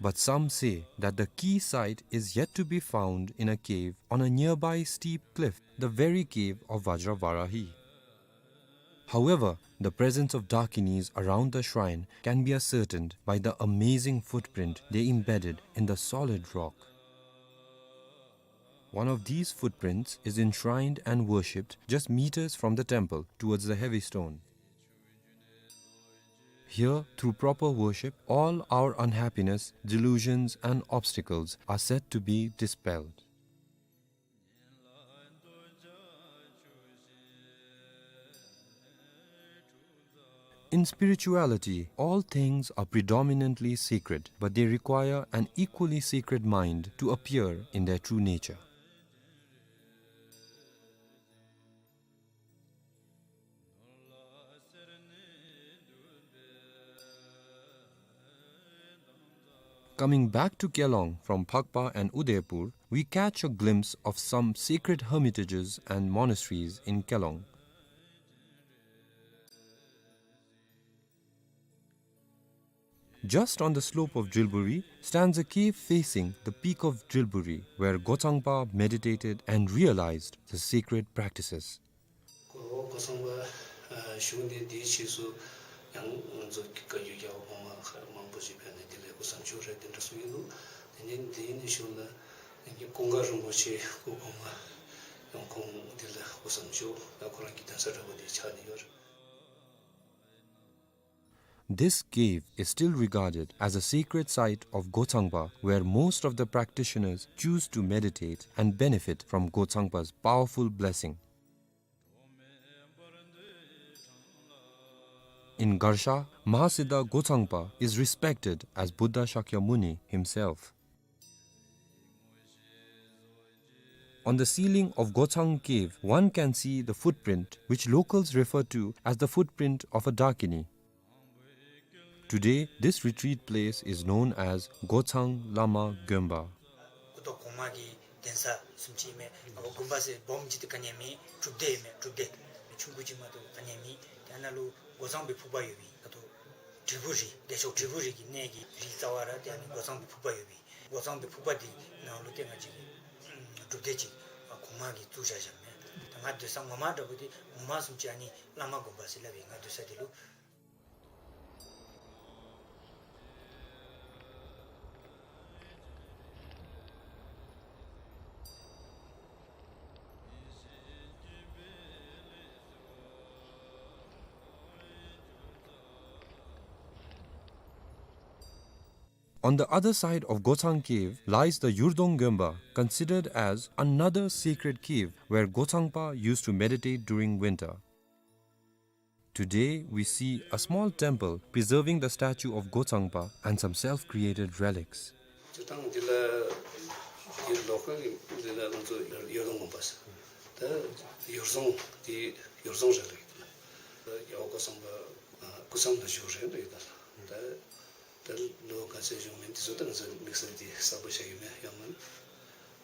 But some say that the key site is yet to be found in a cave on a nearby steep cliff, the very cave of Vajravarahi. However, the presence of Dakinis around the shrine can be ascertained by the amazing footprint they embedded in the solid rock. One of these footprints is enshrined and worshipped just meters from the temple towards the heavy stone. Here, through proper worship, all our unhappiness, delusions, and obstacles are said to be dispelled. In spirituality, all things are predominantly sacred, but they require an equally sacred mind to appear in their true nature. Coming back to Kelong from Phakpa and Udaipur, we catch a glimpse of some sacred hermitages and monasteries in Kelong. Just on the slope of Drilburi stands a cave facing the peak of Drilburi, where Gochangpa meditated and realized the sacred practices. ཁོ་གོ་སོང་བ་ཨ་གཞུང་འདི་འདིའི་ཕྱིས་སུ་ཡང་ང་ཚོ་བཀའ་བརྒྱུད་རྒྱལ་བ་གོང་མ་མང་པོ་ཞིག་ཕེབས་ནས་འདི་ལས་སྐུ་མཚམས་བཞུགས་རེད་དེ་འདྲ་གསུངས་ཡོད་འདུག། དེ་ནས་འདི་ནས་གཞུང་ལ་ཀུན་དགའ་རིན་པོ་ཆེ་སྐུ་གོང་མ་ཡང་ཁོང་འདི་ལ་སྐུ་མཚམས་བཞུགས་ལ་ཁོ་རང་གི་གདན་ས་འདྲ་བོ་འདི་ཆགས་ནས་ཡོད་རེད། This cave is still regarded as a sacred site of Gochangpa, where most of the practitioners choose to meditate and benefit from Gochangpa's powerful blessing. In Garsha, Mahasiddha Gochangpa is respected as Buddha Shakyamuni himself. On the ceiling of Gochang Cave, one can see the footprint which locals refer to as the footprint of a Dakini. Today, this retreat place is known as Gochang Lama Gonpa. སྐུ་ཐོག་གོང་མ་གི་གདན་ས་བཟུམ་ཅིག་ཨིན་མས། ཨ་དགོན་པ་ཟེར་སྦོམ་ཅིག་ཏེ་ག་ནི་ཡང་མེད། གྲུབ་སྡེ་ཨིན་མས། གྲུབ་སྡེ་ཆུང་ཀུ་ཅིག་མ་གཏོགས་ག་ནི་ཡང་མེད། ཏེ་ཨ་ནཱ་ལུ་འགོ་གཙང་པའི་ཕུག་པ་ཡོད་པའི་ད་ལྟོ་ དྲིལ་བུ་རི་བདེ་མཆོག་དྲིལ་བུ་རི་གི་གནས་ཀྱི་རི་རྩ་བར་ཏེ་ཨ་ནི་སྒོ་ཚང་པའི་ཕུག་པ་ཡོད་པས། སྒོ་ཚང་པའི་ཕུག་པ་འདི་ནང་ལུ་ཏེ་ང་བཅས་ཀྱི་སྒྲུབ་སྡེ་ཅིག་གོང་མ་གིས་བཙུགས་བཞག་བཞགཔ་མས། ད་ང་སྡོད་ས་ངོ་མ་འདྲ་པོ་འདི་ངོ་མ་བཟུམ་ཅིག་ཨ་ནི་བླ་མ་དགོན་པ་ཟེར་སླབ་ཨིན། ང་སྡོད་ས་འདི་ལུ། On the other side of Gochang Cave lies the Yurdong Gemba, considered as another sacred cave where Gochangpa used to meditate during winter. Today, we see a small temple preserving the statue of Gochangpa and some self-created relics. ཅི་ཐང་འདི་ལ་འདི་ལོ་ཁ་གི་འདི་ལ་ང་ཚོ་ཡུར་རྫོང་དགོན་པ་ཟེར། ད་ཡུར་རྫོང་འདི་ཡུར་རྫོང་རེད་ལ། ད་རྒྱལ་བ་སྐུ་ཚང་པ་སྐུ་མཚམས་ནང་བཞུགས་རེད་ལ་ཡོད་ད། ད་ད་ལོ་ག་ཚོད་བཞུགས་མིན་འདི་ཚོ་ད་ང་ཚོ་དམིགས་བསལ་འདི་གསལ་པོ་ཆགས་ཀྱི་མེད་ཡོད་མ་རེད།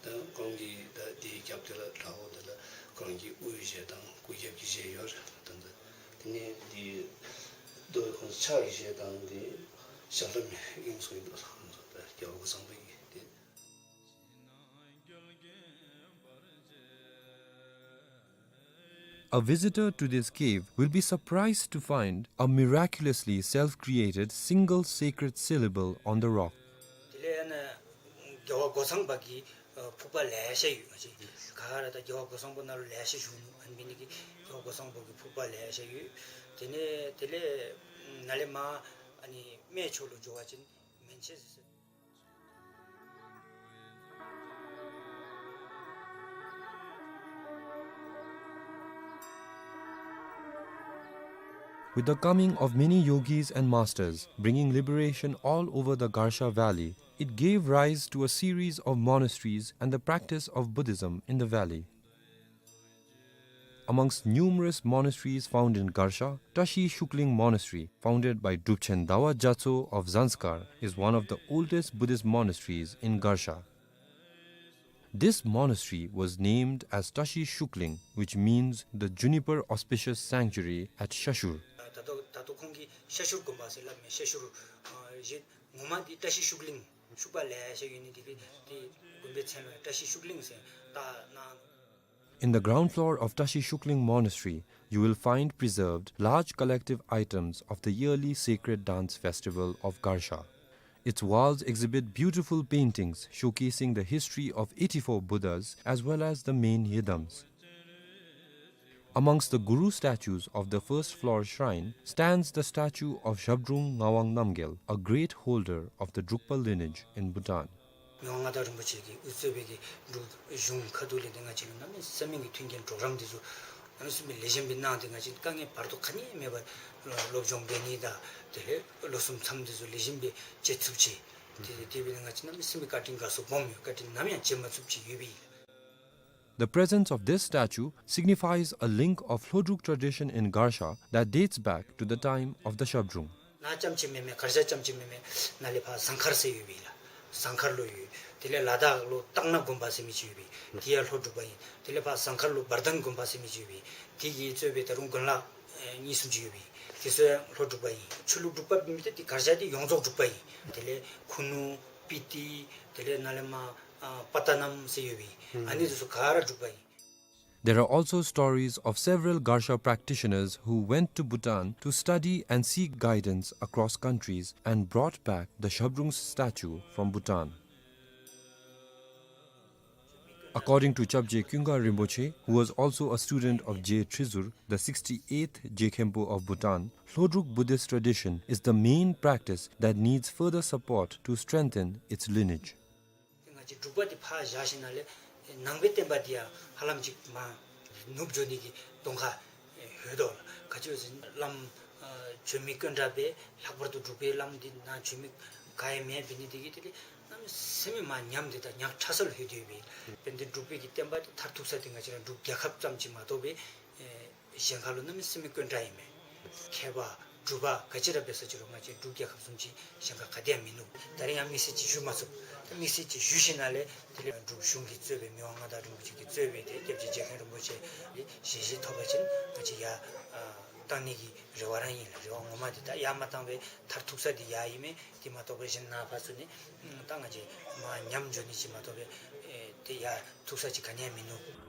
ད་ཁོང་གིས་ད་འདིའི་རྒྱབ་དེ་ལ་བྲག་འོག་དེ་ལ་ཁོང་གིས་དབུའི་གཞས་དང་སྐུ་རྒྱབ་ཀྱི་གཞས་ཡོད་རེད་ད། ད་དེ་ནས་འདི་རྡོ་ཁོང་ཕྱག་གི་གཞས་དང་འདི་ཞབས་བྲོ་མེ་ཨིན་སོང་ཡིན་འདུག་ད། རྒྱལ་བ་སྐུ་ཚང་པ་གི་དེ། A visitor to this cave will be surprised to find a miraculously self-created single sacred syllable on the rock. དེ་ལས་ཨ་ནི་རྒྱལ་བ་སྒོ་ཚང་པ་གི་ཕུག་པ་ལེ་ཤ་ཡོད། ང་བཅས་ག་ར་ད་རྒྱལ་བ་སྒོ་ཚང་པ་ནང་ལུ་ལེ་ཤ་བཞུགས་ནུག། ཨ་ནི་འབད་ནི་དེ་གིས་རྒྱལ་བ་སྒོ་ཚང་པ་གི་ཕུག་པ་ལེ་ཤ་ཡོད། དེ་ནས་དེ་ལས་ནཱ་ལས་མར་ཨ་ནི་སྨད་ཕྱོགས་ལུ་འགྱོ་བ་ཅིན་མན་ཆད་ཟེར། With the coming of many yogis and masters bringing liberation all over the Garsha Valley, it gave rise to a series of monasteries and the practice of Buddhism in the valley. Amongst numerous monasteries found in Garsha, Tashi Shukling Monastery, founded by Drupchen Dawa Gyatso of Zanskar, is one of the oldest Buddhist monasteries in Garsha. This monastery was named as Tashi Shukling, which means the juniper auspicious sanctuary at Shashur. ད་ལྟོ་ད་ལྟོ་ཁོང་གིས་ཤ་ཤུར་དགོན་པ་ཟེར་སླབ་མས། ཤ་ཤུར་ཨ་ཡིན། ངོ་མ་འདི་བཀྲ་ཤིས་ཤུགས་གླིང་ཤུག་པ་ལེ་ཤ་ཡོད་ནི་འདི་གིས་འདི་དགོན་པའི་མཚན་ལུ་བཀྲ་ཤིས་ཤུགས་གླིང་ཟེར་བཏགས་གནང་། In the ground floor of Tashi Shukling Monastery, you will find preserved large collective items of the yearly sacred dance festival of Garsha. Its walls exhibit beautiful paintings showcasing the history of eighty-four Buddhas as well as the main yidams. Amongst the Guru statues of the first floor shrine stands the statue of Zhabdrung Ngawang Namgyel, a great holder of the Drukpa lineage in Bhutan. མི་དབང་མངའ་བདག་རིན་པོ་ཆེ་གིས་དབུ་གཙོས་པའི་གི་འབྲུག་གཞུང་ཁ་ཐུག་ལས་འདི་ང་བཅས་ལུ་གནམ་མེད་ས་མེད་ཀྱི་མཐུན་རྐྱེན་གྲོགས་རམ་འདི་ཚུ་གནམ་མེད་ས་མེད་ལེགས་ཤོམ་སྦེ་གནང་སྟེ་ང་བཅས་དཀའ་ངལ་བར་དོ་ག་ནི་མེད་པར་སློབ་སྦྱོང་འབད་ནི་དང་དེ་ལས་ལོ་གསུམ་མཚམས་འདི་ཚུ་ལེགས་ཤོམ་སྦེ་བཅད་ཚུགས་ཅི། དེ་དེ་འབད་ནི་ང་བཅས་གནམ་མེད་ས་མེད་བཀའ་དྲིན་དགའ་ཚོར་སྦོམ་ཡོད། བཀའ་དྲིན་ནམ་ཡང་བརྗེད་མ་ཚུགསཔ་ཅིག་ཡོད་པས། The presence of this statue signifies a link of Lhodruk tradition in Garsha that dates back to the time of the Zhabdrung. ནཱ་རྐྱངམ་ཅིག་མེན་མས། གར་ཞ་རྐྱངམ་ཅིག་མེན་མས། ནཱ་ལས་ཕར་ཟངས་མཁར་ཟེར་ཡོད་པས་ལགས། ཟངས་མཁར་ལུ་ཡོད། དེ་ལས་ལ་དྭགས་ལུ་སྟག་སྣ་དགོན་པ་ཟེར་མི་ཅིག་ཡོད་པས། དེ་ཡང་ལྷོ་འབྲུག་པ་ཨིན། དེ་ལས་ཕར་ཟངས་མཁར་ལུ་བར་ལྡན་དགོན་པ་ཟེར་མི་ཅིག་ཡོད་པས། དེ་གིས་གཙོས་པའི་ད་རུང་དགོན་ལག་ཨེ་གཉིས་གསུམ་ཅིག་ཡོད་པས། དེ་ཚུ་ཡང་ལྷོ་འབྲུག་པ་ཨིན། ཆོས་ལུགས་འབྲུག་པ་མེན་མི་དེ་གར་ཞ་དེ་ཡོངས་རྫོགས་འབྲུག་པ་ཨིན། དེ་ལས་ཁུ་ནུ་སྤི་ཏི་དེ་ལས་ནཱ་ལས་མར་ཨ་པ་ཏ་ནམ་ཟེར་ཡོད་པས། ཨ་ནི་དེ་ཚུ་ག་ར་འབྲུག་པ་ཨིན། There are also stories of several Garsha practitioners who went to Bhutan to study and seek guidance across countries and brought back the Zhabdrung's statue from Bhutan. According to Chapje Kyunga Rinpoche, who was also a student of Je Trizur, the sixty-eighth Je Khenpo of Bhutan, Lhodruk Buddhist tradition is the main practice that needs further support to strengthen its lineage. ང་བཅས་འབྲུག་པ་འདི་ཕར་བཞག་ཞིནམ་ལས་ནང་པའི་བསྟན་པ་འདི་ཡང་ཧ་ལམ་ཅིག་མར་ནུབ་འགྱོ་ནི་གི་གདོང་ཁ་ཡོད་དོ་ལགས། ག་ཅི་ཟེར་བླམ་བྱོན་མི་དཀོན་དྲགས་སྦེ་ལྷག་པར་དུ་འབྲུག་པའི་བླམ་འདི་ནཱ་བྱོན་མི་ག་ཡང་མེདཔ་འབད་ནི་འདི་གིས་དེ་ལས་གནམ་མེད་ས་མེད་མར་ཉམས་ཏེ་ད་ཉག་ཕྲ་ས་ལུ་ལྷོད་དེ་ཡོད་པས། དཔེར་ན་འབྲུག་པའི་གི་བསྟན་པ་འདི་མཐར་ཐུག་ས་འདི་ང་བཅས་ར་འབྲུག་རྒྱལ་ཁབ་ཙམ་ཅིག་མ་གཏོགས་སྦེ་གཞན་ཁ་ལུ་གནམ་མེད་ས་མེད་དཀོན་དྲགས་ཨིན་མས། མཁས་པ་གྲུབ་པ་ག་ཅི་ར་འབད་ས་ཅི་རུང་ང་བཅས་འབྲུག་རྒྱལ་ཁབ་བཟུམ་ཅིག་གཞན་ཁ་ག་ཏེ་ཡང་མིན་ནུག། ད་རིས་ཡང་དམིགས་བསལ་ཅིག་ཞུ་མ་ཚུགས། ད་དམིགས་བསལ་ཅིག་ཞུ་ཞིནམ་ལས་དེ་ལས་འབྲུག་གཞུང་གིས་གཙོས་པའི་མི་དབང་མངའ་བདག་རིན་པོ་ཆེ་གིས་གཙོས་པའི་དེ་སྐྱབས་རྗེ་རྗེ་མཁན་རིན་པོ་ཆེ་གི་ཞལ་བཞེས་ཐོབ་པ་ཅིན་ང་བཅས་ཡར་ཨ་ བཏང་ནི་གི་རེ་བ་ར་ཨིན་ལགས། རེ་བ་ངོ་མ་འདི་ད་ཡར་མ་བཏང་པའི་མཐར་ཐུག་ས་འདི་ཡར་ཨིན་མས། དེ་མ་གཏོགས་པའི་གཞན་ནཱ་ཕར་ཚུར་ནི་ད་ང་བཅས་མར་ཉམས་འགྱོ་ནི་ཅིག་མ་གཏོགས་པའི་ཨེ་དེ་ཡར་ཐུག་ས་ཅིག་ག་ནི་ཡང་མིན་ནུག།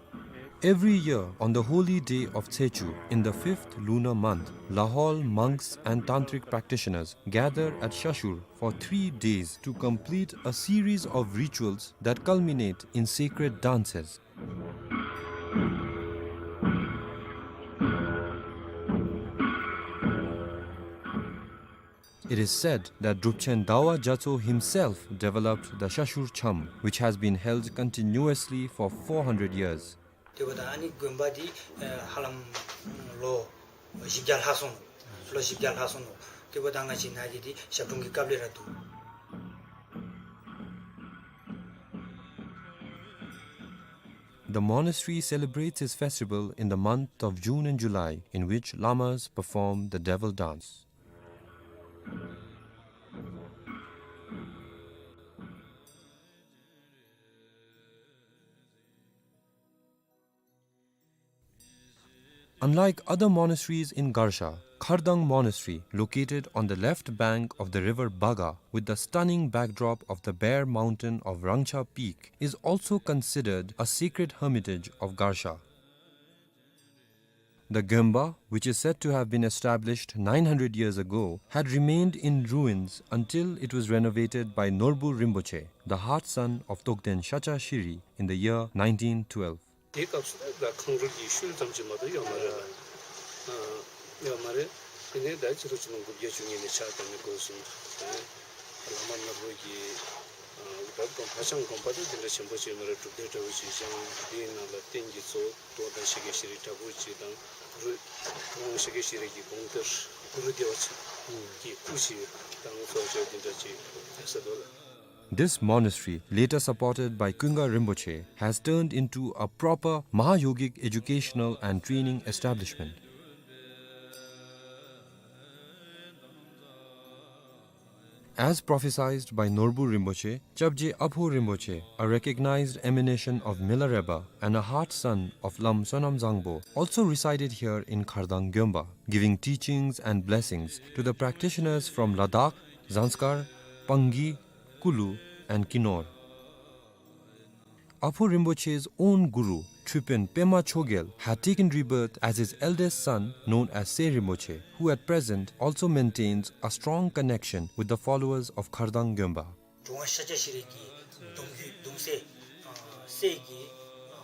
Every year, on the holy day of Tsechu, in the fifth lunar month, Lahaul monks and tantric practitioners gather at Shashur for three days to complete a series of rituals that culminate in sacred dances. It is said that Drupchen Dawa Gyatso himself developed the Shashur Cham, which has been held continuously for four hundred years. དེ་འབདཝ་ད་ཨ་ནི་དགོན་པ་འདི་ཨེ་ཧ་ལམ་ལོ་བཞི་བརྒྱ་ལྷག་སོང་ནུག། ལོ་བཞི་བརྒྱ་ལྷག་སོང་ནུག། དེ་འབདཝ་ད་ང་བཅས་ནཱ་གི་འདི་ཞབས་དྲུང་གི་སྐབས་ལས་ར་འདུག། The monastery celebrates its festival in the month of June and July, in which lamas perform the devil dance. Unlike other monasteries in Garsha, Khardang Monastery, located on the left bank of the river Baga, with the stunning backdrop of the Bear Mountain of Rangcha Peak, is also considered a sacred hermitage of Garsha. The Gyomba, which is said to have been established nine hundred years ago, had remained in ruins until it was renovated by Norbu Rinpoche, the heart son of Togden Shacha Shiri, in the year nineteen twelve. དེའི་སྐབས་སུ་ད་ཁང་རུལ་གྱི་ཤུལ་ཙམ་ཅིག་མ་གཏོགས་ཡོད་མ་རེད་ལགས། ཨ་ཡོད་མ་རེད། དེ་ནས་ད་ཕྱི་ལོ་ཆིག་སྟོང་དགུ་བརྒྱ་བཅུ་གཉིས་ནས་ཕྱག་བཏབ་ནས་འགོ་བཟུང་། དེ་ནས་བླ་མ་ནོར་བུ་གིས་ཨ་ད་དགོན་ཕར་བྱང་དགོན་པ་དེ་དེ་འདྲ་ཆེན་པོ་ཅིག་ཡོད་མ་རེད། སྒྲུབ་སྡེ་འདྲ་བོ་ཅིག་བཞེངས། དེའི་ནང་ལ་རྟེན་གྱི་གཙོ་བོ་རྡོ་དང་ཤཱཀྱ་ཤྲཱི་བྲག་ཕུག་ཅིག་དང་གུ་རུ་ཁོང་ཤཱཀྱ་ཤྲཱི་གི་དགོངས་གཏེར་གུ་རུ་བདེ་བ་ཆེན་གྱི་སྐུ་ཅིག་དང་སོགས་ཅིག་དེ་འདྲ་ཅིག་ཡོད་ས་འདུག་ལགས། This monastery, later supported by Kunga Rinpoche, has turned into a proper Mahayogic educational and training establishment. As prophesied by Norbu Rinpoche, Chapje Apho Rinpoche, a recognized emanation of Milarepa and a heart son of Lam Sonam Zangpo, also resided here in Khardang Gyomba, giving teachings and blessings to the practitioners from Ladakh, Zanskar, Pangi, Kulu, and Kinor. Apho Rinpoche's own guru, Tripin Pema Chogyal, had taken rebirth as his eldest son, known as Se Rinpoche, who at present also maintains a strong connection with the followers of Khardang Gyomba. གྲུབ་དབང་ཤཱཀྱ་ཤྲཱི་གི་གདུང་བརྒྱུད་གདུང་སྲས་ཨ་སྲས་ཀྱི་ཨ་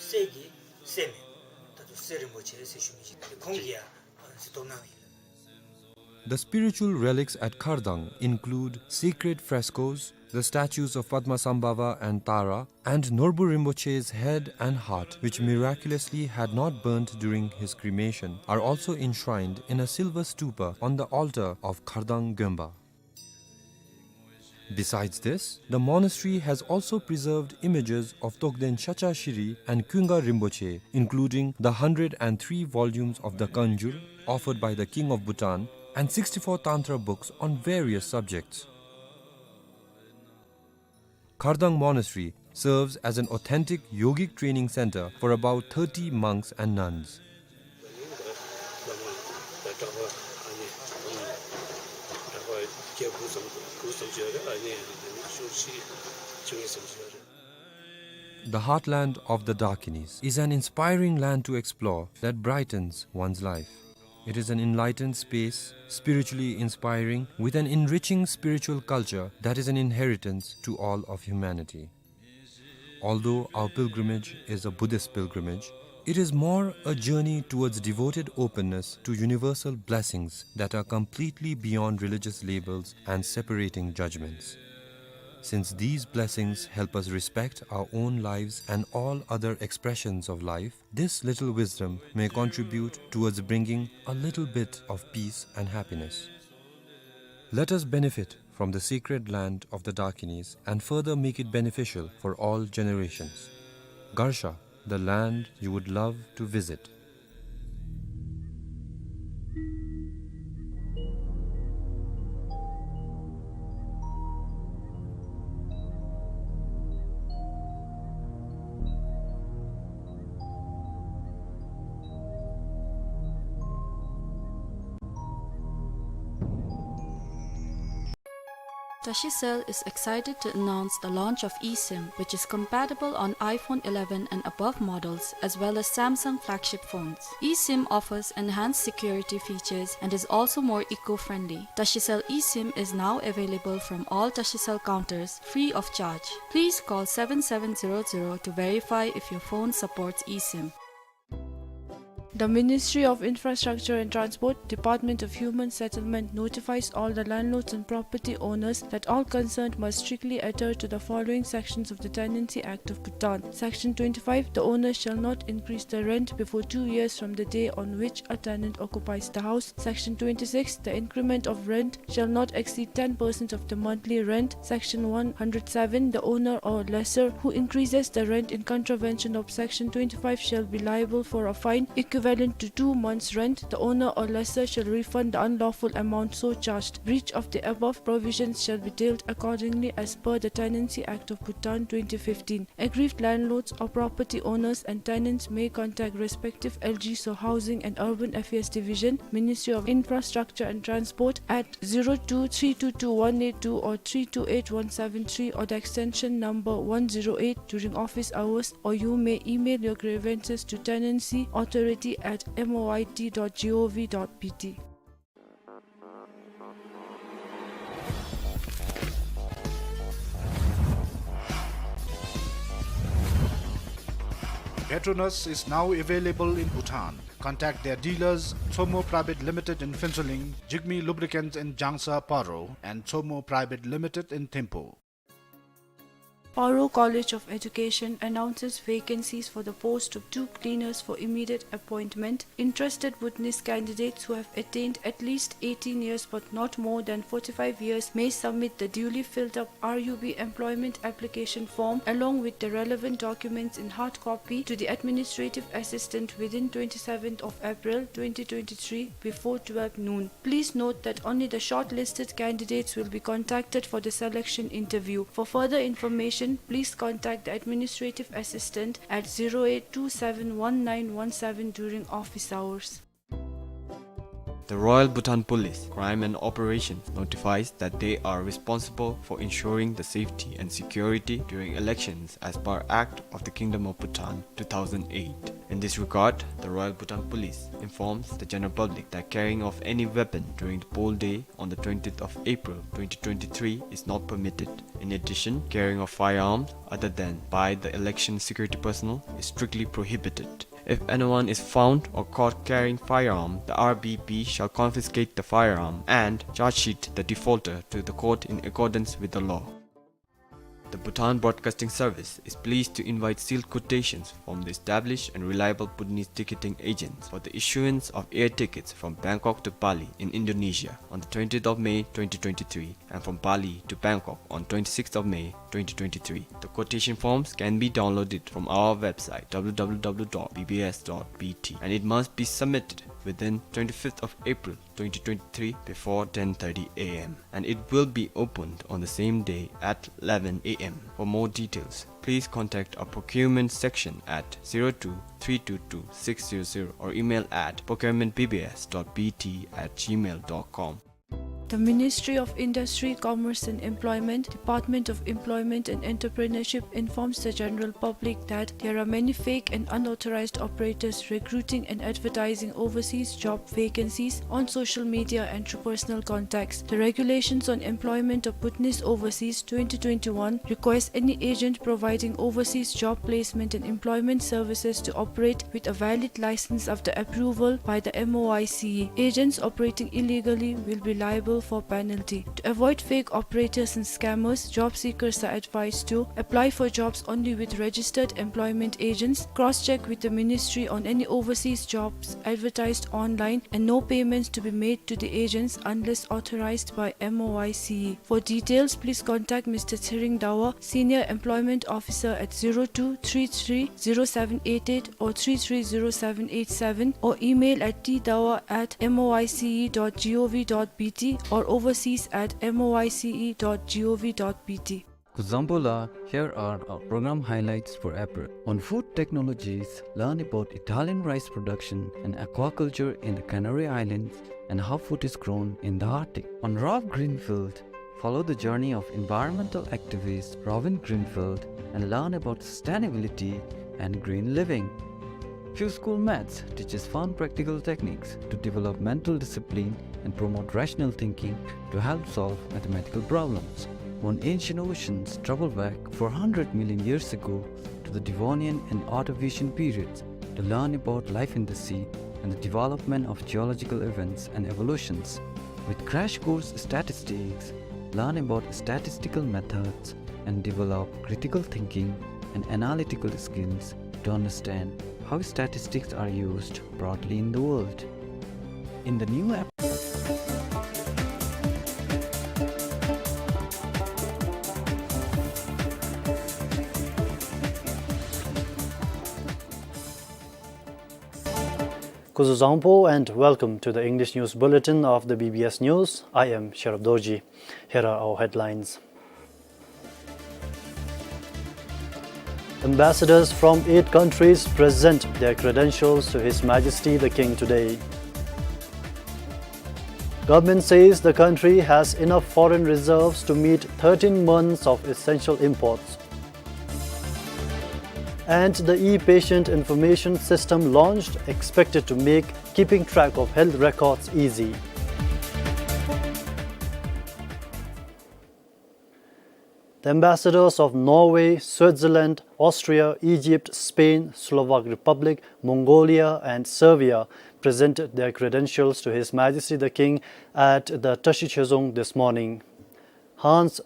སྲས་ཀྱི་སྲས་མོ་ད་ལྟོ་སེ་རིན་པོ་ཆེ་ཟེར་ཞུ་མི་ཅིག་ཁོང་གིས་ཡང་གཟིགས་རྟོག་གནང་བ་ཨིན། The spiritual relics at Khardang include sacred frescoes, the statues of Padmasambhava and Tara, and Norbu Rinpoche's head and heart, which miraculously had not burnt during his cremation, are also enshrined in a silver stupa on the altar of Khardang Gyomba. Besides this, the monastery has also preserved images of Togden Shacha Shiri and Kunga Rinpoche, including the hundred and three volumes of the Kanjur offered by the King of Bhutan and sixty-four Tantra books on various subjects. Khardang Monastery serves as an authentic yogic training center for about thirty monks and nuns. The heartland of the Dakinis is an inspiring land to explore that brightens one's life. It is an enlightened space, spiritually inspiring, with an enriching spiritual culture that is an inheritance to all of humanity. Although our pilgrimage is a Buddhist pilgrimage, it is more a journey towards devoted openness to universal blessings that are completely beyond religious labels and separating judgments. Since these blessings help us respect our own lives and all other expressions of life, this little wisdom may contribute towards bringing a little bit of peace and happiness. Let us benefit from the sacred land of the Dakinis and further make it beneficial for all generations. Garsha, the land you would love to visit. Tashicell is excited to announce the launch of eSIM, which is compatible on iPhone eleven and above models, as well as Samsung flagship phones. eSIM offers enhanced security features and is also more eco-friendly. Tashicell eSIM is now available from all Tashicell counters, free of charge. Please call seven seven zero zero to verify if your phone supports eSIM. The Ministry of Infrastructure and Transport, Department of Human Settlement notifies all the landlords and property owners that all concerned must strictly adhere to the following sections of the Tenancy Act of Bhutan. Section twenty-five, the owner shall not increase the rent before two years from the day on which a tenant occupies the house. Section twenty-six, the increment of rent shall not exceed ten percent of the monthly rent. Section one hundred seven, the owner or lessor who increases the rent in contravention of Section twenty-five shall be liable for a fine equivalent to two months' rent. The owner or lessor shall refund the unlawful amount so charged. Breach of the above provisions shall be dealt accordingly as per the Tenancy Act of Bhutan twenty fifteen. Aggrieved landlords or property owners and tenants may contact respective L G S O Housing and Urban Affairs Division, Ministry of Infrastructure and Transport at zero two three two two one eight two or three two eight one seven three or the extension number one zero eight during office hours, or you may email your grievances to tenancy authority at M O I T dot G O V dot B T. Petronas is now available in Bhutan. Contact their dealers, Tsomo Private Limited in Phuentsholing, Jigme Lubricants in Jangsa, Paro, and Tsomo Private Limited in Thimphu. Paro College of Education announces vacancies for the post of two cleaners for immediate appointment. Interested Bhutanese candidates who have attained at least eighteen years but not more than forty-five years may submit the duly filled up R U B employment application form along with the relevant documents in hard copy to the administrative assistant within twenty-seventh of April twenty twenty-three before twelve noon. Please note that only the shortlisted candidates will be contacted for the selection interview. For further information, please contact the administrative assistant at zero eight two seven one nine one seven during office hours. The Royal Bhutan Police, Crime and Operations notifies that they are responsible for ensuring the safety and security during elections as per Act of the Kingdom of Bhutan two thousand eight. In this regard, the Royal Bhutan Police informs the general public that carrying of any weapon during the poll day on the twentieth of April twenty twenty-three is not permitted. In addition, carrying of firearms other than by the election security personnel is strictly prohibited. If anyone is found or caught carrying firearm, the R B P shall confiscate the firearm and charge sheet the defaulter to the court in accordance with the law. The Bhutan Broadcasting Service is pleased to invite sealed quotations from the established and reliable Bhutanese ticketing agents for the issuance of air tickets from Bangkok to Bali in Indonesia on the twentieth of May twenty twenty-three and from Bali to Bangkok on twenty-sixth of May twenty twenty-three. The quotation forms can be downloaded from our website w w w dot b b s dot b t and it must be submitted within twenty-fifth of April twenty twenty-three before ten thirty a m and it will be opened on the same day at eleven a m. For more details, please contact our procurement section at zero two three two two six zero zero or email at procurement b b s dot b t at gmail dot com. The Ministry of Industry, Commerce and Employment, Department of Employment and Entrepreneurship informs the general public that there are many fake and unauthorized operators recruiting and advertising overseas job vacancies on social media and through personal contacts. The regulations on employment of Bhutanese overseas twenty twenty-one requires any agent providing overseas job placement and employment services to operate with a valid license after approval by the M O I C E. Agents operating illegally will be liable for penalty. To avoid fake operators and scammers, job seekers are advised to apply for jobs only with registered employment agents, cross-check with the ministry on any overseas jobs advertised online, and no payments to be made to the agents unless authorized by M O I C E. For details, please contact Mister Tshering Dawa, Senior Employment Officer at zero two three three zero seven eight eight or three three zero seven eight seven or email at t dawa at m o i c e dot g o v dot b t or overseas at m o i c e dot g o v dot b t. Kuzuzangpo la, here are our program highlights for April. On food technologies, learn about Italian rice production and aquaculture in the Canary Islands and how food is grown in the Arctic. On Ralph Greenfield, Follow the journey of environmental activist Robin Greenfield and learn about sustainability and green living. Q School Maths teaches fun practical techniques to develop mental discipline and promote rational thinking to help solve mathematical problems. When ancient oceans travel back four hundred million years ago to the Devonian and Ordovician periods to learn about life in the sea and the development of geological events and evolutions. With Crash Course Statistics, learn about statistical methods and develop critical thinking and analytical skills to understand how statistics are used broadly in the world. In the new app- Kuzuzangpo and welcome to the English News Bulletin of the B B S News. I am Sherab Dorji. Here are our headlines. Ambassadors from eight countries present their credentials to His Majesty the King today. Government says the country has enough foreign reserves to meet thirteen months of essential imports. And the e-patient information system launched, expected to make keeping track of health records easy. The ambassadors of Norway, Switzerland, Austria, Egypt, Spain, Slovak Republic, Mongolia, and Serbia presented their credentials to His Majesty the King at the Tashi Chezong this morning. Hans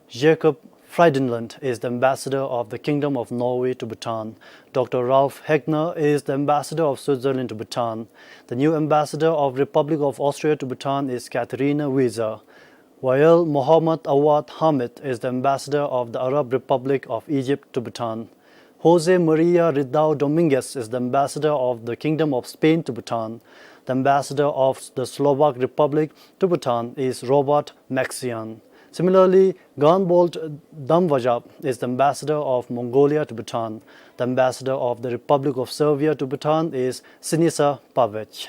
Jacob Frydenlund is the ambassador of the Kingdom of Norway to Bhutan. Doctor Ralf Hegner is the ambassador of Switzerland to Bhutan. The new ambassador of Republic of Austria to Bhutan is Katharina Wieser. Wael Mohammad Awad Hamid is the ambassador of the Arab Republic of Egypt to Bhutan. Jose Maria Ridao Dominguez is the ambassador of the Kingdom of Spain to Bhutan. The ambassador of the Slovak Republic to Bhutan is Robert Maxian. Similarly, Ganbold Damvajab is the ambassador of Mongolia to Bhutan. The ambassador of the Republic of Serbia to Bhutan is Sinisa Pavic.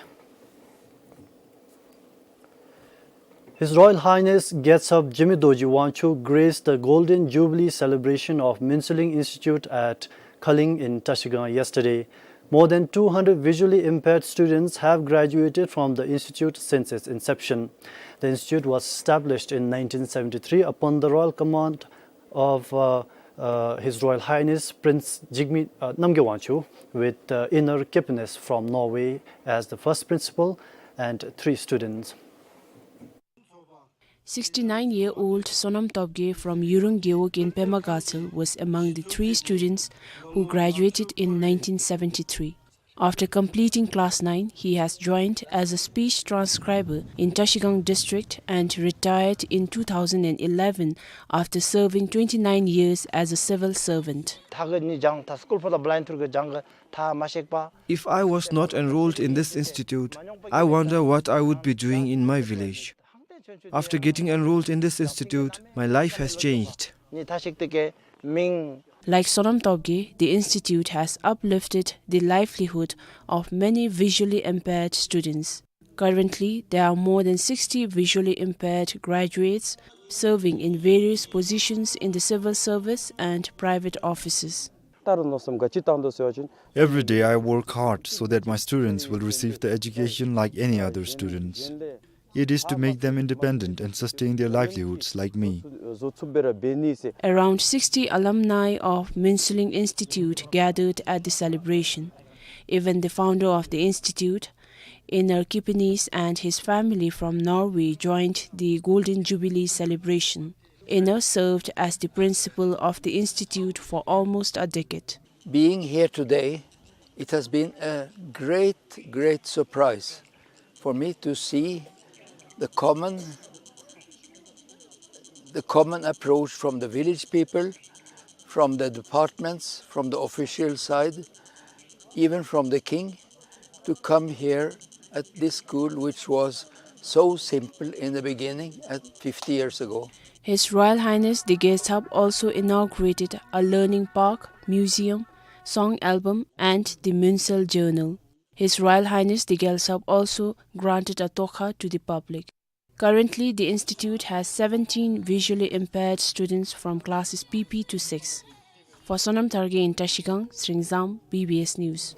His Royal Highness Gyaltsab Jigme Dorji Wangchuck graced the Golden Jubilee celebration of Minseling Institute at Khaling in Trashigang yesterday. More than two hundred visually impaired students have graduated from the institute since its inception. The institute was established in nineteen seventy-three upon the royal command of, uh, uh, His Royal Highness Prince Jigme, uh, Namgay Wangchuck, with, uh, Inar Kipnis from Norway as the first principal and three students. Sixty-nine-year-old Sonam Topgay from Yurung Gewog in Pema Gatshel was among the three students who graduated in nineteen seventy-three. After completing class nine, he has joined as a speech transcriber in Trashigang district and retired in two thousand and eleven after serving twenty-nine years as a civil servant. མཐའ་གི་ནི་སྦྱང་མཐའ་སྐུལ་ཕོགས་དང་བླ་ཡིན་ཐུར་གི་སྦྱང་གི་མཐའ་མ་ཤེས་པ། If I was not enrolled in this institute, I wonder what I would be doing in my village. After getting enrolled in this institute, my life has changed. ནི་མཐའ་ཤེས་ཏེ་གི་མིང་། Like Sonam Topgay, the institute has uplifted the livelihood of many visually impaired students. Currently, there are more than sixty visually impaired graduates serving in various positions in the civil service and private offices. ད་རུང་མནོ་བསམ་ག་ཅི་བཏང་འདུག་ཟེར་བ་ཅིན། Every day I work hard so that my students will receive the education like any other students. It is to make them independent and sustain their livelihoods like me. Around sixty alumni of Minseling Institute gathered at the celebration. Even the founder of the institute, Inar Kipnis, and his family from Norway joined the Golden Jubilee celebration. Inar served as the principal of the institute for almost a decade. Being here today, it has been a great, great surprise for me to see the common, the common approach from the village people, from the departments, from the official side, even from the king, to come here at this school, which was so simple in the beginning at fifty years ago. His Royal Highness the Gyaltsab also inaugurated a learning park, museum, song album, and the Minsel Journal. His Royal Highness the Gyaltsab also granted a tokha to the public. Currently, the institute has seventeen visually impaired students from classes P P to six. For Sonam Targay in Trashigang, Sringzam, B B S News.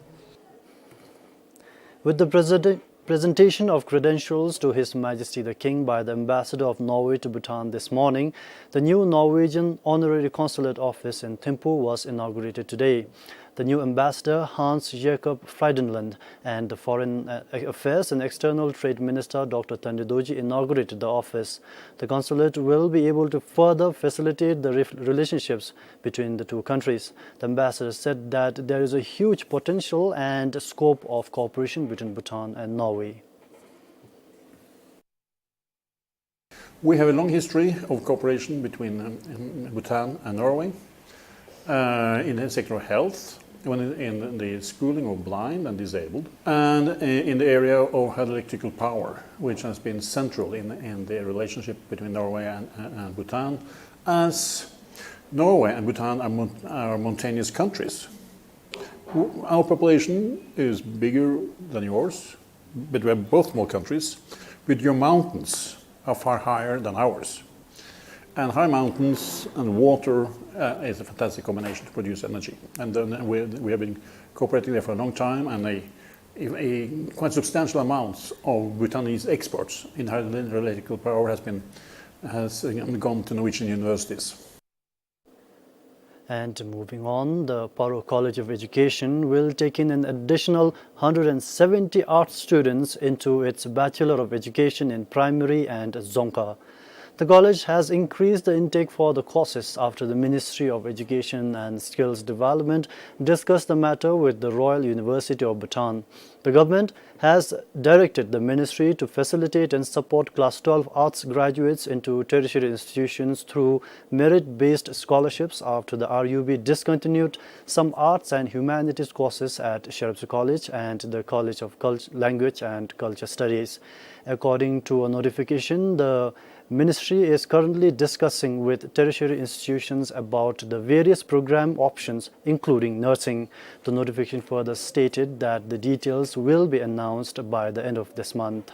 With the present- presentation of credentials to His Majesty the King by the Ambassador of Norway to Bhutan this morning, the new Norwegian Honorary Consulate Office in Thimphu was inaugurated today. The new ambassador, Hans Jacob Frydenlund, and the Foreign, uh, Affairs and External Trade Minister, Doctor Tende Dorji, inaugurated the office. The consulate will be able to further facilitate the re- relationships between the two countries. The ambassador said that there is a huge potential and scope of cooperation between Bhutan and Norway. We have a long history of cooperation between, um, Bhutan and Norway, uh, in the sector of health, when in, in the schooling of blind and disabled, and, uh, in the area of hydroelectrical power, which has been central in, in the relationship between Norway and, and, and Bhutan, as Norway and Bhutan are, mon- are mountainous countries. W- Our population is bigger than yours, but we are both small countries, but your mountains are far higher than ours. And high mountains and water, uh, is a fantastic combination to produce energy. And then we, we have been cooperating there for a long time, and a, a, a quite substantial amounts of Bhutanese exports in hydroelectrical power has been, has, um, gone to Norwegian universities. And moving on, the Paro College of Education will take in an additional hundred and seventy art students into its Bachelor of Education in Primary and Dzongkha. The college has increased the intake for the courses after the Ministry of Education and Skills Development discussed the matter with the Royal University of Bhutan. The government has directed the ministry to facilitate and support class twelve arts graduates into tertiary institutions through merit-based scholarships after the R U B discontinued some arts and humanities courses at Sherabsi College and the College of Cult- Language and Culture Studies. According to a notification, the ministry is currently discussing with tertiary institutions about the various program options, including nursing. The notification further stated that the details will be announced by the end of this month.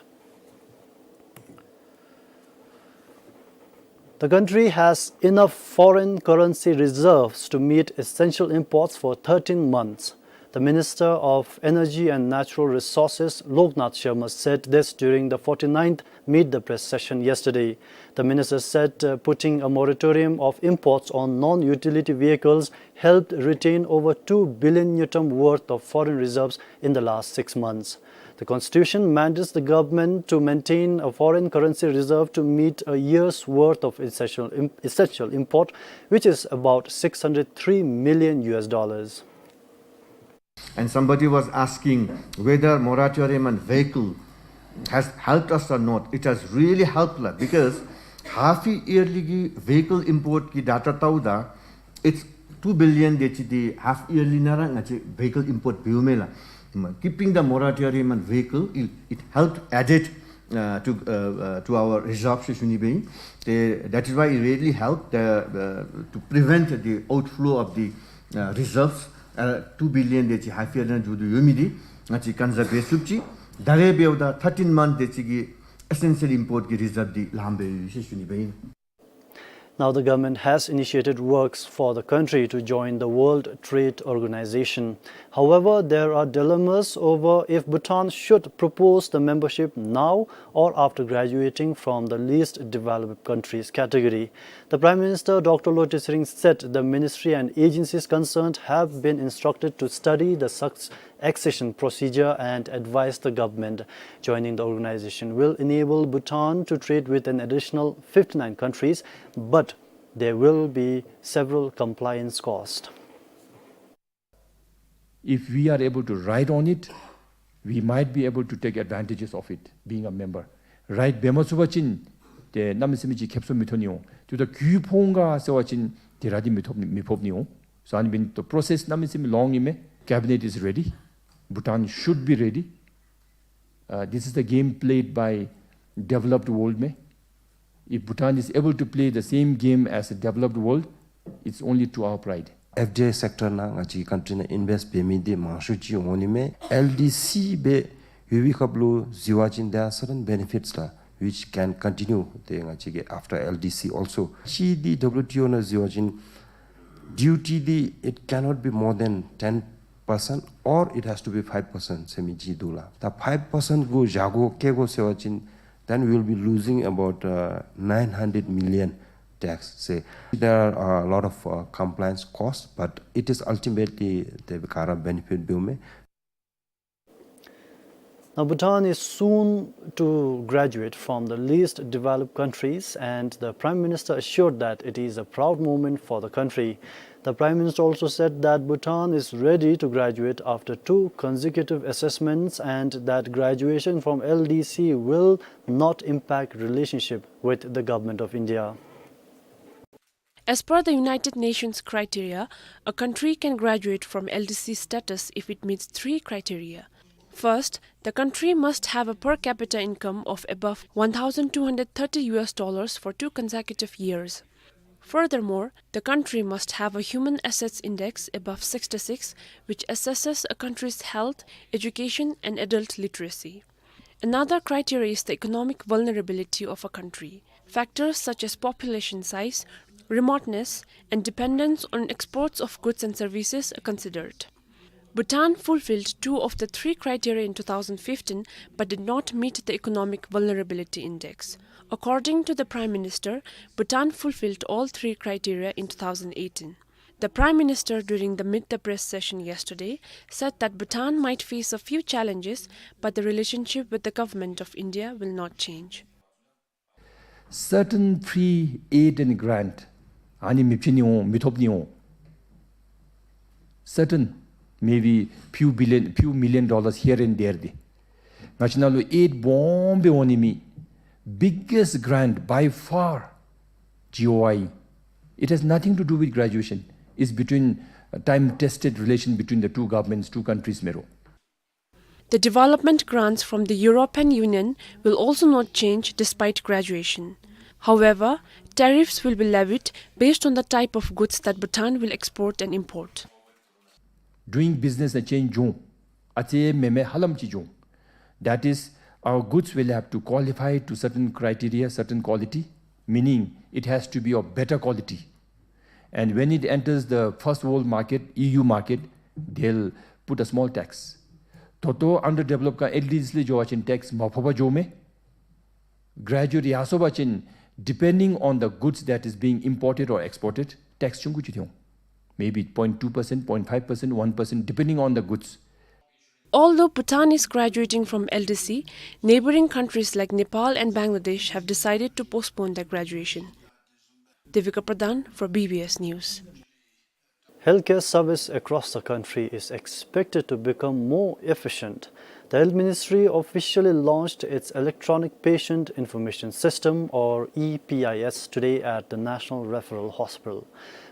The country has enough foreign currency reserves to meet essential imports for thirteen months. The Minister of Energy and Natural Resources, Loknath Sharma, said this during the forty-ninth Meet the Press session yesterday. The minister said, uh, putting a moratorium of imports on non-utility vehicles helped retain over two billion ngultrum worth of foreign reserves in the last six months. The constitution mandates the government to maintain a foreign currency reserve to meet a year's worth of essential im- essential import, which is about six hundred three million U S dollars. And somebody was asking whether moratorium on vehicle has helped us or not. It has really helped la, because half yearly ki vehicle import ki data tau da, it's two billion de chi di half yearly nara nga chi vehicle import biu me la. Mm, keeping the moratorium on vehicle, it, it helped added, uh, to, uh, uh, to our reserves, shuni bei. Te, that is why it really helped, uh, uh, to prevent the outflow of the, uh, reserves. Uh, two billion de chi half yearly na ju du yu mi di, nga chi conserve be sup chi, dare be da thirteen month de chi ki essential import ki reserve di lam be yu shi shuni bei. Now, the government has initiated works for the country to join the World Trade Organization. However, there are dilemmas over if Bhutan should propose the membership now or after graduating from the least developed countries category. The Prime Minister, Doctor Lotay Tshering, said the ministry and agencies concerned have been instructed to study the suc- accession procedure and advise the government. Joining the organization will enable Bhutan to trade with an additional fifty-nine countries, but there will be several compliance costs. If we are able to ride on it, we might be able to take advantages of it, being a member. Ride be ma tshuwa chin, ཏེ་གནམ་མེད་ས་མེད་ཅིག་ཁེབ་སང་མི་ཐོན་ནི་འོང་། ཏེ་ད་གུ་ཕོག་ག་ཟེར་བ་ཅིན་ཏེ་ར་འདི་མི་ཐོབ་ནི་མི་ཕོག་ནི་འོང་། So ཨ་ནི་འབདན་the process གནམ་མེད་ས་མེད་long ཨིན་མས། Cabinet is ready. Bhutan should be ready. Uh, this is the game played by developed world མས། If Bhutan is able to play the same game as the developed world, it's only to our pride. F D I sector ནང་ང་བཅས་ཀྱི་country ནང་invest འབད་མི་འདི་མང་ཤོས་ཅིག་འོང་ནི་མས། L D C སྦེ་ཡོད་པའི་སྐབས་ལུ་གཟིགས་པ་ཅིན་there are certain benefits ལགས། which can continue, ཏེ་ང་བཅས་ཀྱི་after L D C also. ཅིག་འདི་W T O ནང་གཟིགས་པ་ཅིན་duty འདི་it cannot be more than ten percent or it has to be five percent ཟེར་མི་ཅིག་འདུག་ལགས། ད་five percent གུ་བཞག་དགོ་བཀལ་དགོ་ཟེར་བ་ཅིན then we will be losing about, uh, nine hundred million tax. Say, there are a lot of, uh, compliance costs, but it is ultimately ཏེ་ག་ར་benefit འབདཝ་མས། Now, Bhutan is soon to graduate from the least developed countries, and the Prime Minister assured that it is a proud moment for the country. The Prime Minister also said that Bhutan is ready to graduate after two consecutive assessments and that graduation from L D C will not impact relationship with the Government of India. As per the United Nations criteria, a country can graduate from L D C status if it meets three criteria. First, the country must have a per capita income of above one thousand two hundred thirty U S dollars for two consecutive years. Furthermore, the country must have a human assets index above sixty-six, which assesses a country's health, education, and adult literacy. Another criteria is the economic vulnerability of a country. Factors such as population size, remoteness, and dependence on exports of goods and services are considered. Bhutan fulfilled two of the three criteria in two thousand fifteen but did not meet the economic vulnerability index. According to the Prime Minister, Bhutan fulfilled all three criteria in two thousand eighteen. The Prime Minister, during the Meet the Press session yesterday, said that Bhutan might face a few challenges, but the relationship with the Government of India will not change. Certain free aid and grant, ཨ་ནི་མི་བྱིན་ནི་འོང་མི་ཐོབ་ནི་འོང་། Certain, maybe few billion, few million dollars here and there འདི་ང་བཅས་ནང་ལུ་aid སྦོམ་སྦེ་འོང་ནི་མེད། Biggest grant by far, G O I. It has nothing to do with graduation. It's between, uh, time-tested relation between the two governments, two countries, मेरो। The development grants from the European Union will also not change despite graduation. However, tariffs will be levied based on the type of goods that Bhutan will export and import. Doing business ནང་ཅིག་འགྱོ་འོང་། ཨ་ཙི་མེན་མེན་ཧ་ལམ་ཅིག་འགྱོ་འོང་། That is, our goods will have to qualify to certain criteria, certain quality, meaning it has to be of better quality. And when it enters the first world market, E U market, they'll put a small tax. ད་ལྟོ་underdeveloped ཁ་ཨེལ་ཌི་སི་ལས་འགྱོ་བ་ཅིན་ཊེགསི་མ་ཕོགཔ་འགྱོཝ་མས། Graduate ཡར་སོང་པ་ཅིན་depending on the goods that is being imported or exported, tax ཆུང་ཀུ་ཅིག་ཐོན་འོང་། Maybe point two percent, point five percent, one percent, depending on the goods. Although Bhutan is graduating from L D C, neighboring countries like Nepal and Bangladesh have decided to postpone their graduation. Devika Pradhan for B B S News. Healthcare service across the country is expected to become more efficient. The Health Ministry officially launched its Electronic Patient Information System, or E P I S, today at the National Referral Hospital.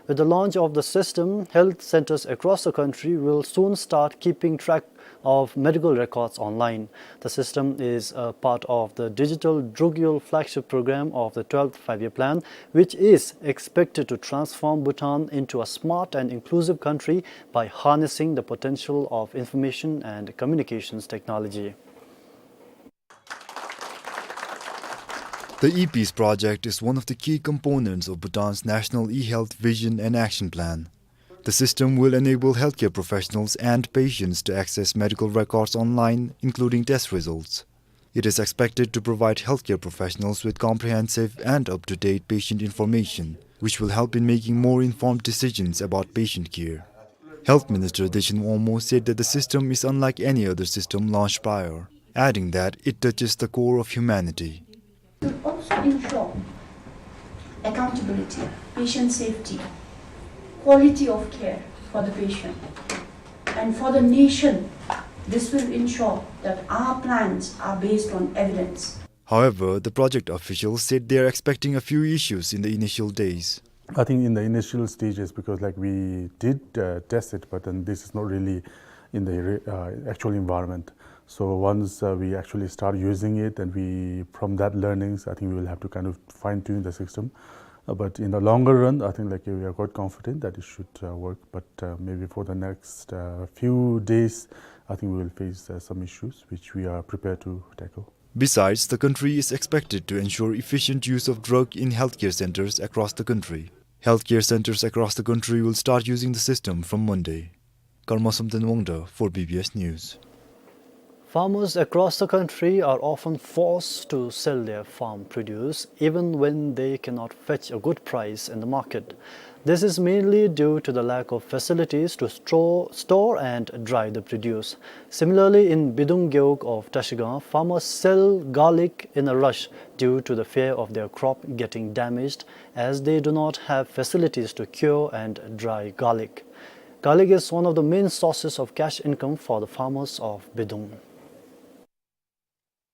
With the launch of the system, health centers across the country will soon start keeping track of medical records online. The system is a part of the Digital Drukgyul flagship program of the twelfth Five-Year Plan, which is expected to transform Bhutan into a smart and inclusive country by harnessing the potential of information and communications technology. The E P I S project is one of the key components of Bhutan's National e-Health Vision and Action Plan. The system will enable healthcare professionals and patients to access medical records online, including test results. It is expected to provide healthcare professionals with comprehensive and up-to-date patient information, which will help in making more informed decisions about patient care. Health Minister Dechen Wangmo said that the system is unlike any other system launched prior, adding that it touches the core of humanity. To also ensure accountability, patient safety, quality of care for the patient, and for the nation, this will ensure that our plans are based on evidence. However, the project officials said they are expecting a few issues in the initial days. I think in the initial stages, because, like, we did, uh, test it, but then this is not really in the re-, uh, actual environment. So once, uh, we actually start using it, and we, from that learnings, I think we will have to kind of fine-tune the system. Uh, but in the longer run, I think, like, we are quite confident that it should, uh, work. But, uh, maybe for the next, uh, few days, I think we will face, uh, some issues which we are prepared to tackle. Besides, the country is expected to ensure efficient use of drug in healthcare centers across the country. Healthcare centers across the country will start using the system from Monday. Karma Somten Wangda for B B S News. Farmers across the country are often forced to sell their farm produce even when they cannot fetch a good price in the market. This is mainly due to the lack of facilities to store, store and dry the produce. Similarly, in Bidung Gewog of Trashigang, farmers sell garlic in a rush due to the fear of their crop getting damaged, as they do not have facilities to cure and dry garlic. Garlic is one of the main sources of cash income for the farmers of Bidung.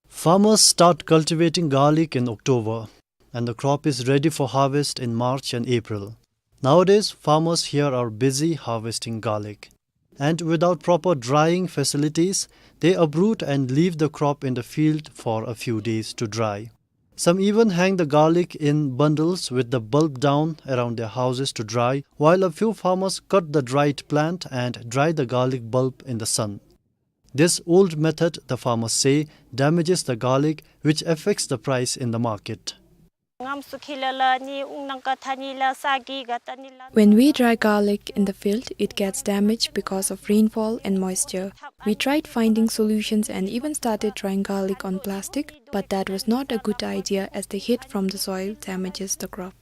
Farmers start cultivating garlic in October, and the crop is ready for harvest in March and April. Nowadays, farmers here are busy harvesting garlic. And without proper drying facilities, they uproot and leave the crop in the field for a few days to dry. Some even hang the garlic in bundles with the bulb down around their houses to dry, while a few farmers cut the dried plant and dry the garlic bulb in the sun. This old method, the farmers say, damages the garlic, which affects the price in the market. When we dry garlic in the field, it gets damaged because of rainfall and moisture. We tried finding solutions and even started drying garlic on plastic, but that was not a good idea as the heat from the soil damages the crop.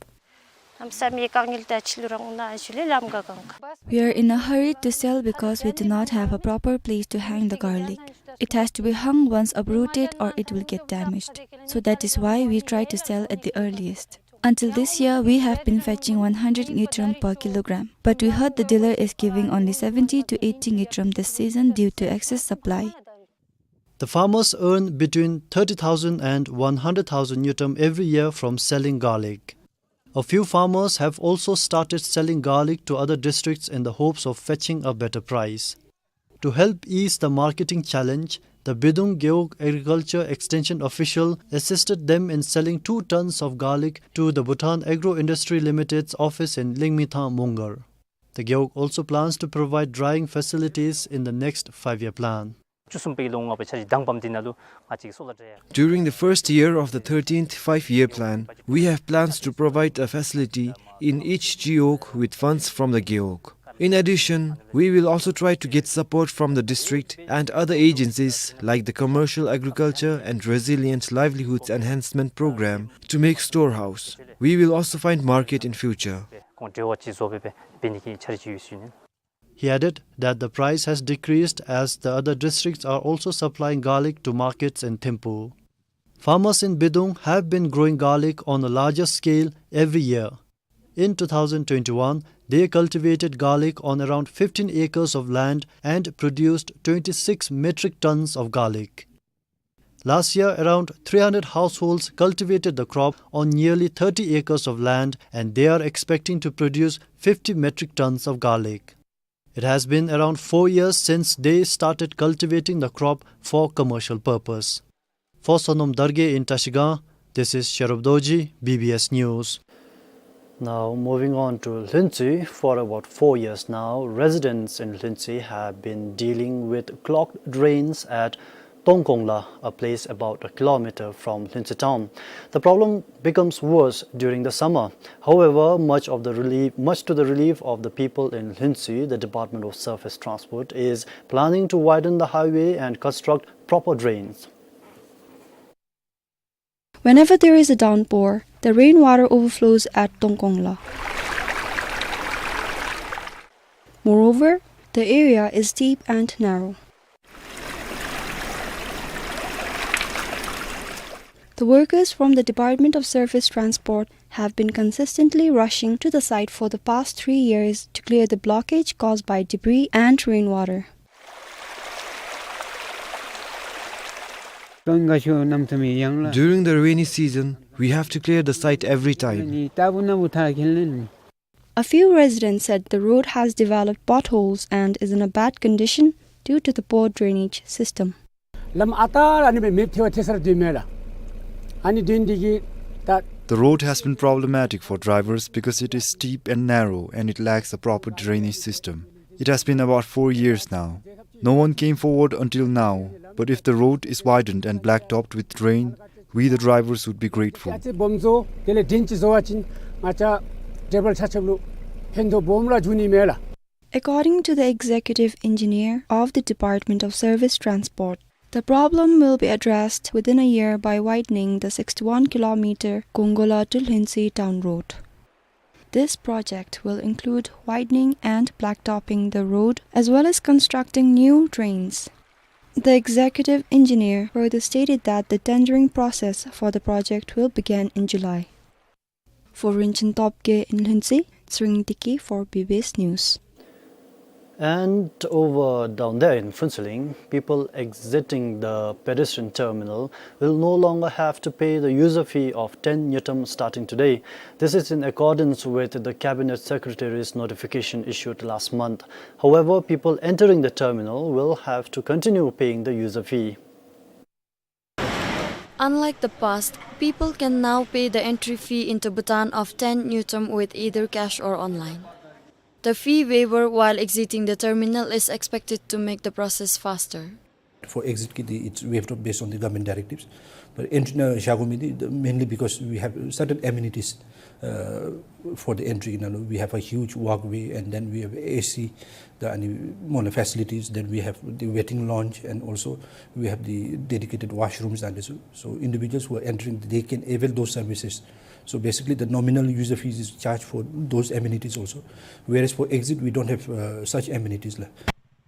We are in a hurry to sell because we do not have a proper place to hang the garlic. It has to be hung once uprooted or it will get damaged. So that is why we try to sell at the earliest. Until this year, we have been fetching one hundred ngultrum per kilogram, but we heard the dealer is giving only seventy to eighty ngultrum this season due to excess supply. The farmers earn between thirty thousand and one hundred thousand ngultrum every year from selling garlic. A few farmers have also started selling garlic to other districts in the hopes of fetching a better price. To help ease the marketing challenge, the Bidung Gewog Agriculture Extension official assisted them in selling two tons of garlic to the Bhutan Agro Industry Limited's office in Lingmingthang Mongar. The Gewog also plans to provide drying facilities in the next five-year plan. བཅུ་གསུམ་པའི་ལོ་ལྔ་པའི་འཆར་གཞི་དང་པམ་འདི་ནང་ལུ་ང་བཅས་གསོལ་བ་འདེབས། During the first year of the thirteenth five-year plan, we have plans to provide a facility in each gewog with funds from the gewog. In addition, we will also try to get support from the district and other agencies like the Commercial Agriculture and Resilient Livelihoods Enhancement Program to make storehouse. We will also find market in future. ཁོང་འབྲེལ་བ་ཅིག་བཟོ་སྦེ་འབད་ནི་གི་འཆར་གཞི་ཡོད་ཟེར་ཞུ་ནི། He added that the price has decreased as the other districts are also supplying garlic to markets in Thimphu. Farmers in Bidung have been growing garlic on a larger scale every year. In two thousand twenty-one, they cultivated garlic on around fifteen acres of land and produced twenty-six metric tons of garlic. Last year, around three hundred households cultivated the crop on nearly thirty acres of land, and they are expecting to produce fifty metric tons of garlic. It has been around four years since they started cultivating the crop for commercial purpose. For Sonom Dargay in Trashigang, this is Sherub Dorji, B B S News. Now, moving on to Lhuentse. For about four years now, residents in Lhuentse have been dealing with clogged drains at Tongkongla, a place about a kilometer from Lhuentse town. The problem becomes worse during the summer. However, much of the relief, much to the relief of the people in Lhuentse, the Department of Surface Transport is planning to widen the highway and construct proper drains. Whenever there is a downpour, the rainwater overflows at Tongkongla. Moreover, the area is steep and narrow. The workers from the Department of Surface Transport have been consistently rushing to the site for the past three years to clear the blockage caused by debris and rainwater. During the rainy season, we have to clear the site every time. A few residents said the road has developed potholes and is in a bad condition due to the poor drainage system. ལམ་ཨ་རྟག་ར་ཨ་ནི་སྦེ་མེདཔ་ཐལ་བ་ཐལ་ས་ར་སྡོད་མས་ལགས། ཨ་ནི་དོན་འདི་གིས་ད། The road has been problematic for drivers because it is steep and narrow and it lacks a proper drainage system. It has been about four years now. No one came forward until now. But if the road is widened and blacktopped with rain, we the drivers would be grateful. ཅ་ཅི་སྦོམ་བཟོ་དེ་ལས་ཌེན་ཅིག་བཟོ་བ་ཅིན་ང་བཅས་ཌའི་བར་ཆ་ཁྱབ་ལུ་ཕན་ཐོགས་སྦོམ་ར་འབྱུང་ནི་མས་ལགས། According to the executive engineer of the Department of Service Transport, the problem will be addressed within a year by widening the sixty-one kilometer Gongola to Lhuentse town road. This project will include widening and blacktopping the road as well as constructing new drains. The executive engineer further stated that the tendering process for the project will begin in July. For Rinchen Topgay in Lhuentse, Tsering Tiki for B B S News. And over down there in Phuentsholing, people exiting the pedestrian terminal will no longer have to pay the user fee of ten ngultrum starting today. This is in accordance with the Cabinet Secretary's notification issued last month. However, people entering the terminal will have to continue paying the user fee. Unlike the past, people can now pay the entry fee into Bhutan of ten ngultrum with either cash or online. The fee waiver while exiting the terminal is expected to make the process faster. For exit ki the, it's waived off based on the government directives. But entry na jago mi the, the mainly because we have certain amenities, uh, for the entry. You know, we have a huge walkway, and then we have A C, the, and more facilities. Then we have the waiting lounge, and also we have the dedicated washrooms. And so, so individuals who are entering, they can avail those services. So basically, the nominal user fees is charged for those amenities also. Whereas for exit, we don't have, uh, such amenities la.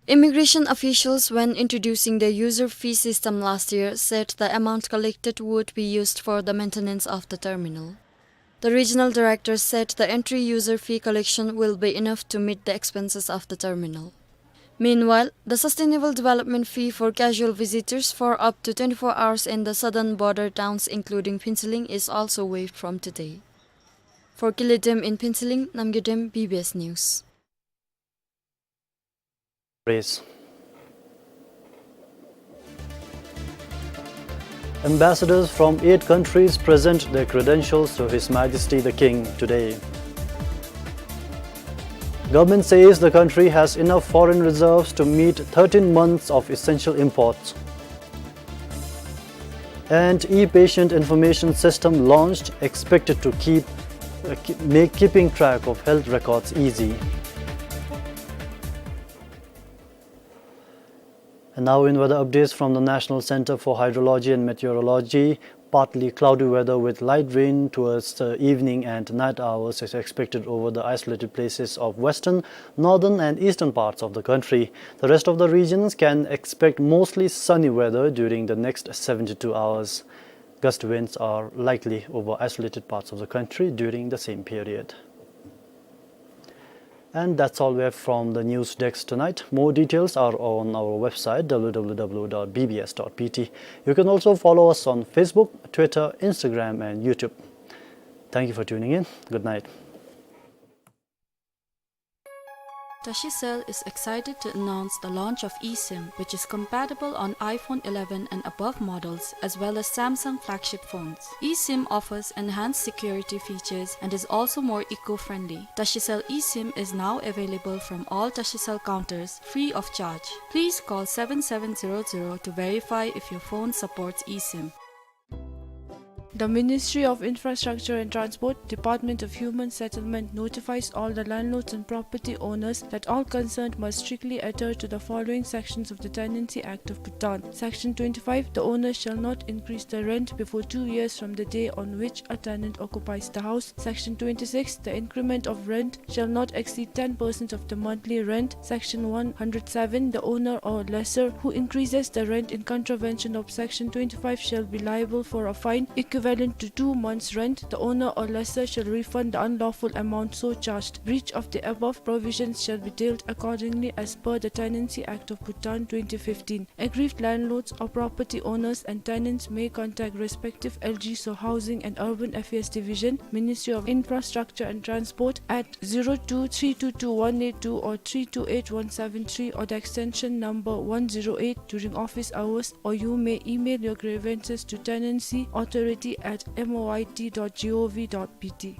Immigration officials, when introducing the user fee system last year, said the amount collected would be used for the maintenance of the terminal. The regional director said the entry user fee collection will be enough to meet the expenses of the terminal. Meanwhile, the sustainable development fee for casual visitors for up to twenty-four hours in the southern border towns, including Phuentsholing, is also waived from today. For Kile Dem in Phuentsholing, Namgay Dem, B B S News. Praise. Ambassadors from eight countries present their credentials to His Majesty the King today. Government says the country has enough foreign reserves to meet thirteen months of essential imports. And e-patient information system launched, expected to keep, uh, keep, make keeping track of health records easy. And now in weather updates from the National Center for Hydrology and Meteorology, partly cloudy weather with light rain towards the evening and night hours is expected over the isolated places of western, northern and eastern parts of the country. The rest of the regions can expect mostly sunny weather during the next seventy-two hours. Gust winds are likely over isolated parts of the country during the same period. And that's all we have from the news desk tonight. More details are on our website, W W W dot B B S dot B T. You can also follow us on Facebook, Twitter, Instagram, and YouTube. Thank you for tuning in. Good night. Tashicell is excited to announce the launch of eSIM, which is compatible on iPhone eleven and above models, as well as Samsung flagship phones. eSIM offers enhanced security features and is also more eco-friendly. Tashicell eSIM is now available from all Tashicell counters, free of charge. Please call seven seven zero zero to verify if your phone supports eSIM. The Ministry of Infrastructure and Transport, Department of Human Settlement notifies all the landlords and property owners that all concerned must strictly adhere to the following sections of the Tenancy Act of Bhutan. Section twenty-five, the owner shall not increase the rent before two years from the day on which a tenant occupies the house. Section twenty-six, the increment of rent shall not exceed ten percent of the monthly rent. Section one hundred seven, the owner or lessor who increases the rent in contravention of Section twenty-five shall be liable for a fine equivalent to two months' rent. The owner or lessor shall refund the unlawful amount so charged. Breach of the above provisions shall be dealt accordingly as per the Tenancy Act of Bhutan twenty fifteen. Aggrieved landlords or property owners and tenants may contact respective L G S O Housing and Urban Affairs Division, Ministry of Infrastructure and Transport at zero two three two two one eight two or three two eight one seven three or the extension number one zero eight during office hours, or you may email your grievances to tenancy authority at M O I T dot G O V dot B T.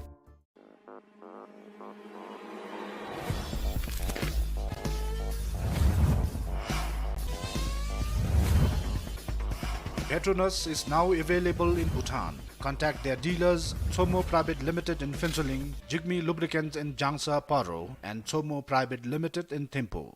Petronas is now available in Bhutan. Contact their dealers, Tsomo Private Limited in Phuentsholing, Jigme Lubricants in Jangsa, Paro, and Tsomo Private Limited in Thimphu.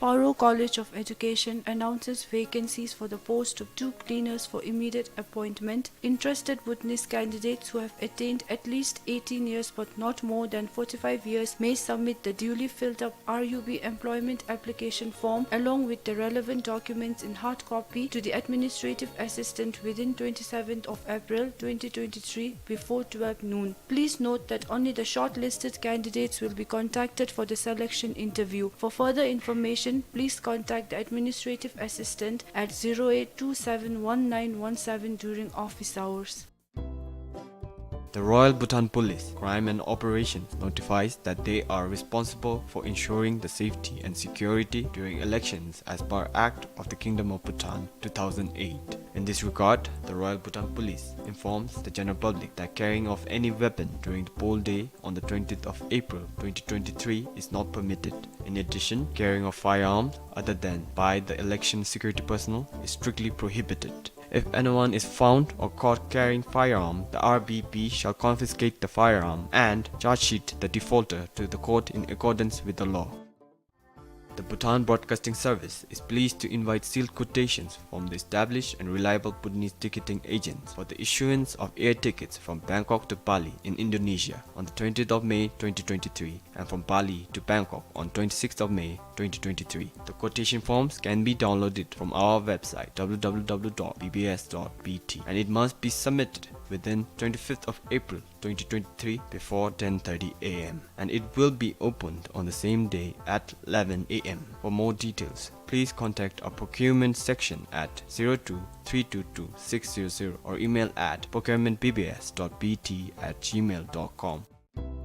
Paro College of Education announces vacancies for the post of two cleaners for immediate appointment. Interested Bhutanese candidates who have attained at least eighteen years but not more than forty-five years may submit the duly filled up R U B employment application form along with the relevant documents in hard copy to the administrative assistant within twenty-seventh of April twenty twenty-three before twelve noon. Please note that only the shortlisted candidates will be contacted for the selection interview. For further information, please contact the administrative assistant at zero eight two seven one nine one seven during office hours. The Royal Bhutan Police, Crime and Operations notifies that they are responsible for ensuring the safety and security during elections as per Act of the Kingdom of Bhutan two thousand eight. In this regard, the Royal Bhutan Police informs the general public that carrying of any weapon during the poll day on the twentieth of April twenty twenty-three is not permitted. In addition, carrying of firearms other than by the election security personnel is strictly prohibited. If anyone is found or caught carrying firearm, the R B P shall confiscate the firearm and charge sheet the defaulter to the court in accordance with the law. The Bhutan Broadcasting Service is pleased to invite sealed quotations from the established and reliable Bhutanese ticketing agents for the issuance of air tickets from Bangkok to Bali in Indonesia on the twentieth of May twenty twenty-three and from Bali to Bangkok on twenty-sixth of May twenty twenty-three. The quotation forms can be downloaded from our website w w w dot b b s dot b t and it must be submitted within twenty-fifth of April twenty twenty-three before ten thirty a m and it will be opened on the same day at eleven a m. For more details, please contact our procurement section at zero two three two two six zero zero or email at procurement b b s dot b t at gmail dot com.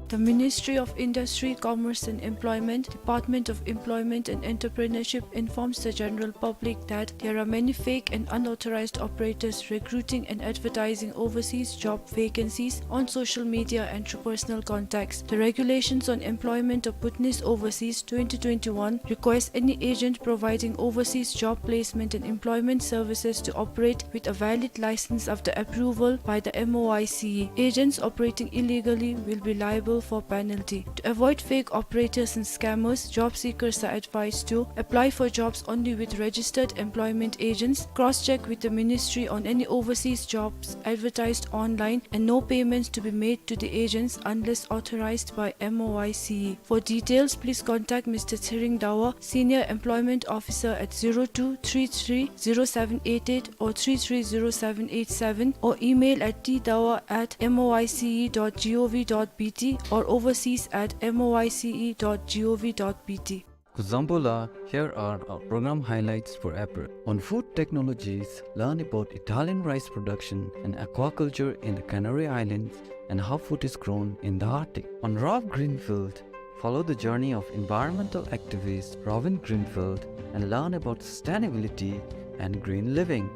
The Ministry of Industry, Commerce and Employment, Department of Employment and Entrepreneurship informs the general public that there are many fake and unauthorized operators recruiting and advertising overseas job vacancies on social media and through personal contacts. The Regulations on Employment of Bhutanese Overseas twenty twenty-one requires any agent providing overseas job placement and employment services to operate with a valid license after approval by the M O I C E. Agents operating illegally will be liable for penalty. To avoid fake operators and scammers, job seekers are advised to apply for jobs only with registered employment agents, cross-check with the ministry on any overseas jobs advertised online, and no payments to be made to the agents unless authorized by M O I C E. For details, please contact Mister Tshering Dawa, Senior Employment Officer at zero two three three zero seven eight eight or three three zero seven eight seven or email at t dawa at m o i c e dot g o v dot b t or overseas at m o i c e dot g o v dot b t. Kuzuzangpo la, here are our program highlights for April. On food technologies, learn about Italian rice production and aquaculture in the Canary Islands and how food is grown in the Arctic. On Rob Greenfield, follow the journey of environmental activist Robin Greenfield and learn about sustainability and green living.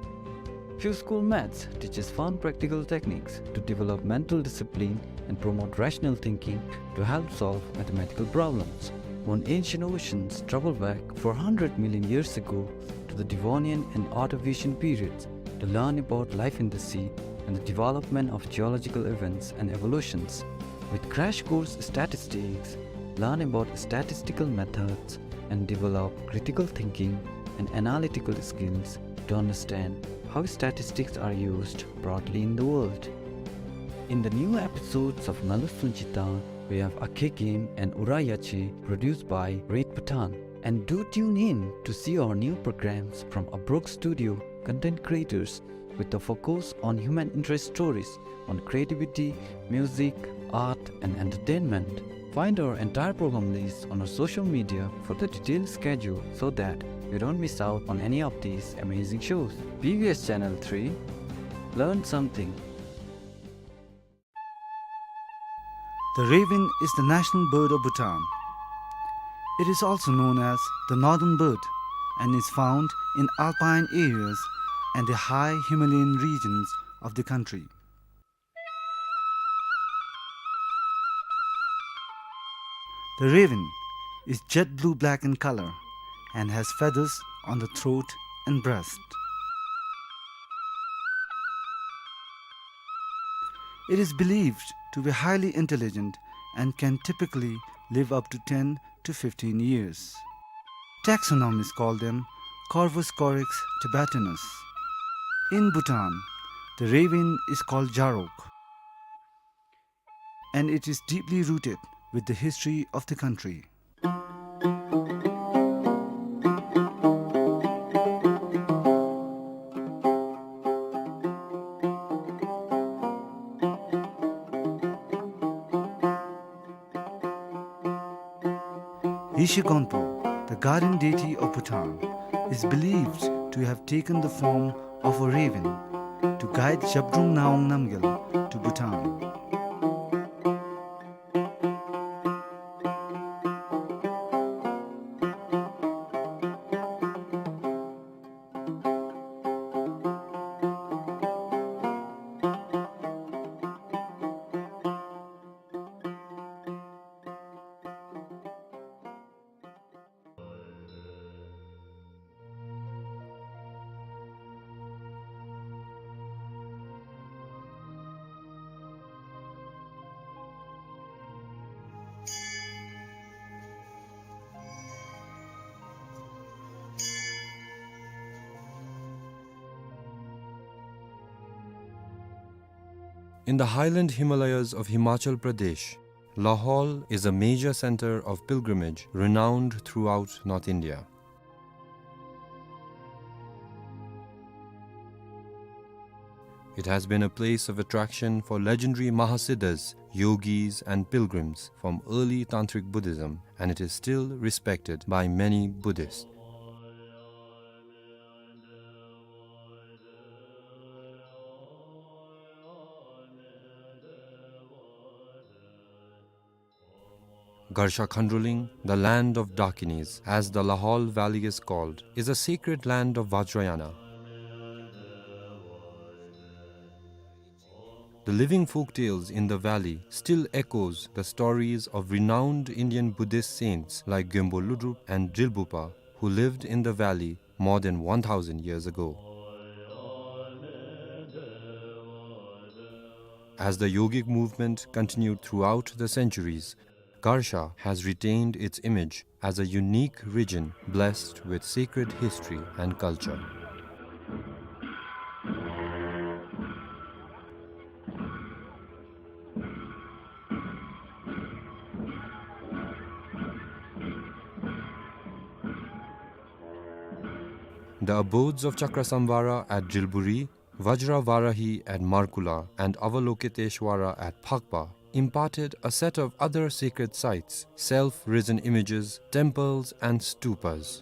Few School Maths teaches fun practical techniques to develop mental discipline and promote rational thinking to help solve mathematical problems. On ancient oceans, travel back four hundred million years ago to the Devonian and Ordovician periods to learn about life in the sea and the development of geological events and evolutions. With Crash Course Statistics, learn about statistical methods and develop critical thinking and analytical skills to understand how statistics are used broadly in the world. In the new episodes of Ngalu Sunjita, we have Akhe Game and Ura Yache, produced by Red Bhutan. And do tune in to see our new programs from Abrok Studio content creators with a focus on human interest stories on creativity, music, art, and entertainment. Find our entire program list on our social media for the detailed schedule so that you don't miss out on any of these amazing shows. B B S Channel three, learn something. The raven is the national bird of Bhutan. It is also known as the northern bird and is found in alpine areas and the high Himalayan regions of the country. The raven is jet blue black in color and has feathers on the throat and breast. It is believed to be highly intelligent and can typically live up to ten to fifteen years. Taxonomists call them Corvus corax tibetanus. In Bhutan, the raven is called Jarok, and it is deeply rooted with the history of the country. Yeshe Gonpo, the guardian deity of Bhutan, is believed to have taken the form of a raven to guide Zhabdrung Ngawang Namgyal to Bhutan. In the highland Himalayas of Himachal Pradesh, Lahaul is a major center of pilgrimage renowned throughout North India. It has been a place of attraction for legendary Mahasiddhas, yogis, and pilgrims from early Tantric Buddhism, and it is still respected by many Buddhists. Garsha Khandroling, the land of Dakinis, as the Lahaul Valley is called, is a sacred land of Vajrayana. The living folktales in the valley still echoes the stories of renowned Indian Buddhist saints like Gyönpo Lodrop and Drilbupa, who lived in the valley more than one thousand years ago. As the yogic movement continued throughout the centuries, Garsha has retained its image as a unique region blessed with sacred history and culture. The abodes of Chakrasamvara at Drilburi, Vajra Varahi at Markula, and Avalokiteshvara at Phakpa imparted a set of other sacred sites, self-risen images, temples, and stupas.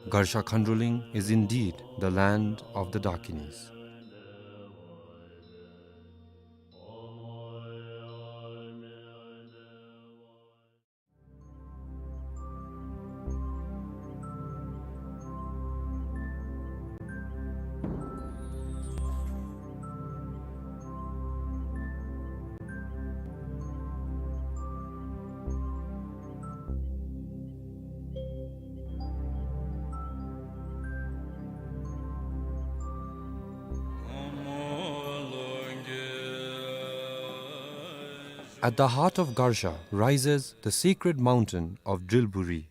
Garsha Khandroling is indeed the land of the Dakinis. At the heart of Garsha rises the sacred mountain of Drilburi,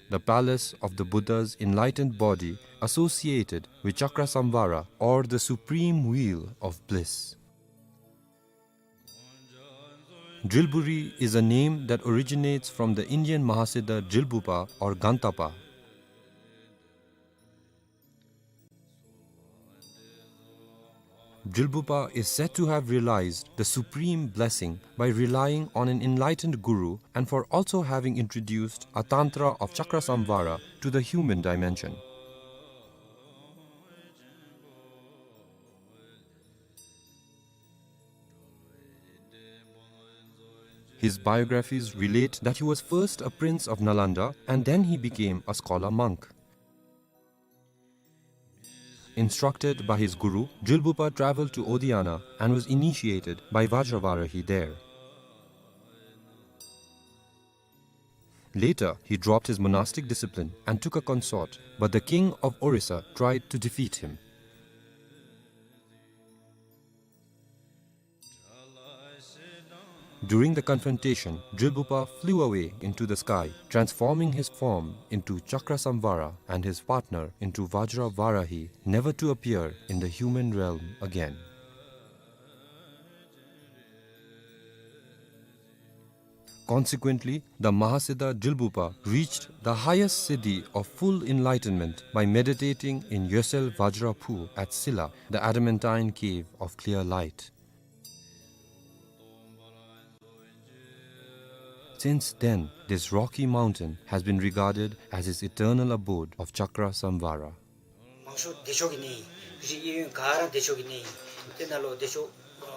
the palace of the Buddha's enlightened body associated with Chakrasamvara, or the supreme wheel of bliss. Drilburi is a name that originates from the Indian Mahasiddha Drilbupa or Gantapa. Drilbupa is said to have realized the supreme blessing by relying on an enlightened guru and for also having introduced a tantra of Chakrasamvara to the human dimension. His biographies relate that he was first a prince of Nalanda and then he became a scholar monk. Instructed by his guru, Drilbupa traveled to Odiyana and was initiated by Vajravarahi there. Later, he dropped his monastic discipline and took a consort, but the king of Orissa tried to defeat him. During the confrontation, Drilbupa flew away into the sky, transforming his form into Chakrasamvara and his partner into Vajra Varahi, never to appear in the human realm again. Consequently, the Mahasiddha Drilbupa reached the highest siddhi of full enlightenment by meditating in Yosel Vajra Phu at Silla, the adamantine cave of clear light. Since then, this rocky mountain has been regarded as his eternal abode of Chakrasamvara. མང་ཤོས་བདེ་མཆོག་གི་གནས་ཨིན། རི་གཡས་གཡོན་ག་ར་བདེ་མཆོག་གི་གནས་ཨིན། དེ་ནང་ལུ་བདེ་མཆོག་ཨ་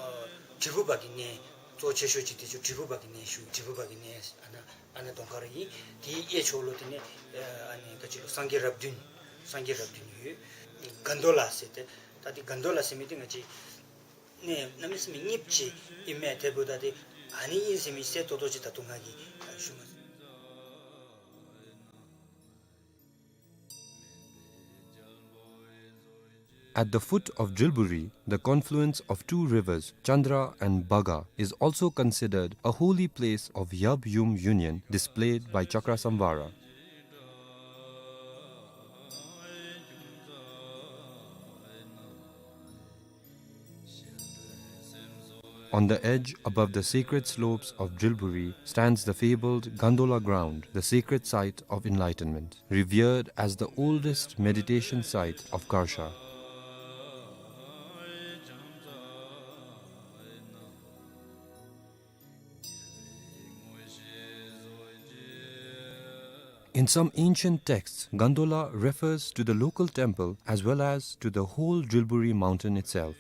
དྲིལ་བུ་པ་གི་གནས་གཙོ་ཆེ་ཤོས་ཅིག་བདེ་མཆོག་དྲིལ་བུ་པ་གི་གནས་ཞུ། དྲིལ་བུ་པ་གི་གནས་ཨ་ནཱ་ཨ་ནཱ་གདོང་ཁར་ཨིན། དེའི་གཡས་ཕྱོགས་ལུ་དེ་ནས་ཨ་ནི་ག་ཅི་ལོ་སངས་རྒྱས་རབས་བདུན། སངས་རྒྱས་རབས་བདུན་ཡོད། གན་དྷོ་ལ་ཟེར་ཏེ། ད་དེ་གན་དྷོ་ལ་ཟེར་མི་དེ་ང་བཅས་གནས་གནམ་མེད་ས་མེད་རྙིངམ་ཅིག་ཨིན་མས། དེ་འབདཝ་ད་དེ་ཨ་ནི་ཨིན་ཟེར་མི་གསལ་ཏོག་ཏོ་ཅིག་ད་ལྟོ་ང་གིས་ཞུ་མ་ཚུགས། At the foot of Drilburi, the confluence of two rivers, Chandra and Bhaga, is also considered a holy place of Yab Yum union displayed by Chakrasamvara. On the edge, above the sacred slopes of Drilburi, stands the fabled Gandola ground, the sacred site of enlightenment, revered as the oldest meditation site of Garsha. In some ancient texts, Gandola refers to the local temple as well as to the whole Drilburi mountain itself,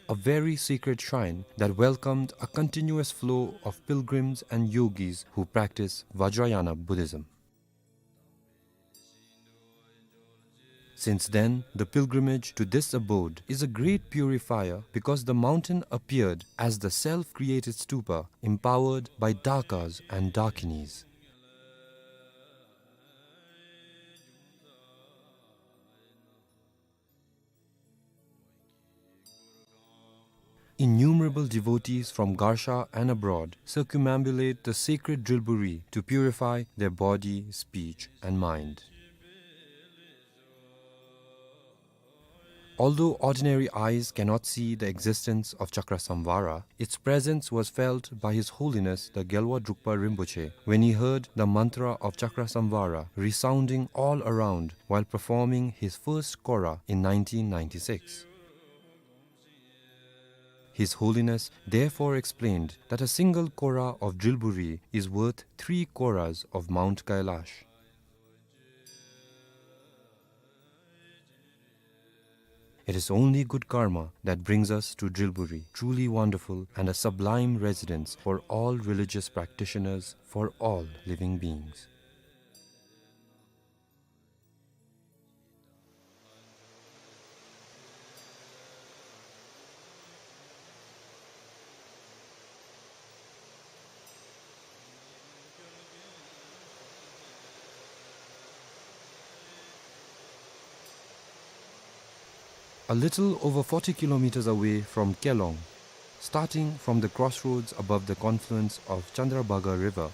a very sacred shrine that welcomed a continuous flow of pilgrims and yogis who practice Vajrayana Buddhism. Since then, the pilgrimage to this abode is a great purifier because the mountain appeared as the self-created stupa empowered by Dakas and Dakinis. Innumerable devotees from Garsha and abroad circumambulate the sacred Drilburi to purify their body, speech, and mind. Although ordinary eyes cannot see the existence of Chakrasamvara, its presence was felt by His Holiness the Gyalwa Drukpa Rinpoche when he heard the mantra of Chakrasamvara resounding all around while performing his first kora in nineteen ninety-six. His Holiness therefore explained that a single kora of Drilburi is worth three koras of Mount Kailash. It is only good karma that brings us to Drilburi, truly wonderful and a sublime residence for all religious practitioners, for all living beings. A little over forty kilometers away from Kelong, starting from the crossroads above the confluence of Chandrabhaga River,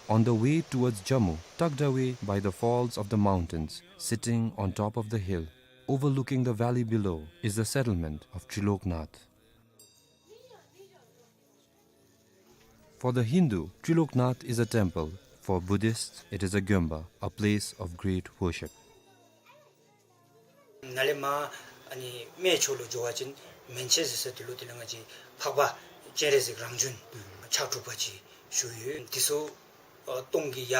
on the way towards Jammu, tucked away by the falls of the mountains, sitting on top of the hill, overlooking the valley below, is the settlement of Triloknath. For the Hindu, Triloknath is a temple. For Buddhists, it is a gyomba, a place of great worship. ནཱ་ལས་མར་ཨ་ནི་སྨད་ཕྱོགས་ལུ་འགྱོ་བ་ཅིན་མན་ཆད་ཟེར་ས་དེ་ལུ་དེ་ལས་ང་བཅས་འཕགས་པ་སྤྱན་རས་གཟིགས་རང་བྱོན་ཕྱག་དྲུག་པ་ཅིག་བཞུགས་ཡོད། དེ་ཚུ་ཨ་སྟོང་གི་ཡ་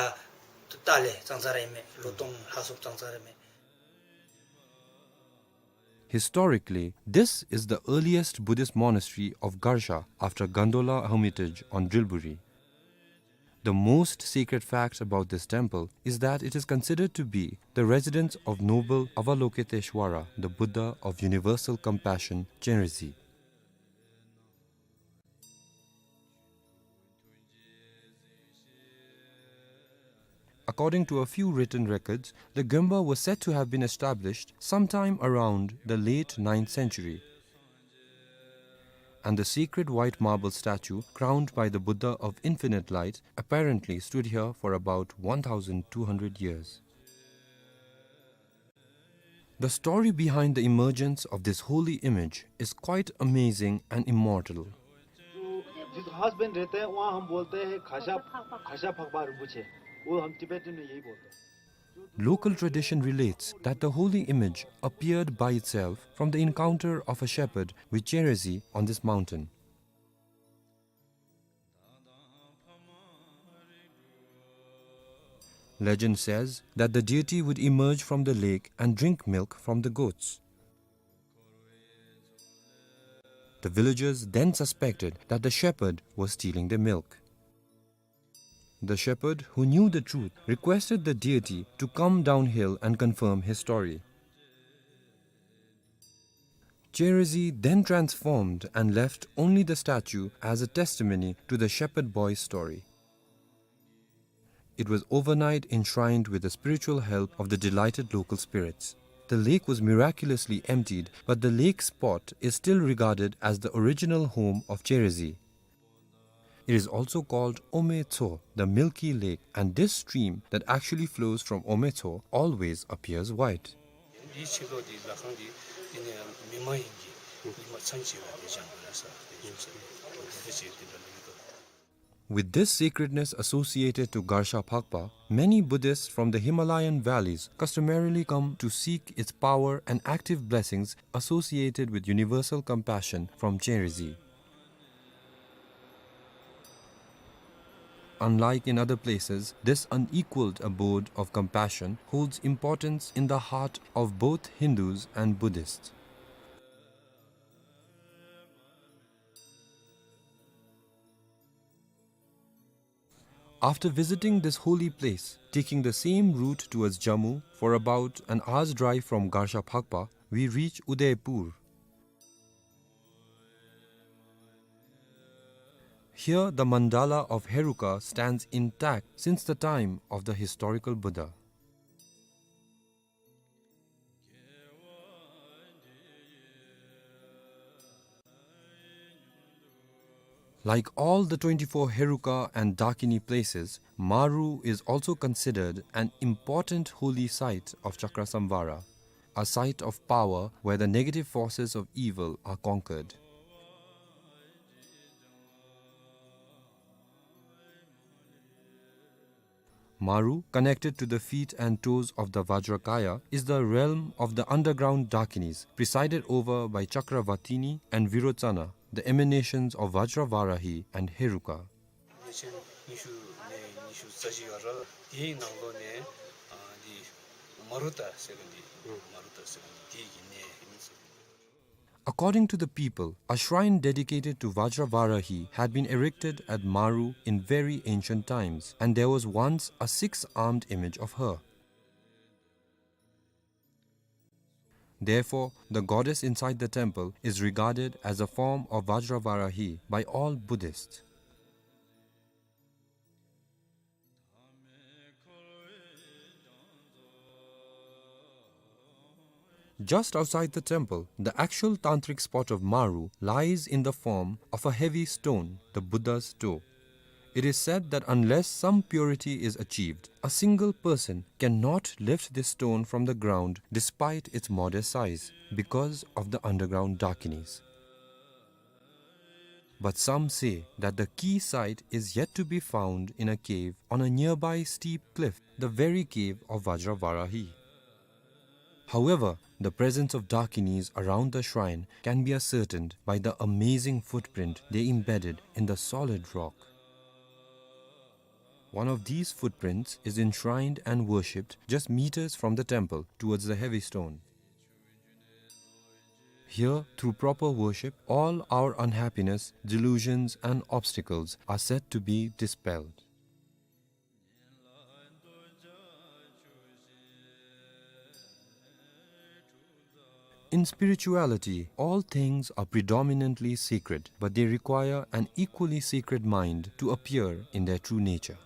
ཏ་ལས་ཙང་ཙང་ར་ཨིན་མས། ལོ་སྟོང་ལྷག་སུ་ཙང་ཙང་ར་ཨིན་མས། Historically, this is the earliest Buddhist monastery of Garsha after Gondola Hermitage on Drilburi. The most sacred fact about this temple is that it is considered to be the residence of noble Avalokiteshvara, the Buddha of universal compassion, Chenrezig. According to a few written records, the Gemba was said to have been established sometime around the late ninth century. And the sacred white marble statue crowned by the Buddha of Infinite Light apparently stood here for about one thousand two hundred years. The story behind the emergence of this holy image is quite amazing and immortal. जो जिस खास बन रहते हैं, वहाँ हम बोलते हैं खासा खासा फकबा रिंपोछे। वो हम टिबेटन में यही बोलते हैं। Local tradition relates that the holy image appeared by itself from the encounter of a shepherd with Cherezi on this mountain. Legend says that the deity would emerge from the lake and drink milk from the goats. The villagers then suspected that the shepherd was stealing their milk. The shepherd, who knew the truth, requested the deity to come downhill and confirm his story. Cherezi then transformed and left only the statue as a testimony to the shepherd boy's story. It was overnight enshrined with the spiritual help of the delighted local spirits. The lake was miraculously emptied, but the lake spot is still regarded as the original home of Cherezi. It is also called Ometso, the milky lake, and this stream that actually flows from Ometso always appears white. འདིའི་ཕྱི་ལོགས་འདི་ལ་ཁང་འདི་འདི་ནས་མི་མ་ཡིན་གྱི་ཉི་མ་མཚན་ཆེ་བ་འདི་བཞེངས་པ་རེད་ཟེར། དེ་ཡིན་ཟེར། འདི་འདྲ་ཅིག་འདི་འདྲ་ལེགས་འདུག། With this sacredness associated to Garsha Phakpa, many Buddhists from the Himalayan valleys customarily come to seek its power and active blessings associated with universal compassion from Cherezi. Unlike in other places, this unequaled abode of compassion holds importance in the heart of both Hindus and Buddhists. After visiting this holy place, taking the same route towards Jammu for about an hour's drive from Garsha Phakpa, we reach Udaipur. Here, the mandala of Heruka stands intact since the time of the historical Buddha. Like all the twenty-four Heruka and Dakini places, Maru is also considered an important holy site of Chakrasamvara, a site of power where the negative forces of evil are conquered. Maru, connected to the feet and toes of the Vajrakaya, is the realm of the underground Dakinis, presided over by Chakravatini and Virochana, the emanations of Vajravarahi and Heruka. གནས་ཆེན་ཉི་ཤུ་གནས་ཉི་ཤུ་རྩ་བཞི་ཡོད་རེད། དེའི་ནང་ལོགས་ནས་ཨ་འདི་མ་རུ་ཏ་ཟེར་མཁན་འདི་མ་རུ་ཏ་ཟེར་མཁན་འདི་དེའི་གི་གནས་ཡིན་ཟེར། According to the people, a shrine dedicated to Vajravarahi had been erected at Maru in very ancient times, and there was once a six-armed image of her. Therefore, the goddess inside the temple is regarded as a form of Vajravarahi by all Buddhists. Just outside the temple, the actual tantric spot of Maru lies in the form of a heavy stone, the Buddha's toe. It is said that unless some purity is achieved, a single person cannot lift this stone from the ground despite its modest size, because of the underground Dakinis. But some say that the key site is yet to be found in a cave on a nearby steep cliff, the very cave of Vajravarahi. However, the presence of Dakinis around the shrine can be ascertained by the amazing footprint they embedded in the solid rock. One of these footprints is enshrined and worshipped just meters from the temple towards the heavy stone. Here, through proper worship, all our unhappiness, delusions, and obstacles are said to be dispelled. In spirituality, all things are predominantly sacred, but they require an equally sacred mind to appear in their true nature.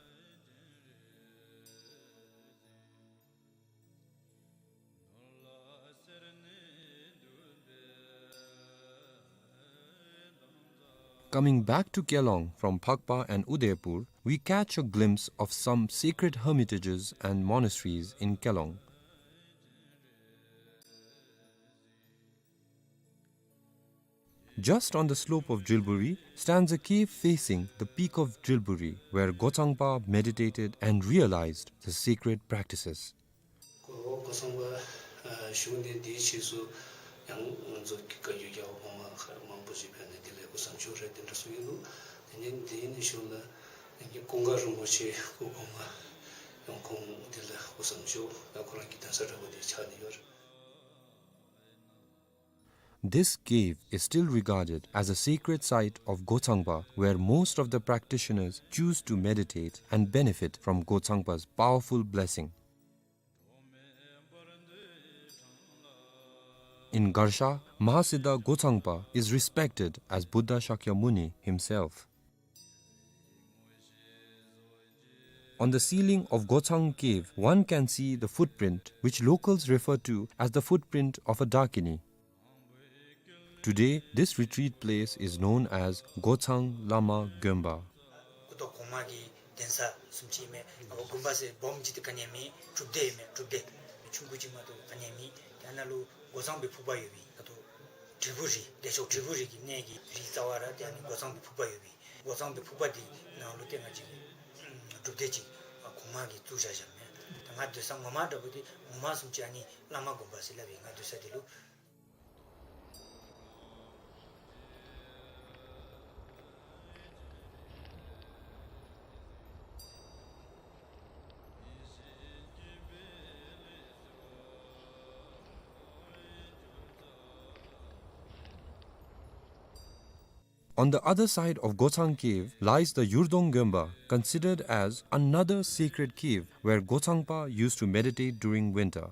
Coming back to Kelong from Phakpa and Udaipur, we catch a glimpse of some sacred hermitages and monasteries in Kelong. Just on the slope of Drilburi stands a cave facing the peak of Drilburi, where Gochangpa meditated and realized the sacred practices. གོ་གོ་སངས་པ་ཨ་བཞུགས་གནས་འདིའི་ཕྱིས་སུ་ཡང་ང་ཚོ་བཀའ་བརྒྱུད་རྒྱལ་བ་གོང་མ་མཁས་མང་པོ་ཅིག་ཕེབས་ནས་འདི་ལས་སྐུ་མཚམས་བཞུགས་རེད་དེ་འདྲ་གསུངས་ཡོད་འདུག་དེ་ནས་འདི་ནས་བཞུགས་ལ་ཀུན་དགའ་རིན་པོ་ཆེ་སྐུ་གོང་མ་ཡང་ཁོང་འདི་ལ་སྐུ་མཚམས་བཞུགས་ལ་ཁོ་རང་གི་གདན་ས་འདྲ་པོ་འདི་ཆགས་ནས་ཡོད་རེད། This cave is still regarded as a sacred site of Gochangpa, where most of the practitioners choose to meditate and benefit from Gochangpa's powerful blessing. In Garsha, Mahasiddha Gochangpa is respected as Buddha Shakyamuni himself. On the ceiling of Gochang Cave, one can see the footprint, which locals refer to as the footprint of a Dakini. Today, this retreat place is known as Gochang Lama Gonpa. སྐུ་ཐོག་གོང་མ་གི་གདན་ས་བཟུམ་ཅིག་ཨིན་མས། ཨ་དགོན་པ་ཟེར་སྦོམ་ཅིག་དེ་ག་ནི་ཡང་མེད། སྒྲུབ་སྡེ་ཨིན་མས། སྒྲུབ་སྡེ་ཆུང་ཀུ་ཅིག་མ་གཏོགས་ག་ནི་ཡང་མེད། དེ་ནང་ལུ་སྒོ་བཟང་པོའི་ཕུག་པ་ཡོད་པས། ད་ལྟོ་དྲིལ་བུ་རི་བདེ་མཆོག་དྲིལ་བུ་རི་གི་གནས་ཀྱི་རི་རྩ་བ་ར་དེ་ཨ་ནི་སྒོ་བཟང་པོའི་ཕུག་པ་ཡོད་པས། སྒོ་བཟང་པོའི་ཕུག་པ་འདི་ནང་ལུ་ཏེ་ང་བཅས་ཀྱི་སྒྲུབ་སྡེ་ཅིག་གོང་མ་གིས་བཙུགས་བཞག་བཞགཔ་མས། ད་ང་སྡོད་ས་ངོ་མ་འདྲ་པོ་འདི་ངོ་མ་བཟུམ་ཅིག་ཨ་ནི་བླ་མ་དགོན་པ་ཟེར་སླབ་པས་ང་སྡོད་ས་འདི་ལུ། On the other side of Gochang Cave lies the Yurdong Gonpa, considered as another sacred cave where Gochangpa used to meditate during winter.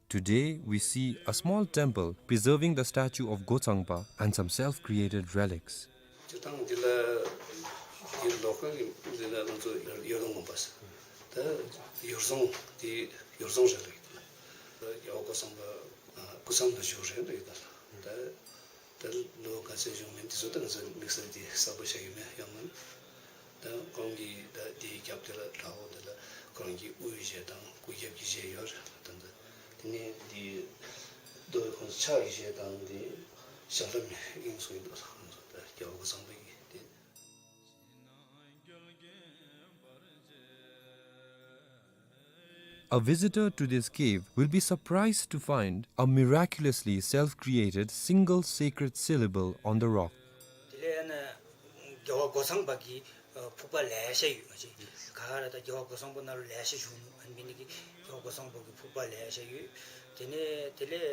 Today, we see a small temple preserving the statue of Gochangpa and some self-created relics. སྤྱིར་བཏང་འདི་ལ་འདི་ལོ་ཀལ་གྱི་འདི་ལ་ང་ཚོ་ཡོ་རྫོང་དགོན་པ་ཟེར། ད་ཡོ་རྫོང་འདི་ཡོ་རྫོང་རེད་ལབ་ཀྱི་འདུག་རྒྱལ་བ་སྐུ་བསམ་པ་སྐུ་མཚམས་ལ་བཞུགས་རེད་ལབ་ཀྱི་འདུག་ད་ད་ལོ་ག་ཚོད་བྱུང་མིན་འདི་ཚོ་ད་ང་ཚོ་དམིགས་བསལ་འདི་གསལ་པོ་ཤེས་ཀྱི་མེད་ཡང་མིན། ད་ཁོང་གི་ད་འདི་རྒྱབ་དེ་ལ་བྲག་འོག་དེ་ལ་ཁོ་རང་གི་དབུའི་གཞས་དང་སྐུ་རྒྱབ་ཀྱི་གཞས་ཡོད་རེད། ད་ད་དེ་ནས་འདི་རྡོ་ཁོང་ཕྱག་གི་གཞས་དང་འདི་ཞབས་ལྷམ་དབྱིངས་སུ་ཡིན་འདུག་ད་རྒྱལ་བ་སྐུ་བསམ་པ་གི་འདི། A visitor to this cave will be surprised to find a miraculously self-created single sacred syllable on the rock. དེ་ལས་ཨ་ནི་རྒྱལ་བ་སྐུ་བསམ་པ་གི་ཕུག་པ་ལེ་ཤ་ཡོད། ང་བཅས་ག་ར་ད་རྒྱལ་བ་སྐུ་བསམ་པ་ནང་ལུ་ལེ་ཤ་བཞུགས་ནུག་ཨ་ནི་འབད་ནི་གིས་རྒྱལ་བ་སྐུ་བསམ་པ་གི་ཕུག་པ་ལེ་ཤ་ཡོད། དེ་ནས་དེ་ལས་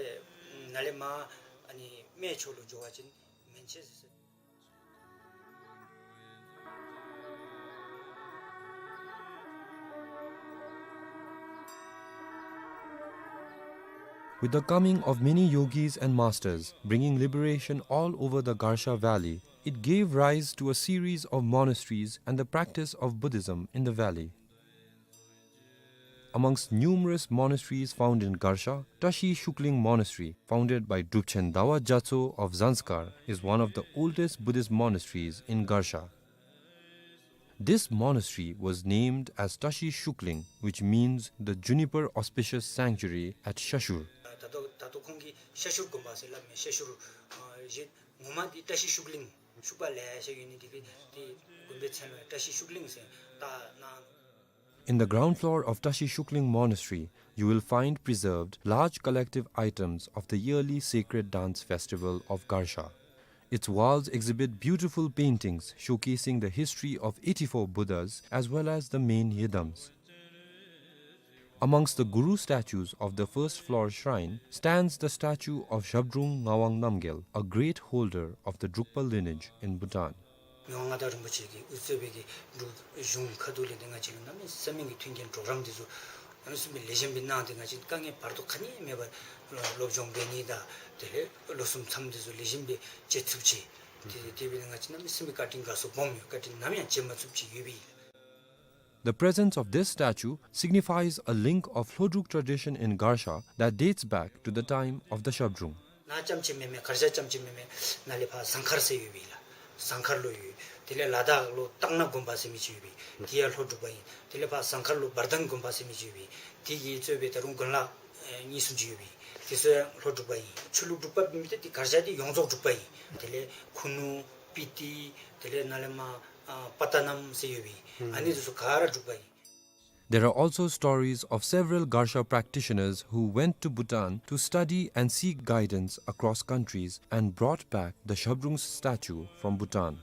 ནཱ་ལས་མར་ཨ་ནི་སྨད་ཕྱོགས་ལུ་འགྱོ་བ་ཅིན་མན་ཆད་ཟེར། With the coming of many yogis and masters, bringing liberation all over the Garsha Valley, it gave rise to a series of monasteries and the practice of Buddhism in the valley. Amongst numerous monasteries found in Garsha, Tashi Shukling Monastery, founded by Drupchen Dawa Gyatso of Zanskar, is one of the oldest Buddhist monasteries in Garsha. This monastery was named as Tashi Shukling, which means the juniper auspicious sanctuary at Shashur. ད་ལྟོ་ད་ལྟོ་ཁོང་གིས་ཤ་ཤུར་དགོན་པ་ཟེར་སླབ་མས། ཤ་ཤུར་ཨ་གཞི་ངོ་མ་འདི་བཀྲ་ཤིས་ཤུགས་གླིང་ཤུག་པ་ལེ་ཤ་ཡོད་ནི་འདི་གིས་འདི་དགོན་པའི་མཚན་ལུ་བཀྲ་ཤིས་ཤུགས་གླིང་ཟེར་བཏགས་གནང་ནུག In the ground floor of Tashi Shukling Monastery, you will find preserved large collective items of the yearly sacred dance festival of Garsha. Its walls exhibit beautiful paintings showcasing the history of eighty-four Buddhas as well as the main yidams. Amongst the Guru statues of the first floor shrine stands the statue of Zhabdrung Ngawang Namgyal, a great holder of the Drukpa lineage in Bhutan. མི་དབང་མངའ་བདག་རིན་པོ་ཆེ་གིས་དབུ་གཙོས་པའི་གི་འབྲུག་གཞུང་ཁ་ཐུག་ལས་ཏེ་ང་བཅས་ལུ་གནམ་མེད་ས་མེད་ཀྱི་མཐུན་རྐྱེན་གྲོགས་རམ་འདི་ཚུ་གནམ་མེད་ས་མེད་ལེགས་ཤོམ་སྦེ་གནང་སྟེ་ང་བཅས་དཀའ་ངལ་བར་དོ་ག་ནི་མེད་པར་སློབ་སྦྱོང་འབད་ནི་དང་དེ་ལས་ལོ་གསུམ་མཚམས་འདི་ཚུ་ལེགས་ཤོམ་སྦེ་བཅད་ཚུགསཔ་ཅིག་དེ་དེ་འབད་ནི་ང་བཅས་གནམ་མེད་ས་མེད་བཀའ་དྲིན་དགའ་ཚོར་སྦོམ་ཡོད། བཀའ་དྲིན་ནམ་ཡང་བརྗེད་མ་ཚུགསཔ་ཅིག་ཡོད་པས། The presence of this statue signifies a link of Lhodruk tradition in Garsha that dates back to the time of the Zhabdrung. ནཱ་རྐྱངམ་ཅིག་མེན་མས། གར་ཞ་རྐྱངམ་ཅིག་མེན་མས། ནཱ་ལས་ཕར་ཟངས་མཁར་ཟེར་ཡོད་པས་ལགས། ཟངས་དཀར་ལུ་ཡོད། དེ་ལས་ལ་དྭགས་ལུ་སྟག་སྣ་དགོན་པ་ཟེར་མི་ཅིག་ཡོད་པས། དེ་ཡང་ལྷོ་འབྲུག་པ་ཨིན། དེ་ལས་ཕར་ཟངས་དཀར་ལུ་འབར་ལྡན་དགོན་པ་ཟེར་མི་ཅིག་ཡོད་པས། དེ་གིས་གཙོས་པའི་ད་རུང་དགོན་ལག་ཨེ་གཉིས་གསུམ་ཅིག་ཡོད་པས། དེ་ཚུ་ཡང་ལྷོ་འབྲུག་པ་ཨིན། ཆོས་ལུགས་འབྲུག་པ་མེན་མི་འདི་གར་ཞ་འདི་ཡོངས་རྫོགས་འབྲུག་པ་ཨིན། དེ་ལས་ཁུ་ནུ་སྤི་ཏི་དེ་ལས་ནཱ་ལས་མར་ཨ་པ་ཏ་ནམ་ཟེར་ཡོད་པས། ཨ་ནི་དེ་ཚུ་ག་ར་འབྲུག་པ་ཨིན། There are also stories of several Garsha practitioners who went to Bhutan to study and seek guidance across countries and brought back the Shabdrung's statue from Bhutan.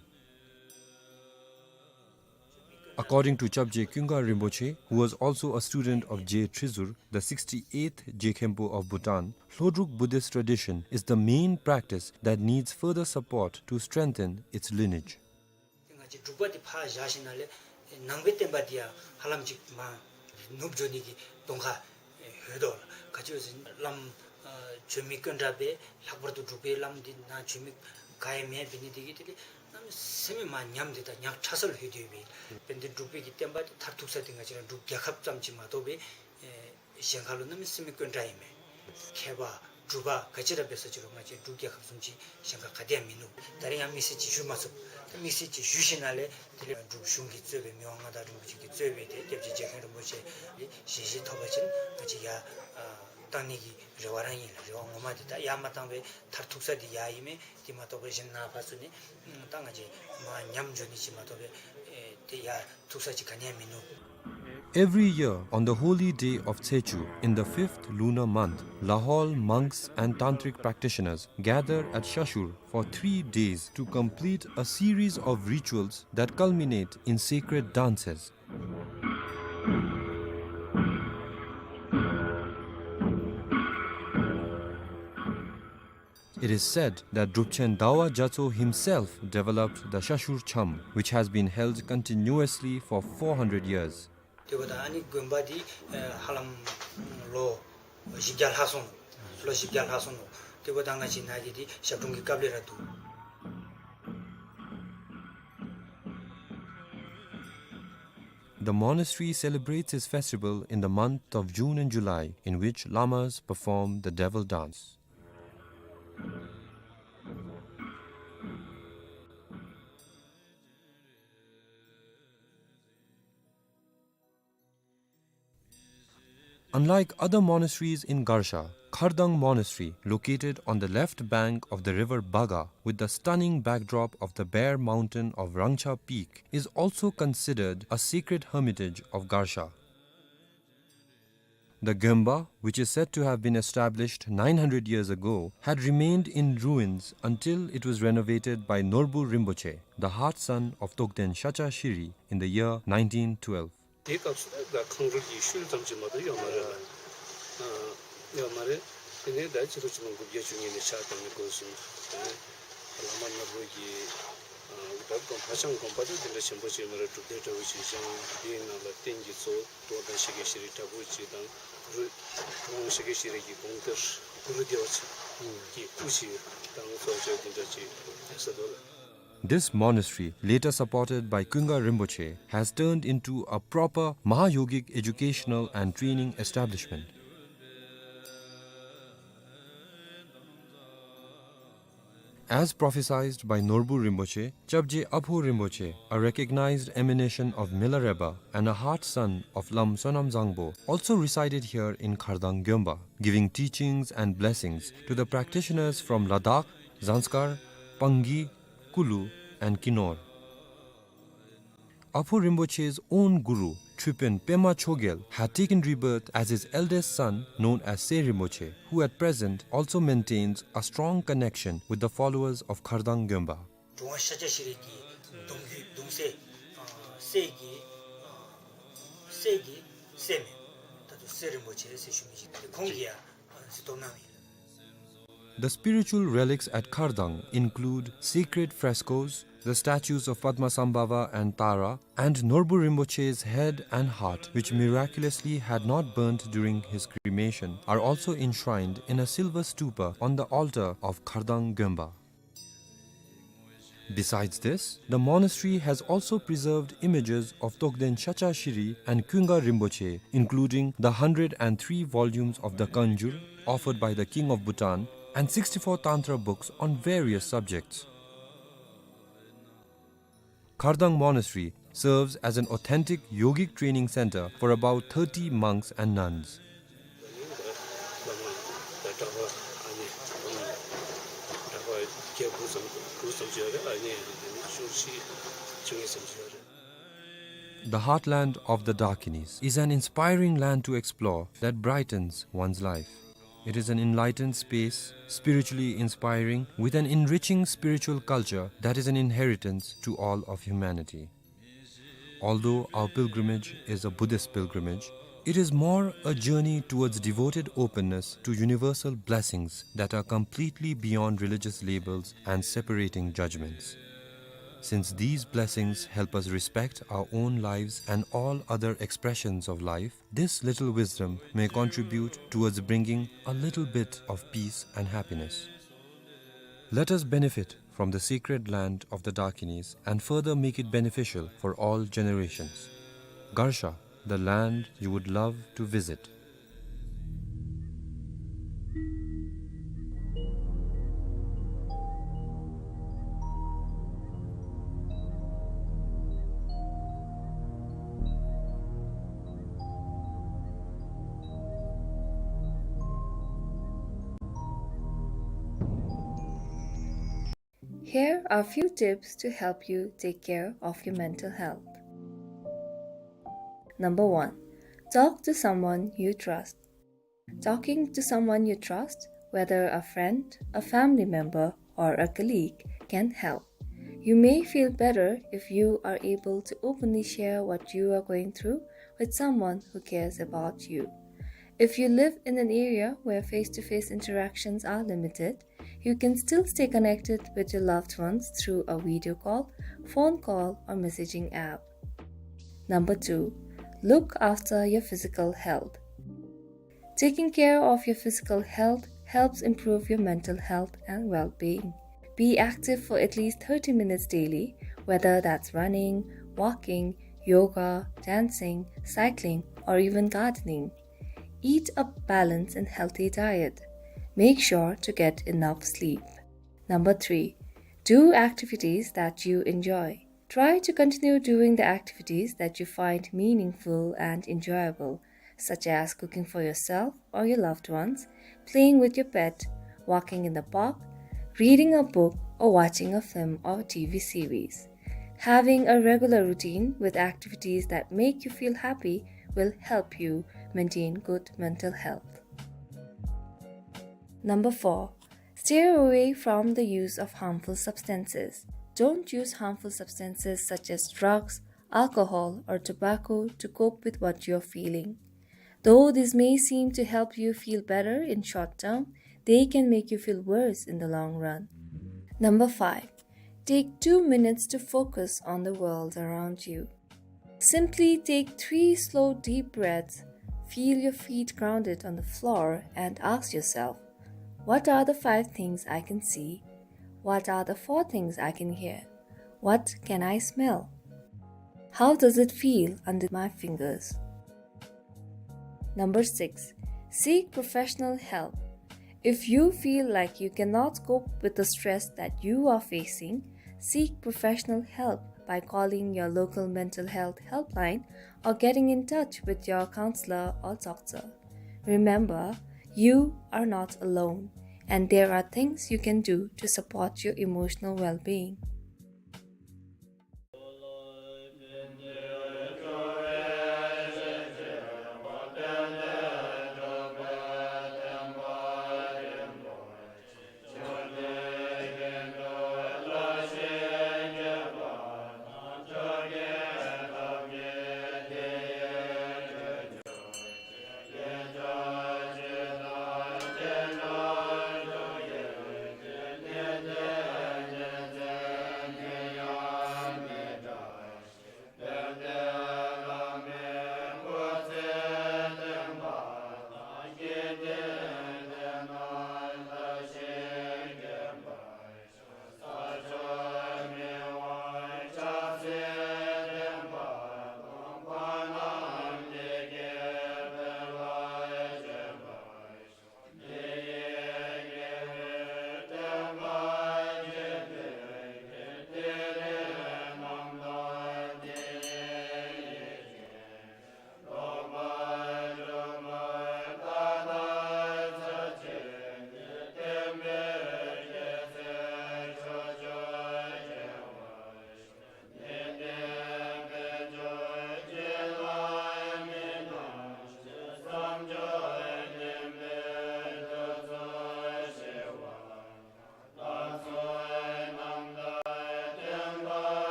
According to Chapje Kyunga Rinpoche, who was also a student of Je Trizur, the sixty-eighth Je Khenpo of Bhutan, Lhodruk Buddhist tradition is the main practice that needs further support to strengthen its lineage. ཏེ་ང་བཅས་འབྲུག་པ་འདི་ཕར་བཞག་ཞིནམ་ལས་ནང་པའི་བསྟན་པ་འདི་ཡང་ཧ་ལམ་ཅིག་མར་ནུབ་འགྱོ་ནི་གི་གདོང་ཁར་ཡོད་དོ་ལགས། ག་ཅི་ཟེར་བ་ཅིན་བླམ་ཨ་བྱོན་མི་དཀོན་དྲགས་པས། ལྷག་པར་དུ་འབྲུག་པའི་བླམ་འདི་ནཱ་བྱོན་མི་ག་ཡང་མེདཔ་འབད་ནི་དེ་གིས་དེ་ལས་གནམ་མེད་ས་མེད་མར་ཉམས་ཏེ་ད་ཉག་ཕྲ་ས་ལུ་ལྷོད་དེ་ཡོད་པས། དཔེར་ན་འབྲུག་པའི་གི་བསྟན་པ་འདི་མཐར་ཐུག་ས་འདི་ང་བཅས་ར་འབྲུག་རྒྱལ་ཁབ་ཙམ་ཅིག་མ་གཏོགས་པའི་ཨེ་གཞན་ཁ་ལུ་གནམ་མེད་ས་མེད་དཀོན་དྲགས་ཨིན་མས། མཁས་པ་གྲུབ་པ་ག་ཅི་ར་འབད་ས་ཅིག་རུང་ང་བཅས་འབྲུག་རྒྱལ་ཁབ་བཟུམ་ཅིག་གཞན་ཁ་ག་ཏེ་ཡང་མིན་ནུག། ད་རིས་ཡང་དམིགས་བསལ་ཅིག་ཞུ་མ་ཚུགས། ད་དམིགས་བསལ་ཅིག་ཞུ་ཞིནམ་ལས་དེ་ལས་འབྲུག་གཞུང་གིས་གཙོས་པའི་མི་དབང་མངའ་བདག་རིན་པོ་ཆེ་གིས་གཙོས་པའི་ཏེ་སྐྱབས་རྗེ་རྗེ་མཁན་རིན་པོ་ཆེ་གི་ཞལ་བཞེས་ཐོབ་པ་ཅིན་ང་བཅས་ཡར་ཨ་བཏང་ནི་གི་རེ་བ་ར་ཨིན་ལགས། རེ་བ་ངོ་མ་འདི་ད་ཡར་མ་བཏང་བའི་མཐར་ཐུག་ས་འདི་ཡར་ཨིན་མས། དེ་མ་གཏོགས་པའི་གཞན་ནཱ་ཕར་ཚུར་ནི་ད་ང་བཅས་མར་ཉམས་འགྱོ་ནི་ཅིག་མ་གཏོགས་པའི་ཨེ་དེ་ཡར་ཐུག་ས་ཅིག་ག་ནི་ཡང་མིན་ནུག། Every year, on the holy day of Tsechu, in the fifth lunar month, Lahaul monks and tantric practitioners gather at Shashur for three days to complete a series of rituals that culminate in sacred dances. It is said that Drupchen Dawa Gyatso himself developed the Shashur Cham, which has been held continuously for four hundred years. དེ་འབདཝ་ད་ཨ་ནི་དགོན་པ་འདི་ཨེ་ཧ་ལམ་ལོ་བཞི་བརྒྱ་ལྷག་སོང་ནུག། ལོ་བཞི་བརྒྱ་ལྷག་སོང་ནུག། དེ་འབདཝ་ད་ང་བཅས་ནཱ་གི་འདི་ཞབས་དྲུང་གི་སྐབས་ལས་ར་འདུག། The monastery celebrates its festival in the month of June and July, in which lamas perform the devil dance. Unlike other monasteries in Garsha, Khardang Monastery, located on the left bank of the river Baga, with the stunning backdrop of the bare mountain of Rangcha Peak, is also considered a sacred hermitage of Garsha. The Gyomba, which is said to have been established nine hundred years ago, had remained in ruins until it was renovated by Norbu Rinpoche, the heart son of Togden Shacha Shiri, in the year nineteen twelve. དེའི་སྐབས་སུ་ད་ཁང་རུལ་གྱི་ཤུལ་ཙམ་ཅིག་མ་གཏོགས་ཡོད་མ་རེད་ལགས། ཨ་ཡོད་མ་རེད། དེ་ནས་ད་ཕྱི་ལོ་ཆིག་སྟོང་དགུ་བརྒྱ་བཅུ་གཉིས་ནས་ཕྱག་བཏབ་ནས་འགོ་བཟུང་། དེ་ནས་བླ་མ་ནོར་བུ་གིས་ཨ་ད་དགོན་ཕར་ཕྱག་དགོན་པ་ད་དེ་འདྲ་ཆེན་པོ་ཅིག་ཡོད་མ་རེད། སྒྲུབ་སྡེ་འདྲ་བོ་ཅིག་བཞེངས། དེའི་ནང་ལ་རྟེན་གྱི་གཙོ་བོ་རྟོགས་ལྡན་ཤཱཀྱ་ཤྲཱི་འདྲ་བོ་ཅིག་དང་། གུ་རུ་ཁོང་ཤཱཀྱ་ཤྲཱི་གི་དགོངས་གཏེར་གུ་རུ་བདེ་བ་ཆེན་གྱི་སྐུ་ཅིག་དང་སོགས་ཅིག་དེ་འདྲ་ཅིག་ཡོད་ས་འདུག་ལགས། This monastery, later supported by Kunga Rinpoche, has turned into a proper Mahayogic educational and training establishment. As prophesied by Norbu Rinpoche, Chapje Apho Rinpoche, a recognized emanation of Milarepa and a heart son of Lam Sonam Zangpo, also resided here in Khardang Gyomba, giving teachings and blessings to the practitioners from Ladakh, Zanskar, Pangi, Kulu, and Kinor. Apho Rinpoche's own guru, Tripin Pema Chogyal, had taken rebirth as his eldest son, known as Se Rinpoche, who at present also maintains a strong connection with the followers of Khardang Gyomba. གྲུབ་དབང་ཤཱཀྱ་ཤྲཱི་གི་གདུང་བརྒྱུད་གདུང་སྲས་ཨ་སྲས་ཀྱི་ཨ་སྲས་ཀྱི་སྲས་མོ་ད་ལྟོ་སེ་རིན་པོ་ཆེ་ཟེར་ཞུ་མི་ཅིག་ཁོང་གིས་ཡང་གཟིགས་རྟོག་གནང་ཡི། The spiritual relics at Khardang include sacred frescoes, the statues of Padmasambhava and Tara, and Norbu Rinpoche's head and heart, which miraculously had not burnt during his cremation, are also enshrined in a silver stupa on the altar of Khardang Gyomba. Besides this, the monastery has also preserved images of Togden Shacha Shiri and Kunga Rinpoche, including the hundred and three volumes of the Kanjur offered by the King of Bhutan and sixty-four Tantra books on various subjects. Khardang Monastery serves as an authentic yogic training center for about thirty monks and nuns. The heartland of the Dakinis is an inspiring land to explore that brightens one's life. It is an enlightened space, spiritually inspiring, with an enriching spiritual culture that is an inheritance to all of humanity. Although our pilgrimage is a Buddhist pilgrimage, it is more a journey towards devoted openness to universal blessings that are completely beyond religious labels and separating judgments. Since these blessings help us respect our own lives and all other expressions of life, this little wisdom may contribute towards bringing a little bit of peace and happiness. Let us benefit from the sacred land of the Dakinis and further make it beneficial for all generations. Garsha, the land you would love to visit. Here are few tips to help you take care of your mental health. Number one, talk to someone you trust. Talking to someone you trust, whether a friend, a family member, or a colleague, can help. You may feel better if you are able to openly share what you are going through with someone who cares about you. If you live in an area where face-to-face interactions are limited, you can still stay connected with your loved ones through a video call, phone call, or messaging app. Number two, look after your physical health. Taking care of your physical health helps improve your mental health and well-being. Be active for at least thirty minutes daily, whether that's running, walking, yoga, dancing, cycling, or even gardening. Eat a balanced and healthy diet. Make sure to get enough sleep. Number three, do activities that you enjoy. Try to continue doing the activities that you find meaningful and enjoyable, such as cooking for yourself or your loved ones, playing with your pet, walking in the park, reading a book, or watching a film or T V series. Having a regular routine with activities that make you feel happy will help you maintain good mental health. Number four, steer away from the use of harmful substances. Don't use harmful substances such as drugs, alcohol, or tobacco to cope with what you're feeling. Though this may seem to help you feel better in short term, they can make you feel worse in the long run. Number five, take two minutes to focus on the world around you. Simply take three slow, deep breaths, feel your feet grounded on the floor, and ask yourself, "What are the five things I can see? What are the four things I can hear? What can I smell? How does it feel under my fingers?" Number six, seek professional help. If you feel like you cannot cope with the stress that you are facing, seek professional help by calling your local mental health helpline or getting in touch with your counselor or doctor. Remember, you are not alone, and there are things you can do to support your emotional well-being.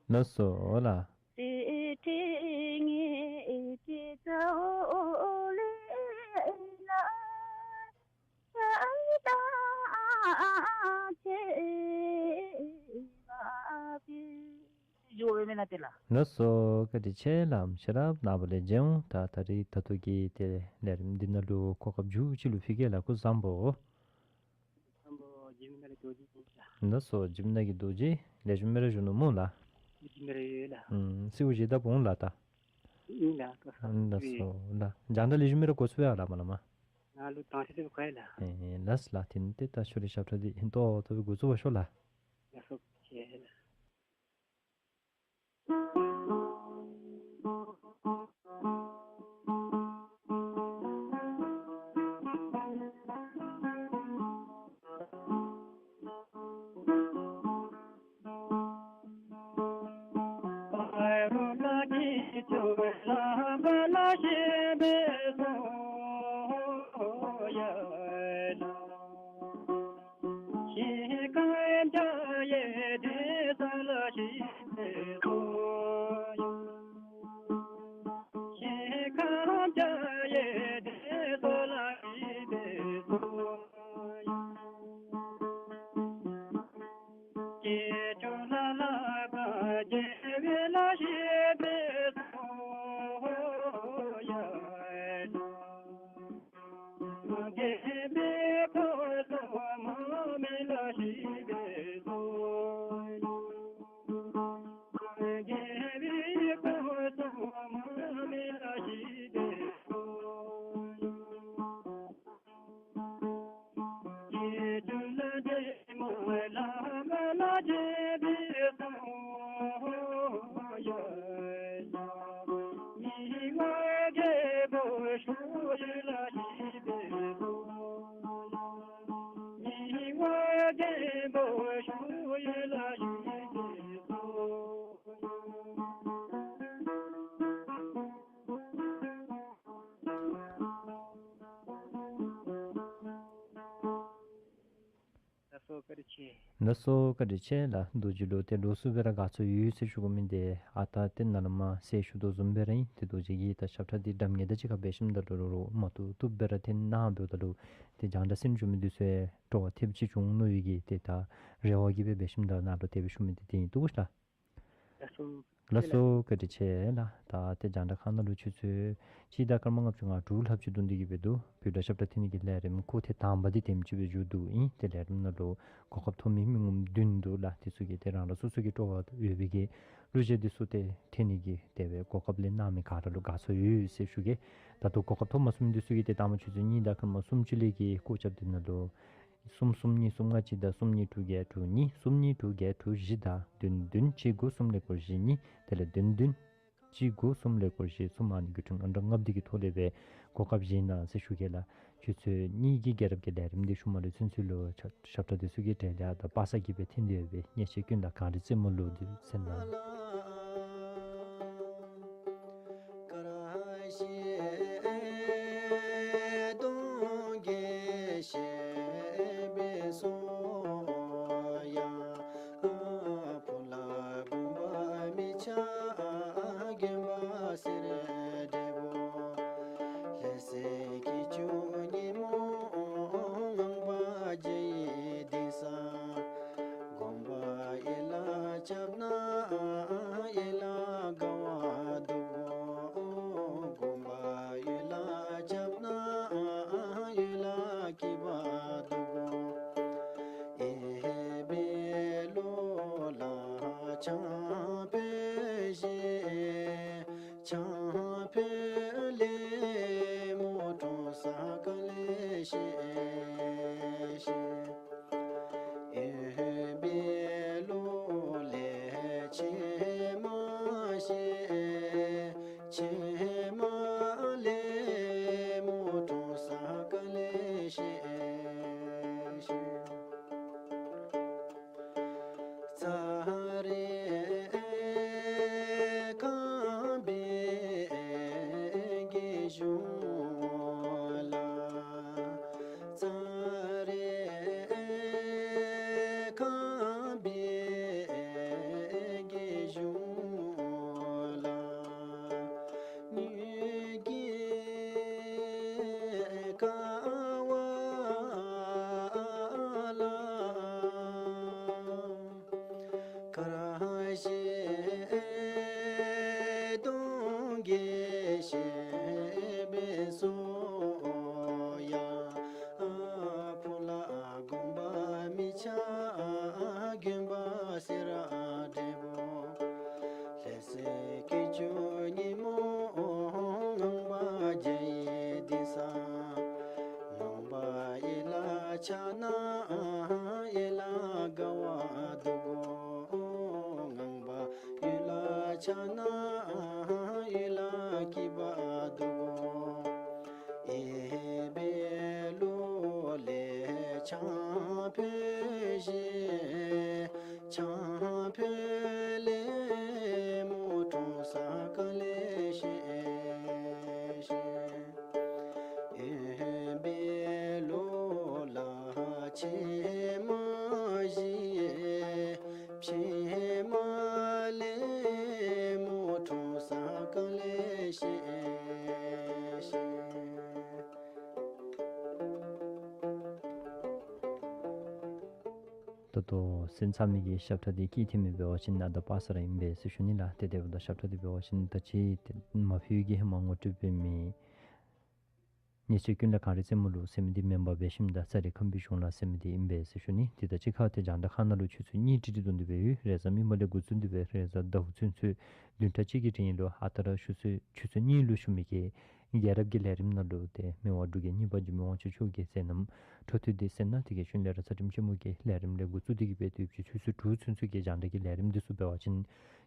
ལགས་སོ་ལགས། ལགས་སོ། བཀའ་དྲིན་ཆེ་ལགས། ཤེས་རབ་ནག་པོ་ལེགས་མཇལ་འོང་། ད་ད་རིས་ད་ལྟོ་གི་ཏེ་ལས་རིམ་འདི་ནང་ལུ་གོ་སྐབས་མཇུག་ཅིག་ལུ་ཕུལ་གེ་ལགས། སྐུ་གཟུགས་བཟང་པོ། བཟང་པོ། འཇིགས་མེད་ཀྱི་རྡོ་རྗེ་ཨིན་ལགས། ལགས་སོ། འཇིགས་མེད་ཀྱི་རྡོ་རྗེ་ལེགས་ཤོམ་སྦེ་ར་བཞུགས་ནུག་སྨོ་ལགས། འཇིགས་མེད་ར་ཡོད་ལགས། ཨུམ་གསོལཝ་བཞེས་ད་འོང་ལགས་ད། ཨིན་ལགས། ལགས་སོ་ལགས། རྒྱང་བསྒྲགས་ལེགས་ཤོམ་སྦེ་ར་གོ་ཚུགས་པས་ལགས་མ་ལགས་མ། ང་ལུ་དྭངས་ཏིག་ཏིག་སྦེ་གོ་ཡི་ལགས། ཨེ་ལགས་ལགས། དེ་ནི་ཏེ་ད་ཁྱོད་རའི་ཞབས་ཁྲ་འདི་ཏོག་ཏོ་སྦེ་འགོ་བཙུགས་པར་ཤོག་ལགས། ལགས་སོ། ཁྱེད་ལགས། ལགས་སོ། བཀའ་དྲིན་ཆེ་ལགས། རྡོ་རྗེ་ལུ་ཏེ་ལོགས་སུ་སྦེ་ར་དགའ་ཚོར་ཡོད་ཟེར་ཞུ་དགོ་མི་འདི་ཨ་རྟག་ཏེ་ནཱ་ལས་མར་ཟེར་ཞུ་དོ་བཟུམ་སྦེ་ར་ཨིན། ཏེ་རྡོ་རྗེ་གིས་ད་ཞབས་ཁྲ་འདི་འདྲ་མི་ངན་དང་གཅིག་ཁར་འབད་ཞིནམ་ད་ལུ་རོགས་རོགས་མ་བཏུབ་བཏུབ་སྦེ་ར་ཏེ་གནང་འབདཝ་ད་ལུ་ཏེ་རྒྱང་བསྒྲགས་ཟིན་འགྱོ་མི་འདི་ཚུ་ཡང་སྤྲོ་བ་ཐེབས་ཅིག་བྱུང་ནུག་ཡོད་གི། ཏེ་ད་རེ་བ་གིས་སྦེ་འབད་ཞིནམ་ད་ནཱ་ལུ་དེ་སྦེ་ཞུ་མི་འདི་དེ་ཨིན། བཏུབ་ལགས། ལགས་སོ། ལགས་སོ། བཀའ་དྲིན་ཆེ་ལགས། ད་ཏེ་རྒྱང་བསྒྲགས་ཁང་ནང་ལུ་ཆུ་ཚོད་གཅིག་དང་སྐར་མ་ལྔ་བཅུ་ང་དྲུག་ལྷགཔ་ཅིག་འདུག་སྟེ་གི་སྦེ་འདུག། བོད་སྒྲ་ཞབས་ཁྲ་འཐེན་ནི་གི་ལས་རིམ་ཁོ་ཐེངས་དང་པ་འདི་དེམ་ཅིག་སྦེ་མཇུག་བསྡུཝ་ཨིན། ཏེ་ལས་རིམ་ནང་ལུ་གོ་སྐབས་ཐོབ་མི་མི་ངོམ་བདུན་འདུག་ལགས། དེ་ཚུ་གིས་ཏེ་རང་རང་སོ་སོ་གི་སྤྲོ་བ་ཡོད་པའི་གི་གླུ་གཞས་འདི་ཚུ་ཏེ་འཐེན་ནི་གི་དེ་སྦེ་གོ་སྐབས་ལེན་གནང་མི་ག་ར་ལུ་དགའ་ཚོར་ཡོད་ཟེར་ཞུ་གེ། ད་ལྟོ་གོ་སྐབས་ཐོབ་མ་ཚུགས་མི་འདི་ཚུ་གིས་ཏེ་ལྟ་མ་ཆུ་ཚོད་གཉིས་དང་སྐར་མ་སུམ་ཅུ་ལས་ཀྱི་སྐོར་རྐྱབ་འདི་ནང་ལུ་གསུམ་གསུམ་གཉིས་གསུམ་ལྔ་གཅིག་དང་གསུམ་གཉིས་དྲུག་བརྒྱད་དྲུག་གཉིས། གསུམ་གཉིས་དྲུག་བརྒྱད་དྲུག་བཞི་དང་བདུན་བདུན་གཅིག་དགུ་གསུམ་ཀླད་ཀོར་བཞི་གཉིས། དེ་ལས་བདུན་བདུན་གཅིག་དགུ་གསུམ་ཀླད་ཀོར་བཞི་གསུམ། ཨ་ནི་བརྒྱུད་འཕྲིན་ཨང་གྲངས་ལྔ་པ་འདི་གི་ཐོག་ལས་སྦེ་གོ་སྐབས་བཞེས་གནང་ཟེར་ཞུ་གེ་ལགས། ཆུ་ཚོད་གཉིས་ཀྱི་རྒྱལ་རབས་ཀྱི་ལས་རིམ་འདི་ཤུལ་མ་ལུ་ཚུན་ཚོད་ལུ་ཞབས་ཞབས་ཁྲ་འདི་ཚུ་གི་གྲལ་ལས་ད་པ་སངས་ཀྱིས་སྦེ་འཐེན་ཏེ་ཡོད་པས། ཉན་མཁན་ཀུན་ལུ་གངས་རི་རྩེ་མོ་ལུ་འདི་ཟེར་གནང་། དཀར་ཞིང་སྟོང་གི་བཤད་པའི་སོ་ཡང་། ཕུག་ལ་བུམ་པ་མི་ཆགས་མགོན་པོ་གསེར་འབྲས་བུ། ལྷ་སྲས་ཀྱི་ཆུ་ཉིན་མོ་ངང་པ་རྒྱལ་བའི་གདན་ས། དགོན་པ་ཡར་ལ་ཁྱབ་ན་ཡར་ལ་དགའ་བ་འདུག། དགོན་པ་ཡར་ལ་ཁྱབ་ན་ཡར་ལ་སྐྱིད་པ་འདུག། ཨེ་བེ་ལོ་ལ་ཆང་ཕུད་བཞེས། ཆང་ཕུད་ལས་མོ་གྲོ་ས་ག་ལེ་བཞེས། ཨེ་བེ་ལོ་ལས་ཕྱེ་མ་བཞེས། ཕྱེ་མ་ལས་མོ་གྲོ་ས་ག་ལེ་བཞེས། ཚ་རེ་ཁམས་པའི་རྒྱལ་གཞུང་ལ། ཚ་རེ་ ཞེས་གདོན་བགེགས་བཤགས་པའི་ཚུལ། ཡང་ཕུ་ལ་དགོན་པ་མི་ཆགས་དགོན་པ་སེ་ར་འབྲས་བུ། ལྷ་སྲས་བརྒྱད་ཅུ་ཉིན་མོ་ངང་པ་རྒྱ་ཡི་སྡིངས་ས། ངང་པ་ཡན་ལག་ཆགས་ན་ཡན་ལག་དགའ་བ་འདུག་གོ། ངང་པ་ཡན་ལག་ཆགས་ན་ཡན་ལག་སྐྱིད་པ་འདུག་གོ། ཨེ་བེ་ལོ་ལས་ཆང་ཕུད་ཤིག། ཆང་ཕུད་ལས་མོ་གྲོང་གསེབ་གང་ལས་ཤེས་ཤེས། ཨེ་བེ་ལོ་ལ་ཕྱེ་མ་བཞེས། ཕྱེ་མ་ལས་མོ་གྲོང་གསེབ་གང་ལས་ཤེས་ཤེས། ད་ལྟོ་གསན་ཚར་མི་གི་ཞབས་ཁྲ་འདི་སྐྱིད་ཐེངས་མི་འབད་བ་ཅིན་ཨ་ད་པ་ས་ར་ཨིན་པས་ཟེར་ཞུ་ནི་ལགས། ཏེ་དེ་འབདཝ་ད་ཞབས་ཁྲ་འདི་འབད་བ་ཅིན་ད་ཅི་ཏེ་མ་ཕུལ་གི་ཧེ་མ་ངོ་སྤྲོད་འབད་མི་ཉེས་སྤྱོད་ཀུན་ལས་གངས་རི་རྩེ་མོ་ལུ་ཟེར་མི་འདི་མེན་པར་འབད་ཞིནམ་ད་ས་རི་ཁམས་པའི་གཞུང་ལ་ཟེར་མི་འདི་ཨིན་པས་ཟེར་ཞུ་ནི། ཏེ་ད་ཅི་ཁ་ཏེ་རྒྱང་བསྒྲགས་ཁང་ནང་ལུ་ཆུ་ཚོད་གཉིས་ཀྱི་ཀྲིག་ཀྲི་འདོན་ཏེ་འབད་ཡོད། རེས་གཟའ་མིག་དམར་ལས་འགོ་བཙུགས་ཏེ་འབད་རེས་གཟའ་ཟླཝ་ཚུན་ཚོད་བདུན་ཕྲག་གཅིག་གི་རིང་ལུ་ཨ་རྟག་ར་ཆུ་ཚོད་ཆུ་ཚོད་གཉིས་ལུ་ཞུ་མི་གི་རྒྱལ་རབས་ཀྱི་ལས་རིམ་ནང་ལུ་ཏེ་མི་དབང་འབྲུག་རྒྱལ་གཉིས་པ་འཇིགས་མེད་དབང་ཕྱུག་མཆོག་གི་མཛད་རྣམ་འཕྲོ་མཐུད་དེ་གསན་གནང་། དེ་གི་ཤུལ་ལས་ར་རྩ་ཁྲིམས་ཆེན་མོ་གི་ལས་རིམ་ལས་འགོ་བཙུགས་ཏེ་གི་འབད་དུས་ཕྱི་ཆུ་ཚོད་དྲུག་ཚུན་ཚོད་ཀྱི་རྒྱང་བསྒྲགས་ཀྱི་ལས་རིམ་འདི་ཚུ་འབད་བ་ཅིན་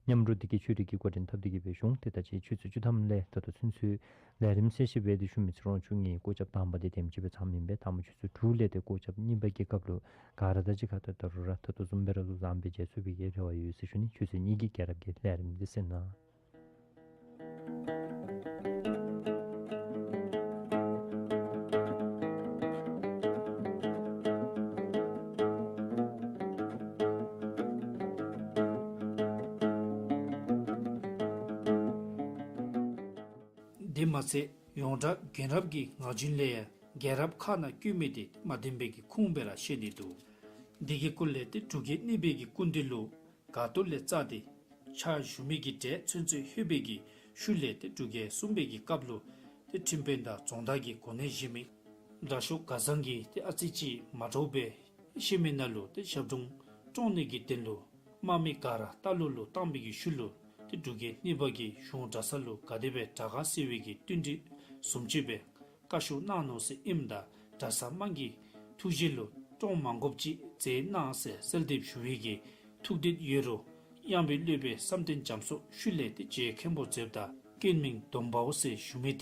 མཉམ་རོགས་འདི་གིས་ཆོས་རིག་གི་སྐོར་འགྲན་ཐབས་འདི་གི་སྦེ་ཞུ་འོང་། ཏེ་ད་ཅི་ཆུ་ཚོད་བཅུ་ཐམ་ལས་ད་ལྟོ་ཚུན་ཚོད་ལས་རིམ་གསལ་བཤད་འབད་དེ་ཞུ་མི་ཚེ་རིང་མཆོག་ངེའི་སྐོར་རྒྱབ་དང་པ་འདི་དེམ་ཅིག་སྦེ་ཚངམ་ཨིན་པས། དང་པ་ཆུ་ཚོད་དྲུག་ལས་ཏེ་སྐོར་རྒྱབ་གཉིས་པ་གི་སྐབས་ལུ་ག་ར་ད་ཅི་ཁ་ཏེ་ད་རུང་ར་ད་ལྟོ་བཟུམ་སྦེ་ར་ལུ་བཟང་སྦེ་མཇལ་ཚུགས་པའི་གི་རེ་བ་ཡོད་ཟེར་ཞུ་ནི། ཆུ་ཚོད་གཉིས་ཀྱི་རྒྱལ་རབས་ཀྱི་ལས་རིམ་འདི་གསན་གནང་། དེ་མ་ཚད་ཡོངས་གྲགས་རྒྱལ་རབས་ཀྱི་ངག་རྒྱུན་ལས་ཡང་རྒྱལ་རབས་ཁ་ནང་བཀོད་མི་དེ་མ་བདེན་པའི་གི་ཁུངས་སྦེ་ར་བཤད་ནི་འདུག། འདི་གི་སྐོར་ལས་ཏེ་འབྲུག་རྒྱལ་གཉིས་པའི་གི་སྐུ་མདུན་ལུ་སྒར་རྡོ་ལས་བཙགས་ཏེ་ཕྱག་ཞུ་མི་གི་གྲས་ཚུན་ཚོད་ལྷོད་པའི་གི་ཤུལ་ལས་ཏེ་འབྲུག་རྒྱལ་གསུམ་པའི་གི་སྐབས་ལུ་ཏེ་ཁྲིམས་དཔོན་དང་རྫོང་བདག་གི་གོ་གནས་བཞེས་མི་དྲག་ཤོས་སྒར་བཟང་གིས་ཏེ་ཨ་ཙི་ཅིག་མ་འདྲཝ་སྦེ་བཤད་མི་ནང་ལུ་ཏེ་ཞབས་དྲུང་བཀྲོངས་ནི་གི་དོན་ལུ་དམག་མི་ག་ར་རྟ་ལོག་ལུ་བཏང་བའི་གི་ཤུལ་ལུ་ཏེ་འབྲུག་རྒྱལ་གཉིས་པ་གིས་གཞུང་གྲྭ་ཚང་ལུ་ག་དེ་སྦེ་དྲག་ག་ཟེར་བའི་གི་བསྟུན་གྲོས་བཟུམ་ཅིག་སྦེ་བཀའ་ཤོག་གནང་ནུག་ཟེར་ཨིནམ་ད་གྲྭ་ཚང་དམངས་ཀྱི་ཐུགས་རྗེ་ལུ་བཀྲོངས་མ་དགོཔ་ཅིག་མཛད་གནང་ཟེར་གསོལ་འདེབས་ཞུ་བའི་གི་ཐུགས་འདོད་ཡོད་རུང་གཡང་འབུད་སློབ་དཔོན་བསམ་གཏན་རྒྱ་མཚོ་ཤུལ་ལས་ཏེ་མཇལ་མཁན་པོ་མཛདཔ་ད་སྐྱེས་མིང་སྡོམ་པའོ་ཟེར་ཞུ་མི་དེ་